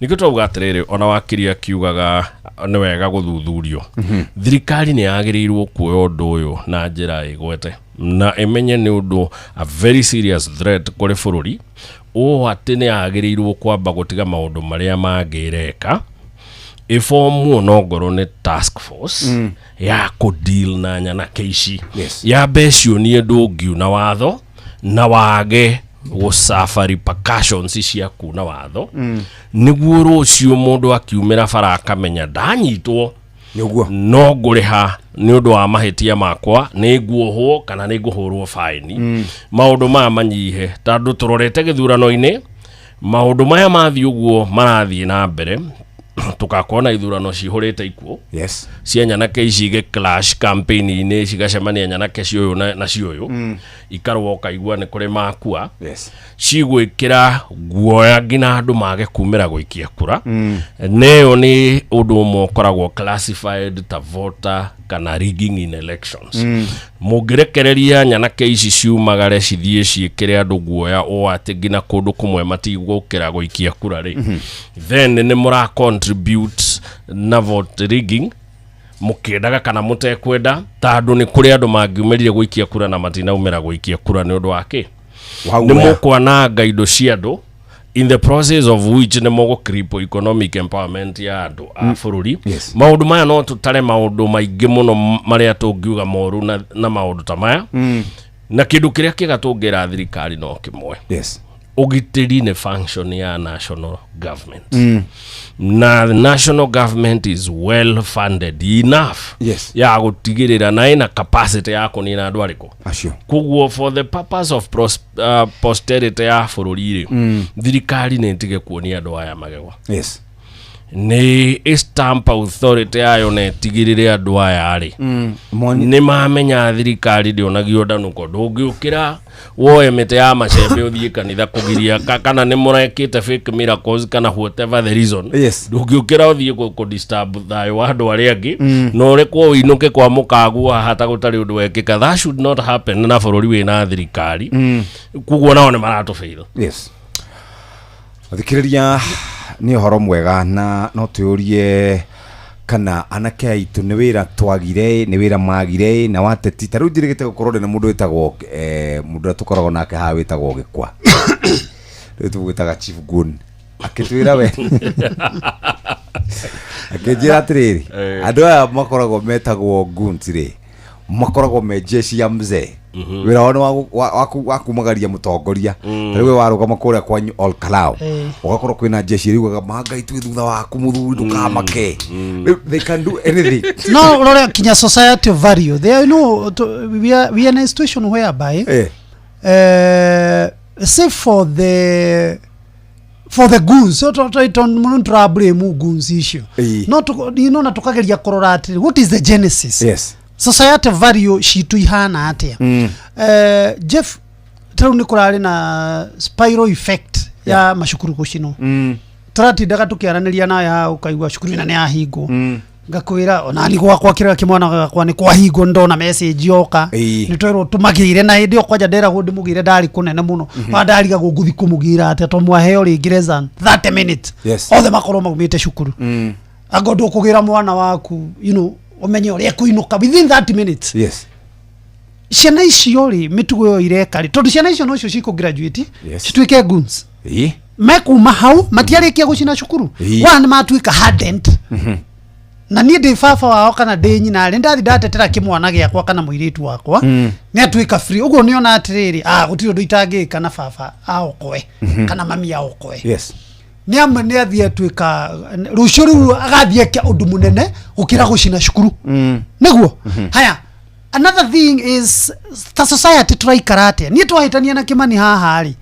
Nĩkĩo twauga atĩrĩrĩ, ona wakiri akiugaga nĩ wega gũthuthurio. Thirikari nĩ yagĩrĩirwo kuoya ũndũ ũyũ na njĩra ĩgwete na ĩmenye nĩ ũndũ a very serious threat kũrĩ bũrũri, ũũ atĩ nĩ yagĩrĩirwo kwamba gũtiga maũndũ marĩa mangĩ ĩreka, ĩbomwo nongorwo nĩ task force ya kũ-deal na nyanake ici. Yambe cionie ndũngiuna watho na wage gũcafa repercussions cia kuna watho, nĩguo rũciũ mũndũ akiumĩra bara akamenya ndanyitwo nĩguo no ngũrĩha nĩ ũndũ wa mahĩtia makwa, nĩ nguohwo kana nĩ ngũhũrwo faini. Maũndũ maya manyihe, tondũ tũrorete gĩthurano-inĩ, maũndũ maya mathiĩ ũguo marathiĩ na mbere, tũgakorwo na ithurano cihũrĩte ikuũ cia nyanake ici igĩ clash campaign-inĩ, cigacemania nyanake ciũyũ na ciũyũ, ikarũa, ũkaigua nĩ kũrĩ makua. Cigwĩkĩra guoya nginya andũ mage kumĩra gũikia kura. Neyo nĩ ũndũ ũmwe ũkoragwo classified ta voter kana rigging in elections. Mũngĩrekereria nyanake ici ciumagare cithiĩ ciĩkĩre andũ guoya ũũ atĩ nginya kũndũ kũmwe matigũkĩra gũikia kura rĩ, then nĩ mũra contribute na vote rigging, mũkĩendaga kana mũtekwenda, tondũ nĩ kũrĩ andũ mangiumĩrire gũikia kura na matinaumĩra gũikia kura nĩ ũndũ wa kĩ? Wa Nĩ guoya. mũkwananga indo cia andũ, in the process of which nĩ mũgũ cripple economic empowerment ya andũ a bũrũri. Maũndũ maya no tũtare maũndũ maingĩ mũno marĩa tũngiuga moru na maũndũ ta maya. Na kĩndũ kĩrĩa kĩega tũngĩra thirikari no kĩmwe: ũgitĩri nĩ function ya national government, na national government is well funded enough ya gũtigĩrĩra na ĩna capacity ya kũnina andũ arĩkũ acio. Koguo for the purpose of posterity ya bũrũri rĩ, thirikari nĩ ĩtige kuonia andũ aya magego. Nĩ stamp authority yayo na ĩtigĩrĩre andũ aya rĩ, nĩ mamenya thirikari ndĩonagio ndanuko. Ndũngĩũkĩra woe mĩtĩ ya macembe ũthiĩ kanitha kũgiria kana nĩ mũrekĩte fake miracles kana whatever the reason, ndũngĩũkĩra ũthiĩ kũ disturb thayũ wa andũ arĩa angĩ, na ũrekwo ũinũke kwa mũkaguo haha ta gũtarĩ ũndũ wekĩka. That should not happen na bũrũri wĩna thirikari. Koguo nao nĩ maratũbĩira. Yes, thikĩrĩria, nĩ ũhoro mwega na no twĩũrie kana anake aitũ nĩ wĩra twagire, nĩ wĩra magire na wateti. Ta rĩu njĩrĩgĩte gũkorwo ndĩ na mũndũ wĩtagwo mũndũ ũrĩa tũkoragwo nake haha wĩtagwo Gĩkwa, rĩu tũgwĩtaga Chief Gun, akĩtwĩra we akĩnjĩra atĩrĩrĩ, andũ aya makoragwo metagwo goons rĩ, makoragwo me jeshi ya mzee. Wĩra wao nĩ wa kumagaria mũtongoria. Ta rĩu we warũgama kũrĩa kwanyu Ol Kalou, ũgakorwo kwĩna jeshi ĩriugaga mangai twĩ thutha waku mũthuri, ndũkamake. Rĩu they can do anything. No rore kinya society value there, we are in a situation whereby say for the goons, so to muno tura blame goons icio, no na tukageria kurora atiri, what is the genesis? Society value citu ihana atia? Jeff, tarĩu nĩ kũrarĩ na spiral effect ya macukuru gũcinwo. Tũratindaga tũkĩaranĩria nawe haha, ũkaigua cukuru ĩna nĩ yahingwo. Ngakwĩra onani gwakwa kĩrĩa kĩmwana gakwa nĩ kwahingwo, ndona message yoka. Nĩ twerwo tũmagĩre, na hĩndĩ ĩyo kwanja nderagwo ndĩmũgĩre ndarĩ kũnene mũno. Wa ndarigagwo ngũthi kũmũgĩra atĩa, to mwaheo rĩngĩ less than 30 minutes othe makorwo maumĩte cukuru. Anga ndũkũgĩra mwana waku, ũmenye ũrĩa ekũinũka within 30 minutes. Ciana icio rĩ, mĩtugo ĩyo ireka rĩ, tondũ ciana icio nocio cikũ graduate cituĩke goons. Mekuma hau matiarĩkia gũcina cukuru, wa nĩ matuĩka hardened. Na niĩ ndĩ baba wao kana ndĩ nyina rĩ, ndathi ndatetera kĩmwana gĩakwa kana mũirĩtu wakwa, nĩ atuĩka free. Ũguo nĩona atĩrĩrĩ, ah, gũtirĩ ũndũ itangĩka na baba aokoe kana mami aokoe. Nĩ amwe nĩ athiĩ atuĩka rũciũ rĩu agathiĩ eke ũndũ mũnene gũkĩra gũcina cukuru. Nĩguo haya, another thing is, ta society tũraikara atĩa? Niĩ twahĩtania na Kĩmani haha rĩ,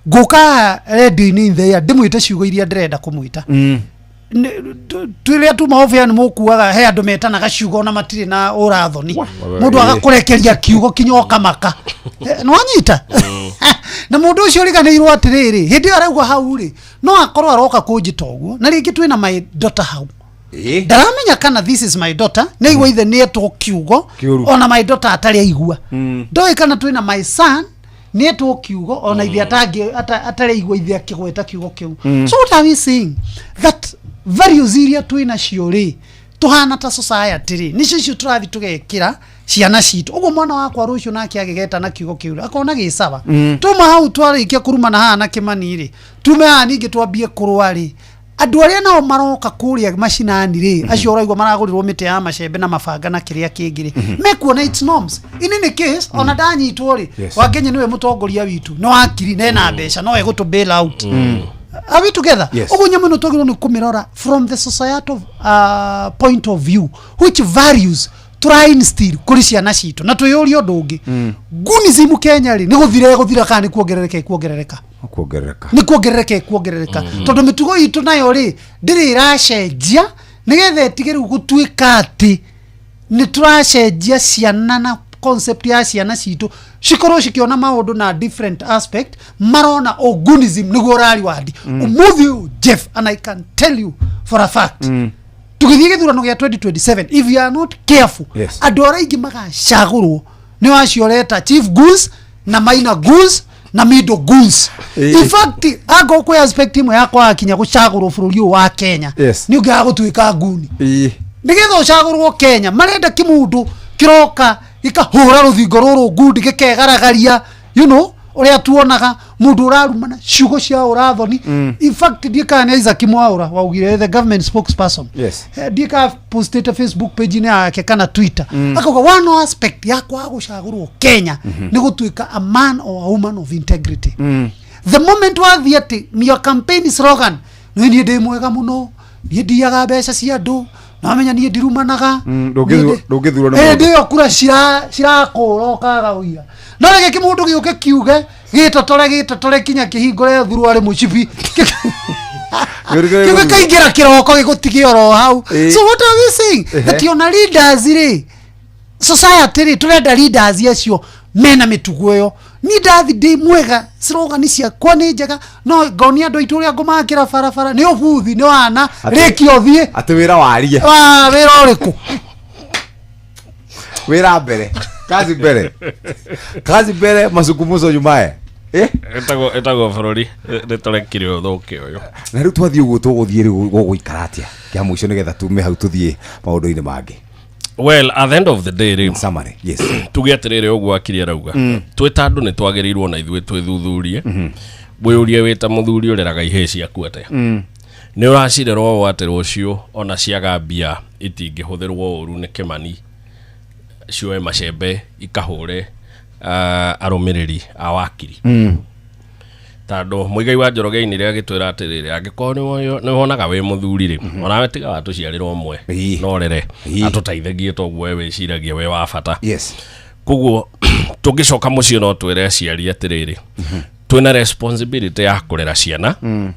ngũka haha radio-inĩ in the air ndĩmwĩte ciugo iria ndĩrenda kũmwĩta. Twĩrĩa tuma obia nĩ mũkuaga he andũ metanaga ciugo na matirĩ na ũrathoni, mũndũ agakũrekeria kiugo kinya ũkamaka. Nĩwanyita na mũndũ ũcio ũriganĩirwo atĩrĩrĩ, hĩndĩ ĩyo arauga hau rĩ, no akorwo aroka kũnjĩta ũguo, na rĩngĩ twĩna my daughter hau, ndaramenya kana this is my daughter, nĩ aigua ithe nĩ etwo kiugo. Kĩũru. Ona my daughter atarĩ aigua, ndoĩ kana twĩna my son, nĩ etwo kiugo ona ithe atarĩ aigua ithe akĩgweta kiugo kĩu. So what are we saying? That values iria twĩ nacio rĩ, tũhana ta society rĩ, nĩcio icio tũrathiĩ tũgekĩra ciana citũ. Ũguo mwana wakwa rũciũ nake agĩgeta na kiugo kĩu rĩ, akona gĩ sawa. Tuma hau twarĩkia kũrumana haha na Kĩmani rĩ, tume haha ningĩ twambie kũrũa rĩ, andũ arĩa nao maroka kũrĩa macinani rĩ, acio ũraigua maragũrĩrwo mĩtĩ ya macembe na mabanga na kĩrĩa kĩngĩ rĩ, mekuona it's norms. In any case, ona ndanyitwo rĩ, Wangenya nĩwe mũtongoria witũ, no akiri nena mbeca, no egũtũ bail out. Are we together? Yes. Ũguo nyamũ ĩno twagĩrĩirwo nĩ kũmĩrora from the societal point of view, which values tũra instill kũrĩ ciana citũ, na twĩyũrie ũndũ ũngĩ. Gunism Kenya rĩ, nĩ gũthira ĩgũthira kana nĩ kuongerereka ĩkuongerereka? Kuongerereka. Nĩ kuongerereka ĩkuongerereka, tondũ mĩtugo itũ nayo rĩ, ndĩrĩ ĩracenjia nĩgetha ĩtige rĩu gũtuĩka atĩ nĩ tũracenjia ciana na concept ya ciana citũ cikorwo cikĩona maũndũ na different aspect, marona ogunism nĩguo ũrariwandi. Ũmũthĩ ũyũ, Jeff, and I can tell you for a fact, tũgĩthiĩ gĩthurano gĩa 2027, if you are not careful, andũ arĩa aingĩ magacagũrwo nĩ wacio ũreta chief goons na minor goons na middle goons. In fact, angorwo kwĩ aspect ĩmwe ya kwaga kinya gũcagũrwo bũrũri ũyũ wa Kenya, nĩ ũngĩaga gũtuĩka nguni. Nĩgetha ũcagũrwo Kenya, marenda kĩmũndũ kĩroka gĩkahũra rũthingo rũrũ ngundi gĩkegaragaria, ũrĩa tuonaga mũndũ ũrarumana ciugo cia ũrathoni. In fact, ndiĩ kana nĩ Isaac Mwaura waugire, the government spokesperson, ndiĩ kana postĩte Facebook page-inĩ yake kana Twitter, akauga one aspect ya kwaga gũcagũrwo Kenya nĩ gũtuĩka a man or a woman of integrity. The moment wathiĩ atĩ your campaign slogan nĩ niĩ ndĩ mwega mũno, niĩ ndiaga mbeca cia andũ, namenya niĩ ndirumanaga, Ndũngĩthurwo nĩ hĩndĩ mũndũ. ĩyo kura cirakũra ũkaga ũira. No reke kĩmũndũ gĩũke kiuge gĩtotore gĩtotore kinya kĩhingũre thuruarĩ mũcibi kiuge kaingĩra kĩroko gĩgũtige oro hau. So what are we saying? That ona leaders rĩ, society rĩ, tũrenda leaders acio mena mĩtugo ĩyo. Niĩ ndathi ndĩ mwega, slogan ciakwa nĩ njega, no ngonia andũ aitũ ũrĩa ngũmakĩra barabara nĩ ũbuthi nĩ wana rĩkia ũthiĩ. Atĩ wĩra warie. Ah, wĩra ũrĩkũ? Wĩra mbere, kazi mbere, kazi mbere, masukumuzo nyumae. Ĩtagwo bũrũri nĩ tũrekire ũthũke ũyũ. Na rĩu twathiĩ ũguo, tũgũthiĩ rĩu gũgũikara atĩa kĩa mũico nĩgetha tume hau tũthiĩ maũndũ-inĩ mangĩ? Well, at the end of the day rĩ, summary, yes, tuge atĩrĩrĩ, ũguo akiri arauga, twĩ ta andũ nĩ twagĩrĩirwo na ithuĩ twĩthuthurie. Wĩũrie wĩ ta mũthuri ũreraga ihĩĩ ciaku atĩa. Nĩ ũracirera ũũ atĩ rũciũ ona ciaga mbia itingĩhũthĩrwo ũru nĩ Kĩmani cioe macembe ikahũre arũmĩrĩri a wakiri? Tondũ Mũigai wa Njoroge ainire agĩtwĩra atĩrĩrĩ, angĩkorwo nĩ wonaga wĩ mũthuri rĩ, onawe tiga watũciarĩra ũmwe no rere atũteithagie toguo we wĩciragia wĩ wa bata. Koguo tũngĩcoka mũciĩ no twĩre aciari atĩrĩrĩ, twĩna responsibility ya kũrera ciana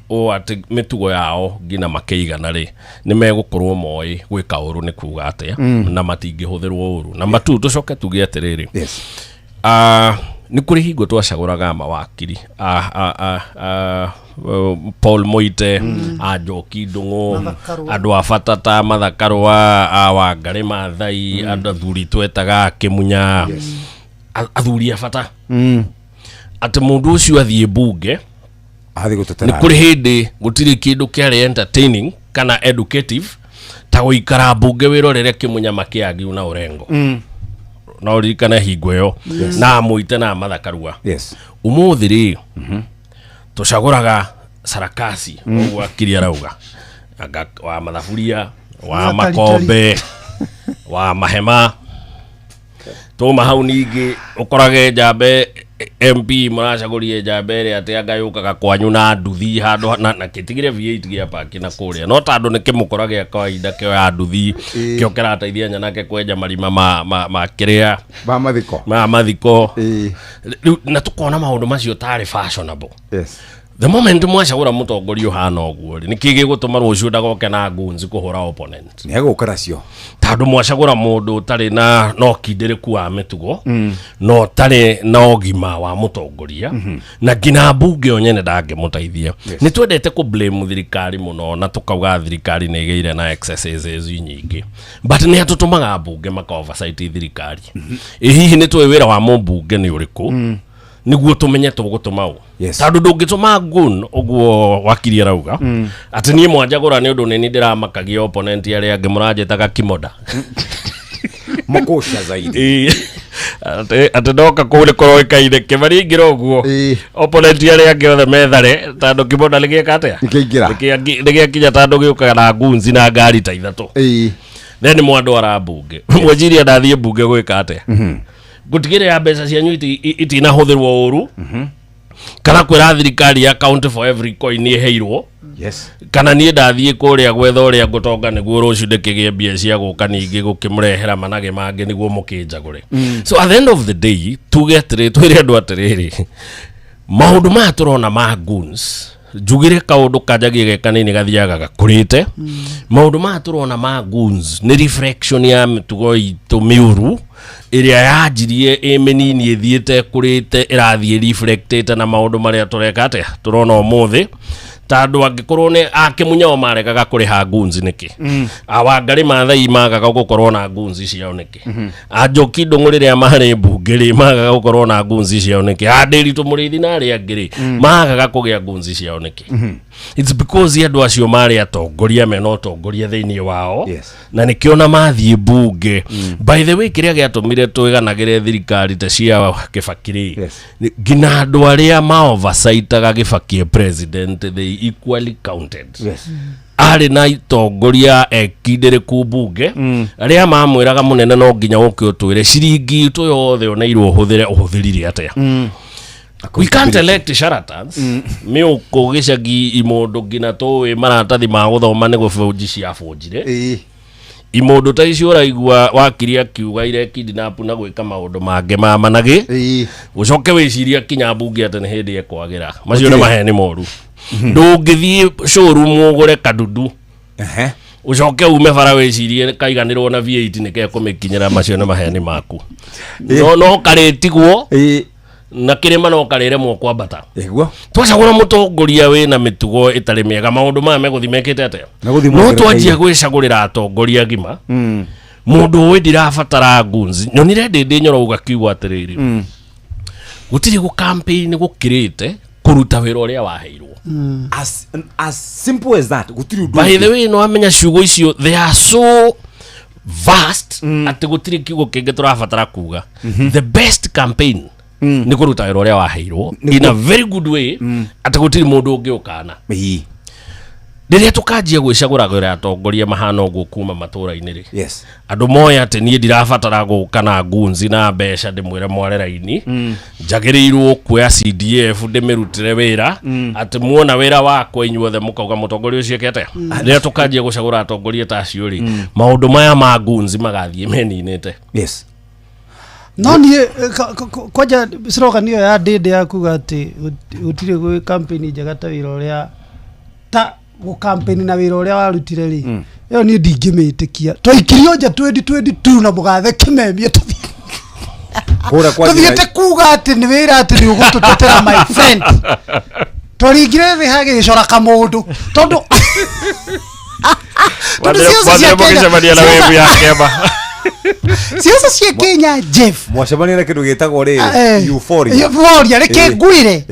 ũũ atĩ mĩtugo yao nginya makĩigana rĩ, nĩ megũkorwo moĩ gwĩka ũru nĩ kuga atĩa na matingĩhũthĩrwo ũru. Namba tu, tũcoke tuge atĩrĩrĩ, nĩ kũrĩ hingo twacagũraga mawakiri Paul Moite, a Njoki Ndung'u, Martha Karua. Andũ a bata ta Martha Karua, a Wangarĩ Maathai, andũ athuri twetaga Kĩmunya, athuri a bata, atĩ mũndũ ũcio athiĩ mbunge athiĩ gũtetera nĩ kũrĩ hĩndĩ gũtirĩ kĩndũ kĩarĩ entertaining kana educative ta gũikara mbunge wĩrorere Kĩmunya makĩagiu na Ũrengo. No ririkane hingo ĩyo na Mũite na Martha Karua. Ũmũthĩ rĩ, tũcagũraga sarakasi. Ũguo akiri arauga, anga wa mathaburia, Wa makombe wa mahema tuma hau ningĩ ũkorage njambe MP mũracagũrie njambe ĩrĩa atĩ anga yũkaga kwanyu na nduthi handũ na kĩtigire V8 gĩa paki na kũrĩa no tondũ nĩ kĩmũkora gĩa kawaida kĩoya nduthi kĩo kĩrateithia nyanake kwenja marima ma kĩrĩa ma mathiko rĩu na tũkona maũndũ macio tarĩ fashionable. Yes. The moment mwacagũra mũtongoria ũhana ũguo rĩ nĩkĩ gĩgũtũma rũciũ ndagoke na guns kũhũra opponent? Nĩ egũka nacio tondũ mwacagũra mũndũ ũtarĩ na ũkindĩrĩku wa mĩtugo na ũtarĩ na ũgima wa mũtongoria na nginya mbunge yo nyene ndangĩmũteithia. Nĩ twendete kũ blame thirikari mũno na tũkauga thirikari nĩ ĩgĩire na excesses nyingĩ, but nĩ atũtũmaga mbunge maka oversight thirikari. Ĩ hihi nĩ tũĩ wĩra wa mũmbunge nĩ ũrĩkũ nĩguo tũmenye tũgũtũma ũ? Tondũ ndũngĩtũma gun ũguo wakiri arauga atĩ niĩ mwanjagũra nĩ ũndũ nĩ ndĩramakagia opponent arĩa angĩ mũranjĩtaga kimoda makosha zaidi atĩ ndoka kũu nĩ kũroĩkaine kĩmari aingĩra ũguo opponent arĩa angĩ othe methare tondũ kimoda nĩgĩeka atĩa nĩgĩakinya tondũ gĩũkaga na gunzi na ngari ta ithatũ. Then mwandwara mbunge mwajiria ndathiĩ mbunge gwĩka atĩa? Gutigĩrĩra mbeca cianyu itinahũthĩrwo ũru kana kwĩra thirikari account for every coin ĩheirwo. Yes. Kana niĩ ndathiĩ kũrĩa gwetha ũrĩa ngũtonga nĩguo rũciũ ndĩkĩgĩe mbia cia gũka ningĩ gũkĩmũrehera manage mangĩ nĩguo mũkĩnjagũre. So at the end of the day tuge atĩrĩ twĩre andũ atĩrĩrĩ maũndũ maya tũrona ma goons njugire kaũndũ kanjagie ge kanini gathiaga gakũrĩte. Maũndũ maya tũrona ma goons nĩ reflection ya mĩtugo itũ mĩũru ĩrĩa yanjirie ĩ mĩnini ĩthiĩte ĩkũrĩte ĩrathiĩ reflectĩte na maũndũ marĩa tũreka atĩa tũrona ũmũthĩ. Tondũ angĩkorwo nĩ akĩmunyao maregaga kũrĩha goons nĩkĩ? Awangarĩ Maathai magaga gũkorwo na goons ciao nĩkĩ? Anjoki Ndũng'ũ rĩrĩa marĩ mbunge rĩ magaga gũkorwo na goons ciao nĩkĩ? Andĩritũ Mũrĩithi na arĩa angĩ rĩ magaga kũgĩa goons ciao nĩkĩ? It's because andũ acio marĩ atongoria mena ũtongoria thĩinĩ wao. Na nĩkĩo na mathiĩ mbunge. By the way kĩrĩa gĩatũmire twĩganagĩre thirikari ta cia Kĩbaki rĩ nginya andũ arĩa ma oversightaga Kĩbaki president they equally counted. Arĩ na itongoria ekindĩrĩku mbunge arĩa mamwĩraga mũnene no nginya ũke ũtwĩre ciringi itũ yothe oneirwo ũhũthĩre ũhũthĩrire atĩa. We can't elect charlatans. Mĩũkũ gĩcagi imũndũ nginya tũĩ maratathi ma gũthoma nĩ gũbũnji ciabũnjire. Imũndũ ta icio ũraigua wakiri akiuga ire kidnap na gwĩka maũndũ mangĩ ma managĩ ũcoke wĩcirie kinya mbunge atĩ nĩ hĩndĩ ekwagĩra. Macio nĩ maheni moru. Ndũngĩthiĩ showroom ũgũre kadudu ũcoke ume bara wĩcirie kaiganĩrwo na V8 nĩ kekũmĩkinyĩra. Macio nĩ maheni maku. No karĩtigwo na kĩrĩma no karĩremwo kwambata. Twacagũra mũtongoria wĩna mĩtugo ĩtarĩ mĩega maũndũ maya megũthiĩ mekĩte atĩa? No twanjie gwĩcagũrĩra atongoria agima mũndũ ũĩ ndirabatara goons. Nyonire Ndĩndĩ Nyoro uga kiugo atĩrĩrĩ gũtirĩ gũ campaign gũkĩrĩte kũruta wĩra ũrĩa waheirwo. As simple as that. Gũtirĩ ũndũ. By the way no amenya ciugo icio they are so vast atĩ gũtirĩ kiugo kĩngĩ tũrabatara kuga. The best campaign nĩ kũruta wĩra ũrĩa waheirwo in a very good way atĩ gũtirĩ mũndũ ũngĩ ũkana. Rĩrĩa tũkanjia gwĩcagũragĩra atongoria mahana ũguo kuma matũra-inĩ rĩ andũ moya atĩ niĩ ndirabatara gũka na ngunzi na mbeca ndĩmwĩre mware raini njagĩrĩirwo kuoya CDF ndĩmĩrutĩre wĩra atĩ muona wĩra wakwa inyuothe mũkauga mũtongoria ũcio eke atĩa. Rĩrĩa tũkanjia gũcagũra atongoria ta acio rĩ maũndũ maya ma ngunzi magathiĩ meninĩte. Yes. No niĩ kwanja slogan ĩyo ya Ndĩndĩ ya kuga atĩ gũtirĩ gwĩ campaign njega ta wĩra ũrĩa ta gũ campaign na wĩra ũrĩa warutire rĩ ĩyo niĩ ndingĩmĩtĩkia. Twaikirio nja 2022 na mũgathe kĩmemie tũthiĩte kuga atĩ nĩ wĩra atĩ nĩ ũgũtũtetera my friend. Twaringire thĩ hagĩcora kamũndũ tondũ ciaca cia Kenya Jeff mwacemania na kĩndũ gĩtagwo rĩ euphoria. Euphoria reke ngwĩre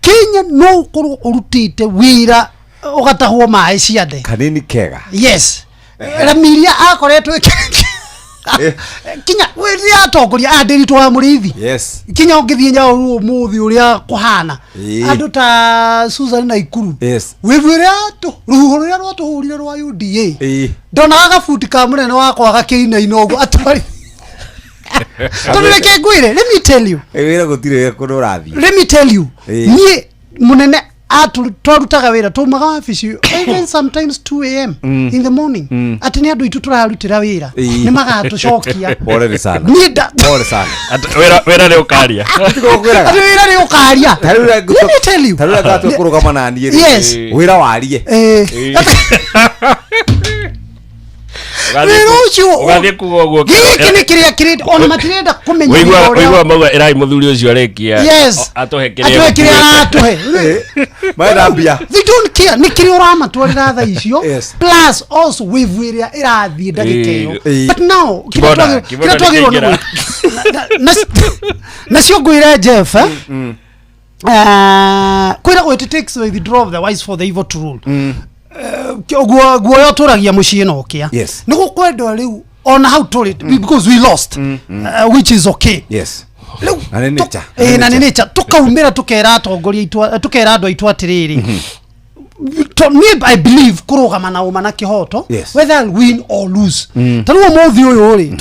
Kenya no ũkorwo ũrutĩte wĩra ũgatahwo maĩ ciande kanini kega. Yes. Ramiria akoretwo Kinya wä atongoria aya ndĩritũ wa mũrĩithi. Yes. Kinya ũngĩthiĩ nyaũru ũmũthĩ ũrĩa kũhana, andũ ta Susan na Ikuru, wĩvu ĩrĩa rũhuho rũrĩa rwatũhũrire rwa UDA, ndonaga gabuti ka mũnene wakwa gakĩinaina ũguo atwari. Tondũ reke ngwĩre, let me tell you, Wĩra gũtirĩ kũndũ ũrathiĩ. Let me tell you, niĩ mũnene twarutaga wĩra, taumaga wabici even sometimes 2 a.m. in the morning, atĩ nĩ andũ aitũ tũrarutĩra wĩra, nĩ magatũcokia. Pole sana. Niĩ Pole sana. Wĩra nĩ ũkaria. Ngũkwĩraga. Atĩ wĩra nĩ ũkaria. Let me tell you, Ta rĩu ngatua kũrũgama na niĩ rĩ, Yes. wĩra warie. Wĩra ũcio Ũgathiĩ kuga ũguo. Gĩkĩ nĩ kĩrĩa kĩrĩ ona matirenda kũmenya wĩra ũrĩa- Ũigua mauga ĩrai mũthuri ũcio arĩkia. Yes. Atũhe kĩrĩa atũhe kĩrĩa aratũhe. Marenda mbia. They don't care nĩ kĩrĩa ũramatwarĩra thaa icio. Plus also wave ĩrĩa ĩrathiĩ ndagĩka ĩyo. But now kĩrĩa Kibona, kibona kĩrĩa twagĩrĩirwo nĩ nĩkĩaingĩra. nacio ngwĩre Jeff, eh? Kwĩragwo it takes the withdrawal of the wise for the evil to rule. Ũguo guoya ũtũragia mũciĩ na ũkĩa. Nĩ gũkwendwo rĩu ona hau tũrĩ, because we lost, which is okay. Rĩu Na nĩ nature. Na nĩ nature. Tũkaumĩra tũkera atongoria aitũ, tũkera andũ aitũ atĩrĩrĩ, niĩ I believe kũrũgama na ũma na kĩhoto, whether I'll win or lose. Ta rĩu ũmũthĩ ũyũ rĩ,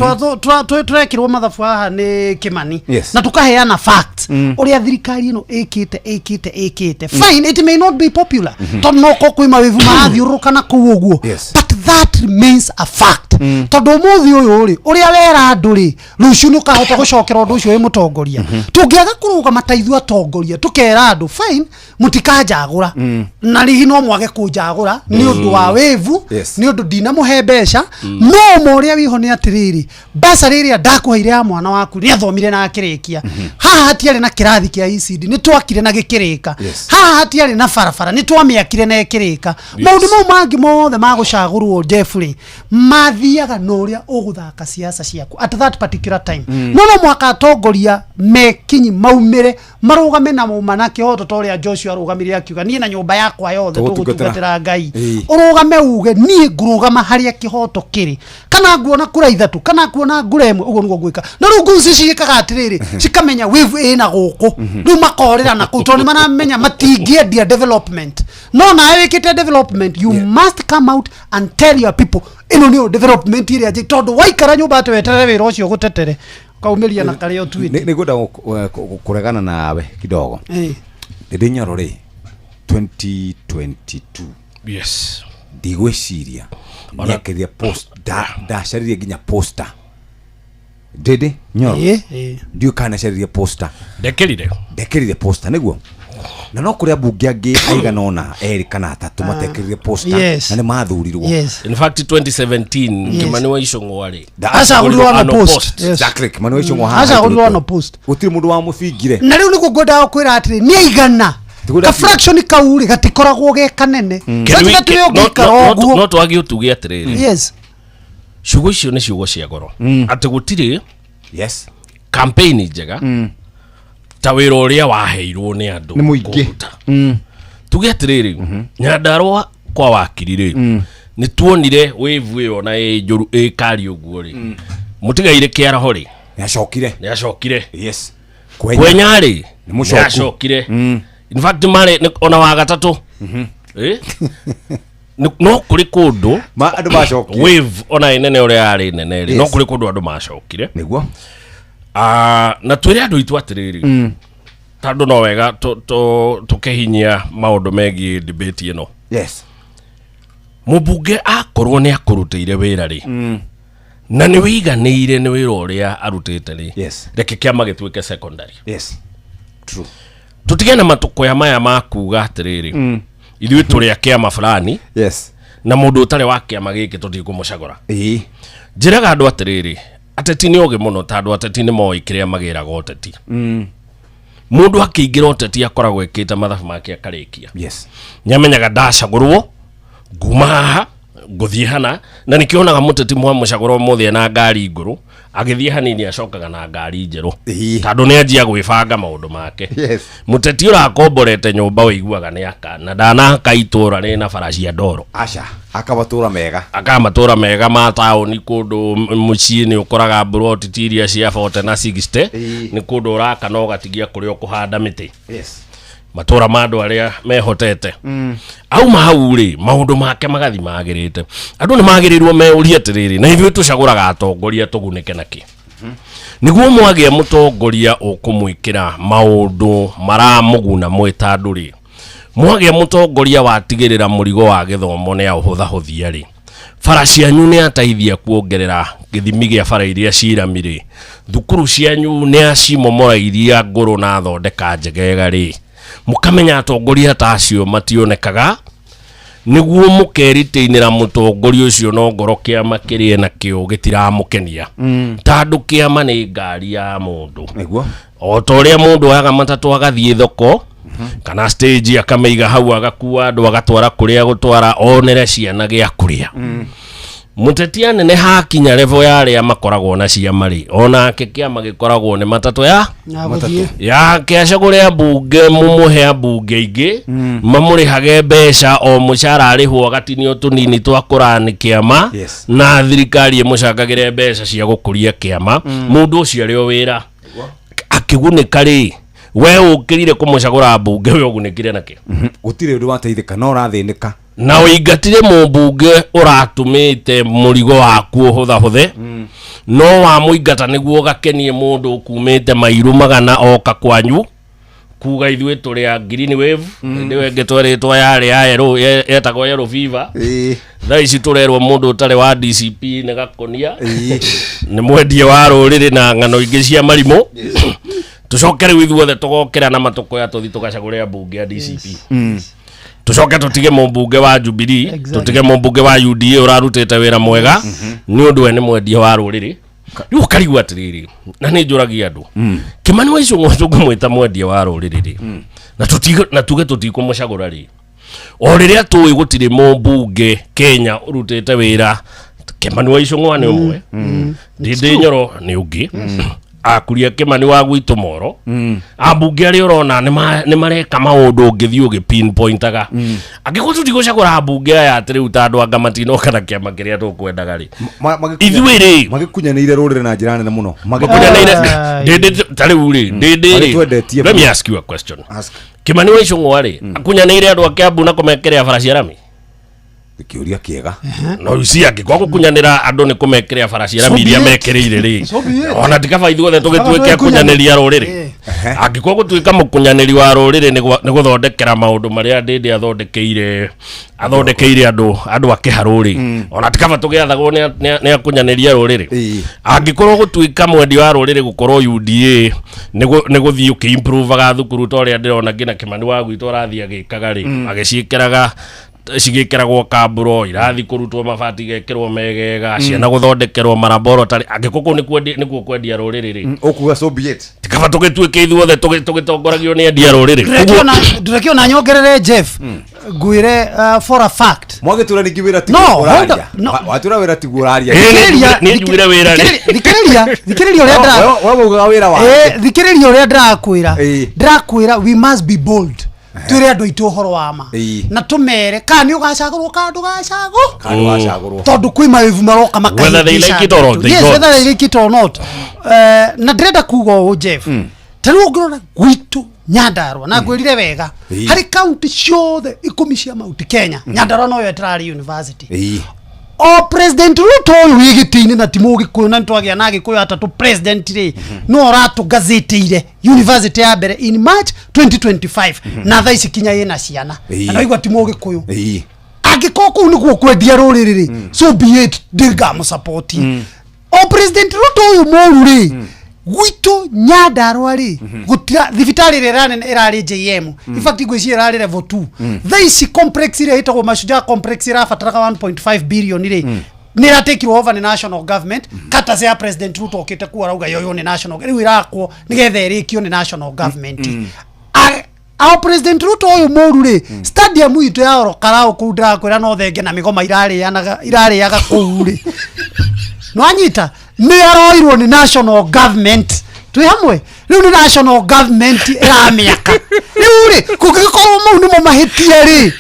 tũrekĩrwo mathabu haha nĩ Kĩmani, na tũkaheana fact ũrĩa thirikari ĩno ĩkĩte ĩkĩte ĩkĩte. Fine, it may not be popular, tondũ no korwo kwĩ mawĩvu marathiũrũrũka na kũu ũguo, but that remains a fact. Tondũ ũmũthĩ ũyũ rĩ, ũrĩa wera andũ rĩ, rũciũ nĩ ũkahota gũcokera ũndũ ũcio wĩ mũtongoria. Tũngĩaga kũrũgama ta ithuĩ atongoria tũkera andũ, fine, mũtikanjagũra, na rĩhi no mwage kũnjagũra nĩ ũndũ wa wĩvu, nĩ ũndũ ndinamũhe mbeca. No ũma ũrĩa wĩho nĩ atĩrĩrĩ, basarĩ ĩrĩa ndakũheire ya mwana waku nĩ athomire na akĩrĩkia. Haha hatiarĩ na kĩrathi kĩa ECD, nĩ twakire na gĩkĩrĩka. Haha hatiarĩ na barabara, nĩ twamĩakire na ĩkĩrĩka. Maũndũ mau mangĩ mothe ma gũcagũrwo, Jeffrey, mathiaga na ũrĩa ũgũthaka siasa ciaku at that particular time. No no mũhaka atongoria mekinyi maumĩre marũgame na mũma na kĩhoto, ta ũrĩa Joshua arũgamire akiuga, niĩ na nyũmba yakwa yothe Tũgũtungatĩra. tũgũtungatĩra Ngai. Ĩĩ. Ũrũgame uge, niĩ ngũrũgama harĩa kĩhoto kĩrĩ, kana nguona kura ithatũ kana nguona ngura ĩmwe, ũguo nĩguo ngwĩka. Na rĩu nguci ciĩkaga atĩrĩrĩ, cikamenya wave ĩna gũkũ, rĩu makorĩra na kũu, tondũ nĩ maramenya matingĩendia development. No nawe wĩkĩte development, you must come out and tell your people ĩno nĩyo development ĩrĩa njĩ, tondũ waikara nyũmba atĩ weterere wĩra ũcio gũtetere kaumĩria na karĩa ũtuĩte. Nĩ ngwenda kũregana nawe kidogo. Ndĩndĩ Nyoro rĩ, 2022, ndigwĩciria nĩekĩrire post, ndacaririe nginya poster. Ndĩndĩ Nyoro, ndiũĩ kana nĩacaririe poster. Ndekĩrire. Ndekĩrire poster nĩguo, na no kũrĩ ambunge angĩ aigana ũna, erĩ kana atatũ, matekĩrire poster, na nĩ mathurirwo. In fact, 2017, Kimani wa Ichung'wa rĩ, Acagũrirwo ano ano post. post. Exactly, Kimani wa Ichung'wa haha Acagũrirwo haitũrĩtwo. ano post. Gũtirĩ mũndũ wamũbingire. Na rĩu nĩguo ngwendaga kwĩra atĩrĩ, nĩ aigana Tũkwenda ka fraction kau rĩ, gatikoragwo ge kanene. Can we- Sasa tũrĩ no- ũngĩikara ũguo. No twage ũtuge atĩrĩrĩ, ciugo icio nĩ ciugo cia goro, atĩ gũtirĩ campaign njega ta wĩra ũrĩa waheirwo nĩ andũ Nĩ mũingĩ. kũruta. Tuge atĩrĩrĩ, Nyandarũa kwa wakiri rĩ, nĩ tuonire wave ĩyo na ĩ njũru ĩ kari ũguo rĩ, mũtigaire kĩaraho rĩ, nĩ acokire. Nĩ acokire. Kwenya. Kwenya rĩ, Nĩ mũcoku. nĩ acokire. In fact, marĩ ona wa gatatũ. Eh? No kũrĩ kũndũ andũ macokire. Wave ona ĩ nene ũrĩa yarĩ nene rĩ, no kũrĩ kũndũ andũ macokire. Nĩguo. Ah, na twĩre andũ aitũ atĩrĩrĩ, tondũ no wega tũkĩhinyia maũndũ megiĩ debate ĩno. Mũmbunge akorwo nĩ akũrutĩire wĩra rĩ, na nĩ wĩiganĩire nĩ wĩra ũrĩa arutĩte rĩ, reke kĩama gĩtuĩke secondary. True. Tũtige na matũkũya maya ma kuga atĩrĩrĩ, ithuĩ tũrĩ a kĩama fulani, na mũndũ ũtarĩ wa kĩama gĩkĩ tũtikũmũcagũra. Njĩraga andũ atĩrĩrĩ, ateti nĩ ogĩ mũno, tondũ ateti nĩ moĩ kĩrĩa magĩraga ũteti. Mũndũ akĩingĩra ũteti akoragwo ĩkĩte mathabu make akarĩkia. Nĩamenyaga ndacagũrwo nguma haha ngũthiĩ hana, na nĩkĩonaga mũteti mwamũcagũra ũmũthĩ ena ngari ngũrũ, Agĩthiĩ hanini acokaga na ngari njerũ tondũ nĩ anjia gwĩbanga maũndũ make. Yes. Mũteti ũrakomborete nyũmba ũiguaga nĩ aka na ndanaka itũra rĩna bara cia ndoro. Aca, akamatũra mega. Akamatũra mega ma taũni kũndũ mũciĩ nĩ ũkoraga mburoti ti iria cia 40 na 60 nĩ kũndũ ũraka na ũgatigia kũrĩa ũkũhanda mĩtĩ. Yes. Matũra ma andũ arĩa mehotete. Auma hau rĩ maũndũ make magathi magĩrĩte. Andũ nĩ magĩrĩirwo meurie atĩrĩrĩ, na ithuĩ tũcagũraga atongoria tũgunĩke nakĩ? Nĩguo mwagĩa mũtongoria ũkũmwĩkĩra maũndũ maramũguna mwĩ ta andũ rĩ, mwagĩa mũtongoria watigĩrĩra mũrigo wa gĩthomo nĩ aũhũthahũthia rĩ, bara cianyu nĩ ateithia kuongerera gĩthimi gĩa bara iria cirami rĩ, thukuru cianyu nĩ acimomora iria ngũrũ na athondeka njegega rĩ, mũkamenya atongoria ta acio mationekaga nĩguo mũkeritĩinĩra mũtongoria ũcio no ngoro kĩama kĩrĩa nakĩo gĩtiramũkenia. Tondũ kĩama nĩ ngari ya mũndũ. Nĩguo. O ta ũrĩa mũndũ oyaga matatũ agathiĩ thoko kana stage akamĩiga hau agakua andũ agatwara kũrĩa gũtwara onere ciana gĩa kũrĩa. Mũteti anene hakinya level ya arĩa makoragwo na ciama rĩ, onake kĩama gĩkoragwo nĩ matatũ ya yake acagũre ambunge mumuhe ambunge aingĩ mamũrĩhage mbeca o mũcara arĩhwo agatinio tũnini twa kũrani kĩama. Yes. Na thirikari ĩmũcangagĩre mbeca cia gũkũria kĩama. Mũndũ ũcio arĩ o wĩra akĩgunĩka rĩ, we ũkĩrire kũmũcagũra ambunge we ũgunĩkire nakĩ? Gũtirĩ ũndũ wateithĩka no ũrathĩnĩka. Na ũingatire mũmbunge ũratũmĩte mũrigo waku ũhũthahũthe no wamũingata nĩguo ũgakenie mũndũ ũkumĩte mairũ magana oka kwanyu kuga ithuĩ tũrĩ a Green Wave. Hĩndĩ ĩyo ĩngĩ twerĩtwo yarĩ ya yellow, yetagwo yellow fever. Thaa ici tũrerwo mũndũ ũtarĩ wa DCP nĩ gakonia nĩ mwendie wa rũrĩrĩ na ng'ano ingĩ cia marimũ. Tũcoke rĩu ithuothe tũgokĩra na matũkũya tũthi tũgacagũre ambunge a DCP. Tũcoke tũtige mũmbunge wa Jubilee, tũtige mũmbunge wa UDA ũrarutĩte wĩra mwega nĩ ũndũ we nĩ mwendia wa rũrĩrĩ. Rĩu ũkarigwo atĩrĩrĩ, na nĩ njũragia andũ, Kĩmani wa Icũng'wa tũngĩmwĩta mwendia wa rũrĩrĩ rĩ, na tuge tũtikũmũcagũra rĩ, o rĩrĩa tũĩ gũtirĩ mũmbunge Kenya ũrutĩte wĩra, Kĩmani wa Icũng'wa nĩ ũmwe, Ndĩndĩ Nyoro nĩ ũngĩ, akuria Kĩmani wa gwitũ Moro, ambunge arĩa ũrona nĩ mareka maũndũ ũngĩthiĩ ũgĩ-pinpointaga. Angĩkorwo tũtigũcagũra ambunge aya atĩ rĩu ta andũ anga matinoka na kĩama kĩrĩa tũkwendaga rĩ, ithuĩ rĩ magĩkunyanĩire rũrĩrĩ na njĩra nene mũno. Magĩkunyanĩire ndĩndĩ ta rĩu rĩ, ndĩndĩ rĩ, Magĩtwendetie let me mũno. ask you a question. Kĩmani wa Icũng'wa rĩ, akunyanĩire andũ a Kĩambu na kũmekĩrĩa bara cia rami? Kĩũria kĩega. No you see angĩkorwo gũkunyanĩra andũ nĩ kũmekĩrĩa bara cia rami iria mekĩrĩire rĩ, ona ti kaba ithuothe tũgĩtuĩke akunyanĩri a rũrĩrĩ. Angĩkorwo gũtuĩka mũkunyanĩri wa rũrĩrĩ nĩ gũthondekera maũndũ marĩa Ndĩndĩ athondekeire andũ a kĩharũ rĩ, ona ti kaba tũgĩathagwo nĩ akunyanĩri a rũrĩrĩ. Angĩkorwo gũtuĩka mwendi wa rũrĩrĩ gũkorwo UDA nĩ gũthiĩ ũkĩ-improvaga thukuru ta ũrĩa ndĩrona nginya Kĩmani wa gwitũ ũrathiĩ agĩkaga rĩ, agĩciĩkĩraga cigĩkĩragwo kamburo irathi kũrutwo mabati gekĩrwo megega ciana gũthondekerwo maraboratory angĩkorwo kũu nĩkuo kwendia rũrĩrĩ rĩ, ũkuga so be it. Tikaba tũgĩtuĩke ithuothe tũgĩtongoragio nĩ endia rũrĩrĩ. Ndĩrekĩona nyongerere Jeff ngwĩre for a fact mwagĩtura ningĩ wĩra No, tiguo hold ũraria. on, no. Watura wĩra tiguo ũraria. Thikĩrĩria, Niĩ njugire wĩra rĩ. thikĩrĩria ũrĩa ndĩra- We waugaga wĩra wa Thikĩrĩria ũrĩa ndĩrakwĩra. Ndĩrakwĩra we must be bold twĩre andũ aitũ ũhoro wa ma na tũmere kana nĩ ũgacagũrwo kana ndũgacagũrwo. Kana ndũgacagũrwo. Tondũ kwĩ mawevu maroka Whether they like it or not, they Yes, don't. whether they like it or not. Na ndĩrenda kuga ũũ Jeff, ta rĩu ũngĩrora gwitũ Nyandarua na ngwĩrire wega harĩ kaunti ciothe 10 cia Mount Kenya, Nyandarua noyo ĩtararĩ university. O President Ruto ũyũ wĩ gĩtĩ-inĩ na ti Mũgĩkũyũ na nĩtwagĩa na Agĩkũyũ atatũ president rĩ, no ũratũgazĩtĩire university ya mbere in March 2025 na thaa ici kinya ĩna ciana na ndaigua ti Mũgĩkũyũ. Angĩkorwo kũu nĩkuo kwendia rũrĩrĩ rĩ, so be it, ndĩngamũsapoti. O President Ruto ũyũ mũru rĩ, gwitũ Nyandarua rĩ, gũtira thibitarĩ ĩrĩa ĩranene ĩrarĩ JM, in fact ngwĩciria ĩrarĩ level 2. Thaa ici complex ĩrĩa ĩtagwo Mashujaa complex ĩrabataraga 1.5 billion rĩ, nĩ ĩratekirwo over nĩ national government kata ya President Ruto okĩte kuo arauga yoyo nĩ national, rĩu ĩrakwo nĩgetha ĩrĩkio nĩ national government. Ao President Ruto ũyũ mũru rĩ, stadium itũ ya Orokarao kũu ndĩrakwĩra no thenge na mĩgoma irarĩaga kũu rĩ, nĩwanyita Nĩ aroirwo nĩ national government. Twĩ hamwe rĩu nĩ national government ĩramĩaka. Rĩu rĩ kũngĩgĩkorwo mau nĩmo mahĩtia rĩ,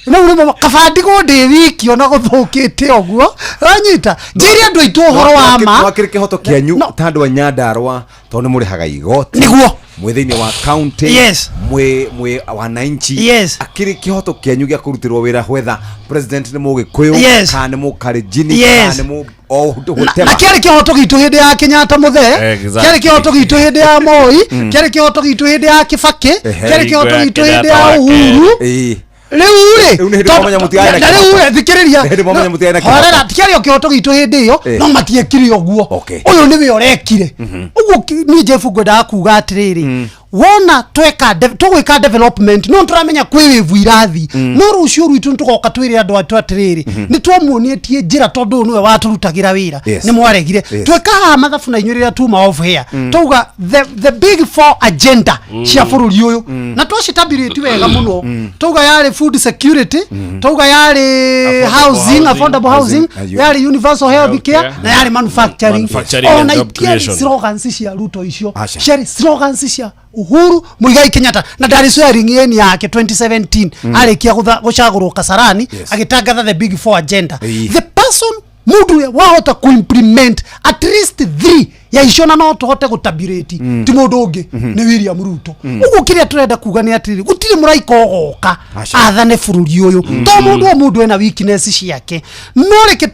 rĩu nĩmo kaba ndigwo ndĩ wiki ona gũthũkĩte ũguo. Ũranyita? Njĩre andũ aitũ ũhoro wa ma. Wakĩrĩ kĩhoto kĩanyu ta andũ a Nyandarua tondũ nĩ mũrĩhaga igoti. Nĩguo. Mwĩ thĩinĩ wa county. Yes. Mwĩ wananchi. Yes. Akĩrĩ kĩhoto kĩanyu gĩa kũrutĩrwo wĩra whether president nĩ mũgĩkũyũ Yes. kana nĩ mũkalenjini Yes. kana nĩ mũ o Na whatever. kĩarĩ kĩhoto gitũ hĩndĩ ya Kenyatta mũthee, Exactly. kĩarĩ kĩhoto gitũ hĩndĩ ya Moi, kĩarĩ kĩhoto gitũ hĩndĩ ya Kibaki, Ehe. kĩarĩ kĩhoto gitũ hĩndĩ ya Kenyatta Uhuru. Ĩĩ. Rĩu rĩ Rĩu nĩ hĩndĩ mwamenya mũtiarĩ na na rĩu kĩhoto. rĩ thikĩrĩria Nĩ hĩndĩ mwamenya mũtiarĩ na kĩhoto. horera tikiarĩ o kĩhoto gitũ hĩndĩ ĩyo Eh. no matiekire ũguo. Okay. Ũyũ nĩwe ũrekire ũguo. Niĩ Jeff ngwendaga kuga atĩrĩrĩ, wona tweka tũgwĩka development no tũramenya kwĩ wĩvu irathi, no rũciũ rwitũ nĩtũgoka twĩre andũ atũ atĩrĩrĩ, nĩ twamuonietie njĩra tondũ ũyũ nĩwe watũrutagĩra wĩra. Yes. Nĩ mwaregire. Yes. Tweka haha mathabu na inyuĩ rĩrĩa tuma off here, twauga the big four agenda cia bũrũri ũyũ na twacitabirĩti wega mũno. Twauga yarĩ food security, twauga yarĩ housing, affordable housing, Ayo. yarĩ universal health care Healthcare. na yarĩ manufacturing. Manufacturing and Ona job itiarĩ creation. slogans cia Ruto icio, Aca. ciarĩ slogans cia Uhuru Muigai Kenyatta na ndarĩ swearing in yake 2017 arĩkia gũcagũrwo Kasarani. Yes. Agĩtangatha the big four agenda. Ĩĩ. The person mundu ũrĩa wahota kuimplement at least three ya icio na no tũhote gũtabirĩti ti mũndũ ũngĩ nĩ William Ruto. Ũguo kĩrĩa tũrenda kuga nĩ atĩrĩrĩ, gũtirĩ mũraika ũgoka Aca. athane bũrũri ũyũ to mũndũ o mũndũ ena weakness ciake, no reke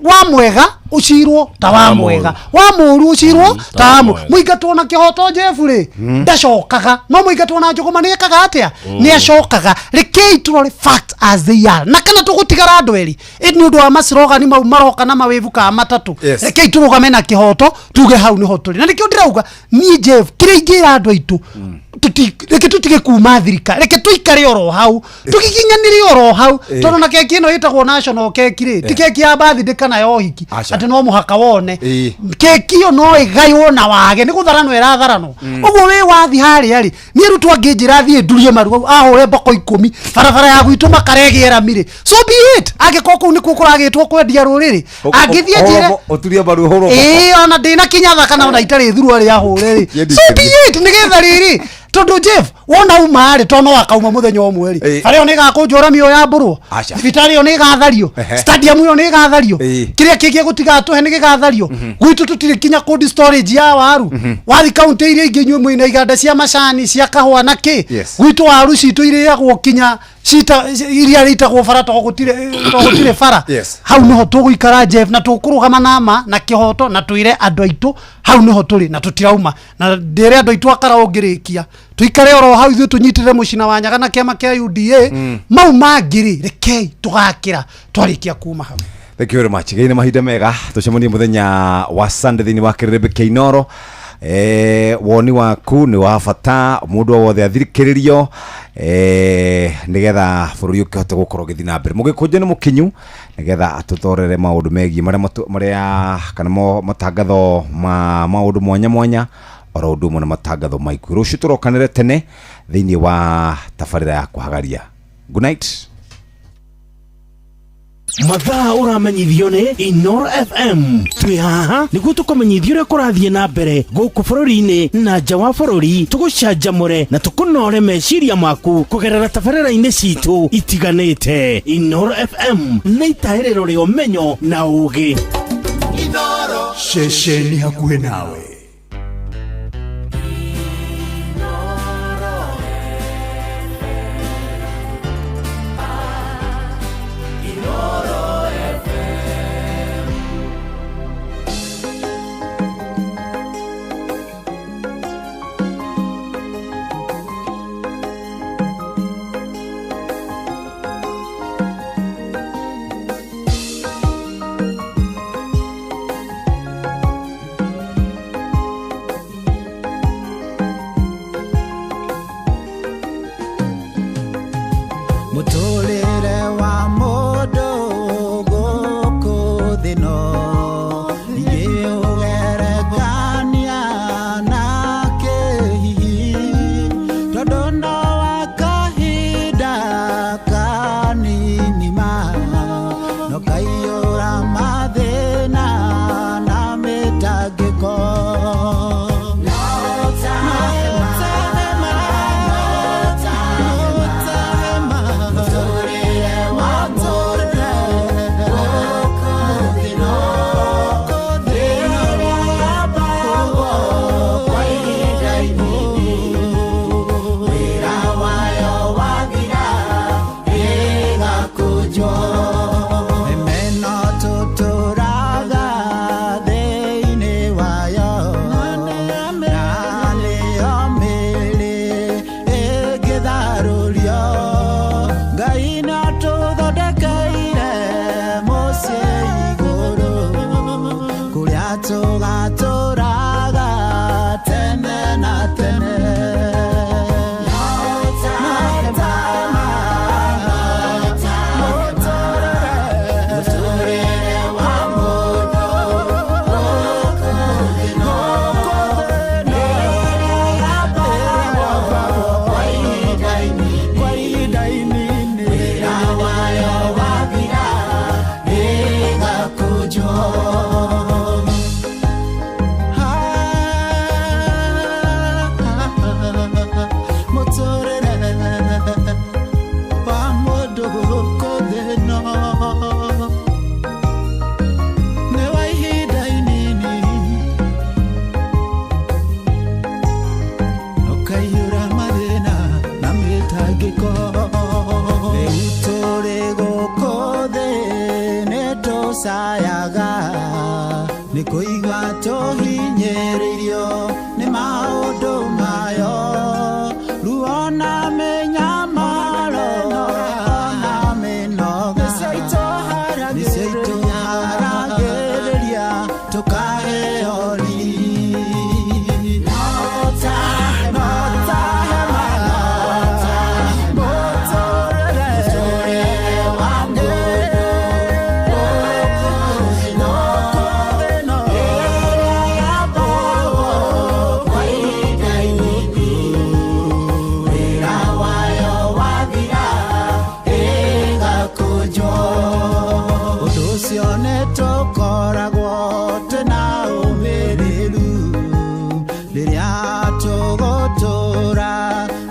wa mwega ũcirwo ta wa mwega, wa mũũru ũcirwo ta wa mũũru. Mũingatwo na kĩhoto Jeff rĩ ndacokaga, no mũingatwo na njũgũma nĩ ekaga atĩa? Nĩ acokaga. Rekei tũrore fact as they are na kana tũgũtigara andũ erĩ ĩ nĩ ũndũ wa macirogani mau maroka na mawĩvu ka matatũ. Yes. Rekei tũrũgame na kĩhoto tuge hau nĩho tũrĩ na nĩkĩo ndĩrauga niĩ Jeff kĩrĩa ingĩra andũ aitũ, reke tũtige kuma thirikari, reke tũikare oro hau, tũgiginyanĩre oro hau. Eh. Tondũ na keki ĩno ĩtagwo national keki rĩ ti keki ya birthday kana ya ũhiki Aca. atĩ no mũhaka wone. Ĩĩ. Keki ĩyo no ĩgaywo na wage nĩ gũtharanwo ĩratharanwo ũguo wĩ wathi harĩa rĩ niĩ rĩu twangĩnjĩra thiĩ ndurie maru hau ahũre mboko 10 barabara ya gwitũ makaregĩera mirĩ, so be it. Angĩkorwo kũu nĩkuo kũragĩtwo kwendia rũrĩrĩ, angĩthiĩ njĩre Ũturie mbaru ũhũrwo. Ĩĩ, ona ndĩna kinyatha kana ona itarĩ thurua rĩa hũre rĩ, Yendi so be it. Nĩgetha rĩrĩ tondũ Jeff wona uma rĩ to no akauma mũthenya ũmwe rĩ, Ĩĩ. bara ĩyo nĩ ĩgakũnjwo rami ĩyo ya mbũrwo, Aca. thibitarĩ ĩyo nĩ ĩgathario, Ehe. stadium ĩyo nĩ ĩgathario, Ĩĩ. kĩrĩa kĩngĩ gũtigatũhe nĩ gĩgathario. Gwitũ tũtirĩ kinya cold storage ya waru. Wathi kaunti iria ingĩ inyuĩ mwĩna iganda cia macani cia kahũa na kĩ. Yes. Gwitũ waru citũ irĩagwo kinya cita iria rĩitagwo bara to gũtirĩ bara. Yes. Hau nĩho tũgũikara Jeff na tũkũrũgama na ma na kĩhoto na twĩre andũ aitũ hau nĩho tũrĩ na tũtirauma na ndĩre andũ aitũ akara ũngĩrĩkia tũikare oro hau ithuĩ tũnyitĩrĩre mũcina wa Nyaga na kĩama kĩa UDA. Mau mangĩ rĩ rekei tũgakĩra twarĩkia kuma hau. Thank you very much. Gä na mahinda mega tũcemanie mũthenya wa Sunday thĩinĩ wa kĩrĩrĩmbĩ kĩa Inoro. Woni waku nĩ wa bata mũndũ o wothe athikĩrĩrio nĩgetha bũrũri ũkĩhote gũkorwo ũgĩthiĩ na mbere. Mũgĩkũnjo nĩ mũkinyu nĩgetha atũthorere maũndũ megiĩ marĩa kana matangatho ma maũndũ mwanya mwanya oro ũndũ ũmwe na matangatho ma ikuũ. Rũciũ tũrokanĩre tene thĩinĩ wa tabarĩra ya kũhagaria. Good night. Mathaa ũramenyithio nĩ Inoro FM. Twĩ haha nĩguo tũkũmenyithia ũrĩa kũrathiĩ na mbere gũkũ bũrũri-inĩ na nja wa bũrũri, tũgũcanjamũre na tũkũnore meciria maku kũgerera tabarĩra-inĩ citũ itiganĩte. Inoro FM nĩ itahĩrĩro rĩa ũmenyo na ũũgĩ. Ceceni hakuhĩ nawe. Nĩ kũigua tũhinyĩrĩirio nĩ maũndũ mayo ruo na mĩnyamaro na mĩnoga nĩcio itũharagĩrĩria tũkaheo riri. No ta hema, mũtũrĩre wa mũndũ gũkũ thĩ ĩno ĩrĩa yambagwo kwa ihinda inini, wĩra wayo wathira ĩgakũnjwo. Ũndũ ũcio nĩ tũkoragwo twĩna ũmĩrĩru rĩrĩa tũgũtũra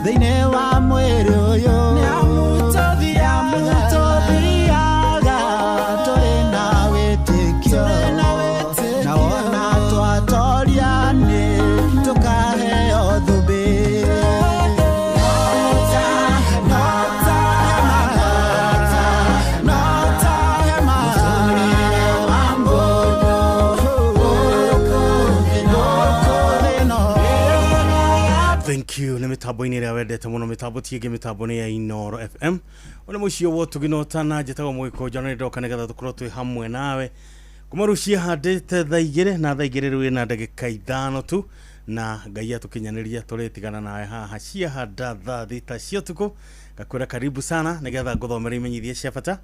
thĩinĩ wa mwĩrĩ ũyũ. Nĩ amu tũthiaga tũrĩ na wĩtĩkio, na wona twatoria nĩ tũkaheo thũmbĩ. No ta hema, no ta hema, mũtũrĩre wa mũndũ gũkũ thĩ ĩno. Thank you. Nä mä tambo-inä ä rä a wendete må no, mä tambo ti ä ngä, mä tambo nä ya Inoro FM. Å nä må ciä wotugi no tana njätagwo må gä kå njano nä ndoka nä getha tå korwo twä hamwe nawe kuma rä u ciahandä te thaa 2 na thaa 2 rä u na ndagä ka 5 tu, na Ngai atå kinyanä ria tå rä tigana nawe haha ciahanda thaa 6 cia ũtukũ. Ngakwä ra karibu sana nä getha ngå imenyithia cia bata,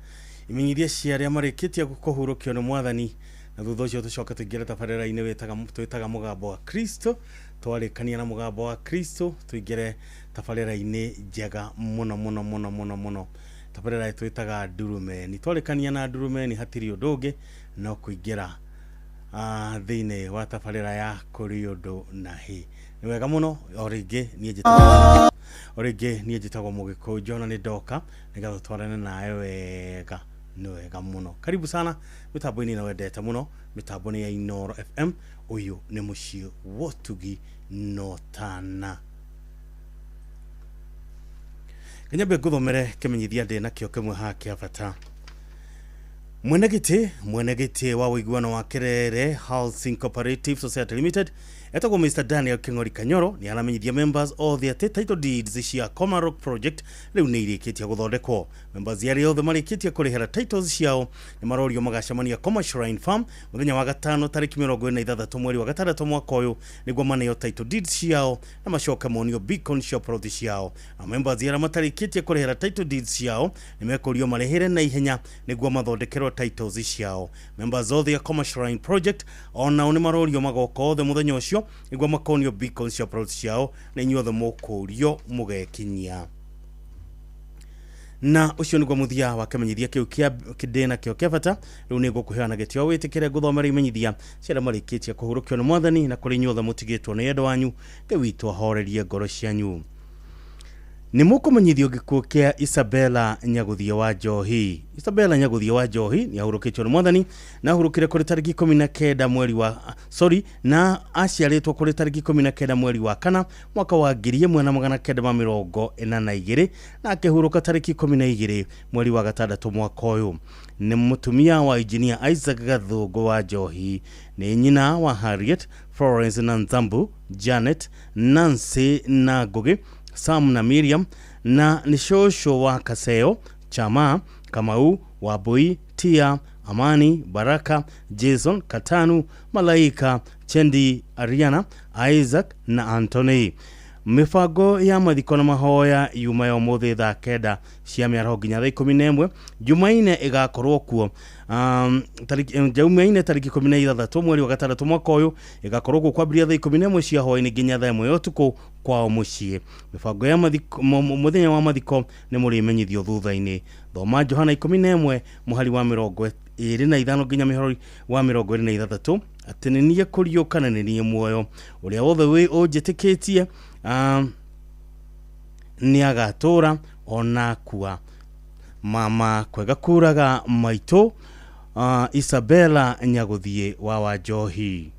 imenyithia cia arĩa marĩkĩtie kũhurũkio nĩ Mwathani, na thutha ũcio tũcoke tũingĩre tabarĩra-inĩ twĩtaga Mũgambo wa Kristo. Twarĩkania na Mũgambo wa Kristo tũingĩre tabarĩra-inĩ njega mũno mũno mũno mũno mũno, tabarĩra twĩtaga Ndurumeni. Twarĩkania na Ndurumeni hatirĩ ũndũ ũngĩ no kũingĩra thĩinĩ wa tabarĩra ya Kũrĩ Ũndũ na Hĩ. Nĩ wega mũno. O rĩngĩ niĩ njĩtagwo Mũgĩkũnjo na nĩ ndoka nĩgetha tũtwarane nawe wega. Nĩ wega mũno, karibu sana mĩtambo-inĩ ĩno wendete mũno, mĩtambo nĩ ya Inoro FM. Ũyũ nĩ mũciĩ wotugi notana. Kanyambe ngũthomere kĩmenyithia ndĩ nakĩo kĩmwe haha kĩa bata. Mwene gĩtĩ wa ũiguano wa Kerere Housing Cooperative Society Limited etagwo Mr Daniel King'ori Kanyoro nĩ aramenyithia members othe atĩ title deeds cia Comarock project rĩu nĩ irĩkĩtie gũthondekwo. Members arĩa othe marĩkĩtie kũrĩhĩra titles ciao nĩ marorio magacemania Coma Shrine Farm mũthenya wa gatano tarĩki 26 mweri wa gatandatũ mwaka ũyũ nĩguo maneo title deeds ciao na macoke monio beacon cia plot ciao. Na members arĩa matarĩkĩtie kũrĩhĩra title deeds ciao nĩ mekũrio marĩhĩre na ihenya nĩguo mathondekerwo titles ciao. Members othe a Coma Shrine project onao nĩ marorio magoka othe mũthenya ũcio nĩguo makonio beacon cia plot ciao, na inyuothe mũkũrio mũgekinyia. Na ũcio nĩguo mũthia wa kĩmenyithia kĩu kĩa ndĩ nakĩo kĩa bata. Rĩu nĩ ngũkũheana gĩtĩo wĩtĩkĩre ngũthomera imenyithia cia arĩa marĩkĩtie kũhurũkio nĩ Mwathani, na kũrĩ inyuothe mũtigĩtwo nĩ endwa anyu, Ngai witũ ahorerie ngoro cianyu. Nĩ mũkũmenyithio gĩkuũ kĩa Isabella Nyagũthie wa Njohi. Isabella Nyagũthie wa Njohi nĩ ahurũkĩtio nĩ Mwathani na ahurũkire kũrĩ tarĩki 19 mweri wa na aciarĩtwo kũrĩ tarĩki 19 mweri wa kana mwaka wa 1982 na akĩhurũka tarĩki 12 mweri wa gatandatũ mwaka ũyũ. Nĩ mũtumia wa Engineer Isaac Gathũngũ wa Njohi, nĩ nyina wa Harriet, Florence na Nzambu, Janet, Nancy na Ngũgĩ, Sam na Miriam, na nĩ cũcũ wa Kaseo, Chama, Kamau, Wambui, Tia, Amani, Baraka, Jason, Katanu, Malaika, Chendi, Ariana, Isaac na Anthony. Mĩbango ya mathiko na mahoya yuma ya ũmũthĩ thaa 9 cia mĩaraho nginya thaa 11. Jumaine ĩgakorwo kuo Jumaine tarĩki 16 mweri wa gatandatũ mwaka ũyũ ĩgakorwo kuo kwambĩrĩria thaa 11 cia hwaĩ-inĩ nginya thaa 1 ya ũtukũ kwao mũciĩ. Mĩbango ya mathiko mũthenya wa mathiko nĩ mũrĩmenyithio thutha-inĩ. Thoma Johana 11 mũhari wa 25 nginya mũhari wa 26 atĩ nĩ niĩ kũriũka na nĩ niĩ muoyo, ũrĩa wothe wĩ ũnjĩtĩkĩtie nĩ agatũra ona akua. Mama kwega kuraga maitũ Isabella Nyagũthiĩ wa Wanjohi.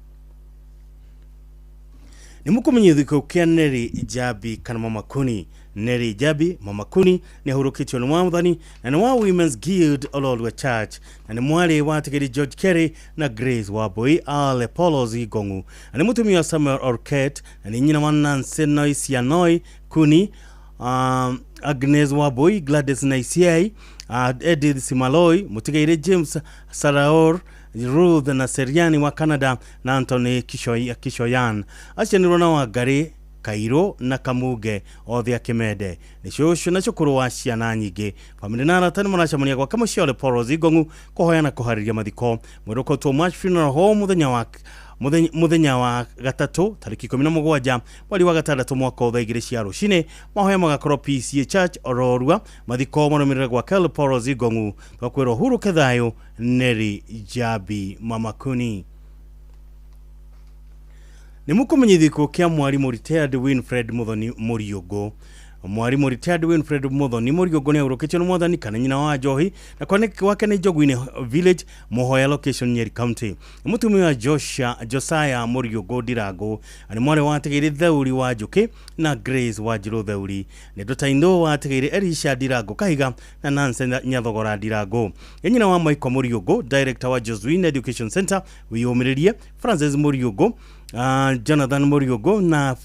Nĩ mũkũmenyithio gĩkuũ kĩa Neri Njambi kana Mama Kuni. Neri Jabi Mamakuni nĩ ahurũkĩtio nĩ mwathani na nĩ wa Women's Guild Ololua Church na nĩ mwarĩ wa Tigiri George Kerry na Grace Wambui Ale Polos Igongu na nĩ mũtumia wa Samuel Orket na nĩ nyina wa Nancy Noisianoi Kuni, Agnes Wambui, Gladys Naisiai, Edith Simaloi, Mutigaire James Saraor, Ruth na Seriani wa Canada na Anthony Kishoyan. Acianirwo na Wangari Kairo na Kamuge othe akimende nĩ cũcũ na cũkũrũ wa ciana nyingĩ. Bamĩrĩ na arata nĩ maracemania gwake mũciĩ Ole Poros Igongu kũhoya na kũharĩria mathiko. Mwĩrĩ ũkũrutwo March Funeral Home mũthenya wa gatatũ tarĩki 17 mweri wa gatandatũ mwaka thaa 2 cia rũcinĩ. Mahoya magakorwo PCA Church Ororua. Mathiko marũmĩrĩre gwake Ole Poros Igongu. Twakwĩrwo hurũke thayũ Neri Jabi Mamakuni. Nĩ mũkũmenyithio gĩkuũ kĩa mwarimũ retired Winfred Muthoni Mũriũngũ. Mwarimũ retired Winfred Muthoni Mũriũngũ nĩ ahurũkĩtio nĩ mwathani kana nyina wa Njohi na kwake nĩ Njogu-inĩ Village, Mũhoya location, Nyeri County. Nĩ mũtumia wa Josiah Mũriũngũ Ndirango na nĩ mwarĩ wa Atigĩrĩ Theuri wa Njũkĩ na Grace wa Njirũ Theuri. Nĩ ndũta-inĩ wa Atigĩrĩ Elisha Ndirango Kahiga na Nancy Nyathogora Ndirango. Nĩ nyina wa Michael Mũriũngũ, director wa Josephine Education Center wĩyũmĩrĩrie, Francis Mũriũngũ, Jonathan Mũriũngũ na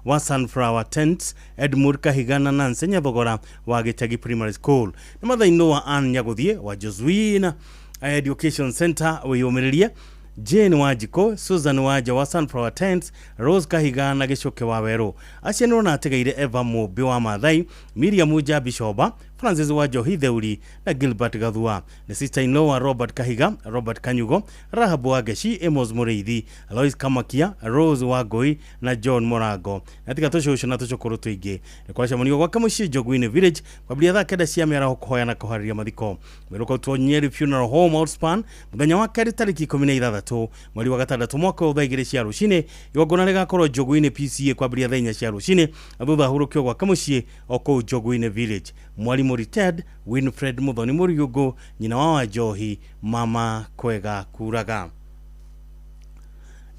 wa Sunflower Tents, Edmund Kahiga na Nancy Nyathogora wa Gĩtegi Primary School. Nĩ mathainũ wa Ann Nyagũthiĩ wa Josephine Education Center wĩyũmĩrĩrie, Jane Wanjikũ, Susan Wanja wa Sunflower Tents, Rose Kahiga na Gĩcũke wa Werũ. Acianirwo na ategeire Eva Mũmbi wa Maathai, Miriam Njambi Coba, Francis wa Njohi Theuri na Gilbert Gathua. Nĩ sister-in-law wa Robert Kahiga, Robert Kanyugo, Rahab wa Ngeci, Amos Mũrĩithi, Alois Kamakia, Rose wa Ngũi na John Morango. Na tiga tũcũcũ na tũcũkũrũ tũingĩ. Nĩ kwacemanio gwake mũciĩ Njogu-inĩ Village kwambĩrĩria thaa 9 cia mĩaraho kũhoya na kũharĩria mathiko. Mwĩrĩ ũkarutwo Nyeri Funeral Home Outspan mũthenya wa kerĩ tarĩki 16 mweri wa gatandatũ mwaka ũyũ thaa 2 cia rũcinĩ. Igongona rĩgakorwo Njogu-inĩ PCA kwambĩrĩria thaa 4 cia rũcinĩ na thutha ahurũkio gwake mũciĩ o kũu Njogu-inĩ Village. Mwarimũ retired Winfred Muthoni Mũriũngũ, nyina wa Wanjohi, mama kwega kuraga.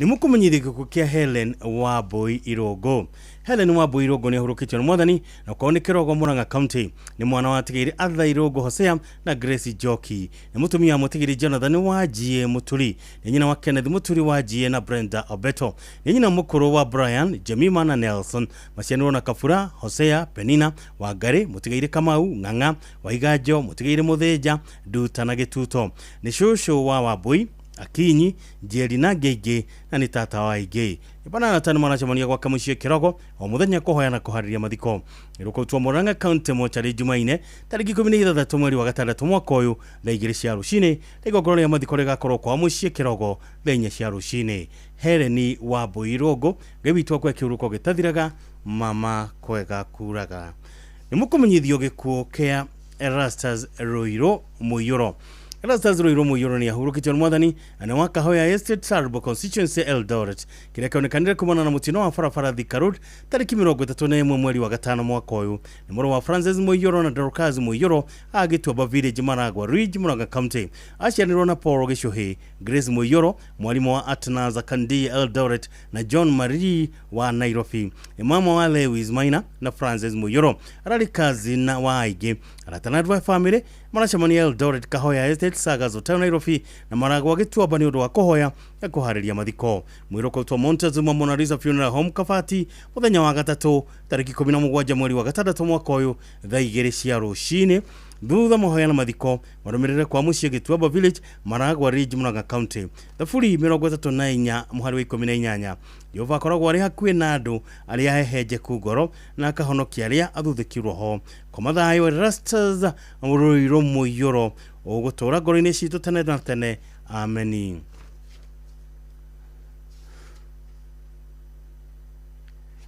Nĩ mũkũmenyithio gĩkuũ kĩa Helen Wambui Irũngũ. Helen Wambui Irũngũ nĩ ahurũkĩtio nĩ mwathani na kwao nĩ Kĩrogo Murang'a County. Nĩ mwana wa Atigĩrĩ Arthur Irũngũ Hosea na Grace Njoki. Nĩ mũtumia wa Mũtigĩrĩ Jonathan Wanjie Mũturi. Nĩ nyina wa Kenneth Mũturi Wanjie na Brenda Obeto. Nĩ nyina mũkũrũ wa Brian, Jemima na Nelson. Macianirwo na Kabura, Hosea, Penina, Wangari, Mũtigĩrĩ Kamau, Ng'ang'a, Waiganjo, Mũtigĩrĩ Mũthĩnja, Nduta na Gĩtuto. Nĩ cũcũ wa Wambui, Akinyi, Njeri na Ngĩingĩ na nĩ tata wa Aingĩ. Ibana na tano maracemania gwake mũciĩ Kĩrogo o mũthenya kũhoya na kũharĩria mathiko. Ĩrũkũrutwo Murang'a County mocarĩ Jumaine tarĩki 16 mweri wa gatandatũ mwaka ũyũ thaa 2 cia rũcinĩ. Igongona rĩa mathiko rĩgakorwo kwa mũciĩ Kĩrogo thaa 4 cia rũcinĩ. Helen Wambui Irũngũ, Ngai witũ akwe kĩhurũko gĩtathiraga, mama kwega kuraga. Nĩ mũkũmenyithio gĩkuũ kĩa Erastus Ruiru Mũiyũro. Erastus Ruiru Mũiyũro nĩ ahurũkĩtio nĩ mwathani na nĩ wa Kahoya Estate Turbo Constituency Eldoret kĩrĩa kĩonekanire kumana na mũtino wa barabara Thika Road tarĩki 31 mweri wa gatano mwaka ũyũ. Nĩ mũrũ wa Francis Mũiyũro na Dorcas Mũiyũro a Gĩtuamba Village, Maragwa Ridge, Murang'a County. Aciaranĩirwo na Paul Gĩcũhĩ, Grace Mũiyũro, mwarimũ wa Atnaza Kandi Eldoret na John Marie wa Nairobi. Nĩ mama wa Lewis Maina na Francis Mũiyũro. Ararĩ cousin wa aingĩ. Arata na andũ a bamĩrĩ maracemania Eldoret Kahoya Estate Sagas Hotel Nairobi na Maragwa Gĩtuamba nĩ ũndũ wa kũhoya na kũharĩria mathiko. Mwĩrĩ ũkarutwo Montezuma Mona Lisa Funeral Home Kabati mũthenya wa gatatũ tarĩki 17 mweri wa gatandatũ mwaka ũyũ thaa 2 cia rũcinĩ. Thutha mahoya na mathiko marũmĩrĩre kwa mũciĩ Gĩtuamba Village, Maragwa Ridge, Murang'a County. Thaburi 34 mũhari wa 18. Jehova akoragwo arĩ hakuhĩ na andũ arĩa ahehenjeku ngoro na akahonokia arĩa athuthĩki roho. Koma thayũ Erastus Ruiru Mũiyũro, ũgũtũũra ngoro-inĩ citũ tene na tene. Ameni.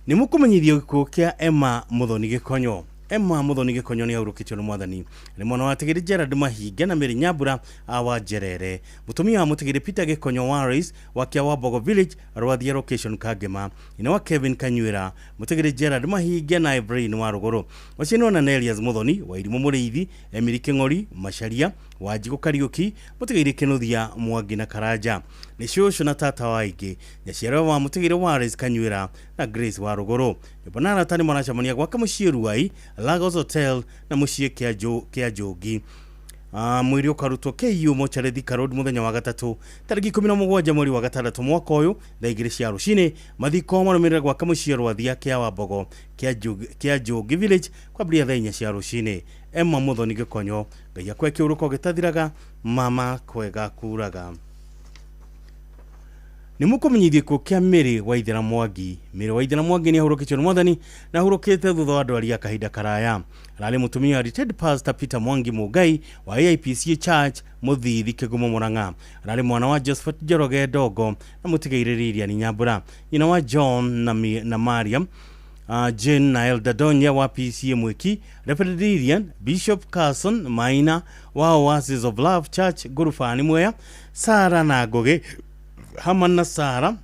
Nĩ mũkũmenyithio gĩkuũ kĩa Emma Muthoni Gĩkonyo. Emma Muthoni Gĩkonyo nĩ ahurũkĩtio nĩ mwathani. Nĩ mwana wa Atigĩrĩ Gerald Mahinga na Mary Nyambura wa Njerere. Mũtumia wa Mũtigĩrĩ Peter Gĩkonyo Waris wa Kĩawambogo Village, Rwathia Location Kangema. Nyina wa Kevin Kanyuĩra, Mũtigĩrĩ Gerald Mahinga na Evelyn wa Rũgũrũ. Macianirwo na Nelias Muthoni wa Irimũ Mũrĩithi, Emily Kĩng'ori, Macharia, Wanjigũ Kariũki, mũtigairĩ Kĩnuthia Mwangi na Karanja. Nĩ cũcũ na tata wa aingĩ, nyaciara wa mũtigairĩ Wallace Kanyuĩra na Grace wa Rũgũrũ. Nyũmba na arata nĩ maracemania gwake mũciĩ Ruai, Lagos Hotel na mũciĩ kĩa Njũngi. Mwĩrĩ ũkarutwo KU Mochari Thika Road mũthenya wa gatatũ tarĩki 17 mweri wa gatandatũ mwaka ũyũ thaa 2 cia rũcinĩ. Mathiko marũmĩrĩre gwake mũciĩ Rwathia kĩa Wambogo kĩa Njũngi Village kwambĩrĩria thaa 4 cia rũcinĩ. Emma Muthoni Gĩkonyo, Ngai akwe kĩũrũko gĩtathiraga, mama kwega kuraga. Nĩ mũkũmenyithio gĩkuũ kĩa Mary Waithera Mwangi. Mary Waithera Mwangi nĩ ahurũkĩtio nĩ Mwathani na ahurũkĩte thutha wa ndwari ya kahinda karaya. Ararĩ mũtumia wa retired pastor Peter Mwangi Mũngai wa AIPCA Church Mũthithi Kĩgumo Mũrang'a. Ararĩ mwana wa Josephat Njoroge Ndongo na mũtigairĩ Lilian Nyambura, nyina wa John na Mariam, Jane na Elder Donya wa PCA Mwiki, Reverend Lilian, Bishop Carson Maina wa Oasis of Love Church Ngurubani Mwea, Sara na Ngũgĩ, Haman na Sara,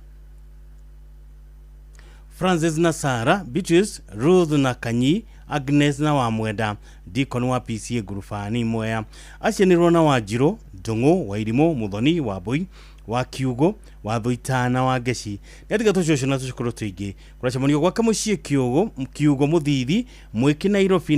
Francis na Sara, Beatrice, Ruth na Kanyi, Agnes na Wamwenda, Deacon wa PCA Ngurubani Mwea. Acianĩrwo na Wanjirũ, Ndũng'ũ, Wairimũ, Muthoni, Wambui, wa Kiugo, wa Thuita na wa Ngeci. Nĩ atiga tũcũcũ na tũcũkũrũ tũingĩ. Kũracemanio gwake mũciĩ Kiugo Mũthithi, Mwĩki Nairobi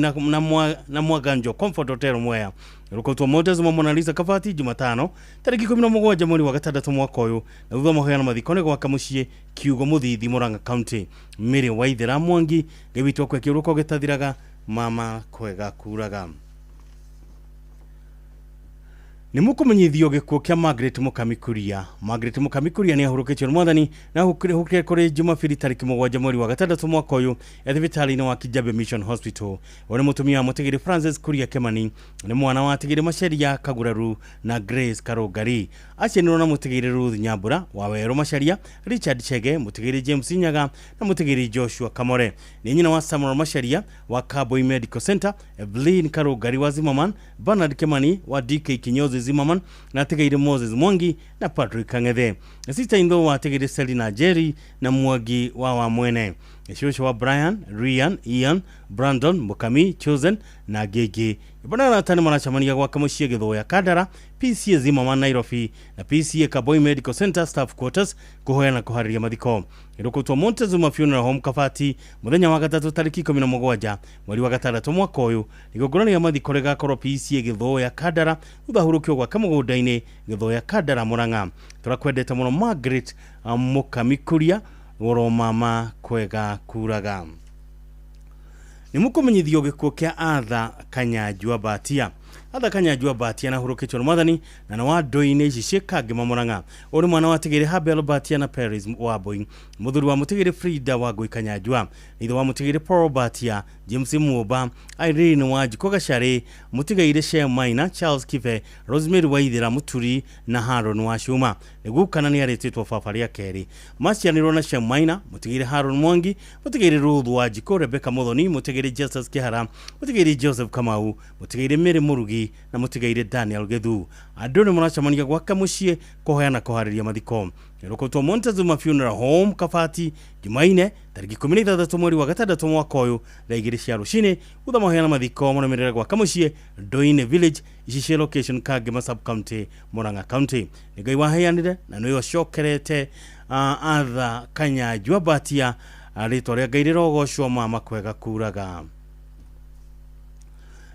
na Mwaganjo Comfort Hotel Mwea. Rũkũtwo Montezuma Mona Lisa Kabati Jumatano tarĩki 17 mweri wa gatandatũ mwaka ũyũ, na thutha mahoya na mathiko nĩ gwaka mũciĩ Kiugo Mũthithi Murang'a County. Mary Waithera Mwangi, Ngai witũ akwe kĩũrũko gĩtathiraga, mama kwega kuraga. Nĩ mũkũmenyithio gĩkuũ kĩa Margaret Mũkami Kuria. Margaret Mũkami Kuria nĩ ahurũkĩtio nĩ Mwathani na ahurũkire kũrĩ Jumapili tarĩki 7 mweri wa gatandatũ mwaka ũyũ e thibitarĩ-inĩ wa Kijabe Mission Hospital. Ũyũ nĩ mũtumia wa mũtigĩrĩ Francis Kuria Kĩmani, nĩ mwana wa atigĩrĩ Macharia Kaguraru na Grace Karũngari. Acianĩrwo na mũtigĩrĩ Ruth Nyambura wa Werũ Macharia, Richard Chege, mũtigĩrĩ James Nyaga na mũtigĩrĩ Joshua Kamore. Nĩ nyina wa Samuel Macharia wa Kaboi Medical Center, Evelyn Karũngari wa Zimmerman, Bernard Kĩmani wa DK Kinyozi Zimmerman na atigĩrĩ Moses Mwangi na Patrick Kang'ethe. Sister in-law wa atigĩrĩ Selina Jerry na Mwangi wa Wamwene. Cũcũ wa Brian, Rian, Ian, Brandon, Mukami, Chosen na Gigi. Bwana arata nĩ maracemania gwake mũciĩ Gĩthũya Kandara, PCA Zimmerman Nairobi na PCA Kaboi Medical Center Staff Quarters kũhoya na kũharĩria mathiko. Ĩrũkũtwo Montezuma Funeral Home Kabati mũthenya wa gatatũ tarĩki 17 mweri wa gatandatũ mwaka ũyũ. Igongona rĩa mathiko rĩgakorwo PCA Gĩthũya Kandara thutha hurũkio gwake mũgũnda-inĩ Gĩthũya Kandara Murang'a. Tũrakwendete mũno Margaret Mũkami Kuria, goro mama kwega kuraga. Nĩ mũkũmenyithio gĩkuũ kĩa Arthur Kanyanjua Mbatia. Arthur Kanyanjua Mbatia na ahurũkĩtio nĩ Mwathani na nĩ wa ndũ-inĩ ici ciĩ Kangema Murang'a. Ũyũ nĩ mwana wa atigĩrĩ Habel Mbatia na Paris Wambui, mũthuri wa mũtigĩrĩ Frida Wangui Kanyanjua, ithe wa mũtigĩrĩ Paul Mbatia, James Muomba, Irene Wanjikũ Gacharĩ, mũtigairĩ Shem Maina, Charles Kibe, Rosemary Waithera Mũturi na Haron Wachuma. Nĩ gukana nĩ arĩtĩtwo baba rĩa kerĩ. Macianĩrwo na Shem Maina, mũtigĩrĩ Haron Mwangi, mũtigĩrĩ Ruth Wanjikũ, Rebecca Muthoni, mũtigĩrĩ Justus Kĩhara, mũtigĩrĩ Joseph Kamau, mũtigĩrĩ Mary Mũrugi na mũtigairĩ Daniel Gĩthu. Andũ nĩ maracemania gwake mũciĩ kũhoya na kũharĩria mathiko. Ĩrũkũtwo Montezuma Funeral Home Kabati Jumaine tarĩki 16 mweri wa gatandatũ mwaka ũyũ thaa 2 cia rũcinĩ. Thutha mahoya na mathiko marũmĩrĩre gwake mũciĩ Ndoine Village, Icici location Kangema Sub County, Murang'a County. Nĩ Ngai waheanire na nĩwe ũcokerete Arthur Kanyanjua Mbatia, rĩtwa rĩa Ngai rĩrogocwo, mama kwega kuraga.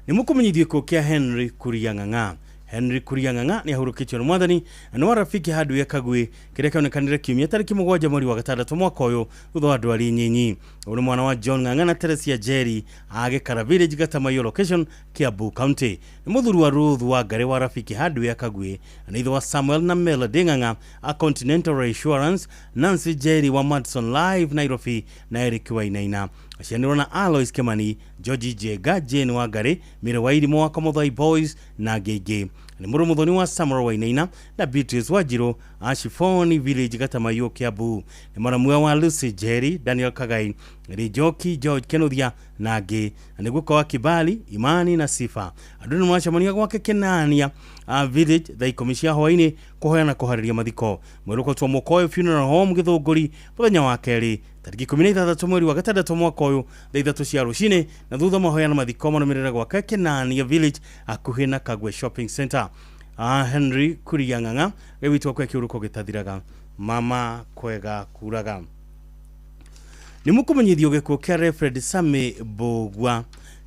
Nĩ mũkũmenyithio gĩkuũ kĩa Henry Kuria Ng'ang'a. Henry Kuria Ng'ang'a nĩ ahurũkĩtio nĩ Mwathani na nĩ wa rafiki handũ ya Kagwe kĩrĩa kĩonekanire kiumia tarĩki 7 mweri wa gatandatũ mwaka ũyũ thutha wa ndwari nyinyi. Ũyũ nĩ mwana wa John Ng'ang'a na Teresia Jerry a Gĩkara Village Gatamayo location Kiambu County. Nĩ mũthuri wa Ruth Wangari wa rafiki handũ ya Kagwe na ithe wa Samuel na Melody Ng'ang'a a Continental Insurance, Nancy Jerry wa Madison Live Nairobi na Eric Wainaina. Acianĩrwo na Alois Kemani, George Jega, Jane Wangari, Mary Wairimũ wa Komothai Boys na Ngĩngĩ. Nĩ mũrũ mũthoni wa Samuel Wainaina na Beatrice Wanjirũ a Shifoni Village Gatamayo Kiambu. Nĩ mũramua wa Lucy Jerry, Daniel Kagai, Rijoki, George Kenuthia na angĩ. Na nĩ guka wa Kibali, Imani na Sifa. Andũ nĩ maracemania gwake Kenania Village thaa 10 cia hwaĩ-inĩ kũhoya na kũharĩria mathiko. Mwĩrũkũtwo Mũkoyo Funeral Home Gĩthũngũri mũthenya wa kerĩ tarĩki 16 mweri wa gatandatũ mwaka ũyũ thaa 3 cia rũcinĩ, na thutha mahoya na mathiko marũmĩrĩre gwake Kenania Village hakuhĩ na Kagwe Shopping Center. Henry Kuria Ng'ang'a Ngai witũ akwe kĩũrũko gĩtathiraga mama kwega kuraga. Nĩ mũkũmenyithio gĩkuũ kĩa Reverend Sami Mbugua.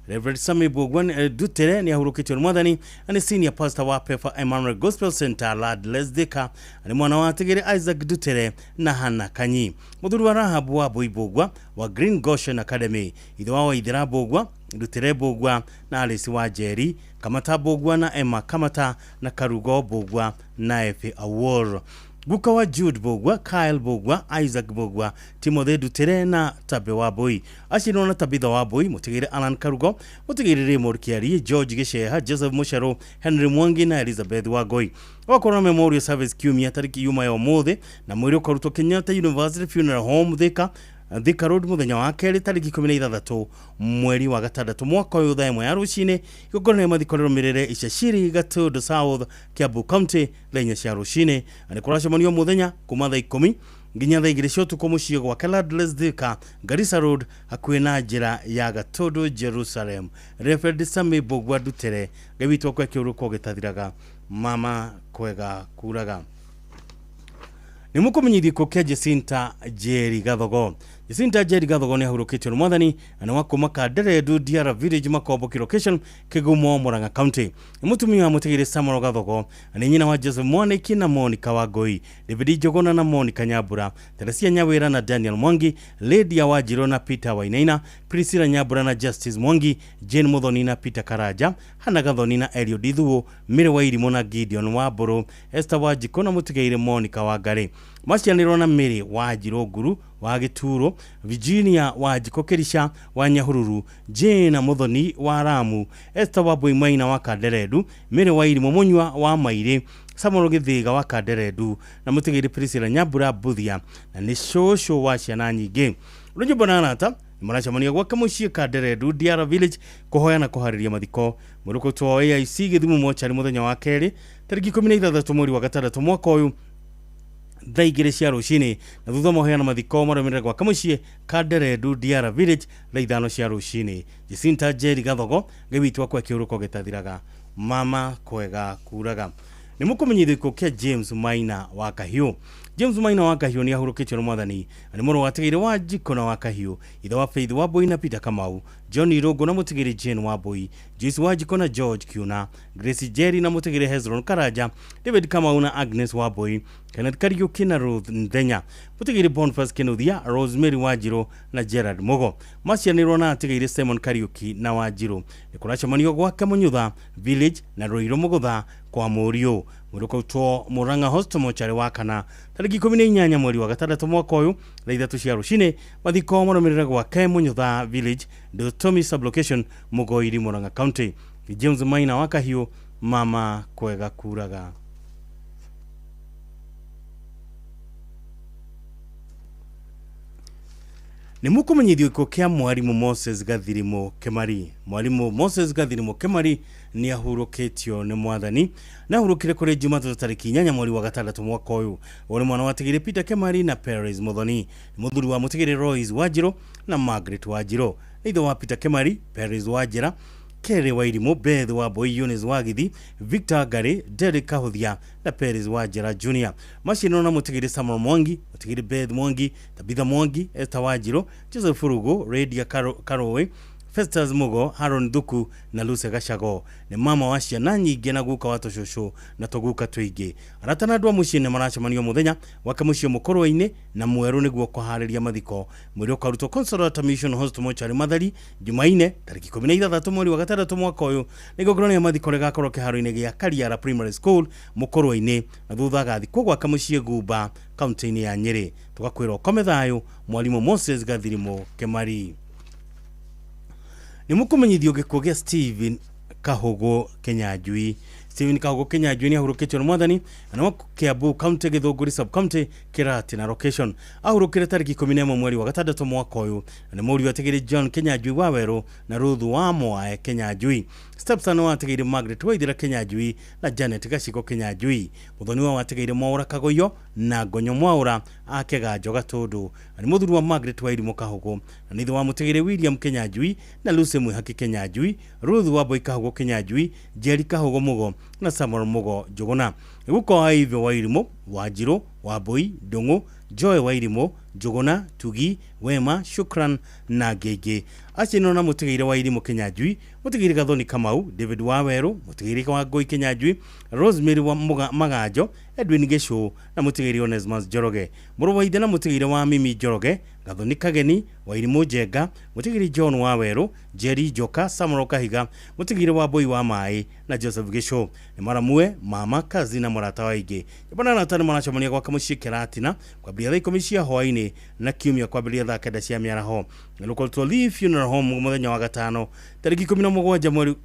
Reverend Sami Mbugua Dutere nĩ ahurũkĩtio nĩ mwathani na nĩ senior pastor wa Pefa Emmanuel Gospel Center Ladles Thika. Nĩ mwana wa Tigere Isaac Dutere na Hannah Kanyi, mũthuri wa Rahab wa Mbui Mbugua wa Green Goshen Academy, ithe wa Waithera Mbugua, Dutere Mbugua na Alice wa Njeri, Kamata Mbugua na Emma Kamata na Karugo Mbugua na Efe Awor. Guka wa Jude Mbugua, Kyle Mbugua, Isaac Mbugua, Timothy Dutere na Tabe wa Mbui. Aciarĩirwo na Tabitha wa Mbui, mũtigĩre Alan Karugo, mũtigĩre Raymond Kiarie, George Giceha, Joseph Mucheru, Henry Mwangi na Elizabeth Wangoi. Gwakorwo na memorial service kiumia tarĩki yuma ya ũmũthĩ na mwĩrĩ ũkarutwo Kenyatta University Funeral Home Thika, Thika Road mũthenya wa kerĩ tarĩki 16 mweri wa gatandatũ mwaka ũyũ thaa 1 ya rũcinĩ. Igongona rĩa mathiko rĩrũmĩrĩre Icaciri, Gatundu South, Kiambu County thaa 4 cia rũcinĩ. Na nĩ kũracemanio mũthenya kuma thaa 10 nginya thaa 2 cia ũtukũ mũciĩ gwake Ladles Thika, Garissa Road, hakuhĩ na njĩra ya Gatundu Jerusalem. Reverend Sami Mbugua Dutere, Ngai witũ akwe kĩũrũko gĩtathiraga mama kwega kuraga. Nĩ mũkũmenyithio gĩkuũ kĩa Jacinta Njeri Gathogo. Jacinta Njeri Gathogo nĩ ahurũkĩtio nĩ mwathani na nĩ wa kuma Kanderendu DR Village Makomboki location Kĩgumo Murang'a County. Nĩ mũtumia wa mũtigĩrĩ Samuel Gathogo na nĩ nyina wa Joseph Mwaniki na Monica Wangui, David Njuguna na Monica Nyambura, Teresia Nyawĩra na Daniel Mwangi, Lydia Wanjirũ na Peter Wainaina, Priscilla Nyambura na Justice Mwangi, Jane Muthoni na Peter Karanja, Hannah Gathoni na Eliud Ithuo, Mary Wairimũ na Gideon Wambũrũ, Esther Wanjikũ na mũtigĩrĩ Monica Wangari. Macianĩrwo na Mary Wanjirũ Nguru wa Gĩturo, Virginia Wanjikũ Kĩrica wa Nyahururu, Jane Muthoni wa Ramu, Esther Wambui Maina wa Kanderendu, Mary Wairimũ Mũnyua wa Mairĩ, Samuel Gĩthĩga wa Kanderendu na mũtigĩrĩ Priscilla Nyambura Mbuthia na nĩ cũcũ wa ciana nyingĩ. Rũnyũmba na arata maracemania gwake mũciĩ Kanderendu DR Village kũhoya na kũharĩria mathiko. Mwĩrĩ ũkũrutwo AIC Gĩthumo mochari mũthenya wa kerĩ tarĩki 16 mweri wa gatandatũ mwaka ũyũ thaa 2 cia rũcinĩ na thutha mahoya mathiko marũmĩrĩre gwake mũciĩ Kanderendu DR Village thaa 5 cia rũcinĩ. Jacinta Njeri Gathogo, Ngai witũ akwe kĩũrũko gĩtathiraga mama kwega kuraga. Nĩ mũkũmenyithio gĩkuũ kĩa James Maina wa Kahiũ. James Maina wa Kahiũ nĩ ahurũkĩtio nĩ mwathani na nĩ mũrũ wa Tigĩrĩ wa Njiko na wa Kahiũ, ithe wa Faith wa Mbui na Peter Kamau, John Irũngũ na mũtigĩrĩ Jane wa Mbui, Joyce wa Njiko na George Kiuna, Grace Jerry na mũtigĩrĩ Hezron Karanja, David Kamau na Agnes wa Mbui, Kenneth Kariuki na Ruth Nthenya, mũtigĩrĩ Boniface Kinuthia, Rosemary Wanjirũ na Gerard Mugo. Macianĩrwo na atigĩrĩ Simon Kariuki na Wanjirũ. Nĩ kũracemanio gwake Mũnyutha Village na Ruiru Mũgũtha kwa mũriũ. Mwĩrĩ ũkautwo Murang'a Hospital mochari wa kana tarĩki 18 mweri wa gatandatũ mwaka ũyũ thaa 3 cia rũcinĩ. Mathiko marũmĩrĩre gwake Mũnyutha Village, Ndotomi sublocation, Mũgoiri, Murang'a County. James Maina wa Kahiũ, mama kwega kuraga. Nĩ mũkũmenyithio gĩkuũ kĩa mwarimũ Moses Gathirimu Kemari. Mwarimũ Moses Gathirimu Kemari nĩ ahurũkĩtio nĩ mwathani na ahurũkire kũrĩ Jumatatũ tarĩki 8 mweri wa gatandatũ mwaka ũyũ. Ũyũ nĩ mwana wa Tigĩrĩ Peter Kemari na Perez Muthoni, nĩ mũthuri wa mũtigĩrĩ Royce Wanjirũ na Margaret Wanjirũ, nĩ ithe wa Peter Kemari, Perez Wanjira, Kerry Wairimũ, Beth wa Mbui, Eunice Wagithi, Victor Ngari, Derek Kahuthia na Perez Wanjira Jr. Maciarĩirwo na mũtigĩrĩ Samuel Mwangi, mũtigĩrĩ Beth Mwangi, Tabitha Mwangi, Esther Wanjirũ, Joseph Furugu, Radia Karowe, Festus Mugo, Haron Thuku na Lucy Gacago. Nĩ mama wa ciana nyingĩ na guka wa tũcũcũ na tũguka tũingĩ. Arata na andũ a mũciĩ nĩ maracemanio mũthenya gwake mũciĩ Mũkũrwe-inĩ na Mwerũ nĩguo kũharĩria mathiko. Mwĩrĩ ũkarutwo Consolata Mission Hospital mochari Mathari Jumaine tarĩki 16 mweri wa gatandatũ mwaka ũyũ. Na igongona rĩa mathiko rĩgakorwo kĩharo-inĩ gĩa Kariara Primary School Mũkũrwe-inĩ na thutha agathikwo gwake mũciĩ Gumba kaunti-inĩ ya Nyĩrĩ. Tũgakwĩra ũkome thayũ mwarimũ Moses Gathirimu Kemari. Nĩ mũkũmenyithio gĩkuũ gĩa Stephen Kahugo Kinyanjui. Stephen Kahugo Kinyanjui nĩ ahurũkĩtio nĩ mwathani na wa Kiambu County Githunguri sub county Kĩratina na location. Ahurũkire tarĩki 11 mweri wa gatandatũ mwaka ũyũ na nĩ mũriũ atigĩrĩ John Kinyanjui wa Werũ na Ruth wa Mwae Kinyanjui. Stepson wa atigĩrĩ Margaret Waithera Kinyanjui na Janet Gaciko Kinyanjui. Mũthoni wa atigĩrĩ Mwaũra Kagoyo na Ngonyo Mwaũra a Kĩganjo Gatũndũ. Na nĩ mũthuri wa Margaret Wairimũ Kahugo na nĩ ithe wa mũtigĩrĩ William Kinyanjui na Lucy Mwihaki Kinyanjui, Ruth wa Mbui Kahugo Kinyanjui, Jerry Kahugo Mugo Na Samuel Mugo Njuguna. Guko wa Ivy Wairimu, Wanjiru, Wambui, Ndung'u, Joy Wairimu, Njuguna, Tugi, Wema, Shukran na Ngĩngĩ. Acio na mũtigaire Wairimu Kinyanjui, mũtigaire Gathoni Kamau, David Waweru, mũtigaire Wangũi Kinyanjui, Rosemary wa Maganjo, Edwin Gĩcũ na mũtigaire Onesmus Njoroge. Mũrũ wa ithe na mũtigaire wa Mimi Njoroge, Gathoni Kageni, Wairimu Njenga, mũtigaire John Waweru, Jerry Njoka, Samuel Kahiga, mũtigaire wa Mbui wa Maĩ na Joseph Gĩcũ. Nĩ maramue mama kazi na mũrata wa ingĩ. Jabana na tano maracemania gwaka mũciĩ Kĩratina kwambĩrĩria thaa 10 cia hwaĩ-inĩ na kiumia kwambĩrĩria thaa 9 cia mĩaraho. Local Lee Funeral Home mũthenya wa gatano tarĩki 17 mweri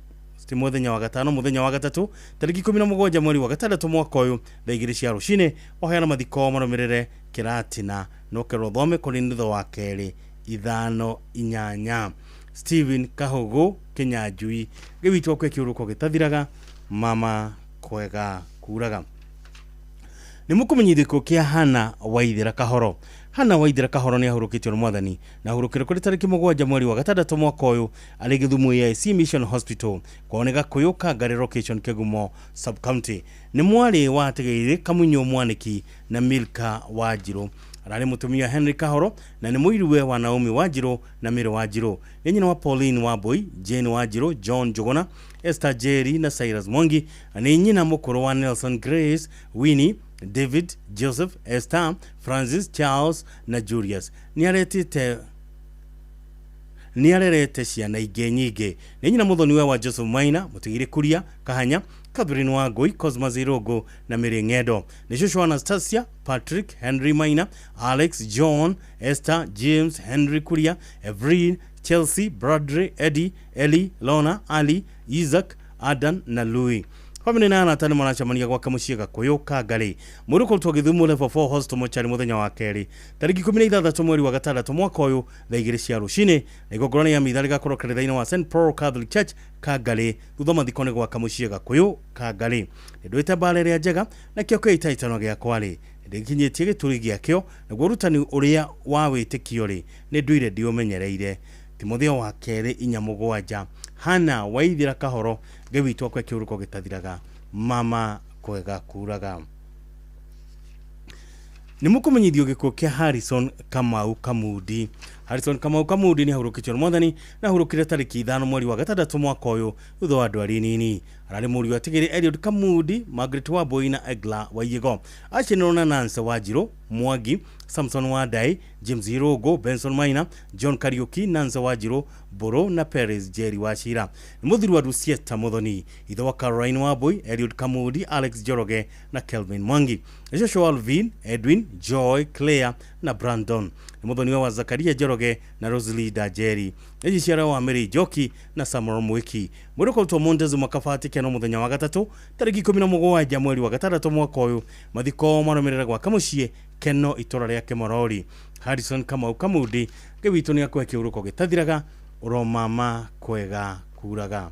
ti mũthenya wa gatano mũthenya wa gatatũ tarĩki 17 mweri wa gatandatũ mwaka ũyũ thaa 2 cia rũcinĩ waheana mathiko marũmĩrĩre Kĩratina no kerwo thome kũrĩ nutho wa kerĩ 5 8. Stephen Kahugu Kinyanjui gĩwitwo kwe kĩũrũko gĩtathiraga mama kwega kuraga. Nĩ mũkũmenyithio kĩa Hana Waithera Kahoro. Hana Waithera Kahoro nĩ ahurũkĩtio nĩ mwathani na ahurũkire kũrĩ tarĩki 7 mweri wa gatandatũ mwaka ũyũ arĩ Gĩthumo AIC Mission Hospital kwao nĩ Gakũyũ Kangari location Kĩgumo sub county. Nĩ mwarĩ wa Ategeire Kamunyo Mwaniki na Milka Wanjiru. Ararĩ mũtumia Henry Kahoro na nĩ mũiruwe wa Naomi Wanjiru na Mary Wanjiru. Nĩ nyina wa Pauline Wambui, Jane Wanjiru, John Njuguna, Esther Jerry na Cyrus Mwangi. Nĩ nyina mũkũrũ wa Nelson, Grace, Winnie, David, Joseph, Esther, Francis, Charles na Julius. Nĩ arerete ciana ingĩ nyingĩ. Nĩ nyina mũthoniwe wa Joseph Maina, mũtigire Kuria Kahanya, Catherine Wangui, Cosmas Irogo na Mary Ng'endo. Nĩ cũcũ Anastasia, Patrick, Henry Maina, Alex, John, Esther, James, Henry Kuria, Evelyn, Chelsea, Bradley, Eddie, Ellie, Lona, Ali, Isaac, Adan na Louis. Family na anatani maracemania gwaka mũciĩ Gakũyũ Kangari. Mwĩrĩ ũkũrutwo Gĩthumo level 4 hospital mochari mũthenya wa kerĩ tarĩki 16 mweri wa gatandatũ mwaka ũyũ thaa 2 cia rũcinĩ na igongona rĩa mitha rĩgakorwo kanitha-inĩ wa St Paul Catholic Church Kangari thutha mathiko nĩ gwaka mũciĩ Gakũyũ Kangari. Nĩndũĩte mbara ĩrĩa njega na kĩo kĩhĩtahĩtano gĩakwa rĩ ndĩkinyĩtie gĩturi gĩakĩo naguo ũrutani ũrĩa wa wĩtĩkio rĩ nĩ nduire ndĩũmenyereire. Timotheo wa kerĩ 4:7. Hana Waithera Kahoro Ngai witũ akwe kĩũrũko gĩtathiraga mama kwega kuraga. Nĩ mũkũmenyithio gĩkuũ kĩa Harrison Kamau Kamundi. Harrison Kamau Kamundi nĩ ahurũkĩtio nĩ mwathani na ahurũkire tarĩki 5 mweri wa gatandatũ mwaka ũyũ thutha wa ndwari nini. Ararĩ mũriũ wa Tigĩrĩ Eliud Kamundi, Margaret Wambui na Egla Waiyego. Aciarĩirwo na Nancy Wanjiru Mwangi, Samson Wandai, James Irogo, Benson Maina, John Kariuki, Nancy Wanjiru Mburu na Perez Jerry Wachira. Nĩ mũthuri wa Lucieta Muthoni, ithe wa Caroline Wambui, Eliud Kamundi, Alex Njoroge na Kelvin Mwangi. Nĩ cũcũ wa Alvin, Edwin, Joy, Claire na Brandon. Nĩ mũthoni wa Zakaria Njoroge na Rosalie Jerry. Nĩ njiarwa wa Mary Njoki na Samuel Mwiki. Mwĩrĩ ũkũrutwo Montezuma Kabati Keno mũthenya wa gatatũ tarĩki 17 mweri wa gatandatũ mwaka ũyũ. Mathiko marũmĩrĩre gwaka mũciĩ Keno itũra rĩa Kĩmorori. Harrison Kamau Kamundi Ngai witũ nĩ akũhe kĩhurũko gĩtathiraga ũromama kwega kuraga.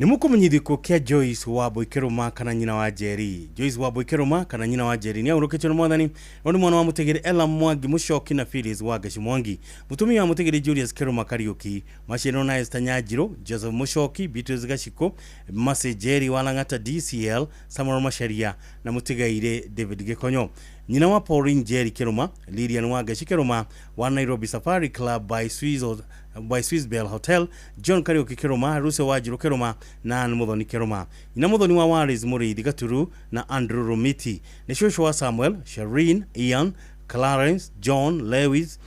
Nĩ mũkũmenyithio gĩkuũ kĩa Joyce Wambui Kĩrũma kana nyina wa Jerry. Joyce Wambui Kĩrũma kana nyina wa Jerry nĩ ahurũkĩtio nĩ mwathani. Nĩ mwana wa mũtigĩrĩ Ella Mwangi Mũcoki na Phyllis Wangeci Mwangi. Mũtumia wa mũtigĩrĩ Julius Kĩrũma Kariũki. Maciarĩirwo na Esther Nyanjiru, Joseph Mũcoki, Beatrice Gacikũ, Mercy Jerry wa Lang'ata DCL, Samuel Macharia na mũtigairĩ David Gĩkonyo. Nyina wa Pauline Jerry Kĩrũma, Lilian Wangeci Kĩrũma wa Nairobi Safari Club by Swiss Bell Hotel, John Kariuki Kĩrũma, Ruse Wanjiru Kĩrũma na Ann Muthoni Kĩrũma. Nyina Muthoni wa Waris Mũrĩithi Gaturu na Andrew Romiti. Nĩ cũcũ wa Samuel, Shireen, Ian, Clarence, John, Lewis,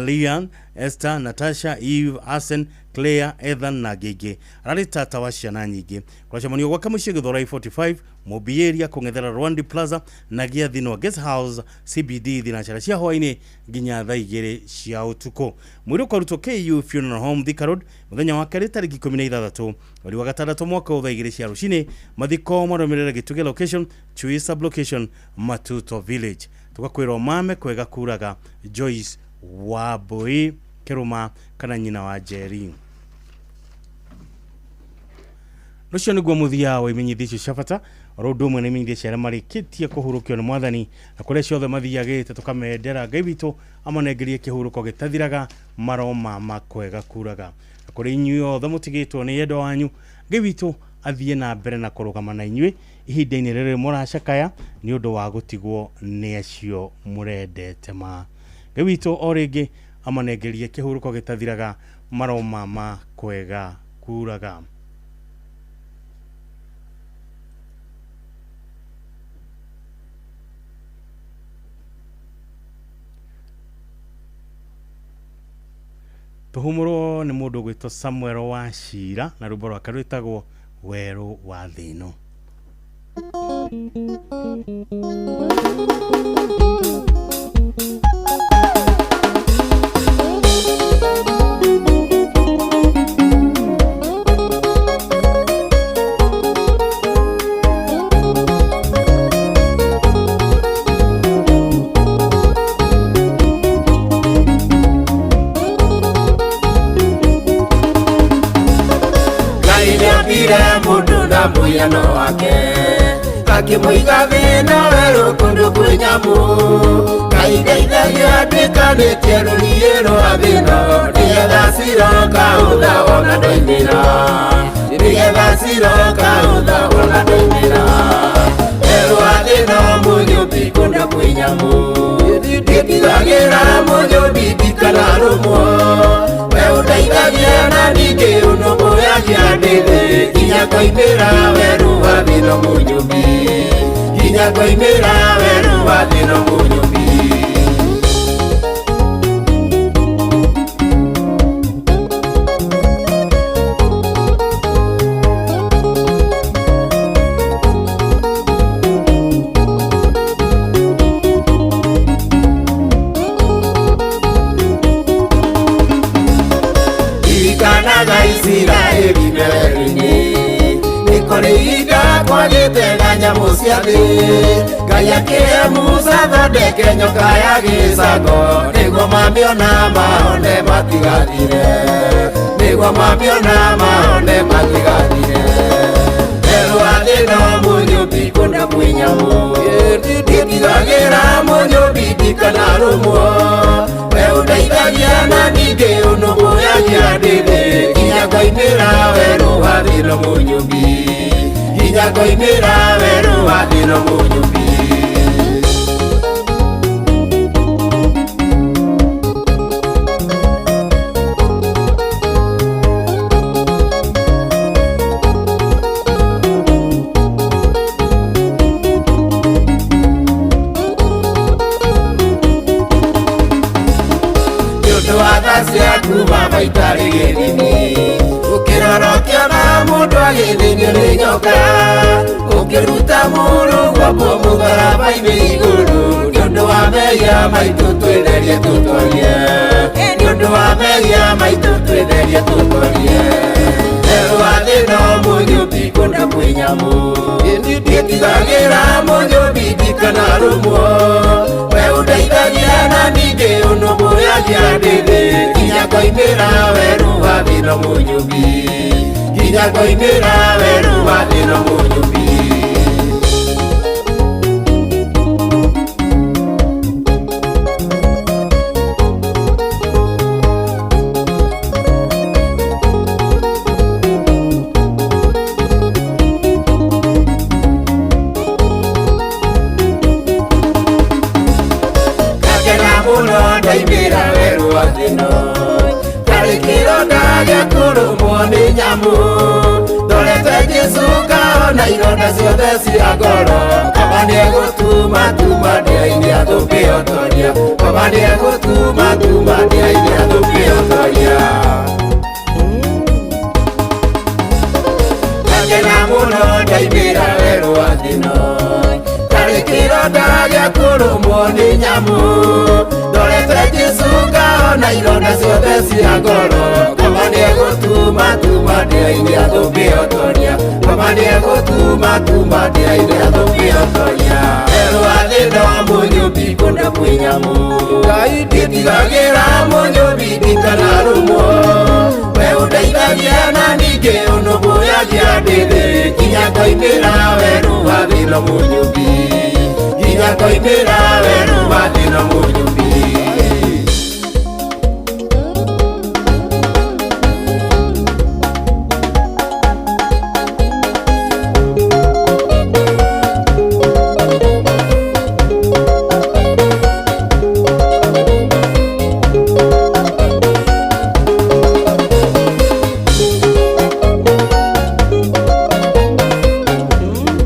Leon, Esther, Natasha, Eve, Asen, Claire, Ethan na Gege. Ararĩ tata wa ciana nyingĩ. Kũracemanio gwake mũciĩ Gĩthũrai 45, Mobi area kũng'ethera Rwandi Plaza na Gĩathino Guest House CBD thinacara cia hwaĩ-inĩ nginya thaa 2 cia ũtukũ. Mwĩrĩ ũkarutwo KU Funeral Home Thika Road mũthenya wa kerĩ tarĩki 16 mweri wa gatandatũ mwaka ũyũ thaa 2 cia rũcinĩ. Mathiko marũmĩrĩre Gĩtugĩ location, Chui sub location, Matuto Village. Tũgakwĩrwo mame kwega kuraga Joyce Wambui Kĩrũma kana nyina wa Jerry. Ũcio nĩguo mũthia wa imenyithia icio cia bata oro ũndũ ũmwe na imenyithia cia arĩa marĩkĩtie kũhurũkio nĩ mwathani na kũrĩa ciothe mathiagĩte tũkamendera Ngai witũ amanengerie kĩhurũko gĩtathiraga maroma makwega kuraga. Na kũrĩ inyuĩ othe mũtigĩtwo nĩ endwa wanyu, Ngai witũ athiĩ na mbere na kũrũgama na inyuĩ ihinda-inĩ rĩrĩ mũracakaya nĩ ũndũ wa gũtigwo nĩ acio mũrendete ma. Ngai witũ o rĩngĩ amanengerie kĩhurũko gĩtathiraga maroma makwega kuraga. Tũhumũrwo nĩ mũndũ ũgwĩtwo Samuel wa Cira na rwĩmbo rwake rwĩtagwo Werũ wa Thĩ ĩno. Ngai nĩombire mũndũ na mũhiano wake, akĩmũiga thĩ na werũ kũndũ kwĩ nyamũ. Ngai ndeithagia nduĩkanĩtie rũriĩ rwa thĩ-ĩno, nĩgetha ciroka ũtha wona ndoimĩra, nĩgetha ciroka ũtha wona ndoimĩra. Werũ wa thĩ-ĩno mũnyũmbi kũndũ kwĩ nyamũ, nditigagĩra mũnyũmbi ndikanarũmwo. We ũndeithagia na ningĩ ũnũmbũyagia ndĩ thĩ, nginya ngoimĩra werũ wa thĩ-ĩno mũnyũmbi, nginya ngoimĩra werũ wa thĩ-ĩno mũnyũmbi. Ririkanaga Isiraeli me werũ-inĩ, nĩ kũrĩ ihinda kwagĩte na nyamũ cia thĩ. Ngai akĩhe Musa athondeke nyoka ya gĩcango, nĩguo mamĩona mahone matigathire, nĩguo mamĩona mahone matigathire. Werũ wa thĩ-ĩno mũnyũmbi kũndũ kwĩ nyamũ, nditigagĩra mũnyũmbi ndikanarũmwo. We ũndeithagia na ningĩ ũnũmbũyagia ndĩ thĩ, nginya ngoimĩra werũ wa thĩ-ĩno mũnyũmbi, nginya ngoimĩra werũ wa thĩ-ĩno mũnyũmbi. Nĩ ũndũ wa tha ciaku baba itarĩ gĩthimi, ũkĩrora ũkĩona mũndũ agĩthĩnio nĩ nyoka, ũkĩruta mũrũ gwakwo mũtharaba-inĩ igũrũ, nĩ ũndũ wa mehia maitũ twĩtherie tũtorie, nĩ ũndũ wa mehia maitũ twĩtherie tũtorie. Werũ wa thĩ-ĩno mũnyũmbi kũndũ kwĩ nyamũ, nditigagĩra mũnyũmbi ndikanarũmwo. We ũndeithagia na ningĩ ũnũmbũyagia ndĩ thĩ, nginya ngoimĩra werũ wa thĩ-ĩno mũnyũmbi, nginya ngoimĩra werũ wa thĩ-ĩno mũnyũmbi. Ngakena mũno ndaimĩra werũ wa thĩ-ĩno, ndarĩ kĩronda gĩa kũrũmwo nĩ nyamũ. Ndorete Jesũ ngahona ironda ciothe cia ngoro, kaba nĩegũtuma tuma ndĩa-inĩ athũkĩotoria, kaba nĩegũtuma tuma ndĩa-inĩ athũkĩotoria. Ngakena mũno ndaimĩra werũ wa thĩ-ĩno, ndarĩ kĩronda gĩa kũrũmwo nĩ nyamũ. Ndorete Jesũ ngahona ironda ciothe cia ngoro, kaba nĩegũtuma tuma ndĩa-inĩ athũkĩotoria, kaba nĩegũtuma tuma ndĩa-inĩ athũkĩotoria. Werũ wa thĩ-ĩno mũnyũmbi kũndũ kwĩ nyamũ, nditigagĩra mũnyũmbi ndikanarũmwo. We ũndeithagia na ningĩ ũnũmbũyagia Ndĩrathira ndĩthĩ nginya ngoimĩra werũ wa thĩna mũnyũmbi, nginya ngoimĩra werũ wa thĩna mũnyũmbi.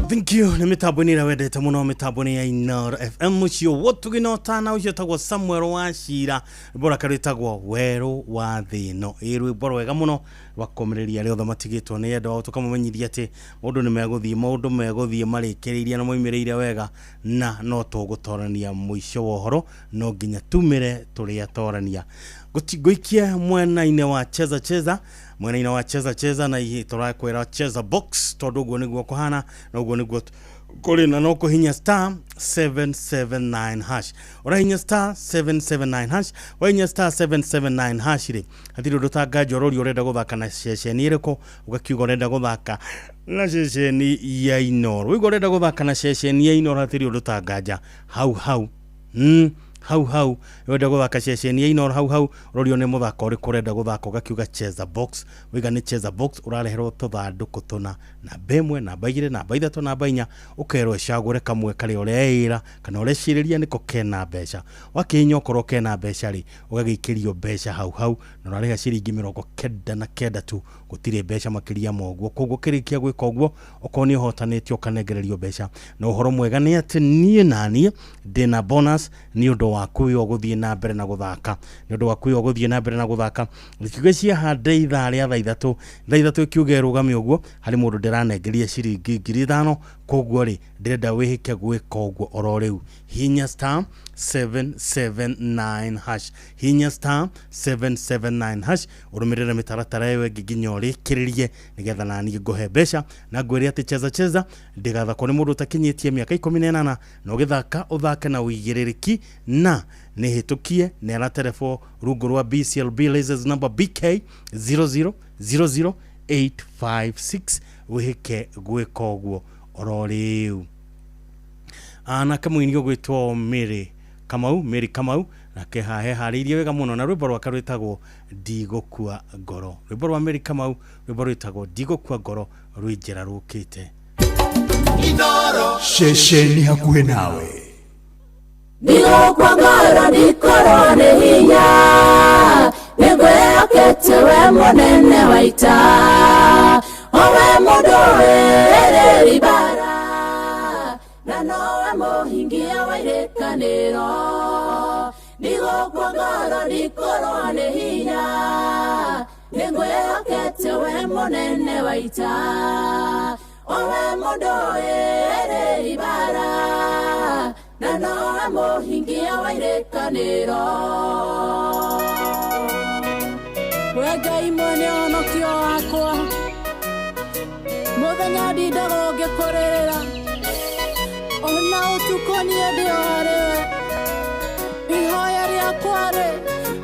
Thank you. Nĩ mĩtambo-inĩ ĩrĩa wendete mũno, mĩtambo-inĩ ya Inooro FM. Ũcio wotugino tana ũcio ũtagwo Samuel wa Cira, rwĩmbo rwake rwĩtagwo werũ wa thĩno. Ĩ rwĩmbo rwega mũno rwa kũmĩrĩria arĩa othe matigĩtwo nĩ endwa ao, tũkamamenyithia atĩ maũndũ nĩ megũthiĩ, maũndũ megũthiĩ marĩkĩrĩirie na moimĩrĩire wega, na no tũgũtorania mũico wa ũhoro, no nginya tumĩre tũrĩa torania. Ngũikie mwena-inĩ wa cheza cheza, mwena-inĩ wa cheza cheza, na ihe tũrakwĩra cheza box, tondũ ũguo nĩguo kũhana na ũguo nĩguo kũrĩ, na no kũhinya star 779 hash. Ũrahinya star 779 hash, wahinya star 779 hash rĩ, hatirĩ ũndũ tanganja ũroria ũrenda gũthaka na ceceni ĩrĩkũ, ũgakiuga ũrenda gũthaka na ceceni ya Inooro. Waigua ũrenda gũthaka na ceceni ya Inooro, hatirĩ ũndũ tanganja hau hau. Hau hau wenda gũthaka ceceni ya Inooro, hau hau ũrorio nĩ mũthako ũrĩkũ ũrenda gũthaka, ũgakiuga cheza box. Waiga nĩ cheza box, ũrareherwo tũthandũkũ tũna, namba ĩmwe, namba igĩrĩ, namba ithatũ, namba inya, ũkerwo ĩcagũre kamwe karĩa ũreĩra kana ũrecirĩria nĩko kena mbeca. Wakĩhinya okorwo kena mbeca rĩ, ũgagĩikĩrio mbeca hau hau, na ũrarĩha ciringi 99 tu, gũtirĩ mbeca makĩria ma ũguo. Koguo kĩrĩkia gwĩka ũguo, okorwo nĩ ũhotanĩtio ũkanengererio mbeca. Na ũhoro mwega nĩ atĩ niĩ naniĩ ndĩna bonus nĩ ũndũ wa kwĩyo gũthiĩ na mbere na gũthaka, nĩ ũndũ wa kwĩyo gũthiĩ na mbere na gũthaka. Ikiuga ciahande ithaa rĩa thaa ithatũ, thaa ithatũ ikiuga ĩrũgame ũguo, harĩ mũndũ ndĩranengeria ciringi 5,000. Koguo rĩ, ndĩrenda wĩhĩke gwĩka ũguo oro rĩu. Hinya star 779 hash, hinya star 779 hash, ũrũmĩrĩre mĩtaratara ĩyo ĩngĩ nginya ũrĩkĩrĩrie, nĩgetha naniĩ ngũhe mbeca na ngwĩre atĩ cheza cheza ndĩgathakwo nĩ mũndũ ũtakinyĩtie mĩaka 18, na ũgĩthaka ũthake na ũigĩrĩrĩki, na nĩ hĩtũkie nĩ araterebwo rungu rwa BCLB license number BK 0000856. Wĩhĩke gwĩka ũguo oro rĩu. Nake mũini ũgwĩtwo Mary Kamau, Mary Kamau, nake hahe harĩirie wega mũno na rwĩmbo rwake rwĩtagwo Ndigũkua Ngoro. Rwĩmbo rwa Mary Kamau, rwĩmbo rwĩtagwo Ndigũkua Ngoro, rwĩ njĩra rũkĩte. Ceceni hakuhĩ nawe. Ndigũkua ngoro ndikorwo nĩ hinya, nĩngwĩhokete we mũnene wa ita, o we mũndũ wĩrĩri mbara, na nowe mũhingia wa irĩkanĩro. Ndigũkua ngoro ndikorwo nĩ hinya, nĩngwĩhokete we mũnene wa ita, o we mũndũ wĩrĩri mbara, na nowe mũhingia wa irĩkanĩro. We Ngai mwene ũhonokio wakwa, mũthenya ndindaga ngĩkũrĩrĩra, ona ũtukũ niĩ ndĩ o harĩwe. Ihoya rĩakwa rĩ,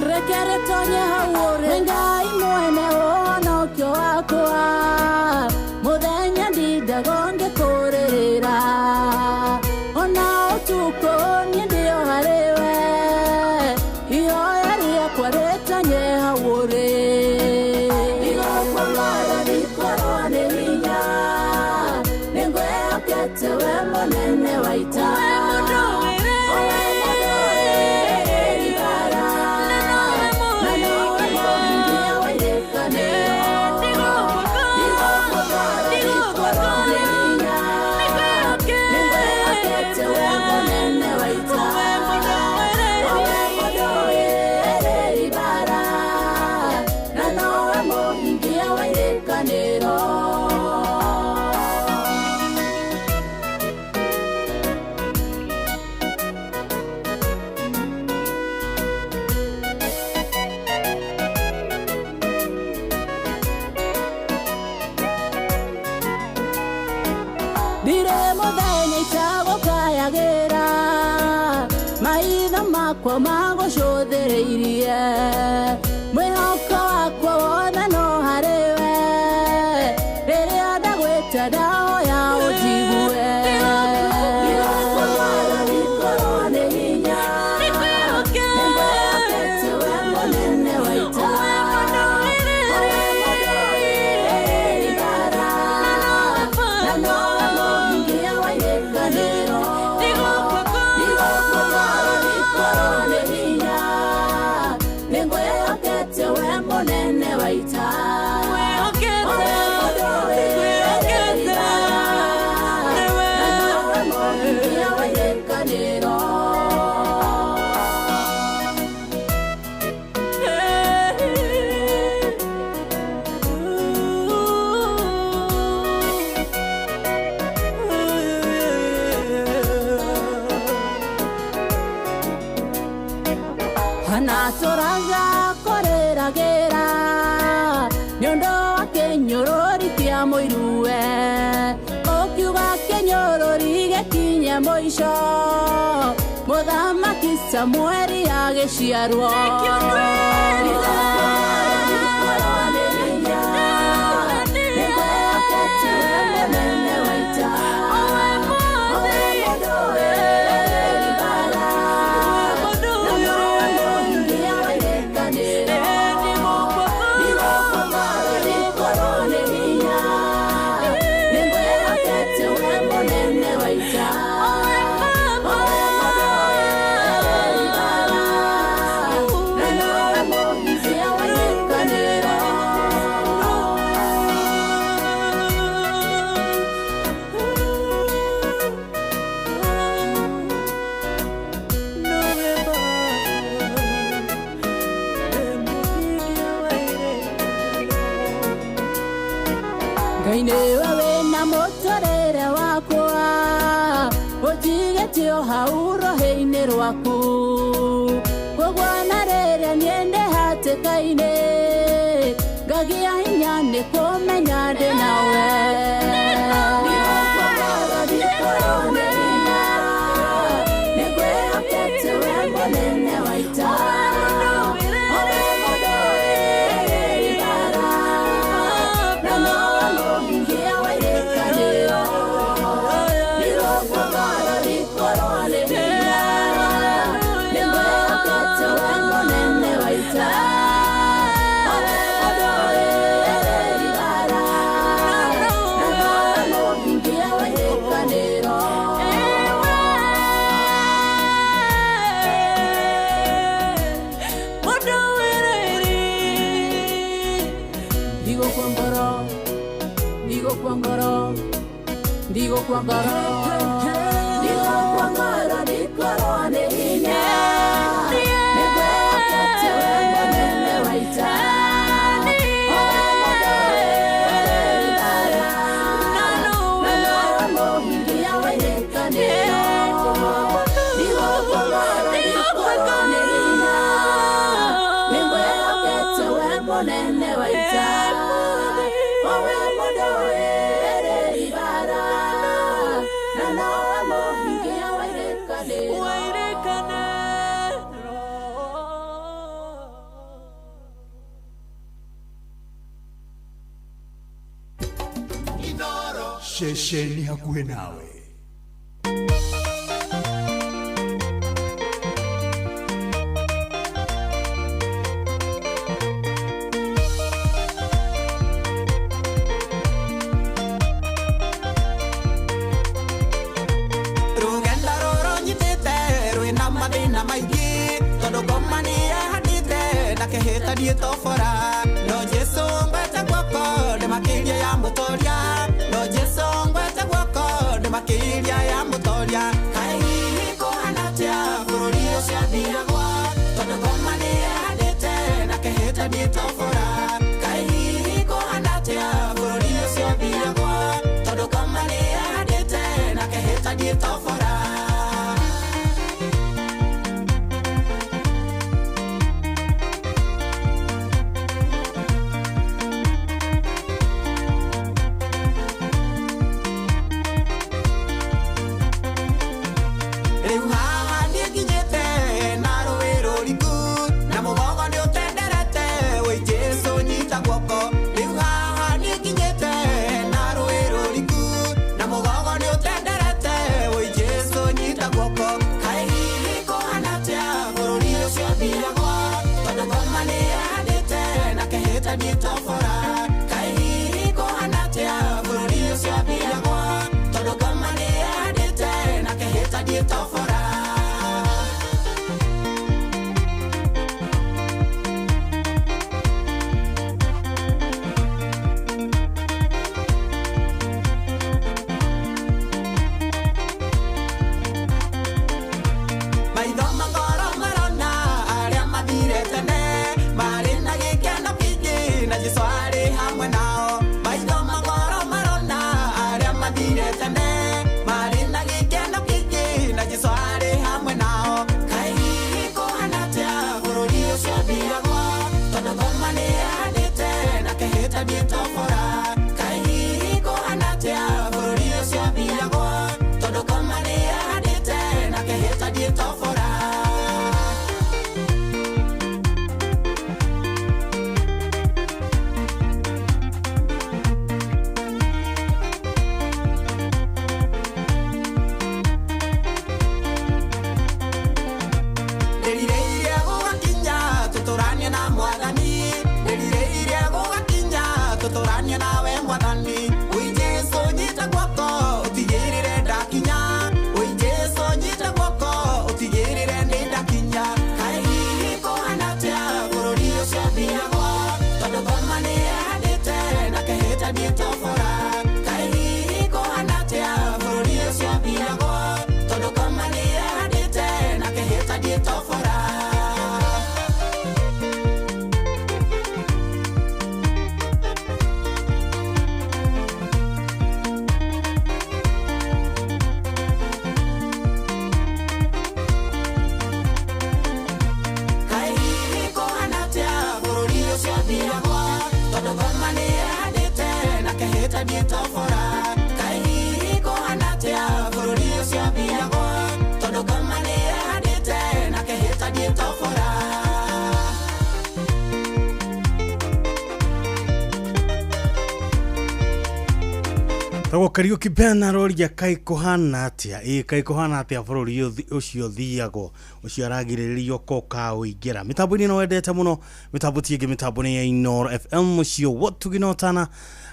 reke rĩtonye hau ũrĩ. Ngai mwene ũhonokio wakwa, mũthenya ndindaga ngĩkũrĩrĩra, ona ũtukũ niĩ ndĩ o harĩwe. Ihoya rĩakwa rĩtonye hau ũrĩ. Ndigũkua ngoro ndikorwo nĩ hinya, nĩngwĩhokete we mũnene wa ita, o we mũndũ wĩrĩ mbara, na nowe mũhingia wa irĩkanĩro. Ndigũkua ngoro ndikorwo nĩ hinya, nĩngwĩhokete we mũnene wa ita, o we mũndũ wĩrĩ mbara, na nowe mũhingia wa irĩkanĩro. Ndirĩ mũthenya itagũkayagĩra, maitho makwa magũcũthĩrĩirie, mwĩhoko wakwa wothe no harĩwe. Rĩrĩa Ndagwĩta ndahoya ũnjigue. Ndigũkua ngoro ndikorwo nĩ hinya. Nĩngwĩhokete we mũnene wa ita. Owe mũndũ wĩ ibara. Na nowe mũhingia wa irĩkanĩro. Ndigũkua ngoro ndikorwo nĩ hinya. Nĩngwĩhokete we mũnene wa ita. Owe mũndũ wĩ ibara. Na nowe mũhingia wa irĩkanĩro. Hanatũraga kũrĩragĩra nĩ ũndũ wa kĩnyũrũri kĩa mũiruwe. Ũkiuga kĩnyũrũri gĩkinye mũico, mũthamaki Samueli agĩciarwo. Nĩngwĩhokete we mũnene wa ita. Owe mũndũ wĩ ibara. Na nowe mũhingia wa irĩkanĩro. Ndigũkua ngoro ndikorwo nĩ hinya. Nĩngwĩhokete we mũnene wa ita. Owe mũndũ wĩ ibara. Na nowe mũhingia wa irĩkanĩro. Ngai nĩwe wĩna mũtũrĩre wakwa, ũnjigĩte o hau rũhĩ-inĩ rwaku. Koguo na rĩrĩa niĩ ndĩ hatĩka-inĩ, ngagĩa hinya nĩ kũmenya ndĩ nawe. Ndigũkua ngoro ndikorwo nĩ hinya. Nĩngwĩhokete we mũnene wa ita. Owe mũndũ wĩ ibara. Na nowe mũhingia wa irĩkanĩro. Ndigũkua ngoro ndikorwo nĩ hinya. Nĩngwĩhokete we mũnene wa ita. Owe mũndũ wĩ ibara. Na nowe mũhingia wa irĩkanĩro. Ndigũkua ngoro, ndigũkua ngoro, ndigũkua ngoro. Ndigũkua ngoro ndikorwo nĩ hinya. Nĩngwĩhokete we mũnene wa ita. Owe mũndũ wĩ ibara. Na nowe mũhingia wa irĩkanĩro. Ndigũkua ngoro ndikorwo nĩ hinya. Nĩngwĩhokete we mũnene wa ita. Owe mũndũ wĩ ibara. Na nowe mũhingia wa irĩkanĩro. Ceceni hakuhĩ nawe. Rũgendo rũrũ nyitĩte rwĩna mathĩna maingĩ tondũ ngoma nĩyehandĩte na kĩhĩtanie tobora. No Jesũ ngwete guoko ndĩ makĩria ya mũtoria. No Jesũ ngwete guoko ndĩ makĩria ya mũtoria. Kaĩ hihi kũhana atĩa bũrũri ũcio athiagwa tondũ ngoma nĩyehandĩte na kĩhĩtanie tobora. Kaĩ hihi kũhana atĩa bũrũri ũcio athiagwa tondũ ngoma nĩyehandĩte na kĩhĩtanie tobora. ndiĩtobora. Kaĩ hihi kũhana atĩa bũrũri ũcio athiagwo, tondũ ngoma nĩĩhandĩte na kĩhĩta ndiĩtobora. Maitho mangoro marona arĩa mathire tene, marĩ na gĩkeno kĩingĩ na Jesũ arĩ hamwe nao. Maitho mangoro marona arĩa mathire tene, marĩ na gĩkeno kĩingĩ na Jesũ arĩ hamwe nao. Kaĩ hihi kũhana atĩa bũrũri ũcio athiagwo, tondũ ngoma nĩĩhandĩte na kĩhĩta ndiĩtobora. Kaĩ hihi kũhana atĩa bũrũri ũcio athiagwo, tondũ ngoma nĩĩhandĩte na kĩhĩta ndiĩtobora. Ndĩrirĩirie gũgakinya tũtũranie na mwathani, ndĩrirĩirie gũgakinya tũtũranie nawe mwathani. Ui Jesũ nyita guoko ũtigĩrĩre ndakinya, ui Jesũ nyita guoko ũtigĩrĩre nĩ ndakinya. Kaĩ hihi kũhana atĩa bũrũri ũcio thiagwo, tondũ ngoma nĩĩhandĩte na kĩhĩta ndiĩtobora. Kaĩ hihi kũhana atĩa bũrũri ũcio thiagwo, tondũ ngoma nĩĩhandĩte na kĩhĩta ndiĩtobora. Kaĩ hihi kũhana atĩa bũrũri ũcio thiagwo, tondũ ngoma nĩĩhandĩte na kĩhĩta ndiĩtobora. Kaĩ hihi kũhana atĩa bũrũri ũcio thiagwo, tondũ ngoma nĩĩhandĩte na kĩhĩta ndiĩtobora. Tagwo Kariuki Ben aroria kaĩ kũhana atĩa, ĩ kaĩ kũhana atĩa bũrũri ũcio thiagwo, ũcio aragirĩrĩrio ko kaũingĩra mĩtambo-inĩ no wendete mũno, mĩtambo ti ĩngĩ, mĩtambo nĩ ya Inooro FM mũciĩ wotugi na ũtana.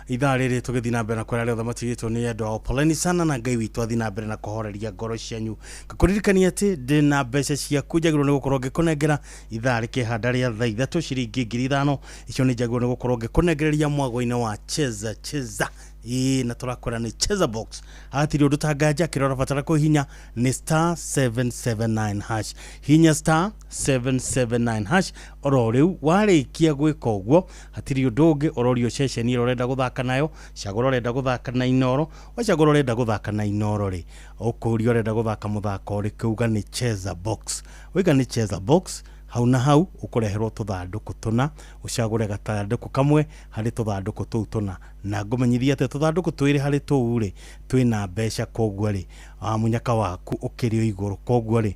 Ithaa rĩrĩ tũgĩthiĩ na mbere na kwĩra arĩa othe matigĩtwo nĩ endwa ao poleni sana, na Ngai witũ athiĩ na mbere na kũhoreria ngoro cianyu. Ngakũririkania atĩ ndĩna mbeca ciaku njagĩrĩirwo nĩ gũkorwo ngĩkũnengera ithaa rĩkĩhanda rĩa thaa 3 ciringi 5,000 icio nĩ njagĩrĩirwo nĩ gũkorwo ngĩkũnengereria mwago-inĩ wa cheza cheza. Ĩĩ na tũrakwĩra nĩ cheza box, hatirĩ ũndũ ta nganja, kĩrĩa ũrabatara kũhihinya nĩ star 779 hash, hinya star 779 hash oro rĩu. Warĩkia gwĩka ũguo hatirĩ ũndũ ũngĩ, ũrorio ceceni ĩrĩa ũrenda gũthaka nayo, cagũra ũrenda gũthaka na Inooro, wacagũra ũrenda gũthaka na Inooro rĩ, ũkũria ũrenda gũthaka mũthako ũrĩkũ, uga nĩ cheza box, waiga nĩ cheza box hau na hau ũkũreherwo tũthandũkũ tũna, ũcagũre gathandũkũ kamwe harĩ tũthandũkũ tũu tũna, na ngũmenyithia atĩ tũthandũkũ twĩrĩ harĩ tũu rĩ twĩna mbeca, koguo rĩ mũnyaka waku ũkĩrĩ o igũrũ, koguo rĩ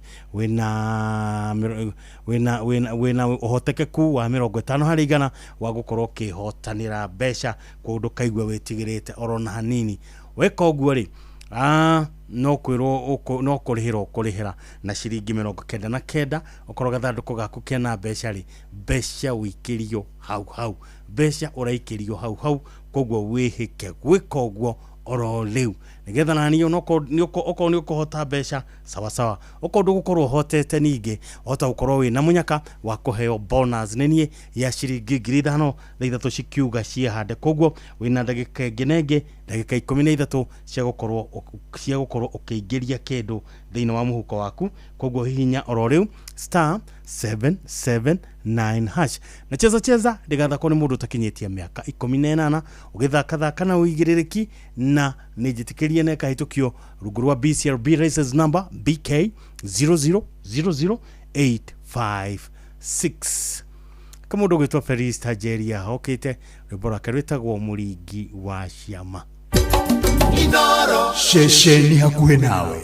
wĩna ũhotekeku wa 50 harĩ igana wa gũkorwo ũkĩhotanĩra mbeca, koguo ndũkaigue wĩtigĩrĩte orona hanini. Weka ũguo rĩ no kwĩrwo no kũrĩhĩra ũkũrĩhĩra na ciringi 99, okorwo gathandũkũ gaku kena mbeca rĩ, mbeca wĩikĩrio hau hau, mbeca ũraikĩrio hau hau, koguo wĩhĩke gwĩka ũguo oro rĩu nĩgetha naniĩ onokorwo nĩ ũkũhota mbeca sawa sawa, okorwo ndũgũkorwo ũhotete ningĩ ũhota gũkorwo wĩna mũnyaka wa kũheo bonus nĩ niĩ ya ciringi 5,000 thaa 3 cikiuga ciĩhande, koguo wĩna ndagĩka ĩngĩ na ĩngĩ ndagĩka 13 cia gũkorwo ũkĩingĩria kĩndũ thĩinĩ wa mũhuko waku, koguo hihinya oro rĩu star 779 hash. Na cheza cheza ndĩgathakwo nĩ mũndũ ũtakinyĩtie mĩaka 18, ũgĩthakathaka na ũigĩrĩrĩki, na nĩ njĩtĩkĩrie na ĩkahĩtũkio rungu rwa BCRB license number BK 0000856. Kamũndũ ũgwĩtwo Felista Jeria okĩte, rwĩmbo rwake rwĩtagwo Mũringi wa Ciama. Inooro ceceni hakuhĩ nawe.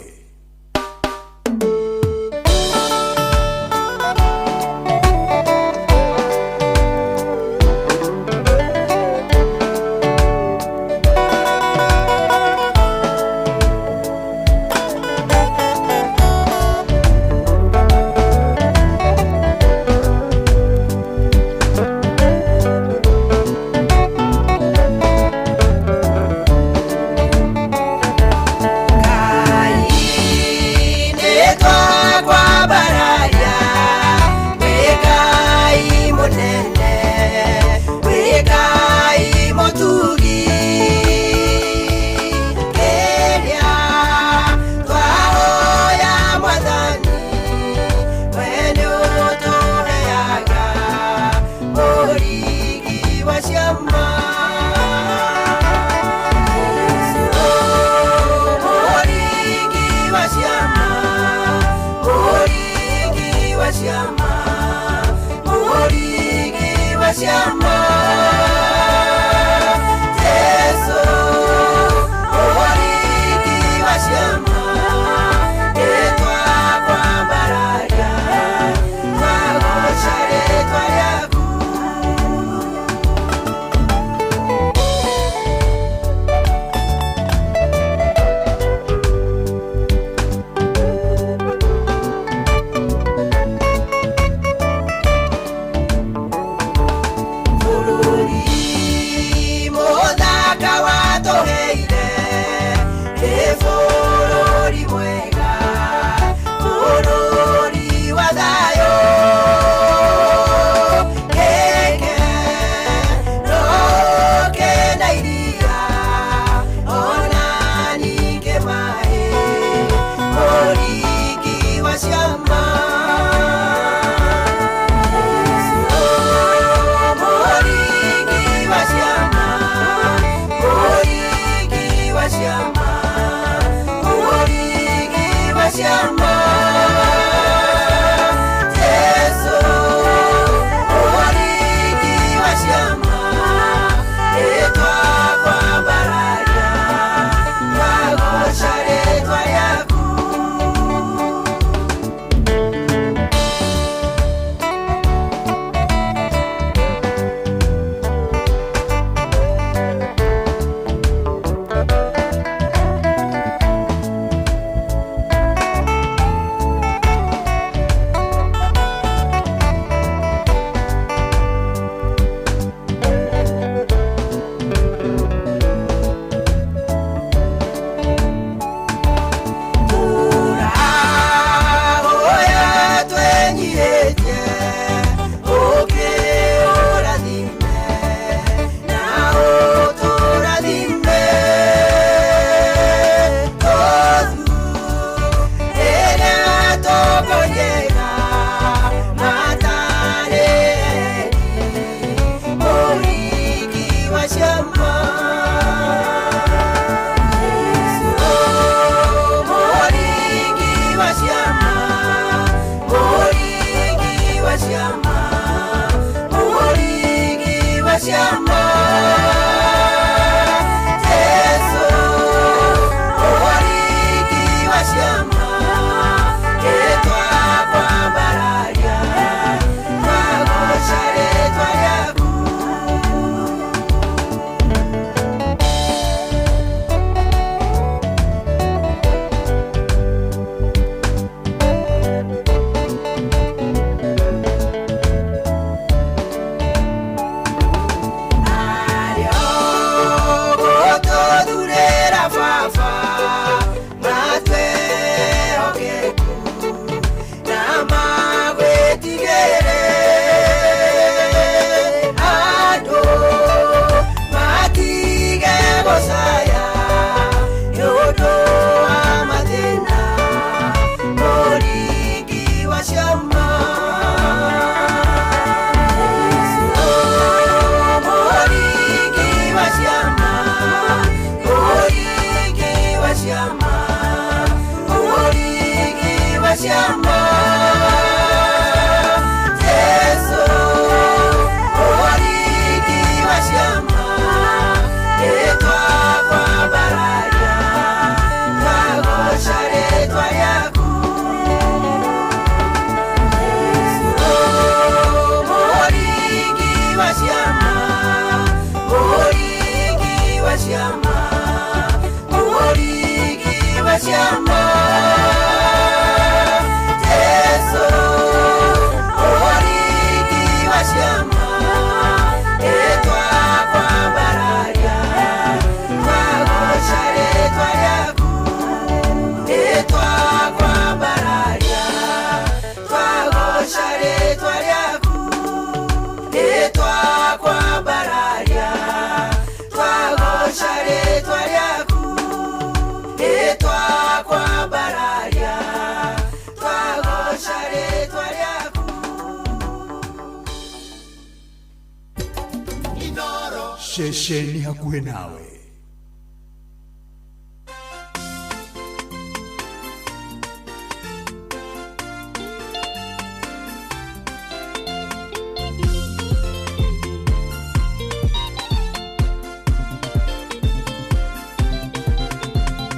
Ceceni hakuhĩ nawe.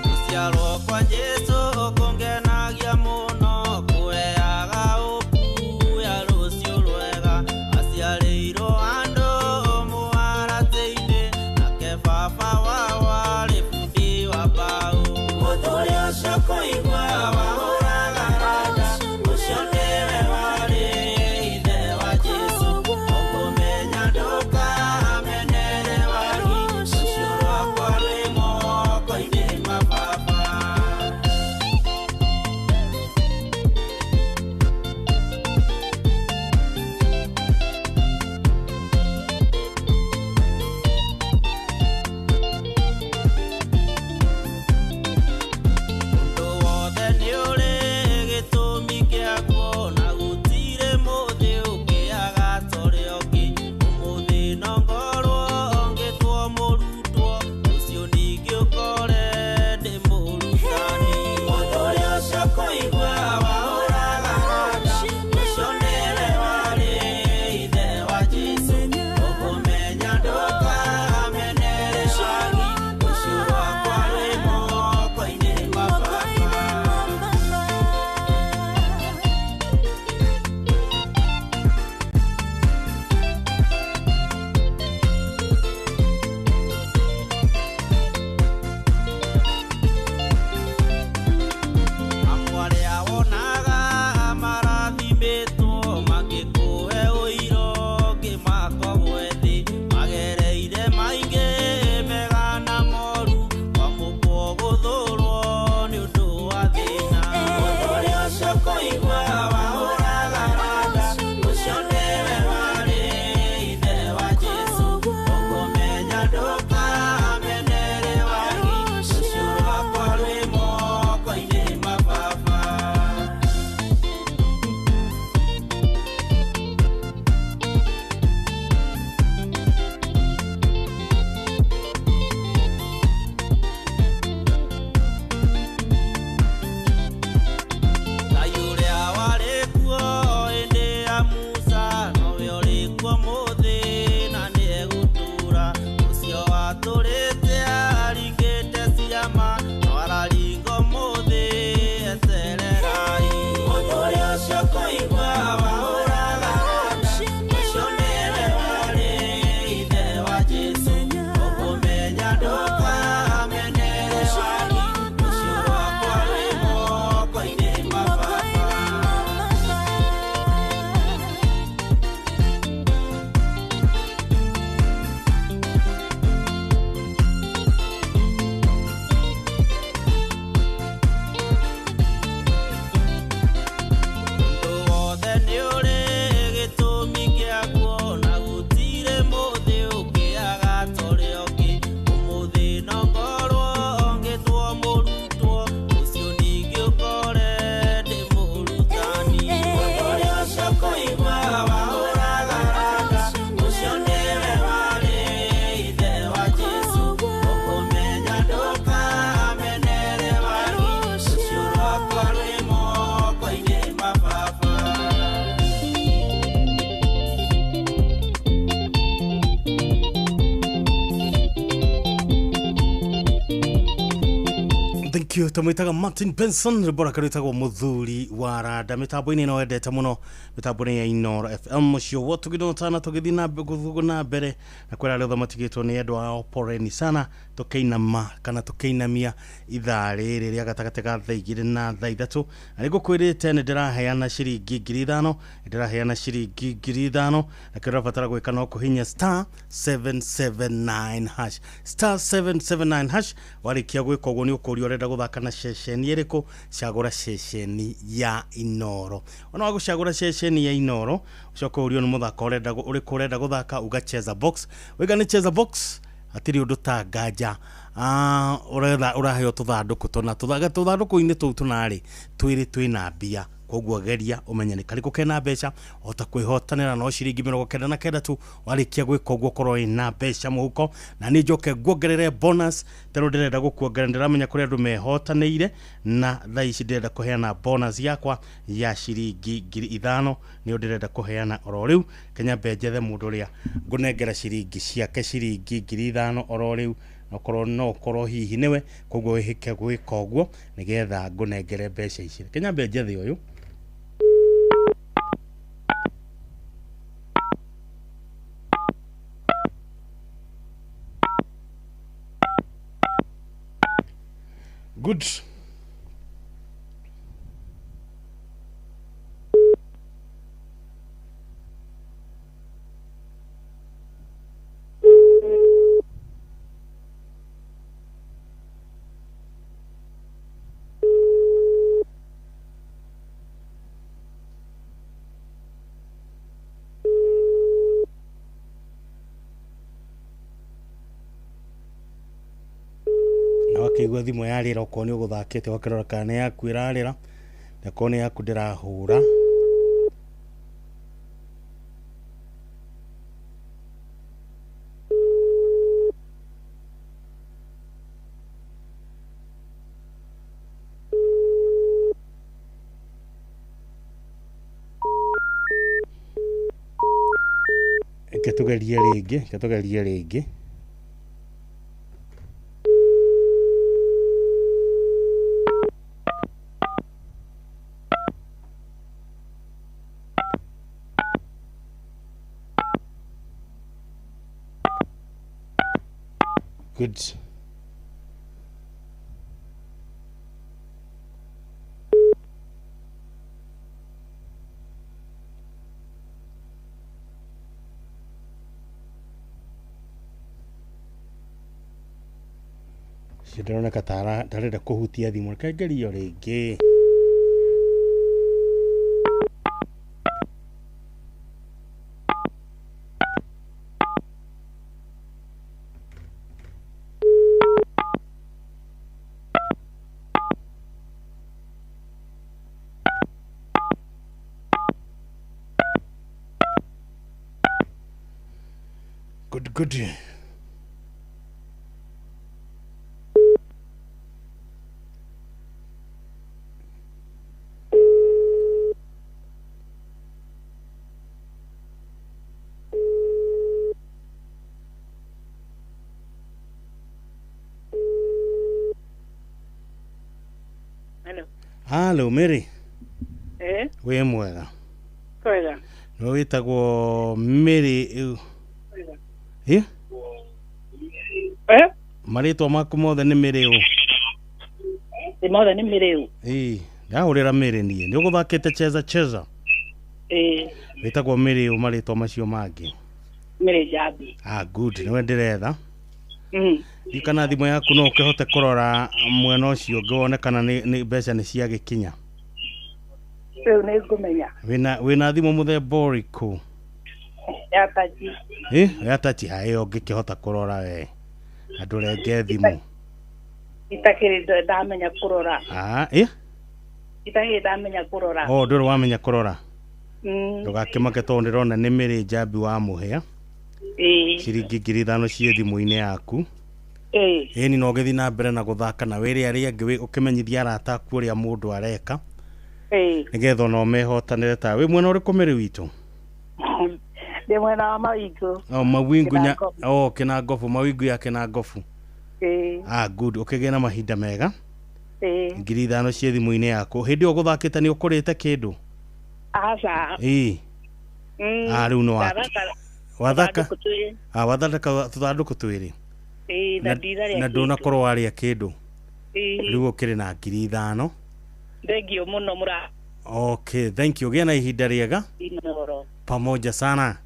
Gũciarwo kwa Jesũ kũngenagia mũno, kũheaga ũkuya rũciũ rwega. Aciarĩirwo andũ mũharatĩ-inĩ, nake baba wao arĩ bundi wa mbaũ. Mũthuri ũcio kũigua wahũraga randa, ũcio nĩwe warĩ ithe wa Jesũ. Ũkũmenya ndũkamenere wagi, rũciũ rwakwa rwĩ moko-inĩ ma baba. Ũndũ wothe nĩũrĩ gĩtũmi kĩaguo, na gũtirĩ mũthĩ ũngĩaga ta ũrĩa ũngĩ. Ũmũthĩ no ngorwo ngĩtwo mũrutwo, rũciũ ningĩ ũkore ndĩ mũrutani. Mũthuri ũcio kũigua wahũraga randa, ũcio nĩwe warĩ ithe wa Jesũ. Ũkũmenya ndũkamenere wagi, rũciũ rwakwa rwĩ moko-inĩ ma baba. Amu arĩa wonaga marathimĩtwo mangĩkũhe ũira ũngĩ makogwe thĩ, magereire maingĩ mega na moru, kwamũkwo gũthũrwo nĩ ũndũ wa thĩna. Mũthuri ũcio kũigua wahũraga randa, ũcio nĩwe warĩ ithe wa Jesũ. Ũkũmenya ndũkamenere wagi, rũciũ rwakwa rwĩ moko-inĩ ma baba. Ngai ũrĩa warĩ kuo hĩndĩ ya Musa, nowe ũrĩ kuo ũmũthĩ na nĩegũtũũra. Ũcio watũrĩte aringĩte ciama, no araringa ũmũthĩ, etererai. Mũthuri ũcio kũigua wahũraga randa, ũcio nĩwe warĩ ithe wa Jesũ. Ũkũmenya ndũkamenere wagi, rũciũ rwakwa rwĩ moko-inĩ ma baba. Ũndũ wothe nĩũrĩ gĩtũmi kĩaguo, na gũtirĩ mũthĩ ũngĩaga ta ũrĩa ũngĩ. Ũmũthĩ no ngorwo ngĩtwo mũrutwo, rũciũ ningĩ ũkore ndĩ mũrutani. Mũthuri ũcio kũigua wahũraga randa, ũcio nĩwe warĩ ithe wa Jesũ. Ũkũmenya ndũkamenere wagi, rũciũ rwakwa rwĩ moko-inĩ ma baba. Thank you. Tũmwĩtaga Martin Benson, rwĩmbo rwake rwĩtagwo Mũthuri wa Randa. Mĩtambo-inĩ ĩno wendete mũno, mĩtambo-inĩ ya Inooro FM. Mũciĩ wo tũgĩthotana tũgĩthiĩ na gũthiĩ na mbere na kwĩra arĩa othe matigĩtwo nĩ endwa ao poreni sana, tũkĩinama kana tũkĩinamia ithaa rĩrĩ rĩa gatagatĩ ga thaa 2 na thaa 3. Na nĩngũkwĩrĩte nĩ ndĩraheana ciringi 5,000, nĩ ndĩraheana ciringi 5,000, na kĩrĩa ũrabatara gwĩka no kũhinya star 779 hash, star 779 hash. Warĩkia gwĩka ũguo nĩ ũkũrio ũrenda gũthaka na ceceni ĩrĩkũ, cagũra ceceni ya Inooro. Ona wa gũcagũra ceceni ya Inooro, ũcoke ũrio nĩ mũthako ũrenda ũrĩkũ ũrenda gũthaka, uga cheza box, waiga nĩ cheza box, hatirĩ ũndũ ta nganja. Ũretha ũraheo tũthandũkũ tũna, tũthandũkũ-inĩ tũu tũnarĩ twĩrĩ twĩna mbia. Koguo geria ũmenye nĩ karĩkũ kena mbeca ota kwĩhotanĩra no ciringi 99 tu. Warĩkia gwĩka ũguo korwo wĩna mbeca mũhuko, na niĩ njoke nguongerere bonus tondũ ndĩrenda gũkuongerera. Ndĩramenya kũrĩ andũ mehotanĩire na thaa ici ndĩrenda kũheana bonus yakwa ya ciringi 5,000, nĩyo ndĩrenda kũheana oro rĩu. Kenya mbe njethe mũndũ ũrĩa ngũnengera ciringi ciake ciringi 5,000 oro rĩu, okorwo no ũkorwo hihi nĩwe. Koguo wĩhĩke gwĩka ũguo nĩgetha ngũnengere mbeca ici. Kenya mbe njethe ũyũ. Good. Na wakĩigua thimũ yarĩra, okorwo nĩ ũgũthakĩte ũgakĩrora kana nĩ yaku ĩrarĩra, na okorwo nĩ yaku ndĩrahũra. Reke tũgerie rĩngĩ, reke tũgerie rĩngĩ. Good. Ũcio ndĩroneka ta ndarenda kũhutia thimũ. Reke ngerie o rĩngĩ. Good, good. Hello. Halo Mary. Eh, Wĩ mwega? Kwega. Nĩwe wĩtagwo Mary ĩ? Eh? Marĩtwa maku mothe nĩ Mary ũ? Ĩ mothe nĩ Mary ũ. Ĩ, ndahũrĩra Mary niĩ. Nĩ ũgũthakĩte cheza cheza? Ĩ. Wĩtagwo Mary ũ marĩtwa macio mangĩ? Mary Njambi. Ah, good, nĩwe ndĩretha. Mm. Ndiũ kana thimũ yaku no ũkĩhote kũrora mwena ũcio ũngĩ wone kana nĩ mbeca nĩ ciagĩkinya. Rĩu nĩ ngũmenya. Wĩna thimũ mũthemba ũrĩkũ? Ya taji. Ĩ, ya tachi haĩ ũngĩkĩhota kũrora we. Na ndũrenge thimũ. Itakĩrĩ ndamenya kũrora. Ah, ĩ? Itakĩrĩ ndamenya kũrora. Oh, ndũrĩ wamenya kũrora. Mm. Ndũgakĩmake tondũ ndĩrona nĩ Mary Njambi wa Mũhĩa. Ĩ. Ciringi 5,000 ciĩ thimũ-inĩ yaku. Ĩ. Ĩni no ũgĩthiĩ na mbere na gũthaka na wĩre arĩa angĩ, ũkĩmenyithia arata aku ũrĩa mũndũ areka. Ĩ. Nĩgetha onao mehotanĩre ta wĩ mwena ũrĩkũ Mary witũ? Ndĩ mwena wa Mawingu. Oh, mawingu nya Kĩnangobu. oh, Kĩnangobu, mawingu ya Kĩnangobu. Ĩ. Ah, good, ũkĩgĩe na mahinda mega. Ĩ. 5,000 ciĩ thimũ-inĩ yaku. Hĩndĩ ĩyo ũgũthakĩte nĩ ũkũrĩte kĩndũ? Aca. Ĩ. Mm. Ah, rĩu nĩ wa Ndathaka. wathaka. Tũthandũkũ twĩrĩ. Ah, wathaka tũthandũkũ twĩrĩ. Ĩ, na ndirarĩa Na kĩndũ. ndũnakorwo warĩa kĩndũ. Ĩ. Rĩu ũkĩrĩ na 5,000. Thengio mũno mũra. Okay, thank you. Gĩa na ihinda rĩega. Inoro. Pamoja sana.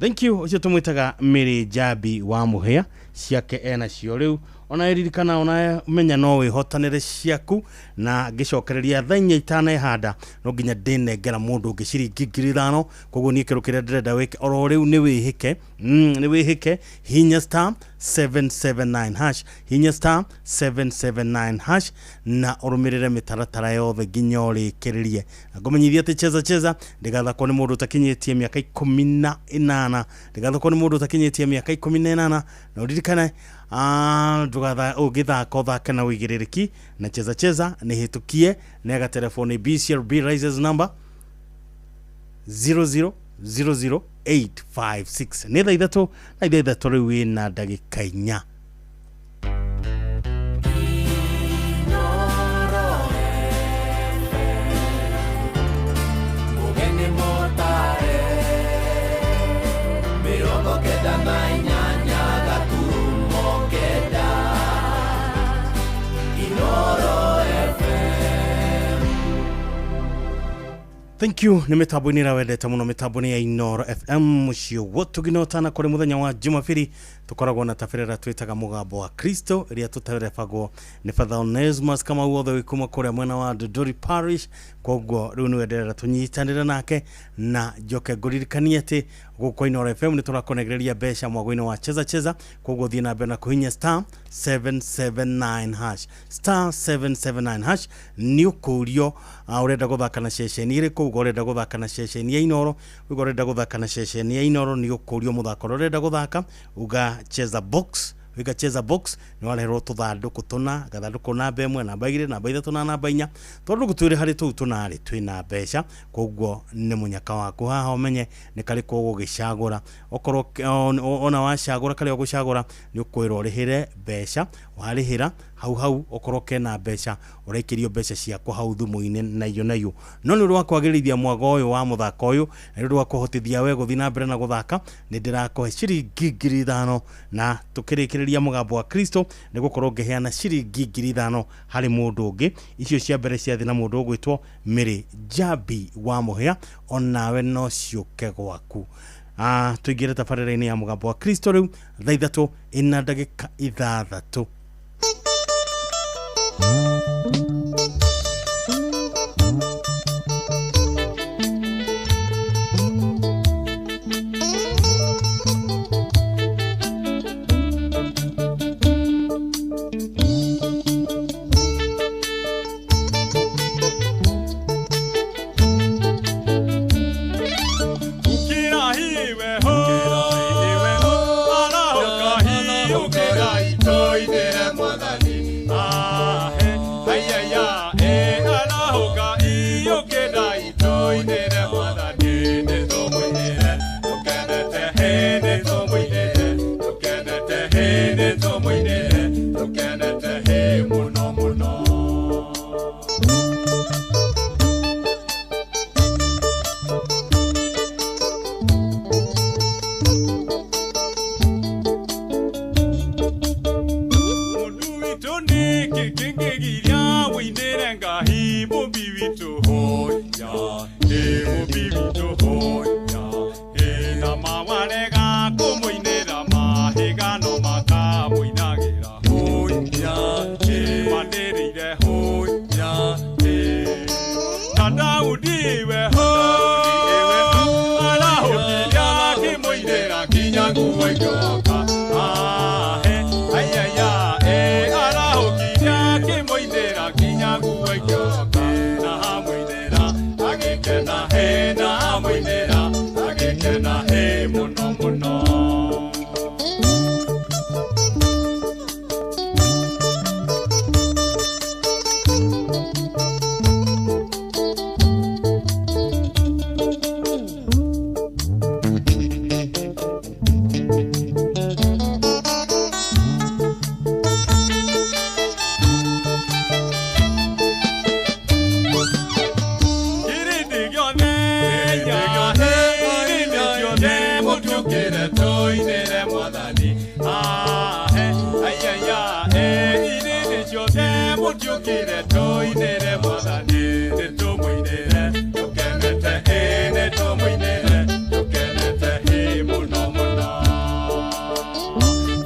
Thank you. Ũcio tũmwĩtaga Mary Njambi wa Mũhĩa, ciake ena cio rĩu. Ona ririkana ona menya no wihotanire ciaku na ngicokereria thaa inya itanehanda no nginya ndinengera mundu ungi ciringi 5,000. Koguo nie kiro kiria ndirenda wike oro riu ni wihike, ni wihike hinya star 779 hash, hinya star 779 hash na urumirire mitaratara yothe nginya urikiririe. Na ngumenyithia ati cheza cheza ndigathakwo ni mundu utakinyitie miaka 18, ndigathakwo ni mundu utakinyitie miaka 18. Na uririkane ndugatha ugithaka uthake na uigirĩrĩki na cheza cheza ni hitukie nega telefoni BCRB rises number 0000856. Nĩ thaa ithatũ na ithaa ithatũ rĩu ĩna ndagĩka 4. Thank you. Nĩ mĩtambo-inĩ ĩrĩa wendete mũno, mĩtambo-inĩ ya Inooro FM mũciĩ wotugino tana kũrĩ mũthenya wa Jumapili tũkoragwo na tabarĩra twĩtaga mũgambo wa Kristo ĩrĩa tũterebagwo nĩ Father Onesmus Kamau wothe wĩ kuma kũrĩa mwena wa Dodori Parish. Koguo rĩu nĩ wenderera tũnyitanĩre nake na njoke ngũririkanie atĩ gũkũ Inooro FM nĩ tũrakũnengereria mbeca mwago-inĩ wa cheza cheza. Koguo thiĩ na mbere na kũhinya star 779 hash, star 779 hash nĩ ũkũrio ũrenda gũthaka na ceceni ĩrĩkũ. Uga ũrenda gũthaka na ceceni ya Inooro, uga ũrenda gũthaka na ceceni ya Inooro nĩ ũkũrio mũthako ũrĩa ũrenda gũthaka, uga cheza box, uga cheza box nĩ wareherwo tũthandũkũ tũna, gathandũkũ namba 1, namba 2, namba 3 na namba 4. Tondũ gũtwĩre harĩ tũu tũnarĩ twĩna mbeca, koguo nĩ mũnyaka waku haha ũmenye nĩ karĩkũ ũgũgĩcagũra. Okorwo ona wacagũra karĩa ũgũcagũra nĩ ũkwĩrwo ũrĩhĩre mbeca, warĩhĩra hau hau okorwo kena mbeca ũraikĩrio mbeca ciaku hau thimũ-inĩ naiyo naiyo. No nĩ ũndũ wa kwagĩrithia mwago ũyũ wa mũthako ũyũ na nĩ ũndũ wa kũhotithia we gũthiĩ na mbere na gũthaka nĩ ndĩrakũhe ciringi 5,000 na tũkĩrĩkĩrĩria mũgambo wa Kristo nĩ gũkorwo ngĩheana ciringi 5,000 harĩ mũndũ ũngĩ. Icio cia mbere ciathiĩ na mũndũ ũgwĩtwo Mary Jambi wa Mũhĩa, onawe no ciũke gwaku. Tũingĩre tabarĩra-inĩ ya mũgambo wa Kristo rĩu thaa ithatũ ĩna ndagĩka 6.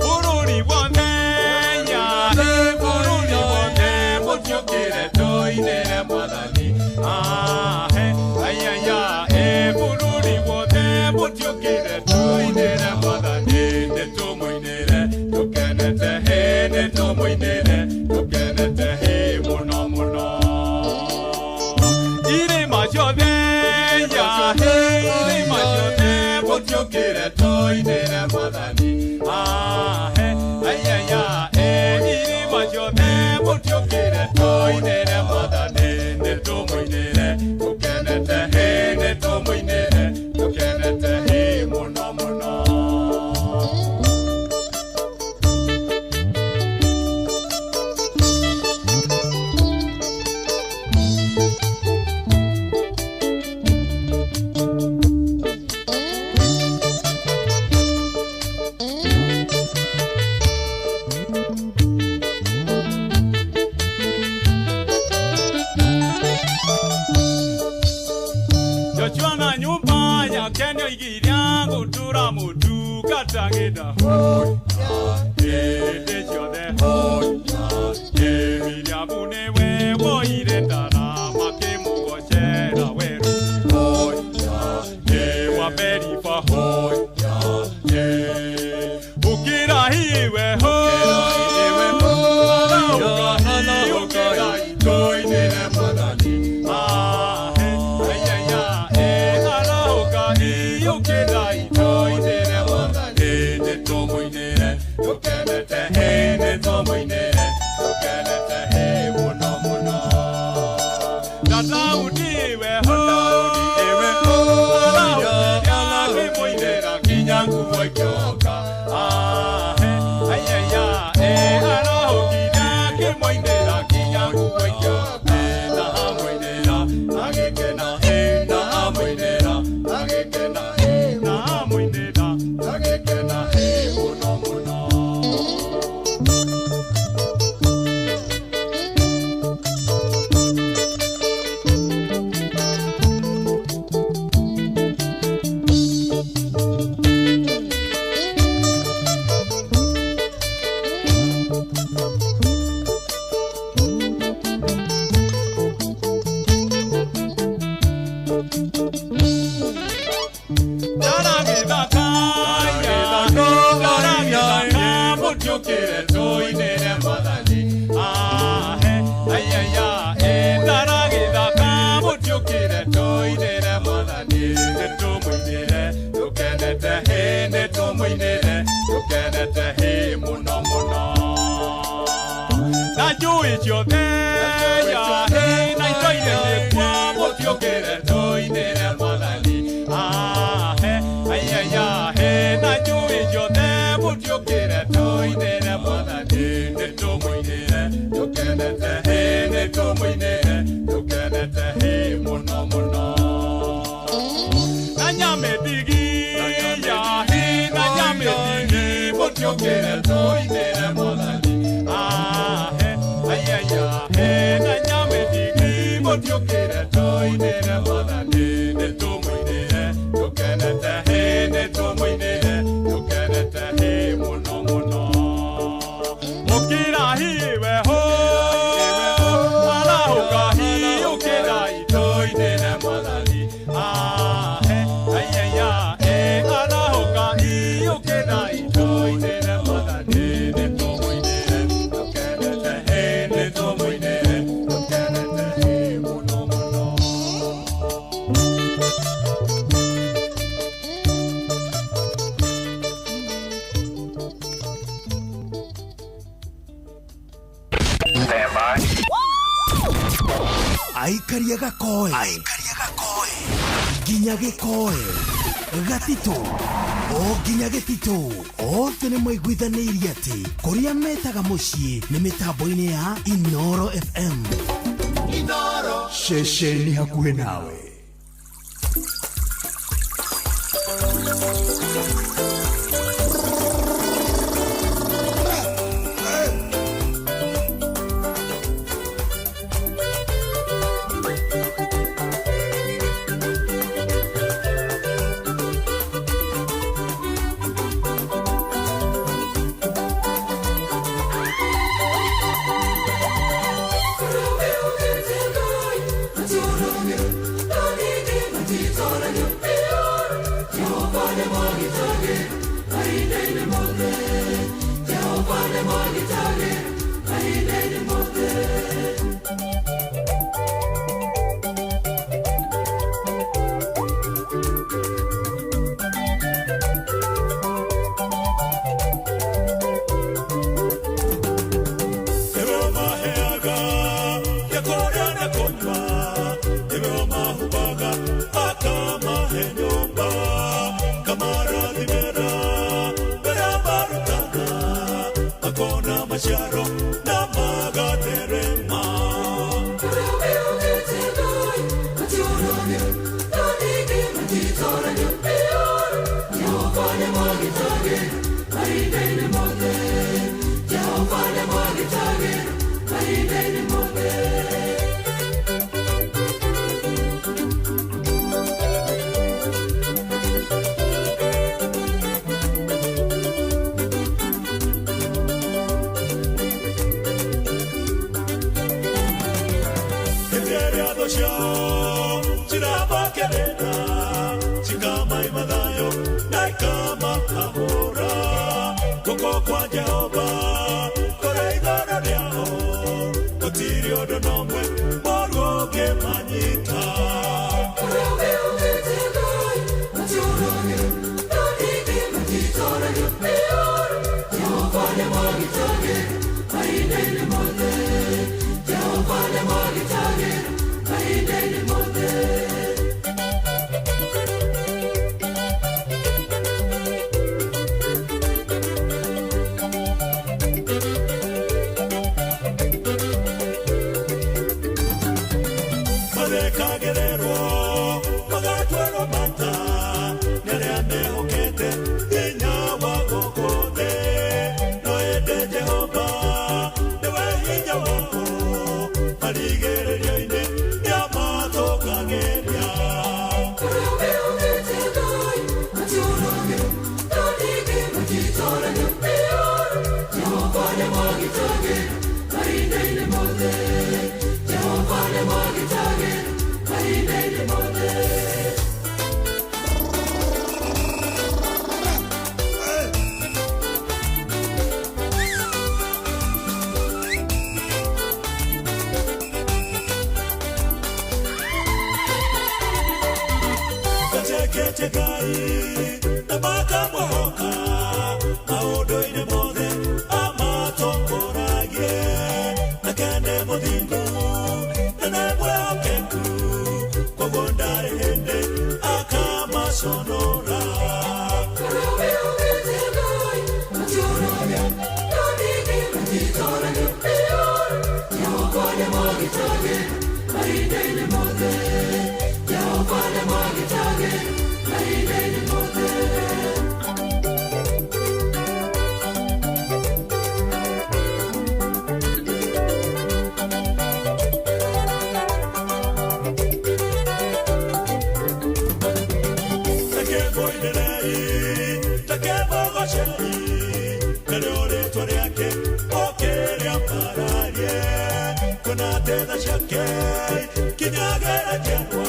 Bũrũri wothe, tũinĩre mwathani ahe ayaya e bũrũri wothe mũtiũkĩre tũinĩre mwathani nĩ tũmũinĩre tũkenete hĩ nĩ tũmũinĩre tũkenete hĩ mũno mũno irĩma ciothe ya hĩ irĩma ciothe mũtiũkĩre tũinĩre mwathani ahe ayaya e irĩma ciothe mũtiũkĩre tũinĩre mwathani nĩ tũmũinĩre tũkenete hĩ nĩ tũmũinĩre tũkenete hĩ mũno mũno. Joshua na nyumba yake nĩoigire gũtura mũtu katagĩnda hĩndĩ ciothe Miriamu nĩwe woire ndara makĩmũgocera werũ wa Meriba ũkĩra hiwe arahũka tũinĩre mwathani ahe ayaya e arahũka ũkĩra tũinĩre mwathani nĩ tũmũinĩre tũkenete hĩ nĩ tũmũinĩre tũkenete hĩ mũno mũno. Na Daudi we ho arahũkĩra nginya nguo ikĩoka ahe ayaya e arahũkire akĩmũinĩra nginya nguo ikĩoka na amũinĩra agĩkena na amũinĩra agĩkena na amũinĩra agĩkena mũno mũno. Mũtiũkĩre tũinĩre mwathani ahe ayaya e ndaragĩthaka mũtiũkĩre tũinĩre mwathani nĩ tũmũinĩre tũkenete hĩ nĩ tũmũinĩre tũkenete hĩ mũno mũno. Na njũĩ ciothe ya hĩ na indo iria ciĩkuo mũtiũkĩre tũinĩre mwathani ahe ayaya hĩ na njũĩ ciothe mũtiũkĩre tũinĩre mwathani nĩ tũmũinĩre tũkenete hĩ nĩ tũmũinĩre tũkenete hĩ mũno mũno. Na nyamĩthigi ya hĩ na nyamĩthigi mũtiũkĩre tũinĩre mwathani ahe ayaya hĩ na nyamĩthigi mũtiũkĩre tũinĩre mwathani nĩ tũmũinĩre tũkenete hĩ nĩ tũmũinĩre tũkenete hĩ mũno mũno. Ũkĩra hiwe ho arahũka hi ũkĩra tũinĩre mwathani ahe ayaya e arahũka hi ũkĩra tũinĩre mwathani nĩ tũmũinĩre tũkenete hĩ nĩ tũmũinĩre tũkenete hĩ mũno mũno. Aikaria gakoe nginya gĩkoe gatitũ o nginya gĩtitũ othe nĩ maiguithanĩirie atĩ kũrĩa metaga mũciĩ nĩ mĩtambo-inĩ ya Inoro FM. Inoro ceceni hakuhĩ nawe. Ruby, mwagitagĩra mahinda-inĩ mothe. Nĩwe ũmaheaga gĩa kũrĩa na kũnyua, nĩwe ũmahumbaga akamahe nyũmba, kamarathimĩra mbere marutaga, makona maciaro na magatherema. Hĩndĩ ĩrĩa thũ ciao ciramakerera, cikamaima thayũ na ikamahahũra, guoko kwa Jehova kũrĩ igũrũ rĩao, gũtirĩ ũndũ na ũmwe mũũru ũngĩmanyita. Mathekagĩrĩrwo magatwarwo mata nĩ arĩa mehokete hinya wa gũkũ thĩ, no ĩndĩ Jehova nĩwe hinya wao, marigĩrĩrio-inĩ nĩamatũngagĩria. Gaceketie Ngai na makamũhoka maũndũ-inĩ mothe amatongoragie, nake nĩ mũthingu na nĩ mwĩhokeku, koguo ndarĩ hĩndĩ akamaconora. Takemũinĩrei, takemũgocei, narĩo rĩĩtwa rĩake ũkĩrĩambararie, kuona atĩ tha ciake ikinyagĩra njiarwa,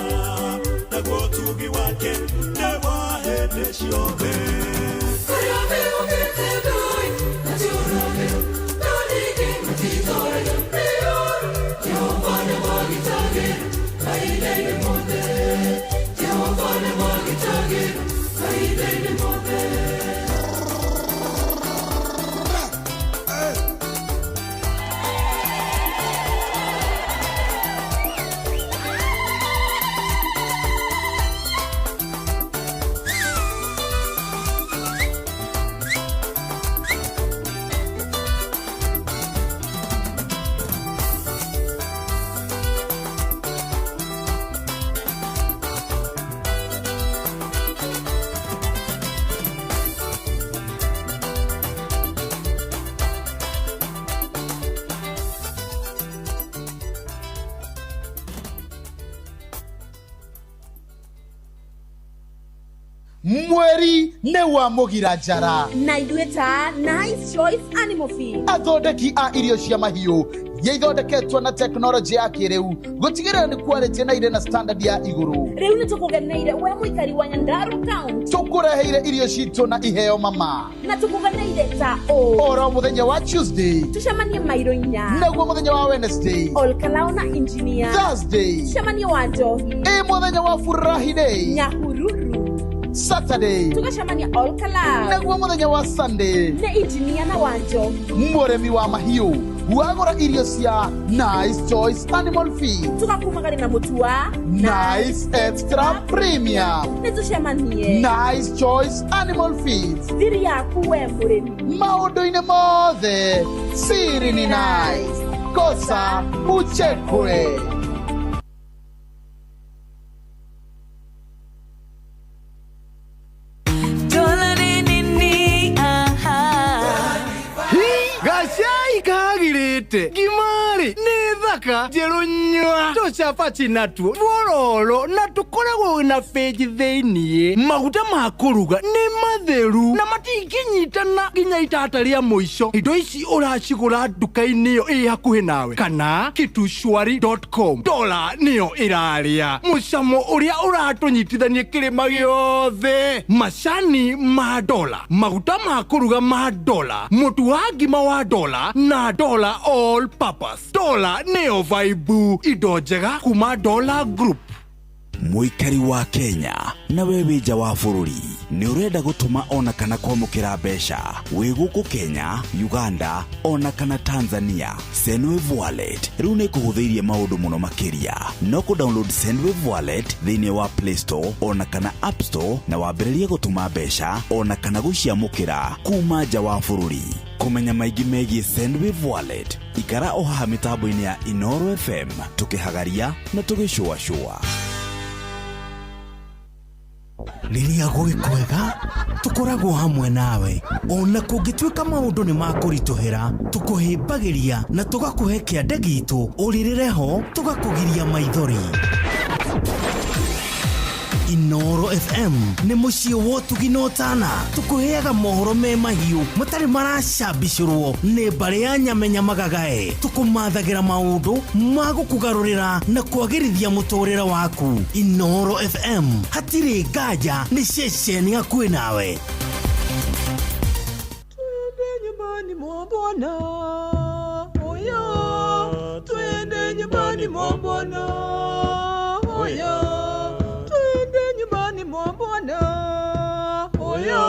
naguo ũtugi wake nĩ wa hĩndĩ ciothe. Mweri nĩ wa mũgira njara. Na ithuĩ ta Nice Choice Animal Feed, athondeki a irio cia mahiũ iria ithondeketwo na tekinoronjĩ ya kĩrĩu gũtigĩrĩra nĩ quality na irĩ na standard ya igũrũ. Rĩu nĩ tũkũgeneire we mũikari wa Nyandarua County. Tũkũreheire irio citũ na iheo mama. Na tũkũgeneire ta ũ oro mũthenya wa Tuesday tũcemanie mairo 4, naguo mũthenya wa Wednesday Olkalao na Engineer, Thursday tũcemanie wa Njohi, ĩ mũthenya wa Furahi Day Nyahururu, Saturday tũgacemania Olkalao, naguo mũthenya wa Sunday nĩ Engineer na wa Njohi. Mũrĩmi wa mahiũ wagũra irio cia Nice Choice Animal Feed, tũgakumagari na mũtu wa Nice Extra Premium. Nĩ tũcemanie Nice Choice Animal Feed, thiri yaku we mũrĩmi. Maũndũ-inĩ mothe siri ni nice, kosa uchekwe. Gacai kagirĩte ngima-rĩ nĩ thaka njerũ nyua tũcabaci natuo tuororo na tũkoragwo na bĩnji thĩiniĩ. Maguta ma kũruga nĩ matheru na matingĩnyitana nginya itata rĩa mũico. Indo ici ũracigũra nduka-inĩ ĩyo ĩ hakuhĩ nawe kana kitushwari.com. Dola nĩyo ĩrarĩa mũcamo ũrĩa ũratũnyitithania kĩrĩma gĩothe. Macani ma dola, maguta ma kũruga ma dola, mũtu wa ngima wa dola na dola all purpose. Dola nĩyo vaibu, indo njega kuma Dola Group. Mũikari wa Kenya na we wĩ nja wa bũrũri nĩ ũrenda gũtũma ona kana kwamũkĩra mbeca wĩ gũkũ Kenya, Uganda ona kana Tanzania, Sendwave Wallet rĩu nĩ ĩkũhũthĩirie maũndũ mũno makĩria. No kũ download Sendwave Wallet thĩinĩ wa Play Store ona kana App Store na wambĩrĩrie gũtũma mbeca ona kana gũciamũkĩra kuma nja wa bũrũri. Kũmenya maingĩ megiĩ Sendwave Wallet, ikara o haha mĩtambo-inĩ ya Inooro FM tũkĩhagaria na tũgĩcũacũa. Rĩrĩa gwĩ kwega tũkoragwo hamwe nawe ona kũngĩtuĩka maũndũ nĩ makũritũhĩra, tũkũhĩmbagĩria na tũgakũhe kĩande gitũ ũrĩrĩre ho tũgakũgiria maithori. Inooro FM nĩ mũciĩ wa ũtugi na ũtana, tũkũheaga mohoro me mahiũ matarĩ maracambicũrwo nĩ mbarĩ ya nyamenya magagae, tũkũmathagĩra maũndũ ma gũkũgarũrĩra na kwagĩrithia mũtũrĩre waku. Inooro FM hatirĩ nganja nĩ ceceni hakuhĩ nawe. Twende nyumbani mwa Bwana, oya, twende nyumbani mwa Bwana, oya, twende nyumbani mwa Bwana, oya,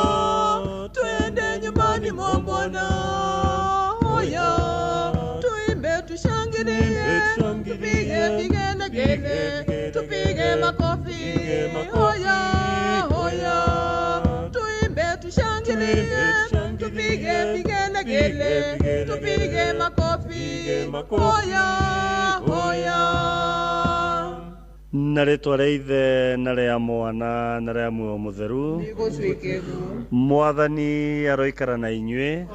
twende nyumbani mwa Bwana, oya, tuimbe tushangilie, tupige vigelegele, tupige makofi, oya, oya, tuimbe tushangilie, tupige vigelegele, tupige makofi, oya, oya. Na rĩtwa rĩa Ithe na rĩa Mwana na rĩa Muoyo Mũtheru, Mwathani aroikara na inyuĩ.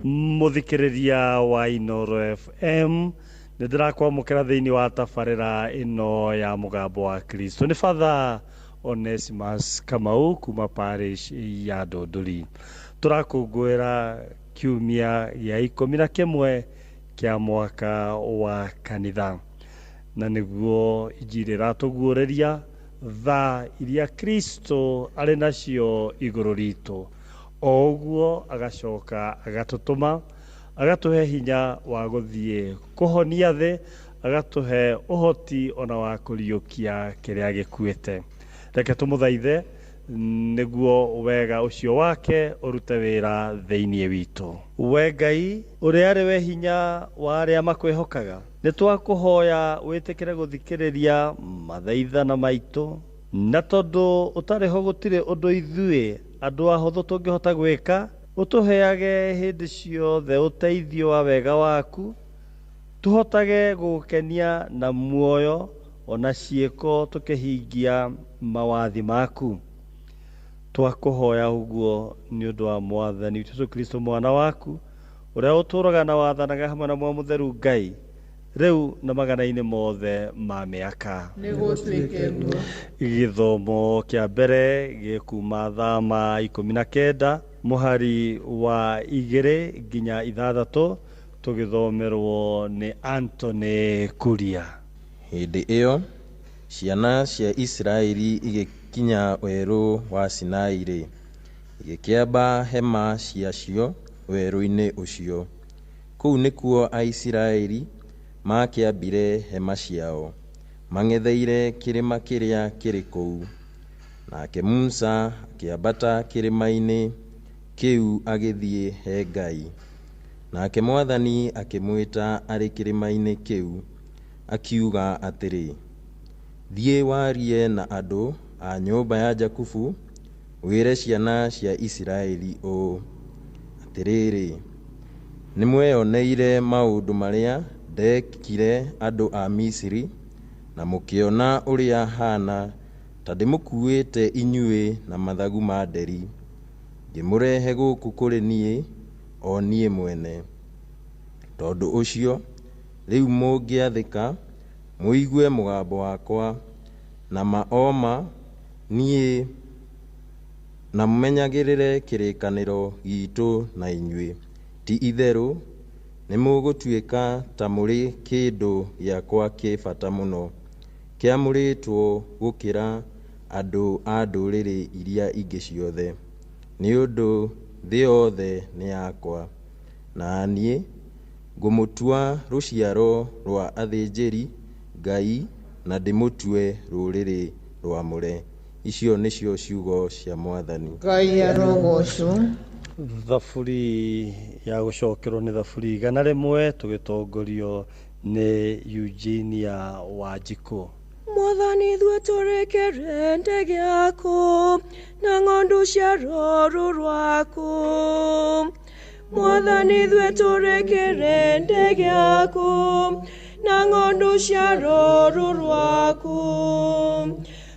Mũthikĩrĩria wa Inooro FM, nĩ ndĩrakwamũkĩra thĩinĩ wa tabarĩra ĩno ya mũgambo wa Kristo. Nĩ Father Onesimus Kamau kuma parish ya Ndũndũri. Tũrakũngũĩra kiumia gĩa 11 kĩa mwaka wa kanitha, na nĩguo injiri ĩratũguũrĩria thaa iria Kristo arĩ nacio igũrũ ritũ. O ũguo agacoka agatũtũma, agatũhe hinya wa gũthiĩ kũhonia thĩ, agatũhe ũhoti ona wa kũriũkia kĩrĩa gĩkuĩte. Reke tũmũthaithe nĩguo wega ũcio wake ũrute wĩra thĩinĩ witũ. We Ngai ũrĩa arĩ we hinya wa arĩa makwĩhokaga, nĩ twakũhoya wĩtĩkĩre gũthikĩrĩria mathaithana maitũ, na tondũ ũtarĩ ho gũtirĩ ũndũ ithuĩ andũ ahũthũ tũngĩhota gwĩka, ũtũheage hĩndĩ ciothe ũteithio wa wega waku, tũhotage gũgũkenia na muoyo ona ciĩko tũkĩhingia mawathi maku. Twakũhoya ũguo nĩ ũndũ wa Mwathani witũ Jesũ Kristo mwana waku, ũrĩa ũtũũraga na wathanaga hamwe na Muoyo Mũtheru Ngai Rĩu na magana-inĩ mothe ma mĩaka. Nĩgũtuĩke guo. Gĩthomo kĩa mbere gĩkuma Thama 19 mũhari wa 2 nginya 6, tũgĩthomerwo nĩ Anthony Kuria. Hĩndĩ ĩyo ciana cia Isiraeli igĩkinya werũ wa Sinai-rĩ, igĩkĩamba hema ciacio werũ-inĩ ũcio. Kũu nĩkuo Aisiraeli maakĩambire hema ciao, mang'etheire kĩrĩma kĩrĩa kĩrĩ kũu. Nake Musa akĩambata kĩrĩma-inĩ kĩu agĩthiĩ he Ngai. Nake Mwathani akĩmwĩta arĩ kĩrĩma-inĩ kĩu, akiuga atĩrĩ, Thiĩ warie na andũ a nyũmba ya Jakubu, wĩre ciana cia Isiraeli ũũ, Atĩrĩrĩ, nĩmweyoneire maũndũ marĩa ndeekire andũ a Misiri, na mũkĩona ũrĩa haana ta ndĩmũkuuĩte inyuĩ na mathagu ma nderi, ngĩmũrehe gũkũ kũrĩ niĩ, o niĩ mwene. Tondũ ũcio, rĩu mũngĩathĩka, mũigue mũgambo wakwa, na ma o ma niĩ, na mũmenyagĩrĩre kĩrĩkanĩro giitũ na inyuĩ, ti itherũ nĩmũgũtuĩka ta mũrĩ kĩndũ gĩakwa kĩ bata mũno, kĩamũrĩtwo gũkĩra andũ a ndũrĩrĩ iria ingĩ ciothe, nĩ ũndũ thĩ yothe nĩ yakwa, na niĩ ngũmũtua rũciaro rwa athĩnjĩri Ngai na ndĩmũtue rũrĩrĩ rwamũre. Icio nĩcio ciugo cia Mwathani. Ngai arogocwo. Thaburi ya gũcokerwo nĩ thaburi 101, tũgĩtongorio nĩ Eugenia Wanjikũ. Mwathani ithuĩ tũrĩ kĩrĩndĩ gĩaku na ng'ondu cia rũũru rwaku. Mwathani ithuĩ tũrĩ kĩrĩndĩ gĩaku na ng'ondu cia rũũru rwaku.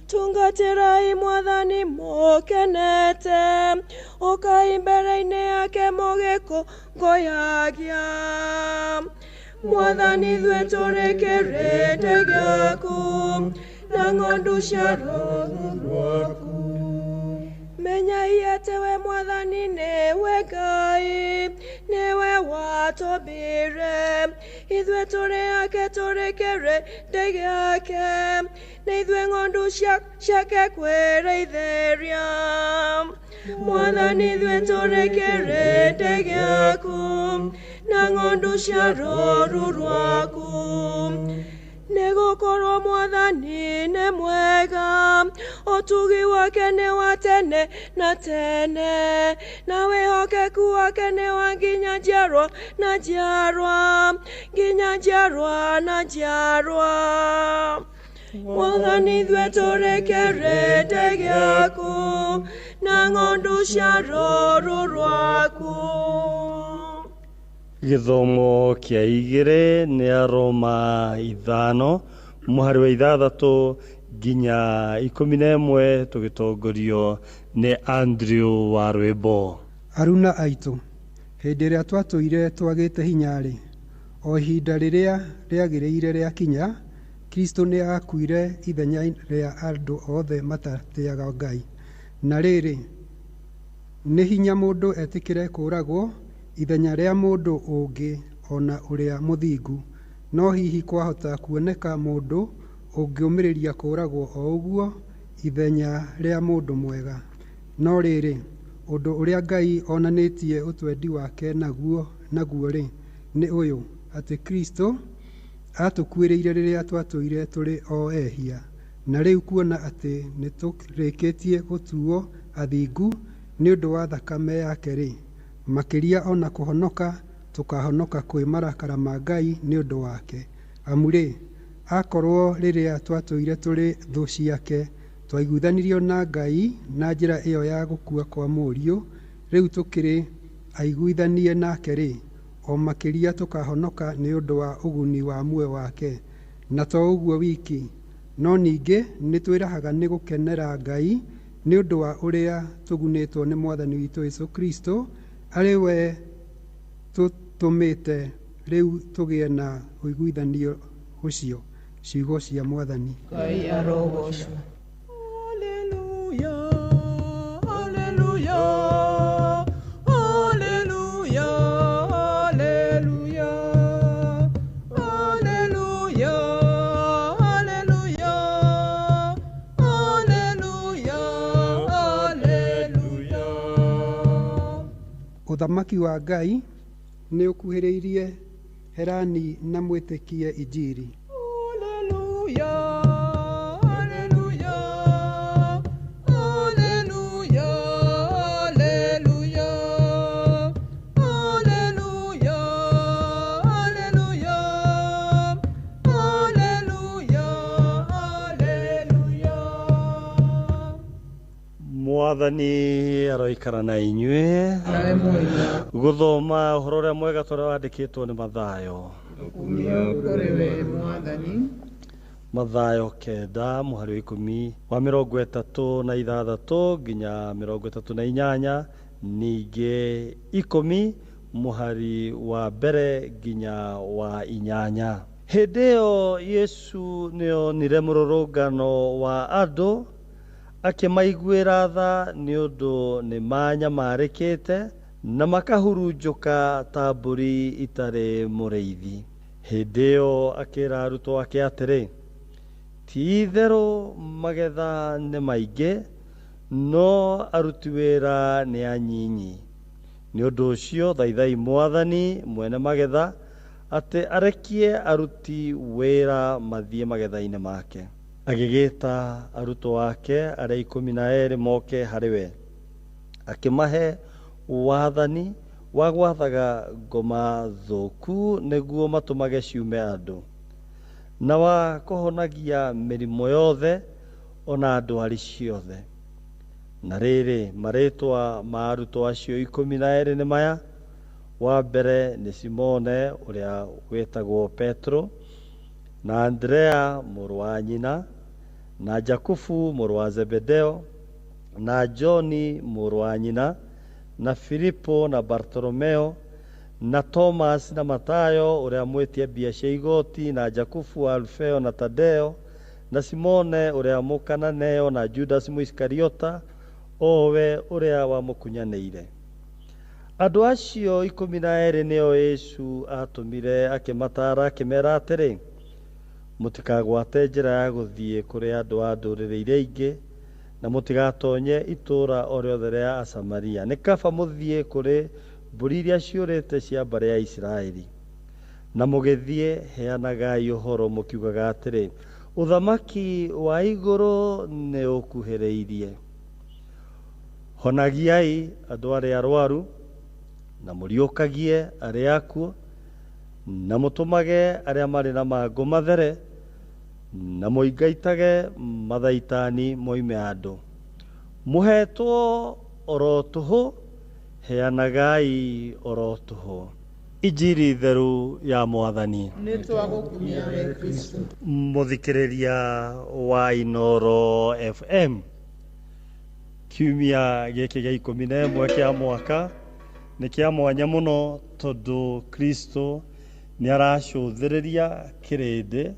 Tungatĩrai Mwathani mũkenete, ũkai mbere-inĩ yake mũgĩkũngũyagia. Mwathani ithuĩ tũrĩ kĩrĩndĩ gĩaku na ng'ondu cia rũũru rwaku. Menyai atĩ we Mwathani nĩwe Ngai, nĩwe watũmbire, ithuĩ tũrĩ ake tũrĩ kĩrĩndĩ gĩake, nĩ ithuĩ ng'ondu ciake kwĩrĩithĩria. Mwathani ithuĩ tũrĩ kĩrĩndĩ gĩaku na ng'ondu cia rũũru rwaku. Nĩgũkorwo Mwathani nĩ mwega, ũtugi wake nĩ wa tene na tene, na wĩhokeku wake nĩ wa nginya njiarwa na njiarwa, nginya njiarwa na njiarwa. Mwathani ithuĩ tũrĩ kĩrĩndĩ gĩaku na ng'ondu cia rũũru rwaku. Gĩthomo kĩa 2 nĩ Aroma 5 mũhari wa 6 nginya 11, tũgĩtongorio nĩ Andrew wa Rwĩmbo. Aruna aitũ, hĩndĩ ĩrĩa twatũire twagĩte hinya-rĩ, o ihinda rĩrĩa rĩagĩrĩire rĩakinya, Kristo nĩ aakuire ithenya rĩa andũ othe matatĩaga Ngai. Na rĩrĩ, nĩ hinya mũndũ etĩkĩre kũũragwo ithenya rĩa mũndũ ũngĩ o na ũrĩa mũthingu, no hihi kwahota kuoneka mũndũ ũngĩũmĩrĩria kũũragwo o ũguo ithenya rĩa mũndũ mwega. No rĩrĩ, ũndũ ũrĩa Ngai onanĩtie ũtwendi wake naguo-rĩ, nĩ ũyũ, atĩ Kristo aatũkuĩrĩire rĩrĩa twatũire tũrĩ o ehia, na rĩu kuona atĩ nĩtũrĩkĩtie gũtuo athingu nĩ ũndũ wa thakame yake-rĩ, makĩria o na kũhonoka tũkahonoka kwĩ marakara ma Ngai nĩ ũndũ wake. Amu-rĩ, akorwo rĩrĩa twatũire tũrĩ thũ ciake twaiguithanirio na Ngai na njĩra ĩyo ya gũkua kwa Mũriũ, rĩu tũkĩrĩ aiguithanie nake-rĩ, o makĩria tũkahonoka nĩ ũndũ wa ũguni wa muoyo wake. Na to ũguo wiki, no ningĩ nĩtwĩrahaga nĩ gũkenera Ngai nĩ ũndũ wa ũrĩa tũgunĩtwo nĩ Mwathani witũ Jesũ Kristo, arĩ we tũtũmĩte Rĩu tũgĩe na ũiguithanio ũcio. Ciugo cia Mwathani. Ngai arogocwo. Ũthamaki wa Ngai nĩ ũkuhĩrĩirie, herani na mwĩtĩkie Injiri. Mwathani aroikara na inyuĩ. Nawe muoyo. Gũthoma ũhoro ũrĩa mwega ta ũrĩa wandĩkĩtwo nĩ Mathayo. Ũkumio kũrĩ we Mwathani. Mathayo 9 mũhari wa 10 wa 36 nginya 38, ningĩ 10 mũhari wa 1 nginya wa 8. Hĩndĩ ĩyo Yesu nĩonire mũrũrũngano wa andũ, akĩmaiguĩra tha nĩ ũndũ nĩmanyamarĩkĩte na makahurunjũka ta mbũri itarĩ mũrĩithi. Hĩndĩ ĩyo akĩra arutwo ake atĩrĩ, ti-itherũ magetha nĩ maingĩ, no aruti wĩra nĩ anyinyi. Nĩ ũndũ ũcio thaithai Mwathani mwene magetha atĩ arekie aruti wĩra mathiĩ magetha-inĩ make. Agĩgĩta arutwo ake arĩa 12 moke harĩ we, akĩmahe wathani wa gwathaga ngoma thũku nĩguo matũmage ciume andũ, na wa kũhonagia mĩrimũ yothe ona ndwari ciothe. Na rĩrĩ, marĩtwa ma arutwo acio 12 nĩ maya: wa mbere nĩ Simone ũrĩa wĩtagwo Petro, na Andrea mũrũ wa nyina, na Jakubu mũrũ wa Zebedeo, na Joni mũrũ wa nyina, na Filipo na Bartolomeo, na Thomas na Matayo ũrĩa mwĩtia mbia cia igoti, na Jakubu wa Alfeo na Tadeo, na Simone ũrĩa Mũkananeo, na Judas Mũisikariota, o we ũrĩa wamũkunyanĩire. Andũ acio 12 nĩo Yesu atũmire akĩmataara akĩmeera atĩrĩ, mũtikagwate njĩra ya gũthiĩ kũrĩ andũ a ndũrĩrĩ iria ingĩ, na mũtigatonye itũũra o rĩothe rĩa Asamaria. Nĩ kaba mũthiĩ kũrĩ mbũri iria ciũrĩte cia mbarĩ ya Isiraeli. Na mũgĩthiĩ heanagai ũhoro mũkiugaga atĩrĩ, ũthamaki wa igũrũ nĩ ũkuhĩrĩirie. Honagiai andũ arĩa arwaru, na mũriũkagie arĩa akuũ, na mũtũmage arĩa marĩ na mangũ mathere, na mũingaitage mathaitani moime andũ. Mũhetwo oro tũhũ, heanagai oro tũhũ. Injiri theru ya Mwathani. Nĩ twagũkumia we Kristo. Mũthikĩrĩria wa Inoro FM, kiumia gĩkĩ gĩa 11 kĩa mwaka nĩ kĩa mwanya mũno tondũ Kristo nĩ aracũthĩrĩria kĩrĩndĩ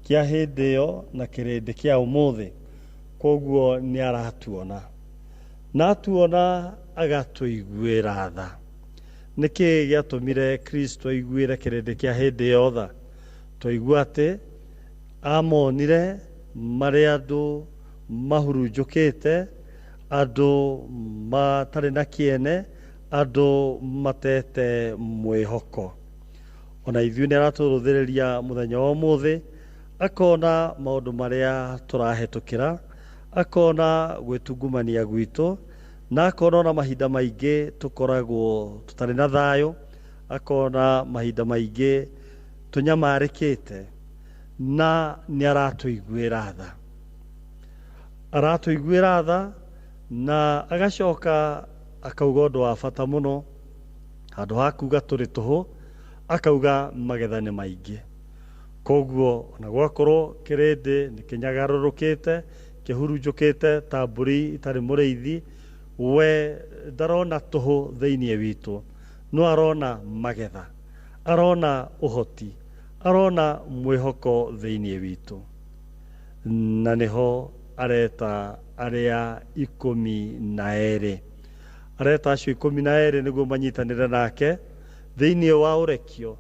kĩa hĩndĩ ĩyo na kĩrĩndĩ kĩa ũmũthĩ. Koguo nĩ aratuona, na atuona agatũiguĩra tha. Nĩkĩ gĩatũmire Kristo aiguĩre kĩrĩndĩ kĩa hĩndĩ ĩyo tha? Twaigua atĩ amonire marĩ andũ mahurunjũkĩte, andũ matarĩ na kĩene, andũ matete mwĩhoko. Ona ithuĩ nĩ aratũrũthĩrĩria mũthenya wa ũmũthĩ, akona maũndũ marĩa tũrahĩtũkĩra, akona gwĩtungumania gwitũ, na akona ona mahinda maingĩ tũkoragwo tũtarĩ na thayũ, akona mahinda maingĩ tũnyamarĩkĩte, na nĩ aratũiguĩra tha. Aratũiguĩra tha na agacoka akauga ũndũ wa bata mũno. Handũ ha kuga tũrĩ tũhũ, akauga magetha nĩ maingĩ. Koguo ona gwakorwo kĩrĩndĩ nĩ kĩnyagarũrũkĩte, kĩhurunjũkĩte ta mbũri itarĩ mũrĩithi, we ndarona tũhũ thĩinĩ witũ, no arona magetha. Arona ũhoti, arona mwĩhoko thĩinĩ witũ, na nĩho areta arĩa 12. Areta acio 12 nĩguo manyitanĩre nake thĩinĩ wa ũrekio,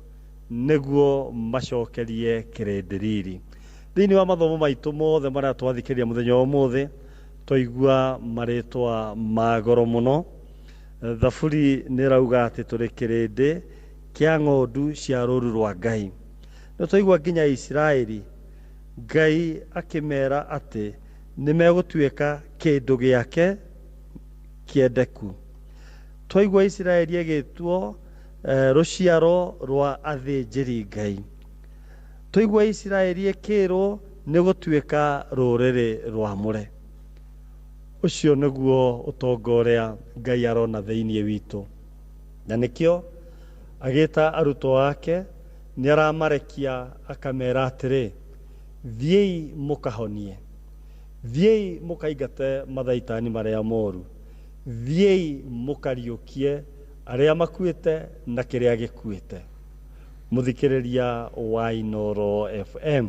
nĩguo macokerie kĩrĩndĩ riri. Thĩinĩ wa mathomo maitũ mothe marĩa twathikĩrĩria mũthenya wa ũmũthĩ, twaigua marĩtwa ma goro mũno. Thaburi nĩ ĩrauga atĩ tũrĩ kĩrĩndĩ kĩa ng'ondu cia rũũru rwa Ngai. Nĩ twaigua nginya Isiraeli, Ngai akĩmera atĩ nĩ megũtuĩka kĩndũ gĩake kĩendeku. Twaigua Isiraeli ĩgĩtwo rũciaro rwa athĩnjĩri Ngai. Twaigua Isiraeli ĩkĩrwo nĩ gũtuĩka rũrĩrĩ rwamũre. Ũcio nĩguo ũtonga ũrĩa Ngai arona thĩinĩ witũ. Na nĩkĩo agĩta arutwo ake, nĩ aramarekia akamera atĩrĩ, thiĩi mũkahonie, thiĩi mũkaingate mathaitani marĩa moru, thiĩi mũkariũkie arĩa makuĩte na kĩrĩa gĩkuĩte. Mũthikĩrĩria wa Inooro FM,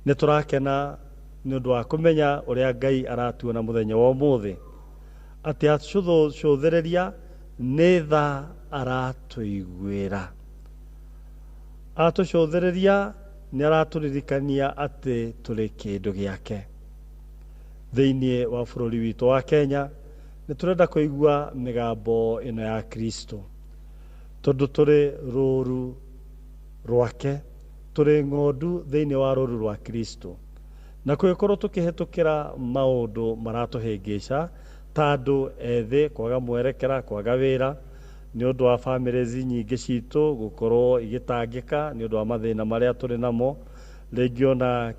nĩ tũrakena nĩ ũndũ wa kũmenya ũrĩa Ngai aratuona mũthenya wa ũmũthĩ, atĩ acũthĩrĩria nĩ tha aratũiguĩra. Atũcũthĩrĩria nĩ aratũririkania atĩ tũrĩ kĩndũ gĩake. Thĩinĩ wa bũrũri witũ wa Kenya, nĩ tũrenda kũigua mĩgambo ĩno ya Kristo, tondũ tũrĩ rũũru rwake, tũrĩ ng'ondu thĩinĩ wa rũũru rwa Kristo. Na kũngĩkorwo tũkĩhetũkĩra maũndũ maratũhĩngĩca, ta andũ ethĩ kwaga mwerekera, kwaga wĩra, nĩ ũndũ wa families nyingĩ citũ gũkorwo igĩtangĩka nĩ ũndũ wa mathĩna marĩa tũrĩ namo, rĩngĩ ona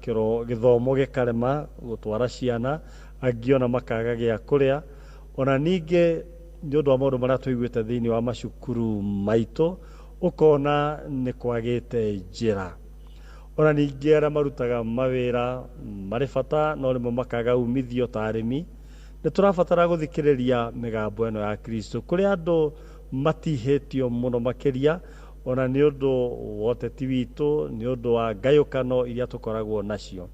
gĩthomo gĩkarema gũtwara ciana, angĩ ona makaga gĩa kũrĩa, ona ningĩ nĩ ũndũ wa maũndũ marĩa tũiguĩte thĩinĩ wa macukuru maitũ, ũkona nĩ kwagĩte njĩra. Ona ningĩ arĩa marutaga mawĩra marĩ bata no rĩmwe makaga umithio ta arĩmi, nĩ tũrabatara gũthikĩrĩria mĩgambo ĩno ya Kristo. Kũrĩ andũ matihĩtio mũno makĩria, ona nĩ ũndũ wa ũteti witũ, nĩ ũndũ wa ngayũkano iria tũkoragwo nacio,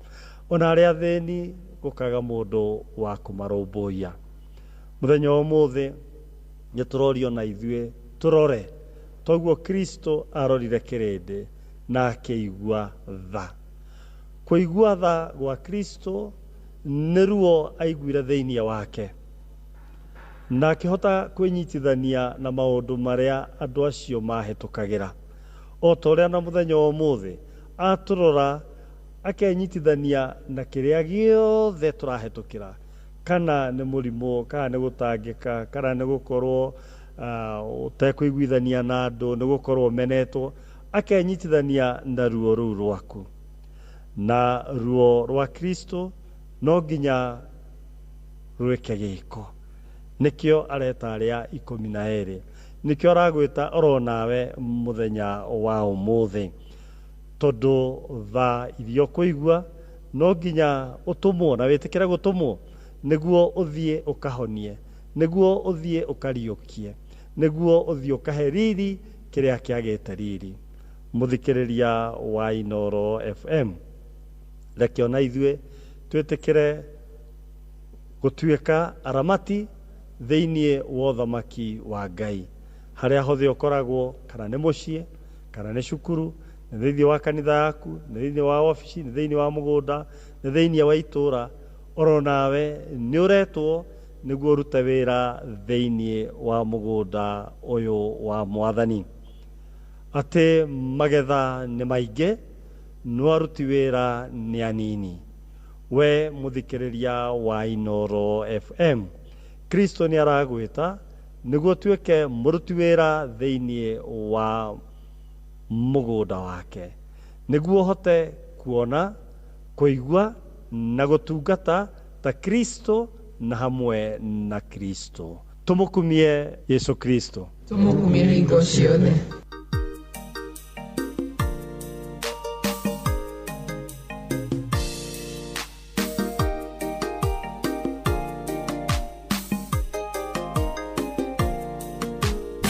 ona arĩa athĩni gũkaga mũndũ wa kũmarũmbũiya. Mũthenya wa ũmũthĩ nĩ tũrorio na ithuĩ tũrore toguo Kristo arorire kĩrĩndĩ na akĩigua tha. Kũigua tha gwa Kristo nĩ ruo aiguire thĩinĩ wake, na akĩhota kwĩnyitithania na maũndũ marĩa andũ acio mahĩtũkagĩra. O ta ũrĩa na mũthenya wa ũmũthĩ atũrora akenyitithania na kĩrĩa gĩothe tũrahĩtũkĩra, kana nĩ mũrimũ, kana nĩ gũtangĩka, kana nĩ gũkorwo ũtekũiguithania na andũ, nĩ gũkorwo ũmenetwo, akenyitithania na ruo rũu rwaku. Na ruo rwa Kristo no nginya rwĩke gĩko. Nĩkĩo areta arĩa 12, nĩkĩo aragwĩta oro nawe mũthenya wa ũmũthĩ, tondũ tha iria ũkũigua no nginya ũtũmwo na wĩtĩkĩre gũtũmwo, nĩguo ũthiĩ ũkahonie, nĩguo ũthiĩ ũkariũkie, nĩguo ũthiĩ ũkahe riri kĩrĩa kĩagĩte riri. Mũthikĩrĩria wa Inooro FM, reke ona ithuĩ twĩtĩkĩre gũtuĩka aramati thĩinĩ wa ũthamaki wa Ngai, harĩa hothe ũkoragwo, kana nĩ mũciĩ, kana nĩ cukuru, nĩ thĩinĩ wa kanitha yaku, nĩ thĩinĩ wa obici, nĩ thĩinĩ wa mũgũnda, nĩ thĩinĩ wa itũũra, oro nawe nĩ ũretwo nĩguo ũrute wĩra thĩinĩ wa mũgũnda ũyũ wa Mwathani. Atĩ magetha nĩ maingĩ, no aruti wĩra nĩ anini. We mũthikĩrĩria wa Inooro FM, Kristo nĩ aragwĩta nĩguo ũtuĩke mũruti wĩra thĩinĩ wa mũgũnda wake, nĩguo ũhote kuona, kũigua na gũtungata ta Kristo na hamwe na Kristo. Tũmũkumie Yesu Kristo. Tũmũkumie hingo ciothe.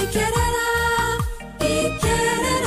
Ikerera, ikerera.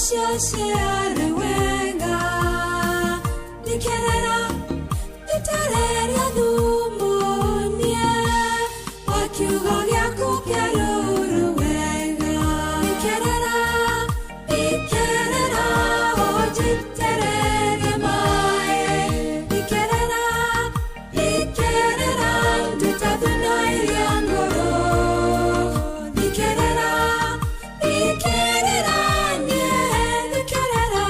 ũcio ciare wega Thikerera Thitereria thumu nie Wa kiugo gĩaku kĩarũrũ wega Thikerera Thikerera ũnjitĩrĩrie maĩ Thikerera Thikerera nduta thuna iria ngũrũ Thikerera Thikerera nie Thikerera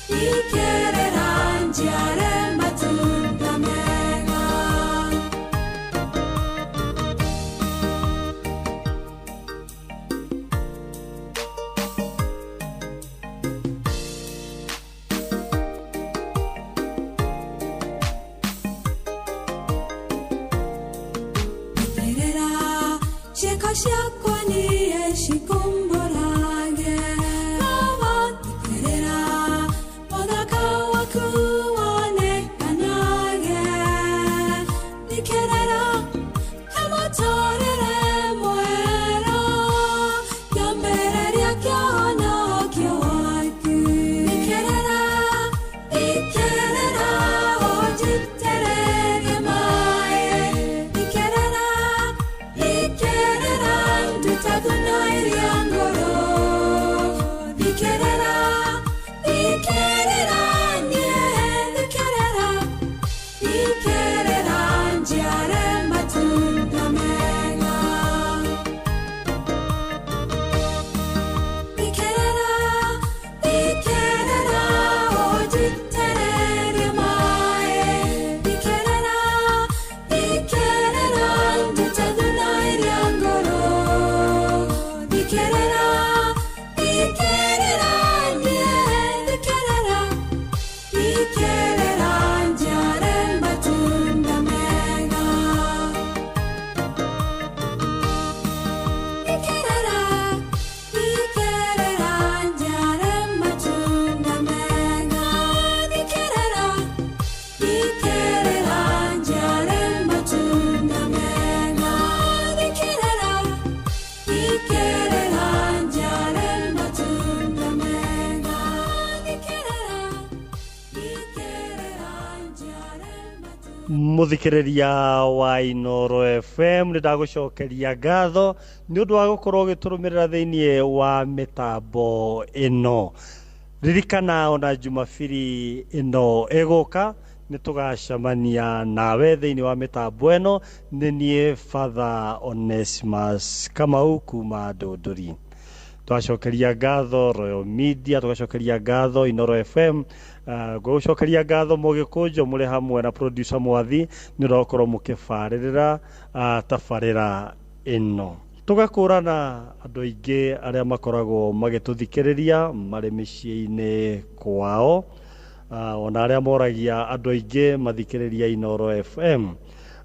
Thikerera njiare matunda mega Thikerera ciĩko ciakwa niĩ cikumbũrage Baba thikerera mũthaka waku wonekanage Thikerera he mũtũrĩre mwerũ kĩambĩrĩria kĩa ũhonokio waku Thikerera thikerera ũnjitĩrĩrie maĩ Thikerera Thikerera nduta thuna iria ngũrũ Thikerera Thikerera nie Thikerera Thikerera njiare matunda mega Thikerera Thikerera ũnjitĩrĩrie maĩ Thikerera Thikerera nduta thuna iria ngũrũ Thikerera Thikerera nie Thikerera Thikerera njiare matunda mega Thikerera Thikerera njiare matunda mega Thikerera Thikerera njiare matunda mega Thikerera Thikerera njiare matunda mega Thikerera Thikerera njiare Muthikiriria wa Inoro FM nĩ ndagũcokeria ngatho nĩ ũndũ wa gũkorwo ũgĩtũrũmĩrĩra thĩinĩ wa mĩtambo ĩno. Ririkana ona Jumabiri ĩno ĩgũka nĩ tũgacemania nawe thĩinĩ wa mĩtambo ĩno. Nĩ niĩ Father Onesimus Kamau kuma Ndũndũri. Twacokeria ngatho Royal Media, tũgacokeria ngatho Inoro FM, ngũgũcokeria ngatho Mũgĩkũnjo mũrĩ hamwe na producer Mwathi nĩ ũndũ wa gũkorwo mũkĩbarĩrĩra tabarĩra ĩno. Tũgakũrana andũ aingĩ arĩa makoragwo magĩtũthikĩrĩria marĩ mĩciĩ-inĩ kwao, ona arĩa moragia andũ aingĩ mathikĩrĩria Inoro FM.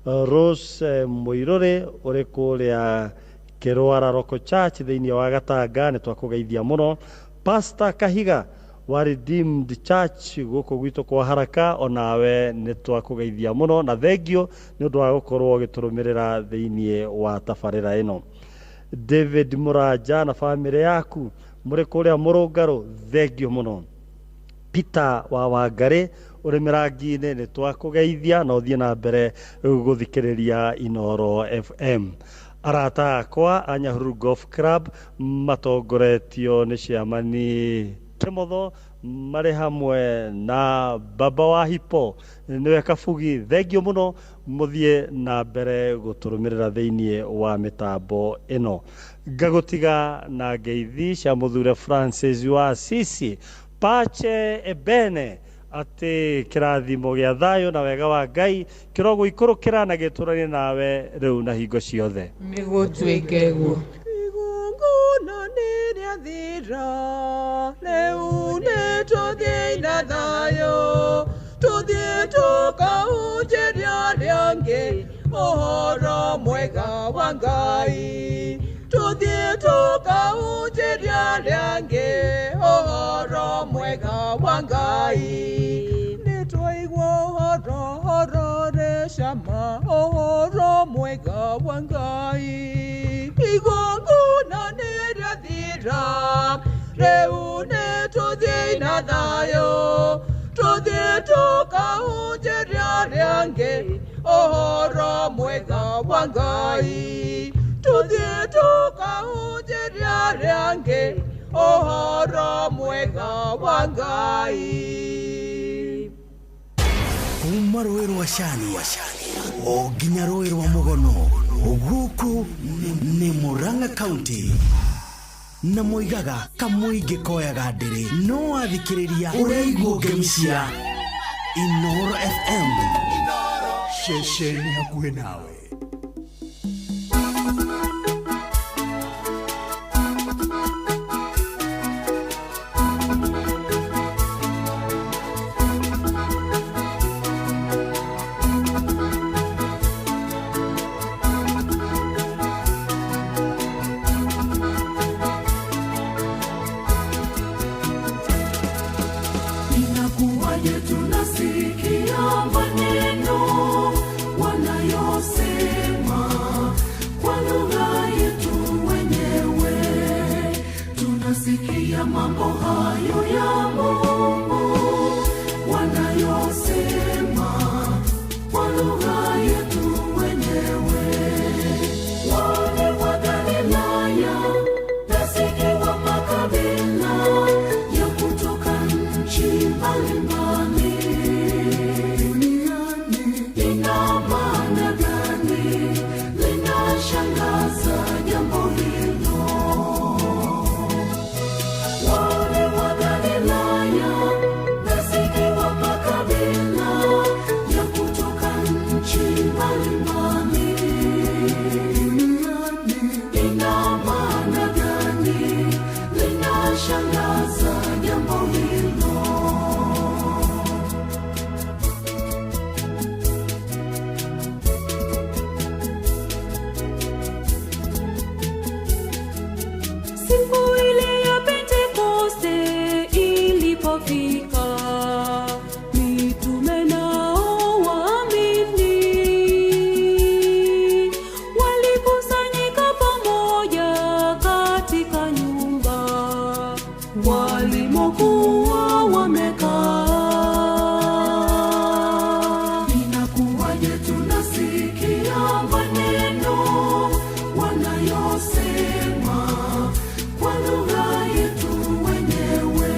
Rose Mũirũrĩ ũrĩ kũrĩa Kĩrwara Roko Church thĩinĩ wa Gatanga nĩ twakũgeithia mũno. Pastor Kahiga wa Redeemed Church gũkũ gwitũ kwa Haraka onawe nĩ twakũgeithia mũno na thengio nĩ ũndũ wa gũkorwo ũgĩtũrũmĩrĩra thĩinĩ wa tabarĩra ĩno. David Mũranja na bamĩrĩ yaku mũrĩ kũrĩa Mũrũngarũ thengio mũno. Peter wa Wangarĩ ũrĩ mĩrangi-inĩ nĩ twakũgeithia na ũthiĩ na mbere gũthikĩrĩria Inoro FM. Arata akwa a Nyahururu Golf Club matongoretio nĩ ciamani Kĩmotho marĩ hamwe na baba wa Hipo nĩwe Kabugi, thengio mũno mũthiĩ na mbere gũtũrũmĩrĩra thĩinĩ wa mĩtambo ĩno. Ngagũtiga na ngeithi cia mũthure Francis wa Assisi, pace e bene, atĩ kĩrathimo gĩa thayũ na wega wa Ngai kĩrogũikũrũkĩra na gĩtũranie nawe rĩu na hingo ciothe. Nĩgũtuĩke guo. Igongona nĩrĩathira, rĩu nĩtũthiĩ na thayũ, tũthiĩ tũkahunjĩrie arĩa angĩ ũhoro mwega wa Ngai. Tũthiĩ tũkahunjĩrie arĩa angĩ ũhoro mwega wa Ngai. Nĩtwaigua ũhoro ũhoro rĩ cama, ũhoro mwega wa Ngai. Igongona nĩrĩathira, rĩu nĩ Tũthiĩ na thayũ, tũthiĩ tũkahunjĩria arĩa angĩ ũhoro mwega wa Ngai. Tũthiĩ tũkahunjĩria arĩa angĩ ũhoro mwega wa Ngai. Kuma rũĩ rwa Cani o nginya rũĩ rwa Mũgono, gũkũ nĩ Murang'a County, na moigaga kamũingĩ koyaga ndĩrĩ no wathikĩrĩria ũraigwo ngemi cia Inoro FM, ceceni hakuhĩ nawe. Inakuwaje tunasikia maneno wanayosema kwa lugha yetu wenyewe? Tunasikia mambo hayo ya Mungu wanayosema kwa lugha yetu wenyewe. Wale wa Galilaya nasikiwa makabila ya kutoka nchi mbalimbali. Ina maana gani? Linashangaza jambo hilo. Wale wa Galilaya nasikiwa makabila ya kutoka nchi mbalimbali. Ina maana gani? Linashangaza jambo hilo. Siku ile ya Pentekoste ilipofika, mitume nao waamini walikusanyika pamoja katika nyumba walimokuwa wamekaa. Inakuwaje tunasikia maneno wanayosema kwa lugha yetu wenyewe?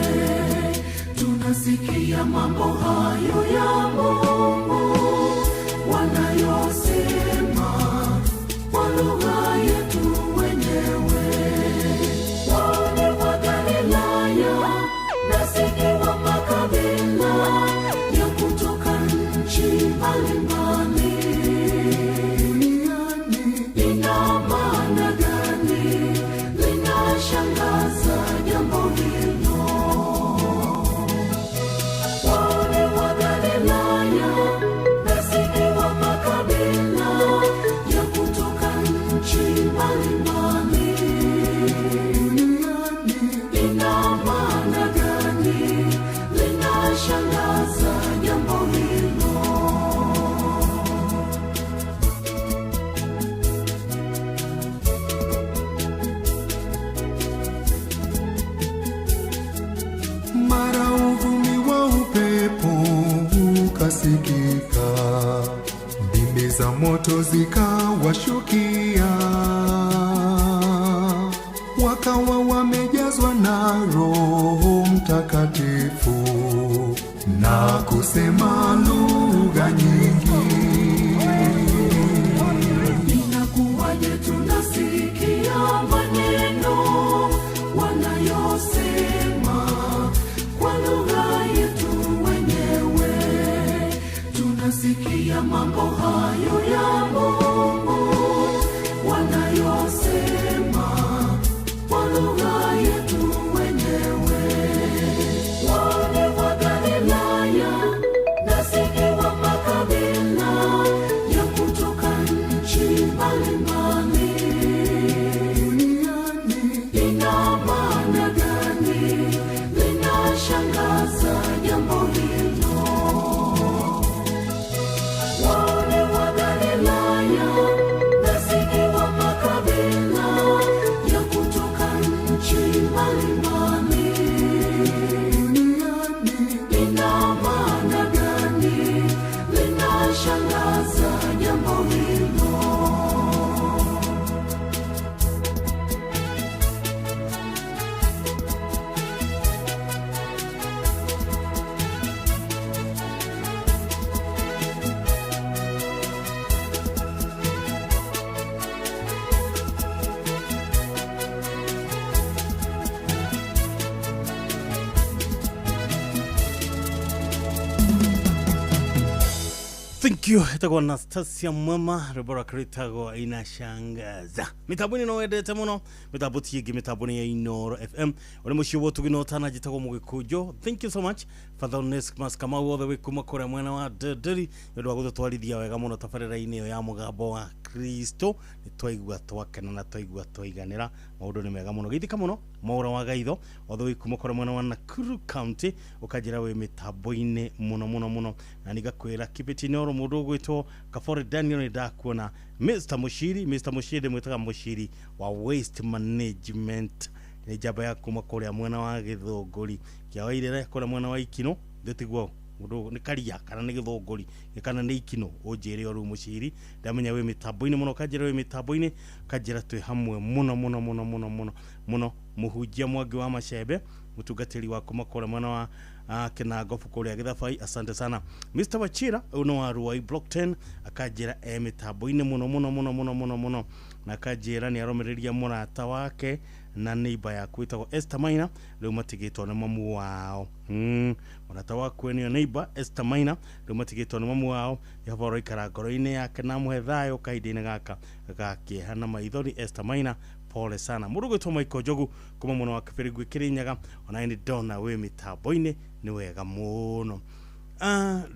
Tunasikia mambo hayo ya Mungu wanayosema kwa lugha yetu wenyewe. Wale wa Galilaya nasikiwa makabila ya kutoka nchi mbalimbali. Ina maana gani? Linashangaza jambo hilo. Wale wa Galilaya nasikiwa makabila ya kutoka nchi mbalimbali. Ina maana gani? Linashangaza jambo hilo. Mara uvumi wa upepo ukasikika, ndimi za moto zikawashukia, wakawa wamejazwa na Roho Mtakatifu na kusema lugha nyingi. Inakuwaje tunasikia maneno wanayosema kwa lugha yetu wenyewe? Tunasikia mambo hayo ya Mungu wanayosema kwa lugha yetu wenyewe. Wale wa Galilaya nasikiwa makabila ya kutoka nchi mbalimbali. Ina maana gani? Linashangaza jambo hilo. Wale wa Galilaya Thank you. Etagwo Anastasia Mwema, rwĩmbo rwake rwĩtagwo Inashangaza. Mĩtambo-inĩ no wendete mũno, mĩtambo ti ĩngĩ, mĩtambo nĩ ya Inoro FM. Ũrĩ mũciĩ wa ũtugi na ũtana, njĩtagwo Mũgĩkũnjũ. Thank you so much Father Onesmus Kamau wothe wĩ kuma kũrĩa mwena wa Ndĩndĩri nĩ ũndũ wa gũtũtwarithia wega mũno tabarĩra-inĩ ĩyo ya mũgambo wa Kristo. Nĩ twaigua twakena na twaigua twaiganĩra, maũndũ nĩ mega mũno. Geithĩka mũno Mwaũra wa Gaitho othe wĩ kuma kũrĩa mwena wa Nakuru County, ũkanjĩra wĩ mĩtambo-inĩ mũno mũno mũno, na nĩngakwĩra keep it Inoro. Mũndũ ũgwĩtwo Kabore Daniel nĩ ndakuona. Mr Mushiri, Mr Mushiri mwĩtaga Mushiri wa Waste Management, nĩ njamba ya kuma kũrĩa mwena wa Gĩthũngũri kĩa Wairere, kũrĩa mwena wa Ikino ndĩtiguo mũndũ nĩ karia kana nĩ Gĩthũngũri kana nĩ Ikino, ũnjĩre o rĩu Mũciri. Ndamenya wĩ mĩtambo-inĩ mũno, kanjĩra wĩ mĩtambo-inĩ, kanjĩra twĩ hamwe mũno mũno mũno mũno mũno mũno. Mũhunjia Mwangi wa Macembe, mũtungatĩri wa kuma kũrĩa mwena wa Kinangobu kũrĩa Gĩthabai, asante sana. Mr Wachira ũyũ nĩ wa Ruai Block 10, akanjĩra e mĩtambo-inĩ mũno mũno mũno mũno mũno mũno, na akanjĩra nĩ arũmĩrĩria mũrata wake na neighbor yaku ĩtagwo Esther Maina, rĩu matigĩtwo nĩ mamu wao. Mũrata waku nĩyo neighbor Esther Maina, rĩu matigĩtwo nĩ mamu wao. Jehova ũroikara ngoro-inĩ yake na amũhe thayũ kahinda-inĩ gaka ga kĩeha na maithori. Esther Maina, pole sana. Mũndũ ũgwĩtwo Michael Njogu kuma mwena wa Kĩbĩrĩngũ Kĩrĩnyaga, ona nĩ ndona wĩ mĩtambo-inĩ, nĩ wega mũno.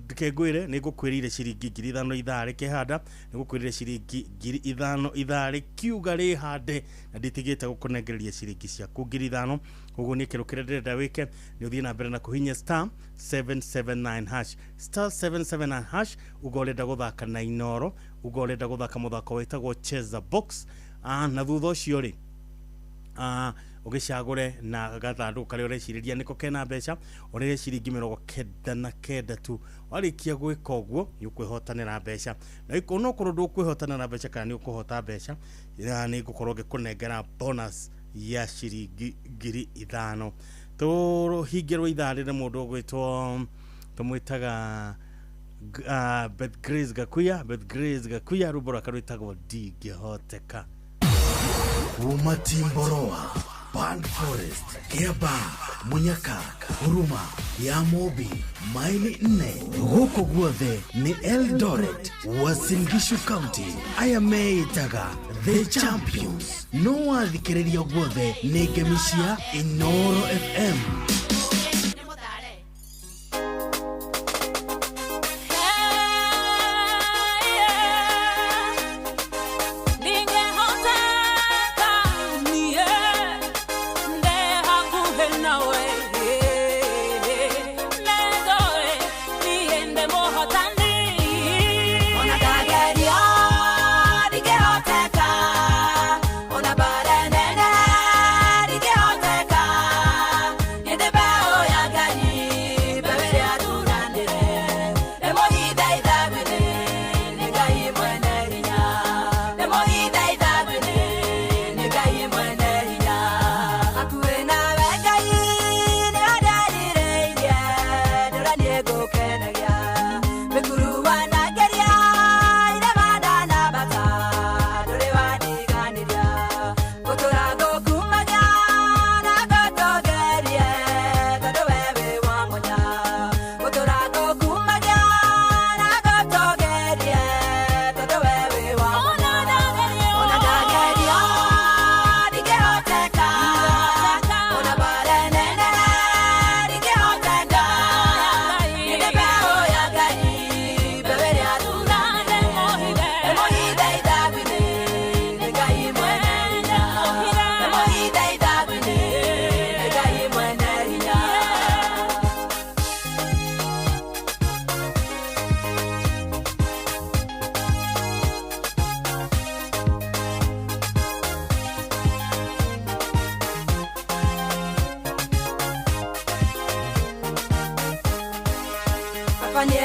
Ndike ngwĩre nĩ ngũkwĩrĩire ciringi 5,000 ithaa rĩkĩhanda, nĩ ngũkwĩrĩire ciringi 5,000 ithaa rĩkiuga rĩhande, na nditigĩte gũkũnengereria ciringi ciaku 5,000. Koguo nĩ kĩndũ kĩrĩa ndĩrenda wĩke nĩ ũthiĩ na mbere na kũhihinya star 779 hash, star 779 hash, uga ũrenda gũthaka na Inoro, uga ũrenda gũthaka mũthako wĩtagwo Cheza Box. Na thutha ũcio rĩ, ũgĩcagũre na gathandũkũ karĩa ũrecirĩria nĩko kena mbeca, ũrĩhe ciringi 99 tu. Warĩkia gwĩka ũguo nĩ ũkwĩhotanĩra mbeca, na onokorwo ndũkwĩhotanĩra mbeca kana nĩ ũkũhota mbeca, nĩ ngũkorwo ngĩkũnengera bonus ya ciringi 5,000. Tũhingĩrwo ithaa rĩrĩ mũndũ ũgwĩtwo tũmwĩtaga Beth Grace Gakuya, Beth Grace Gakuya, rwĩmbo rwake rwĩtagwo Ndingĩhoteka. Kuma Timboroa, Band Forest, Kiaba, Munyaka, Huruma, ya Mobi, maili 4, gũkũ guothe nĩ Eldoret, Uasin Gishu County. Aya meĩtaga The Champions. No wathikĩrĩria guothe nĩ ngemi cia Inoro FM. Ona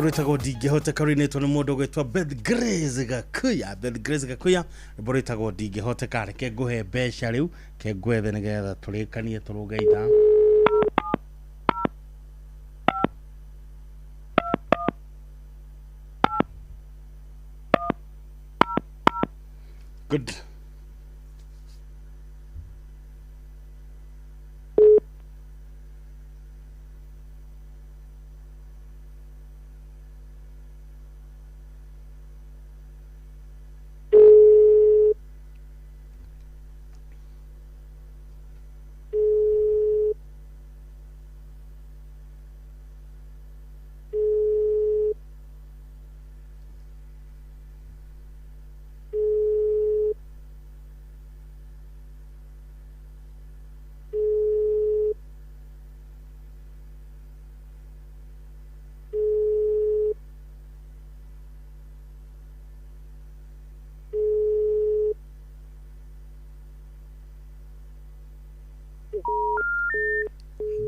Rwĩtagwo ndingĩhoteka rũinĩtwo nĩ mũndũ ũgwĩtwo Beth Grace Gakuya. Beth Grace Gakuya, rwĩmbo rwĩtagwo ndingĩhoteka. Reke ngũhe mbeca rĩu, ke ngwethe nĩgetha tũrĩkanie tũrũge ithaa. Good.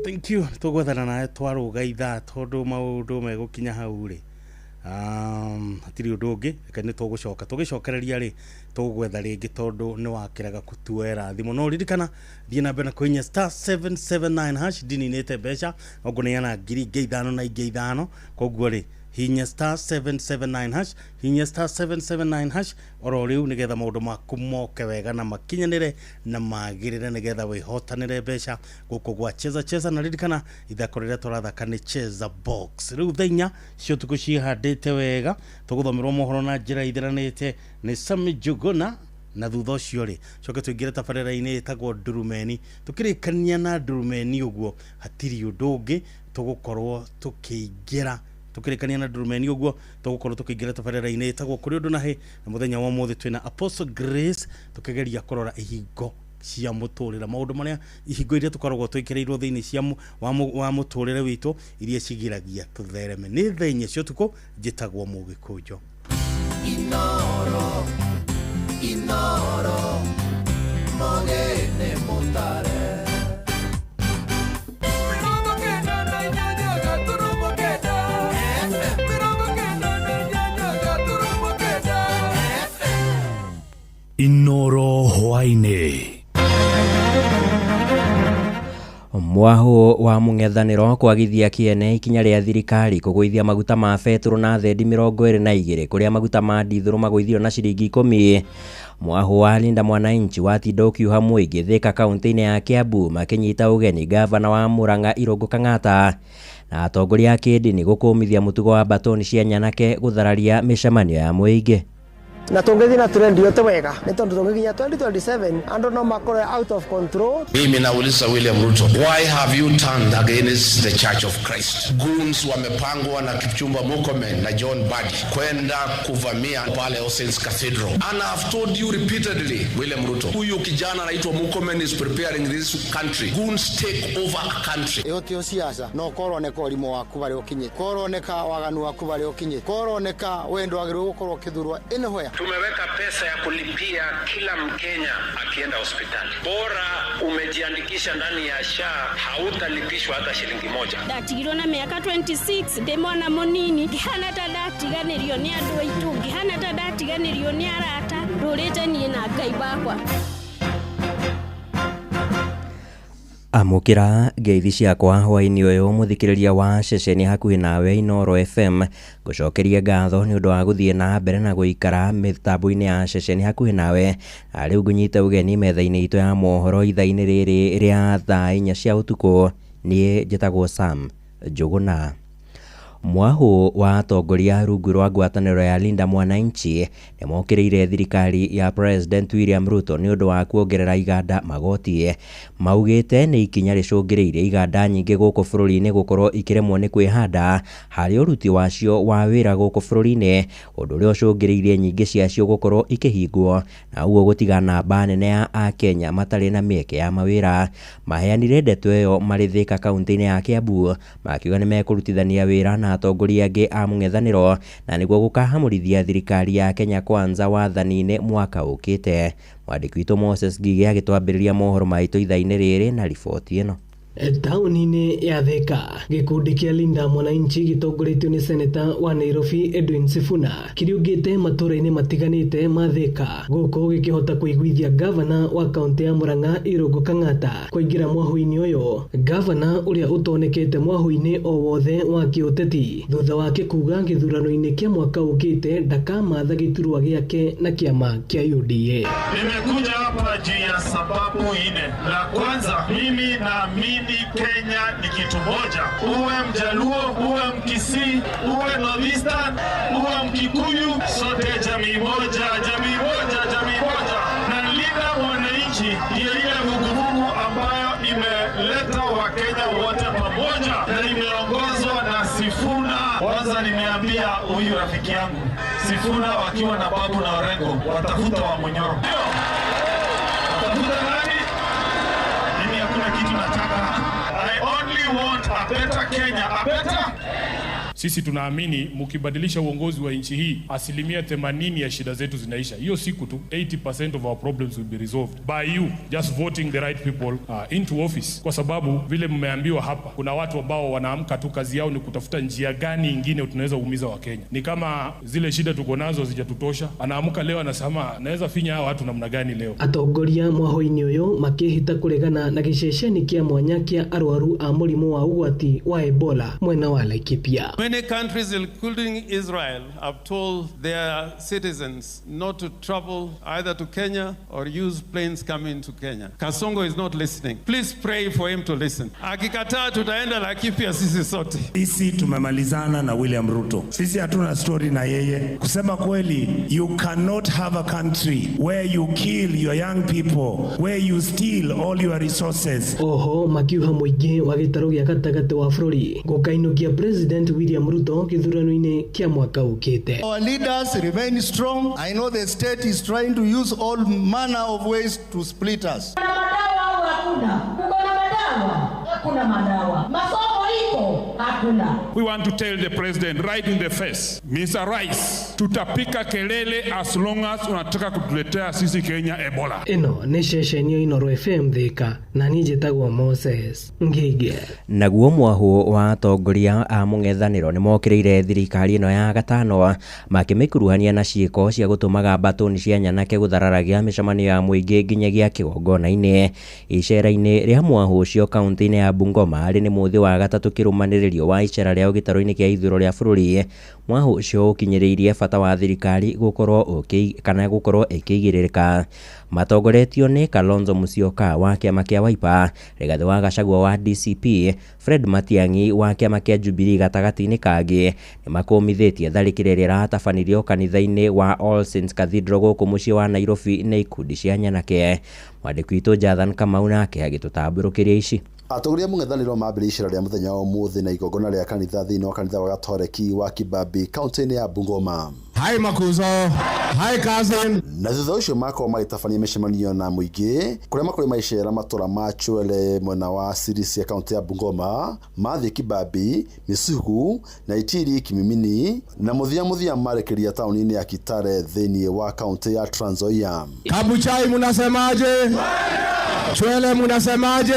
Thank you. Tũgwethana nawe twarũga ithaa tondũ maũndũ megũkinya hau rĩ, hatirĩ ũndũ ũngĩ, reke nĩ tũgũcoka tũgĩcokereria rĩ, tũgwetha rĩngĩ tondũ nĩ wakĩrega kũtuoera thimũ. No ririkana, thiĩ na mbere na kũhihinya star 779 hash. Ndininĩte mbeca no ngũneana ngiri ingĩ ithano na ingĩ ithano, koguo rĩ, hihinya star 779 hash, hihinya star 779 hash oro rĩu nĩgetha maũndũ maku moke wega na makinyanĩre na magĩrĩre nĩgetha wĩhotanĩre mbeca gũkũ gwa Cheza Cheza. Na ririkana ithako rĩrĩa tũrathaka nĩ Cheza Box. Rĩu thaa 4 cia ũtukũ ciĩhandĩte wega, tũgũthomerwo mohoro na njĩra ithiranĩte nĩ Sami Njuguna, na thutha ũcio rĩ, coke tũingĩre tabarĩra-inĩ ĩtagwo Ndurumeni. Tũkĩrĩkania na Ndurumeni ũguo hatirĩ ũndũ ũngĩ tũgũkorwo tũkĩingĩra, tukirikania na Ndurumeni ũguo tũgũkorwo tũkĩingĩra tabarĩra-inĩ ĩtagwo kũrĩ ũndũ na hĩ. Na mũthenya wa ũmũthĩ twĩna Apostle Grace tũkĩgeria kũrora ihingo cia mũtũrĩre, maũndũ marĩa ihingo iria tũkoragwo twĩkĩrĩirwo thĩinĩ cia wa mũtũrĩre witũ iria cigiragia tũthereme. Nĩ thaa 4 cia ũtukũ, njĩtagwo Mũgĩkũnjo. Inoro, Inoro, mogene mutare. Inoro hwaini. Mwahu wa mũng'ethanĩro kwagithia kĩene ikinya rĩa thirikari kũgũithia maguta ma betũrũ na thendi 22 kũrĩa maguta ma ndithũrũ magũithio na ciringi 10. Mwahu wa Linda Mwananchi watinda ũkiuha mũingĩ Thika kaunti-inĩ ya Kiambu makĩnyita ũgeni gavana wa Murang'a Irũngũ Kang'ata na atongoria a kĩndini gũkũmithia mũtugo wa batoni cia nyanake gũthararia mĩcemanio ya mũingĩ. Na tũngĩthiĩ na trend yote wega nĩ tondũ tũngĩkinya 2027 andũ no makorwo out of control. Mimi nauliza William Ruto, why have you turned against the Church of Christ? Goons wamepangwa na Kipchumba Murkomen na John Badi kwenda kuvamia pale All Saints Cathedral. And I've told you repeatedly, William Ruto, huyu kijana anaitwa Murkomen is preparing this country. Goons take over a country. Ĩyo tiyo siasa, no koroneka ũrimũ waku barĩa ũkinyĩte, koroneka waganu waku barĩa ũkinyĩte, koroneka we ndwagĩrĩirwo gũkorwo ũkĩthurwo anywhere. Tumeweka pesa ya kulipia kila Mkenya akienda hospitali. Bora umejiandikisha ndani ya SHA, hautalipishwa hata shilingi moja. Ndatigirwo na miaka 26 ndi mwana munini, ngihana ta ndatiganirio ni andu aitu, ngihana ta ndatiganirio ni arata, ndurite nie na Ngai wakwa. Amũkĩra ngeithi ciakwa hwaĩ-inĩ ũyũ mũthikĩrĩria wa ceceni hakuhĩ nawe Inoro FM. Ngũcokerie ngatho nĩ ũndũ wa gũthiĩ na mbere na gũikara mĩtambo-inĩ ya ceceni hakuhĩ nawe. Na rĩu ngũnyite ũgeni metha-inĩ itũ ya mohoro ithaa-inĩ rĩrĩ rĩa thaa 4 cia ũtukũ. Niĩ njĩtagwo Sam Njũgũna. Mwahu wa atongoria rungu rwa ngwatanĩro ya Linda Mwananchi nĩmokĩrĩire thirikari ya President William Ruto nĩ ũndũ wa kuongerera iganda magoti. Maugĩte nĩ ikinya rĩcũngĩrĩirie iganda nyingĩ gũkũ bũrũri-inĩ gũkorwo ikĩremwo nĩ kwĩhanda harĩ ũruti wacio wa wĩra gũkũ bũrũri-inĩ, ũndũ ũrĩa ũcũngĩrĩirie nyingĩ ciacio gũkorwo ikĩhingwo na ũguo gũtiga namba nene ya Akenya matarĩ na mĩeke ya mawĩra. Maheanire ndeto ĩyo marĩ Thika kaunti-inĩ ya Kiambu makiuga nĩmekũrutithania wĩra na atongoria angĩ a mũng'ethanĩro na nĩguo gũkahamũrithia thirikari ya Kenya Kwanza wathani-inĩ mwaka ũkĩte. Mwandĩki witũ Moses Ngigĩ agĩtwambĩrĩria mohoro maitũ ithaa-inĩ rĩrĩ na riboti ĩno. Taũni-inĩ ya Thika, gĩkundi kĩa Linda Mwananchi gĩtongoretio nĩ seneta wa Nairobi Edwin Sifuna kĩriũngĩte matũũra-inĩ matiganĩte ma Thika, gũkũ gĩkĩhota kũiguithia gavana wa kaũntĩ ya Murang'a Irũngũ Kang'ata kũingĩra mwahũ-inĩ ũyũ. Gavana ũrĩa ũtonekete mwahũ-inĩ o wothe wa kĩũteti thutha wake kuga gĩthurano-inĩ kĩa mwaka ũkĩte ndakamatha gĩturwa gĩake na kĩama kĩa UDA. Nimekuja hapa juu ya sababu nne. La kwanza, mimi naamini Kenya ni kitu moja. Uwe Mjaluo, uwe Mkisii, uwe Northeastern, uwe Mkikuyu, sote jamii moja, jamii moja, jamii moja. Na Linda Mwananchi ndiyo ile vuguvugu ambayo imeleta Wakenya wote pamoja na imeongozwa na Sifuna. Kwanza nimeambia huyu rafiki yangu Sifuna wakiwa na Babu na Orengo watafuta wa Munyoro. Watafuta nani? Mimi hakuna kitu nataka. I only want a better Kenya, a better. Sisi tunaamini mkibadilisha uongozi wa nchi hii, 80% ya shida zetu zinaisha. Hiyo siku tu 80% of our problems will be resolved by you just voting the right people into office, kwa sababu vile mmeambiwa hapa, kuna watu ambao wanaamka tu, kazi yao ni kutafuta njia gani ingine tunaweza umiza Wakenya. Ni kama zile shida tuko nazo zijatutosha, anaamka leo anasema naweza finya hawa watu namna gani leo. Atongoria mwahũ-inĩ ũyũ makĩhĩta kũregana na gĩceceni kĩa mwanya kĩa arwaru a mũrimũ wa ũgwati wa Ebola mwena wa Laikipia. Many countries, including Israel, have told their citizens not to travel either to Kenya or use planes coming to Kenya. Kasongo is not listening. Please pray for him to listen. Akikataa tutaenda Laikipia sisi sote. Sisi tumemalizana na William Ruto. Sisi hatuna story na yeye. Kusema kweli, you cannot have a country where you kill your young people, where you steal all your resources. Oho makiuha mũingĩ wa gĩtarũ gĩa gatagatĩ wa bũrũri gũkainũkia President William Ruto gĩthurano-inĩ kĩa mwaka ũkĩte. Our leaders remain strong. I know the state is trying to use all manner of ways to split us. Kuna madawa au hakuna? Kuko na madawa? Hakuna madawa. Masomo iko? Hakuna. We want to tell the president right in the face, Mr. Rice, tutapika kelele as long as unataka kutuletea sisi Kenya Ebola. Ĩno nĩ ceceni ya Inooro FM Thika na niĩ njĩtagwo Moses Ngige. Naguo mwahũ wa atongoria a mũng'ethanĩro nĩmokĩrĩire thirikari ĩno ya gatano makĩmĩkuruhania na ciĩko cia gũtũmaga mbatũni cia nyanake gũthararagia mĩcemanio ya mũingĩ nginyagia kĩgongona-inĩ. Icera-inĩ rĩa mwahũ ũcio kaunti-inĩ ya Bungoma arĩ nĩ mũthĩ wa gatatũ kĩrũmanĩrĩrio wa icera rĩao gĩtarũ-inĩ kĩa ithurũ rĩa bũrũri. Mwahũ ũcio ũkinyĩrĩirie bata wa thirikari gũkorwo kana gũkorwo ĩkĩigĩrĩrĩka. Matongoretio nĩ Kalonzo Musyoka wa kĩama kĩa Wiper, Rigathĩ wa Gachagua wa DCP, Fred Matiang'i wa kĩama kĩa Jubilee gatagatĩ-inĩ kangĩ nĩmakũmithĩtie tharĩkĩro ĩrĩa ĩratabanirio kanitha-inĩ wa All Saints Cathedral gũkũ mũciĩ wa Nairobi nĩ ikundi cia nyanake. Mwandĩki witũ Jathan Kamau nake agĩtũtambũrũkĩria ici. Atongoria mũng'ethanĩro mambĩrĩirie icera rĩa mũthenya wa ũmũthĩ na igongona rĩa kanitha thĩinĩ wa kanitha wa Gatoreki wa Kibabii kaunti-inĩ ya Bungoma. Hi Makuzo, hi cousin. Na thutha ũcio makorwo magĩtabania mĩcemanio na mũingĩ kũrĩa makorwo magĩcera matũra ma Chwele mwena wa Sirisia kaunti ya Bungoma, mathiĩ Kibabii, Misuhu na Itiri Kimimini na mũthia mũthia marekeria taũni-inĩ ya Kitale thĩinĩ wa kaunti ya Trans Nzoia. Kabuchai munasemaje? Chwele munasemaje?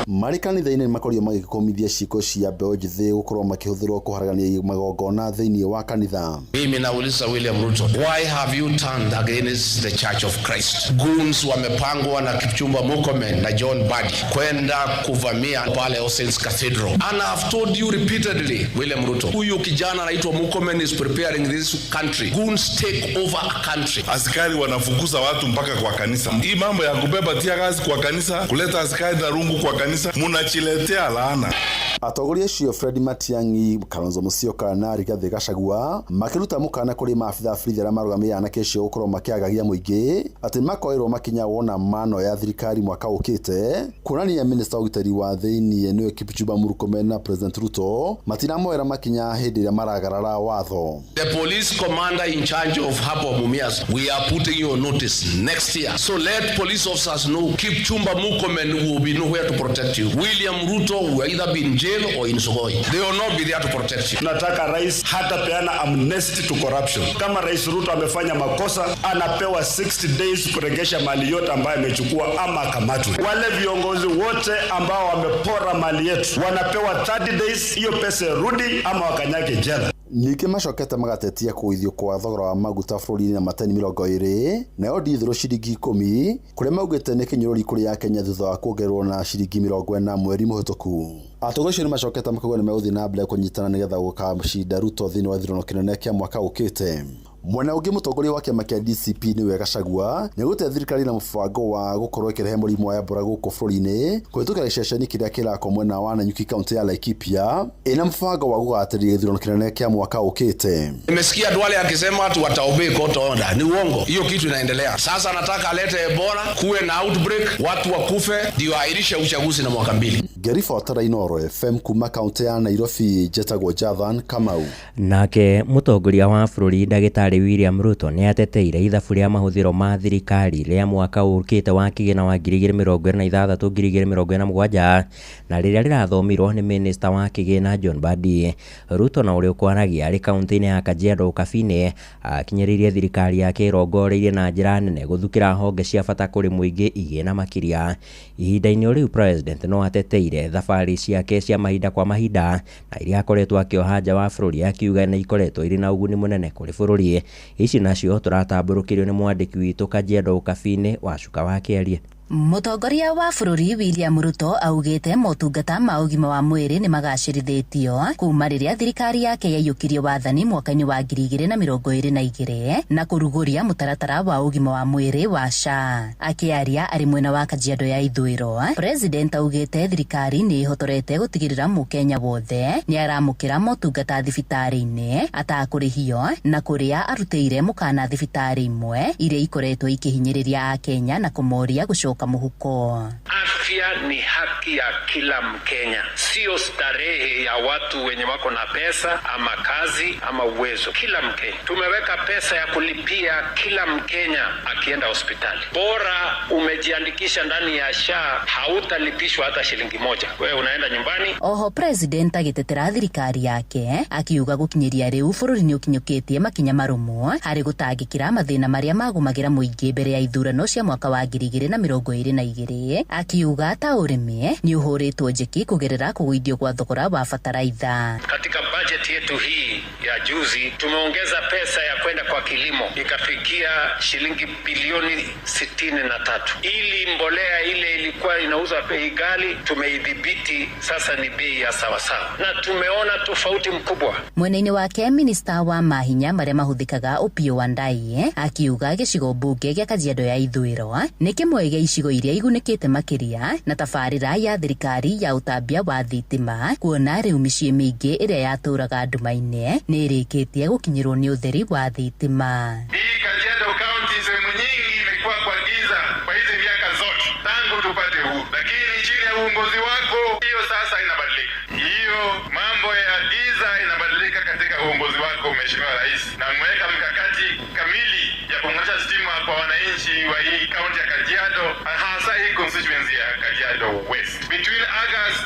Marĩ kanitha-inĩ nĩmakorirwo magĩkũmithia ciĩko cia mbeũ njĩthĩ gũkorwo makĩhũthĩrwo kũharagania magongona thĩinĩ wa kanitha. Mimi nauliza William Ruto, why have you turned against the Church of Christ? Goons wamepangwa na Kipchumba Murkomen na John Mbadi kwenda kuvamia pale All Saints Cathedral. And I have told you repeatedly, William Ruto, huyu kijana anaitwa Murkomen is preparing this country. Goons take over a country. Askari wanafukuza watu mpaka kwa kanisa. Hii mambo ya kubeba tear gas kwa kanisa, kuleta askari na rungu kwa kanisa, munachiletea laana. Atongoria acio Fred Matiang'i, Kalonzo Musyoka na Rigathĩ Gachagua makĩruta mũkana kũrĩ maabitha a borithi arĩa marũgamĩrĩire anake acio gũkorwo makĩagagia mũingĩ atĩ makoerwo makinya wona mano ya thirikari mwaka ũkĩte, kuonania minista wa ũgitĩri wa thĩinĩ nĩwe Kipchumba Murkomen na President Ruto matiramoera makinya hĩndĩ ĩrĩa maragarara watho. The police commander in charge of hapo Mumias, we are putting you on notice next year. So let police officers know Kipchumba Murkomen will be nowhere to protect you. William Ruto will either be in jail jail or in Sugoi. They will not be there to protect you. Nataka rais hatapeana amnesty to corruption. Kama Rais Ruto amefanya makosa, anapewa 60 days kuregesha mali yote ambayo amechukua ama akamatwe. Wale viongozi wote ambao wamepora mali yetu wanapewa 30 days, hiyo pesa irudi ama wakanyage jela. Ningĩ macokete magatetia kũgũithio kwa thogora wa maguta bũrũri-inĩ na matani 20 nayo ndithũrũ ciringi 10 kũrĩa maugĩte nĩ kĩnyũrũri kũrĩ Akenya thutha wa kuongererwo na ciringi 40 mweri mũhĩtũku. Atongoria acio nĩ macokete makauga nĩ megũthiĩ na mbere kũnyitana nĩgetha gũkacinda Ruto thĩinĩ wa gĩthurano kĩnene kĩa mwaka ũkĩte. Mwena ũngĩ mũtongoria wa kĩama kĩa DCP nĩwe Gachagua nĩagũte thirikari na mũbango wa gũkorwo ĩkĩrehe mũrimũ wa Ebola gũkũ bũrũri-inĩ kũhĩtũkĩra gĩceceni kĩrĩa kĩrakwo mwena wa Nanyuki kaunti ya Laikipia ĩna mũbango wa gũgatĩrĩria gĩthurano kĩnene kĩa mwaka ũkĩte. Nimesikia Duale akisema watu wataobey court order. Ni uongo. Hiyo kitu inaendelea. Sasa anataka alete Ebola, kuwe na outbreak, watu wakufe, ndio airishe uchaguzi na mwaka mbili. Ngĩribotera Inooro FM kuma kaunti ya Nairobi njetagwo Jathan Kamau. Nake mũtongoria wa bũrũri ndagĩtarĩ William Ruto nĩ ateteire ithabu rĩa mahũthĩro ma thirikari rĩa mwaka ũkĩte wa kĩgĩna wa 2026 2027 na rĩrĩa rĩrathomirwo nĩ minista wa kĩgĩna John Mbadi. Ruto na ũrĩa ũkwaragia arĩ kaunti-inĩ ya Kajiado Ũkabi-inĩ akinyĩrĩirie thirikari yake ĩrongoreirie na njĩra nene gũthukĩra honge cia bata kũrĩ mũingĩ igĩna makĩria. Ihinda-inĩ o rĩu president no ateteire thabarĩ ciake cia mahinda kwa mahinda na iria akoretwo akĩoha nja wa bũrũri akiuga nĩ ikoretwo irĩ na ũguni mũnene kũrĩ bũrũri. Ici nacio tũratambũrũkĩrio nĩ mwandĩki witũ Kajiado Ũkabi-inĩ Wacuka wa Kĩarie. Mũtongoria wa bũrũri William Ruto augĩte motungata ma ũgima wa mwĩrĩ nĩ magacĩrithĩtio kuma rĩrĩa thirikari yake yaiyũkirie wathani mwaka-inĩ wa 2022 na kũrugũria mũtaratara wa ũgima wa mwĩrĩ wa SHA. Akĩaria arĩ mwena wa Kajiado ya Ithũĩro, President augĩte thirikari nĩ ĩhotorete gũtigĩrĩra mũkenya wothe nĩ aramũkĩra motungata thibitarĩ-inĩ atakũrĩhio na kũrĩa arutĩire mũkana thibitarĩ imwe iria ikoretwo ikĩhinyĩrĩria akenya na kũmoria gũcoka muhuko. Afya ni haki ya kila Mkenya, sio starehe ya watu wenye wako na pesa ama kazi ama uwezo. Kila Mkenya tumeweka pesa ya kulipia kila Mkenya akienda hospitali. Bora umejiandikisha ndani ya SHA, hautalipishwa hata shilingi moja. Wewe unaenda nyumbani. Oho president agitetera thirikari yake akiuga gukinyiria riu bururi ni ukinyukitie makinya marumu hari gutangikira mathina maria magumagira muingi mbere ya ithurano cia mwaka wa 2022 akiuga ta urimi ni uhuritwo njeki kugerera kugwithio kwa thogora wa bataraitha. Katika budget yetu hii ya juzi tumeongeza pesa ya kwenda kwa kilimo ikafikia shilingi bilioni 63. Ili mbolea ile ilikuwa inauzwa bei ghali tumeidhibiti, sasa ni bei ya sawasawa, na tumeona tofauti mkubwa. Mwena-inĩ wake minista wa mahinya maria mahuthikaga Opiyo Wandayi akiuga gĩcigo mbunge gĩa Kajiado ya Ithũĩro nĩ kĩmwe gĩa icigo iria igunĩkĩte makĩria na tabarĩra ya thirikari ya ũtambia wa thitima kuona rĩu mĩciĩ mĩingĩ ĩrĩa yatũraga nduma-inĩ nĩ ĩrĩkĩtie gũkinyĩrwo nĩ ũtheri wa thitima. Hii Kajiado County sehemu nyingi imekuwa kwa giza kwa hizi miaka zote tangu tupate uhuru, lakini chini ya uongozi wako hiyo sasa inabadilika. Hiyo mambo ya giza inabadilika katika uongozi wako Mheshimiwa Rais, na umeweka mkakati kamili ya kuunganisha stima kwa wananchi wa hii county ya Kajiado, hasa hii constituency ya Kajiado West. Between August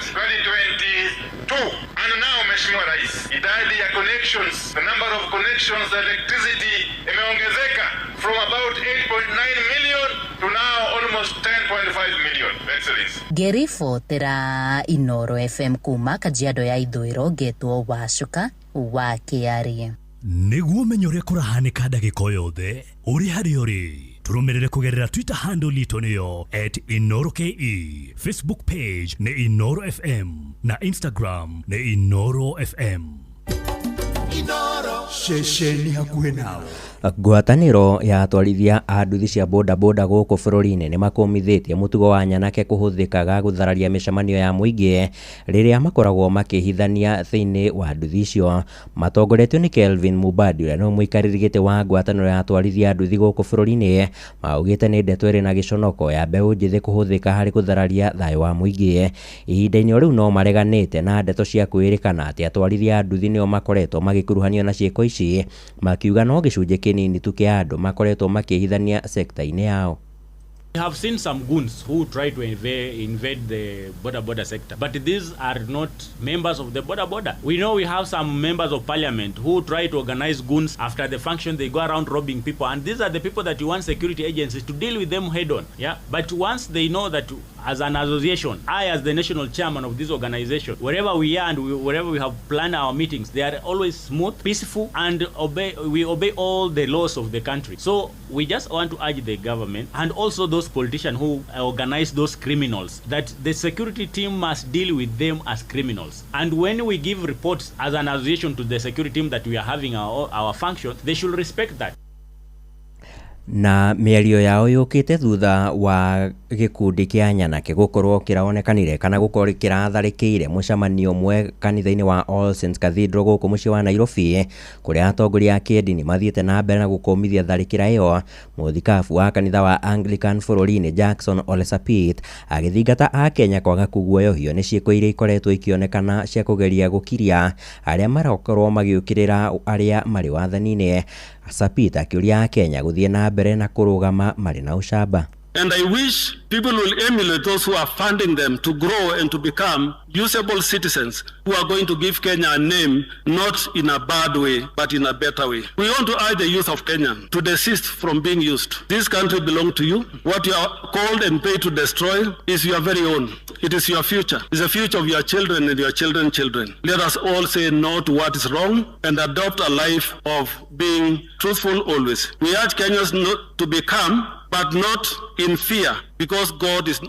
2022 and now, Mheshimiwa Rais, idadi ya connections, the number of connections electricity imeongezeka from about 8.9 million to now almost 10.5 million. Excellency. Ngĩribotera Inooro FM kuma Kajiado ya Ithũĩro ngetwo Wacuka wa Kĩarie. Nĩguo ũmenye ũrĩa kũrahanĩka ndagĩka o yothe ũrĩ harĩa ũrĩ tũrũmĩrĩre kũgerera Twitter handle itũ nĩyo @InooroKE, Facebook page nĩ Inooro FM na Instagram nĩ Inooro FM. Inooro ceceni hakuhĩ nawe. Ngwatanĩro ya atwarithia a nduthi cia bodaboda gũkũ bũrũri-inĩ nĩmakũmithĩtie mũtugo wa nyanake kũhũthĩkaga gũthararia mĩcemanio ya mũingĩ rĩrĩa makoragwo makĩhithania thĩinĩ wa nduthi icio. Matongoretio nĩ Kelvin Mubadi ũrĩa nĩwe mũikarĩri gĩtĩ wa ngwatanĩro ya atwarithia a nduthi gũkũ bũrũri-inĩ, maugĩte nĩ ndeto ĩrĩ na gĩconoko ya mbeũ njĩthĩ kũhũthĩka harĩ gũthararia thayũ wa mũingĩ. Ihinda-inĩ o rĩu no mareganĩte na ndeto cia kwĩrĩkana atĩ atwarithia a nduthi nĩo makoretwo magĩkuruhanio na ciĩko ici, makiuga no gĩcunjĩ kĩnini tu kĩa andũ makoretwo makĩhithania sekta-inĩ yao. We have seen some goons who try to invade the boda boda sector, but these are not members of the boda boda. We know we have some members of parliament who try to organize goons. After the function, they go around robbing people, and these are the people that you want security agencies to deal with them head on. Yeah, but once they know that as an association, I as the national chairman of this organization, wherever we are and wherever we have planned our meetings, they are always smooth, peaceful, and we obey all the laws of the country. So we just want to urge the government and also those politicians who organize those criminals that the security team must deal with them as criminals. And when we give reports as an association to the security team that we are having our function, they should respect that. Na mĩario yao yũkĩte thutha wa gĩkundi kĩa nyanake gũkorwo kĩraonekanire kana gũkorwo kĩratharĩkĩire mũcemanio ũmwe kanitha-inĩ wa All Saints Cathedral gũkũ mũciĩ wa Nairobi, kũrĩa atongoria a kĩndini mathiĩte na mbere na gũkũmithia tharĩkĩra ĩyo. Mũthikabu wa kanitha wa Anglican bũrũri-inĩ Jackson Ole Sapit agĩthingata Akenya kwaga kũguoyohio nĩ ciĩko iria ikoretwo ikĩonekana cia kũgeria gũkiria arĩa marakorwo magĩũkĩrĩra arĩa marĩ wathani-inĩ. Sapit akĩũria Akenya gũthiĩ na mbere na kũrũgama marĩ na ũcamba. And I wish people will emulate those who are funding them to grow and to become usable citizens who are going to give Kenya a name, not in a bad way, but in a better way. We want to urge the youth of Kenya to desist from being used. This country belongs to you. What you are called and paid to destroy is your very own. It is your future. It's the future of your children and your children's children. Let us all say no to what is wrong and adopt a life of being truthful always. We urge Kenyans not to become, but not in fear, because God is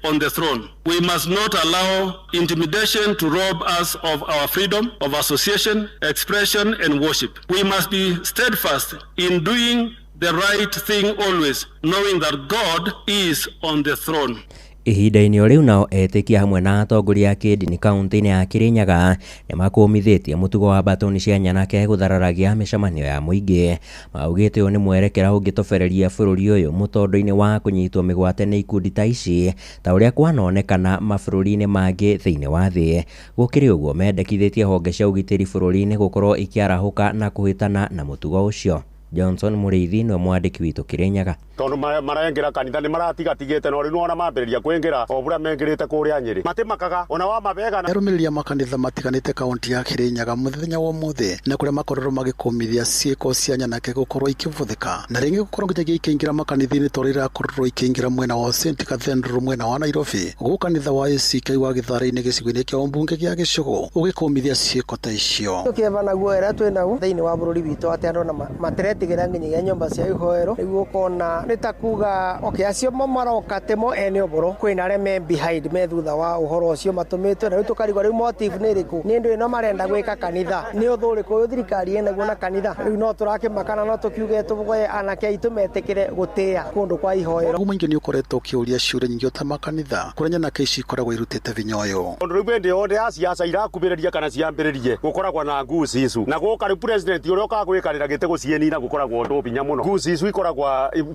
on the throne. We must not allow intimidation to rob us of our freedom of association, expression, and worship. We must be steadfast in doing the right thing always, knowing that God is on the throne. Ihinda-inĩ o rĩu nao etĩkia hamwe na atongoria a kĩndini kaunti-inĩ ya Kirinyaga nĩmakũmithĩtie mũtugo wa mbatoni cia nyanake gũthararagia mĩcemanio ya mũingĩ. Maugĩte ũyũ nĩ mwerekera ũngĩtobereria bũrũri ũyũ mũtondo-inĩ wa kũnyitwo mĩgwate nĩ ikundi ta ici ta ũrĩa kwanonekana mabũrũri-inĩ mangĩ thĩinĩ wa thĩ. Gũkĩrĩ ũguo mendekithĩtie honge cia ũgitĩri bũrũri-inĩ gũkorwo ikĩarahũka na kũhĩtana na mũtugo ũcio. Johnson Mũrĩithi nĩwe mwandĩki witũ Kirinyaga. Tondu maraingĩra kanitha nĩ maratigatigĩte no rĩu nĩwona mambĩrĩria kwĩngĩra o bũrĩa mengĩrĩte kũrĩa Nyĩrĩ matimakaga ona wa mabega. Arũmĩrĩri a makanitha matiganĩte kaunti ya Kirinyaga mũthenya wa ũmũthĩ na kũrĩa makorirwo magĩkũmithia ciĩko cia nyanake gũkorwo ikĩvũthĩka na rĩngĩ gũkorwo nginyagia ikĩingĩra makanitha-inĩ ta ũrĩa irakorirwo ikĩingĩra mwena wa St Cathedral mwena wa Nairobi, gũkũ kanitha wa ACK wa Gĩthare-inĩ gĩcigo-inĩ kĩa ũmbunge gĩa Gĩcũgũ ũgĩkũmithia ciĩko ta icio. Kĩeva naguo ĩrĩa twĩ naguo thĩinĩ wa bũrũri witũ atĩ andũ matiretigira nginyagia nyũmba cia ihoero rĩu ũkona nĩ ta kuga okay acio maroka timo ene ũboro kwĩna arĩa me behind me thutha wa ũhoro ũcio matũmĩtwo na rĩu tũkarigwo rĩu motive nĩ ĩrĩkũ nĩ ndũ ĩno marenda gwĩka kanitha nĩ ũthũ ũrĩkũ ũyũ thirikari ĩnaguo na kanitha rĩu no tũrakĩmakana no tũkiuge tũgwe anake aitũ metĩkĩre gũtĩĩa kũndũ kwa ihoero. Mũingĩ nĩ ũkoretwo ũkĩũria ciũria nyingĩ ota makanitha kũrĩa nyanake ici ikoragwo irutĩte vinya ũyũ. Tondũ rĩu hĩndĩ yothe ya siasa irakubĩrĩria kana ciambĩrĩrie gũkoragwo na nguci icu na gũka rĩu president ũrĩa ũkaga gwĩkarĩra gĩtĩ gũciĩnina gũkoragwo ũndũ binya mũno. Nguci icu ikoragwo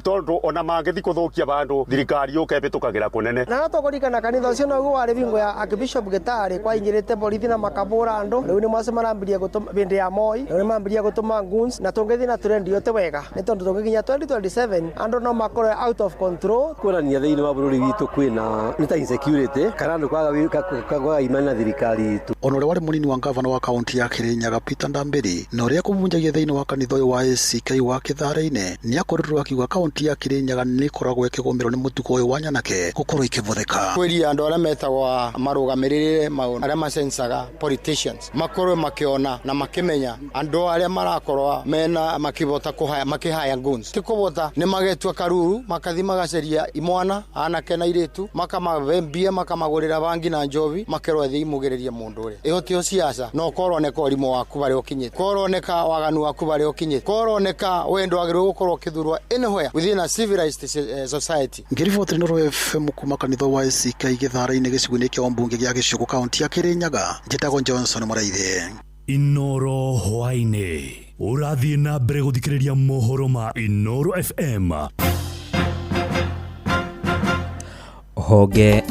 tondu ona mangĩthi kũthũkia bandũ thirikari yũke ĩbĩtũkagĩra kũnene. Na no tũkũririkana kanitha ũcio noguo warĩ bingo ya Archbishop Gĩtarĩ kwaingĩrĩte borithi na makabũra andũ rĩu nĩ macio marambirie gũtũma hĩndĩ ya Moi rĩu nĩ mambirie gũtũma goons na tũngĩthiĩ na trend yote wega nĩ tondũ tũngĩkinya 2027 andũ no makorwo out of control. Kuonania thĩinĩ wa bũrũri witũ kwĩna nĩ ta insecurity kana andũ kwaga imani na thirikari itũ. Ona ũrĩa warĩ mũnini wa ngavana wa kaunti ya Kirinyaga Peter Ndambĩri na ũrĩa kũbunjagia thĩinĩ wa kanitha ũyũ wa ACK wa Kĩthare-inĩ nĩakorirwo akiuga kaunti ya Kirinyaga nĩ ĩkoragwo ĩkĩgũmĩrwo nĩ mũtugo ũyũ wa nyanake gũkorwo ikĩvũthĩka. Kwĩria andũ arĩa metagwo marũgamĩrĩre maũndũ arĩa macencaga politicians makorwo makĩona na makĩmenya andũ arĩa marakorwo mena makĩvota kũhaya makĩhaya guns ti kũvota nĩ magetua karuru makathi magaceria imwana anake na irĩtu makamavembia makamagũrĩra bangi na njovi makerwo thĩ imũgĩrĩrie mũndũ ũrĩa ĩyo tio siasa no korwo neka ũrimũ waku barĩa ũkinyĩte korwo neka waganu waku barĩa ũkinyĩte korwo neka we ndwagĩrĩirwo gũkorwo ũkĩthurwo anywhere within a civilized society. Ngĩriboti Inooro FM kuma kanitha wa ACK Gĩthare-inĩ gĩcigo-inĩ kĩa ũmbunge gĩa Gĩcũgũ kaunti ya Kirinyaga njĩtagwo Johnson Mũraithi. Inooro hwaĩ-inĩ ũrathiĩ na mbere gũthikĩrĩria mohoro ma Inooro FM. Honge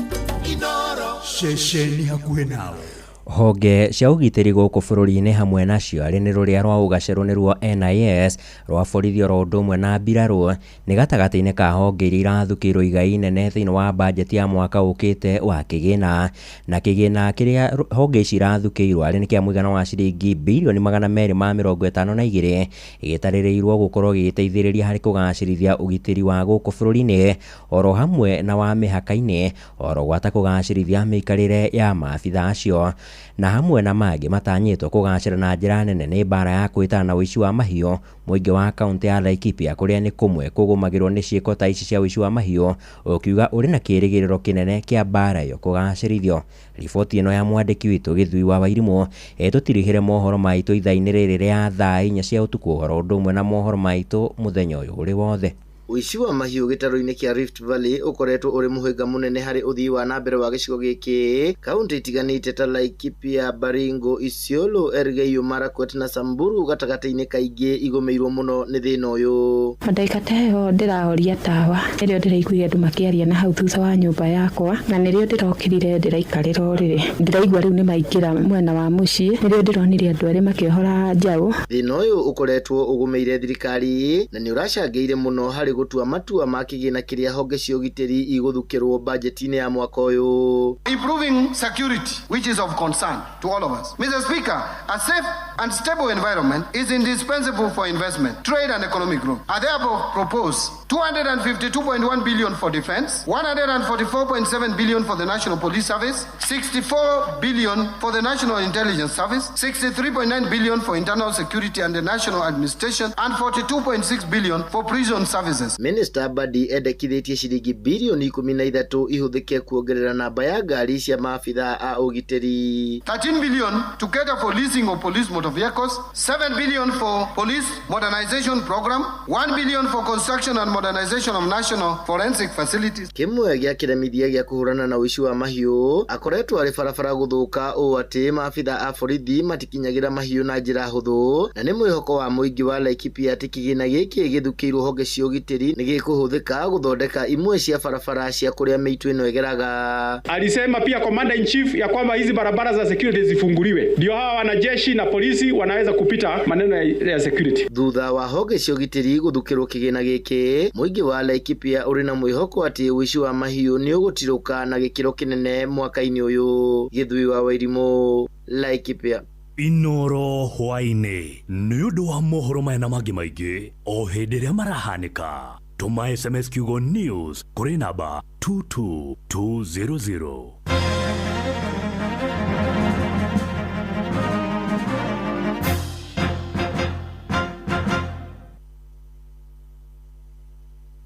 ceceni hakuhĩ nawe. Honge cia ũgitĩri gũkũ bũrũri-inĩ hamwe nacio arĩ nĩ rũrĩa rwa ũgacerũ nĩruo NIS, rwa borithi oro ũndũ ũmwe na mbirarũ nĩ gatagatĩ-inĩ ka honge iria irathukĩirwo igai inene thĩinĩ wa bajeti ya mwaka ũkĩte wa kĩgĩna. Na kĩgĩna kĩrĩa honge ici irathukĩirwo arĩ nĩ kĩa mũigana wa ciringi birioni 252 gĩtarĩrĩirwo gũkorwo gĩgĩteithĩrĩria harĩ kũgacĩrithia ũgitĩri wa gũkũ bũrũri-inĩ oro hamwe na wa mĩhaka-inĩ oro gwata kũgacĩrithia mĩikarĩre ya maabitha acio. Na hamwe na mangĩ matanyĩtwo kũgacĩra na njĩra nene nĩ mbara ya kwĩtana na ũici wa mahiũ mũingĩ wa kaũntĩ ya Laikipia kũrĩa nĩ kũmwe kũgũmagĩrwo nĩ ciĩko ta ici cia ũici wa mahiũ, ũkiuga ũrĩ na kĩĩrĩgĩrĩro kĩnene kĩa mbara ĩyo kũgacĩrithio. Riboti ĩno ya mwandĩki witũ Gĩthui wa Wairimũ ĩtũtirihĩre mohoro maitũ ithaa-inĩ rĩrĩ rĩa thaa 4 cia ũtukũ, ũhoro ũndũ ũmwe na mohoro maitũ mũthenya ũyũ ũrĩ wothe. Ũici wa mahiũ gĩtarũ-inĩ kĩa Rift Valley ũkoretwo ũrĩ mũhĩnga mũnene harĩ ũthii wa na mbere wa gĩcigo gĩkĩ. Kaunti itiganĩte ta Laikipia, Baringo, Isiolo, Elgeyo Marakwet na Samburu gatagatĩ-inĩ kaingĩ igũmĩirwo mũno nĩ thĩna ũyũ. Ndagĩka ta ĩyo ndĩrahoria tawa nĩrĩo ndĩraiguire andũ makĩaria na hau thutha wa nyũmba yakwa, na nĩrĩo ndĩrokĩrire ndĩraikarĩra ũrĩrĩ ndĩraigua rĩu nĩ maingĩra mwena wa mũciĩ, nĩrĩo ndĩronire andũ erĩ makĩohora njaũ. Thĩna ũyũ ũkoretwo ũgũmĩire thirikari na nĩ ũracangĩire mũno harĩ gũtua matua ma kĩgĩna kĩrĩa honge cia ũgitĩri igũthukĩrwo bajeti-inĩ ya mwaka ũyũ. Improving security, which is of concern to all of us. Mr. Speaker, a safe and stable environment is indispensable for investment, trade and economic growth. I therefore propose 252.1 billion for defense, 144.7 billion for the National Police Service, 64 billion for the National Intelligence Service, 63.9 billion for internal security and the National Administration, and 42.6 billion for prison services. Minister Badi endekithĩtie ciringi birioni 13 ihũthĩke kuongerera namba ya ngari cia maabitha a ũgitĩri. 13 billion to cater for leasing of police motor vehicles, 7 billion for police modernization program, 1 billion for construction and modernization of national forensic facilities. Kĩmwe gĩa kĩremithia gĩa kũhũrana na ũici wa mahiũ akoretwo arĩ barabara gũthũka ũũ atĩ maabitha a borithi matikinyagĩra mahiũ na njĩra hũthũ, na nĩ mwĩhoko wa mũingĩ wa Laikipia atĩ kĩgĩna gĩkĩ gĩthukĩirwo honge cia ũgitĩri nĩ gĩkũhũthĩka gũthondeka imwe cia barabara cia kũrĩa mĩitũ ĩno ĩgeraga. Alisema pia commander in chief ya kwamba hizi barabara za security zifunguliwe, ndio hawa wanajeshi na polisi wanaweza kupita maneno ya security. Thutha wa honge cia ũgitĩri gũthukĩrwo kĩgĩna gĩkĩ, mũingĩ wa Laikipia ũrĩ na mwĩhoko atĩ ũici wa mahiũ nĩ ũgũtirũka na gĩkĩro kĩnene mwaka-inĩ ũyũ. Gĩthui wa Wairimũ, Laikipia. Inoro hwaĩ-inĩ nĩ ũndũ wa mohoro maya na mangĩ maingĩ o hĩndĩ ĩrĩa marahanĩka, tũma SMS kiugo news kũrĩ namba 22200.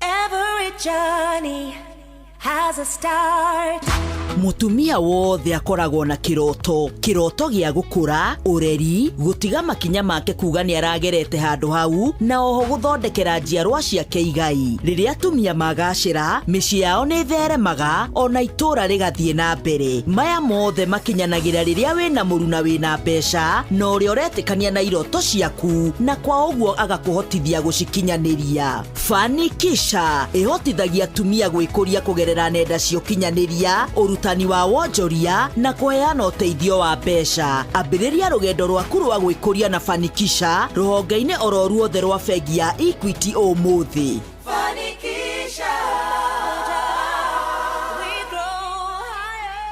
Every journey has a start. Mutumia wothe akoragwo na kiroto, kiroto gĩa gũkũra, ũreri, gũtiga makinya make kuga nĩ aragerete handũ hau, na oho gũthondekera njiarwa ciake igai. Rĩrĩa atumia magacĩra, mĩciĩ yao nĩ ĩtheremaga, ona itũũra rĩgathiĩ na mbere. Maya mothe makinyanagĩra rĩrĩa wĩna mũruna wĩna mbeca, na ũrĩa ũretĩkania na iroto ciaku, na kwa ũguo agakũhotithia gũcikinyanĩria. Fanikisha ĩhotithagia atumia gwĩkũria kũgerera nenda cia ũkinyanĩria, ũrutani wa wonjoria na kũheana ũteithio wa mbeca. Ambĩrĩria rũgendo rwaku rwa gwĩkũria na Fanikisha rũhonge-inĩ oro ruothe rwa bengi ya Equity ũmũthĩ. Fanikisha. We grow higher.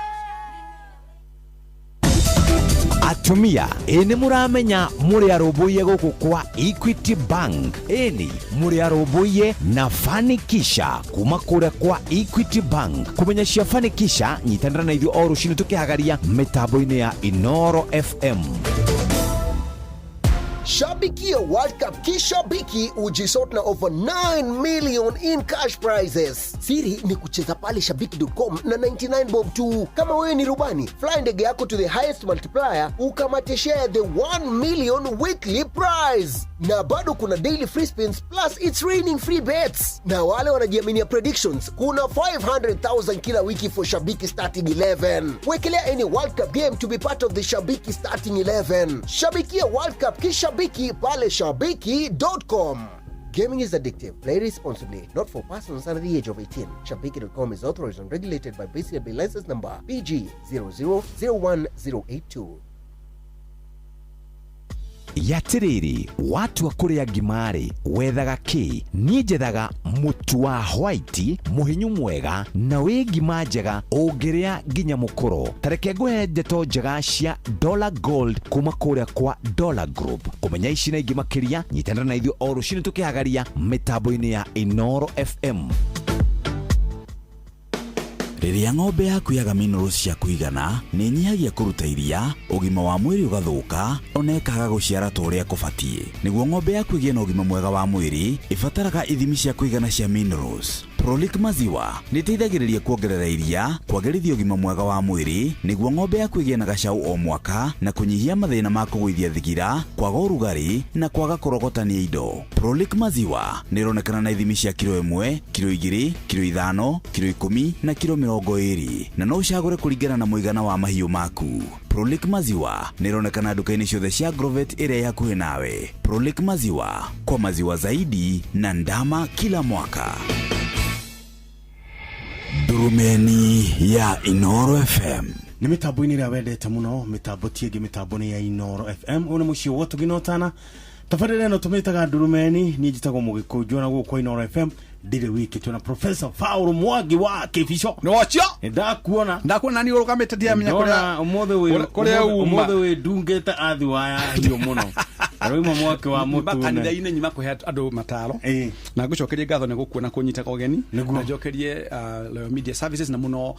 Atumia ĩ nĩ mũramenya mũrĩ arũmbũiye gũkũ kwa Equity Bank, ĩni mũrĩ arũmbũiye na Fanikisha kuma kũrĩa kwa Equity Bank. Kũmenya cia Fanikisha, nyitanĩra na ithuĩ o rũcinĩ tũkĩhagaria mĩtambo-inĩ ya Inoro FM. Shabikia World Cup kishabiki ujisort na over 9 million in cash prizes. Siri ni kucheza pale shabiki.com na 99 bob tu. Kama wewe ni rubani, fly ndege yako to the highest multiplier ukamate share the 1 million weekly prize. Na bado kuna daily free spins plus it's raining free bets. Na wale wanajiaminia predictions, kuna 500,000 kila wiki for Shabiki starting 11. Wekelea any World Cup game to be part of the Shabiki starting 11. Shabikia World Cup kishabiki pale shabiki.com. Gaming is addictive. Play responsibly. Not for persons under the age of 18. Shabiki.com is authorized and regulated by BCLB license number PG 0001082. Yatiriri watua kuria ngima-rĩ, wethaga kĩ? Niĩ njethaga mũtu wa white mũhinyu mwega na wĩ ngima njega ũngĩrĩa nginya mũkũro. Ta reke ngũhe ndeto njega cia Dollar Gold kuma kũrĩa kwa Dollar Group. Kũmenya ici na ingĩ makĩria, nyitanĩra na ithuĩ o rũcinĩ tũkĩhagaria mĩtambo-inĩ ya Inooro FM. Rĩrĩa ng'ombe yaku yaga minerals cia kũigana, nĩ ĩnyihagia kũruta iria, ũgima wa mwĩrĩ ũgathũka, ona ĩkaga gũciara ta ũrĩa kũbatiĩ. Nĩguo ng'ombe yaku ĩgĩe na ũgima mwega wa mwĩrĩ, ĩbataraga ithimi cia kũigana cia minerals. Prolic Maziwa nĩ ĩteithagĩrĩria kuongerera iria, kwagĩrithia ũgima mwega wa mwĩrĩ, nĩguo ng'ombe yaku ĩgĩe na gacaũ o mwaka, na kũnyihia mathĩna ma kũgũithia thigira, kwaga ũrugarĩ, na kwaga kũrogotania indo. Prolic Maziwa nĩ ĩronekana na ithimi cia kiro 1, kiro 2, kiro 5, kiro 10 na kiro 20, na no ũcagũre kũringana na mũigana wa mahiũ maku. Prolic Maziwa nĩ ĩronekana nduka-inĩ ciothe cia Agrovet ĩrĩa ĩ hakuhĩ nawe. Prolic Maziwa, kwa maziwa zaidi na ndama kila mwaka. Ndurumeni ya Inooro FM. Nĩ mĩtambo-inĩ ĩrĩa wendete mũno, mĩtambo ti ĩngĩ, mĩtambo nĩ ya Inooro FM. Ũyũ nĩ mũciĩ wa Tũginotana. Tabarĩra ĩno tũmĩtaga Ndurumeni, niĩ njĩtagwo Mũgĩkũnjũ na gũkũ kwa Inooro FM ndirĩ wiki, twĩna Professor Paul Mwangi wa Kĩbico. Nĩ wacio? Ndakuona. Ndakuona nĩ ũrũgamĩte ndiramenya kũrĩa ũmũthĩ kũrĩa uma. Ũmũthĩ wĩ ndungĩte athi waya hiũ mũno. Arauma mwaki wa mũtune. Kanitha-inĩ nyuma kũhe andũ mataro. Na ngũcokerie ngatho nĩ gũkuona kũnyitaga ũgeni. Na njokerie Royal Media Services na mũno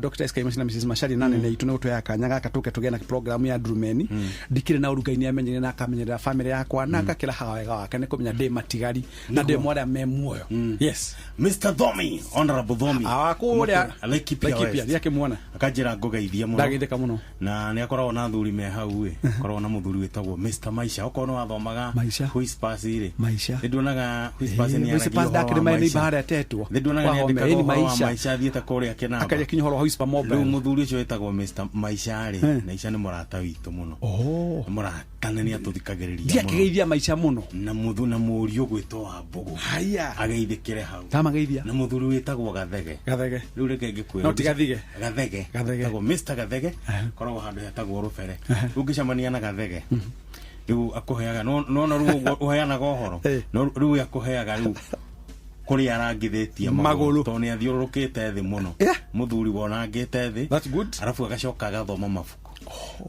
Dr. SK na Mrs. Macharia na nene itũ nĩ gũtũhe kanya gaka tũke tũgĩe na program ya Ndurumeni. Ndikĩrĩ na ũru Ngai nĩ amenyire na akamenyerera family yakwa na ngakĩraha wega wake nĩ kũmenya ndĩ matigari na ndĩ mwarĩa me muoyo. Yes. Mr. Thomi, Honorable Thomi. Kũrĩa Laikipia West. Ndiakĩmuona. Akanjĩra ngũgeithie mũno. Ndageithĩka mũno. Na nĩ akoragwo na athuri me hau ĩ. Akoragwo na mũthuri wĩtagwo Mr. Maisha. Okorwo nĩ wathomaga Whispers rĩ. Maisha. Nĩ nduonaga Whispers nĩ aragia Whispers ndakĩrĩ ũhoro wa maĩ nĩ Maisha. ibara atetwo. Nĩ nduonaga nĩ andĩkaga ũhoro wa Maisha athiĩte kũrĩa Kĩnamba. Akaria kinya ũhoro wa Whisper Mobile. Rĩu mũthuri ũcio wĩtagwo Mr. Maisha rĩ, Maisha nĩ mũrata witũ mũno. Nĩ mũrata na nĩ atũthikagĩrĩria mũno. Ndiakĩgeithia Maisha mũno. Na mũthu na mũriũ gwĩtwo Wambũgũ. Haya. Ageithĩkĩre hau. Ndamageithia. Na mũthuri wĩtagwo Gathege. Gathege. Rĩu reke ngĩkwĩre. No ti Gathige. Gathege. Gathege. Wĩtagwo Mr. Gathege. Koragwo handũ hetagwo Rũbere. Rĩu ũngĩcemania na Gathege. Rĩu akũheaga no no rĩu ũguo ũheanaga ũhoro. No rĩu akũheaga rĩu kũrĩa arangithĩtie Magũrũ. tondũ nĩ athiũrũrũkĩte thĩ mũno. Mũthuri wonangĩte thĩ. That's good. Arabu agacoka agathoma mabuku.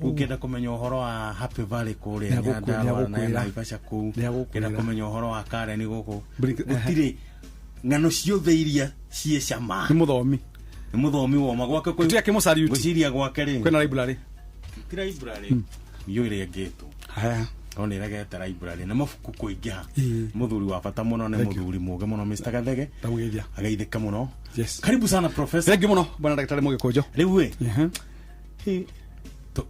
Rĩu ũngĩenda kũmenya ũhoro wa Happy Valley kũrĩa Nĩagũkwĩra. Nyandarua na Naivasha kũu. Nĩagũkwĩra. Ũngĩenda kũmenya ũhoro wa Karen gũkũ. Gũtirĩ ng'ano ciothe iria ciĩ cama. Nĩ mũthomi. Nĩ mũthomi woma gwake kwĩ. Tũtiga kĩmũsalute. Ngwĩciria gwake rĩ. Kwĩna library. Ti library. Iyo ĩrĩa ĩngĩtwo. Haya. No nĩ ĩregete library na mabuku kũingĩha. Mũthuri wa bata mũno nĩ mũthuri mũũgĩ mũno Mr. Gathege. Ndamũgeithia. Ageithĩke mũno. Yes. Karibu sana professor. Thank you mũno bwana Daktari Mũgĩkũnjũ. Rĩu ĩ.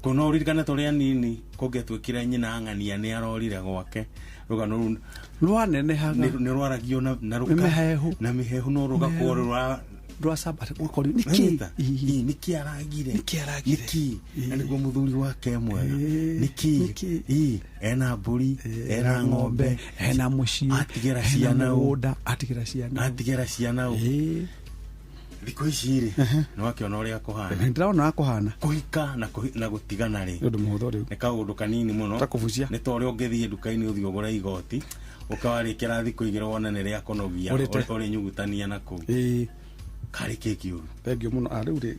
Kono ũririkane tũrĩ anini kũngĩatuĩkire nyina ng'ania nĩ arorire gwake rũgano rũu rwanenehaga nĩ rwaragio na rũka Mĩhehu. na mĩhehu no rũgakorwo rũra rwacamba ũkorio nĩkĩ nĩkĩ aragire nĩkĩ aragire nĩkĩ na nĩguo mũthuri wake mwega nĩkĩ ĩ ena mbũri ena ng'ombe ena mũciĩ atigĩra ciana mũgũnda atigĩra ciana atigĩra ciana thikũ ici rĩ nĩ wakĩona ũrĩa kũhana ndĩrona akũhana kũhika na gũtigana rĩ nĩ ũndũ mũhũthũ rĩu nĩ kaũndũ kanini mũno Ta kũbucia. nĩ ta ũrĩa ũngĩthiĩ nduka-inĩ ũthiĩ ũgũre igoti ũkawarĩkĩra thikũ igĩrĩ wone nĩ rĩa kũnogia Ũrĩte. ũrĩnyugutania na kũu ĩĩ karĩ kĩ kĩũru thank you mũno. Rĩu rĩ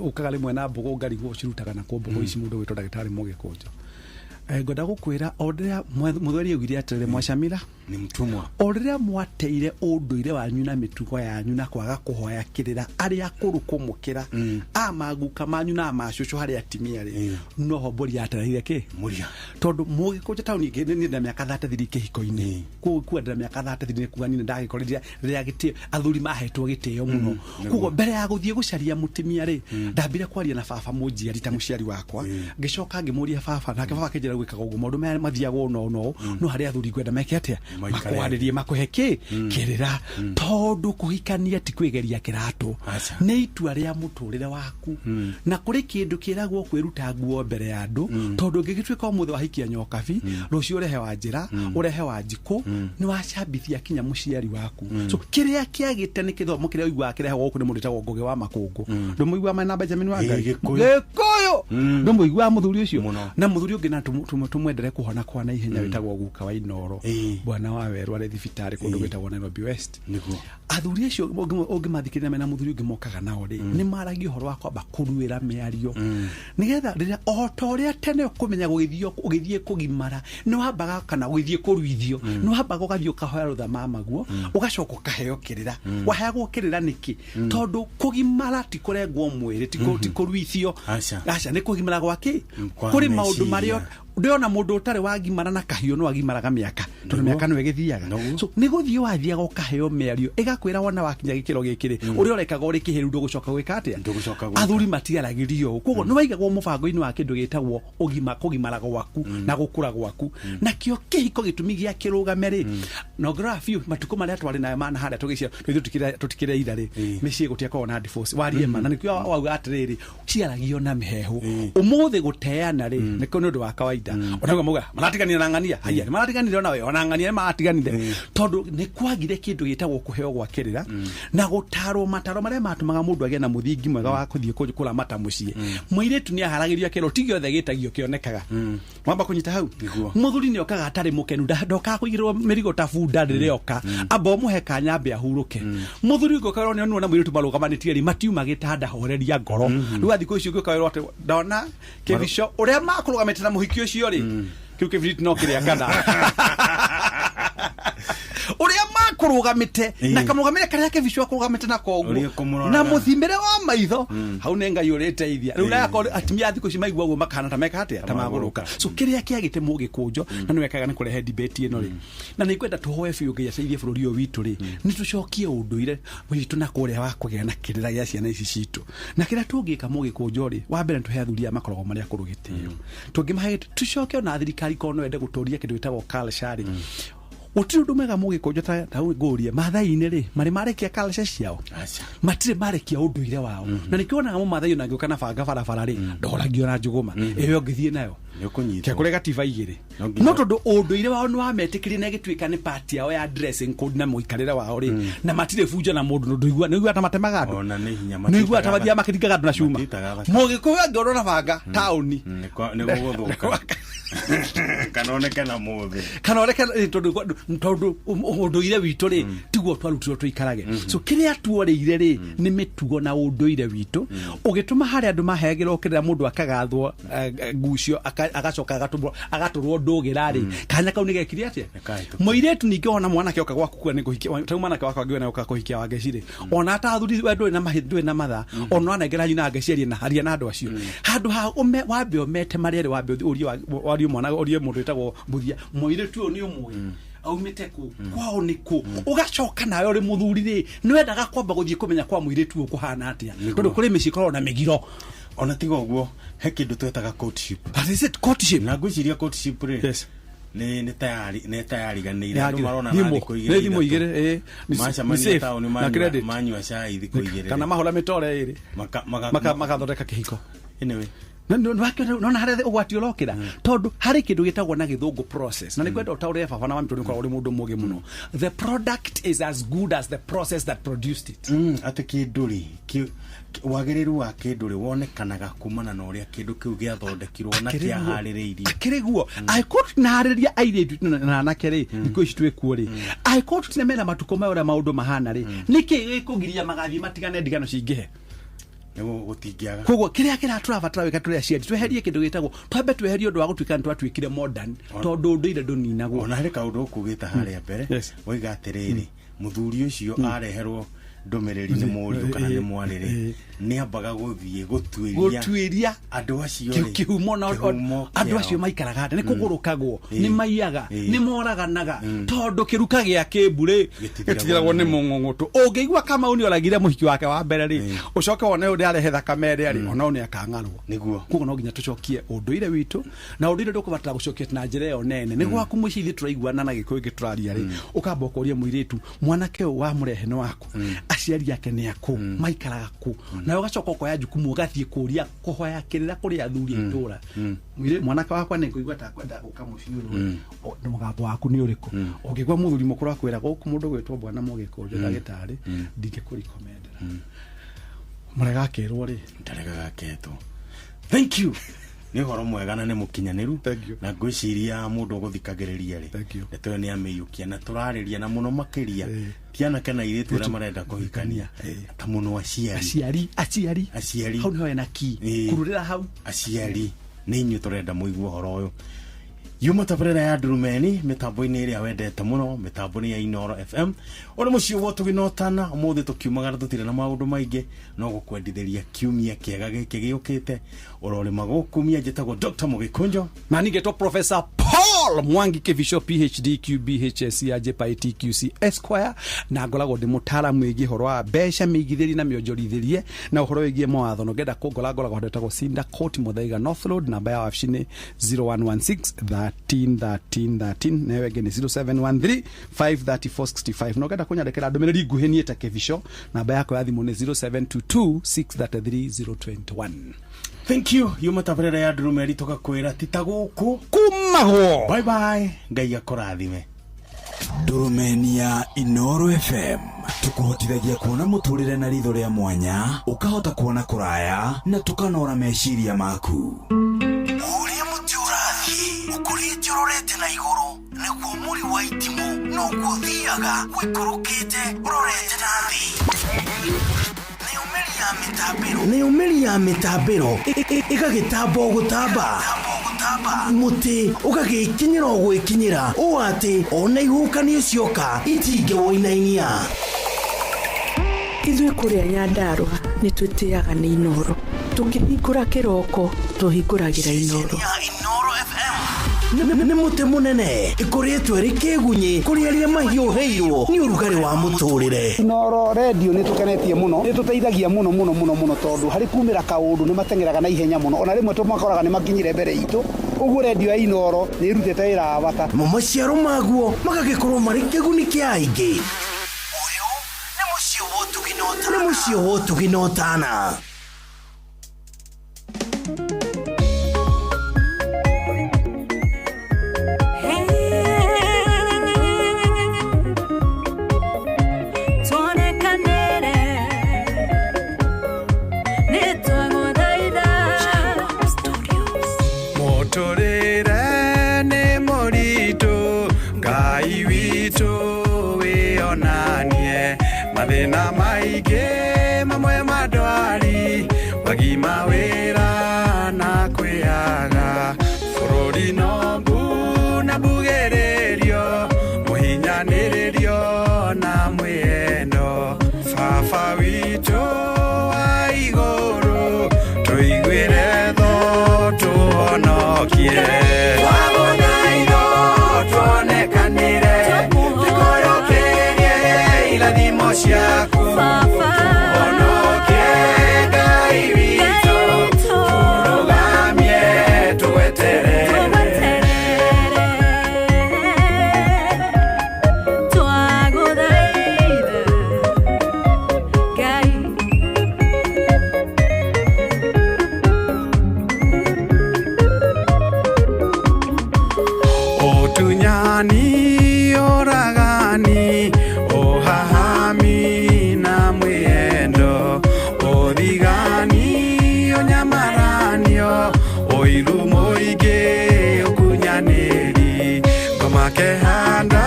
ũkaga rĩmwe na mbũgũ ngarigwo cirutaga na kũ mbũgũ ici mũndũ gwĩtwo ndagĩtarĩ Mũgĩkũnjũ. Ngwenda gũkwĩra o rĩrĩa mũthuri augire atĩrĩrĩ mwacamira nĩ mtumwa o rĩrĩa mwateire ũndũire wanyu na mĩtugo yanyu na kwaga kũhoya kĩrĩra arĩa akũrũ kũmũkĩra amaguka manyu na amacũcũ harĩ atimia rĩ noho mbũri yatereire kĩ mũria tondũ mũgĩkũnjũ taũni ĩngĩ nĩ ndĩ na mĩaka 33 kĩhiko-inĩ kũu ndĩ na mĩaka 33 nĩ kuga niĩ ndagĩkorire rĩrĩa gĩtĩo athuri mahetwo gĩtĩo mũno koguo mbere ya gũthiĩ gũcaria mũtumia rĩ ndambire kwaria na baba mũnjiari ta mũciari wakwa ngĩcoka ngĩmũria baba nake baba akĩnjĩra gwĩkaga ũguo maũndũ maya mathiagwo ũũ na ũũ na ũũ no harĩ athuri ngwenda meke atĩa Maikare. makwarĩrie makũhe kĩ kĩrĩra tondũ kũhikania ti kwĩgeria kĩratũ nĩ itua rĩa mũtũrĩre waku na kũrĩ kĩndũ kĩragwo kwĩruta nguo mbere ya andũ tondũ ũngĩgĩtuĩka ũmũthĩ wahikia nyokabi rũciũ ũrehe wa njĩra ũrehe wa njikũ nĩ wacambithia kinya mũciari waku so kĩrĩa kĩagĩte nĩ kĩthomo kĩrĩa ũiguaga kĩrehagwo gũkũ nĩ mũndũ wĩtagwo Ngũgĩ wa Makũngũ ndũmũiguaga mena Benjamin Wangari Gĩkũyũ. Gĩkũyũ ndũmũiguaga mũthuri ũcio na mũthuri ũngĩ na tũmwendere kũhona kwa na ihenya wĩtagwo guka wa Inoro bwana wa werũ arĩ thibitarĩ kũndũ gwĩtagwo Nairobi West nĩguo athuri acio ũngĩmathikĩrĩria mena mũthuri ũngĩ mokaga nao rĩ nĩ maragia ũhoro wa kwamba kũruĩra mĩario nĩgetha rĩrĩa o ta ũrĩa tene ũkũmenya gũgĩthiĩ ũgĩthiĩ kũgimara nĩ wambaga kana gũgĩthiĩ kũruithio nĩ wambaga ũgathiĩ ũkahoya rũtha mamaguo ũgacoka ũkaheo kĩrĩra waheagwo kĩrĩra nĩkĩ tondũ kũgimara ti kũrengwo mwĩrĩ ti kũruithio Aca. aca nĩ kũgimara gwa kĩ Kwa kũrĩ maũndũ meciria. marĩa ndĩrona mũndũ ũtarĩ wagimara na kahiũ no agimaraga mĩaka tondũ mĩaka no ĩgĩthiaga so nĩ gũthiĩ wathiaga ũkaheo mĩario ĩgakwĩra wona wakinya gĩkĩro gĩkĩ rĩ ũrĩa ũrekaga ũrĩ kĩhĩru ndũgũcoka gwĩka atĩa Ndũgũcoka gwĩka. athuri matiaragĩrio ũũ koguo nĩ waigagwo mũbango-inĩ wa kĩndũ gĩtagwo ũgima kũgimara gwaku na gũkũra gwaku nakĩo kĩhiko gĩtũmi gĩa kĩrũgame rĩ na ũngĩrora biũ matukũ marĩa twarĩ nayo mana harĩa tũgĩciara ithuĩ tũtikĩrĩ ira rĩ mĩciĩ gũtiakoragwo na divorce warie ma na nĩkĩo wauga atĩrĩrĩ ciaragio na mĩhehu ũmũthĩ gũteana rĩ nĩkĩo nĩ ũndũ wa kawaida onaguo mauga maratiganire na ng'ania haiya nĩ maratiganire onawe ona ng'ania nĩ maratiganire tondũ nĩ kwagire kĩndũ gĩtagwo kũheo gwa kĩrĩra na gũtarwo mataro marĩa matũmaga mũndũ agĩe na mũthingi mwega wa kũthiĩ kũramata mũciĩ mũirĩtu nĩ aharagĩrio kĩro ti gĩothe gĩtagio kĩonekaga wamba kũnyita hau mũthuri nĩ okaga atarĩ mũkenu ndokaga kũigĩrĩrwo mĩrigo ta bunda rĩrĩa oka amba ũmũhe kanya ambe ahurũke mũthuri ũngĩũka wĩrwo nĩ ona mũirĩtu marũgamanĩtie rĩ matiuma gĩtanda horeria ngoro rĩu athikũ ici ũngĩũka wĩrwo atĩ ndona kĩbico ũrĩa makũrũgamĩte na mũhiki ũcio rĩ kĩu kĩbiriti no kĩrĩa kana ũrĩa makũrũgamĩte na kamũrũgamĩre karĩa kĩbico akũrũgamĩte nako Ũrĩa ũguo ũkũmũroraga. na mũthimĩre wa maitho hau nĩ ngai ũrĩteithia rĩu nakorwo atumia a thikũ ici maigua ũguo makahana ta meka atĩa ta magũrũka so kĩrĩa kĩagĩte mũgĩkũnjo na nĩ wekaga nĩ kũrehe debate ĩno rĩ na nĩ ngwenda tũhoe biũ ngai ateithie bũrũri ũyũ witũ rĩ nĩ tũcokie ũndũire witũ na kũrĩa wa kũgĩa na kĩrĩra gĩa ciana ici citũ na kĩrĩa tũngĩka mũgĩkũnjo rĩ wa mbere nĩ tũhe athuri aya makoragwo marĩ akũrũ gĩtĩo tũngĩmahe gĩtĩo tũcoke ona thirikari korwo no ende gũtũria kĩndũ gĩtagwo culture rĩ gũtirĩ ũndũ mwega mũgĩkũnjo ta ta ngũrie mathai-inĩ rĩ marĩ marekia culture ciao matirĩ marekia ũndũire wao na nĩkĩo wonaga mũmathai ona angĩũka na banga barabara rĩ ndoragio na njũgũma ĩyo ũngĩthiĩ nayo kekũrĩ gatiba igĩrĩ no tondũ ũndũire wao nĩ wametĩkĩrie na ĩgĩtuĩka nĩ part yao ya dressing code na mũikarĩre wao rĩ na matirĩ bunjo na mũndũ ndũigua nĩũiguaga ta matemaga andũ ona nĩ hinya nĩũiguaga ta mathiaga makĩringaga andũ na cuma Matitaga thakame. mũgĩkũyũ angĩorwo na banga taũni nĩ gũgũthũka kana oneke na mũthĩ kana oreke tondũ tondũ ũndũire witũ rĩ tiguo twarutirwo tũikarage so kĩrĩa tuorĩire rĩ nĩ mĩtugo na ũndũire witũ ũgĩtũma harĩa andũ maheagĩrwo kĩrĩra mũndũ akagathwo ngucio agacoka agatũrwo ndũgĩra rĩ kanya kau nĩ gekire atĩa mũirĩtu ningĩ ona mwanake oka gwaku kuga nĩ kũhikia tarĩu mwanake wakwa angĩona oka kũhikia wangeci rĩ ona atathuri we ndũrĩ na mahi ndũrĩ na mathaa ona wanengera nyina wangeci arie na aria na andũ acio handũ ha ũme wambe ũmete marĩa rĩ wambe ũrie warie mwana ũrie mũndũ wĩtagwo mbuthia mũirĩtu ũyũ nĩ ũmũĩ aumĩte kũ kwao nĩ kũ ũgacoka nawe ũrĩ mũthuri rĩ nĩ wendaga kwamba gũthiĩ kũmenya kwa mũirĩtu ũyũ kũhana atĩa tondũ kũrĩ mĩciĩ ĩkoragwo na mĩgiro ona tiga ũguo he kĩndũ twetaga courtship That is it, courtship na ngwĩciria courtship rĩ Yes. nĩ tayari nĩ tayariganĩire andũ Nĩ marona thimũ, na thikũ igĩrĩ nĩ thimũ igĩrĩ, ĩ, nĩ macemania safe, taũni na manyua credit. manyua cai thikũ igĩrĩ kana mahũra mĩtore ĩrĩ magathondeka kĩhiko anyway nona harĩa ũgwati ũrokĩra tondũ harĩ kĩndũ gĩtagwo na gĩthũngũ process na nĩngwenda ũtaũrĩre baba na mami tondũ nĩũkoragwo ũrĩ mũndũ mũũgĩ mũno the product is as good as the process that produced it atĩ kĩndũ rĩ wagĩrĩru wa kĩndũ rĩ wonekanaga kumana na ũrĩa kĩndũ kĩu gĩathondekirwo na kĩaharĩrĩirio akĩrĩ guo angĩkorwo tũtinaharĩrĩria airĩtu na anake rĩ thikũ ici twĩkuo rĩ angĩkorwo tũtinamena matukũ maya ũrĩa maũndũ mahana rĩ nĩkĩ gĩkũgiria magathiĩ matigane ndigano cingĩhe gũtingĩaga koguo kĩrĩa kĩrĩa tũrabatara wĩka tũrĩ aciari tweherie kĩndũ gĩtagwo twambe tweherie ũndũ wa gũtuĩka nĩ twatuĩkire modern tondũ ũndũire ndũninagwo ona harĩ kaũndũ ũkugĩte harĩa mbere waiga atĩrĩrĩ mũthuri ũcio areherwo Ndũmĩrĩri nĩ mũriũ kana nĩ mwarĩ rĩ, nĩ ambaga gũthiĩ gũtuĩria Gũtuĩria andũ acio rĩ, kĩhumo na kĩhumo andũ kĩao. Acio maikaraga atĩa, nĩ kũgũrũkagwo, nĩ maiyaga, nĩ moraganaga, tondũ kĩruka gĩa kĩmbu rĩ, gĩtithiragwo nĩ mũng'ũng'ũtũ. Ũngĩigua Kamau nĩ oragire mũhiki wake wa mbere rĩ, ũcoke wone ũyũ ndĩarehe thakame ĩrĩa rĩ, ona ũyũ nĩ akang'arwo. Nĩguo. Koguo no nginya tũcokie ũndũire witũ, na ũndũire ndũkũbatara gũcokia na njĩra ĩyo nene. Nĩ gwaku mũciĩ, ithuĩ tũraiguana na Gĩkũyũ gĩkĩ tũraria rĩ, ũkamba ũkoria mũirĩtu, mwanake ũyũ wamũrehe nĩ waku, aciari ake nĩ akũ, maikaraga kũ, nawe ũgacoka ũkoya jukumu, ũgathiĩ kũria kũhoya kĩrĩra kũrĩ athuri a itũra. Mwanake wakwa nĩ ngũigua ta kwenda gũka mũciĩ ũyũ, nĩ mũgambo waku nĩ ũrĩkũ? Ũngĩgua mũthuri mũkũrũ akwĩra gũkũ mũndũ gwĩtwo bwana Mũgĩkũnjũ, ndagĩtarĩ, ndingĩkũrikomendera mũrega akerwo rĩ. Ndarega gaketwo. Thank you, nĩ ũhoro mwega na nĩ mũkinyanĩru, na ngwĩciria mũndũ ũgũthikagĩrĩria rĩ, ndeto ĩyo nĩ amĩiyũkia, na tũrarĩria na mũno makĩria ti anake na airĩtu arĩa marenda kũhikania, ta mũno aciari. Aciari, aciari. Aciari. Hau nĩho hena ki kururĩra hau. Aciari nĩ inyuĩ tũrenda mũigue ũhoro ũyũ. Yuma tabarĩra ya Ndurumeni mĩtambo-inĩ ĩrĩa wendete mũno, mĩtambo nĩ ya Inoro FM, ũrĩ mũciĩ wa ũtugi na ũtana. Ũmũthĩ tũkiumagara tũtirĩ na maũndũ maingĩ, no gũkwendithĩria kiumia kĩega gĩkĩ gĩũkĩte ũrorĩma gũkumia. Njĩtagwo Dr. Mũgĩkũnjo. Na ningĩtwo Professor Paul Mwangi Kĩbico, PhD QBHSC JPITQC Esquire, na ngoragwo ndĩ mũtaaramu wĩgiĩ ũhoro wa mbeca, mĩigithĩrie na mĩonjorithĩrie, na ũhoro wĩgiĩ mawatho. Na ũngĩenda kũngora, ngoragwo handũ hetagwo Cinda Court, Muthaiga North Road. Namba ya wabici nĩ 0116 13 13 13, nayo ĩngĩ nĩ 0713 534 65. Na ũngĩenda kũnyandĩkĩra ndũmĩrĩri nguhĩ niĩ ta Kĩbico, namba yakwa ya thimũ nĩ 0722 633 021. Thank you. Yuma tabarĩra ya Ndurumeri, tũgakwĩra ti ta gũkũ kumagwo. Bye bye, Ngai akũrathime. Ndurumeni ya Inoro FM tukuhotithagia kuona mũtũrĩre na ritho rĩa mwanya, ũkahota kuona kũraya na tũkanora meciria maku. Ũrĩa mũtĩ ũrathiĩ ũkũrĩte ũrorete na igũrũ, nĩguo mũri wa itimũ noguo ũthiaga ũikũrũkĩte ũrorete na thĩ. Nayo mĩri ya mĩtambĩro ĩgagĩtamba o gũtamba, mũtĩ ũgagĩkinyĩra o gwĩkinyĩra, ũũ atĩ ona ihuhũkanio cioka itingĩwũinainia. Ithuĩ kũrĩa Nyandarũa nĩ twĩtĩaga nĩ Inoro. Tũkĩhingũra kĩroko tũhingũragĩra Inoro. Nĩ mũtĩ mũnene ĩkũrĩtwo ĩrĩ kĩgunyĩ kũrĩ arĩa mahiũhĩirwo nĩ ũrugarĩ wa mũtũrĩre. Inoro redio nĩ tũkenetie mũno, nĩ tũteithagia mũno mũno mũno mũno, tondũ harĩ kumĩra kaũndũ nĩ mateng'eraga na ihenya mũno, ona rĩmwe tũmakoraga nĩ makinyire mbere itũ. Ũguo redio ya Inoro nĩ ĩrutĩte wĩra wa bata. Mo maciaro maguo magagĩkorwo marĩ kĩguni kĩa aingĩ. Nĩ mũciĩ wa ũtugi na ũtana. Tuonekanĩre nĩ twagũthaitha. Mũtũrĩre nĩ mũritũ, Ngai witũ wĩonanie, mathĩna maingĩ, mamwe mandwari, wagima wĩra na kwĩaga, bũrũri no mbu na mbugĩrĩrio, mũhinyanĩrĩrio na mwĩendo. Baba witũ wa igũrũ, tũiguĩre tho tũhonokie. Twagũthaitho tuonekanĩre, tũkũyũkĩrie irathimo ciaku, tũhonokie Ngai witũ, tũrũgamie tũgweterere. Twagũthaitha Ngai. Ũtunyani, ũragani, ũhahami na mwĩendo, ũthigani, ũnyamaranio, ũiru mũingĩ, ũkunyanĩri, ngoma kehanda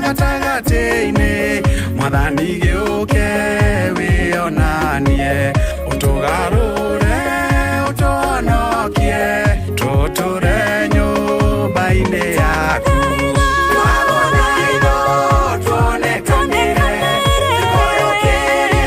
gatagatĩ-inĩ, mwathani gĩũke wĩonanie, ũtũgarũre, ũtũhonokie, tũtũre nyũmba-inĩ yaku. Twagũthaitho tuonekanĩre, tũkũyũkĩrie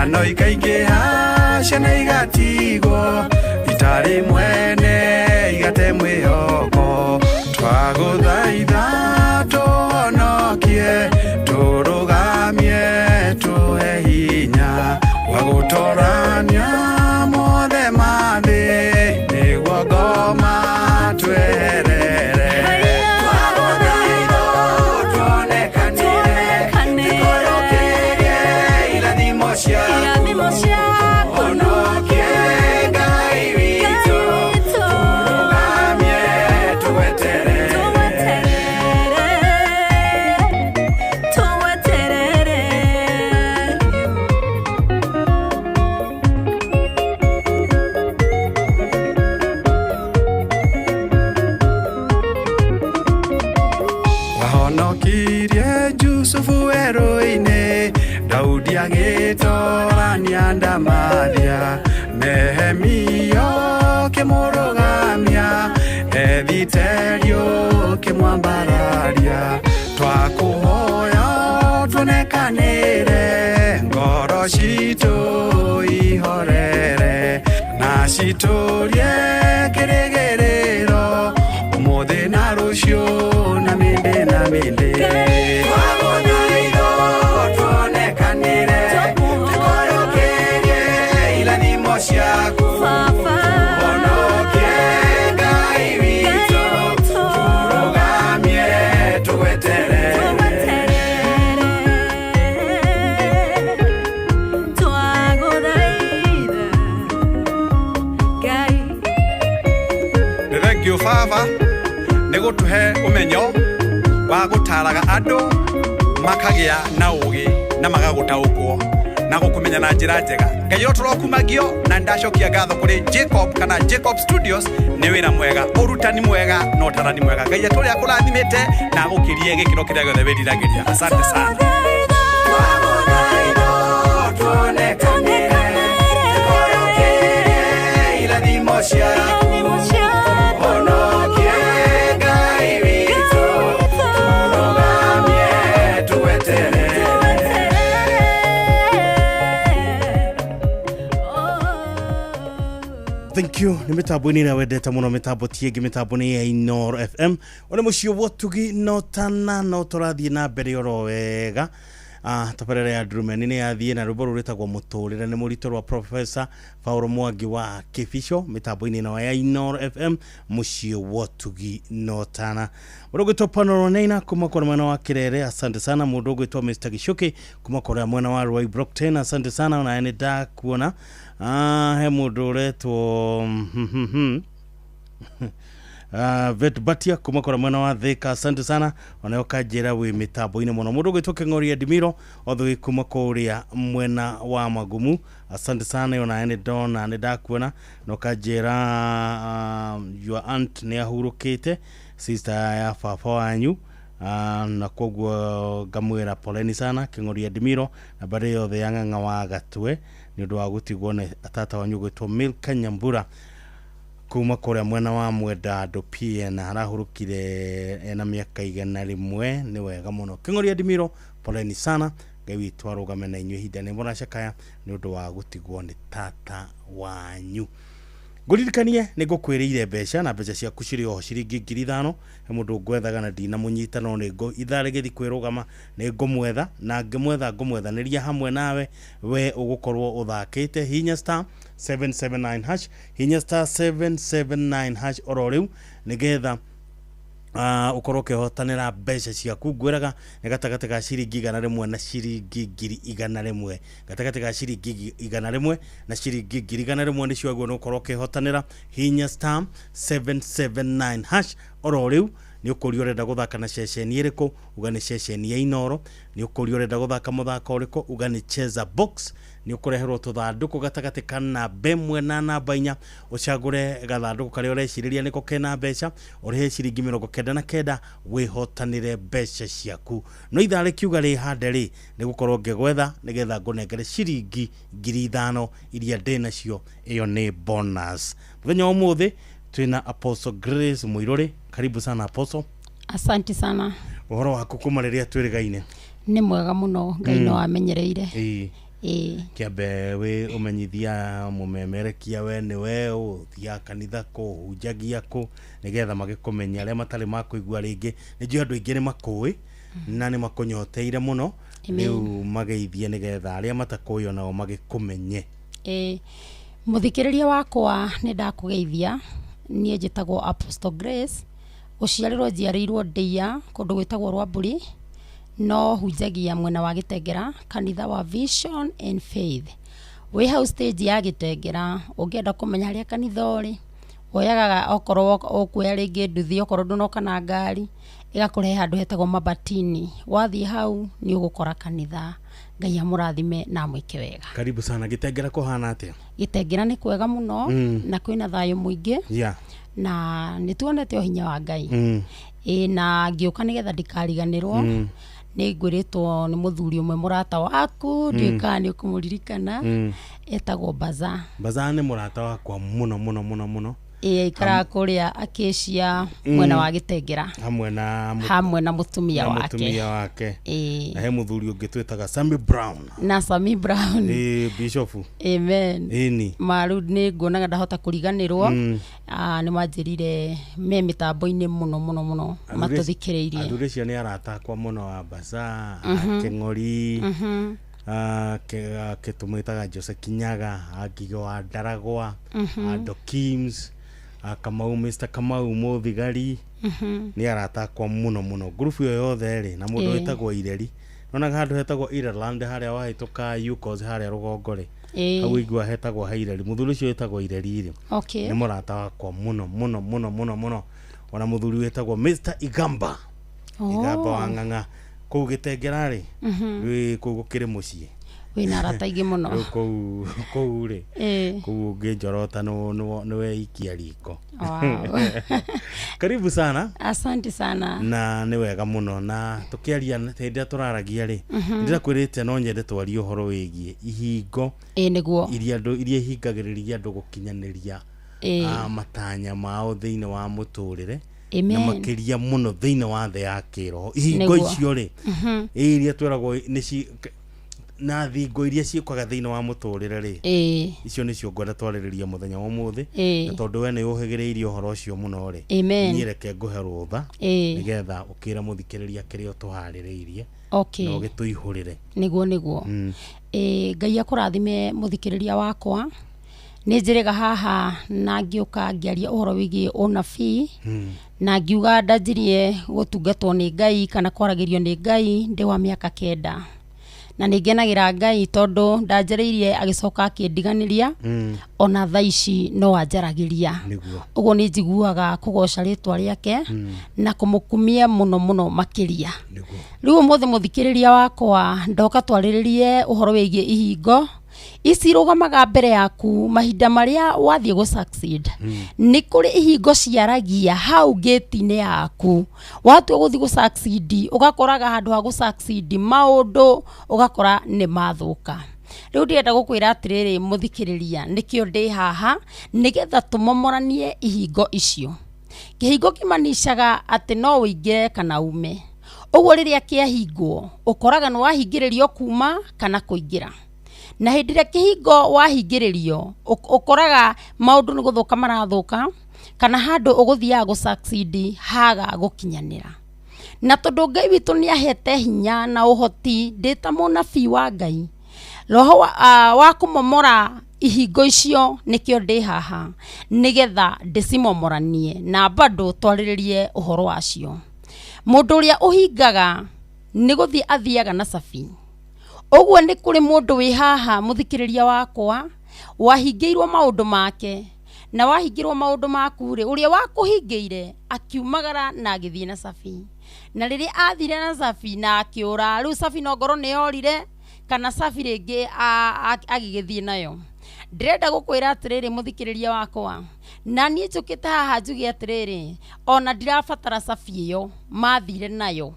Ciana ikaingĩha, ciana igatigwo itarĩ mwene, igate mwĩhoko. Twagũthaitha tũhonokie, tũrũgamie, tũhe hinya wa gũtorania mothe ma thĩ, nĩguo ngoma tweherere. Twagũthaitha tuonekanĩre, tũikũrũkĩrie irathimo ciaku, honokie Ngai witũ, tũrũgamie tũgweterere. Wahonokirie Jusufu werũ-inĩ, Daudi agĩtorania ndamathia, Nehemia ũkĩmũrũgamia, Ethiteri ũkĩmwambararia. Twakũhoya tuonekanĩre, ngoro citũ ihorere, na citũrie kĩrĩgĩrĩro, ũmũthĩ na rũciũ na mĩndĩ na mĩndĩ. Twagũthaitha tuonekanĩre, tũikũrũkĩrie irathimo ciaku, honokie Ngai witũ, tũrũgamie tũgweterere. Nĩ thengiũ baba nĩ gũtũhe ũmenyo wa gũtaraga andũ makagĩa na ũgĩ na magagũtaũkwo na gũkũmenya na njĩra njega. Ngai ũrotũrokumagio na nĩndacokia ngatho kũrĩ Jacob kana Jacob Studios nĩ wĩra mwega, ũrutani mwega na ũtarani mwega. Ngai atũrĩa akũrathimĩte na agũkĩrie gĩkĩro kĩrĩa gĩothe wĩriragĩria. Asante sana. Tuonekanĩre, tũikũrũkĩrie irathimo ciaku, honokie Ngai witũ, tũrũgamie tũgweterere. Thank you. Nä mä tambo-inä ä rä a wendete må no, mä tambo ti ĩngĩ, mä tambo nä ya Inoro FM. Å nä må ciä wotugi no tana no tå rathiä na mbere oro wega. Tabarĩra ya ndurumeni nĩ yathiĩ na rwĩmbo rũrũ rwĩtagwo mũtũrĩre nĩ mũritũ rwa Professor Paulo Mwangi wa Kĩbico mĩtambo-inĩ ĩno ya Inoro FM, mũciĩ wotugi no tana. Mũndũ ũgwĩtwo Panoronena kuma kũrĩa mwena wa Kĩrere, asante sana. Mũndũ ũgwĩtwo Mr Gichuki kuma kũrĩa mwena wa Ruai Brockton, asante sana, onawe nĩ ndakuona. He mũndũ ũretwo Vet Batia kuma kũrĩa mwena wa Thika, asante sana, onayo kanjĩra wĩ mĩtambo-inĩ mũno. Mũndũ ũgwĩtwo Kĩng'oria Ndimiro othe kuma kũrĩa mwena wa Magumu, asante sana, onawe nĩ ndona nĩ ndakuona na ũkanjĩra your aunt nĩ ahurũkĩte, sister ya baba wanyu, na koguo ngamwĩra poleni sana Kĩng'oria Ndimiro na mbarĩ yothe ya Ng'ang'a wa Gatwe nĩ ũndũ wa gũtigwo nĩ tata wanyu ũgwĩtwo Milka Nyambura kuma kũrĩa mwena wa Mwendandũ PN, arahurũkire ena mĩaka 101. Nĩ wega mũno Kĩng'oria Ndimiro, poleni sana, Ngai witũ arũgame na inyuĩ ihinda nĩ mũracakaya nĩ ũndũ wa gũtigwo nĩ tata wanyu. Ngũririkanie nĩ ngũkwĩrĩire mbeca na mbeca ciaku cirĩ oho ciringi 5,000. He mũndũ ngwethaga na ndinamũnyita, no nĩ ngũ ithaa rĩgĩthiĩ kwĩrũgama nĩ ngũmwetha, na ngĩmwetha ngũmwethanĩria hamwe nawe we ũgũkorwo ũthakĩte hinya star 779 hash, hinya star 779 hash oro rĩu nĩgetha ukorwo ũkĩhotanĩra mbeca ciaku. Ngwĩraga nĩ gatagatĩ ga ciringi 100 na ciringi 100,000, gatagatĩ ga ciringi 100 na ciringi 100,000 nĩcio aguo nĩ ũkorwo ũkĩhotanĩra hinya star 779 hash oro rĩu. Nĩ ũkũria ũrenda gũthaka na ceceni ĩrĩkũ, uga nĩ ceceni ya Inoro. Nĩ ũkũria ũrenda gũthaka mũthako ũrĩkũ, uga nĩ Cheza Box. Nĩ ũkũreherwo tũthandũkũ gatagatĩ ka namba 1 na namba 4, ũcagũre gathandũkũ karĩa ũrecirĩria nĩko kena mbeca, ũrĩhe ciringi 99 wĩhotanĩre mbeca ciaku. No ithaa rĩkiuga rĩhande rĩ, nĩ gũkorwo ngĩgwetha nĩgetha ngũnengere ciringi 5,000 iria ndĩ nacio, ĩyo nĩ bonus. Mũthenya wa ũmũthĩ twĩna Apostle Grace Muiruri. Karibu sana Apostle. Asante sana. Ũhoro waku kuma rĩrĩa twĩrĩgaine? Nĩ mwega mũno, Ngai no amenyereire. Ĩĩ. Kĩambe wĩ ũmenyithia mũmemerekia we nĩwe ũthiaga kanitha kũ, ũhunjagia kũ, nĩgetha magĩkũmenya arĩa matarĩ makũigua rĩngĩ. Nĩ njũĩ andũ aingĩ nĩ makũĩ na nĩ makũnyoteire mũno. Amen. Rĩu mageithie nĩgetha arĩa matakũĩ onao magĩkũmenye. Ĩĩ, mũthikĩrĩria wakwa, nĩ ndakũgeithia. Niĩ njĩtagwo Apostle Grace. Gũciarĩrwo njiarĩirwo Ndĩa, kũndũ gwĩtagwo Rwambũri, no hunjagia mwena wa Gĩtengera, kanitha wa Vision and Faith wĩ hau stage ya Gĩtengera. Ũngĩenda kũmenya harĩa kanitha ũrĩ, woyaga okorwo ũkuoya rĩngĩ nduthi, okorwo ndũnoka na ngari, ĩgakũrehe handũ hetagwo Mabatini. Wathiĩ hau nĩ ũgũkora kanitha. Ngai amũrathime na amwĩke wega. Karibu sana. Gĩtengera kũhana atĩa? Gĩtengera nĩ kwega mũno. Na kwĩna thayũ mũingĩ. Na nĩ tuonete ũhinya wa Ngai. Ĩ, na ngĩũka nĩgetha ndikariganĩrwo. Nĩ ngwĩrĩtwo nĩ mũthuri ũmwe mũrata waku, ndiũĩ kana nĩ ũkũmũririkana. Etagwo Baza. Baza nĩ mũrata wakwa mũno mũno mũno mũno. Ĩ, aikaraga kũrĩa Acacia, mwena wa Gĩtengera. Hamwe na Hamwe na mũtumia na wake. Mũtumia wake. Ĩĩ. Na he mũthuri ũngĩ twĩtaga Sammy Brown. Na Sami Brown. Ĩ, bishop. Amen. Ĩni. Maru nĩ nguonaga ndahota kũriganĩrwo. Ah, nĩ manjĩrire me mĩtambo-inĩ mũno mũno mũno matũthikĩrĩirie. Athuri acio nĩ arata akwa mũno, wa Baza, Kĩng'ori, tũmwĩtaga Jose Kinyaga, Ngigĩ wa Ndaragwa, Dokims, Kamau, Mr Kamau Mũthigari. Nĩ arata akwa mũno mũno, ngurubu ĩyo yothe rĩ, na mũndũ wĩtagwo Ireri. Nonaga handũ hetagwo Ireland harĩa wahĩtũka Ucos harĩa rũgongo rĩ, hau igua hetagwo ha Ireri. Mũthuri ũcio wĩtagwo Ireri rĩ, nĩ mũrata wakwa mũno mũno mũno mũno mũno. Ona mũthuri wĩtagwo Mr Igamba, Igamba wa Ng'ang'a kũu Gĩtengera rĩ. Rĩ kũu gũkĩrĩ mũciĩ. Wĩna arata aingĩ mũno. Rĩu kũu rĩ, kũu ũngĩnjorota nĩ weikia riko. Karibu sana. Asante sana. Na nĩ wega mũno na tũkĩaria hĩndĩ ĩrĩa tũraragia rĩ, ndĩrakwĩrĩte no nyende twarie ũhoro wĩgiĩ ihingo Ĩ, nĩguo. iria andũ iria ihingagĩrĩria andũ gũkinyanĩria matanya mao thĩinĩ wa mũtũrĩre, na makĩria mũno thĩinĩ wa thĩ ya kĩroho, ihingo icio rĩ, iria twĩragwo nĩ na thingo iria ciũkaga thĩinĩ wa mũtũrĩre rĩ, icio nĩcio ngwenda twarĩrĩria mũthenya wa ũmũthĩ. Na tondũ we nĩ ũhĩgĩrĩirie ũhoro ũcio mũno rĩ, niĩ reke ngũhe rũtha nĩgetha ũkĩre mũthikĩrĩria kĩrĩa ũtũharĩrĩirie na ũgĩtũihũrĩre. Nĩguo. Ĩ, Ngai akũrathime mũthikĩrĩria wakwa. Nĩ njĩrĩga haha na ngĩũka ngĩaria ũhoro wĩgiĩ ũnabii, na ngiuga ndanjirie gũtungatwo nĩ Ngai kana kwaragĩrio nĩ Ngai ndĩ wa mĩaka 9, na nĩ ngenagĩra Ngai tondũ ndanjarĩirie agĩcoka akĩndiganĩria. Ona thaa ici no anjaragĩria. Ũguo nĩ njiguaga kũgoca rĩtwa rĩake na kũmũkumia mũno mũno makĩria. Rĩu ũmũthĩ, mũthikĩrĩria wakwa, ndoka twarĩrĩrie ũhoro wĩgiĩ ihingo ici irũgamaga mbere yaku mahinda marĩa wathiĩ gũ succeed. Nĩ kũrĩ ihingo ciaragia hau gate-inĩ yaku. Watua gũthiĩ gũ succeed, ũgakoraga handũ ha gũ succeed maũndũ ũgakora nĩ mathũka. Rĩu ndĩrenda gũkwĩra atĩrĩrĩ, mũthikĩrĩria, nĩkĩo ndĩ haha, nĩgetha tũmomoranie ihingo icio. Kĩhingo kĩmanicaga atĩ no ũingĩre kana ume. Ũguo rĩrĩa kĩahingwo, ũkoraga nĩ wahingĩrĩrio kuma kana kũingĩra. Na hĩndĩ ĩrĩa kĩhingo wahingĩrĩrio, ũkoraga maũndũ nĩ gũthũka marathũka, kana handũ ũgũthiaga gũ succeed haga gũkinyanĩra. Na tondũ Ngai witũ nĩ ahete hinya na ũhoti, ndĩ ta mũnabii wa Ngai, roho wa kũmomora ihingo icio, nĩkĩo ndĩ haha nĩgetha ndĩcimomoranie na bado twarĩrĩrie ũhoro wacio. Mũndũ ũrĩa ũhingaga nĩ gũthiĩ athiaga na cabi. Ũguo nĩ kũrĩ mũndũ wĩ haha, mũthikĩrĩria wakwa, wahingĩirwo maũndũ make. Na wahingĩrwo maũndũ maku rĩ, ũrĩa wakũhingĩire akiumagara na agĩthiĩ na cabi. Na rĩrĩa athire na cabi na akĩũra, rĩu cabi no ngorwo nĩ yorire kana cabi rĩngĩ agĩgĩthiĩ nayo. Ndĩrenda gũkwĩra atĩrĩrĩ, mũthikĩrĩria wakwa, na niĩ njũkĩte haha njuge atĩrĩrĩ, ona ndirabatara cabi ĩyo mathire nayo.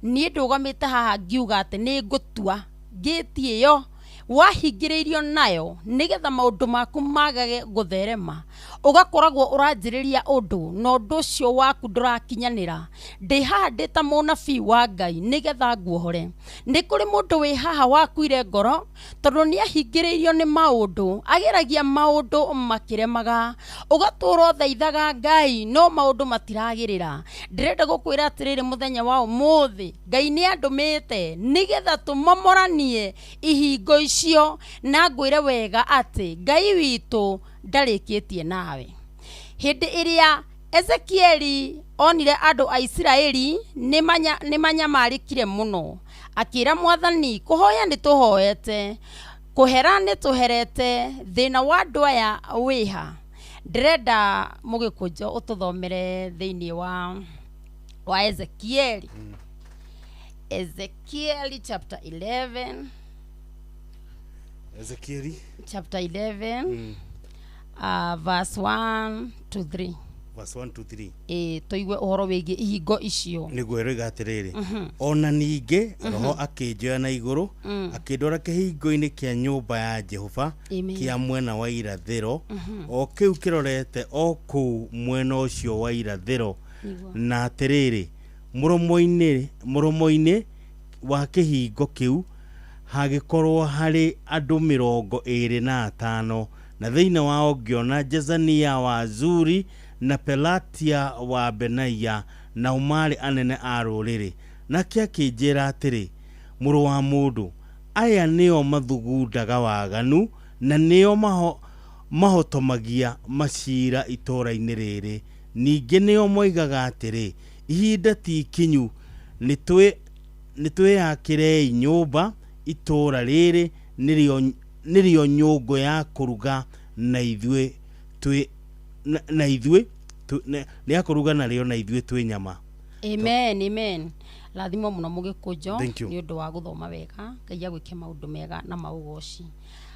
Niĩ ndũgamĩte haha ngiuga atĩ nĩ ngũtua ngĩti ĩyo. Wahingĩrĩirio nayo nĩgetha maũndũ maku magage gũtherema, ũgakoragwo ũranjĩrĩria ũndũ na ũndũ ũcio waku ndũrakinyanĩra. Ndĩ haha ndĩ ta mũnabii wa Ngai nĩgetha nguohore. Nĩ kũrĩ mũndũ wĩ haha wakuire ngoro tondũ nĩ ahingĩrĩirio nĩ maũndũ, ageragia maũndũ makĩremaga, ũgatũra ũthaithaga Ngai no maũndũ matiragĩrĩra. Ndĩrenda gũkwĩra atĩrĩrĩ, mũthenya wa ũmũthĩ Ngai nĩ andũmĩte nĩgetha tũmomoranie ihingo icio, na ngwĩre wega atĩ Ngai witũ ndarĩkĩtie nawe. Hĩndĩ ĩrĩa Ezekieli onire andũ a Isiraeli nĩ manyamarĩkire mũno, akĩra Mwathani, kũhoya nĩ tũhoete, kũhera nĩ tũherete, thĩna wa andũ aya wĩha? Ndĩrenda mũgĩkũnjo ũtũthomere thĩinĩ wa Ezekieli. Ezekieli chapter 11. Ezekieli chapter 11, verse 1 to 3. Verse 1 to 3. Ĩ, tũigue ũhoro wĩgiĩ ihingo icio. Nĩguo ĩroiga atĩrĩrĩ, ona ningĩ Roho akĩnjoya na igũrũ, akĩndwara kĩhingo-inĩ kĩa nyũmba ya Jehova kĩa mwena wa irathĩro, o kĩu kĩrorete o kũu mwena ũcio wa irathĩro. Na atĩrĩrĩ, mũromo-inĩ wa kĩhingo kĩu hagĩkorwo harĩ andũ 25, na thĩinĩ wao ngĩona Jezania wa Zuri na Pelatia wa Benaia, nao maarĩ anene a rũrĩrĩ. Nake akĩnjĩra atĩrĩ, mũrũ wa mũndũ, aya nĩo mathugundaga waganu, na nĩo mahotomagia macira itũũra-inĩ rĩrĩ. Ningĩ nĩo moigaga atĩrĩ, ihinda ti ikinyu, nĩ twĩyakĩrei nyũmba, itũũra rĩrĩ nĩrĩo nyũngũ ya kũruga, na ithuĩ twĩ na ithuĩ nĩ ya kũruga narĩo, na ithuĩ twĩ nyama. Amen, amen. Rathimwo mũno mũgĩkũnjo Thank you. nĩ ũndũ wa gũthoma wega. Ngai agwĩke maũndũ mega na maũgoci.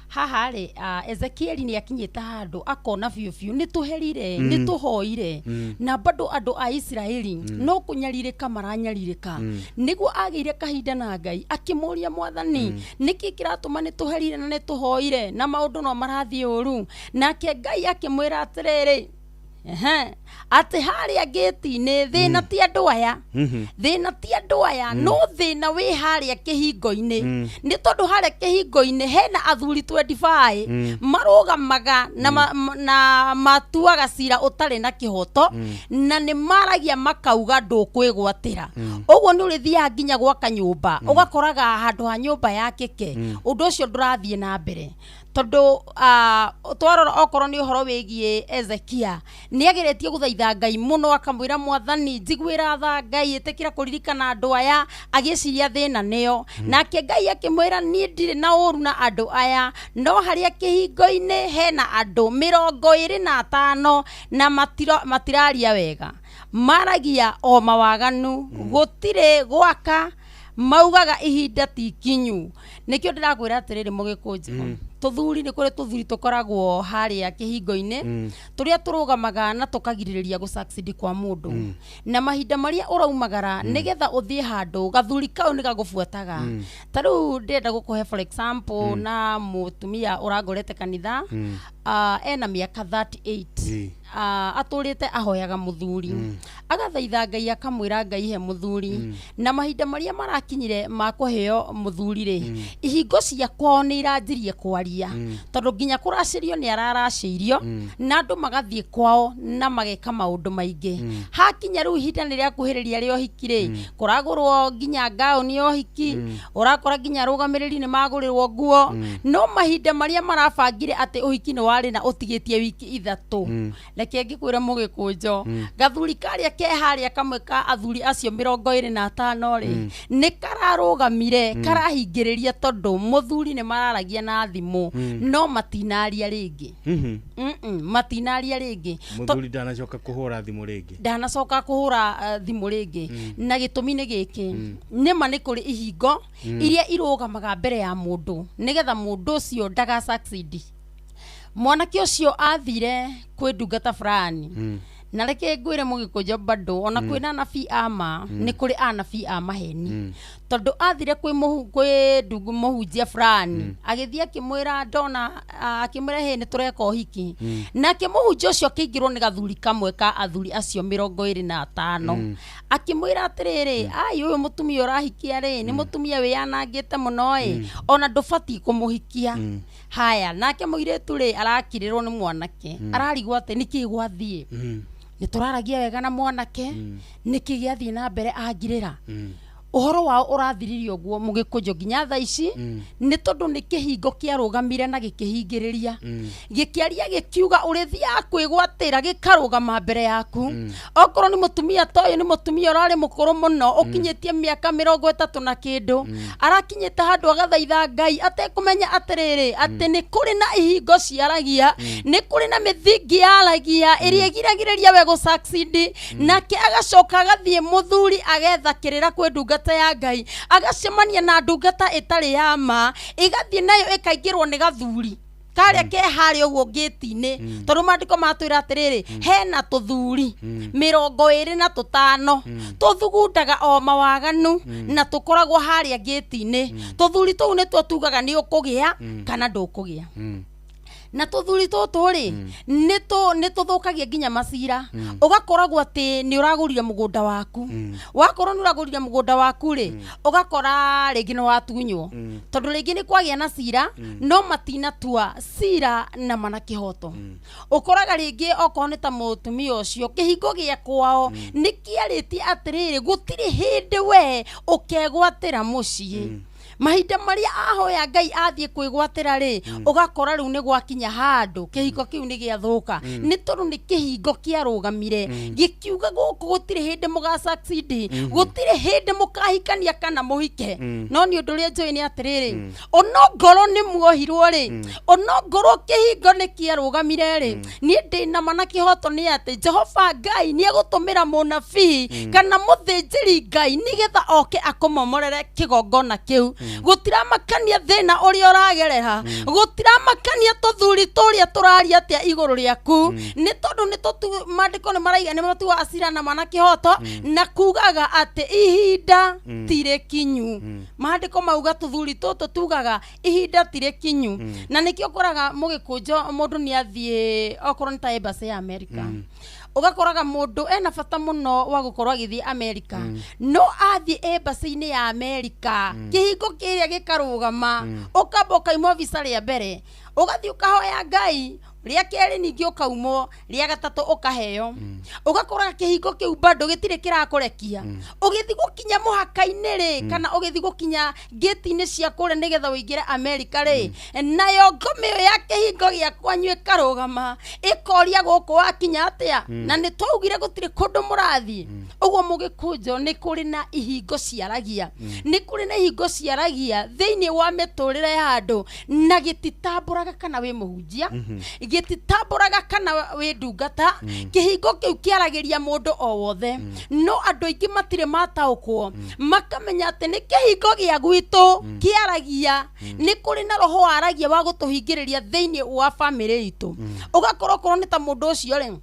Haha rĩ, Ezekieli nĩ akinyĩte handũ akona biũ biũ nĩ tũherire, nĩ tũhoire, na bado andũ a Isiraeli no kũnyarirĩka maranyarirĩka. Nĩguo agĩire kahinda na Ngai, akĩmũria Mwathani, nĩkĩ kĩratũma nĩ tũherire na nĩ tũhoire na maũndũ no marathiĩ ũru? Nake Ngai akĩmwĩra atĩrĩrĩ, ehe, atĩ harĩa ngĩti-inĩ thĩna ti andũ aya, thĩna ti andũ aya, no thĩna wĩ harĩa kĩhingo-inĩ. Nĩ tondũ harĩa kĩhingo-inĩ hena athuri 25 marũgamaga na matuaga cira ũtarĩ na kĩhoto, na nĩ maragia makauga ndũkwĩgwatĩra. Ũguo nĩ ũrĩthiaga nginya gwaka nyũmba, ũgakoraga handũ ha nyũmba yakĩke ũndũ ũcio ndũrathiĩ na mbere, tondũ twarora okorwo nĩ ũhoro wĩgiĩ Ezekia, nĩ ageretie gũthaitha Ngai mũno, akamwĩra Mwathani, njiguĩra tha, Ngai ĩtĩkĩra kũririkana andũ aya, agĩciria thĩna nĩo. Nake Ngai akĩmwĩra, niĩ ndirĩ na ũru na andũ aya, no harĩa kĩhingo-inĩ hena andũ 25 na matiraria wega, maragia o mawaganu, gũtirĩ gwaka, maugaga ihinda ti ikinyu. Nĩkĩo ndĩrakwĩra atĩrĩrĩ mũgĩkũnjo, tũthuri, nĩ kũrĩ tũthuri tũkoragwo harĩa kĩhingo-inĩ, tũrĩa tũrũgamaga na tũkagirĩrĩria gũ succeed kwa mũndũ. Na mahinda marĩa ũraumagara nĩgetha ũthiĩ handũ, gathuri kau nĩ gagũbuataga. Ta rĩu ndĩrenda gũkũhe for example na mũtumia ũrangorete kanitha, ena mĩaka 38, atũrĩte ahoyaga mũthuri, agathaitha Ngai, akamwĩra Ngai he mũthuri. Na mahinda marĩa marakinyire ma kũheo mũthuri rĩ, ihingo cia kwao nĩ iranjirie kwaria, tondũ nginya kũracĩrio nĩ araracĩirio, na andũ magathiĩ kwao na mageka maũndũ maingĩ. Hakinya rĩu ihinda nĩ rĩakuhĩrĩria rĩa ũhiki rĩ, kũragũrwo nginya ngaũni ya ũhiki, ũrakora nginya arũgamĩrĩri nĩ magũrĩrwo nguo. No mahinda marĩa marabangire atĩ ũhiki nĩ warĩ na ũtigĩtie wiki 3, reke ngĩkwĩre mũgĩkũnjo, gathuri karĩa ke harĩa, kamwe ka athuri acio 25 rĩ, nĩ kararũgamire karahingĩrĩria, tondũ mũthuri nĩ mararagia na thimũ no matinaria rĩngĩ. Matinaria rĩngĩ. Mũthuri ndanacoka kũhũra thimũ rĩngĩ. Ndanacoka kũhũra thimũ rĩngĩ. Na gĩtũmi nĩ gĩkĩ, nĩma nĩ kũrĩ ihingo iria irũgamaga mbere ya mũndũ nĩgetha mũndũ ũcio ndaga succeed. Mwanake ũcio athire kwĩ ndungata fulani. Na reke ngwĩre mũgĩkũnjo bado ona kwĩna anabii a ma, nĩ kũrĩ anabii a maheni, tondũ athire kwĩ kwĩ ndungu mũhunjia fulani, agĩthiĩ akĩmwĩra ndona, akĩmwĩra hĩ nĩ tũreka ũhiki. Nake mũhunjia ũcio akĩingĩrwo nĩ gathuri kamwe ka athuri acio 25, akĩmwĩra atĩrĩrĩ, ai, ũyũ mũtumia ũrahikia rĩ, nĩ mũtumia wĩyanangĩte mũno ĩ, ona ndũbatiĩ kũmũhikia. Haya, nake mũirĩtu rĩ, arakirĩrwo nĩ mwanake, ararigwo atĩ nĩkĩ gwathiĩ, nĩ tũraragia wega na mwanake, nĩkĩ gĩathiĩ na mbere angirĩra. Ũhoro wao ũrathiririe ũguo mũgĩkũnjo nginya thaa ici, nĩ tondũ nĩ kĩhingo kĩarũgamire na gĩkĩhingĩrĩria, gĩkĩaria, gĩkiuga ũrĩthiaga kwĩgwatĩra, gĩkarũgama mbere yaku. Okorwo nĩ mũtumia ta ũyũ, nĩ mũtumia ũrarĩ mũkũrũ mũno, ũkinyĩtie mĩaka 30 na kĩndũ, arakinyĩte handũ agathaitha Ngai atekũmenya atĩrĩrĩ, atĩ nĩ kũrĩ na ihingo ciaragia, nĩ kũrĩ na mĩthingi yaragia ĩrĩa ĩgiragĩrĩria we gũ succeed. Nake agacoka agathiĩ mũthuri agetha kĩrĩra kwĩ ndungata ya Ngai, agacemania na ndungata ĩtarĩ ya ma, ĩgathiĩ nayo ĩkaingĩrwo nĩ gathuri karĩa ke harĩa ũguo ngĩti-inĩ, tondũ maandĩko matwĩra atĩrĩrĩ, hena tũthuri 25 tũthugundaga o mawaganu na tũkoragwo harĩa ngĩti-inĩ. Tũthuri tũu nĩtuo tugaga nĩ ũkũgĩa kana ndũkũgĩa. Na tũthuri tũtũ rĩ, nĩ tũthũkagia nginya macira. Ũgakoragwo atĩ nĩ ũragũrire mũgũnda waku, wakorwo nĩ ũragũrire mũgũnda waku rĩ, ũgakora rĩngĩ nĩ watunywo, tondũ rĩngĩ nĩ kwagĩa na cira, no matinatua cira na mana kĩhoto. Ũkoraga rĩngĩ okorwo nĩ ta mũtumia ũcio, kĩhingo gĩa kwao nĩ kĩarĩtie atĩrĩrĩ, gũtirĩ hĩndĩ we ũkegwatĩra mũciĩ. Mahinda marĩa ahoya Ngai athiĩ kwĩgwatĩra rĩ, ũgakora rĩu nĩ gwakinya handũ kĩhingo kĩu nĩ gĩathũka, nĩ tondũ nĩ kĩhingo kĩarũgamire gĩkiuga gũkũ gũtirĩ hĩndĩ mũga succeed, gũtirĩ hĩndĩ mũkahikania kana mũhike. No nĩ ũndũ ũrĩa njũĩ nĩ atĩrĩrĩ, onongorwo nĩ muohirwo rĩ, onongorwo kĩhingo nĩ kĩarũgamire rĩ, niĩ ndĩna ma na kĩhoto nĩ atĩ Jehova Ngai nĩ egũtũmĩra mũnabii kana mũthĩnjĩri Ngai nĩgetha oke akũmomorere kĩgongona kĩu. Gũtiramakania thĩna ũrĩa ũragerera, gũtiramakania tũthuri tũrĩa tũraria atĩa igũrũ rĩaku, nĩ tondũ nĩ tũtu maandĩko nĩ maraiga nĩ matuaga cira na mana kĩhoto, na kugaga atĩ ihinda tirĩ kinyu. Maandĩko mauga tũthuri tũtũ tugaga ihinda tirĩ kinyu. Na nĩkĩo ũkoraga mũgĩkũnjo mũndũ nĩ athiĩ okorwo nĩ ta embassy ya America, ũgakoraga mũndũ ena bata mũno wa gũkorwo agĩthiĩ America, no athiĩ embassy-inĩ ya America, kĩhingo kĩrĩa gĩkarũgama, ũkamba ũkaimwo visa rĩa mbere, ũgathiĩ ũkahoya Ngai rĩa kerĩ, ningĩ ũkaumwo rĩa gatatũ, ũkaheo. Ũgakora kĩhingo kĩu bado gĩtirĩ kĩrakũrekia. Ũgĩthiĩ gũkinya mũhaka-inĩ rĩ, kana ũgĩthiĩ gũkinya ngĩti-inĩ cia kũrĩa nĩgetha ũingĩre Amerika rĩ, nayo ngoma ĩyo ya kĩhingo gĩa kwanyu ĩkarũgama, ĩkoria gũkũ wakinya atĩa, na nĩ twaugire gũtirĩ kũndũ mũrathiĩ. Ũguo mũgĩkũnjo, nĩ kũrĩ na ihingo ciaragia, nĩ kũrĩ na ihingo ciaragia thĩinĩ wa mĩtũrĩre ya andũ, na gĩtitambũraga kana wĩ mũhunjia, gĩtitambũraga kana wĩ ndungata. Kĩhingo kĩu kĩaragĩria mũndũ o wothe, no andũ aingĩ matirĩ mataũkwo makamenya atĩ nĩ kĩhingo gĩa gwitũ kĩaragia, nĩ kũrĩ na roho waragia wa gũtũhingĩrĩria thĩinĩ wa bamĩrĩ itũ. Ũgakorwo okorwo nĩ ta mũndũ ũcio rĩ,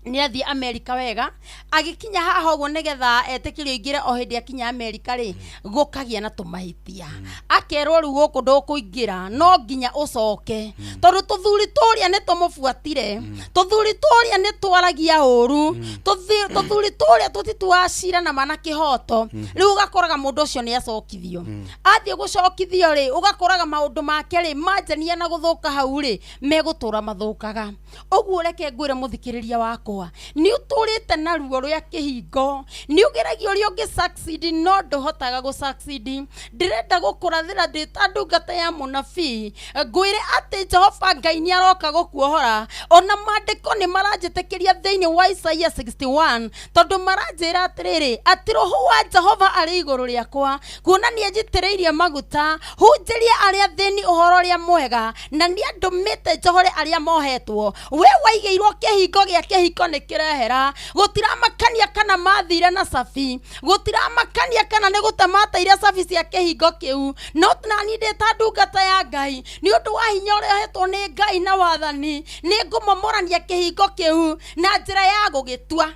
nĩ athiĩ Amerika wega, agĩkinya haha ũguo nĩgetha etĩkĩrio aingĩre, o hĩndĩ akinya Amerika rĩ, gũkagĩa na tũmahĩtia, akerwo rĩu gũkũ ndũkũingĩra, no nginya ũcoke, tondũ tũthuri tũrĩa nĩ tũmũbuatire, tũthuri tũrĩa nĩ twaragia ũru, tũthuri tũrĩa tũtituaga cira na mana kĩhoto. Rĩu ũgakoraga mũndũ ũcio nĩ acokithio. Athiĩ gũcokithio rĩ, ũgakoraga maũndũ make rĩ manjania na gũthũka hau rĩ, megũtũra mathũkaga ũguo. Reke ngwĩre mũthikĩrĩria wakwa, nĩ ũtũrĩte na ruo rĩa kĩhingo, nĩ ũgeragia ũrĩa ũngĩ succeed no ndũhotaga gũ succeed. Ndĩrenda gũkũrathĩra ndĩ ta ndungata ya mũnabii, ngwĩre atĩ Jehova Ngai nĩ aroka gũkuohora. Ona maandĩko nĩ maranjĩtĩkĩria thĩinĩ wa Isaia 61, tondũ maranjĩra atĩrĩrĩ, atĩ roho wa Jehova arĩ igũrũ rĩakwa, kuona nĩ anjitĩrĩirie maguta hunjĩrie arĩa thĩni ũhoro ũrĩa mwega, na nĩ andũmĩte njohore arĩa mohetwo. We waigĩirwo kĩhingo gĩa kĩhiko Kĩhingo nĩ kĩrehera. Gũtiramakania kana mathire na cabi, gũtiramakania kana nĩ gũtemateire cabi cia kĩhingo kĩu, no nani ndĩ ta ndungata ya Ngai, nĩ ũndũ wa hinya ũrĩa ũhetwo nĩ Ngai na wathani, nĩ ngũmomorania kĩhingo kĩu na njĩra ya gũgĩtua.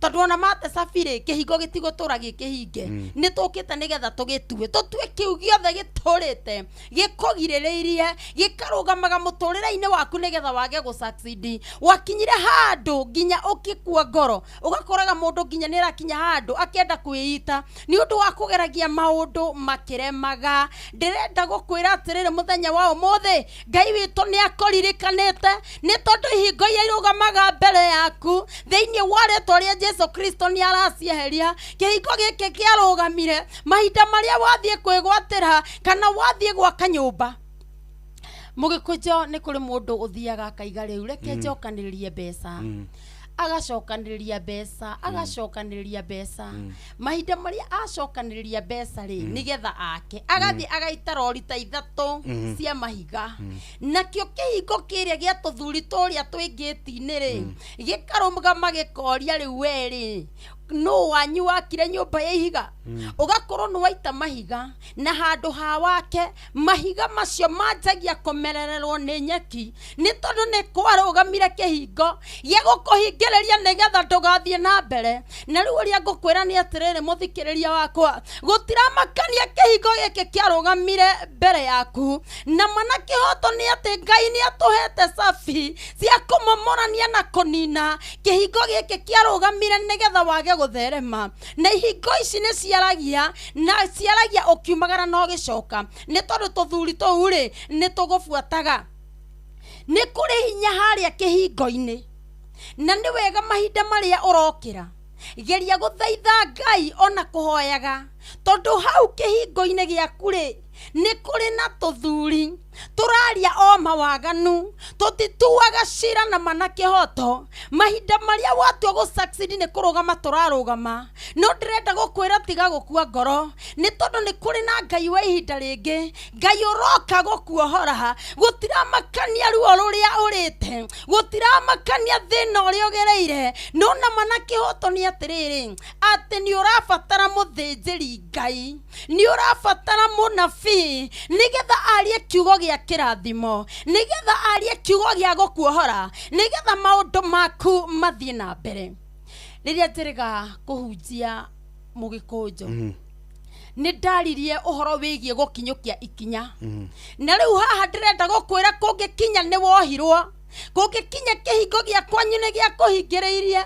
Tondũ ona mate cabi rĩ, kĩhingo gĩtigũtũra gĩ kĩhinge. Nĩ tũkĩte nĩgetha tũgĩtue, tũtue kĩu gĩothe gĩtũrĩte gĩkũgirĩrĩirie, gĩkarũgamaga mũtũrĩre-inĩ waku nĩgetha wage gũ succeed. Wakinyire handũ nginya ũgĩkua ngoro, ũgakoraga mũndũ nginya nĩ arakinya handũ akĩenda kwĩita nĩ ũndũ wa kũgeragia maũndũ makĩremaga. Ndĩrenda gũkwĩra atĩrĩrĩ, mũthenya wa ũmũthĩ Ngai witũ nĩ akũririkanĩte, nĩ tondũ ihingo iria irũgamaga mbere yaku thĩinĩ wa rĩtwa rĩa Jesu Kristo nĩ aracieheria. Kĩhingo gĩkĩ kĩarũgamire mahinda marĩa wathiĩ kwĩgwatĩra kana wathiĩ gwaka nyũmba. Mũgĩkũnjo, nĩ kũrĩ mũndũ ũthiaga akaiga rĩu reke njokanĩrĩrie mbeca, agacokanĩrĩria mbeca, agacokanĩrĩria mbeca. Mahinda marĩa acokanĩrĩria mbeca rĩ, nĩgetha ake, agathiĩ agaita rori ta 3 cia mahiga, nakĩo kĩhingo kĩrĩa gĩa tũthuri tũrĩa twĩ ngĩti-inĩ rĩ, gĩkarũgama gĩkoria, rĩu we rĩ, nũ wanyu wakire nyũmba ya ihiga? Ũgakorwo nĩ waita mahiga, na handũ ha wake mahiga macio manjagia kũmerererwo nĩ nyeki, nĩ tondũ nĩ kwarũgamire kĩhingo gĩa gũkũhingĩrĩria nĩgetha ndũgathiĩ na mbere. Na rĩu ũrĩa ngũkwĩra nĩ atĩrĩrĩ, mũthikĩrĩria wakwa, gũtiramakania kĩhingo gĩkĩ kĩarũgamire mbere yaku, na mana kĩhoto nĩ atĩ Ngai nĩ atũhete cabi cia kũmomorania na kũnina kĩhingo gĩkĩ kĩarũgamire nĩgetha wage gũtherema. Na ihingo ici nĩ ciaragia, na ciaragia ũkiumagara na ũgĩcoka, nĩ tondũ tũthuri tũu rĩ nĩ tũgũbuataga. Nĩ kũrĩ hinya harĩa kĩhingo-inĩ, na nĩ wega mahinda marĩa ũrokĩra geria gũthaitha Ngai ona kũhoyaga, tondũ hau kĩhingo-inĩ gĩaku rĩ nĩ kũrĩ na tũthuri tũraria o mawaganu, tũtituaga cira na mana kĩhoto. Mahinda marĩa watua gũ succeed nĩ kũrũgama tũrarũgama, no ndĩrenda gũkwĩra tiga gũkua ngoro, nĩ tondũ nĩ kũrĩ na Ngai wa ihinda rĩngĩ, Ngai ũroka gũkuohora. Gũtiramakania ruo rũrĩa ũrĩte, gũtiramakania thĩna ũrĩa ũgereire, no na mana kĩhoto nĩ atĩrĩrĩ, atĩ nĩ ũrabatara mũthĩnjĩri Ngai, nĩ ũrabatara mũnabii nĩgetha arie kiugo gĩa kĩrathimo, nĩgetha arie kiugo gĩa gũkuohora, nĩgetha maũndũ maku mathiĩ na mbere. Rĩrĩa njĩrĩga kũhunjia mũgĩkũnjo, nĩ ndaririe ũhoro wĩgiĩ gũkinyũkia ikinya, na rĩu haha ndĩrenda gũkwĩra kũngĩkinya nĩ wohirwo, kũngĩkinya kĩhingo gĩa kwanyu nĩ gĩa kũhingĩrĩirie,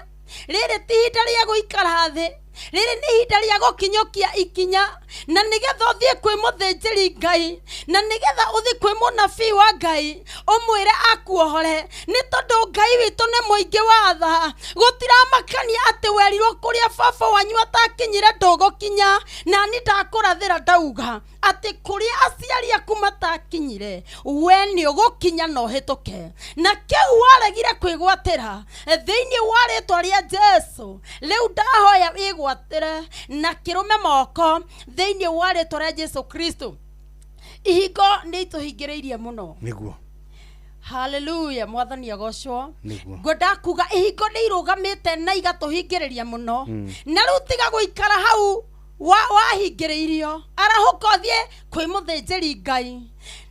rĩrĩ ti ihinda rĩa gũikara thĩ, rĩrĩ nĩ ihinda rĩa gũkinyũkia ikinya, na nĩgetha ũthiĩ kwĩ mũthĩnjĩri Ngai, na nĩgetha ũthiĩ kwĩ mũnabii wa Ngai ũmwĩre akuohore, nĩ tondũ Ngai witũ nĩ mũingĩ wa tha. Gũtiramakania atĩ werirwo kũrĩa baba wanyu atakinyire ndũgũkinya, na ni ndakũrathĩra ndauga atĩ kũrĩa aciari aku matakinyire we nĩ ũgũkinya na ũhĩtũke. Na kĩu waregire kwĩgwatĩra thĩinĩ wa rĩtwa rĩa Jesu, rĩu ndahoya wĩgwatĩre na kĩrũme moko thĩinĩ wa rĩtwa rĩa Jesu Kristo. Ihingo nĩ itũhingĩrĩirie mũno. Nĩguo. Haleluya, mwathani agocwo. Nĩguo. Ngwenda kuga ihingo nĩ irũgamĩte na igatũhingĩrĩria mũno. Na rĩu tiga gũikara hau wahingĩrĩirio, arahũka ũthiĩ kwĩ mũthĩnjĩri Ngai.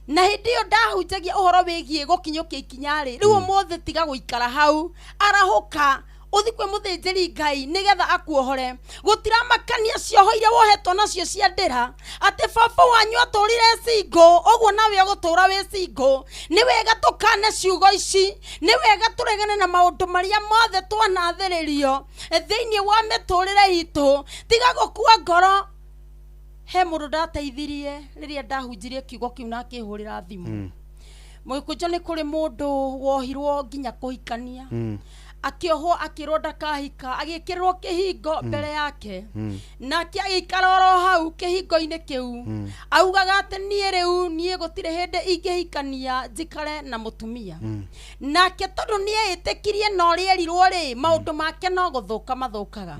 Na hĩndĩ ĩyo ndahunjagia ũhoro wĩgiĩ gũkinyũkia ikinya rĩ, rĩu ũmũthĩ tiga gũikara hau, arahũka ũthiĩ kwĩ mũthĩnjĩri Ngai nĩgetha akuohore. Gũtiramakania cioho iria wohetwo nacio cia ndĩra, atĩ baba wanyu atũrire single, ũguo nawe ũgũtũra wĩ single. Nĩ wega tũkane ciugo ici, nĩ wega tũregane na maũndũ marĩa mothe twanathĩrĩrio thĩinĩ wa mĩtũrĩre itũ. Tiga gũkua ngoro. He mũndũ ndateithirie rĩrĩa ndahunjirie kiugo kĩu na akĩhũrĩra thimũ. Mũgĩkũnjo, nĩ kũrĩ mũndũ wohirwo nginya kũhikania, akĩohwo akĩrwo ndakahika, agĩkĩrĩrwo kĩhingo mbere yake, nake agĩikara oro hau kĩhingo-inĩ kĩu, augaga atĩ niĩ rĩu niĩ gũtirĩ hĩndĩ ingĩhikania njikare na mũtumia. Nake tondũ nĩ eĩtĩkirie na ũrĩa erirwo rĩ, maũndũ make no gũthũka mathũkaga.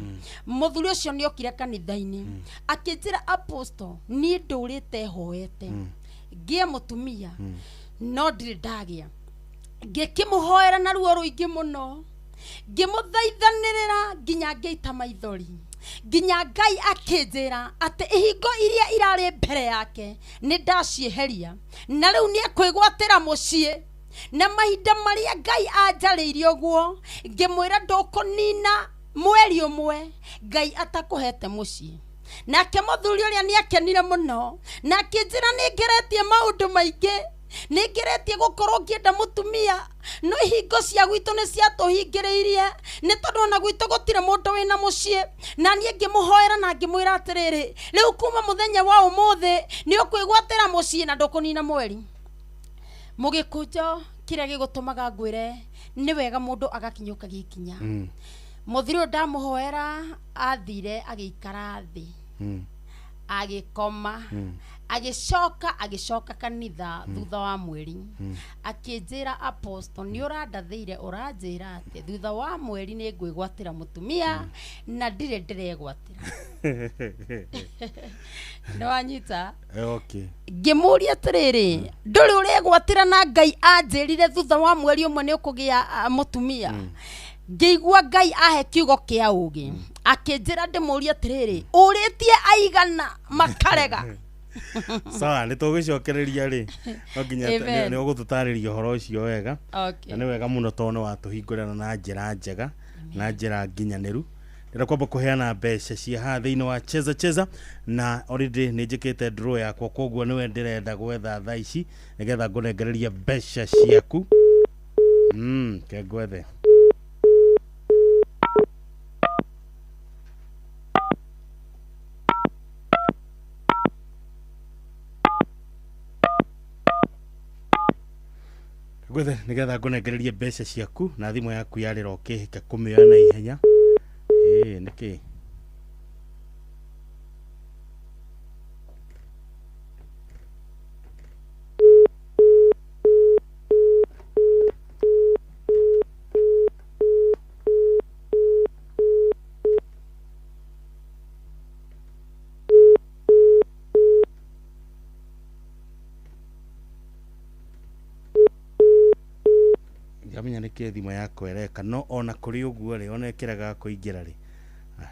Mũthuri ũcio nĩ okire kanitha-inĩ akĩnjĩra, apostle, niĩ ndũrĩte hoete ngĩe mũtumia no ndirĩ ndagĩa. Ngĩkĩmũhoera na ruo rũingĩ mũno. Ngĩmũthaithanĩrĩra nginya ngĩita maithori, nginya Ngai akĩnjĩra atĩ ihingo iria irarĩ mbere yake nĩ ndacieheria, na rĩu nĩ ekwĩgwatĩra mũciĩ. Na mahinda marĩa Ngai anjarĩirie ũguo, ngĩmwĩra ndũkũnina mweri ũmwe Ngai atakũhete mũciĩ. Nake mũthuri ũrĩa nĩ akenire mũno na akĩnjĩra nĩ ngeretie maũndũ maingĩ, nĩ ngeretie gũkorwo ngĩenda mũtumia, no ihingo cia gwitũ nĩ ciatũhingĩrĩirie, nĩ tondũ ona gwitũ gũtirĩ mũndũ wĩna mũciĩ. Na niĩ ngĩmũhoera na ngĩmwĩra atĩrĩrĩ, rĩu kuma mũthenya wa ũmũthĩ nĩ ũkwĩgwatĩra mũciĩ na ndũkũnina mweri. Mũgĩkũnjo kĩrĩa gĩgũtũmaga ngwĩre nĩ wega mũndũ agakinyũkagia ikinya. Mũthuri ũyũ ndamũhoera athire agĩikara thĩ, agĩkoma, agĩcoka agĩcoka kanitha thutha wa mweri, akĩnjĩra, "Apostle, nĩ ũrandathĩire, ũranjĩra atĩ thutha wa mweri nĩ ngwĩgwatĩra mũtumia, na ndirĩ ndĩregwatĩra." Nĩ wanyita? Okay. Ngĩmũria atĩrĩrĩ, ndũrĩ ũregwatĩra na Ngai anjĩrire thutha wa mweri ũmwe nĩ ũkũgĩa mũtumia? Ngĩigua Ngai ahe kiugo kĩa ũgĩ, akĩnjĩra ndĩmũrie atĩrĩrĩ, ũrĩtie aigana makarega. Sawa, nä tå gä cokereria rä no nginya Amen. nä å gå tå tarä ria å horo å cio wega. Okay. Na nä wega må no tondå nä watå hingå rä ra na njä njega na njä nginyanä ru. Ndĩrenda kwamba kũheana mbeca cia haha thĩinĩ wa Cheza Cheza, na already nĩ njĩkĩte draw yakwa, koguo nĩwe ndĩrenda gwetha thaa ici nĩgetha ngũnengererie mbeca ciaku. Ke ngwethe. Gwethe nĩgetha ngũnengererie mbeca ciaku, na thimũ yaku yarĩra ũkĩhĩka kũmĩoya na ihenya. Ĩĩ, nĩkĩ ndiramenya nĩkĩ thimũ yakwa ĩreka, no ona kũrĩ ũguo rĩ, ona ĩkĩregaga kũingĩra rĩ,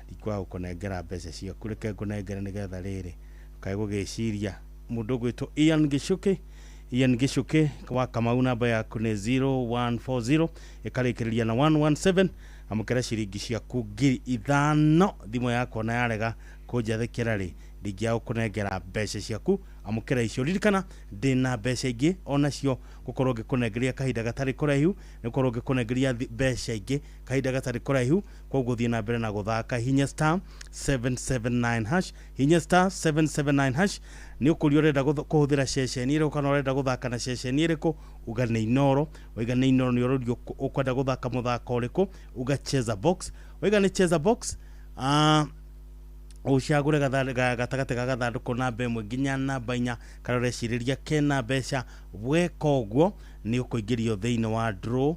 ndikwaga gũkũnengera mbeca ciaku. Reke ngũnengere nĩgetha rĩrĩ ũkae gũgĩciria mũndũ ũgwĩtwo Ian Gĩcũkĩ, Ian Gĩcũkĩ wa Kamau, namba yaku nĩ 0140 ĩkarĩkĩrĩria na 117. Amũkĩra ciringi ciaku 5,000. Thimũ yakwa ona yarega kũnjathĩkĩra rĩ, ndingĩaga gũkũnengera mbeca ciaku. Amũkĩra icio. Ririkana ndĩna mbeca ingĩ onacio gũkorwo ngĩkũnengeria kahinda gatarĩ kũraihu, nĩ gũkorwo ngĩkũnengeria mbeca ingĩ kahinda gatarĩ kũraihu. Koguo thiĩ na mbere na gũthaka, hinya star 779 hash, hinya star 779 hash. Nĩ ũkũria ũrenda kũhũthĩra ceceni ĩrĩkũ, kana ũrenda gũthaka na ceceni ĩrĩkũ? Uga nĩ Inoro. Waiga nĩ Inoro, nĩ ũrorio ũkwenda gũthaka mũthako ũrĩkũ. Uga Cheza Box. Waiga nĩ Cheza Box, ũcagũre gatagatĩ ga gathandũkũ namba 1 nginya namba 4 karĩa ũrecirĩria kena mbeca. Weka ũguo nĩ ũkũingĩrio thĩinĩ wa draw,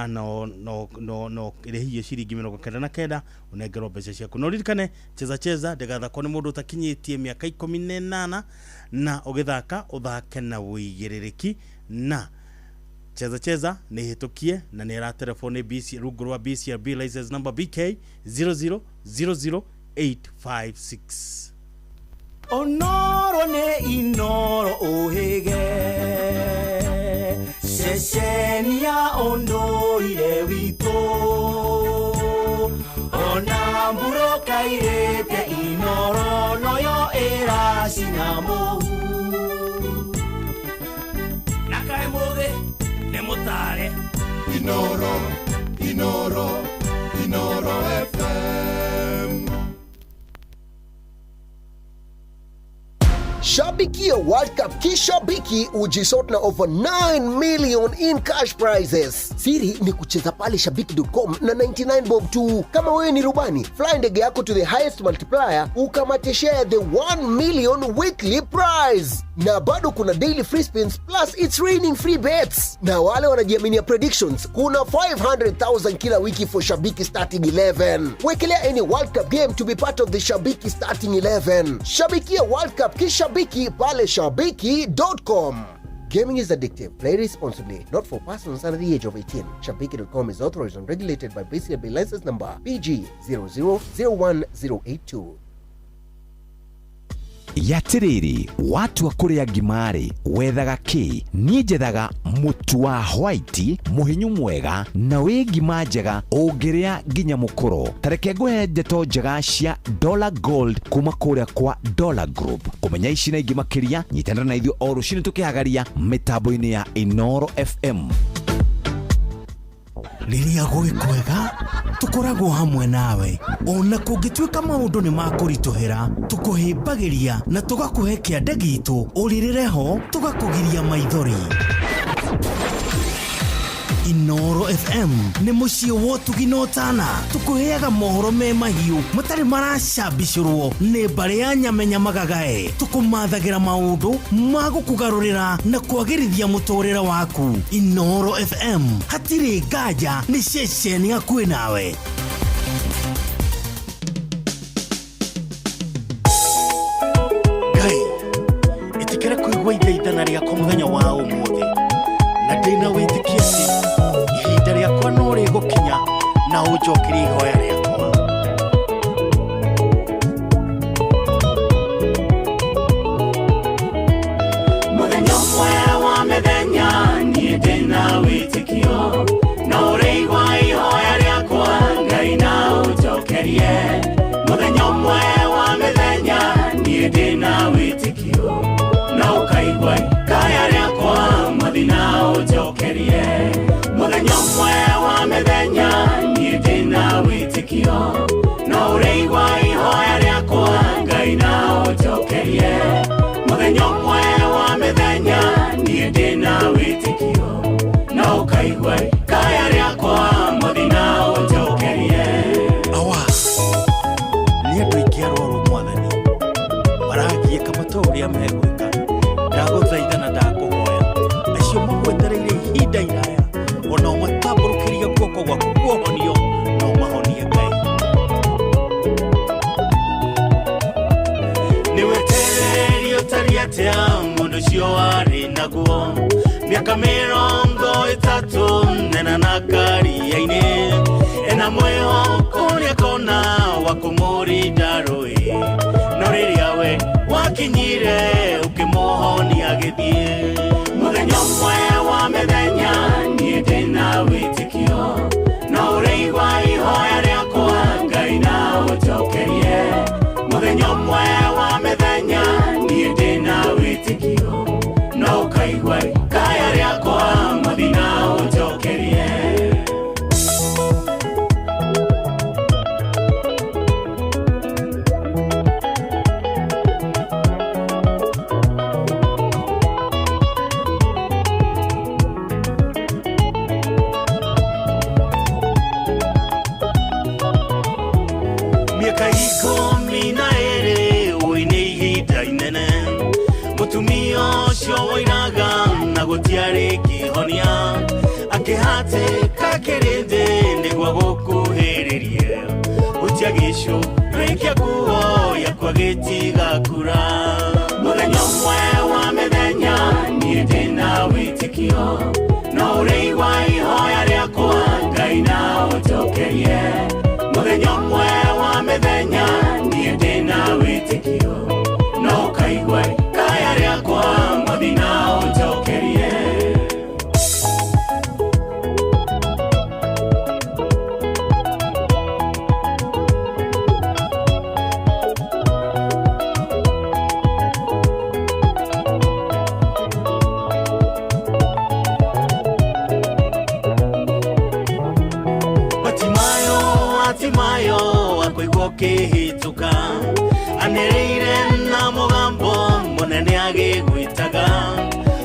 no no no no ĩrĩhio ciringi 99 ũnengerwo mbeca ciaku. No ririkane Cheza Cheza ndĩgathakwo nĩ mũndũ ũtakinyĩtie mĩaka 18, na ũgĩthaka ũthake na ũigĩrĩrĩki. Na Cheza Cheza nĩ hĩtũkie na nĩ ĩraterefo nĩ BC rungu rwa BCRB license number BK 0000856. Onoro nĩ Inoro ũhĩge ceceni ya ũndũire witũ, ona mburoka irĩte Inoro noyo ĩracina mũhu na kaĩ mũthĩ nĩ mũtare. Inoro, Inoro, Inoro FM. Shabikia World Cup kishabiki, ujisort na over 9 million in cash prizes. Siri ni kucheza pale shabiki.com na 99 bob tu. Kama wewe ni rubani, fly ndege yako to the highest multiplier ukamate share the 1 million weekly prize. Na bado kuna daily free spins, plus it's raining free bets. Na wale wanajiaminia predictions, kuna 500,000 kila wiki for Shabiki starting 11. Wekelea any World Cup game to be part of the Shabiki starting 11. Shabikia World Cup kishabiki pale shabiki.com. Gaming is addictive. Play responsibly. Not for persons under the age of 18. Shabiki.com is authorized and regulated by BCLB license number PG 0001082. Yatirĩrĩ, watua kũrĩa ngima-rĩ, wethaga kĩ? Niĩ njethaga mũtu wa white mũhinyu mwega na wĩ ngima njega ũngĩrĩa nginya mũkũro. Ta reke ngũhe ndeto njega cia Dollar Gold kuma kũrĩa kwa Dollar Group. Kũmenya ici na ingĩ makĩria, nyitanĩra na ithuĩ o rũcinĩ tũkĩhagaria mĩtambo-inĩ ya Inooro FM. Rĩrĩa gwĩ kwega tũkoragwo hamwe nawe, ona kũngĩtuĩka maũndũ nĩ makũritũhĩra, tũkũhĩmbagĩria na tũgakũhe kĩande gitũ ũrĩrĩre ho, tũgakũgiria maithori. Inooro FM nĩ mũciĩ wa ũtugi na ũtana, tũkũheaga mohoro me mahiũ matarĩ maracambicũrwo nĩ mbarĩ ya nyamenya magagae, tũkũmathagĩra maũndũ ma gũkũgarũrĩra na kwagĩrithia mũtũrĩre waku. Inooro FM hatirĩ nganja nĩ ceceni hakuhĩ nawe. Ngai, ĩtĩkĩra kũigua ithaithana rĩakwa mũthenya wa ũmũthĩ, na ndĩna wĩtĩkio atĩ ihinda rĩakwa no rĩgũkinya na ũnjokerie ihoya rĩakwa. Mũthenya ũmwe wa mĩthenya niĩ ndĩna wĩtĩkio no ũrĩigua ihoya rĩakwa, Ngai na ũnjokerie. Mũthenya ũmwe wa mĩthenya niĩ ndĩna wĩtĩkio no ũkaigua kaya rĩakwa, Mwathi na ũnjokerie. Mũthenya ũmwe wa mĩthenya niĩ ndĩna wĩtĩkio no ũrĩigua ihoya rĩakwa, Ngai na ũnjokerie. Mũthenya ũmwe wa mĩthenya niĩ ndĩna wĩtĩkio no ũkaigua kaya rĩakwa, Mwathi na ũnjokerie. Awa, nĩ andũ aingĩ arwaru Mwathani maragiĩka matoĩ ũrĩa megwĩka. Ndagũthaitha na ndakũhoya, acio magwetereire ihinda iraya, onao matambũrũkĩria guoko gwaku kuohonio, no mahonie Ngai. Nĩ wetereire ũtariĩ atĩa mũndũ ũcio warĩ naguo mĩaka 30 nena na karia-inĩ, ena mwĩhoko nĩakona wa kũmũrinda rũĩ, no rĩrĩa we wakinyire ũkĩmũhonia agĩthiĩ. Mũthenya ũmwe wa mĩthenya niĩ ndĩna wĩtĩkio no ũrĩigua ihoya rĩakwa, Ngai na ũnjokerie. Mũthenya ũmwe wa mĩthenya niĩ ndĩna wĩtĩkio no ũkaigua kaya rĩakwa, Mwathi na ũnjokerie. Mĩaka 12 ũĩ nĩ ihinda inene, mũtumia ũcio woiraga na gũtiarĩ kĩhonia, akĩhatĩka kĩrĩndĩ nĩguo gũkuhĩrĩrie, gũtia gĩcũrĩ kĩa nguo yakwa gĩtigakura. Mũthenya ũmwe wa mĩthenya niĩ ndĩna wĩtĩkio no ũrĩigua ihoya rĩakwa, Ngai na ũnjokerie. Mũthenya ũmwe wa mĩthenya niĩ ndĩna wĩtĩkio no ũkaigua kaya rĩakwa, Mwathi na ũnjokerie. Batimayo, Atimayo akũigua ũkĩhĩtũka, anĩrĩire na mũgambo mũnene agĩgwĩtaga,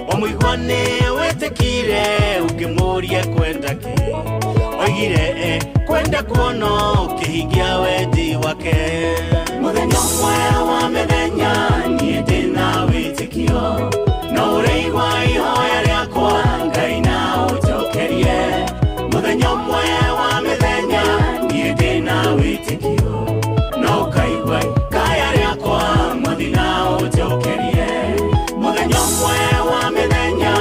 wamũigua nĩ wĩtĩkire ũkĩmũria kwenda kĩ, oigire kwenda kuona ũkĩhingia wendi wake. Mũthenya ũmwe wa mĩthenya niĩ ndĩna wĩtĩkio no ũrĩigua ihoya rĩakwa, Ngai na ũnjokerie. Mũthenya ũmwe wa mĩthenya niĩ ndĩna wĩtĩkio no ũkaigua kaya rĩakwa, Mwathi na ũnjokerie. Mũthenya ũmwe wa mĩthenya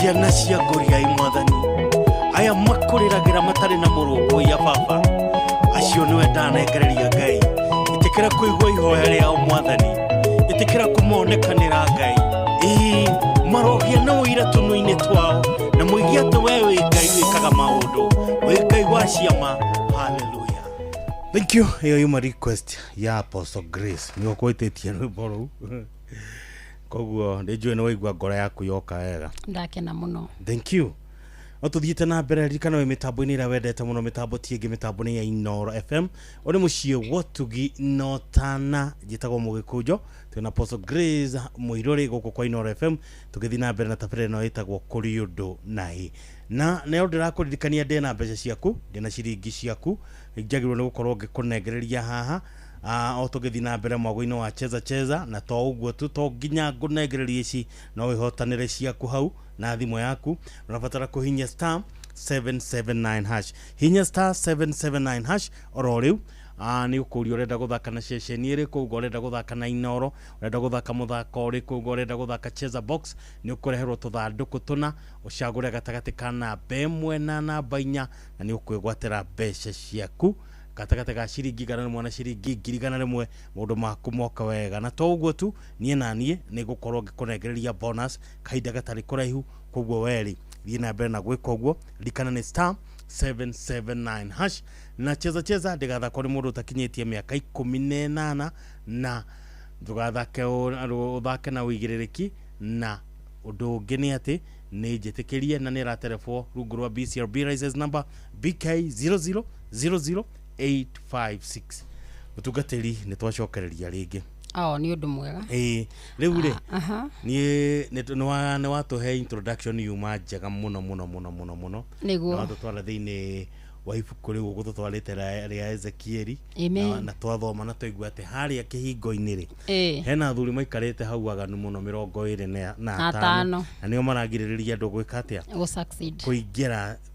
Ciana cia ngũriai mwathani, aya makũrĩragĩra matarĩ na mũrũmbũiya baba, acio nĩwe ndanengereria Ngai. Ĩtĩkĩra kũigua ihoya rĩao mwathani, ĩtĩkĩra kũmonekanĩra Ngai. Ĩĩ, marogia na ũira tũnua-inĩ twao, na moige atĩ we wĩ Ngai wĩkaga maũndũ, wĩ Ngai wa ciama. Haleluya. Thank you. Ĩyo yuma request ya Apostle Grace. Nĩ ũkwĩtĩtie rwĩmbo rũu. Koguo nĩ njũĩ nĩ waigua ngoro yaku yoka wega. Ndakena mũno. Thank you. No tũthiĩte na mbere, ririkana wĩ mĩtambo-inĩ ĩrĩa wendete mũno, mĩtambo ti ĩngĩ, mĩtambo nĩ ya Inooro FM. Ũrĩ mũciĩ wotugi notana, njĩtagwo Mũgĩkũnjo, twĩna Apostle Grace Mũirũrĩ gũkũ kwa Inooro FM, tũgĩthiĩ na mbere na tabarĩra ĩno ĩtagwo Kũrĩ Ũndũ na Ĩ. Na nĩo ndĩrakũririkania ndĩna mbeca ciaku, ndĩna ciringi ciaku, njagĩrĩirwo nĩ gũkorwo ngĩkũnengereria haha o tũgĩthiĩ na mbere mwago-inĩ wa cheza cheza. Na to ũguo tu, to nginya ngũnengererie ici, no wĩhotanĩre ciaku hau na thimũ yaku. Ũrabatara kũhinya star 779 hash, hinya star 779 hash oro rĩu. Nĩ ũkũria ũrenda gũthaka na ceceni ĩrĩkũ, ũguo ũrenda gũthaka na Inooro, ũrenda gũthaka mũthako ũrĩkũ, ũguo ũrenda gũthaka cheza box. Nĩ ũkũreherwo tũthandũkũ tũna, ũcagũre gatagatĩ ka namba 1 na namba 4, na nĩ ũkwĩgwatĩra mbeca ciaku gatagatĩ ga ciringi 100 na ciringi 100,000. Maũndũ maku moka wega. Na to ũguo tu, niĩ na niĩ nĩ ngũkorwo ngĩkũnengereria bonus kahinda gatarĩ kũraihu. Koguo werĩ thiĩ na mbere na gwĩka ũguo. Ririkana nĩ star 779 hash, na cheza cheza ndĩgathakwo nĩ mũndũ ũtakinyĩtie mĩaka 18, na ndũgathake, ũthake na ũigĩrĩrĩki. Na ũndũ ũngĩ nĩ atĩ nĩ njĩtĩkĩrie na nĩ ĩraterebwo rungu rwa BCRB license number BK 0000856. Mũtungatĩri, nĩ twacokereria rĩngĩ. O nĩ ũndũ mwega. Ĩĩ, rĩu rĩ, Aha. niĩ nĩ watũhe introduction yuma njega mũno mũno mũno mũno mũno. Nĩguo. Na watũtwara thĩinĩ wa ibuku rĩu ũgũtũtwarĩte rĩa Ezekieli. Amen. Na twathoma na twaigua atĩ harĩa kĩhingo-inĩ rĩ, hena athuri maikarĩte hau aganu mũno 25 Na na atano. atano, na nĩo maragirĩrĩria andũ gwĩka atĩa? Gũ succeed.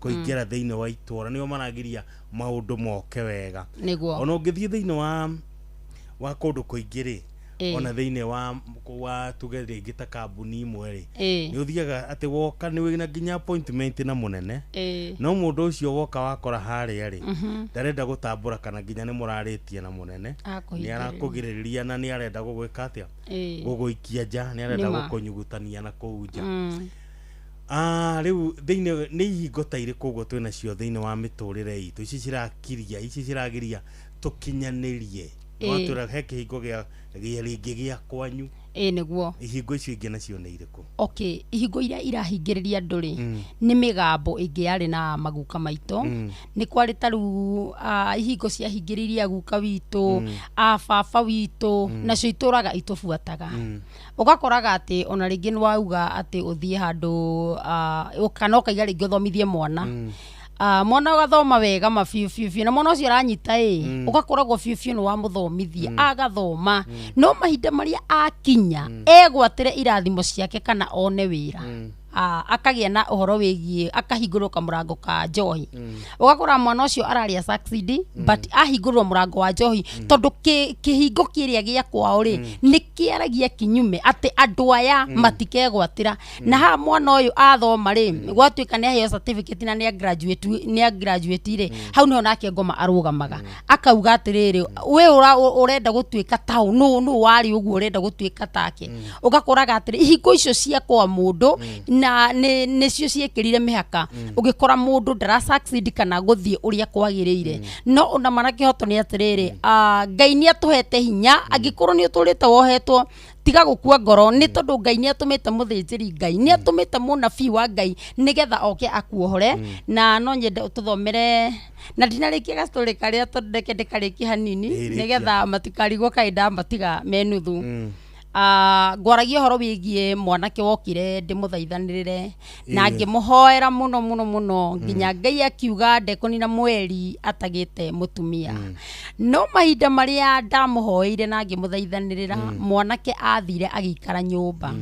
Kũingĩra thĩinĩ wa itũra, nĩo maragiria maũndũ moke wega. Nĩguo. Ona ũngĩthiĩ thĩinĩ wa kũndũ kũingĩ rĩ, ona thĩinĩ wa tuge rĩngĩ ta kambuni imwe rĩ, nĩ ũthiaga atĩ woka nĩ wĩna nginya appointment na mũnene, no mũndũ ũcio woka wakora harĩa rĩ, ndarenda gũtambũra kana nginya nĩ mũrarĩtie na mũnene. Nĩ Akũhingĩrĩria. arakũgirĩrĩria na nĩ arenda gũgwĩka atĩa? Gũgũikia nja. Nĩ arenda Nĩma. gũkũnyugutania na kũu nja. Rĩu thĩinĩ nĩ ihingo ta irĩkũ ũguo twĩnacio thĩinĩ wa mĩtũrĩre itũ, ici cirakiria, ici ciragiria tũkinyanĩrie? Watwĩra he kĩhingo gĩa rĩngĩ gĩa kwanyu. Ĩĩ, nĩguo. Ihingo icio ingĩ nacio nĩ irĩkũ? Okay, ihingo iria irahingĩrĩria andũ rĩ, nĩ mĩgambo ĩngĩ yarĩ na maguka maitũ. Nĩ kwarĩ ta rĩu ihingo ciahingĩrĩirie aguka witũ, a baba witũ, nacio itũraga itũbuataga. Ũgakoraga atĩ ona rĩngĩ nĩ wauga atĩ ũthiĩ handũ, kana ũkaiga rĩngĩ ũthomithie mwana, mwana ũgathoma wega ma biũ biũ biũ, na mwana ũcio aranyita ĩ, ũgakoragwo biũ biũ nĩ wamũthomithia agathoma, no mahinda marĩa akinya egwatĩre irathimo ciake kana one wĩra, akagĩa na ũhoro wĩgiĩ akahingũrwo kamũrango ka njohi. Ũgakora mwana ũcio ararĩa succeed, but ahingũrwo mũrango wa njohi, tondũ kĩhingo kĩrĩa gĩa kwao rĩ, nĩ kĩaragia kinyume atĩ andũ aya matikegwatĩra. Na haha mwana ũyũ athoma rĩ, gwatuĩka nĩ aheo certificate na nĩ a graduate rĩ, hau nĩho nake ngoma arũgamaga akauga atĩrĩrĩ, we ũrenda gũtuĩka ta ũ? Nũ warĩ ũguo ũrenda gũtuĩka take? Ũgakoraga atĩrĩ, ihingo icio cia kwa mũndũ na nĩcio ciĩkĩrire mĩhaka, ũgĩkora mũndũ ndara succeed kana gũthiĩ ũrĩa kwagĩrĩire. No ona mana kĩhoto nĩ atĩrĩrĩ, Ngai nĩ atũhete hinya. Angĩkorwo nĩ ũtũrĩte wohetwo, tiga gũkua ngoro, nĩ tondũ Ngai nĩ atũmĩte mũthĩnjĩri Ngai, nĩ atũmĩte mũnabii wa Ngai nĩgetha oke akuohore. Na no nyende ũtũthomere, na ndinarĩkia gastory karĩa, tondũ reke ndĩkarĩkie hanini. Ĩĩ, rĩkia. Nĩgetha matikarigwo kaĩ ndamatiga me nuthu. Ngwaragia ũhoro wĩgiĩ mwanake wokire ndĩmũthaithanĩrĩre na ngĩmũhoera mũno mũno mũno nginya Ngai akiuga ndekũnina mweri atagĩte mũtumia. No mahinda marĩa ndamũhoeire na ngĩmũthaithanĩrĩra, mwanake athire agĩikara nyũmba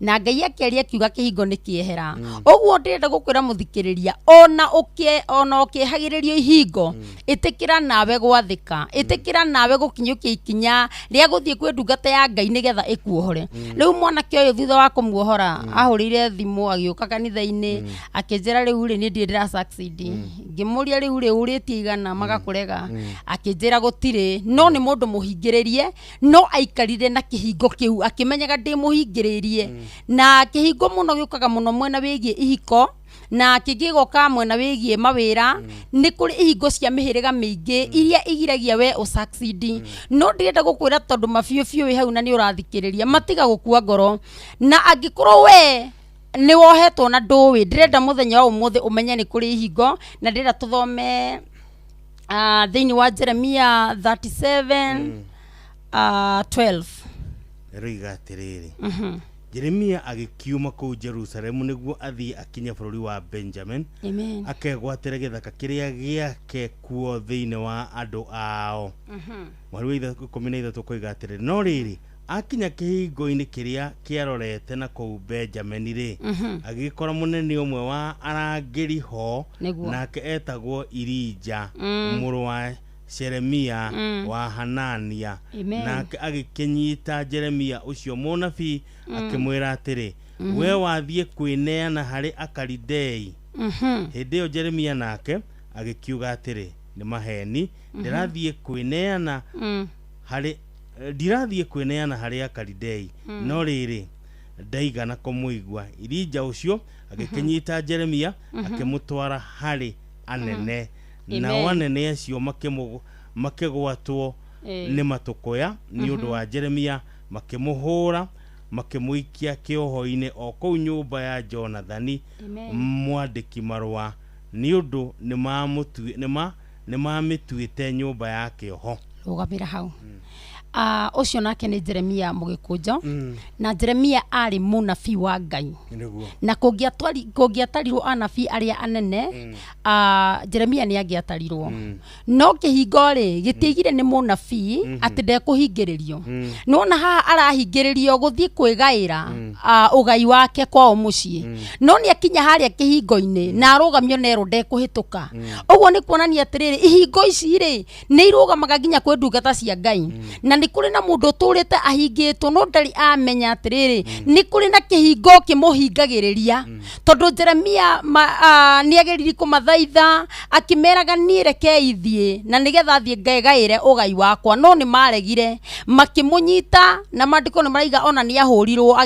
na Ngai akĩaria akiuga kĩhingo nĩ kĩehera. Ũguo ndĩrenda gũkwĩra mũthikĩrĩria, ona ona ũkĩehagĩrĩrio ihingo, ĩtĩkĩra nawe gwathĩka, ĩtĩkĩra nawe gũkinyũkia ikinya rĩa gũthiĩ kwĩ ndungata ya Ngai nĩgetha Ndĩkuohore. Rĩu mwanake ũyũ thutha wa kũmuohora ahũrĩire thimũ agĩũka kanitha-inĩ, akĩnjĩra rĩu rĩ, niĩ ndirĩ ndĩra succeed. Ngĩmũria rĩu rĩ, ũrĩtie igana magakũrega? Akĩnjĩra gũtirĩ, no nĩ mũndũ mũhingĩrĩrie, no aikarire na kĩhingo kĩu akĩmenyaga ndĩ mũhingĩrĩrie. Na kĩhingo mũno gĩũkaga mũno mwena wĩgiĩ ihiko, na kĩngĩ gĩgoka mwena wĩgiĩ mawĩra. Nĩ kũrĩ ihingo cia mĩhĩrĩga mĩingĩ iria igiragia we ũ succeed. No ndĩrenda gũkwĩra, tondũ mabiũ biũ wĩ hau na nĩ ũrathikĩrĩria, matiga gũkua ngoro. Na angĩkorwo we nĩ wohetwo na ndũĩ, ndĩrenda mũthenya wa ũmũthĩ ũmenye nĩ kũrĩ ihingo. Na ndĩrenda tũthome thĩinĩ wa Jeremia 37 12. Ĩroiga atĩrĩrĩ, Jeremia agĩkiuma kũu Jerusalemu nĩguo athiĩ akinye bũrũri wa Benjamin, Amen. akegwatĩre gĩthaka kĩrĩa gĩake kuo thĩinĩ wa andũ ao. Mweri wa 13 koiga atĩrĩrĩ, no rĩrĩ, akinya kĩhingo-inĩ kĩrĩa kĩarorete na kũu Benjamini rĩ, agĩgĩkora mũnene ũmwe wa arangĩri ho, nake etagwo Irija mũrũ wa Sheremia wa Hanania. Amen. Nake agĩkĩnyita Jeremia ũcio mũnabii, akĩmwĩra atĩrĩ, we wathiĩ kwĩneana harĩ Akalidei. Hĩndĩ ĩyo Jeremia nake agĩkiuga atĩrĩ, nĩ maheni, ndĩrathiĩ kwĩneana harĩ ndirathiĩ kwĩneana harĩ Akalidei. No rĩrĩ, ndaigana kũmũigua. Irija ũcio agĩkĩnyita Jeremia, akĩmũtwara harĩ anene, nao Amen. anene acio makĩgwatwo nĩ matũkũya nĩ ũndũ wa Jeremia, makĩmũhũra, makĩmũikia kĩoho-inĩ o kũu nyũmba ya Jonathani Amen. mwandĩki marũa, nĩ ũndũ nĩ mamĩtuĩte nyũmba ya kĩoho. Rũgamĩra hau. Ũcio nake nĩ Jeremia mũgĩkũnjo, na Jeremia arĩ mũnabii wa Ngai. Na kũngĩatarirwo anabii arĩa anene, Jeremia nĩ angĩatarirwo. No kĩhingo rĩ, gĩtiaigire nĩ mũnabii atĩ ndekũhingĩrĩrio. Nĩwona haha arahingĩrĩrio gũthiĩ kwĩgaĩra ũgai wake kwao mũciĩ, no nĩ akinya harĩa kĩhingo-inĩ na arũgamio nerwo ndekũhĩtũka. Ũguo nĩ kuonania atĩrĩrĩ, ihingo ici rĩ, nĩ irũgamaga nginya kwĩ ndungata cia Ngai. Na nĩ kũrĩ na mũndũ ũtũrĩte ahingĩtwo, no ndarĩ amenya atĩrĩrĩ, nĩ kũrĩ na kĩhingo kĩmũhingagĩrĩria. Tondũ Jeremia nĩ ageririe kũmathaitha akĩmeraga, niĩ rekei thiĩ na nĩgetha thiĩ ngegaĩre ũgai wakwa, no nĩ maregire, makĩmũnyita, na maandĩko nĩ maraiga ona nĩ ahũrirwo,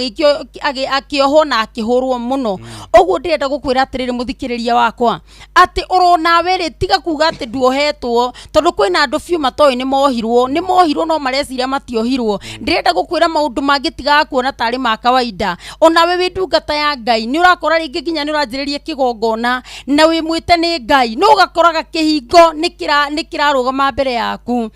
akĩohwo na akĩhũrwo mũno. Ũguo ndĩrenda gũkwĩra atĩrĩrĩ, mũthikĩrĩria wakwa, atĩ oronawe rĩ, tiga kuga atĩ nduohetwo, tondũ kwĩna andũ biũ matoĩ nĩ mohirwo, nĩ mohirwo, no mareciria matiohirwo. Ndĩrenda gũkwĩra maũndũ mangĩ tigaga kuona tarĩ ma kawaida. Onawe wĩ ndungata ya Ngai, nĩ ũrakora rĩngĩ nginya nĩ ũranjĩrĩria kĩgongona na wĩ mwĩte nĩ Ngai, no ũgakoraga kĩhingo nĩ kĩrarũgama mbere yaku.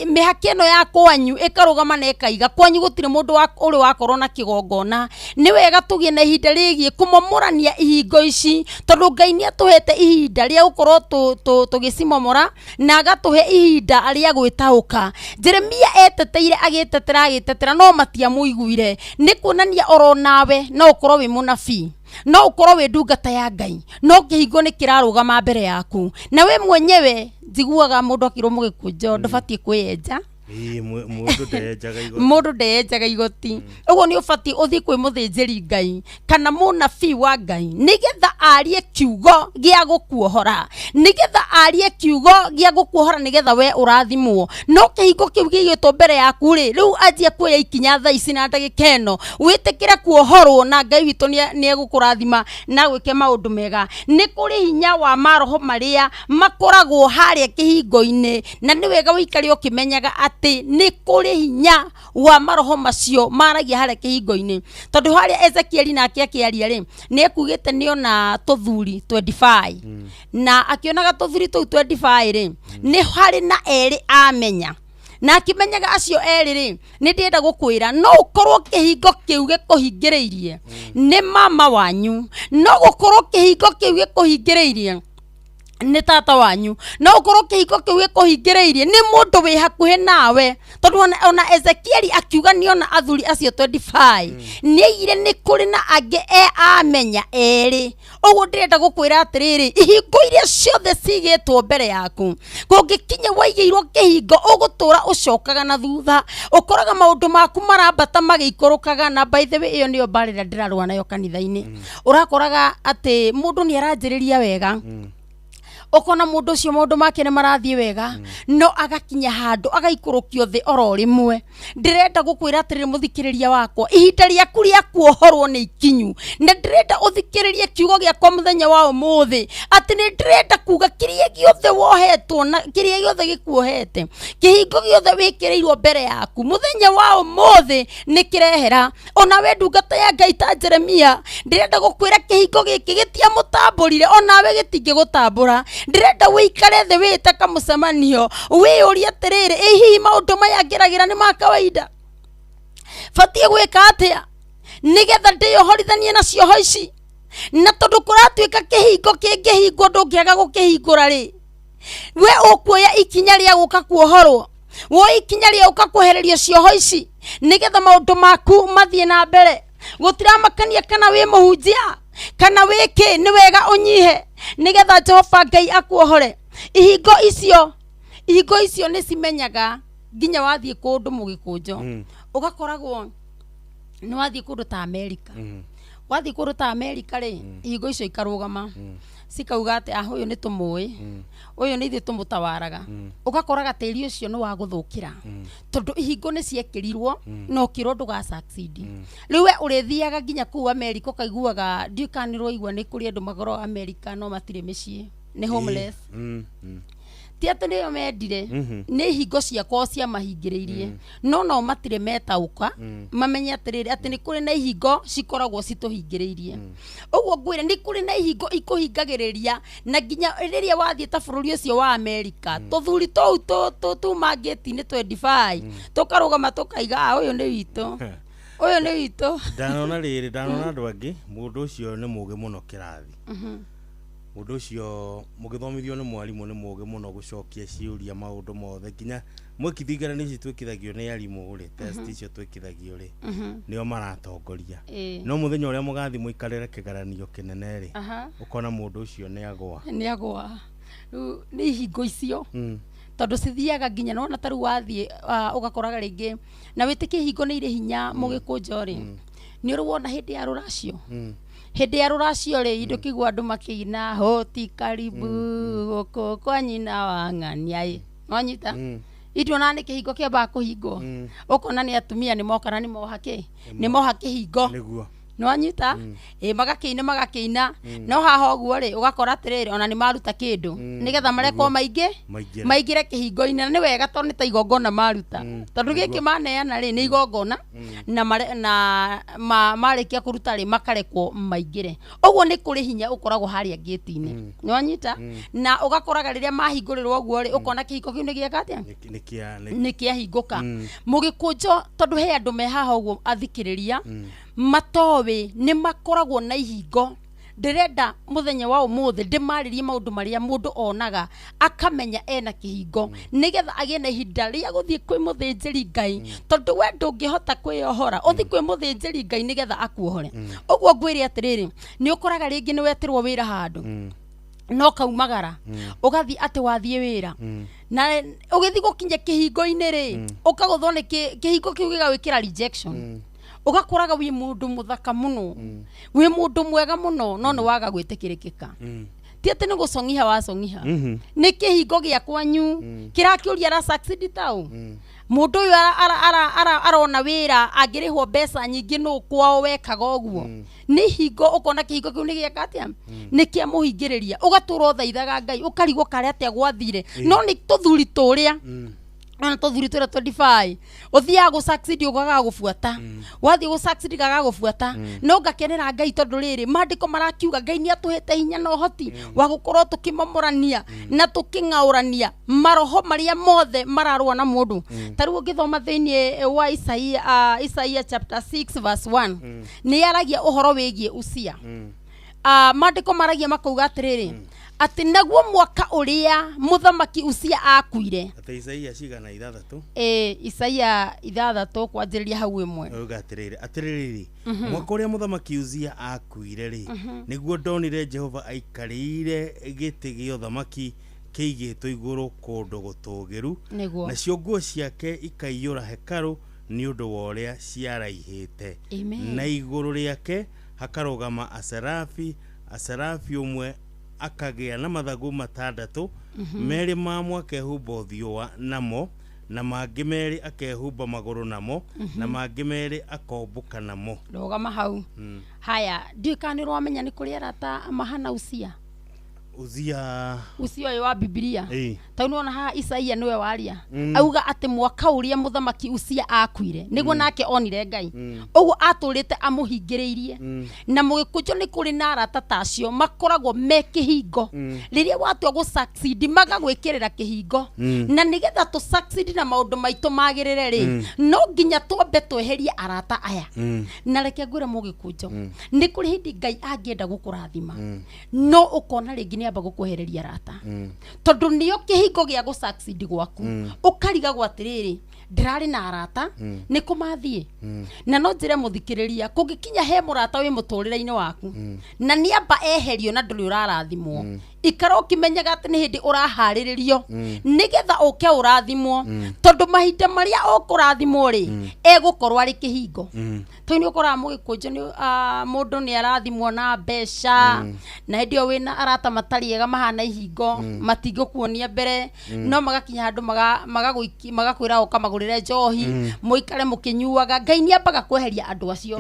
Mĩhaka ĩno ya kwanyu ĩkarũgama na ĩkaiga kwanyu gũtirĩ mũndũ ũrĩ wakorwo na kĩgongona. Nĩ wega tũgĩe na ihinda rĩgiĩ kũmomorania ihingo ici, tondũ Ngai nĩ atũhete ihinda rĩa gũkorwo tũgĩcimomora na agatũhe ihinda rĩa gwĩtaũka. Jeremia eteteire, agĩtetera, agĩtetera, no matiamũiguire. Nĩ kuonania oro nawe no ũkorwo wĩ mũnabii, no ũkorwo wĩ ndungata ya Ngai, no kĩhingo nĩ kĩrarũgama mbere yaku na we mwenyewe. Njiguaga mũndũ akĩrwo mũgĩkũnjo ndũbatiĩ kwĩyenja. Ĩĩ, mũndũ ndeyenjaga igoti. Mũndũ ndeyenjaga igoti. Ũguo nĩ ũbatiĩ ũthiĩ kwĩ mũthĩnjĩri Ngai kana mũnabii wa Ngai, nĩgetha arie kiugo gĩa gũkuohora, nĩgetha arie kiugo gĩa gũkuohora, nĩgetha we ũrathimwo. No kĩhingo kĩu gĩigĩtwo mbere yaku rĩ, rĩu anjia kuoya ikinya thaa ici na ndagĩka ĩno, wĩtĩkĩre kuohorwo, na Ngai witũ nĩ egũkũrathima na gwĩke maũndũ mega. Nĩ kũrĩ hinya wa maroho marĩa makoragwo harĩa kĩhingo-inĩ, na nĩ wega ũikare ũkĩmenyaga atĩ nĩ kũrĩ hinya wa maroho macio maragia harĩa kĩhingo-inĩ. Tondũ harĩa Ezekieli nake akĩaria rĩ, nĩ ekugĩte nĩona tũthuri 25, na akĩonaga tũthuri tũu 25 rĩ, nĩ harĩ na erĩ amenya, na akĩmenyaga acio erĩ rĩ. Nĩ ndĩrenda gũkwĩra, no ũkorwo kĩhingo kĩu gĩkũhingĩrĩirie nĩ mama wanyu, no gũkorwo kĩhingo kĩu gĩkũhingĩrĩirie. Nĩ tata wanyu, no ũkorwo kĩhingo kĩu gĩkũhingĩrĩirie nĩ mũndũ wĩ hakuhĩ nawe, tondũ ona Ezekieli akiuga nĩona athuri acio 25, nĩaigire nĩ kũrĩ na angĩ e amenya erĩ. Ũguo ndĩrenda gũkwĩra atĩrĩrĩ, ihingo iria ciothe cigĩtwo mbere yaku, kũngĩkinya waigĩirwo kĩhingo ũgũtũra ũcokaga na thutha, ũkoraga maũndũ maku marambata magĩikũrũkaga. Na by the way, ĩyo nĩyo mbara ĩrĩa ndĩrarũa nayo kanitha-inĩ. Ũrakoraga atĩ mũndũ nĩ aranjĩrĩria wega, ũkona mũndũ ũcio maũndũ make nĩ marathiĩ wega, no agakinya handũ agaikũrũkio thĩ oro rĩmwe. Ndĩrenda gũkwĩra atĩrĩrĩ, mũthikĩrĩria wakwa, ihinda rĩaku rĩa kuohorwo nĩ ikinyu, na ndĩrenda ũthikĩrĩrie kiugo gĩakwa mũthenya wa ũmũthĩ, atĩ nĩ ndĩrenda kuga kĩrĩa gĩothe wohetwo na kĩrĩa gĩothe gĩkuohete, kĩhingo gĩothe wĩkĩrĩirwo mbere yaku mũthenya wa ũmũthĩ nĩ kĩrehera. Onawe ndungata ya Ngai ta Jeremia, ndĩrenda gũkwĩra kĩhingo gĩkĩ gĩtiamũtambũrire, onawe gĩtingĩgũtambũra. Ndĩrenda wĩikare thĩ wĩte kamũcemanio, wĩyũrie atĩrĩrĩ, ĩ hihi maũndũ maya ngeragĩra nĩ ma kawaida? Batiĩ gwĩka atĩa nĩgetha ndĩyohorithanie na cioho ici? Na tondũ kũratuĩka kĩhingo kĩngĩhingwo ndũngĩaga gũkĩhingũra rĩ, we ũkuoya ikinya rĩa gũka kuohorwo, woe ikinya rĩa gũka kwehererio cioho ici nĩgetha maũndũ maku mathiĩ na mbere. Gũtiramakania kana wĩ mũhunjia kana wĩ kĩ, nĩ wega ũnyihe nĩgetha Jehova Ngai akuohore. Ihingo icio nĩ cimenyaga nginya wathiĩ kũndũ mũgĩkũnjo, ũgakoragwo nĩ wathiĩ kũndũ ta Amerika. Wathiĩ kũndũ ta Amerika rĩ, ihingo icio ikarũgama cikauga atĩ, ah, ũyũ nĩ tũmũĩ, ũyũ nĩ ithuĩ tũmũtawaraga. Ũgakoraga tĩri ũcio nĩ wa gũthũkĩra, tondũ ihingo nĩ ciekĩrirwo na ũkĩrwo ndũga succeed. Rĩu we ũrĩthiaga nginya kũu Amerika ũkaiguaga, ndiũĩ kana nĩ ũraigua nĩ kũrĩ andũ makoragwo Amerika no matirĩ mĩciĩ, nĩ homeless. Ti atĩ nĩo mendire, nĩ ihingo ciakwao ciamahingĩrĩirie, no matirĩ metaũka mamenye atĩrĩrĩ, atĩ nĩ kũrĩ na ihingo cikoragwo citũhingĩrĩirie. Ũguo ngwĩre nĩ kũrĩ na ihingo ikũhingagĩrĩria, na nginya rĩrĩa wathiĩ ta bũrũri ũcio wa Amerika, tũthuri tũu tuma ngĩti-inĩ 25 tũkarũgama tũkaiga, "Ah, ũyũ nĩ witũ, ũyũ nĩ witũ." Ndanona rĩrĩ, ndanona andũ angĩ, mũndũ ũcio nĩ mũgĩ mũno kĩrathi, mũndũ ũcio mũgĩthomithio nĩ mwarimũ nĩ mũgĩ mũno gũcokia ciũria, maũndũ mothe, nginya mwĩkithio igeranio ici twĩkithagio nĩ arimũ rĩ, test icio twĩkithagio rĩ, nĩo maratongoria. No mũthenya ũrĩa mũgathi mũikarĩre kĩgeranio kĩnene rĩ, ũkona mũndũ ũcio nĩ agwa. Nĩ agwa. Rĩu nĩ ihingo icio, tondũ cithiaga nginya nona ta rĩu wathiĩ, ũgakoraga rĩngĩ na wĩtĩkie ihingo nĩ irĩ hinya. Mũgĩkũnjo rĩ, nĩ ũrĩ wona hĩndĩ ya rũracio? Hĩndĩ ya rũracio rĩ, indo kĩigua andũ makĩina hoti karibu gũkũ kwa nyina wa ng'ania ĩ, nwanyita ituona nĩ kĩhingo kĩambaga kũhingwo, ũkona nĩ atumia nĩ moka na nĩ moha kĩ, nĩ moha kĩhingo. Nĩwanyita? Ĩ, magakĩina magakĩina, no haha ũguo rĩ, ũgakora atĩrĩrĩ, ona nĩ maruta kĩndũ nĩgetha marekwo maingĩ Maingĩre. Maingĩre kĩhingo-inĩ, na nĩ wega tondũ nĩ ta igongona maruta, tondũ gĩkĩ maneana rĩ, nĩ igongona, na na marĩkia kũruta rĩ, makarekwo maingĩre. Ũguo nĩ kũrĩ hinya ũkoragwo harĩa ngĩti-inĩ, nĩwanyita? Na ũgakoraga rĩrĩa mahingũrĩrwo ũguo rĩ, ũkona kĩhingo kĩu nĩ gĩeka atĩa? Nĩ kĩa Nĩ kĩahingũka. Mũgĩkũnjo, tondũ he andũ me haha ũguo athikĩrĩria matoĩ nĩ makoragwo na ihingo, ndĩrenda mũthenya wa ũmũthĩ ndĩmarĩrie maũndũ marĩa mũndũ onaga akamenya ena kĩhingo, nĩgetha agĩe na ihinda rĩa gũthiĩ kwĩ mũthĩnjĩri Ngai, tondũ we ndũngĩhota kwĩyohora, ũthiĩ kwĩ mũthĩnjĩri Ngai nĩgetha akuohore. Ũguo ngwĩre atĩrĩrĩ, nĩ ũkoraga rĩngĩ nĩ wetĩrwo wĩra handũ no kaumagara ũgathiĩ, atĩ wathiĩ wĩra na ũgĩthiĩ gũkinya kĩhingo-inĩ rĩ, ũkagũthwo nĩ kĩhingo kĩu gĩgawĩkĩra rejection. Ũgakoraga wĩ mũndũ mũthaka mũno, wĩ mũndũ mwega mũno, no nĩ waga gwĩtĩkĩrĩkĩka. Ti atĩ nĩ gũcong'iha wacong'iha, nĩ kĩhingo gĩa kwanyu kĩrakĩũria ara succeed tau mũndũ ũyũ arona wĩra angĩrĩhwo mbeca nyingĩ, nũ kwao wekaga ũguo? Nĩ ihingo. Ũkona kĩhingo kĩu nĩ gĩeka atĩa? Nĩ kĩamũhingĩrĩria. Ũgatũra ũthaithaga Ngai, ũkarigwo karĩa atĩa gwathire, no nĩ tũthuri tũrĩa, ona tũthuri tũrĩa 25 ũthiaga gũ succeed ũgaga gũbuata, wathiĩ gũ succeed gaga gũbuata. No ngakenera Ngai, tondũ rĩrĩ maandĩko marakiuga Ngai nĩ atũhete hinya na ũhoti wa gũkorwo tũkĩmomorania na tũkĩng'aũrania maroho marĩa mothe mararũa na mũndũ. Ta rĩu ũngĩthoma thĩinĩ wa Isaia, Isaia chapter 6 verse 1, nĩ yaragia ũhoro wĩgiĩ Usia. Maandĩko maragia makauga atĩrĩrĩ, atĩ naguo mwaka ũrĩa mũthamaki Usia akuire. Atĩ Isaia cigana ithathatũ? Ĩ, Isaia 6 kwanjĩrĩria hau 1. Auga atĩrĩrĩ, atĩrĩrĩ, mwaka ũrĩa mũthamaki Uzia akuire rĩ, nĩguo ndonire Jehova aikarĩire gĩtĩ gĩa ũthamaki kĩigĩtwo igũrũ kũndũ gũtũũgĩru, Nĩguo. nacio nguo ciake ikaiyũra hekarũ nĩ ũndũ wa ũrĩa ciaraihĩte. Amen. Na igũrũ rĩake hakarũgama aserafi, aserafi ũmwe akagĩa na mathagu 6, 2 mamo akehumba ũthiũ namo, na mangĩ 2 akehumba magũrũ namo, na mangĩ 2 akombũka namo. Rũgama hau. Haya, ndiũĩ kana nĩ ũramenya nĩ kũrĩ arata mahana Usia. Uzia. Usia ũyũ wa Bibilia. Tondũ nĩwona haha Isaia nĩwe waria. Auga atĩ mwaka ũrĩa mũthamaki Usia akuire nĩguo nake onire Ngai. Ũguo atũrĩte amũhingĩrĩirie. Na mũgĩkũnjo nĩ kũrĩ na arata ta acio makoragwo me kĩhingo. Rĩrĩa watua gũ succeed magagwĩkĩrĩra kĩhingo. Na nĩgetha tũ succeed na maũndũ maitũ magĩrĩre rĩ, no nginya twambe tweherie arata aya. Na reke ngwĩre mũgĩkũnjo, nĩ kũrĩ hĩndĩ Ngai angĩenda gũkũrathima, no ũkona rĩngĩ nĩ amba gũkwehereria arata, tondũ nĩo kĩhingo gĩa gũ succeed gwaku. Ũkarigagwo atĩrĩrĩ, ndĩrarĩ na arata, nĩ kũ mathiĩ? Na no njĩre mũthikĩrĩria, kũngĩkinya he mũrata wĩ mũtũrĩre-inĩ waku na nĩ amba eherio na ndũrĩ ũrarathimwo, ikara ũkĩmenyaga atĩ nĩ hĩndĩ ũraharĩrĩrio nĩgetha ũke ũrathimwo, tondũ mahinda marĩa ũkũrathimwo rĩ, egũkorwo arĩ kĩhingo. Tondũ nĩ ũkoraga mũgĩkũnjo nĩ mũndũ nĩ arathimwo na mbeca, na hĩndĩ ĩyo wĩna arata matarĩ ega mahana ihingo, matingĩkuonia mbere, no magakinya handũ magakwĩra ũkamagũrĩre njohi, mũikare mũkĩnyuaga. Ngai nĩ ambaga kweheria andũ acio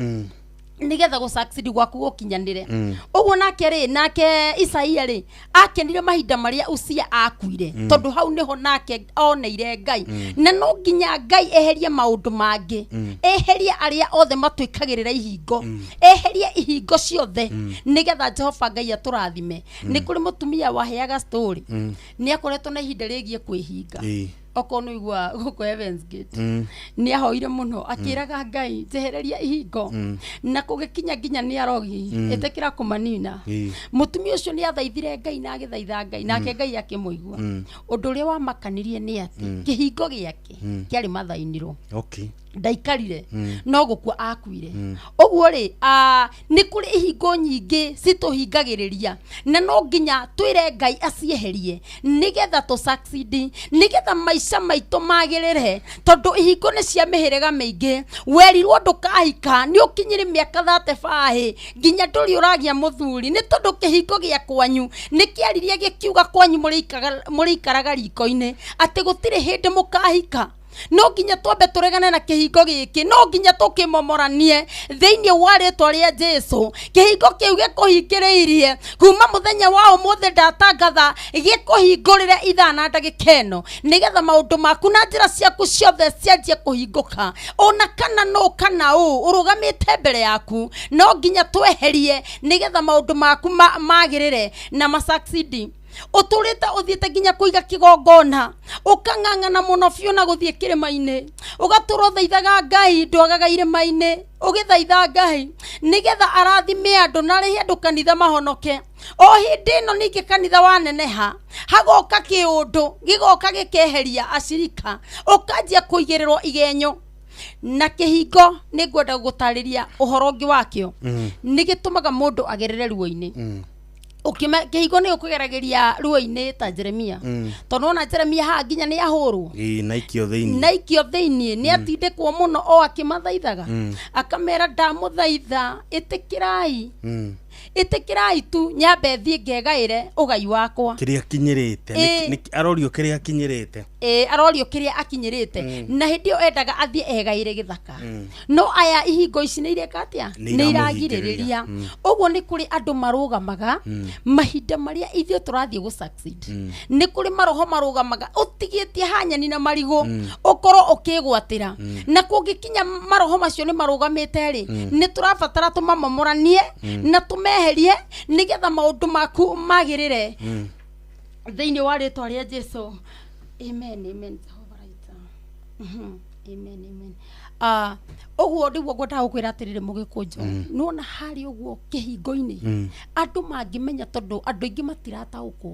nĩgetha gũ succeed gwaku gũkinyanĩre. Ũguo nake rĩ, nake Isaia rĩ, akenire mahinda marĩa Usia akuire, tondũ hau nĩho nake oneire Ngai. Na no nginya Ngai eherie maũndũ mangĩ, eherie arĩa othe matwĩkagĩrĩra ihingo, eherie ihingo ciothe, nĩgetha Jehova Ngai atũrathime. Nĩ kũrĩ mũtumia waheaga story, nĩ akoretwo na ihinda rĩgiĩ kwĩhinga. Okorwo nĩ ũigua gũkũ Heaven's Gate, nĩ ahoire mũno akĩraga Ngai njehereria ihingo, na kũgĩkinya nginya nĩ arogi ĩtĩkĩra kũmanina. Mũtumia ũcio nĩ athaithire Ngai na agĩthaitha Ngai, nake Ngai akĩmũigua. Ũndũ ũrĩa wamakanirie nĩ atĩ kĩhingo gĩake kĩarĩ mathainirwo. Ndaikarire, no gũkua akuire. Ũguo rĩ, nĩ kũrĩ ihingo nyingĩ citũhingagĩrĩria, na no nginya twĩre Ngai acieherie nĩgetha tũ succeed, nĩgetha maica maitũ magĩrĩre, tondũ ihingo nĩ cia mĩhĩrĩga mĩingĩ. Werirwo ndũkahika, nĩ ũkinyire mĩaka 35 nginya ndũrĩ ũragĩa mũthuri, nĩ tondũ kĩhingo gĩa kwanyu nĩ kĩaririe gĩkiuga kwanyu mũrĩikaraga riko-inĩ, atĩ gũtirĩ hĩndĩ mũkahika. No nginya twambe tũregane na kĩhingo gĩkĩ, no nginya tũkĩmomoranie thĩinĩ wa rĩtwa rĩa Jesu. Kĩhingo kĩu gĩkũhingĩrĩirie kuma mũthenya wa ũmũthĩ, ndatangatha gĩkũhingũrĩre ithaa na ndagĩka ĩno, nĩgetha maũndũ maku na njĩra ciaku ciothe cianjie kũhingũka. Ona kana nũ kana ũ ũrũgamĩte mbere yaku, no nginya tweherie nĩgetha maũndũ maku magĩrĩre na ma succeed. Ũtũrĩte ũthiĩte nginya kũiga kĩgongona, ũkang'ang'ana mũno biũ na gũthiĩ kĩrĩma-inĩ, ũgatũra ũthaithaga Ngai, ndwagaga irĩma-inĩ ũgĩthaitha Ngai nĩgetha arathime andũ na arĩhe andũ kanitha mahonoke. O hĩndĩ ĩno ningĩ kanitha waneneha, hagoka kĩũndũ gĩgoka gĩkeheria acirika, ũkanjia kũigĩrĩrwo igenyo na kĩhingo. Nĩ ngwenda gũtarĩria ũhoro ũngĩ wakĩo. Nĩ gĩtũmaga mũndũ agerere ruo-inĩ. Ũkĩme kĩhingo nĩ ũkũgeragĩria ruo-inĩ ta Jeremia, tondũ wona Jeremia haha nginya nĩ ahũrwo. Ĩĩ, na ikio thĩinĩ. Na ikio thĩinĩ, nĩ atindĩkwo mũno o akĩmathaithaga, akamera ndamũthaitha, ĩtĩkĩrai, ĩtĩkĩrai tu nyambe thiĩ ngegaĩre ũgai wakwa. Kĩrĩa akinyĩrĩte. Arorio kĩrĩa akinyĩrĩte. Ĩ, arorio kĩrĩa akinyĩrĩte, na hĩndĩ ĩyo endaga athiĩ egaĩre gĩthaka, no aya ihingo ici nĩ ireka atĩa? Nĩ nĩ iramũhingĩrĩria. Iragirĩrĩria. Ũguo nĩ kũrĩ andũ marũgamaga mahinda marĩa ithuĩ tũrathiĩ gũ succeed. Nĩ kũrĩ maroho marũgamaga ũtigĩtie hanyeni na marigũ, ũkorwo ũkĩgwatĩra, na kũngĩkinya maroho macio nĩ marũgamĩte rĩ, nĩ tũrabatara tũmamomoranie na tũmeherie nĩgetha maũndũ maku magĩrĩre thĩinĩ wa rĩtwa rĩa Jesu. Amen, amen. Jehova raita. Amen, amen. Ah, ũguo nĩguo ngwendaga gũkwĩra atĩrĩrĩ mũgĩkũnjo, nĩwona harĩ ũguo kĩhingo-inĩ, andũ mangĩmenya, tondũ andũ aingĩ matirataũkwo,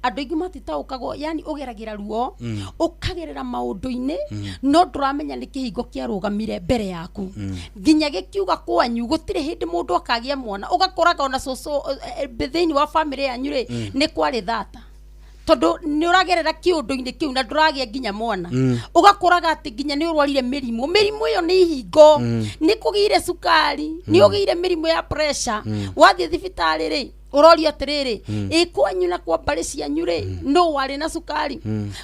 andũ aingĩ matitaũkagwo, yani ũgeragĩra ruo, ũkagerera maũndũ-inĩ, no ndũramenya nĩ kĩhingo kĩarũgamire mbere yaku, nginya gĩkiuga kwanyu gũtirĩ hĩndĩ mũndũ akagĩa mwana. Ũgakoraga ona cũcũ, thĩinĩ wa bamĩrĩ yanyu rĩ, nĩ kwarĩ thata, tondũ nĩ ũragerera kĩũndũ-inĩ kĩu na ndũragĩa nginya mwana. Ũgakoraga atĩ nginya nĩ ũrwarire mĩrimũ, mĩrimũ ĩyo nĩ ihingo, nĩ kũgĩire cukari, nĩ ũgĩire mĩrimũ ya pressure. Wathiĩ thibitarĩ rĩ, ũrorio atĩrĩrĩ, ĩ kwanyu na kwa mbarĩ cianyu rĩ, nũ warĩ na cukari?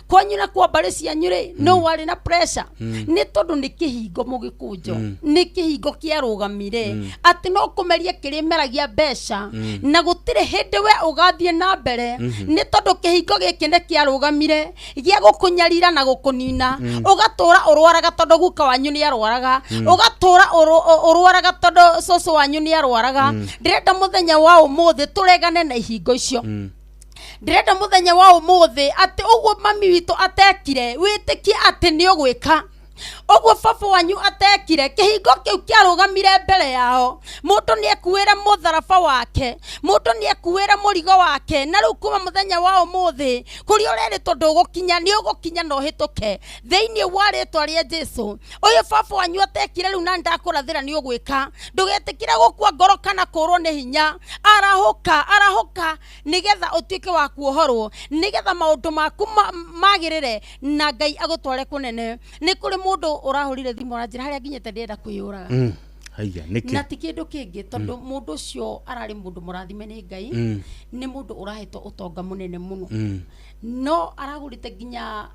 Kwanyu na kwa mbarĩ cianyu rĩ, nũ warĩ na pressure? Nĩ tondũ nĩ kĩhingo, mũgĩkũnjo, nĩ kĩhingo kĩarũgamire, atĩ no kũmeria kĩrĩmeragia mbeca, na gũtirĩ hĩndĩ we ũgathiĩ na mbere, nĩ tondũ kĩhingo gĩkĩ nĩ kĩarũgamire gĩa gũkũnyarira na gũkũnina. Ũgatũra ũrwaraga tondũ guka wanyu nĩ arwaraga, ũgatũra ũrwaraga tondũ cũcũ wanyu nĩ arwaraga. Ndĩrenda mũthenya wa ũmũthĩ tũregane na ihingo icio. Ndĩrenda mũthenya wa ũmũthĩ atĩ ũguo mami witũ atekire, wĩtĩkie atĩ nĩ ũgwĩka ũguo baba wanyu atekire. Kĩhingo kĩu kĩarũgamire mbere yao, mũndũ nĩ ekuĩre mũtharaba wake, mũndũ nĩ ekuĩre mũrigo wake, na rĩu kuma mũthenya wa ũmũthĩ, kũrĩa ũrerĩtwo ndũgũkinya, nĩ ũgũkinya na ũhĩtũke thĩinĩ wa rĩtwa rĩa Jesu. Ũyũ baba wanyu atekire rĩu, na ndakũrathĩra nĩ ũgwĩka. Ndũgetĩkĩre gũkua ngoro kana kũrwo nĩ hinya. Arahũka, arahũka, nĩgetha ũtuĩke wa kuohorwo, nĩgetha maũndũ maku magĩrĩre na Ngai agũtware kũnene. Nĩ kũrĩ mũndũ ũrahũrire thimũ aranjĩra harĩa nginyĩte ndĩrenda kwĩyũraga. Haiya, nĩkĩ? Na ti kĩndũ kĩngĩ, tondũ mũndũ ũcio ararĩ mũndũ mũrathime nĩ Ngai, nĩ mũndũ ũrahetwo ũtonga mũnene mũno, no aragũrĩte nginya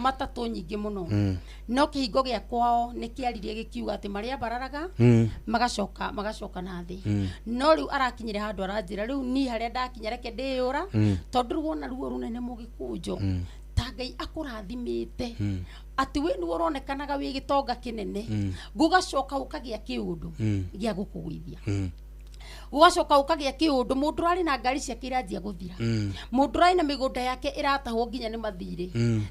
matatũ nyingĩ mũno, no kĩhingo gĩa kwao nĩ kĩaririe gĩkiuga atĩ marĩambararaga, magacoka na thĩ. No rĩu arakinyire handũ aranjĩra, rĩu niĩ harĩa ndakinya, reke ndĩyũra, tondũ rĩu wona ruo rũnene, mũgĩkũnjo, ta Ngai akũrathimĩte, atĩ wĩ nĩwe ũronekanaga wĩ gĩtonga kĩnene, gũgacoka ũkagĩa kĩũndũ gĩa gũkũgũithia, gũgacoka ũkagĩa kĩũndũ, mũndũ ũrarĩ na ngari ciake iranjia gũthira, mũndũ ũrarĩ na mĩgũnda yake ĩratahwo nginya nĩ mathirĩ,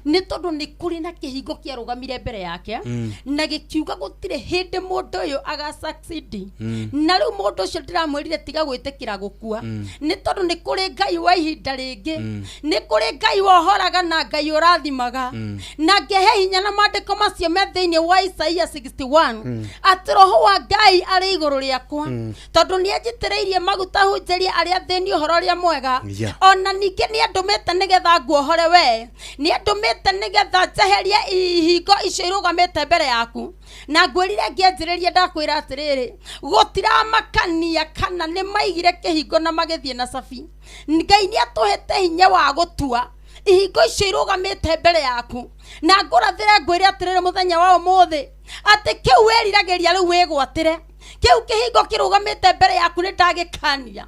nĩ tondũ nĩ kũrĩ na kĩhingo kĩarũgamire mbere yake, na gĩkiuga gũtirĩ hĩndĩ mũndũ ũyũ aga succeed. Na rĩu mũndũ ũcio ndĩramwĩrire, tiga gwĩtĩkĩra gũkua, nĩ tondũ nĩ kũrĩ Ngai wa ihinda rĩngĩ, nĩ kũrĩ Ngai wohoraga na Ngai ũrathimaga. Na ngehe hinya na maandĩko macio me thĩinĩ wa Isaia 61, atĩ roho wa Ngai arĩ igũrũ rĩakwa, tondũ nĩ anjitĩrĩirie maguta hunjĩrie arĩa athĩni ũhoro ũrĩa mwega, ona ningĩ nĩ andũmĩte nĩgetha nguohore we, nĩ andũmĩte nĩgetha njeherie ihingo icio irũgamĩte mbere yaku. Na ngwĩrire ngĩanjĩrĩria, ndakwĩra atĩrĩrĩ, gũtiramakania kana nĩ maigire kĩhingo na magĩthiĩ na cabi, Ngai nĩ atũhete hinya wa gũtua ihingo icio irũgamĩte mbere yaku. Na ngũrathĩre ngwĩre atĩrĩrĩ, mũthenya wa ũmũthĩ, atĩ kĩu wĩriragĩria rĩu wĩgwatĩre, kĩu kĩhingo kĩrũgamĩte mbere yaku, nĩ ndagĩkania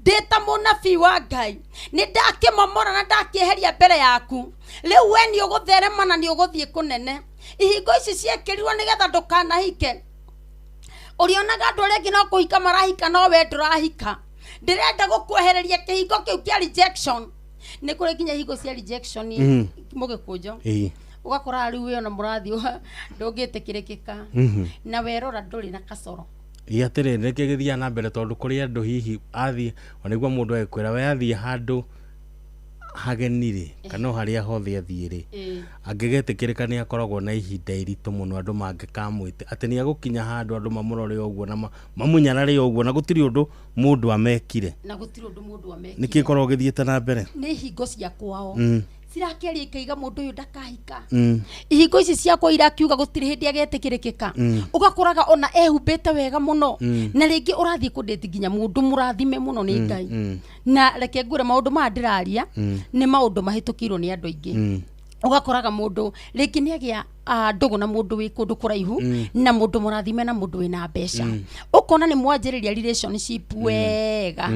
ndĩ ta mũnabii wa Ngai, nĩ ndakĩmomora na ndakĩeheria mbere yaku. Rĩu we nĩ ũgũtherema na nĩ ũgũthiĩ kũnene. Ihingo ici ciekĩrirwo nĩgetha ndũkanahike. Ũrĩonaga andũ arĩa angĩ no kũhika marahika, no we ndũrahika. Ndĩrenda gũkwehereria kĩhingo kĩu kĩa rejection. Nĩ kũrĩ nginya ihingo cia rejection, mũgĩkũnjo. Ũgakora rĩu we ona mũrathiĩ ndũngĩtĩkĩrĩkĩka, na werora ndũrĩ na kacoro. Ĩ atĩrĩrĩ, nĩkĩ gĩthiaga na mbere? Tondũ kũrĩ andũ hihi athiĩ, ona nĩguo mũndũ agĩkwĩra we athiĩ handũ hageni rĩ, kana o harĩa hothe athiĩ rĩ, angĩgetĩkĩrĩka nĩ akoragwo na ihinda iritũ mũno andũ mangĩkamwĩte atĩ nĩ egũkinya handũ andũ mamũrore ũguo na mamũnyarare ũguo, na gũtirĩ ũndũ mũndũ amekire. Na gũtirĩ ũndũ mũndũ amekire. Nĩkĩ gĩkoragwo gĩthiĩte na mbere? Nĩ ihingo cia kwao cirakĩaria ikaiga mũndũ ũyũ ndakahika. Ihingo ici ciakwa irakiuga gũtirĩ hĩndĩ agetĩkĩrĩkĩka. Ũgakoraga ona ehumbĩte wega mũno, na rĩngĩ ũrathiĩ kũndĩti nginya mũndũ mũrathime mũno nĩ Ngai. Na reke ngwĩre, maũndũ maya ndĩraria nĩ maũndũ mahĩtũkĩirwo nĩ andũ aingĩ. Ũgakoraga mũndũ rĩngĩ nĩ agĩa ndũgũ na mũndũ wĩ kũndũ kũraihu, na mũndũ mũrathime na mũndũ wĩna mbeca, ũkona nĩ mwanjĩrĩria relationship wega,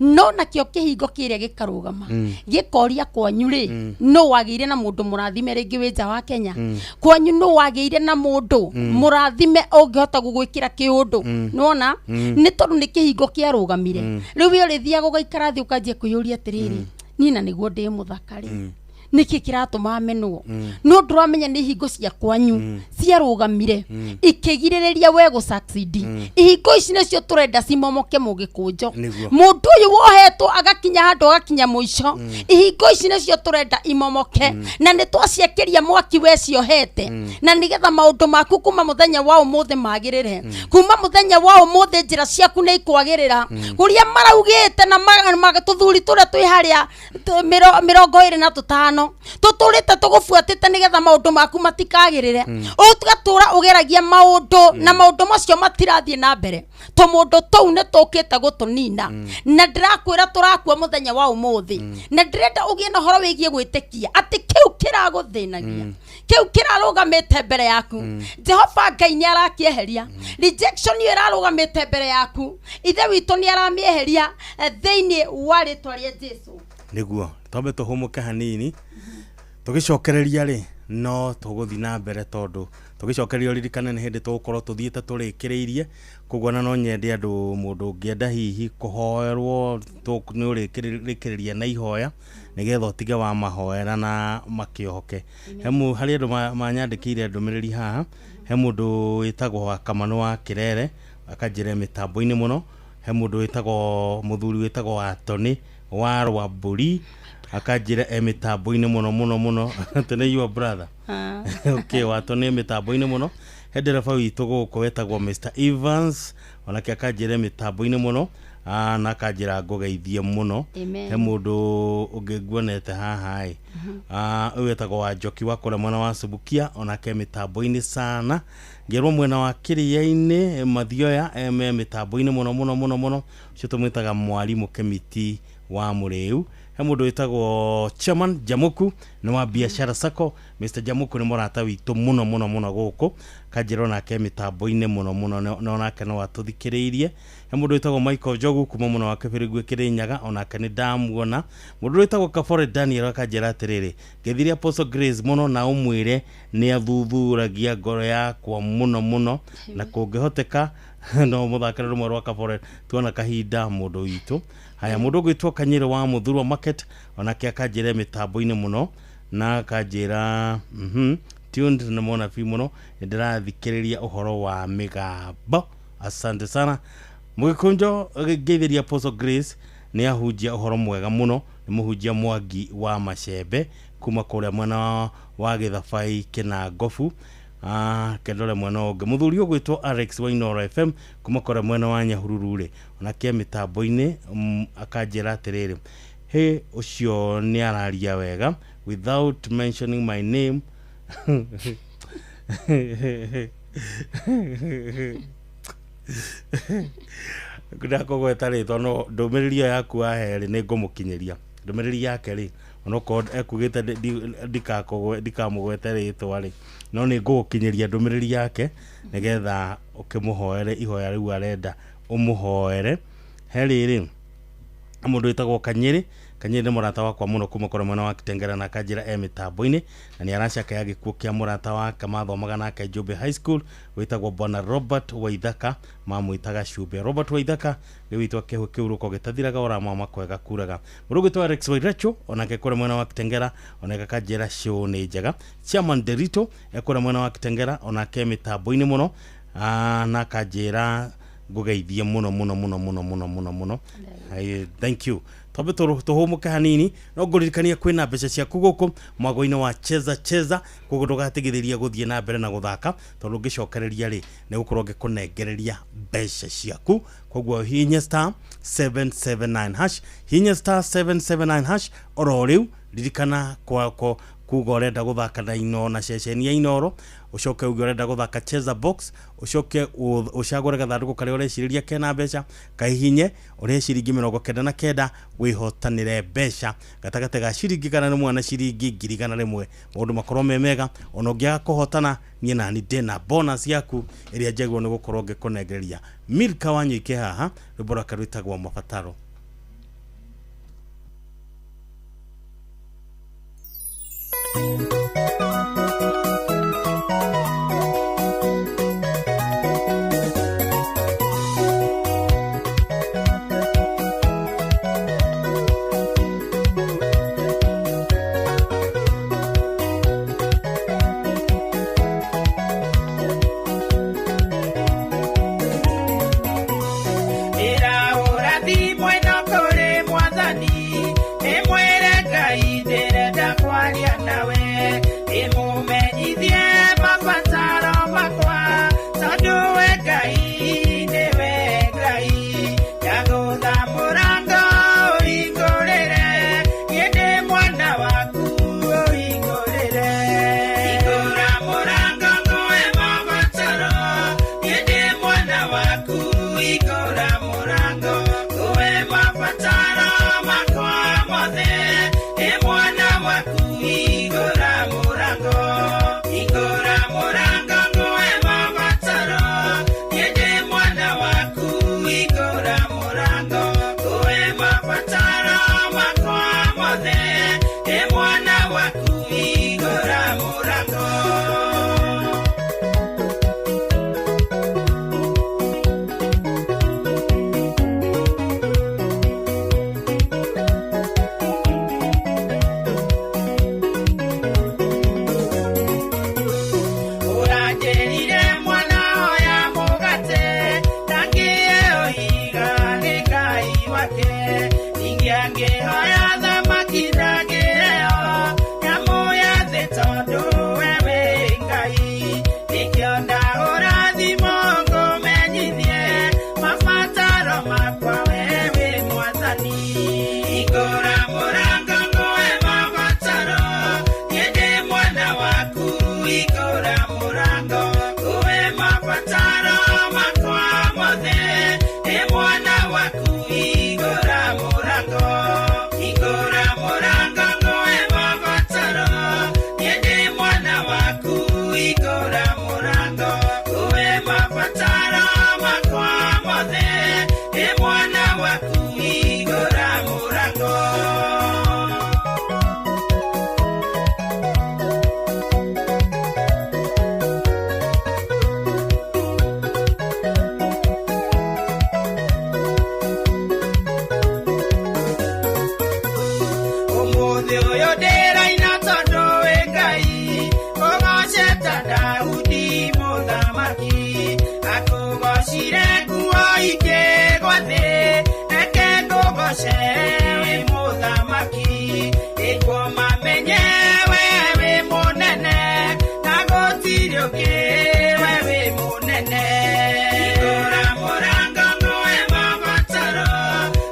no nakĩo kĩhingo kĩrĩa gĩkarũgama, gĩkoria kwanyu rĩ, no wagĩire na mũndũ mũrathime rĩngĩ wĩ nja wa Kenya? Kwanyu no wagĩire na mũndũ mũrathime ũngĩhota gũgwĩkĩra kĩũndũ? Nĩwona, nĩ tondũ nĩ kĩhingo kĩarũgamire. Rĩu we ũrĩthiaga ũgaikara thĩ, ũkanjia kwĩyũria atĩrĩrĩ, niĩ na nĩguo ndĩ mũthaka rĩ, Nĩkĩ kĩratũma amenwo? No ndũramenya nĩ ihingo cia kwanyu ciarũgamire ikĩgirĩrĩria we gũ succeed. Ihingo ici nĩcio tũrenda cimomoke mũgĩkũnjo. Nĩguo. Mũndũ ũyũ wohetwo agakinya handũ agakinya mũico, ihingo ici nĩcio tũrenda imomoke, na nĩ twaciakĩria mwaki we ciohete, na nĩgetha maũndũ maku kuma mũthenya wa ũmũthĩ magĩrĩre. Kuma mũthenya wa ũmũthĩ njĩra ciaku nĩ ikwagĩrĩra. Kũrĩa maraugĩte na tũthuri tũrĩa twĩ harĩa 25 tũtũrĩte tũgũbuatĩte nĩgetha maũndũ maku matikagĩrĩre, ũgatũra ũgeragia maũndũ na maũndũ macio matirathiĩ na mbere, tũmũndũ tũu nĩ tũkĩte gũtũnina. Na ndĩrakwĩra tũrakua mũthenya wa ũmũthĩ, na ndĩrenda ũgĩe na ũhoro wĩgiĩ gwĩtĩkia atĩ kĩu kĩragũthĩnagia, kĩu kĩrarũgamĩte mbere yaku, Jehova Ngai nĩ arakĩeheria. Rejection ĩyo ĩrarũgamĩte mbere yaku, Ithe witũ nĩ aramĩeheria thĩinĩ wa rĩtwa rĩa Jesu. Nĩguo twambe tũhũmũke hanini, tũgĩcokereria rĩ no tũgũthiĩ na mbere, tondũ tũgĩcokereria ũririkane nĩ hĩndĩ tũgũkorwo tũthiĩte tũrĩkĩrĩirie. Koguo ona no nyende andũ, mũndũ ũngĩenda hihi kũhoerwo, nĩ ũrĩkĩrĩria na ihoya nĩgetha ũtige wa mahoera na makĩohoke. He harĩ andũ manyandĩkĩire ndũmĩrĩri haha. He mũndũ wĩtagwo wa Kamanũ wa Kĩrere, akanjĩra mĩtambo-inĩ mũno. He mũndũ wĩtagwo mũthuri wĩtagwo Atoni wa Rwambũri, akanjĩra e mĩtambo-inĩ mũno mũno mũno. Atoni, your brother? Okay, Watoni e mĩtambo-inĩ mũno. He ndereba witũ gũkũ wetagwo Mr Evans, onake akanjĩra e mĩtambo-inĩ mũno. Na akanjĩra ngũgeithie mũno. Amen. He mũndũ ũngĩ nguonete haha ĩ, ũyũ wetagwo wa Njoki wa kũrĩa mwena wa Subukia, onake mĩtambo-inĩ sana. Ngĩrwo mwena wa Kĩrĩa-inĩ Mathioya me mĩtambo-inĩ mũno mũno mũno mũno, ũcio tũmwĩtaga mwarimũ Kĩmiti wa Mũrĩu. He mũndũ wĩtagwo Chairman Jamuku nĩ wa Biashara Sacco. Mr Jamuku nĩ mũrata witũ mũno mũno mũno gũkũ, kanjĩra onake mĩtambo-inĩ mũno mũno, na onake no atũthikĩrĩirie. He mũndũ wĩtagwo Michael Njogu kuma mwena wa Kĩbĩrĩngũ Kĩrĩnyaga, onake nĩ ndamuona. Mũndũ wĩtagwo Kabore Daniel akanjĩra atĩrĩrĩ, ngethire Apostle Grace mũno na ũmwĩre nĩ athuthuragia ngoro yakwa mũno mũno, na kũngĩhoteka no mũthakĩre rũmwe rwa Kabore tuona kahinda mũndũ witũ. Haya, mũndũ ũgwĩtwo Kanyĩrĩ wa Mũthurwa Market, onake akanjĩra mĩtambo-inĩ mũno na akanjĩra tuned nĩ mũnabii mũno, nĩ ndĩrathikĩrĩria ũhoro wa mĩgambo. Asante sana. Mũgĩkũnjo ngeithĩria Apostle Grace, nĩ ahunjia ũhoro mwega mũno, nĩ mũhunjia Mwangi wa Macembe kuma kũrĩa mwena wa Gĩthabai Kĩnangobu. Kendore mwena ũngĩ, mũthuri ũgwĩtwo Alex wa Inoro FM kuma kũrĩa mwena wa Nyahururu rĩ, onake mĩtambo-inĩ. Akanjĩra atĩrĩrĩ, he ũcio nĩ araria wega without mentioning my name. Ndakũgweta rĩtwa, no ndũmĩrĩri ĩyo yaku wahe rĩ, nĩ ngũmũkinyĩria ndũmĩrĩri yake rĩ, onokorwo ekugĩte ndikamũgwete rĩtwa rĩ, no nĩ ngũgũkinyĩria ndũmĩrĩri yake nĩgetha ũkĩmũhoere ihoya rĩu arenda ũmũhoere. He rĩrĩ mũndũ wĩtagwo Kanyĩrĩ. Kanyĩrĩ nĩ mũrata wakwa mũno kuma kũrĩa mwena wa Kitengela, na akanjĩra e mĩtambo-inĩ na nĩ aracakaya gĩkuũ kĩa mũrata wake mathomaga nake Njũmbĩ High School wĩtagwo Bwana Robert Waithaka, mamwĩtaga Cumbĩ. Robert Waithaka rĩu witũ akĩhũ kĩurũko gĩtathiraga ũramama kwega kuraga. Mũndũ ũgwĩtwo Alex Wairacho onake kũrĩa mwena wa Kitengela, onake akanjĩra show nĩ njega. Chairman Derito ekũrĩa mwena wa Kitengela, onake mĩtambo-inĩ mũno. Na akanjĩra ngũgeithie mũno mũno mũno mũno mũno mũno mũno. Thank you. Twambe tũhũmũke hanini, no ngũririkania kwĩna mbeca ciaku gũkũ mwago-inĩ wa Cheza Cheza, koguo ndũgatigithĩrie gũthiĩ na mbere na gũthaka, tondũ ũngĩcokereria rĩ, nĩ gũkorwo ngĩkũnengereria mbeca ciaku. Koguo hihinya star 779 hash, hihinya star 779 hash oro rĩu. Ririkana kwa kuga ũrenda gũthaka na ino na ceceni ya Inoro, ũcoke uge ũrenda gũthaka Cheza Box, ũcoke ũcagũre gathandũkũ karĩa ũrecirĩria kena mbeca, kahihinye ũrĩhe ciringi 99 wĩhotanĩre mbeca gatagatĩ ga ciringi 100 na ciringi 100,000. Maũndũ makorwo me mega. Ona ũngĩaga kũhotana, niĩ nani ndĩna bonus yaku ĩrĩa njagĩrĩirwo nĩ gũkorwo ngĩkũnengereria. Milka Wanyoike haha, rwĩmbo rwake rwĩtagwo Mabataro. waku hingũra mũrango. Ũranjĩrire mwana oya mũgate, ndangĩũiga nĩ Ngai wake. Ningĩ angĩhoya thamaki ndangĩheo nyamũ ya thĩ tondũ we wĩ Ngai. Nĩkĩo ndahũra thimũ ngũmenyithie mabataro makwa we wĩ Mwathani. Hingũra mũrango ngũhe mabataro, niĩ ndĩ mwana waku. Hingũra mũrango ngũhe mabataro makwa mothe, ndĩ mwana waku. Hingũra mũrango, hingũra mũrango ngũhe mabataro, niĩ ndĩ mwana waku. Hingũra mũrango ngũhe mabataro makwa mothe, ndĩ mwana waku. Hingũra mũrango. Ũmũthĩ ũyũ ndĩraina tondũ wĩ Ngai, ũgocete Daudi mũthamaki. Akũgocire nguo ikĩgwa thĩ, reke ngũgoce wĩ mũthamaki. Nĩguo mamenye we wĩ mũnene, na gũtirĩ ũngĩ we wĩ mũnene. Hingũra mũrango ngũhe mabataro,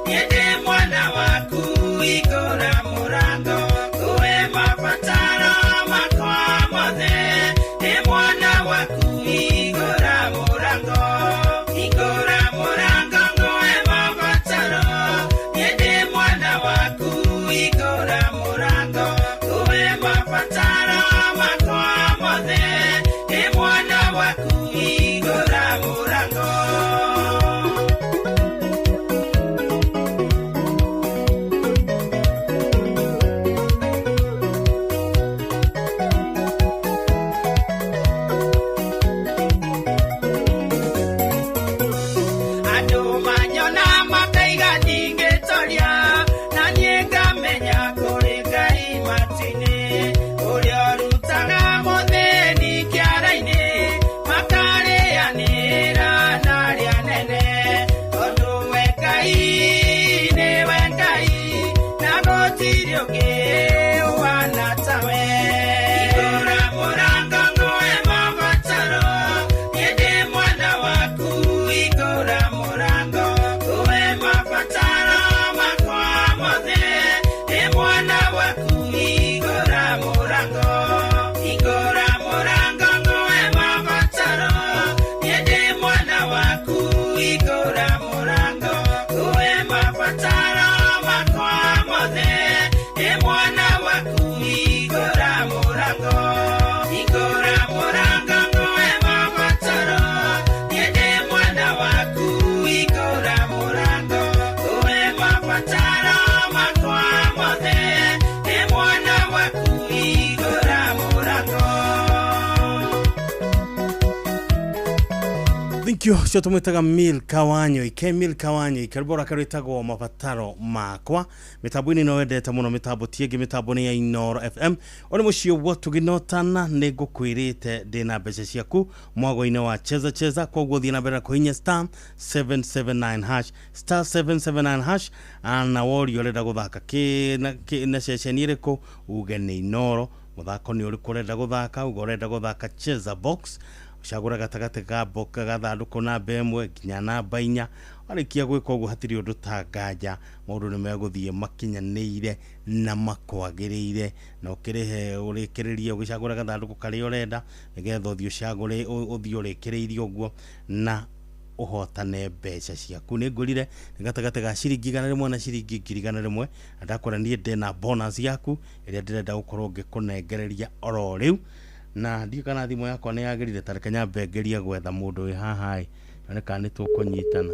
niĩ ndĩ mwana waku. Hingũra mũrango ngũhe mabataro makwa mothe, ndĩ mwana waku. Hingũra mũrango, hingũra mũrango ngũhe mabataro, niĩ ndĩ mwana waku. Hingũra mũrango ngũhe mabataro makwa mothe, ndĩ mwana waku. Hingũra mũrango. Andũ manyona makaiga ndingĩtoria, na niĩ ngamenya kũrĩ Ngai matu-inĩ. Ũrĩa ũrutaga mũthĩni kĩara-inĩ, makarĩanĩra na arĩa anene. Tondũ we Ngai nĩwe Ngai, na gũtirĩ ũngĩ ũhaana tawe. Hingũra mũrango ngũhe mabataro, niĩ ndĩ mwana waku. Hingũra mũrango ngũhe mabataro makwa mothe, ndĩ mwana waku. Hingũra mũrango, hingũra mũrango ngũhe mabataro, niĩ ndĩ mwana waku. Hingũra mũrango ngũhe mabataro makwa mothe, ndĩ mwana waku. Hingũra mũrango, hingũra mũrango ngũhe mabataro, niĩ ndĩ mwana waku. Hingũra mũrango ngũhe mabataro makwa mothe, ndĩ mwana waku. Hingũra mũrango. Thank you. Cio tũmwĩtaga Milka Wanyoike, Milka Wanyoike, rwĩmbo rwake rwĩtagwo mabataro makwa. Mĩtambo-inĩ ĩno wendete mũno, mĩtambo ti ĩngĩ, mĩtambo nĩ ya Inooro FM. Ũyũ nĩ mũciĩ wa tũgĩnotana, nĩ ngũkwĩrĩte ndĩna mbeca ciaku mwago-inĩ wa cheza cheza, koguo thiĩ na mbere na kũhihinya star 779 hash, star 779 hash, na worio ũrenda gũthaka kĩ na kĩ- na ceceni ĩrĩkũ, uge nĩ Inooro. Mũthako nĩ ũrĩkũ ũrenda gũthaka, uga ũrenda gũthaka cheza box, ũcagũra gatagatĩ ka mboka gathandũkũ namba 1 nginya namba 4. Warĩkia gwĩka ũguo hatirĩ ũndũ ta nganja, maũndũ nĩ megũthiĩ makinyanĩire na makwagĩrĩire, na ũkĩrĩhe ũrĩkĩrĩrie ũgĩcagũra gathandũkũ karĩa ũrenda, nĩgetha ũthiĩ ũcagũre ũthiĩ ũrĩkĩrĩirie ũguo na ũhotane mbeca ciaku. Nĩ ngwĩrire nĩ gatagatĩ ga ciringi 100 na ciringi 100,000, na ndakwĩra niĩ ndĩna bonus yaku ĩrĩa ndĩrenda gũkorwo ngĩkũnengereria oro rĩu, na ndiũ kana thimũ yakwa nĩ yagĩrire. Ta reke nyambe ngerie gwetha mũndũ wĩ haha ĩ, nyone kana nĩ tũkũnyitana.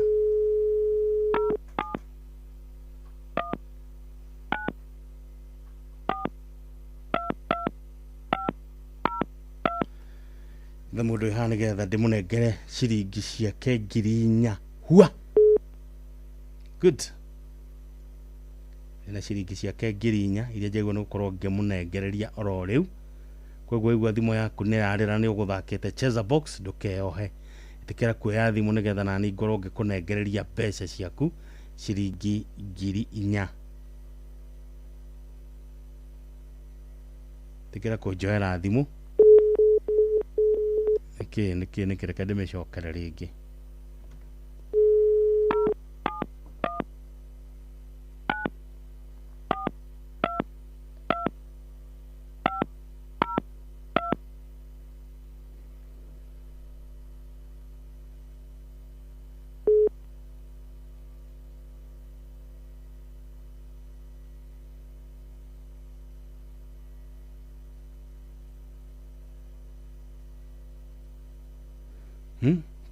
Tha mũndũ wĩ haha nĩgetha ndĩmũnengere ciringi ciake 4,000 hua. Good. Ena ciringi ciake 4,000 iria njagĩrĩirwo nĩ gũkorwo ngĩmũnengereria oro rĩu. Koguo igua thimũ yaku nĩ yarĩra nĩ ũgũthakĩte Cheza Box, ndũkeyohe. Ĩtĩkĩra kuoya thimũ nĩgetha nani ngorwo ngĩkũnengereria mbeca ciaku ciringi 4,000. Ĩtĩkĩra kũnjoera thimũ. Nĩkĩ reke ndĩmĩcokere rĩngĩ.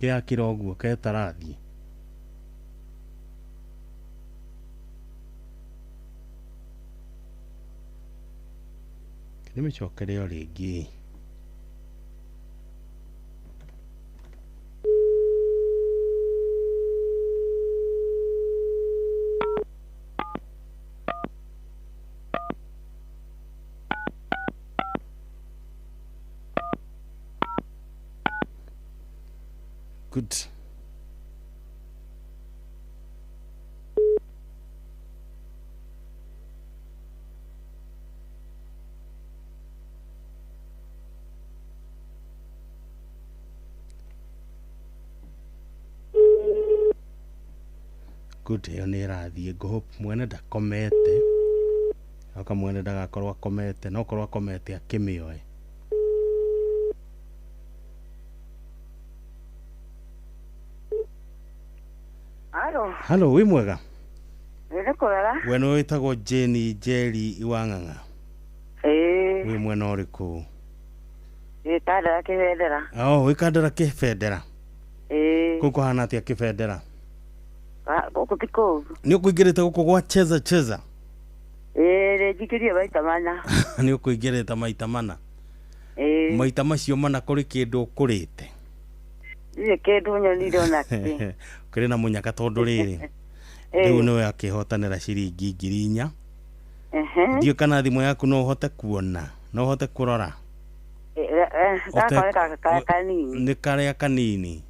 Kĩakĩra ũguo ketarathiĩ. Ndĩmĩcokere o rĩngĩ. Good. Good, ĩyo nĩ ĩrathiĩ. Ngũhope mwene ndakomete. Oka mwene ndagakorwo akomete, no korwo akomete akĩmĩoe. Halo. Halo, wĩ mwega? Nĩ kwega. We nĩ wĩtagwo Jane Njeri wa Ng'ang'a? Ĩĩ. Wĩ mwena ũrĩkũ? Wĩ Kandara Kĩbendera. Oh, wĩ Kandara Kĩbendera. Ĩĩ. Kũu kũhana atĩa Kĩbendera? Gũkũ ti kũũru. Nĩ ũkũingĩrĩte gũkũ gwa Cheza Cheza? Ĩĩ, nĩ njikĩrie maita mana. Nĩ ũkũingĩrĩte maita mana? Ĩĩ. Maita macio mana kũrĩ kĩndũ ũkũrĩte? Ndirĩ kĩndũ nyonire ona kĩ. Kũrĩ na mũnyaka tondũ rĩrĩ rĩu nĩwe akĩhotanĩra ciringi 4,000. Ndiũĩ kana thimũ yaku no ũhote kuona, no ũhote kũrora. Gaka kanini. Nĩ karĩa kanini.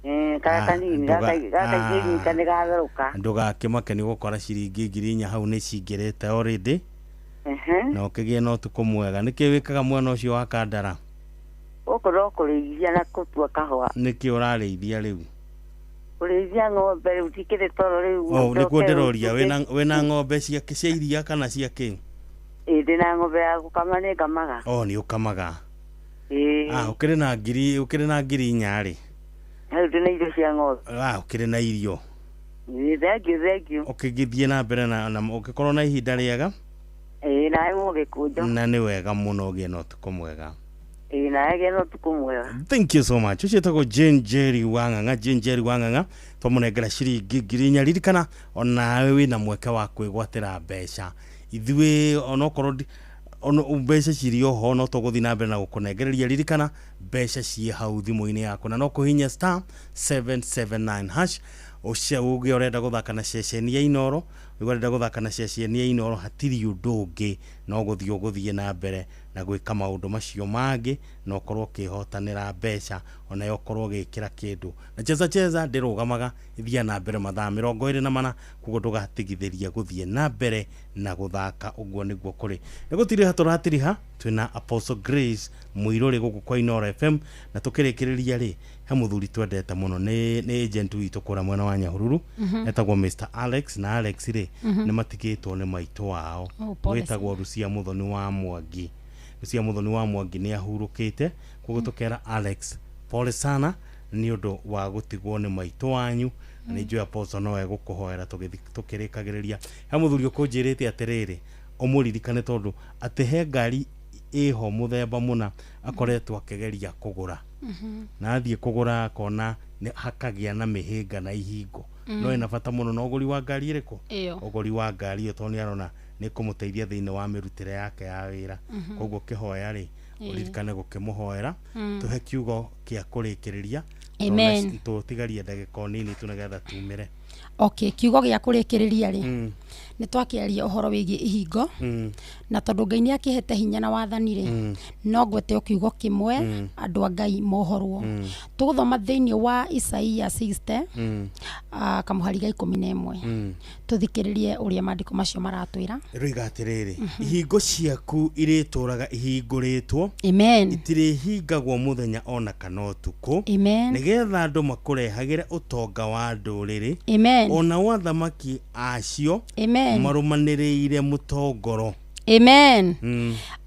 Karĩa kanini gaka ingĩnyita nĩ gatherũka. Ndũgakĩmake nĩ ũgũkora ciringi 4,000 hau nĩ cingĩrĩte already. Na ũkĩgĩe na ũtukũ mwega. Nĩkĩ wĩkaga mwena ũcio wa Kandara? Gũkũ no kũrĩithia na gũtua kahũa. Nĩkĩ ũrarĩithia rĩu? Kũrĩithia ng'ombe rĩu tikĩrĩ toro rĩu. Oh, nĩkuo ndĩroria wĩna ng'ombe cia cia iria kana cia kĩ? Ĩĩ, ndĩna ng'ombe ya gũkama, nĩ ngamaga. Oh, nĩ ũkamaga. Ĩĩ. Ah, ũkĩrĩ na ngiri, ũkĩrĩ na 4,000 rĩ? Rĩu ndĩna irio cia ng'ombe. Ah, ũkĩrĩ na irio. Ĩĩ, thank you, thank you. Ũkĩgĩthiĩ na mbere na ũgĩkorwo na ihinda rĩega. Ĩĩ, nawe mũgĩkũnjo. Na nĩ wega mũno ũgĩe na ũtukũ mwega. Ĩĩ, nawe gĩa na ũtukũ mwega. Thank you so much. Ũcio etagwo Jane Njeri wa Ng'ang'a, Jane Njeri wa Ng'ang'a, twamũnengera ciringi 4,000. Ririkana onawe wĩna mweke wa kwĩgwatĩra mbeca. Ithuĩ onokorwo mbeca cirĩ oho no tũgũthiĩ na mbere na gũkũnengereria. Ririkana mbeca ciĩ hau thimũ-inĩ yaku na no kũhihinya *779#. Ũcio ũngĩ ũrenda gũthaka na ceceni ya Inooro, ũrenda gũthaka na ceceni ya Inooro, hatirĩ ũndũ ũngĩ no gũthiĩ ũgũthiĩ na mbere na gwĩka maũndũ macio mangĩ na ũkorwo ũkĩhotanĩra mbeca onayo ũkorwo ũgĩkĩra kĩndũ. Na Cheza Cheza ndĩrũgamaga, ĩthiaga na mbere mathaa 24, koguo ndũgatigithĩrie gũthiĩ na mbere na gũthaka. Ũguo nĩguo kũrĩ. Nĩ gũtiriha tũratiriha, twĩna Apostle Grace Mũirũrĩ gũkũ kwa Inooro FM, na tũkĩrĩkĩrĩria rĩ, he mũthuri twendete mũno, nĩ agent witũ kũrĩa mwena wa Nyahururu, etagwo Mr Alex, na Alex rĩ nĩ matigĩtwo nĩ maitũ wao wĩtagwo Rucia Muthoni wa Mwangi. Rucia Muthoni wa Mwangi nĩ ahurũkĩte, koguo tũkera Alex pole sana nĩ ũndũ wa gũtigwo nĩ maitũ wanyu. Na nĩ njũĩ Apostle no egũkũhoera tũkĩrĩkagĩrĩria. He mũthuri ũkũnjĩrĩte atĩrĩrĩ, ũmũririkane tondũ atĩ he ngari ĩho mũthemba mũna akoretwo akĩgeria kũgũra, na athiĩ kũgũra akona hakagĩa na mĩhĩnga na ihingo. No ĩna bata mũno na ũgũri wa ngari ĩrĩkũ? Ũgũri wa ngari ĩyo tondũ nĩ arona Nĩ kũmũteithia thĩinĩ wa mĩrutĩre yake ya wĩra. Koguo ũkĩhoya rĩ, ũririkane gũkĩmũhoera. Tũhe kiugo kĩa kũrĩkĩrĩria. Amen. Tũtigarie ndagĩka o nini tu nĩgetha tumĩre. Okay, kiugo gĩa kũrĩkĩrĩria rĩ, nĩ twakĩaria ũhoro wĩgiĩ ihingo, na tondũ Ngai nĩ akĩhete hinya na wathani rĩ, no ngwete o kiugo kĩmwe, andũ a Ngai mohorwo. Tũgũthoma thĩinĩ wa Isaia 60, kamũhari ga 11. Tũthikĩrĩrie ũrĩa maandĩko macio maratwĩra. Ĩroiga atĩrĩrĩ, ihingo ciaku irĩtũraga ihingũrĩtwo. Amen. Itirĩhingagwo mũthenya ona kana ũtukũ. Amen. Nĩgetha andũ makũrehagĩre ũtonga wa ndũrĩrĩ. Amen. Ona wa athamaki acio. Amen. Marũmanĩrĩire mũtongoro. Amen.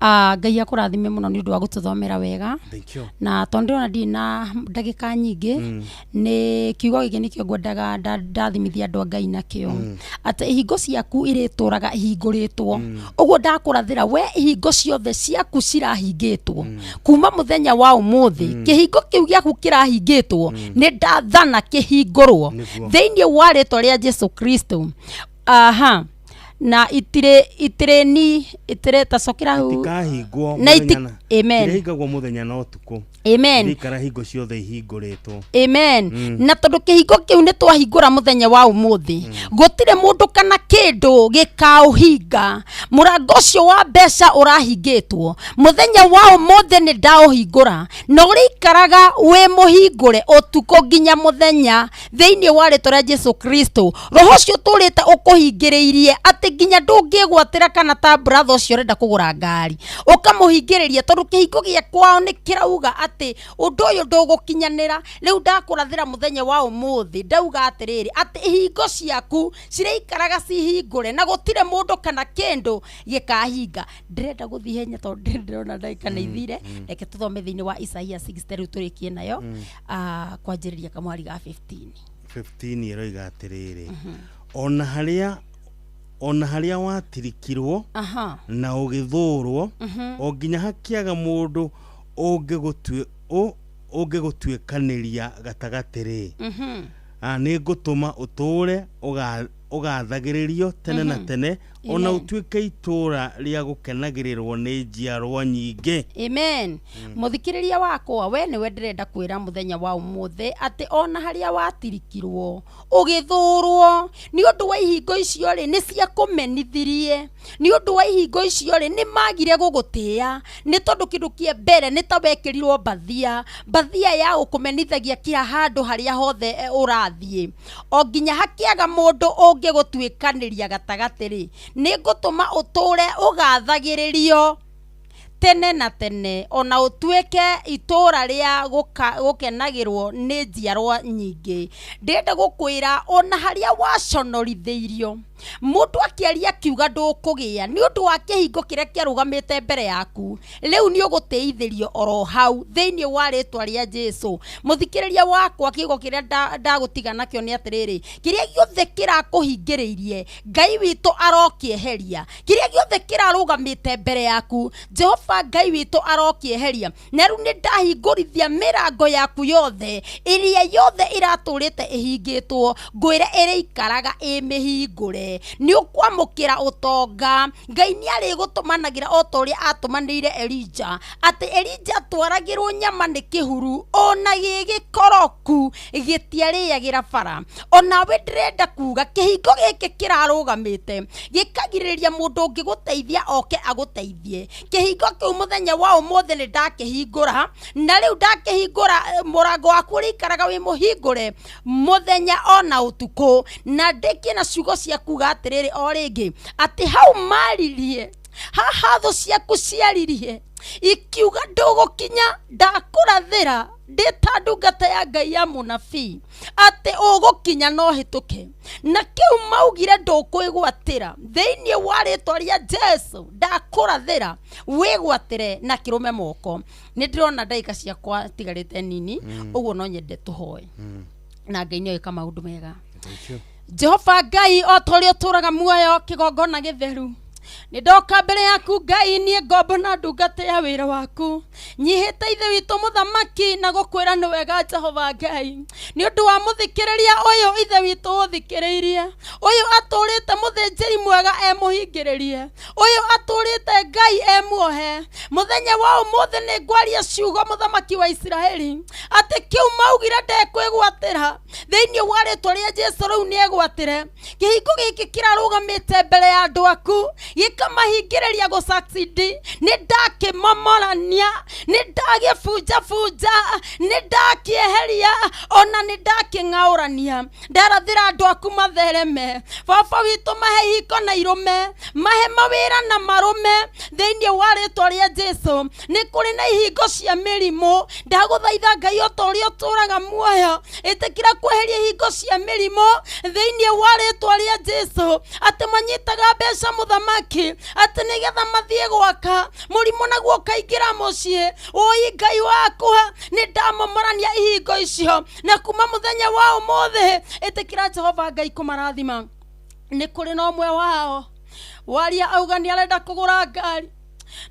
Ngai akũrathime mũno nĩ ũndũ wa gũtũthomera wega. Thank you. Na tondũ ndĩrona ndirĩ na ndagĩka nyingĩ, nĩ kiugo gĩkĩ nĩkĩo ngwendaga ndathimithia andũ a Ngai nakĩo, atĩ ihingo ciaku irĩtũraga ihingũrĩtwo. Ũguo ndakũrathĩra we, ihingo ciothe ciaku cirahingĩtwo kuma mũthenya wa ũmũthĩ, kĩhingo kĩu gĩaku kĩrahingĩtwo nĩ ndathana kĩhingũrwo thĩinĩ wa rĩtwa rĩa Jesu Kristo. Aha, na itirĩ itirĩ ni itirĩ tacokera hau. Itikahingwo Na mũthenya na Amen. Irĩhingagwo mũthenya na ũtukũ. Amen. Irĩikara hingo ciothe ihingũrĩtwo. Amen. Na tondũ kĩhingo kĩu nĩ twahingũra mũthenya wa ũmũthĩ, gũtirĩ mũndũ kana kĩndũ gĩkaũhinga. Mũrango ũcio wa mbeca ũrahingĩtwo mũthenya wa ũmũthĩ nĩ ndaũhingũra, na ũrĩikaraga wĩ mũhingũre ũtukũ nginya mũthenya thĩinĩ wa rĩtwa rĩa Jesu Kristo. Roho ũcio ũtũrĩte ũkũhingĩrĩirie atĩ nginya ndũngĩgwatĩra, kana ta brother ũcio ũrenda kũgũra ngari ũkamũhingĩrĩria tondũ kĩhingo gĩa kwao nĩ kĩrauga atĩ ũndũ ũyũ ndũgũkinyanĩra, rĩu ndakũrathĩra mũthenya wa ũmũthĩ, ndauga atĩrĩrĩ, atĩ ihingo ciaku cirĩikaraga cihingũre na gũtirĩ mũndũ kana kĩndũ gĩkahinga. Ndĩrenda gũthiĩ henya tondũ ndĩrona ndagĩka nĩ ithire. Reke tũthome thĩinĩ wa Isaia 60 rĩu tũrĩkie nayo, kwanjĩrĩria kamwari ga 15. 15 ĩroiga atĩrĩrĩ, ona harĩa watirikirwo na ũgĩthũrwo, o nginya hakĩaga mũndũ ũngĩgũtuĩkanĩria gatagatĩ rĩ, nĩ ngũtũma ũtũũre ũgathagĩrĩrio tene na tene, ona Amen. ũtuĩke itũũra rĩa gũkenagĩrĩrwo nĩ njiarwa nyingĩ. Amen. Mũthikĩrĩria wakwa, we nĩwe ndĩrenda kwĩra mũthenya wa ũmũthĩ atĩ ona harĩa watirikirwo ũgĩthũrwo nĩ ũndũ wa ihingo icio rĩ, nĩ ciakũmenithirie, nĩ ũndũ wa ihingo icio rĩ, nĩ magire gũgũtĩĩa, nĩ tondũ kĩndũ kĩa mbere nĩ ta wekĩrirwo mbathia, mbathia ya gũkũmenithagia kĩa handũ harĩa hothe ũrathiĩ, o nginya hakĩaga mũndũ ũngĩgũtuĩkanĩria gatagatĩ rĩ, nĩ ngũtũma ũtũũre ũgathagĩrĩrio tene na tene, ona ũtuĩke itũũra rĩa gũkenagĩrwo nĩ njiarwa nyingĩ. Ndĩrenda gũkwĩra ona harĩa waconorithĩirio, mũndũ akĩaria akiuga ndũkũgĩa nĩ ũndũ wa kĩhingo kĩrĩa kĩarũgamĩte mbere yaku, rĩu nĩ ũgũtĩithĩrio oro hau thĩinĩ wa rĩtwa rĩa Jesu. Mũthikĩrĩria wakwa, kiugo kĩrĩa ndagũtiga nakĩo nĩ atĩrĩrĩ, kĩrĩa gĩothe kĩrakũhingĩrĩirie, Ngai witũ arokĩeheria. Kĩrĩa gĩothe kĩrarũgamĩte mbere yaku, Jehova Ngai witũ arokĩeheria. Na rĩu nĩ ndahingũrithia mĩrango yaku yothe, ĩrĩa yothe ĩratũrĩte ĩhingĩtwo, ngwĩre ĩrĩikaraga ĩ mĩhingũre. Nĩ ũkwamũkĩra ũtonga. Ngai nĩ arĩgũtũmanagĩra o ta ũrĩa atũmanĩire Elija, atĩ Elija atwaragĩrwo nyama nĩ kĩhuru ona gĩ gĩkoroku gĩtiarĩagĩra bara. Onawe ndĩrenda kuga kĩhingo gĩkĩ kĩrarũgamĩte gĩkagirĩrĩria mũndũ ũngĩgũteithia oke agũteithie, kĩhingo kĩu mũthenya wa ũmũthĩ nĩ ndakĩhingũra, na rĩu ndakĩhingũra, mũrango waku ũrĩikaraga wĩ mũhingũre mũthenya ona ũtukũ. Na ndĩkie na ciugo cia kuga atĩrĩrĩ o rĩngĩ, atĩ hau maririe, haha thũ ciaku ciaririe ikiuga ndũgũkinya, ndakũrathĩra ndĩ ta ndungata ya Ngai ya mũnabii atĩ ũgũkinya no hĩtũke na kĩu maugire ndũkwĩgwatĩra. Thĩinĩ wa rĩtwa rĩa Jesu ndakũrathĩra wĩgwatĩre na kĩrũme moko. Nĩ ndĩrona ndagĩka ciakwa tigarĩte nini, ũguo no nyende tũhoe, na Ngai nĩ oĩka maũndũ mega. Thank you. Jehova Ngai, o ta ũrĩa ũtũraga muoyo, kĩgongona gĩtheru. Nĩ ndoka mbere yaku Ngai, niĩ ngombo na ndungata ya wĩra waku, nyihĩte Ithe witũ mũthamaki na gũkwĩra nĩ wega Jehova Ngai, nĩ ũndũ wa mũthikĩrĩria ũyũ Ithe witũ ũthikĩrĩirie, ũyũ atũrĩte mũthĩnjĩri mwega e mũhingĩrĩrie, ũyũ atũrĩte Ngai e muohe. Mũthenya wa ũmũthĩ nĩ ngwaria ciugo mũthamaki wa Isiraeli, atĩ kĩu maugire ndekwĩgwatĩra thĩinĩ wa rĩtwa rĩa Jesu, rĩu nĩ egwatĩre. Kĩhingo gĩkĩ kĩrarũgamĩte mbere ya andũ aku gĩkamahingĩrĩria gũ succeed, nĩ ndakĩmomorania, nĩ ndagĩbunjabunja, nĩ ndakĩeheria, ona nĩ ndakĩng'aũrania. Ndarathĩra andũ aku mathereme, baba witũ mahe ihiko na irũme, mahe mawĩra na marũme thĩinĩ wa rĩtwa rĩa Jesu. Nĩ kũrĩ na ihingo cia mĩrimũ, ndagũthaitha Ngai o ta ũrĩa ũtũũraga muoyo, ĩtĩkĩra kweheria ihingo cia mĩrimũ thĩinĩ wa rĩtwa rĩa Jesu, atĩ manyitaga mbeca mũthamaki, atĩ nĩgetha mathiĩ gwaka, mũrimũ naguo ũkaingĩra mũciĩ. Ũi Ngai wakwa, nĩ ndamomorania ihingo icio, na kuma mũthenya wa ũmũthĩ ĩtĩkĩra Jehova Ngai kũmarathima. Nĩ kũrĩ na ũmwe wao waria auga nĩ arenda kũgũra ngari,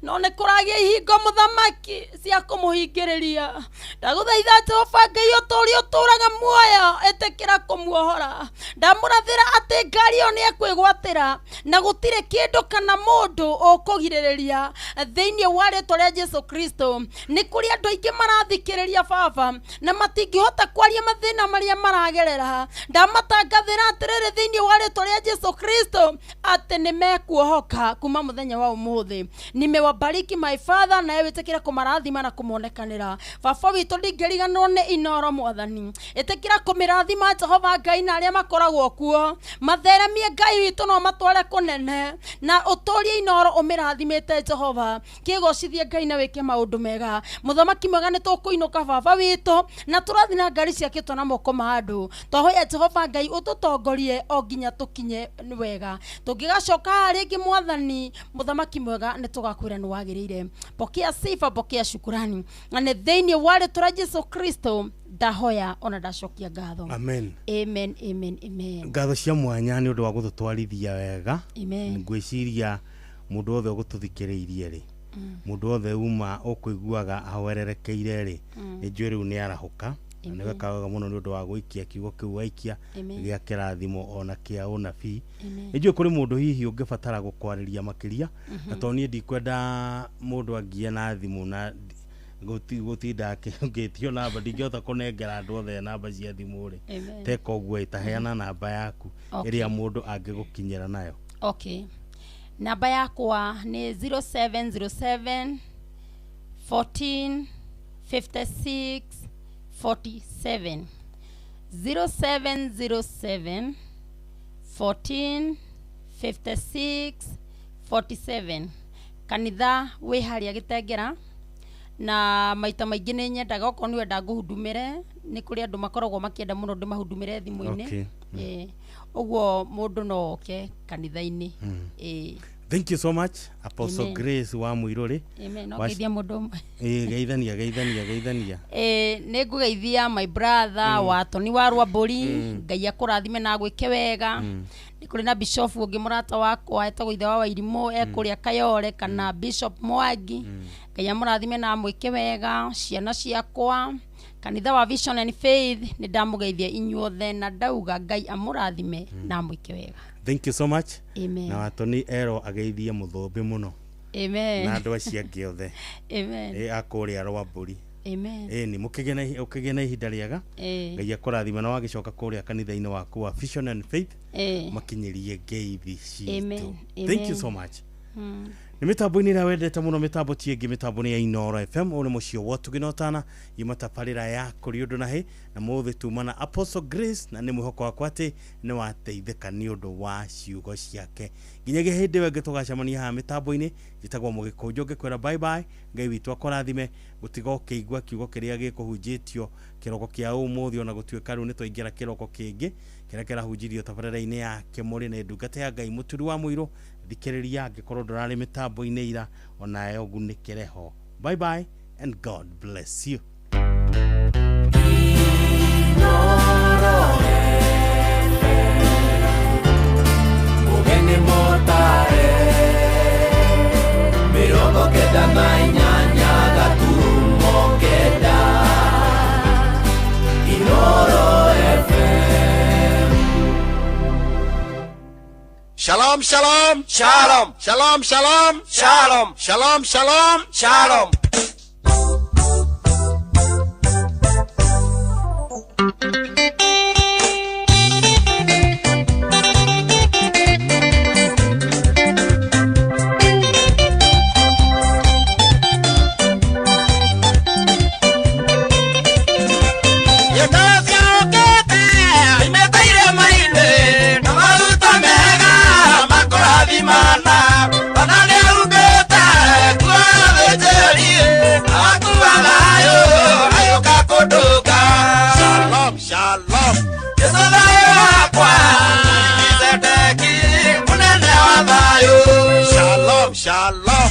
no nĩ kũragĩa ihingo mũthamaki cia kũmũhingĩrĩria. Ndagũthaitha Jehova Ngai o ta ũrĩa ũtũũraga muoyo, ĩtĩkĩra kũmuohora. Ndamũrathĩra atĩ ngari ĩyo nĩ ekwĩgwatĩra na gũtirĩ kĩndũ kana mũndũ ũkũgirĩrĩria thĩinĩ wa rĩtwa rĩa Jesu Kristo. Nĩ kũrĩ andũ aingĩ marathikĩrĩria baba na matingĩhota kwaria mathĩna marĩa maragerera. Ndamatangathĩra atĩrĩrĩ thĩinĩ wa rĩtwa rĩa Jesu Kristo atĩ nĩ mekuohoka kuma mũthenya wa ũmũthĩ. Nimewabariki my father, nawe wĩtĩkĩre kũmarathima na kũmonekanĩra. Baba witũ, ndingĩriganĩrwo nĩ Inoro mwathani, ĩtĩkĩra kũmĩrathima Jehova Ngai na arĩa makoragwo kuo, matheremie Ngai witũ no matware kũnene, na ũtũrie Inoro ũmĩrathimĩte Jehova. Kĩgocithie Ngai na wĩke maũndũ mega. Mũthamaki mwega, nĩ tũkũinũka baba witũ na tũrathiĩ na ngari ciakĩtwo na moko ma andũ. Twahoya Jehova Ngai ũtũtongorie o nginya tũkinye wega. Tũngĩgacoka haha rĩngĩ mwathani mũthamaki mwega, nĩ tũgakwĩra nĩ wagĩrĩire. Pokea sifa, pokea shukurani, na nĩ thĩinĩ wa rĩtwa rĩa Jesu Kristo ndahoya ona ndacokia ngatho. Amen. Amen, amen, amen. Ngatho cia mwanya nĩ ũndũ wa gũtũtwarithia wega. Amen. Ngwĩciria mũndũ wothe ũgũtũthikĩrĩirie rĩ, mũndũ wothe uma ũkũiguaga ahoererekeire rĩ, nĩ njũĩ rĩu nĩ arahũka na nĩ weka wega mũno nĩ ũndũ wa gũikia kiugo kĩu waikia Amen. gĩa kĩrathimo ona kĩa ũnabii. Amen. Nĩ njũĩ kũrĩ mũndũ hihi ũngĩbatara gũkwarĩria makĩria, na tondũ niĩ ndikwenda mũndũ angie na thimũ na gũtinda ngĩtio namba, ndingĩhota kũnengera andũ othe namba cia thimũ rĩ. Amen. Teka ũguo, ĩtaheana namba yaku ĩrĩa mũndũ angĩgũkinyĩra nayo. Okay, namba yakwa nĩ 0707 14 56 47, 0707 14 56 47. Kanitha wĩ harĩa Gĩtengera, na maita maingĩ nĩ nyendaga okorwo nĩ wenda ngũhudumĩre, nĩ kũrĩ andũ makoragwo makĩenda mũno ndĩmahudumĩre thimũ-inĩ. Ĩĩ, ũguo mũndũ no oke kanitha-inĩ. Ĩĩ. Thank you so much, Apostle Amen. Grace wa Mũirũrĩ. Amen. No ngeithia mũndũ ũmwe. Ĩĩ, geithania, geithania, geithania. Ĩĩ, nĩ ngũgeithia my brother wa Toni wa Rwambũri. Ngai akũrathime na agwĩke wega. Nĩ kũrĩ na bishop ũngĩ mũrata wakwa etagwo ithe wa Wairimũ, ekũrĩa Kayore, kana Bishop Mwangi. Ngai amũrathime na amwĩke wega. Ciana ciakwa, kanitha wa Vision and Faith, nĩ ndamũgeithia inyuothe na ndauga Ngai amũrathime na amwĩke wega. Thank you so much. Amen. Na Watoni erwo ageithie mũthũmbĩ mũno Amen. na andũ acio angĩ othe. Amen. Ĩ akũrĩa Rwambũri. Amen. Ĩni ũkĩgĩe na ihinda rĩega. Ngai akũrathime, na wagĩcoka kũrĩa kanitha-inĩ waku wa Vision and Faith, makinyĩrie ngeithi citũ. Amen. Thank you Amen. so much. Nĩ mĩtambo-inĩ ĩrĩa wendete mũno, mĩtambo ti ĩngĩ, mĩtambo nĩ ya Inoro FM. Ũyũ nĩ mũciĩ wa ũtugi na ũtana, yuma tabarĩra ya kũrĩ ũndũ na hĩ, na mũthĩ tuma na Apostle Grace, na nĩ mwĩhoko wakwa atĩ nĩ wateithĩka nĩ ũndũ wa ciugo ciake. Nginyagia hĩndĩ ĩyo ĩngĩ tũgacemania haha mĩtambo-inĩ, njĩtagwo Mũgĩkũnjũ ngĩkwĩra bye bye. Ngai witũ akũrathime. Gũtiga ũkĩigua kiugo kĩrĩa gĩkũhunjĩtio kĩroko kĩa ũmũthĩ, ona gũtuĩka rĩu nĩ twaingĩra kĩroko kĩngĩ kĩrĩa kĩrahunjirio tabarĩra-inĩ ya kĩmũrĩ nĩ ndungata ya Ngai Mũturi wa Mũirũ. Thikĩrĩria angĩkorwo ndũrarĩ mĩtambo-inĩ ira, onawe ũgunĩkĩre ho. Bye bye and God bless you. Ugeni motare. kenda na inyanya gaturumo kenda. Inoro FM. Shalom, shalom. Shalom. Shalom, shalom. Shalom. Shalom, shalom. Shalom. Shalom, shalom. Shalom, shalom.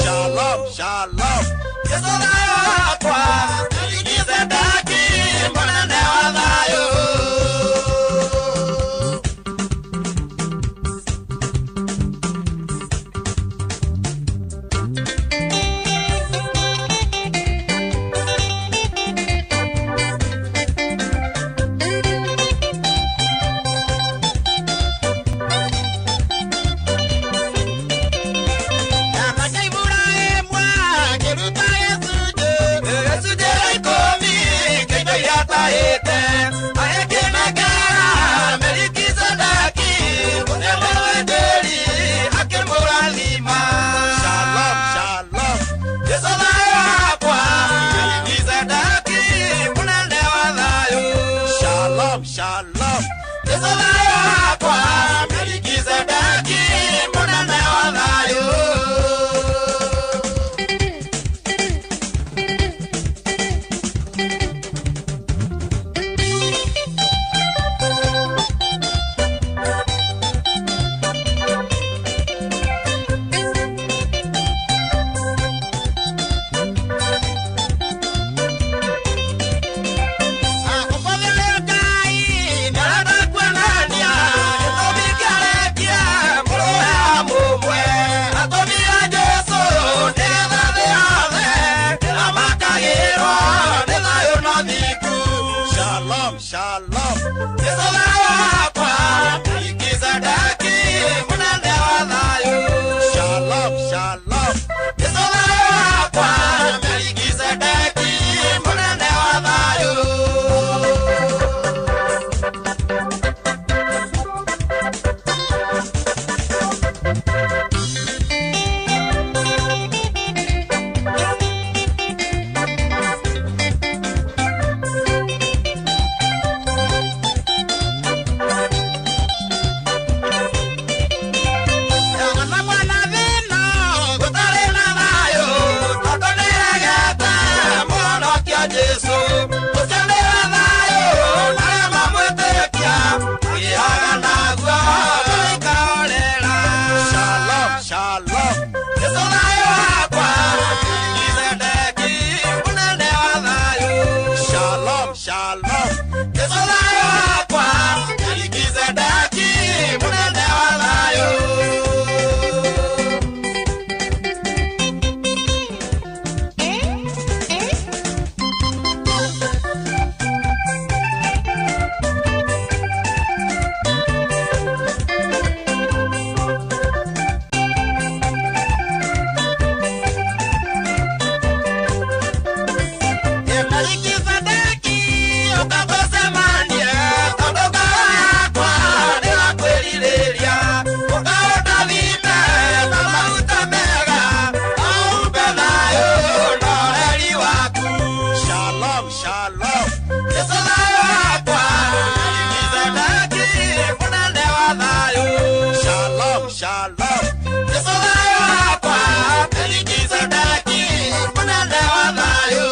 Shalom, shalom. Shalom, shalom. Shalom, shalom. Shalom, shalom. Shalom, shalom. Shalom, shalom. Shalom, shalom. Shalom, shalom. shalom. Yesu thayũ wakwa, Melikizedeki mũnene wa thayũ. Melikizedeki ũkatũcemanie, tondũ ngoro yakwa ndĩrakwĩrirĩria. Ũkaũndathime na maguta mega, aumbe thayũ na ũheri waku. Shalom, shalom. Yesu thayũ wakwa, Melikizedeki mũnene wa thayũ. Shalom, shalom. Yesu thayũ wakwa, Melikizedeki mũnene wa thayũ.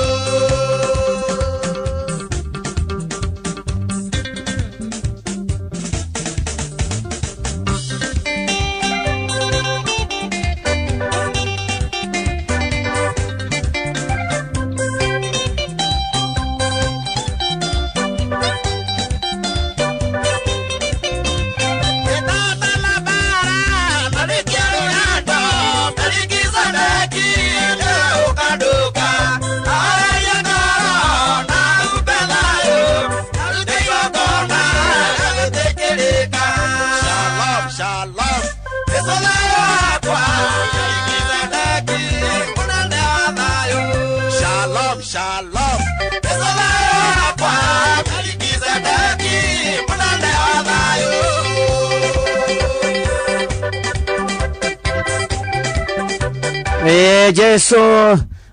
Shalom, shalom. Yesu thayũ wakwa, Melikizedeki mũnene wa thayũ. Shalom, shalom. Yesu thayũ wakwa, Melikizedeki mũnene wa thayũ. Jesu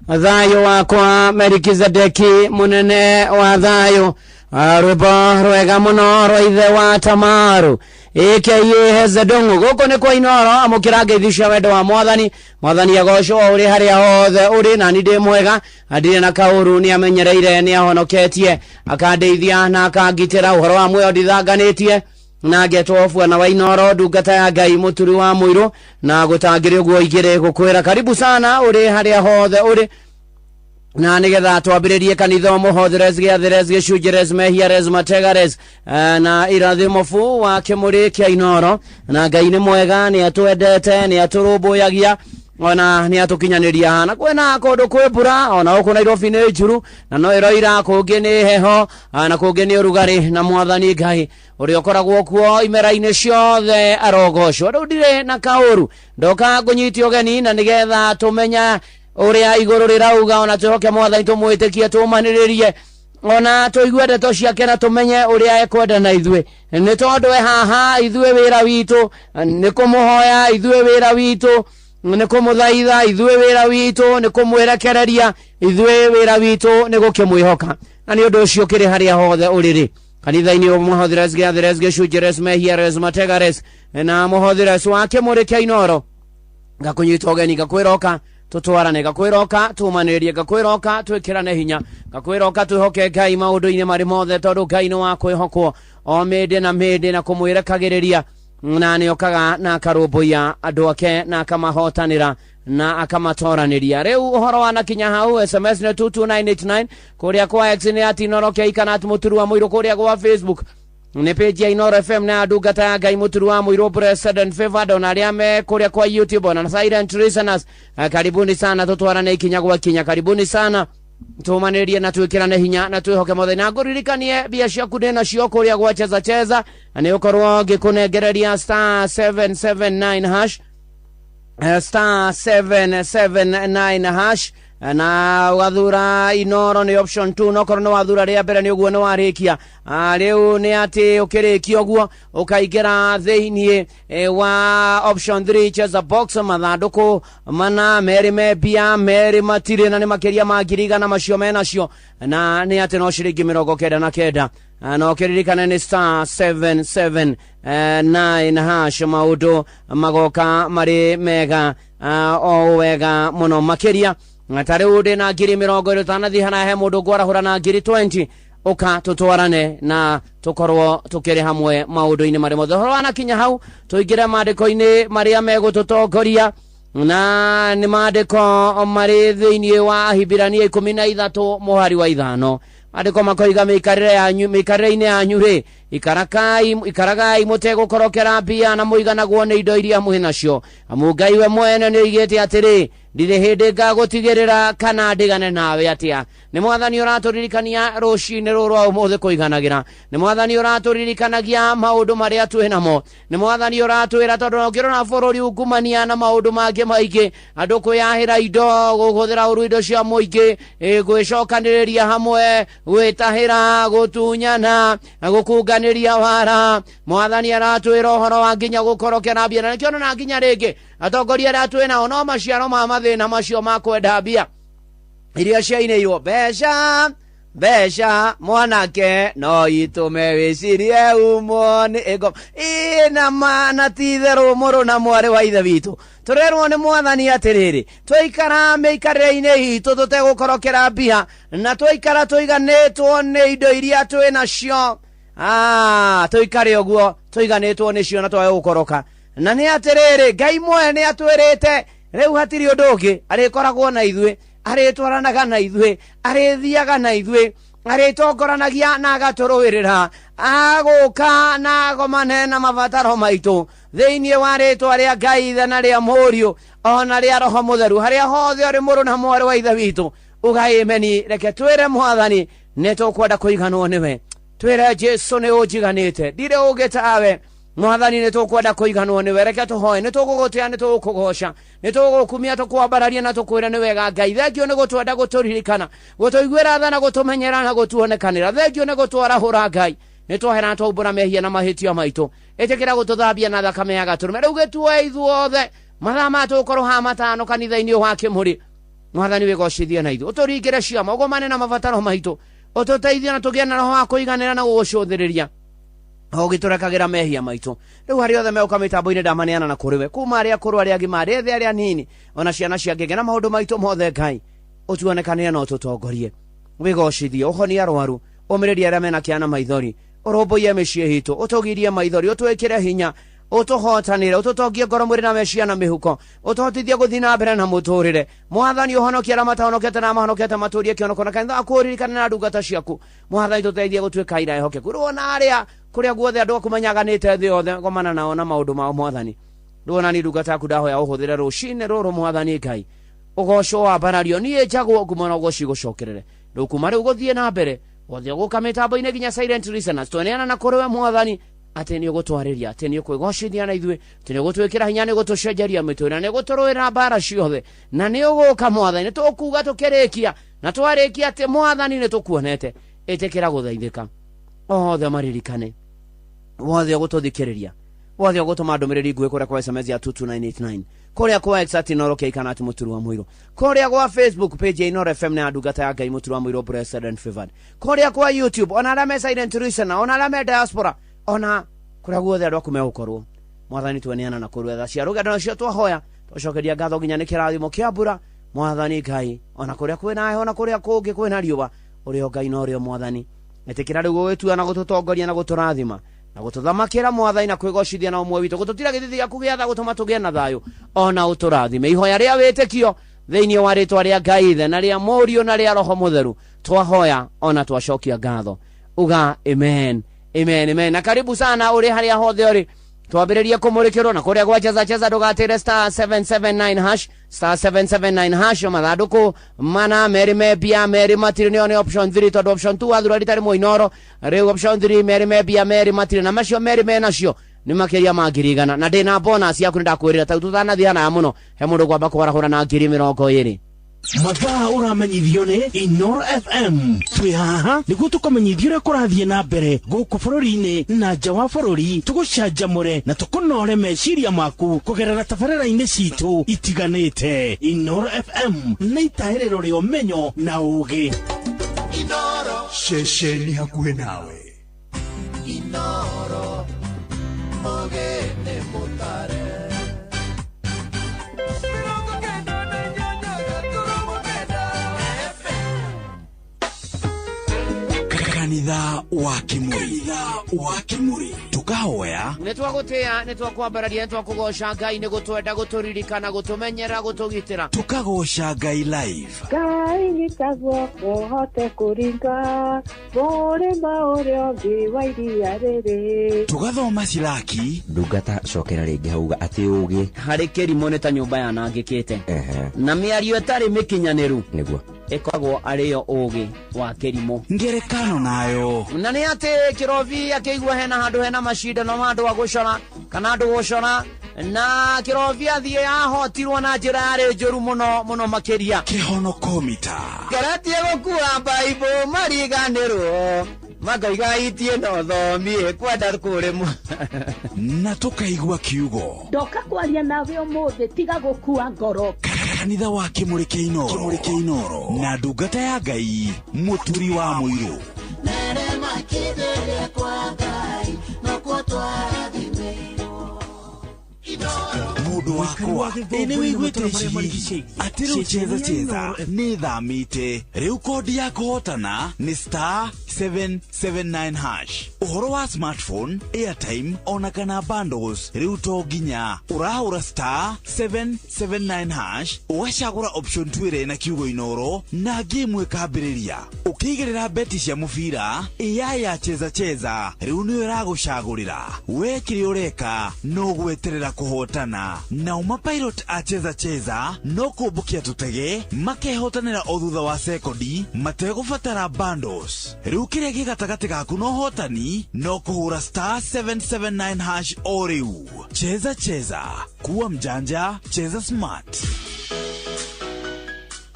thayũ wakwa, Melikizedeki mũnene wa thayũ. Rwĩmbo rwega mũno rwa ithe wa Tamaru aka Hezedongo. Gũkũ nĩ kwa Inoro, amũkĩra ngeithi cia wendo wa mwathani. Mwathani agocwo ũrĩ harĩa hothe ũrĩ, na niĩ ndĩ mwega, ndirĩ na kaũru, nĩ amenyereire, nĩ ahonoketie, akandeithia na akangitĩra. Ũhoro wa muoyo ndithanganĩtie na ngetwo bwana wa Inoro, ndungata ya Ngai, mũturi wa mũirũ, na gũtangĩrĩ ũguo igĩrĩ gũkwĩra karibu sana ũrĩ harĩa hothe ũrĩ, na nigetha twambĩrĩrie kanitha mũhotheres gĩathĩres gĩcunjĩres mehiares mategares na irathimo fu wa kĩmũrĩ kĩa Inoro. Na Ngai nĩ mwega, nĩ atwendete, nĩ atũrũmbũyagia, ona nĩ atũkinyanĩria. Na kwĩna kũndũ kwĩ mbura, ona gũkũ Nairobi nĩ njuru na no ĩroira, kũngĩ nĩ heho na kũngĩ nĩ ũrugarĩ, na mwathani Ngai ũrĩa ũkoragwo kuo imera-inĩ ciothe arogocwo. Rĩu ndirĩ na kaũru, ndoka ngũnyite ũgeni na nĩgetha tũmenya ũrĩa igũrũ rĩrauga, ona twĩhoke mwathani, tũmwĩtĩkie, tũmanĩrĩrie, ona tũigue ndeto ciake na tũmenye ũrĩa ekwenda na ithuĩ, nĩ tondũ e haha. Ithuĩ wĩra witũ nĩ kũmũhoya, ithuĩ wĩra witũ nĩ kũmũthaitha, ithuĩ wĩra witũ nĩ kũmwĩrekereria, ithuĩ wĩra witũ nĩ gũkĩmwĩhoka. Na nĩ ũndũ ũcio kĩrĩ harĩa hothe ũrĩrĩ kanitha-inĩ mũhothires gĩathĩres gĩcunjĩres mehiares mategares na mũhothires wa kĩmũrĩ kĩa Inoro, ngakũnyita ũgeni, ngakwĩroka tũtwarane, ngakwĩroka tũmanĩrĩrie, ngakwĩroka twĩkĩrane hinya, ngakwĩroka twĩhoke Ngai maũndũ-inĩ marĩ mothe, tondũ Ngai nĩ wa kwĩhokwo o mĩndĩ na mĩndĩ na kũmwĩrekagĩrĩria, na nĩokaga na akarũmbũiya andũ ake na akamahotanĩra na akamatoranĩria. Rĩu ũhoro wanakinya hau, SMS nĩ 22989, kũrĩa kwa X nĩ at Inoro K kana at mũturu wa mũirũ, kũrĩa gwa Facebook nĩ page ya Inoro FM na ndungata ya Ngai mũturu wa mũirũ Blessed and Favored, ona arĩa me kũrĩa kwa YouTube ona silent listeners, karibuni sana, tũtwarane ikinya gwa kinya, karibuni sana, tũmanĩrie na twĩkĩrane hinya na twĩhoke mothe. Na ngũririkanie mbia ciaku ndĩ nacio kũrĩa gwa cheza cheza, na nĩ ũkorwo ngĩkũnengereria star 779 hash, star 779 hash, na ũgathura Inoro nĩ option 2, no korwo nĩ wathura rĩa mbere nĩ ũguo nĩ warĩkia. Rĩu nĩ atĩ ũkĩrĩkia ũguo ũkaingĩra thĩiniĩ wa option 3, cheza box, mathandũkũ mana, merĩ me mbia, merĩ matirĩ, na nĩ makĩria ma 100,000 macio menacio, na nĩ atĩ no ciringi 99. Na ũkĩririkane nĩ star 779 hash, maũndũ magoka marĩ mega, o wega mũno makĩria. Ta rĩu ndĩ na 20,000, tanathiĩ hana he mũndũ ngwarahũra na 20,000, ũka tũtwarane na tũkorwo tũkĩrĩ hamwe maũndũ-inĩ marĩ mothe. Ũhoro wanakinya hau, tũingĩre maandĩko-inĩ marĩa megũtũtongoria, na nĩ maandĩko marĩ thĩiniĩ wa Ahibirania 13 mũhari wa 5. Andĩko makoiga mĩikarĩre yanyu mĩikarĩre-inĩ yanyu rĩ ikaragai mũtegũkorokera mbia na mũiganagwo nĩ indo iria mwĩ nacio amu Ngai we mwene nĩoigĩte atĩrĩ ndirĩ hĩndĩ ngagũtigĩrĩra kana ndigane nawe atĩa. Nĩ mwathani ũratũririkania rũcinĩ rũrũ rwa ũmũthĩ kũiganagĩra. Nĩ mwathani ũratũririkanagia maũndũ marĩa twĩ namo. Nĩ mwathani ũratwĩra tondũ ũngĩrora bũrũri ungumania na maũndũ mangĩ maingĩ, andũ kwĩyahĩra indo, gũhũthĩra ũru indo cia mũingĩ, gwĩcokanĩrĩria hamwe, gwĩtahĩra, gũtunyana, gũkunganĩria wara. Mwathani aratwĩra ũhoro wa nginya gũkorokera mbia, na nĩkĩo na nginya rĩngĩ atongoria arĩa twĩ nao no maciaro ma mathĩna macio ma kwenda mbia iria ciainĩirwo. Mbeca mbeca mwanake no itũme wĩcirie umwo nĩ ngoma ĩna ma na ti itherũ mũrũ na mwarĩ wa ithe witũ. Tũrerwo nĩ mwathani atĩrĩrĩ, twaikara mĩikarĩre-inĩ itũ tũtegũkorokera mbia na twaikara tũiganĩtwo nĩ indo iria twĩ nacio, tũikare ũguo tũiganĩtwo nĩcio na twage gũkoroka. Na nĩ atĩrĩrĩ, Ngai mwene nĩ atwĩrĩte rĩu hatirĩ ũndũ ũngĩ, arĩkoragwo na ithuĩ, arĩtwaranaga na ithuĩ, arĩthiaga na ithuĩ, arĩtongoranagia na agatũrũĩrĩra, agũka na agomane na mabataro maitũ thĩinĩ wa rĩtwa rĩa Ngai Ithe na rĩa Mũriũ ona rĩa Roho Mũtheru. Harĩa hothe ũrĩ mũrũ na mwarĩ wa ithe witũ, uga ĩmeni. Reke twĩre mwathani nĩ tũkwenda kũiganwo nĩwe. Twĩre Jesũ nĩ ũnjiganĩte, ndirĩ ũngĩ tawe. Mwathani nĩ tũkwenda kũiganwo nĩwe. Reke tũhoe. Nĩ tũgũgũtĩa, nĩ tũgũkũgoca, nĩ tũgũgũkumia, tũkwambararia na tũkwĩre nĩ wega Ngai. Thengio nĩ gũtwenda, gũtũririkana, gũtũiguĩra tha na gũtũmenyera na gũtuonekanĩra. Thengio nĩ gũtwarahũra Ngai. Nĩ twahera na twaumbũra mehia na mahĩtia maitũ. Ĩtĩkĩra gũtũthambia na thakame ya gatũrũme. Rĩu gĩtuoe ithuothe mathaa ma tũgũkorwo haha matano kanitha-inĩ wa Kĩmũrĩ. Mwathani wĩgocithie na ithuĩ, ũtũringĩre ciama, ũgomane na mabataro maitũ, ũtũteithie na tũgĩe na roho wa kũiganĩra na gũgũcũthĩrĩria ũgĩtũrekagĩra mehia maitũ. Rĩu harĩa othe megũka mĩtambo-inĩ ndamaneana na kũrĩ we, kuma arĩa akũrũ, arĩa agima, arĩa ethĩ, arĩa anini, ona ciana cia ngenge na maũndũ maitũ mothe. Ngai ũtuonekanĩre na ũtũtongorie, wĩgocithie, ũhonie arwaru, ũmĩrĩrie arĩa mena kĩana maithori, ũrũmbũiye mĩciĩ itũ, ũtũgirie maithori, ũtwĩkĩre hinya, ũtũhotanĩre, ũtũtongie ngoro mwĩrĩ na meciria na mĩhuko, ũtũhotithie gũthiĩ na mbere na mũtũrĩre. Mwathani ũhonokie arĩa matahonokete na mahonokete matũrie kĩhonoko na kanitha waku ũririkane na ndungata ciaku. Mwathani tũteithie gũtuĩka aira ehokeku. Rĩu ona arĩa kũrĩa guothe andũ aku manyaganĩte thĩ yothe, gomana nao na maũndũ mao. Mwathani rĩu ona ni ndungata yaku ndahoya ũhũthĩre rũcinĩ rũrũ. Mwathani Ngai ũgocwo wambarario, niĩ njagwo ngumo na ũgoci gũcokerere. Rĩu kuma rĩu gũthiĩ na mbere wothe ũgũka mĩtambo-inĩ nginya silent listeners, tweneana na kũrĩ we Mwathani atĩ nĩ ũgũtwarĩria, atĩ nĩ ũkwĩgocithia na ithuĩ, atĩ nĩ ũgũtwĩkĩra hinya, nĩ ũgũtũcenjeria mĩtũrĩre, nĩ ũgũtũrũĩra mbara ciothe, na nĩ ũgũka Mwathani. Nĩ tũkuga tũkĩrĩkia na twarĩkia atĩ Mwathani nĩ tũkuonete. Ĩtĩkĩra gũthaithĩka othe maririkane, wothe ũgũtũthikĩrĩria, wothe ũgũtũma ndũmĩrĩri nguhĩ kũrĩa kwa SMS ya 22989, kũrĩa kwa X at Inooro K kana at Mũturu wa Mũirũ, kũrĩa gwa Facebook page ya Inooro FM na ndungata ya Ngai Mũturu wa Mũirũ Blessed and Favored, kũrĩa kwa YouTube, ona arĩa me silent listener, ona arĩa me diaspora, ona kũrĩa guothe andũ aku megũkorwo. Mwathani tweneana na kũrĩ tha cia rũgendo nacio twahoya twacokeria ngatho nginya nĩ kĩrathimo kĩa mbura. Mwathani Ngai, ona kũrĩa kwĩna heho na kũrĩa kũngĩ kwĩna riũa, ũrĩ o Ngai na ũrĩ o Mwathani. Ĩtĩkĩra rĩu gũgĩtua na gũtũtongoria na gũtũrathima na gũtũthamakĩra Mwathani na kwĩgocithia na ũmwe witũ, gũtũtira gĩthithi gĩaku gĩa tha, gũtũma tũgĩe na thayũ ona ũtũrathime. Ihoya rĩa wĩtĩkio thĩinĩ wa rĩtwa rĩa Ngai Ithe na rĩa Mũriũ na rĩa Roho Mũtheru twahoya ona twacokia ngatho. Uga amen, amen, amen. Na karibu sana ũrĩ harĩa hothe ũrĩ, twambĩrĩrie kũmũrĩkĩrwo na kũrĩa gwa cheza cheza ndũgatĩre star 779 hash, star 779 hash, mathandũkũ mana merĩ me mbia merĩ matirĩ, nĩyo nĩ option 3, tondũ option 2 wathura rita rĩmwe Inooro. Rĩu option 3 merĩ me mbia merĩ matirĩ, na macio merĩ menacio nĩ makĩria ma 1,000,000. Na ndĩna bonus yaku nĩ ndakwĩrĩra tau tũtanathiĩ hanaya mũno, he mũndũ kwamba kwarahũra na 20,000. Mathaa ũramenyithio nĩ Inooro FM. Twĩ haha nĩguo tũkũmenyithia ũrĩa kũrathiĩ na mbere gũkũ bũrũri-inĩ na nja wa bũrũri, tũgũcanjamũre na tũkũnore meciria maku kũgerera tabarĩra-inĩ citũ itiganĩte. Inooro FM nĩ itaĩrĩro rĩa ũmenyo na ũũgĩ. Ceceni hakuhĩ nawe. Inooro mũgĩ nĩ mũtare. Kanitha wa Kimuri. Wa Kimuri. Tukahoya. Nĩ twagũtĩĩa, nĩ twakwambararia, nĩ twakũgoca Ngai nĩ gũtwenda, gũtũririkana, gũtũmenyera, gũtũgitĩra. Tukagoca Ngai live. Ngai nyita guoko hote kũringa mũrĩma ũrĩa ũngĩ wa iria rĩrĩ. Tugathoma Silaki. Ndungata cokera rĩngĩ hauga atĩ ũgĩ harĩ kĩrimũ nĩ ta nyũmba yanangĩkĩte na mĩario ĩtarĩ mĩkinyanĩru nĩguo ĩkoragwo arĩyo ũgĩ wa kĩrimũ. Ngerekano nayo. Na nĩ atĩ kĩrobi akĩigua hena handũ hena macindano ma andũ a gũcora kana andũ gũcora na kĩrobi athiĩ ahotirwo na njĩra yarĩ njũru mũno mũno makĩria. Kĩhonokomita. Ngeretie gũkua Baibũ mariganĩrwo makoiga itie no thomie kwenda kũrĩmwo. Na tũkaigua kiugo. Ndoka kwaria nawe ũmũthĩ tiga gũkua ngoro. Kanitha wa Kimuri kĩa Inooro. Kimuri kĩa Inooro. Na ndungata ya Ngai Mũturi wa Mũirũ. Mũndũ wakwa ĩ nĩ wĩiguĩte ici atĩ rĩu cheza cheza nĩ thamĩte rĩu kodi ya kũhotana nĩ star 779 hash. Ũhoro wa smartphone, airtime ona kana bundles rĩu to nginya ũrahũra star 779 hash ũgacagũra option 2 ĩrĩa ĩna kiugo Inooro na game ĩkambĩrĩria. Ũkĩigĩrĩra beti cia mũbira AI ya cheza cheza rĩu nĩyo ĩragũcagũrĩra. We kĩrĩa ũreka no gweterera kũhotana. Nao mapilot a cheza cheza no kũmbũkia tũtege makehotanĩra o thutha wa sekondi mategũbatara bundles. Rĩu kĩrĩa gĩ gatagatĩ gaku na ũhotani no kũhũra star 779 hash o rĩu. Cheza cheza, kuwa mjanja, cheza smart.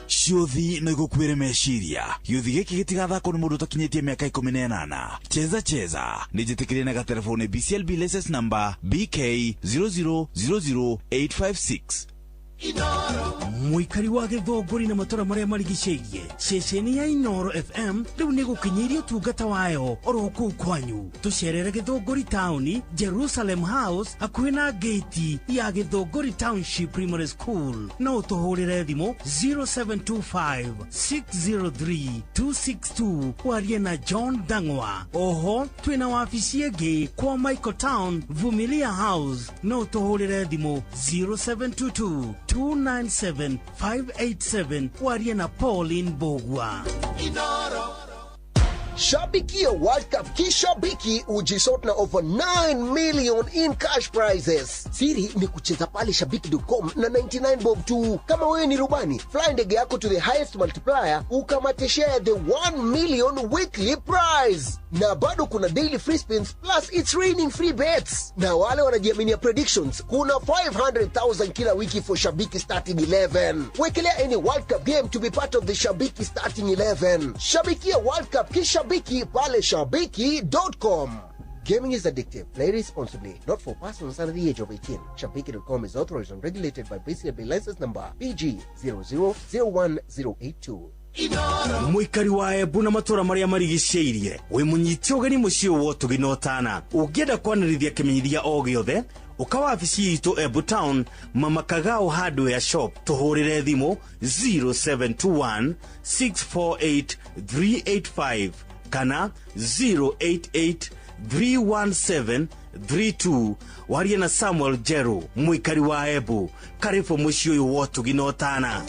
Ciũthi no igũkuĩre meciria. Gĩũthi gĩkĩ gĩtigathakwo nĩ mũndũ ũtakinyĩtie mĩaka 18. Cheza cheza nĩ njĩtĩkĩrie na gatelefoni BCLB license number BK 0000856. Mũikari wa Gĩthũngũri na matũra marĩa marigicĩirie ceceni ya Inooro FM rĩu nĩ gũkinyĩirie ũtungata wayo oro kũu kwanyu. Tũcerere Gĩthũngũri taũni, Jerusalem House, hakuhĩ na gate ya Gĩthũngũri Township Primary School. No ũtũhũrĩre thimũ 0725 603 262 warie na John Dangwa. Oho twĩna wabici ĩngĩ kwa Michael Town, Vumilia House. No ũtũhũrĩre thimũ 0722 297 587 warie na Pauline Bogwa. Shabikia World Cup kishabiki ujisort na over 9 million in cash prizes. Siri ni kucheza pale shabiki.com na 99 bob tu. Kama wewe ni rubani, fly ndege yako to the highest multiplier ukamate share the 1 million weekly prize. Na bado kuna daily free spins plus it's raining free bets. Na wale wanajiaminia predictions, kuna 500,000 kila wiki for Shabiki starting 11. Wekelea any World Cup game to be part of the Shabiki starting 11. Shabikia World Cup kishabiki pale shabiki.com. Gaming is addictive. Play responsibly. Not for persons under the age of 18. Shabiki.com is authorized and regulated by BCLB license number PG 0001082. Mũikari wa Embu na matũra marĩa marigicĩirie wĩ mũnyiti ũgeni mũciĩ wa ũtugi na ũtana. Ũngĩenda kwanĩrithia kĩmenyithia o gĩothe ũka wabici itũ Embu Town, Mama Kagao Hardware Shop. Tũhũrĩre thimũ 0721 648 385 kana 088 317 32 warie na Samuel Jeru. Mũikari wa Embu, karibu mũciĩ ũyũ wa ũtugi na ũtana.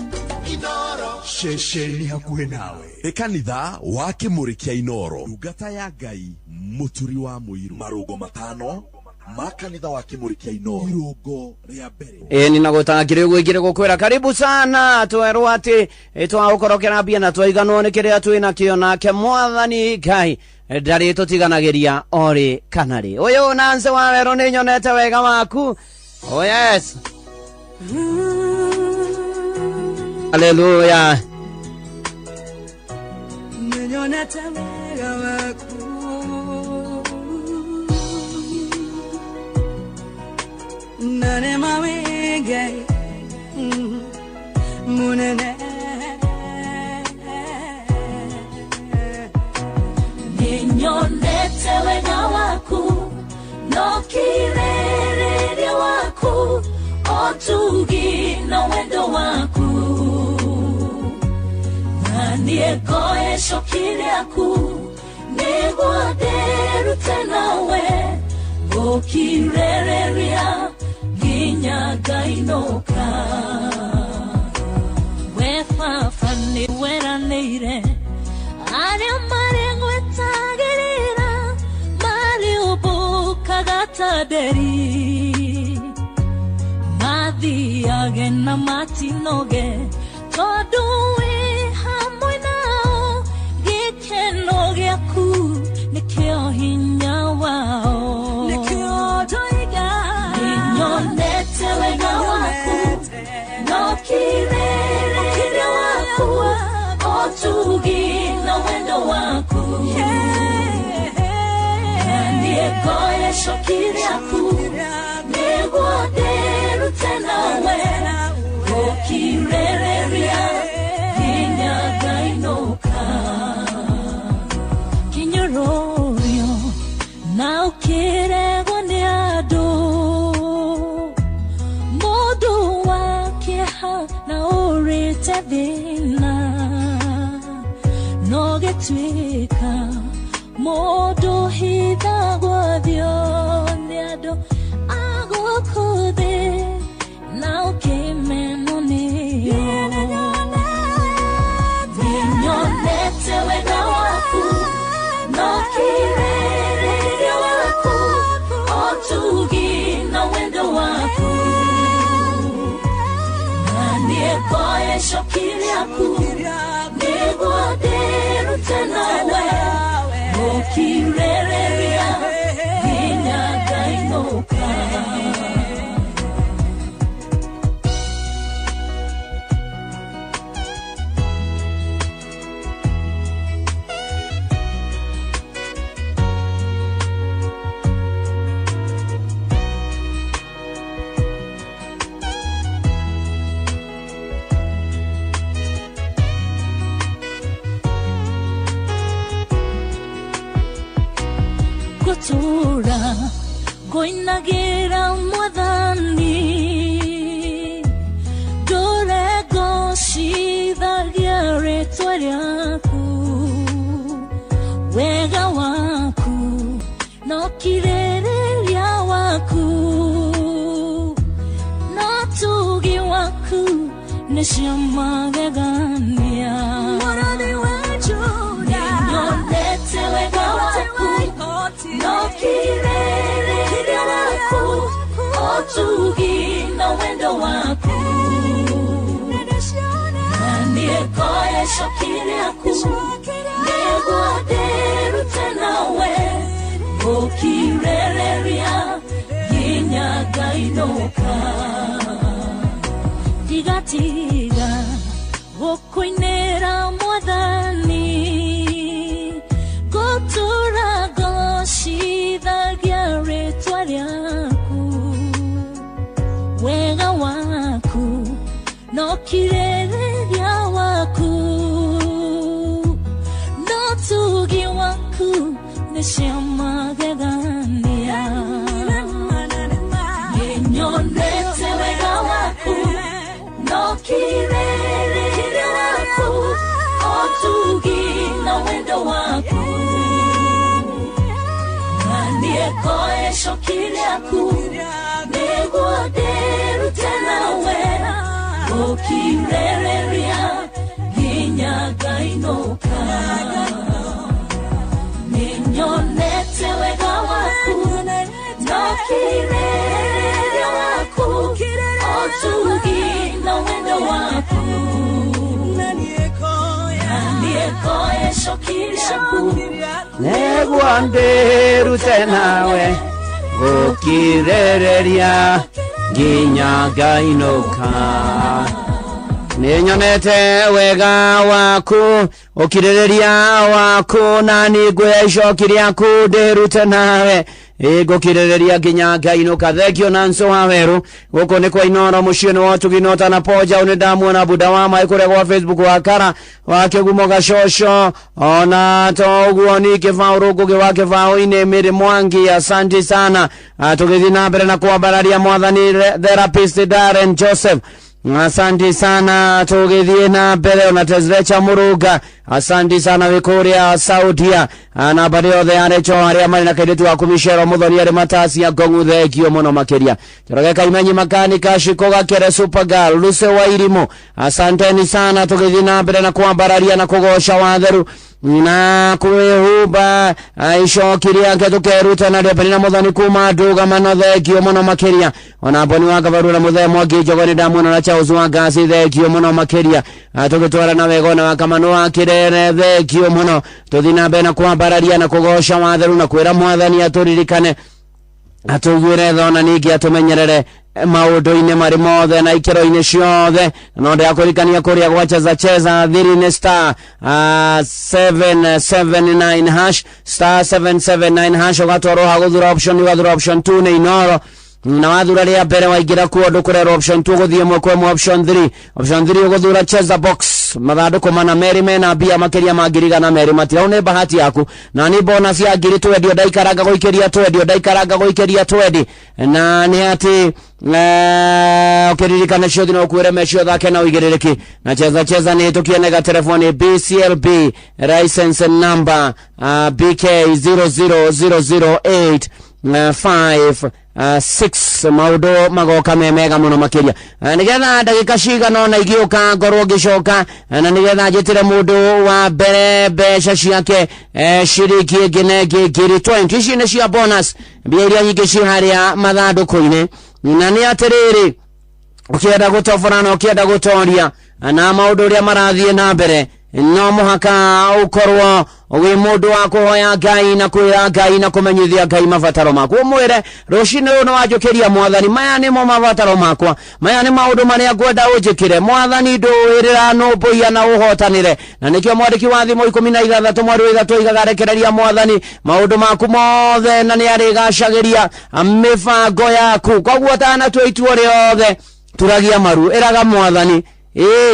Ceceni hakuhĩ nawe nĩ kanitha wa Kĩmũrĩ kĩa Inooro. Ndungata ya Ngai Mũturi wa Mũirũ. Marũngo matano ma kanitha wa Kĩmũrĩ kĩa Inooro. Irũngo rĩa mbere. Ĩ nina gũtangĩrĩ ũguo ingĩrĩ gũkwĩra karibu sana twerwo atĩ twagũkorokera mbia na twaiganwo nĩ kĩrĩa twĩ nakĩo nake mwathani Ngai ndarĩ tũtiganagĩria orĩ kana rĩ. Ũyũ Nancy wa werũ nĩ nyonete wega waku. Oh yes. Hallelujah. Nĩnyonete wega waku. Na nĩ mawĩngai mũnene. Nĩnyonete wega waku no kĩrĩrĩria waku ũtugi na wendo waku. Na niĩ ngoe icoki rĩaku nĩguo Gũkirĩrĩria nginya ngainũka. We baba nĩ weranĩire arĩa marĩgwetagĩrĩra marĩũmbũkaga ta nderi mathiage na matinoge tondũ wĩ hamwe nao gĩkeno gĩaku nĩkĩo hinya wao. Nĩkĩo ndoiga Nĩnyonete wega waku no kĩrĩrĩria waku ũtugi na wendo waku na niĩ ngoya icoki rĩaku nĩguo ndĩrute nawe gũkirĩrĩria nginya ngainũka. Kĩnyũrũrio na ũkĩregwo nĩ andũ mũndũ wa kĩeha na ũrĩte thĩna no gĩtuĩka mũndũ hithagwo thio nĩ andũ a gũkũ thĩ na ũkĩmenwo nĩo. Nĩnyonete wega waku no kĩrĩrĩria waku ũtugi na wendo waku na niĩ ngoya icoki rĩaku nĩguo ndĩrute nawe gũkirĩrĩria nginya ngainũka. Gũtũũra ngũinagĩra mwathani ndũre ngocithagia rĩtwa rĩaku wega waku no kĩrĩrĩria waku no tugi waku nĩcio magegania. Mũrũthi wa Juda Nĩnyonete wega waku no kĩrĩrĩria waku ũtugi na wendo waku na niĩ ngoya icoki rĩaku nĩguo ndĩrute nawe gũkirĩrĩria nginya ngainũka. Tigatiga gũkũinĩra mwathani gũtũũra ngocithagia rĩtwa rĩaku wega waku no kĩrĩrĩria waku no tugi waku nĩcio magegania. Nĩnyonete wega waku no kĩrĩrĩria waku ũtugi na wendo waku na niĩ ngoya icoki rĩaku nĩguo ndĩrute nawe gũkirĩrĩria nginya ngainũka. Nĩnyonete wega waku no kĩrĩrĩria waku ũtugi na wendo waku na niĩ ngoya icoki rĩaku nĩguo ndĩrute nawe gũkirĩrĩria nginya ngainũka. Nĩnyonete wega waku ũkirĩrĩria waku na niĩ nguoya icoki rĩaku ndĩrute nawe ngũkirĩrĩria nginya ngainũka. Thengio na nso wa werũ gũkũ nĩ kwa Inoro mũciĩ-inĩ wa ũtugi na ũtana poja nĩ ndamuona buda wa maĩ kũrĩa gwa Facebook wa kara wa kĩgumo gacoco ona to ũguo ni kĩbaũ rũngũgĩ wa kĩbaũ-inĩ Mary Mwangi, asante sana. Tũgĩthiĩ na mbere na kwambararia mwathani therapist Darren Joseph. Asante sana tũgĩthiĩ na mbere ona Tezrecha Mũrũnga, asante sana wĩ kũrĩa Saudia, na mbarĩ othe ya Recho arĩa marĩ na kairĩtu waku Michelle Mũthoni arĩ Matacia Ngong'u, thengio mũno makĩria. Njoroge Kaimenyi Makanika Shiko Gakere Supergirl Luce Wairimu, asanteni sana tũgĩthiĩ na mbere na kwambararia na kũgoca watheru na kwĩhumba icoki rĩake tũkeruta narĩo. Penina Mũthoni kuma ndũgamano, thengio mũno makĩria. Ona Mboni wa Kabarura na Mũthee Mwangi Njogo nĩ ndamuona na Charles wa Ngasi, thengio mũno makĩria. Tũgĩtwarana wega ona wa Kamanu wa Kĩrere, thengio mũno. Tũthiĩ na mbere na kwambararia na kũgoca watheru na kwĩra mwathani atũririkane, atũiguĩre tha ona ningĩ atũmenyerere maũndũ-inĩ marĩ mothe na ikĩro-inĩ ciothe. No ndĩrakũririkania kũrĩa gwa cheza cheza thiri-inĩ star 779 hash, star 779 hash, ũgatwarwo ha gũthura option, ũgathura option 2 nĩ Inoro, na wathura rĩa mbere waingĩra kuo ndũkũrerwo option 2 gũthiĩ ĩmwe kwa ĩmwe option 3, option 3 ũgũthura cheza box mathandũkũ mana merĩ mena mbia makĩria ma 1,200 matirau nĩ bahati yaku na nĩ bonus ya ngiri twendio ndaikaranga gũikĩria twendio ndaikaranga gũikĩria twendi na nĩ atĩ ũkĩririkana ciothe no ũkwĩre mecio thake na ũigĩrĩrĩki na cheza cheza nĩ tũkienega telefoni BCLB license number BK 00008 5 6 maũndũ magoka me mega mũno makĩria. Nĩgetha ndagĩka cigana ona igĩũka ngorwo ngĩcoka, na nĩgetha njĩtĩre mũndũ wa mbere mbeca ciake, ciringi ĩngĩ na ĩngĩ ngiri 20 ici nĩ cia bonus, mbia iria nyingĩ ci harĩa mathandũkũ-inĩ. Na nĩ atĩrĩrĩ, ũkĩenda gũtobora na ũkĩenda gũtoria na maũndũ ũrĩa marathiĩ na mbere, no mũhaka ũkorwo wĩ mũndũ wa kũhoya Ngai na kwĩra Ngai na kũmenyithia Ngai mabataro maku. Ũmwĩre rũcinĩ rũrũ nĩwanjũkĩria mwathani, maya nĩmo mabataro makwa, maya nĩ maũndũ marĩa ngwenda ũnjĩkĩre mwathani, ndũĩrĩra nũmbũiya na ũhotanĩre. Na nĩkĩo mwandĩki wa thimo 16 mweri wa 3 oigaga rekereria mwathani maũndũ maku mothe na nĩarĩgacagĩria mĩbango yaku. Koguo ũtanatua itua rĩothe turagia maru, ĩraga mwathani.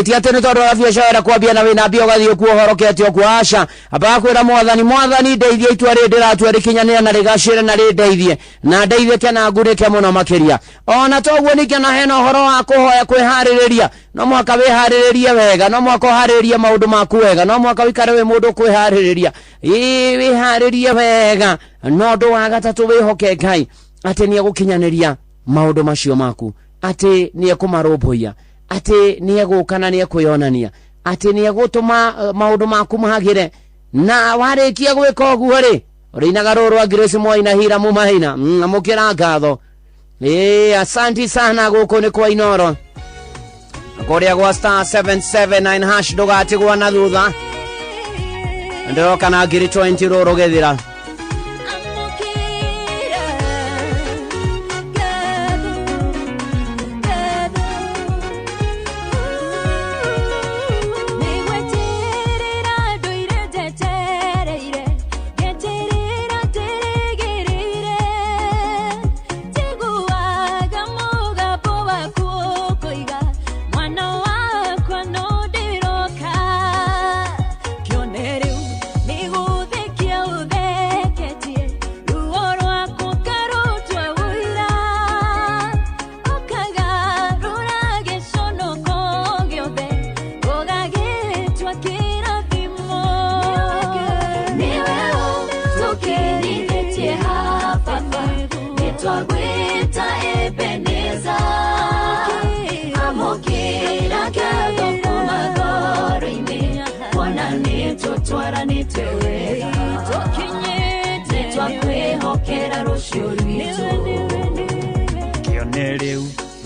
Ti atĩ nĩ tondũ wa biacara kwambia na wĩna mbia ũgathiĩ kuo ũhorokete ũkuo, aca. Ambaga kwĩra mwathani, mwathani ndeithie itua rĩrĩ ndĩratua rĩkinyanĩre na rĩgacĩre na rĩndeithie na ndeithĩke na ngurĩke mũno makĩria. Ona toguo ningĩ na hena ũhoro wa kũhoya kwĩharĩrĩria, no mũhaka wĩharĩrĩrie wega, no mũhaka ũharĩrĩrie maũndũ maku wega, no mũhaka ũikare wĩ mũndũ ũkwĩharĩrĩria. Wĩharĩrie wega. No ũndũ wa gatatũ, wĩhoke Ngai atĩ nĩegũkinyanĩria maũndũ macio maku, atĩ nĩekũmarũmbũiya, atĩ nĩegũka na nĩekwĩonania, atĩ nĩegũtũma maũndũ maku magĩre. Na warĩkia gwĩka ũguo rĩ, ũrĩinaga rũrũ rwa Grace Moi na Hiramu Mahina, amũkĩra ngatho. Asanti sana. Gũkũ nĩ kwa Inoro, kũrĩa gwa star 779 hash ndũgatigwo na thutha. Ndĩroka na ngiri 20 rũrũ rũgĩthira.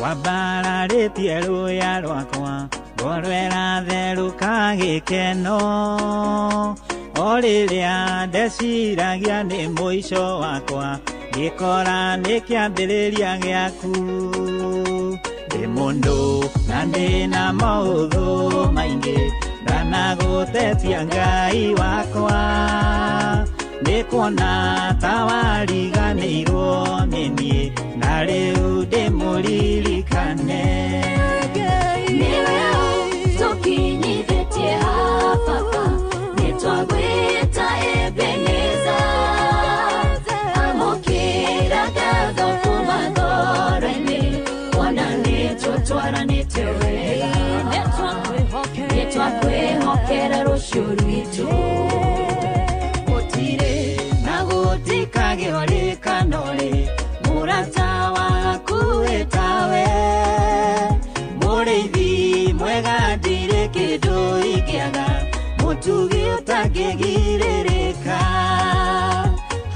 Wambararĩtie rũya rwakwa ngoro ĩratherũka gĩkeno, o rĩrĩa ndeciragia nĩ mũico wakwa ngĩkora nĩ kĩambĩrĩria gĩaku. Ndĩ mũndũ na ndĩna maũthũ maingĩ, ndanagũtetia Ngai wakwa, nĩ kuona ta wariganĩirwo nĩ niĩ na rĩu ndĩmũririkane. Nĩwe tũkinyithĩtie baba, nĩtwagwĩta Ebeneza, amũkĩra ngatho kuma ngoro-inĩ, kuona nĩtũtwaranĩte wega. rũciũ rwitũ. Gũtirĩ na gũtikagĩa rĩkano rĩ, mũrata waku ĩtawe. Mũrĩithi mwega ndirĩ kĩndũ ingĩaga, mũtugi ũtangĩgirĩrĩka.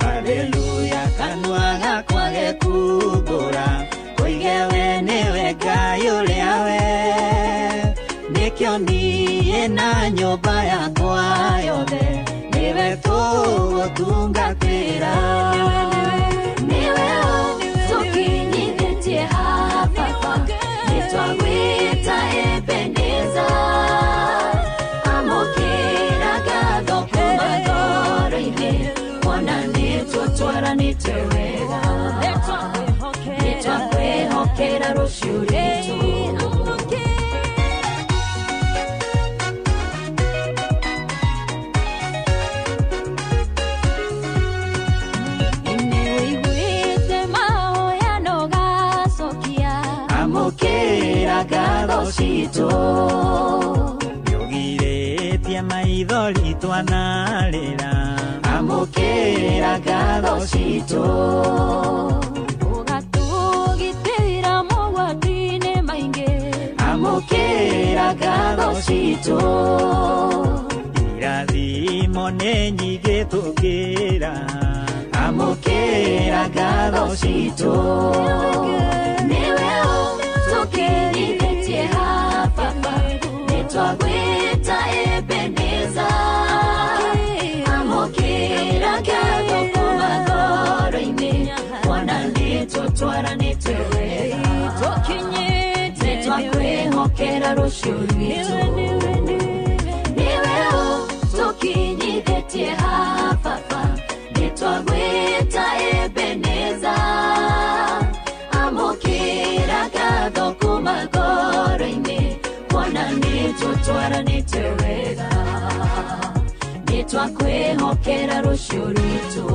Haleluya, kanua gakwa gekumbũra, koige we nĩwe Ngai ũrĩa we. Nĩkĩo niĩ na nyũmba yakwa yothe, nĩwe tũgũtungatĩra. Nĩwe ũtũkinyithĩtie haha Baba, nĩtwagwĩta Ebeneza. Amũkĩra ngatho kuma ngoro-inĩ, kuona nĩtũtwaranĩte wega. Nĩtwakwĩhokera rũciũ rwitũ. Amũkĩra ngatho citũ. Nĩũgirĩtie maithori twanarĩra, Amũkĩra ngatho citũ. Ũgatũgitĩra mogwati-inĩ maingĩ, Amũkĩra ngatho citũ. Irathimo nĩ nyingĩ tũkĩra, Amũkĩra ngatho citũ. Nĩwe ũtũkinyithĩtie haha Baba, nĩtwagwĩta Ebeneza. Amũkĩra ngatho kuma ngoro-inĩ, kuona nĩtũtwaranĩte wega. Nĩtwakwĩhokera rũciũ rwitũ. Nĩwe ũtũkinyithĩtie haha Baba, nĩtwagwĩta Ebeneza. Amũkĩra ngatho kuma ngoro-inĩ, kuona nĩtũtwaranĩte wega. Nĩtwakwĩhokera rũciũ rwitũ.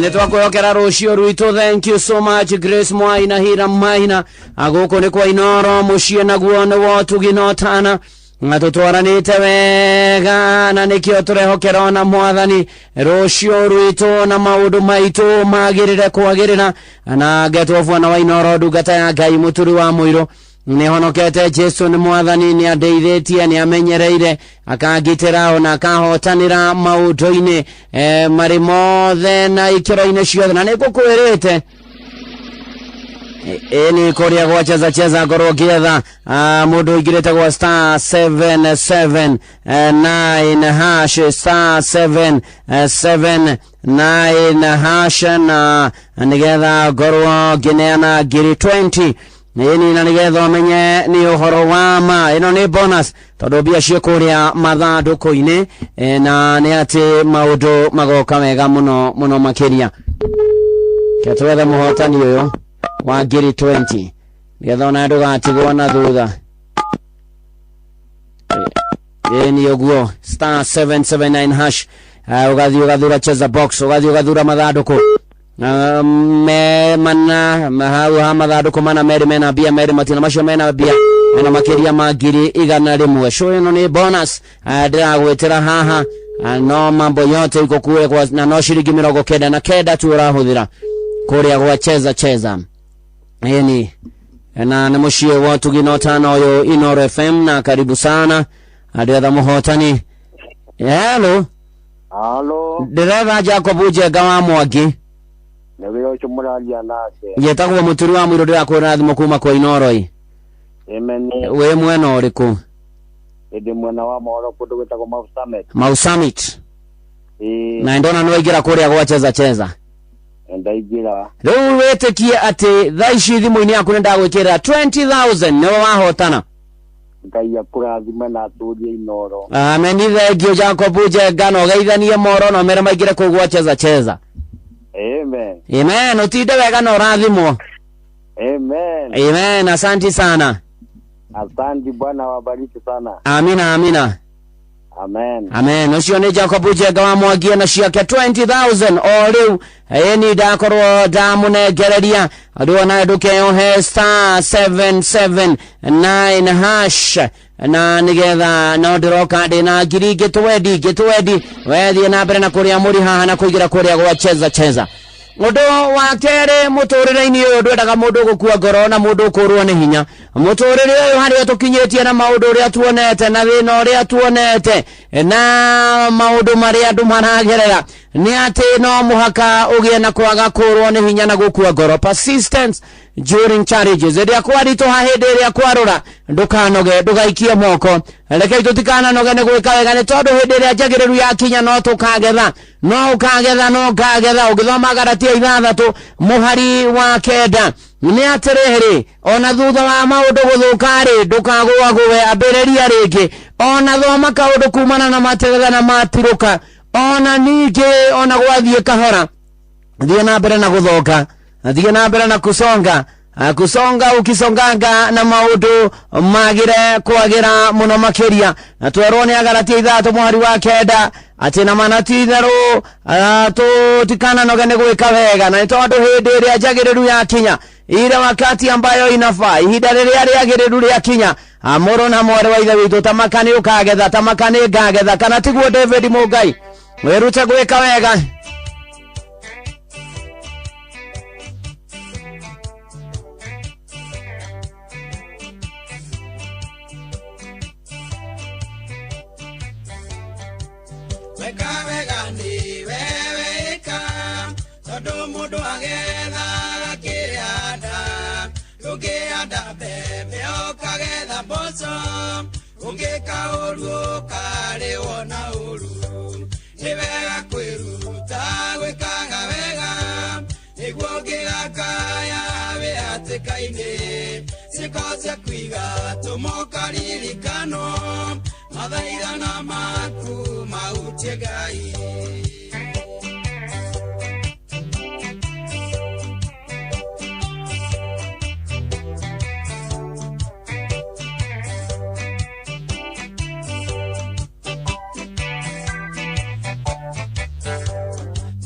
Nä twakwĩhokera rũciũ rwitũ. Thank you so much Grace Mwaina Hira Maina. Gũkũ nĩ kwa Inoro mũciĩ naguo nĩ wotugi na ũtana, na tũtwaranĩte wega, na nĩkĩo tũrehokera ona mwathani rũciũ rwitũ na maũndũ maitũ magĩrĩre kwagĩrĩra. Na ngetwo bwana wa Inoro, ndungata ya Ngai mũturi wa mũirũ, nĩhonokete Jesu nĩ mwathani, nĩ andeithĩtie, nĩ amenyereire, akangitĩra ona akahotanĩra maũndũ-inĩ marĩ mothe na ikĩro-inĩ ciothe. Na nĩngũkwĩrĩte ĩni kũrĩa gwa cheza cheza ngorwo ngĩetha mũndũ ũingĩrĩte gwa star 779 hash, star 779 hash, na nĩgetha ngorwo ngĩneana ngiri 20 ĩni, na nĩgetha ũmenye nĩ ũhoro wa ma. Ĩno nĩ bonus tondũ mbia ciĩ kũrĩa mathandũkũ-inĩ, na nĩ atĩ maũndũ magoka wega mũno mũno makĩria. Ketwethe mũhotani ũyũ wa ngiri 20 nĩgetha ona ndũgatigwo na thutha. Ĩni ũguo star 779 hash, ũgathiĩ ũgathura cheza box, ũgathiĩ ũgathura mathandũkũ me mana hau ha mathandũkũ mana merĩ mena mbia, merĩ matina macio mena mbia mena makĩria ma 100,000. Show ĩno nĩ bonus ndĩragwĩtĩra haha, no mambo yote iko kule kwa, na no shilingi 99 tu ũrahũthĩra kũrĩa gwa cheza cheza. Ĩni na nĩ mũciĩ wa Ũtugi na Ũtana ũyũ Inoro FM, na karibu sana ndĩretha mũhotani. Hello. Halo. Ndĩretha Jacob Njenga wa Mwangi. Nĩwe ũcio mũraria nake. Njetagwo mũturi wa mũirũ, ndĩrakwĩra thimũ kuma kwa Inoro. Amen. Wĩ mwena ũrĩkũ? Ndĩ mwena wa Mohoro kũndũ gwĩtagwo Mau Summit. Mau Summit. Ĩĩ. Na ndona nĩ waingĩra kũrĩa gwa cheza cheza. Ndaingĩra. Rĩu wĩtĩkie atĩ thaa ici thimũ-inĩ yaku nĩ ndagwĩkĩrĩra 20,000 nĩwe wahotana. Ngai akũrathime na atũrie Inoro. Amen. Thank you Jacob Njenga, na ũgeithanie Moro na ũmere maingĩre kũu gwa cheza cheza. Amen. Amen. Ũtinde wega na ũrathimwo. Amen. Amen. Asante sana. Asante, Bwana wabariki sana. Amina, amina. Amen. Amen. Ũcio nĩ Jacob Njenga wa Mwangi na ciake 20,000 o rĩu ĩni ndakorwo ndamũnengereria. Rĩu nawe ndũkeyohe star 779 hash na nigetha no ndĩroka ndĩna ngiri ngĩtwendi ngĩtwendi wethiĩ na mbere na kũrĩa mũri haha na kũingĩra kũrĩa gwa cheza cheza. Ũndũ wa kerĩ mũtũrĩre-inĩ ũyũ ndwendaga mũndũ gũkua ngoro na mũndũ kũrwo nĩ hinya. Mũtũrĩre ũyũ harĩa tũkinyĩtie na maũndũ ũrĩa tuonete na thĩna ũrĩa tuonete na maũndũ marĩa andũ maragerera nĩ atĩ no mũhaka ũgĩe na kwaga kũrwo nĩ hinya na gũkua ngoro. Persistence during challenges. Rĩrĩa kwaritũha, hĩndĩ ĩrĩa kwarũra, ndũkanoge, ndũgaikie moko. Rekei tũtikananoge nĩ gwĩka wega, nĩ tondũ hĩndĩ ĩrĩa njagĩrĩru yakinya no tũkagetha, no ũkagetha, no ũkagetha. Ũgĩthoma Galatia 6 mũhari wa 9 nĩ atĩrĩrĩ, ona thutha wa maũndũ gũthũka-rĩ, ndũkagũagũe, ambĩrĩria rĩngĩ. Ona thoma kaũndũ kumana na materetha na matirũka, ona ningĩ ona gwathiĩ kahora, thiĩ na mbere na gũthonga, thiĩ na mbere na kusonga, kusonga ukisonganga na maũndũ magire kwagĩra mũno makĩria. Na twerwo nĩ Agalatia 6 mũhari wa 9 atĩ na mana ti itherũ tũtikananoge nĩ gwĩka wega, na nĩ tondũ hĩndĩ ĩrĩa njagĩrĩru yakinya, ile wakati ambayo inafaa, ihinda rĩrĩa rĩagĩrĩru rĩakinya, mũrũ na mwarĩ wa ithe witũ, tamaka nĩ ũkagetha, tamaka nĩ ngagetha, kana tiguo David Mũngai? Wĩrute gwĩka wega. Weka wega nĩ wewe ĩka, tondũ mũndũ agethaga kĩrĩa ndũngĩhanda mbembe ũkagetha mboco, ũngĩka ũru ũkarĩhwo na ũru. Nĩ wega kwĩruta gwĩkaga wega, nĩguo ũngĩgakaya wĩ hatĩka-inĩ. Ciĩko ciaku igatũma ũkaririkanwo, mathaithana maku mahutie Ngai.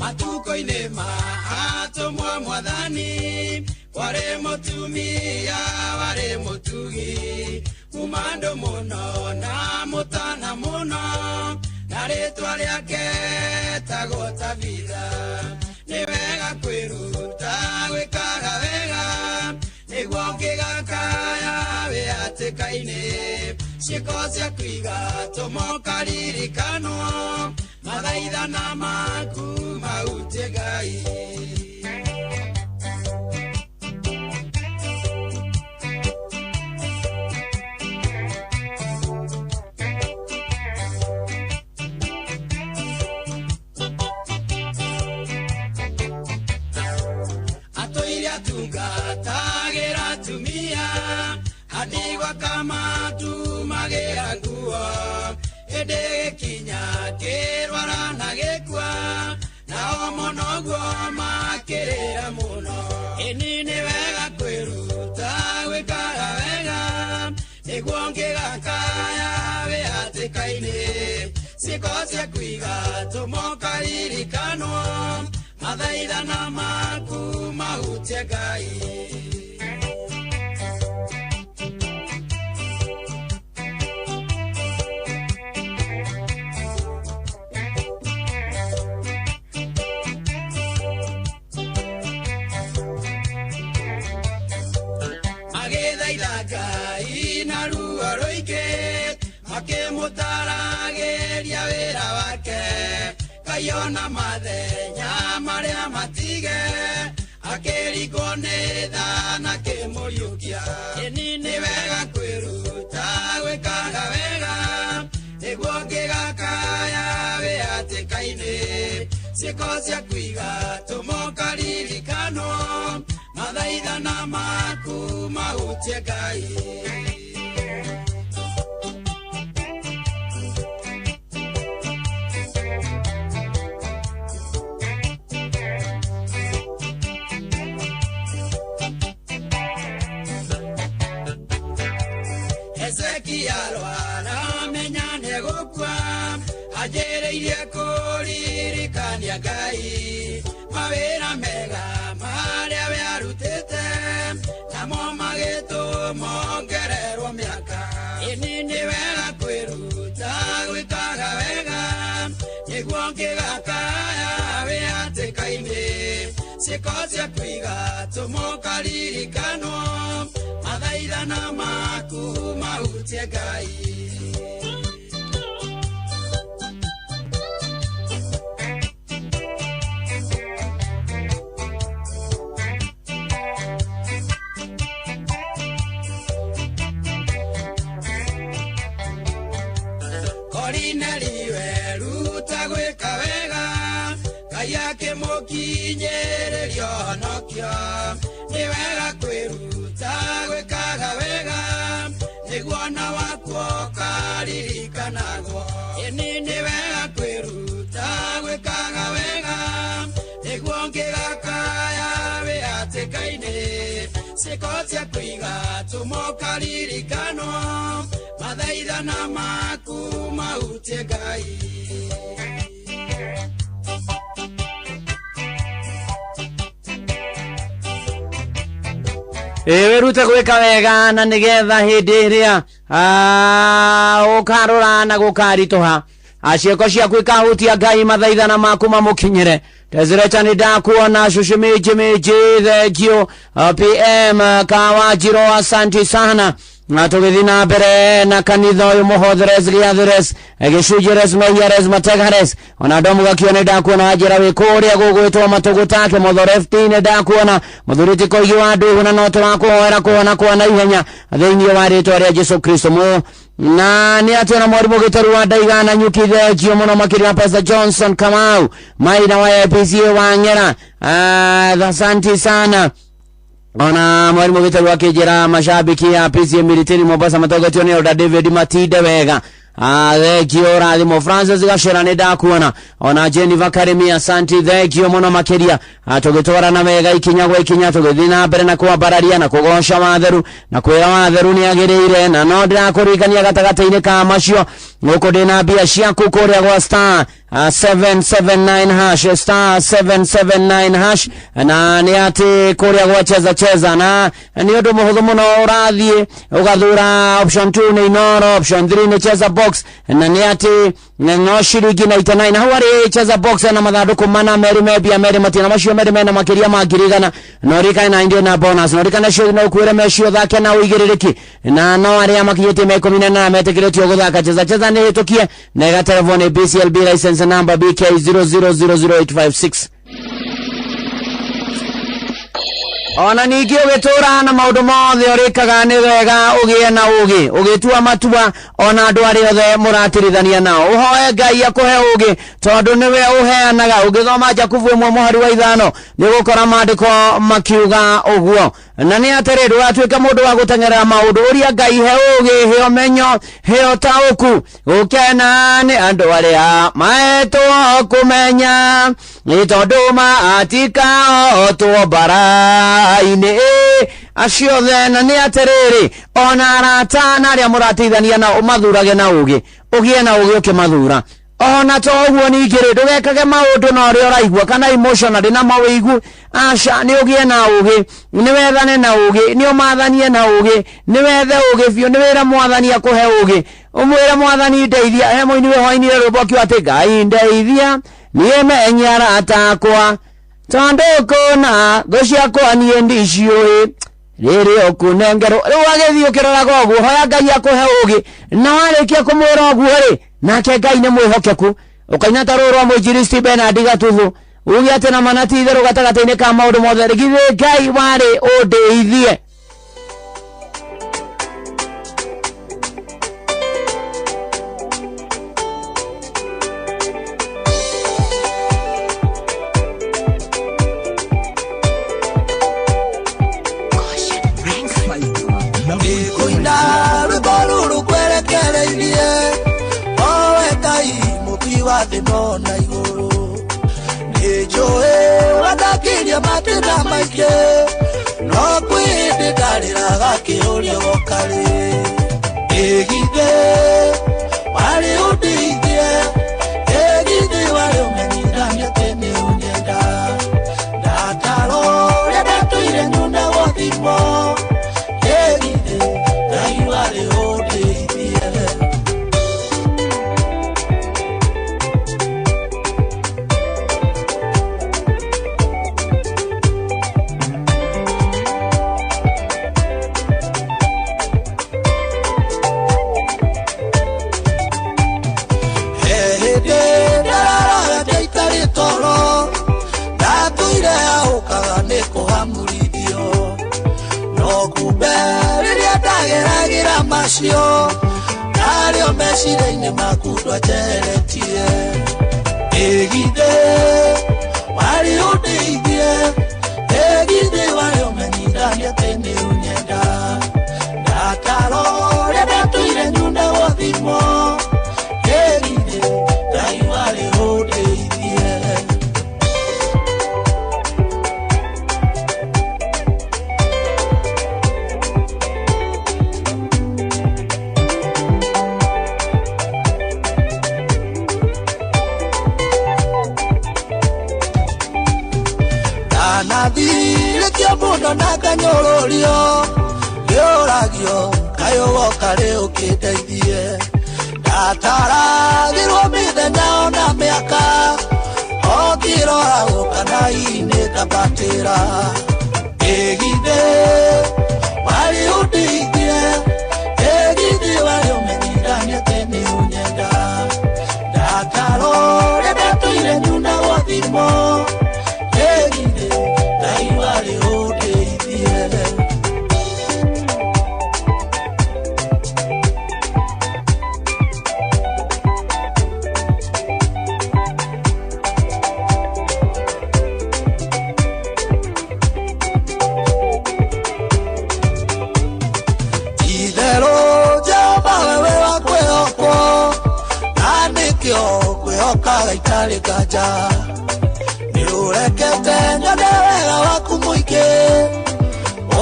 Matukũ-inĩ ma atũmwo Mwathani, warĩ mũtumia warĩ mũtugi, kuma andũ mũno na mũtana mũno, na rĩtwa rĩake etagwo Tabitha. Nĩ wega kwĩruta gwĩkaga wega, nĩguo ũngĩgakaya wĩ hatĩka-inĩ. Ciĩko ciaku igatũma ũkaririkanwo, mathaithana maku mahutie Ngai. Atũire atungatagĩra atumia, andigwa kamatumagĩra nguo, hĩndĩ gĩkinya kĩrwara na gĩkua, nao mũno guo makĩrĩra mũno. Ĩni nĩ wega kwĩruta gwĩkaga wega, nĩguo ũngĩgakaya wĩ hatĩka-inĩ. Ciĩko ciaku igatũma ũkaririkanwo, mathaithana maku mahutie Ngai. Magĩthaitha Ngai na ruo rũingĩ, makĩmũtaragĩria wĩra wake. Ngai ona mathenya marĩa matige, akĩringwo nĩ tha na akĩmũriũkia. Ĩni nĩ wega kwĩruta gwĩkaga wega, nĩguo ũngĩgakaya wĩ hatĩka-inĩ. Ciĩko ciaku igatũma ũkaririkanwo, mathaithana maku mahutie Ngai. Ngai arwara menya nĩgũkua anjĩrĩirie kũririkania Ngai mawĩra mega marĩa we arutĩte namo magĩtũma ongererwo mĩaka ĩni nĩ wega kwĩruta gwĩkaga wega nĩguo ngĩgakaya wĩhatĩka-inĩ ciĩko ciaku igatũma ũkaririkanwo mathaithana maku mahutie Ngai. Korinelio ruta gwĩka wega Ngai akĩmũkinyĩrĩria ũhonokio nĩ wega kwĩruta gwĩkaga wega nĩguo ona waku ũkaririkanagwo ĩni nĩ wega kwĩruta gwĩkaga wega nĩguo ngĩgakaya wĩhatĩka-inĩ ciĩko ciaku igatũma ũkaririkanwo mathaithana maku mahutie Ngai. Wĩrute gwĩka wega na nĩgetha hĩndĩ ĩrĩa ũkarora na gũkaritũha ciĩko ciaku ikahutia Ngai mathaithana maku mamũkinyĩre. Tezirecha nĩ ndakuona cucu mĩnji mĩnji thengio PM Kawajiro asanti sana na tũgĩthiĩ na mbere na kanitha ũyũ mũhotheres gĩathĩres gĩcunjĩres meiares mategares ona ndomu gakio nĩ ndakuona wanjĩra wĩ kũrĩa gũgwĩtwo matũgũtake mũthorefti nĩ ndakuona mũthuri ti koigi wa ndũhũ na no tũrakũhoera kũhona kwa na ihenya thĩinĩ wa rĩtwa rĩa Jesu Kristo mũ na nĩ atĩ ona mwarimũ gĩtaru wa ndaigana nyuki thengio mũno makĩria Pastor Johnson Kamau maina wa APCA wa Ng'era asanti sana. Ona mwalimu gĩtaru akĩnjĩra mashabiki ya PCA Miritini Mombasa matongoretio nĩ Elder David Matinde wega. Thengio rathimo Francis Gacera nĩ ndakuona ona Jennifer Karimi asanti thengio mũno makĩria tũgĩtwarana wega ikinya gwa ikinya tũgĩthiĩ na mbere na kwambararia na kũgoca watheru na kwĩra watheru nĩ agĩrĩire na no ndĩrakũririkania gatagatĩ-inĩ ka macio gũkũ ndĩna mbia ciaku kũrĩa gwa star 779 hash star 779 hash na nĩ atĩ kũrĩa gwa cheza cheza na nĩ ũndũ mũhũthũ mũno ũrathiĩ ũgathura option 2 nĩ Inoro option 3 nĩ cheza box na nĩ atĩ no shiringi 99 hau arĩ cheza box na mathandũkũ mana merĩ membia merĩ matina macio merĩ mena makĩria ma 100,000 no rikane na indio na bonus no rikane cio no kwĩre mecio thake na ũigĩrĩrĩki na no arĩa makinyĩtie me 18 metĩkĩrĩtio gũthaka cheza cheza nĩ hĩtũkie na ĩgaterevwo nĩ BCLB license number BK 0000856. Ona ningĩ ũgĩtũra na maũndũ mothe ũrĩkaga nĩ wega ũgĩe na ũgĩ ũgĩtua matua ona andũ arĩa othe mũratirithania nao ũhoe Ngai akũhe ũgĩ tondũ nĩwe ũheanaga. Ũngĩthoma Jakubu 1 mũhari wa 5 nĩũgũkora maandĩko makiuga ũguo na nĩ atĩrĩ ndũgatuĩke mũndũ wa gũteng'erera maũndũ ũria Ngai he ũgĩ he ũmenyo he ũtaũku gũkena nĩ andũ arĩa maetwo kũmenya nĩ tondũ matikahotwo mbara-inĩ acio othe na nĩ atĩrĩrĩ ona arata na arĩa mũrateithania nao ũmathurage na ũgĩ ũgĩe na ũgĩ ũkĩmathura ona to ũguo ningĩ rĩ ndũgekage maũndũ na ũrĩa ũraigua kana emotionally na mawĩigu aca nĩ ũgĩe na ũgĩ nĩ wethane na ũgĩ nĩ ũmathanie na ũgĩ nĩ wethe ũgĩ biũ nĩ wĩre mwathani akũhe ũgĩ ũmwĩre mwathani ndeithia he mũini wĩhoinire rwĩmbo akiuga atĩ Ngai ndeithia niĩ menye arata akwa tondũ kũna thũ ciakwa niĩ ndiciũĩ rĩrĩ ũkũnengerwo rĩu agĩthiĩ ũkĩroraga ũguo hoya Ngai akũhe ũgĩ na warĩkia kũmwĩra ũguo rĩ nake Ngai nĩ mwĩhokeku ũkaina ta rũũ rwa mũinjilisti Bernard Gatuthu uge atĩ na mana ti itherũ gatagatĩ-inĩ ka maũndũ mothe githĩ Ngai warĩ ũndeithie. Ngũina rwĩmbo rũrũ ngwerekereirie owe Ngai mũmbi wa thĩ na igũrũ nĩnjũĩ wandakiria matĩna maingĩ no kwĩ hĩndĩ ndarĩraga kĩũria gokarĩ Ĩgithĩ warĩ ũndeithie, ĩgithĩ warĩ ũmenyithanie atĩ nĩ ũnyenda. Ndataro ũrĩa ndatũire nyunagwo thimo, ĩgithĩ Ngai warĩ ũndeithie. Hĩndĩ ndararagate itarĩ toro, ndatũire ahũkaga nĩ kũhamũrithio. No kumbe rĩrĩa ndageragĩra macio, narĩo meciria-inĩ maku ndwanjeretie. Ĩgithĩ warĩ ũndeithie, ĩgithĩ warĩ ũmenyithanie atĩ nĩ ũnyenda. Ndataro ũrĩa ndatũire nyunagwo thimo, ĩgithĩ Ngai warĩ ũndeithie. Ndanathirĩkia mũno na nganyũrũrio, ngĩũragio kaĩ woka rĩ ũkĩndeithie. Ndataragĩrwo mĩthenya ona mĩaka, o ngĩroragwo kana hihi nĩngambatĩra. Ĩgithĩ warĩ ũndeithie, ĩgithĩ warĩ ũmenyithanie atĩ nĩ ũnyenda. Ndataro ũrĩa ndatũire nyunagwo thimo, ĩgithĩ Ngai warĩ ũndeithie. Itherũ Jehova wewe wa kwĩhokwo, na nĩkĩo ngwĩhokaga itarĩ nganja. Nĩũrekete nyone wega waku mũingĩ,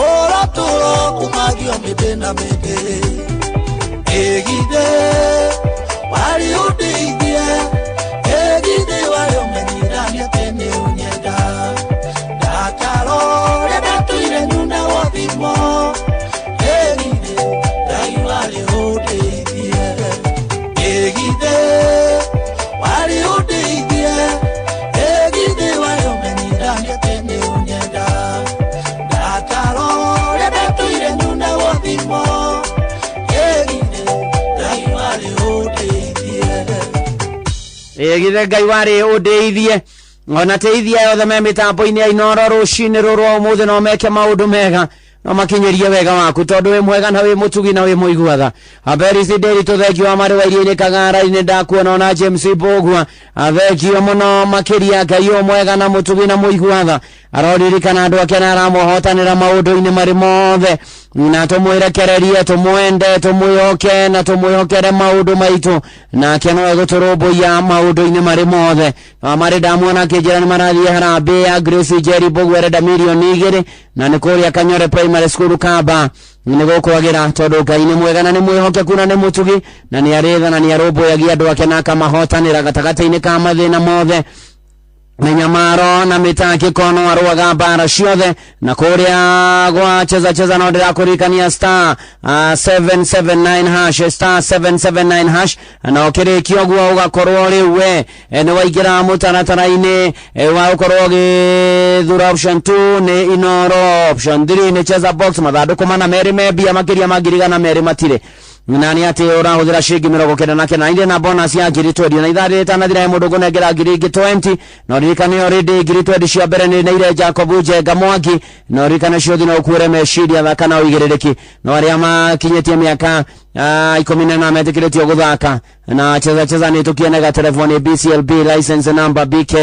ũratũũra kumagio mĩndĩ na mĩndĩ. Ĩgithĩ warĩ ũndeithie, ĩgithĩ warĩ ũmenyithanie atĩ nĩ ũnyenda. Ndataro ũrĩa ndatũire nyunagwo thimo, ĩgithĩ Ngai warĩ ũndeithie. Ĩgithĩ warĩ ũndeithie, ĩgithĩ warĩ ũmenyithanie atĩ nĩ ũnyenda. Ndataro ũrĩa ndatũire nyunagwo thimo, ĩgithĩ Ngai warĩ ũndeithie. Ĩgithĩ Ngai warĩ ũndeithie. Ona teithia yothe me mĩtambo-inĩ ya Inooro rũcinĩ rũrũ rwa ũmũthĩ no meke maũndũ mega, no makinyĩrie wega waku tondũ wĩ mwega na wĩ mũtugi na wĩ mũigua tha. Aberisi Nderi tũthengio wa marĩ wa iria-inĩ Kagara-inĩ ndakuona ona James Mbũgua athengio mũno makĩria. Ngai o mwega na mũtugi na mũigua tha aroririkana andũ ake na aramohotanĩra maũndũ-inĩ marĩ mothe, na tũmwĩrekererie, tũmwende, tũmwĩhoke na tũmwĩhokere maũndũ maitũ, nake no egũtũrũmbũiya maũndũ-inĩ marĩ mothe. Marĩ ndamuona akĩnjĩra nĩ marathiĩ harambee ya Grace Njeri Mbũgua arenda mirioni 2 na nĩ kũrĩa Kanyore Primary School Kamba nĩ gũkwagĩra, tondũ Ngai nĩ mwega na nĩ mwĩhokeku na nĩ mũtugi na nĩ arĩ tha na nĩ arũmbũyagia andũ ake na akamahotanĩra gatagatĩ-inĩ ka mathĩna mothe mĩnyamaro na mĩtangĩko, no arũaga mbara ciothe. Na kũrĩa gwa cheza cheza no ndĩrakũririkania star 779 hash, star 779 hash, na ũkĩrĩkia ũguo ũgakorwo rĩu we nĩ waingĩra mũtaratara-inĩ wa gũkorwo ũgĩthura option 2 nĩ Inooro, option 3 nĩ cheza box, mathandũkũ mana merĩ me mbia makĩria ma 200,000 matirĩ, na nĩ atĩ ũrahũthĩra ciringi 99 irĩ na bonus ya 20,000 na ithaa rĩrĩ rĩtanathira he mũndũ ngũnengera 20,000. Na ũririkane already 20,000 cia mbere nĩ neire Jacob Njenga Mwangi, na ũririkane ciothe no ũkuĩre meciria, thaka na ũigĩrĩrĩki. No arĩa makinyĩtie mĩaka 18 metĩkĩrĩtio gũthaka na cheza cheza nĩ tũkienega telefoni BCLB license number BK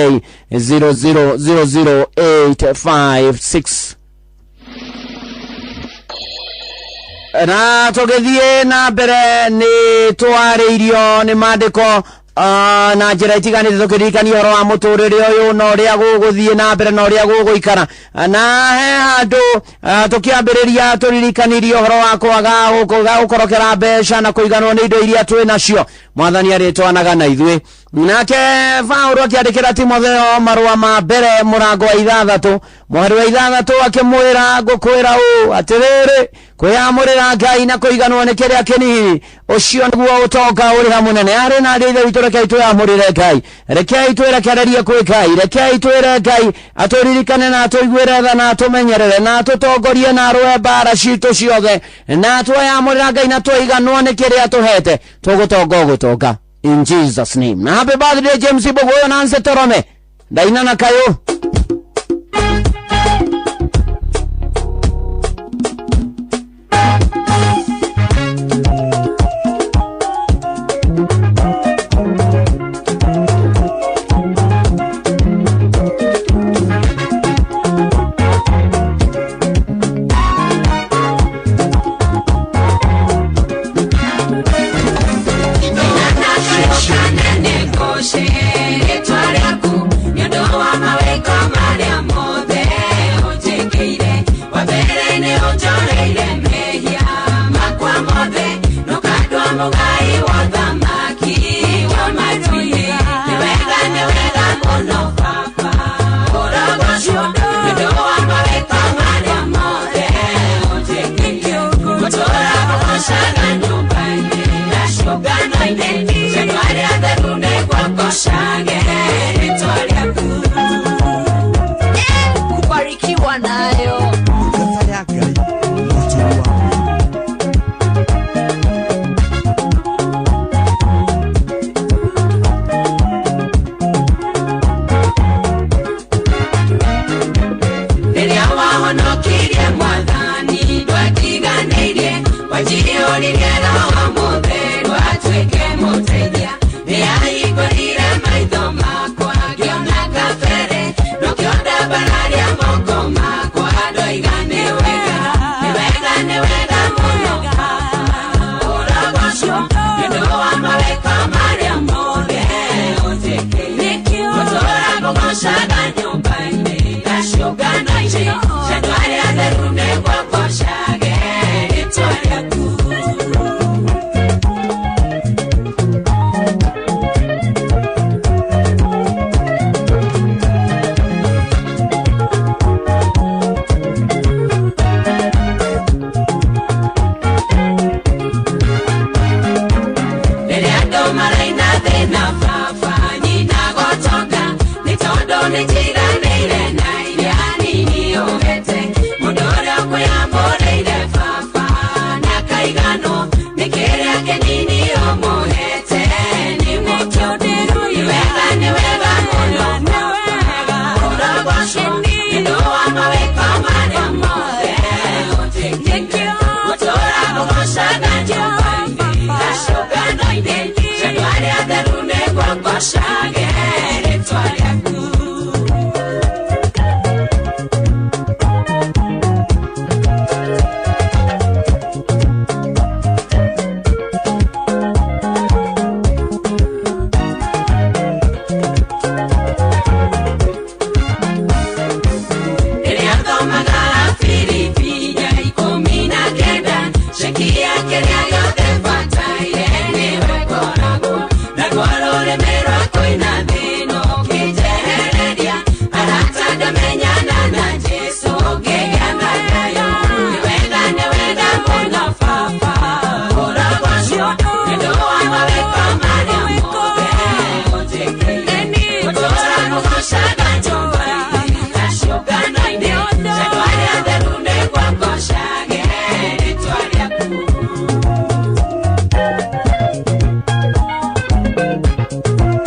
0000856. Na tũgĩthiĩ na mbere nĩ twarĩirio nĩ mandĩko Na njĩra itiganĩte tũkĩririkania ũhoro wa mũtũrĩre ũyũ na ũrĩa gũgũthiĩ na mbere na ũrĩa gũgũikara. Na he handũ tũkĩambĩrĩria tũririkanirie ũhoro wa kwaga gũkorokera mbeca na kũiganwo nĩ indo iria twĩ nacio. Mwathani arĩtwanaga na ithuĩ. Nake Paulo akĩandĩkĩra Timotheo marũa ma mbere mũrango wa 6 mũhari wa 6 akĩmwĩra, ngũkwĩra ũũ atĩrĩrĩ, kwĩyamũrĩra Ngai na kũiganwo nĩ kĩrĩa kĩnini, ũcio nĩguo ũtonga ũrĩa mũnene. Arĩ na arĩ ithe witũ, rekei twĩyamũrĩre Ngai, rekei twĩrekererie kwĩ Ngai, rekei twĩre Ngai atũririkane na atũiguĩre tha na atũmenyerere na atũtongorie na arũe mbara citũ ciothe. Na tweyamũrĩra Ngai na twaiganwo nĩ kĩrĩa tũhete, tũgũtonga ũgũtonga in Jesus name. Na happy birthday James Mbogo na Nancy Torome ndaina na kayũ.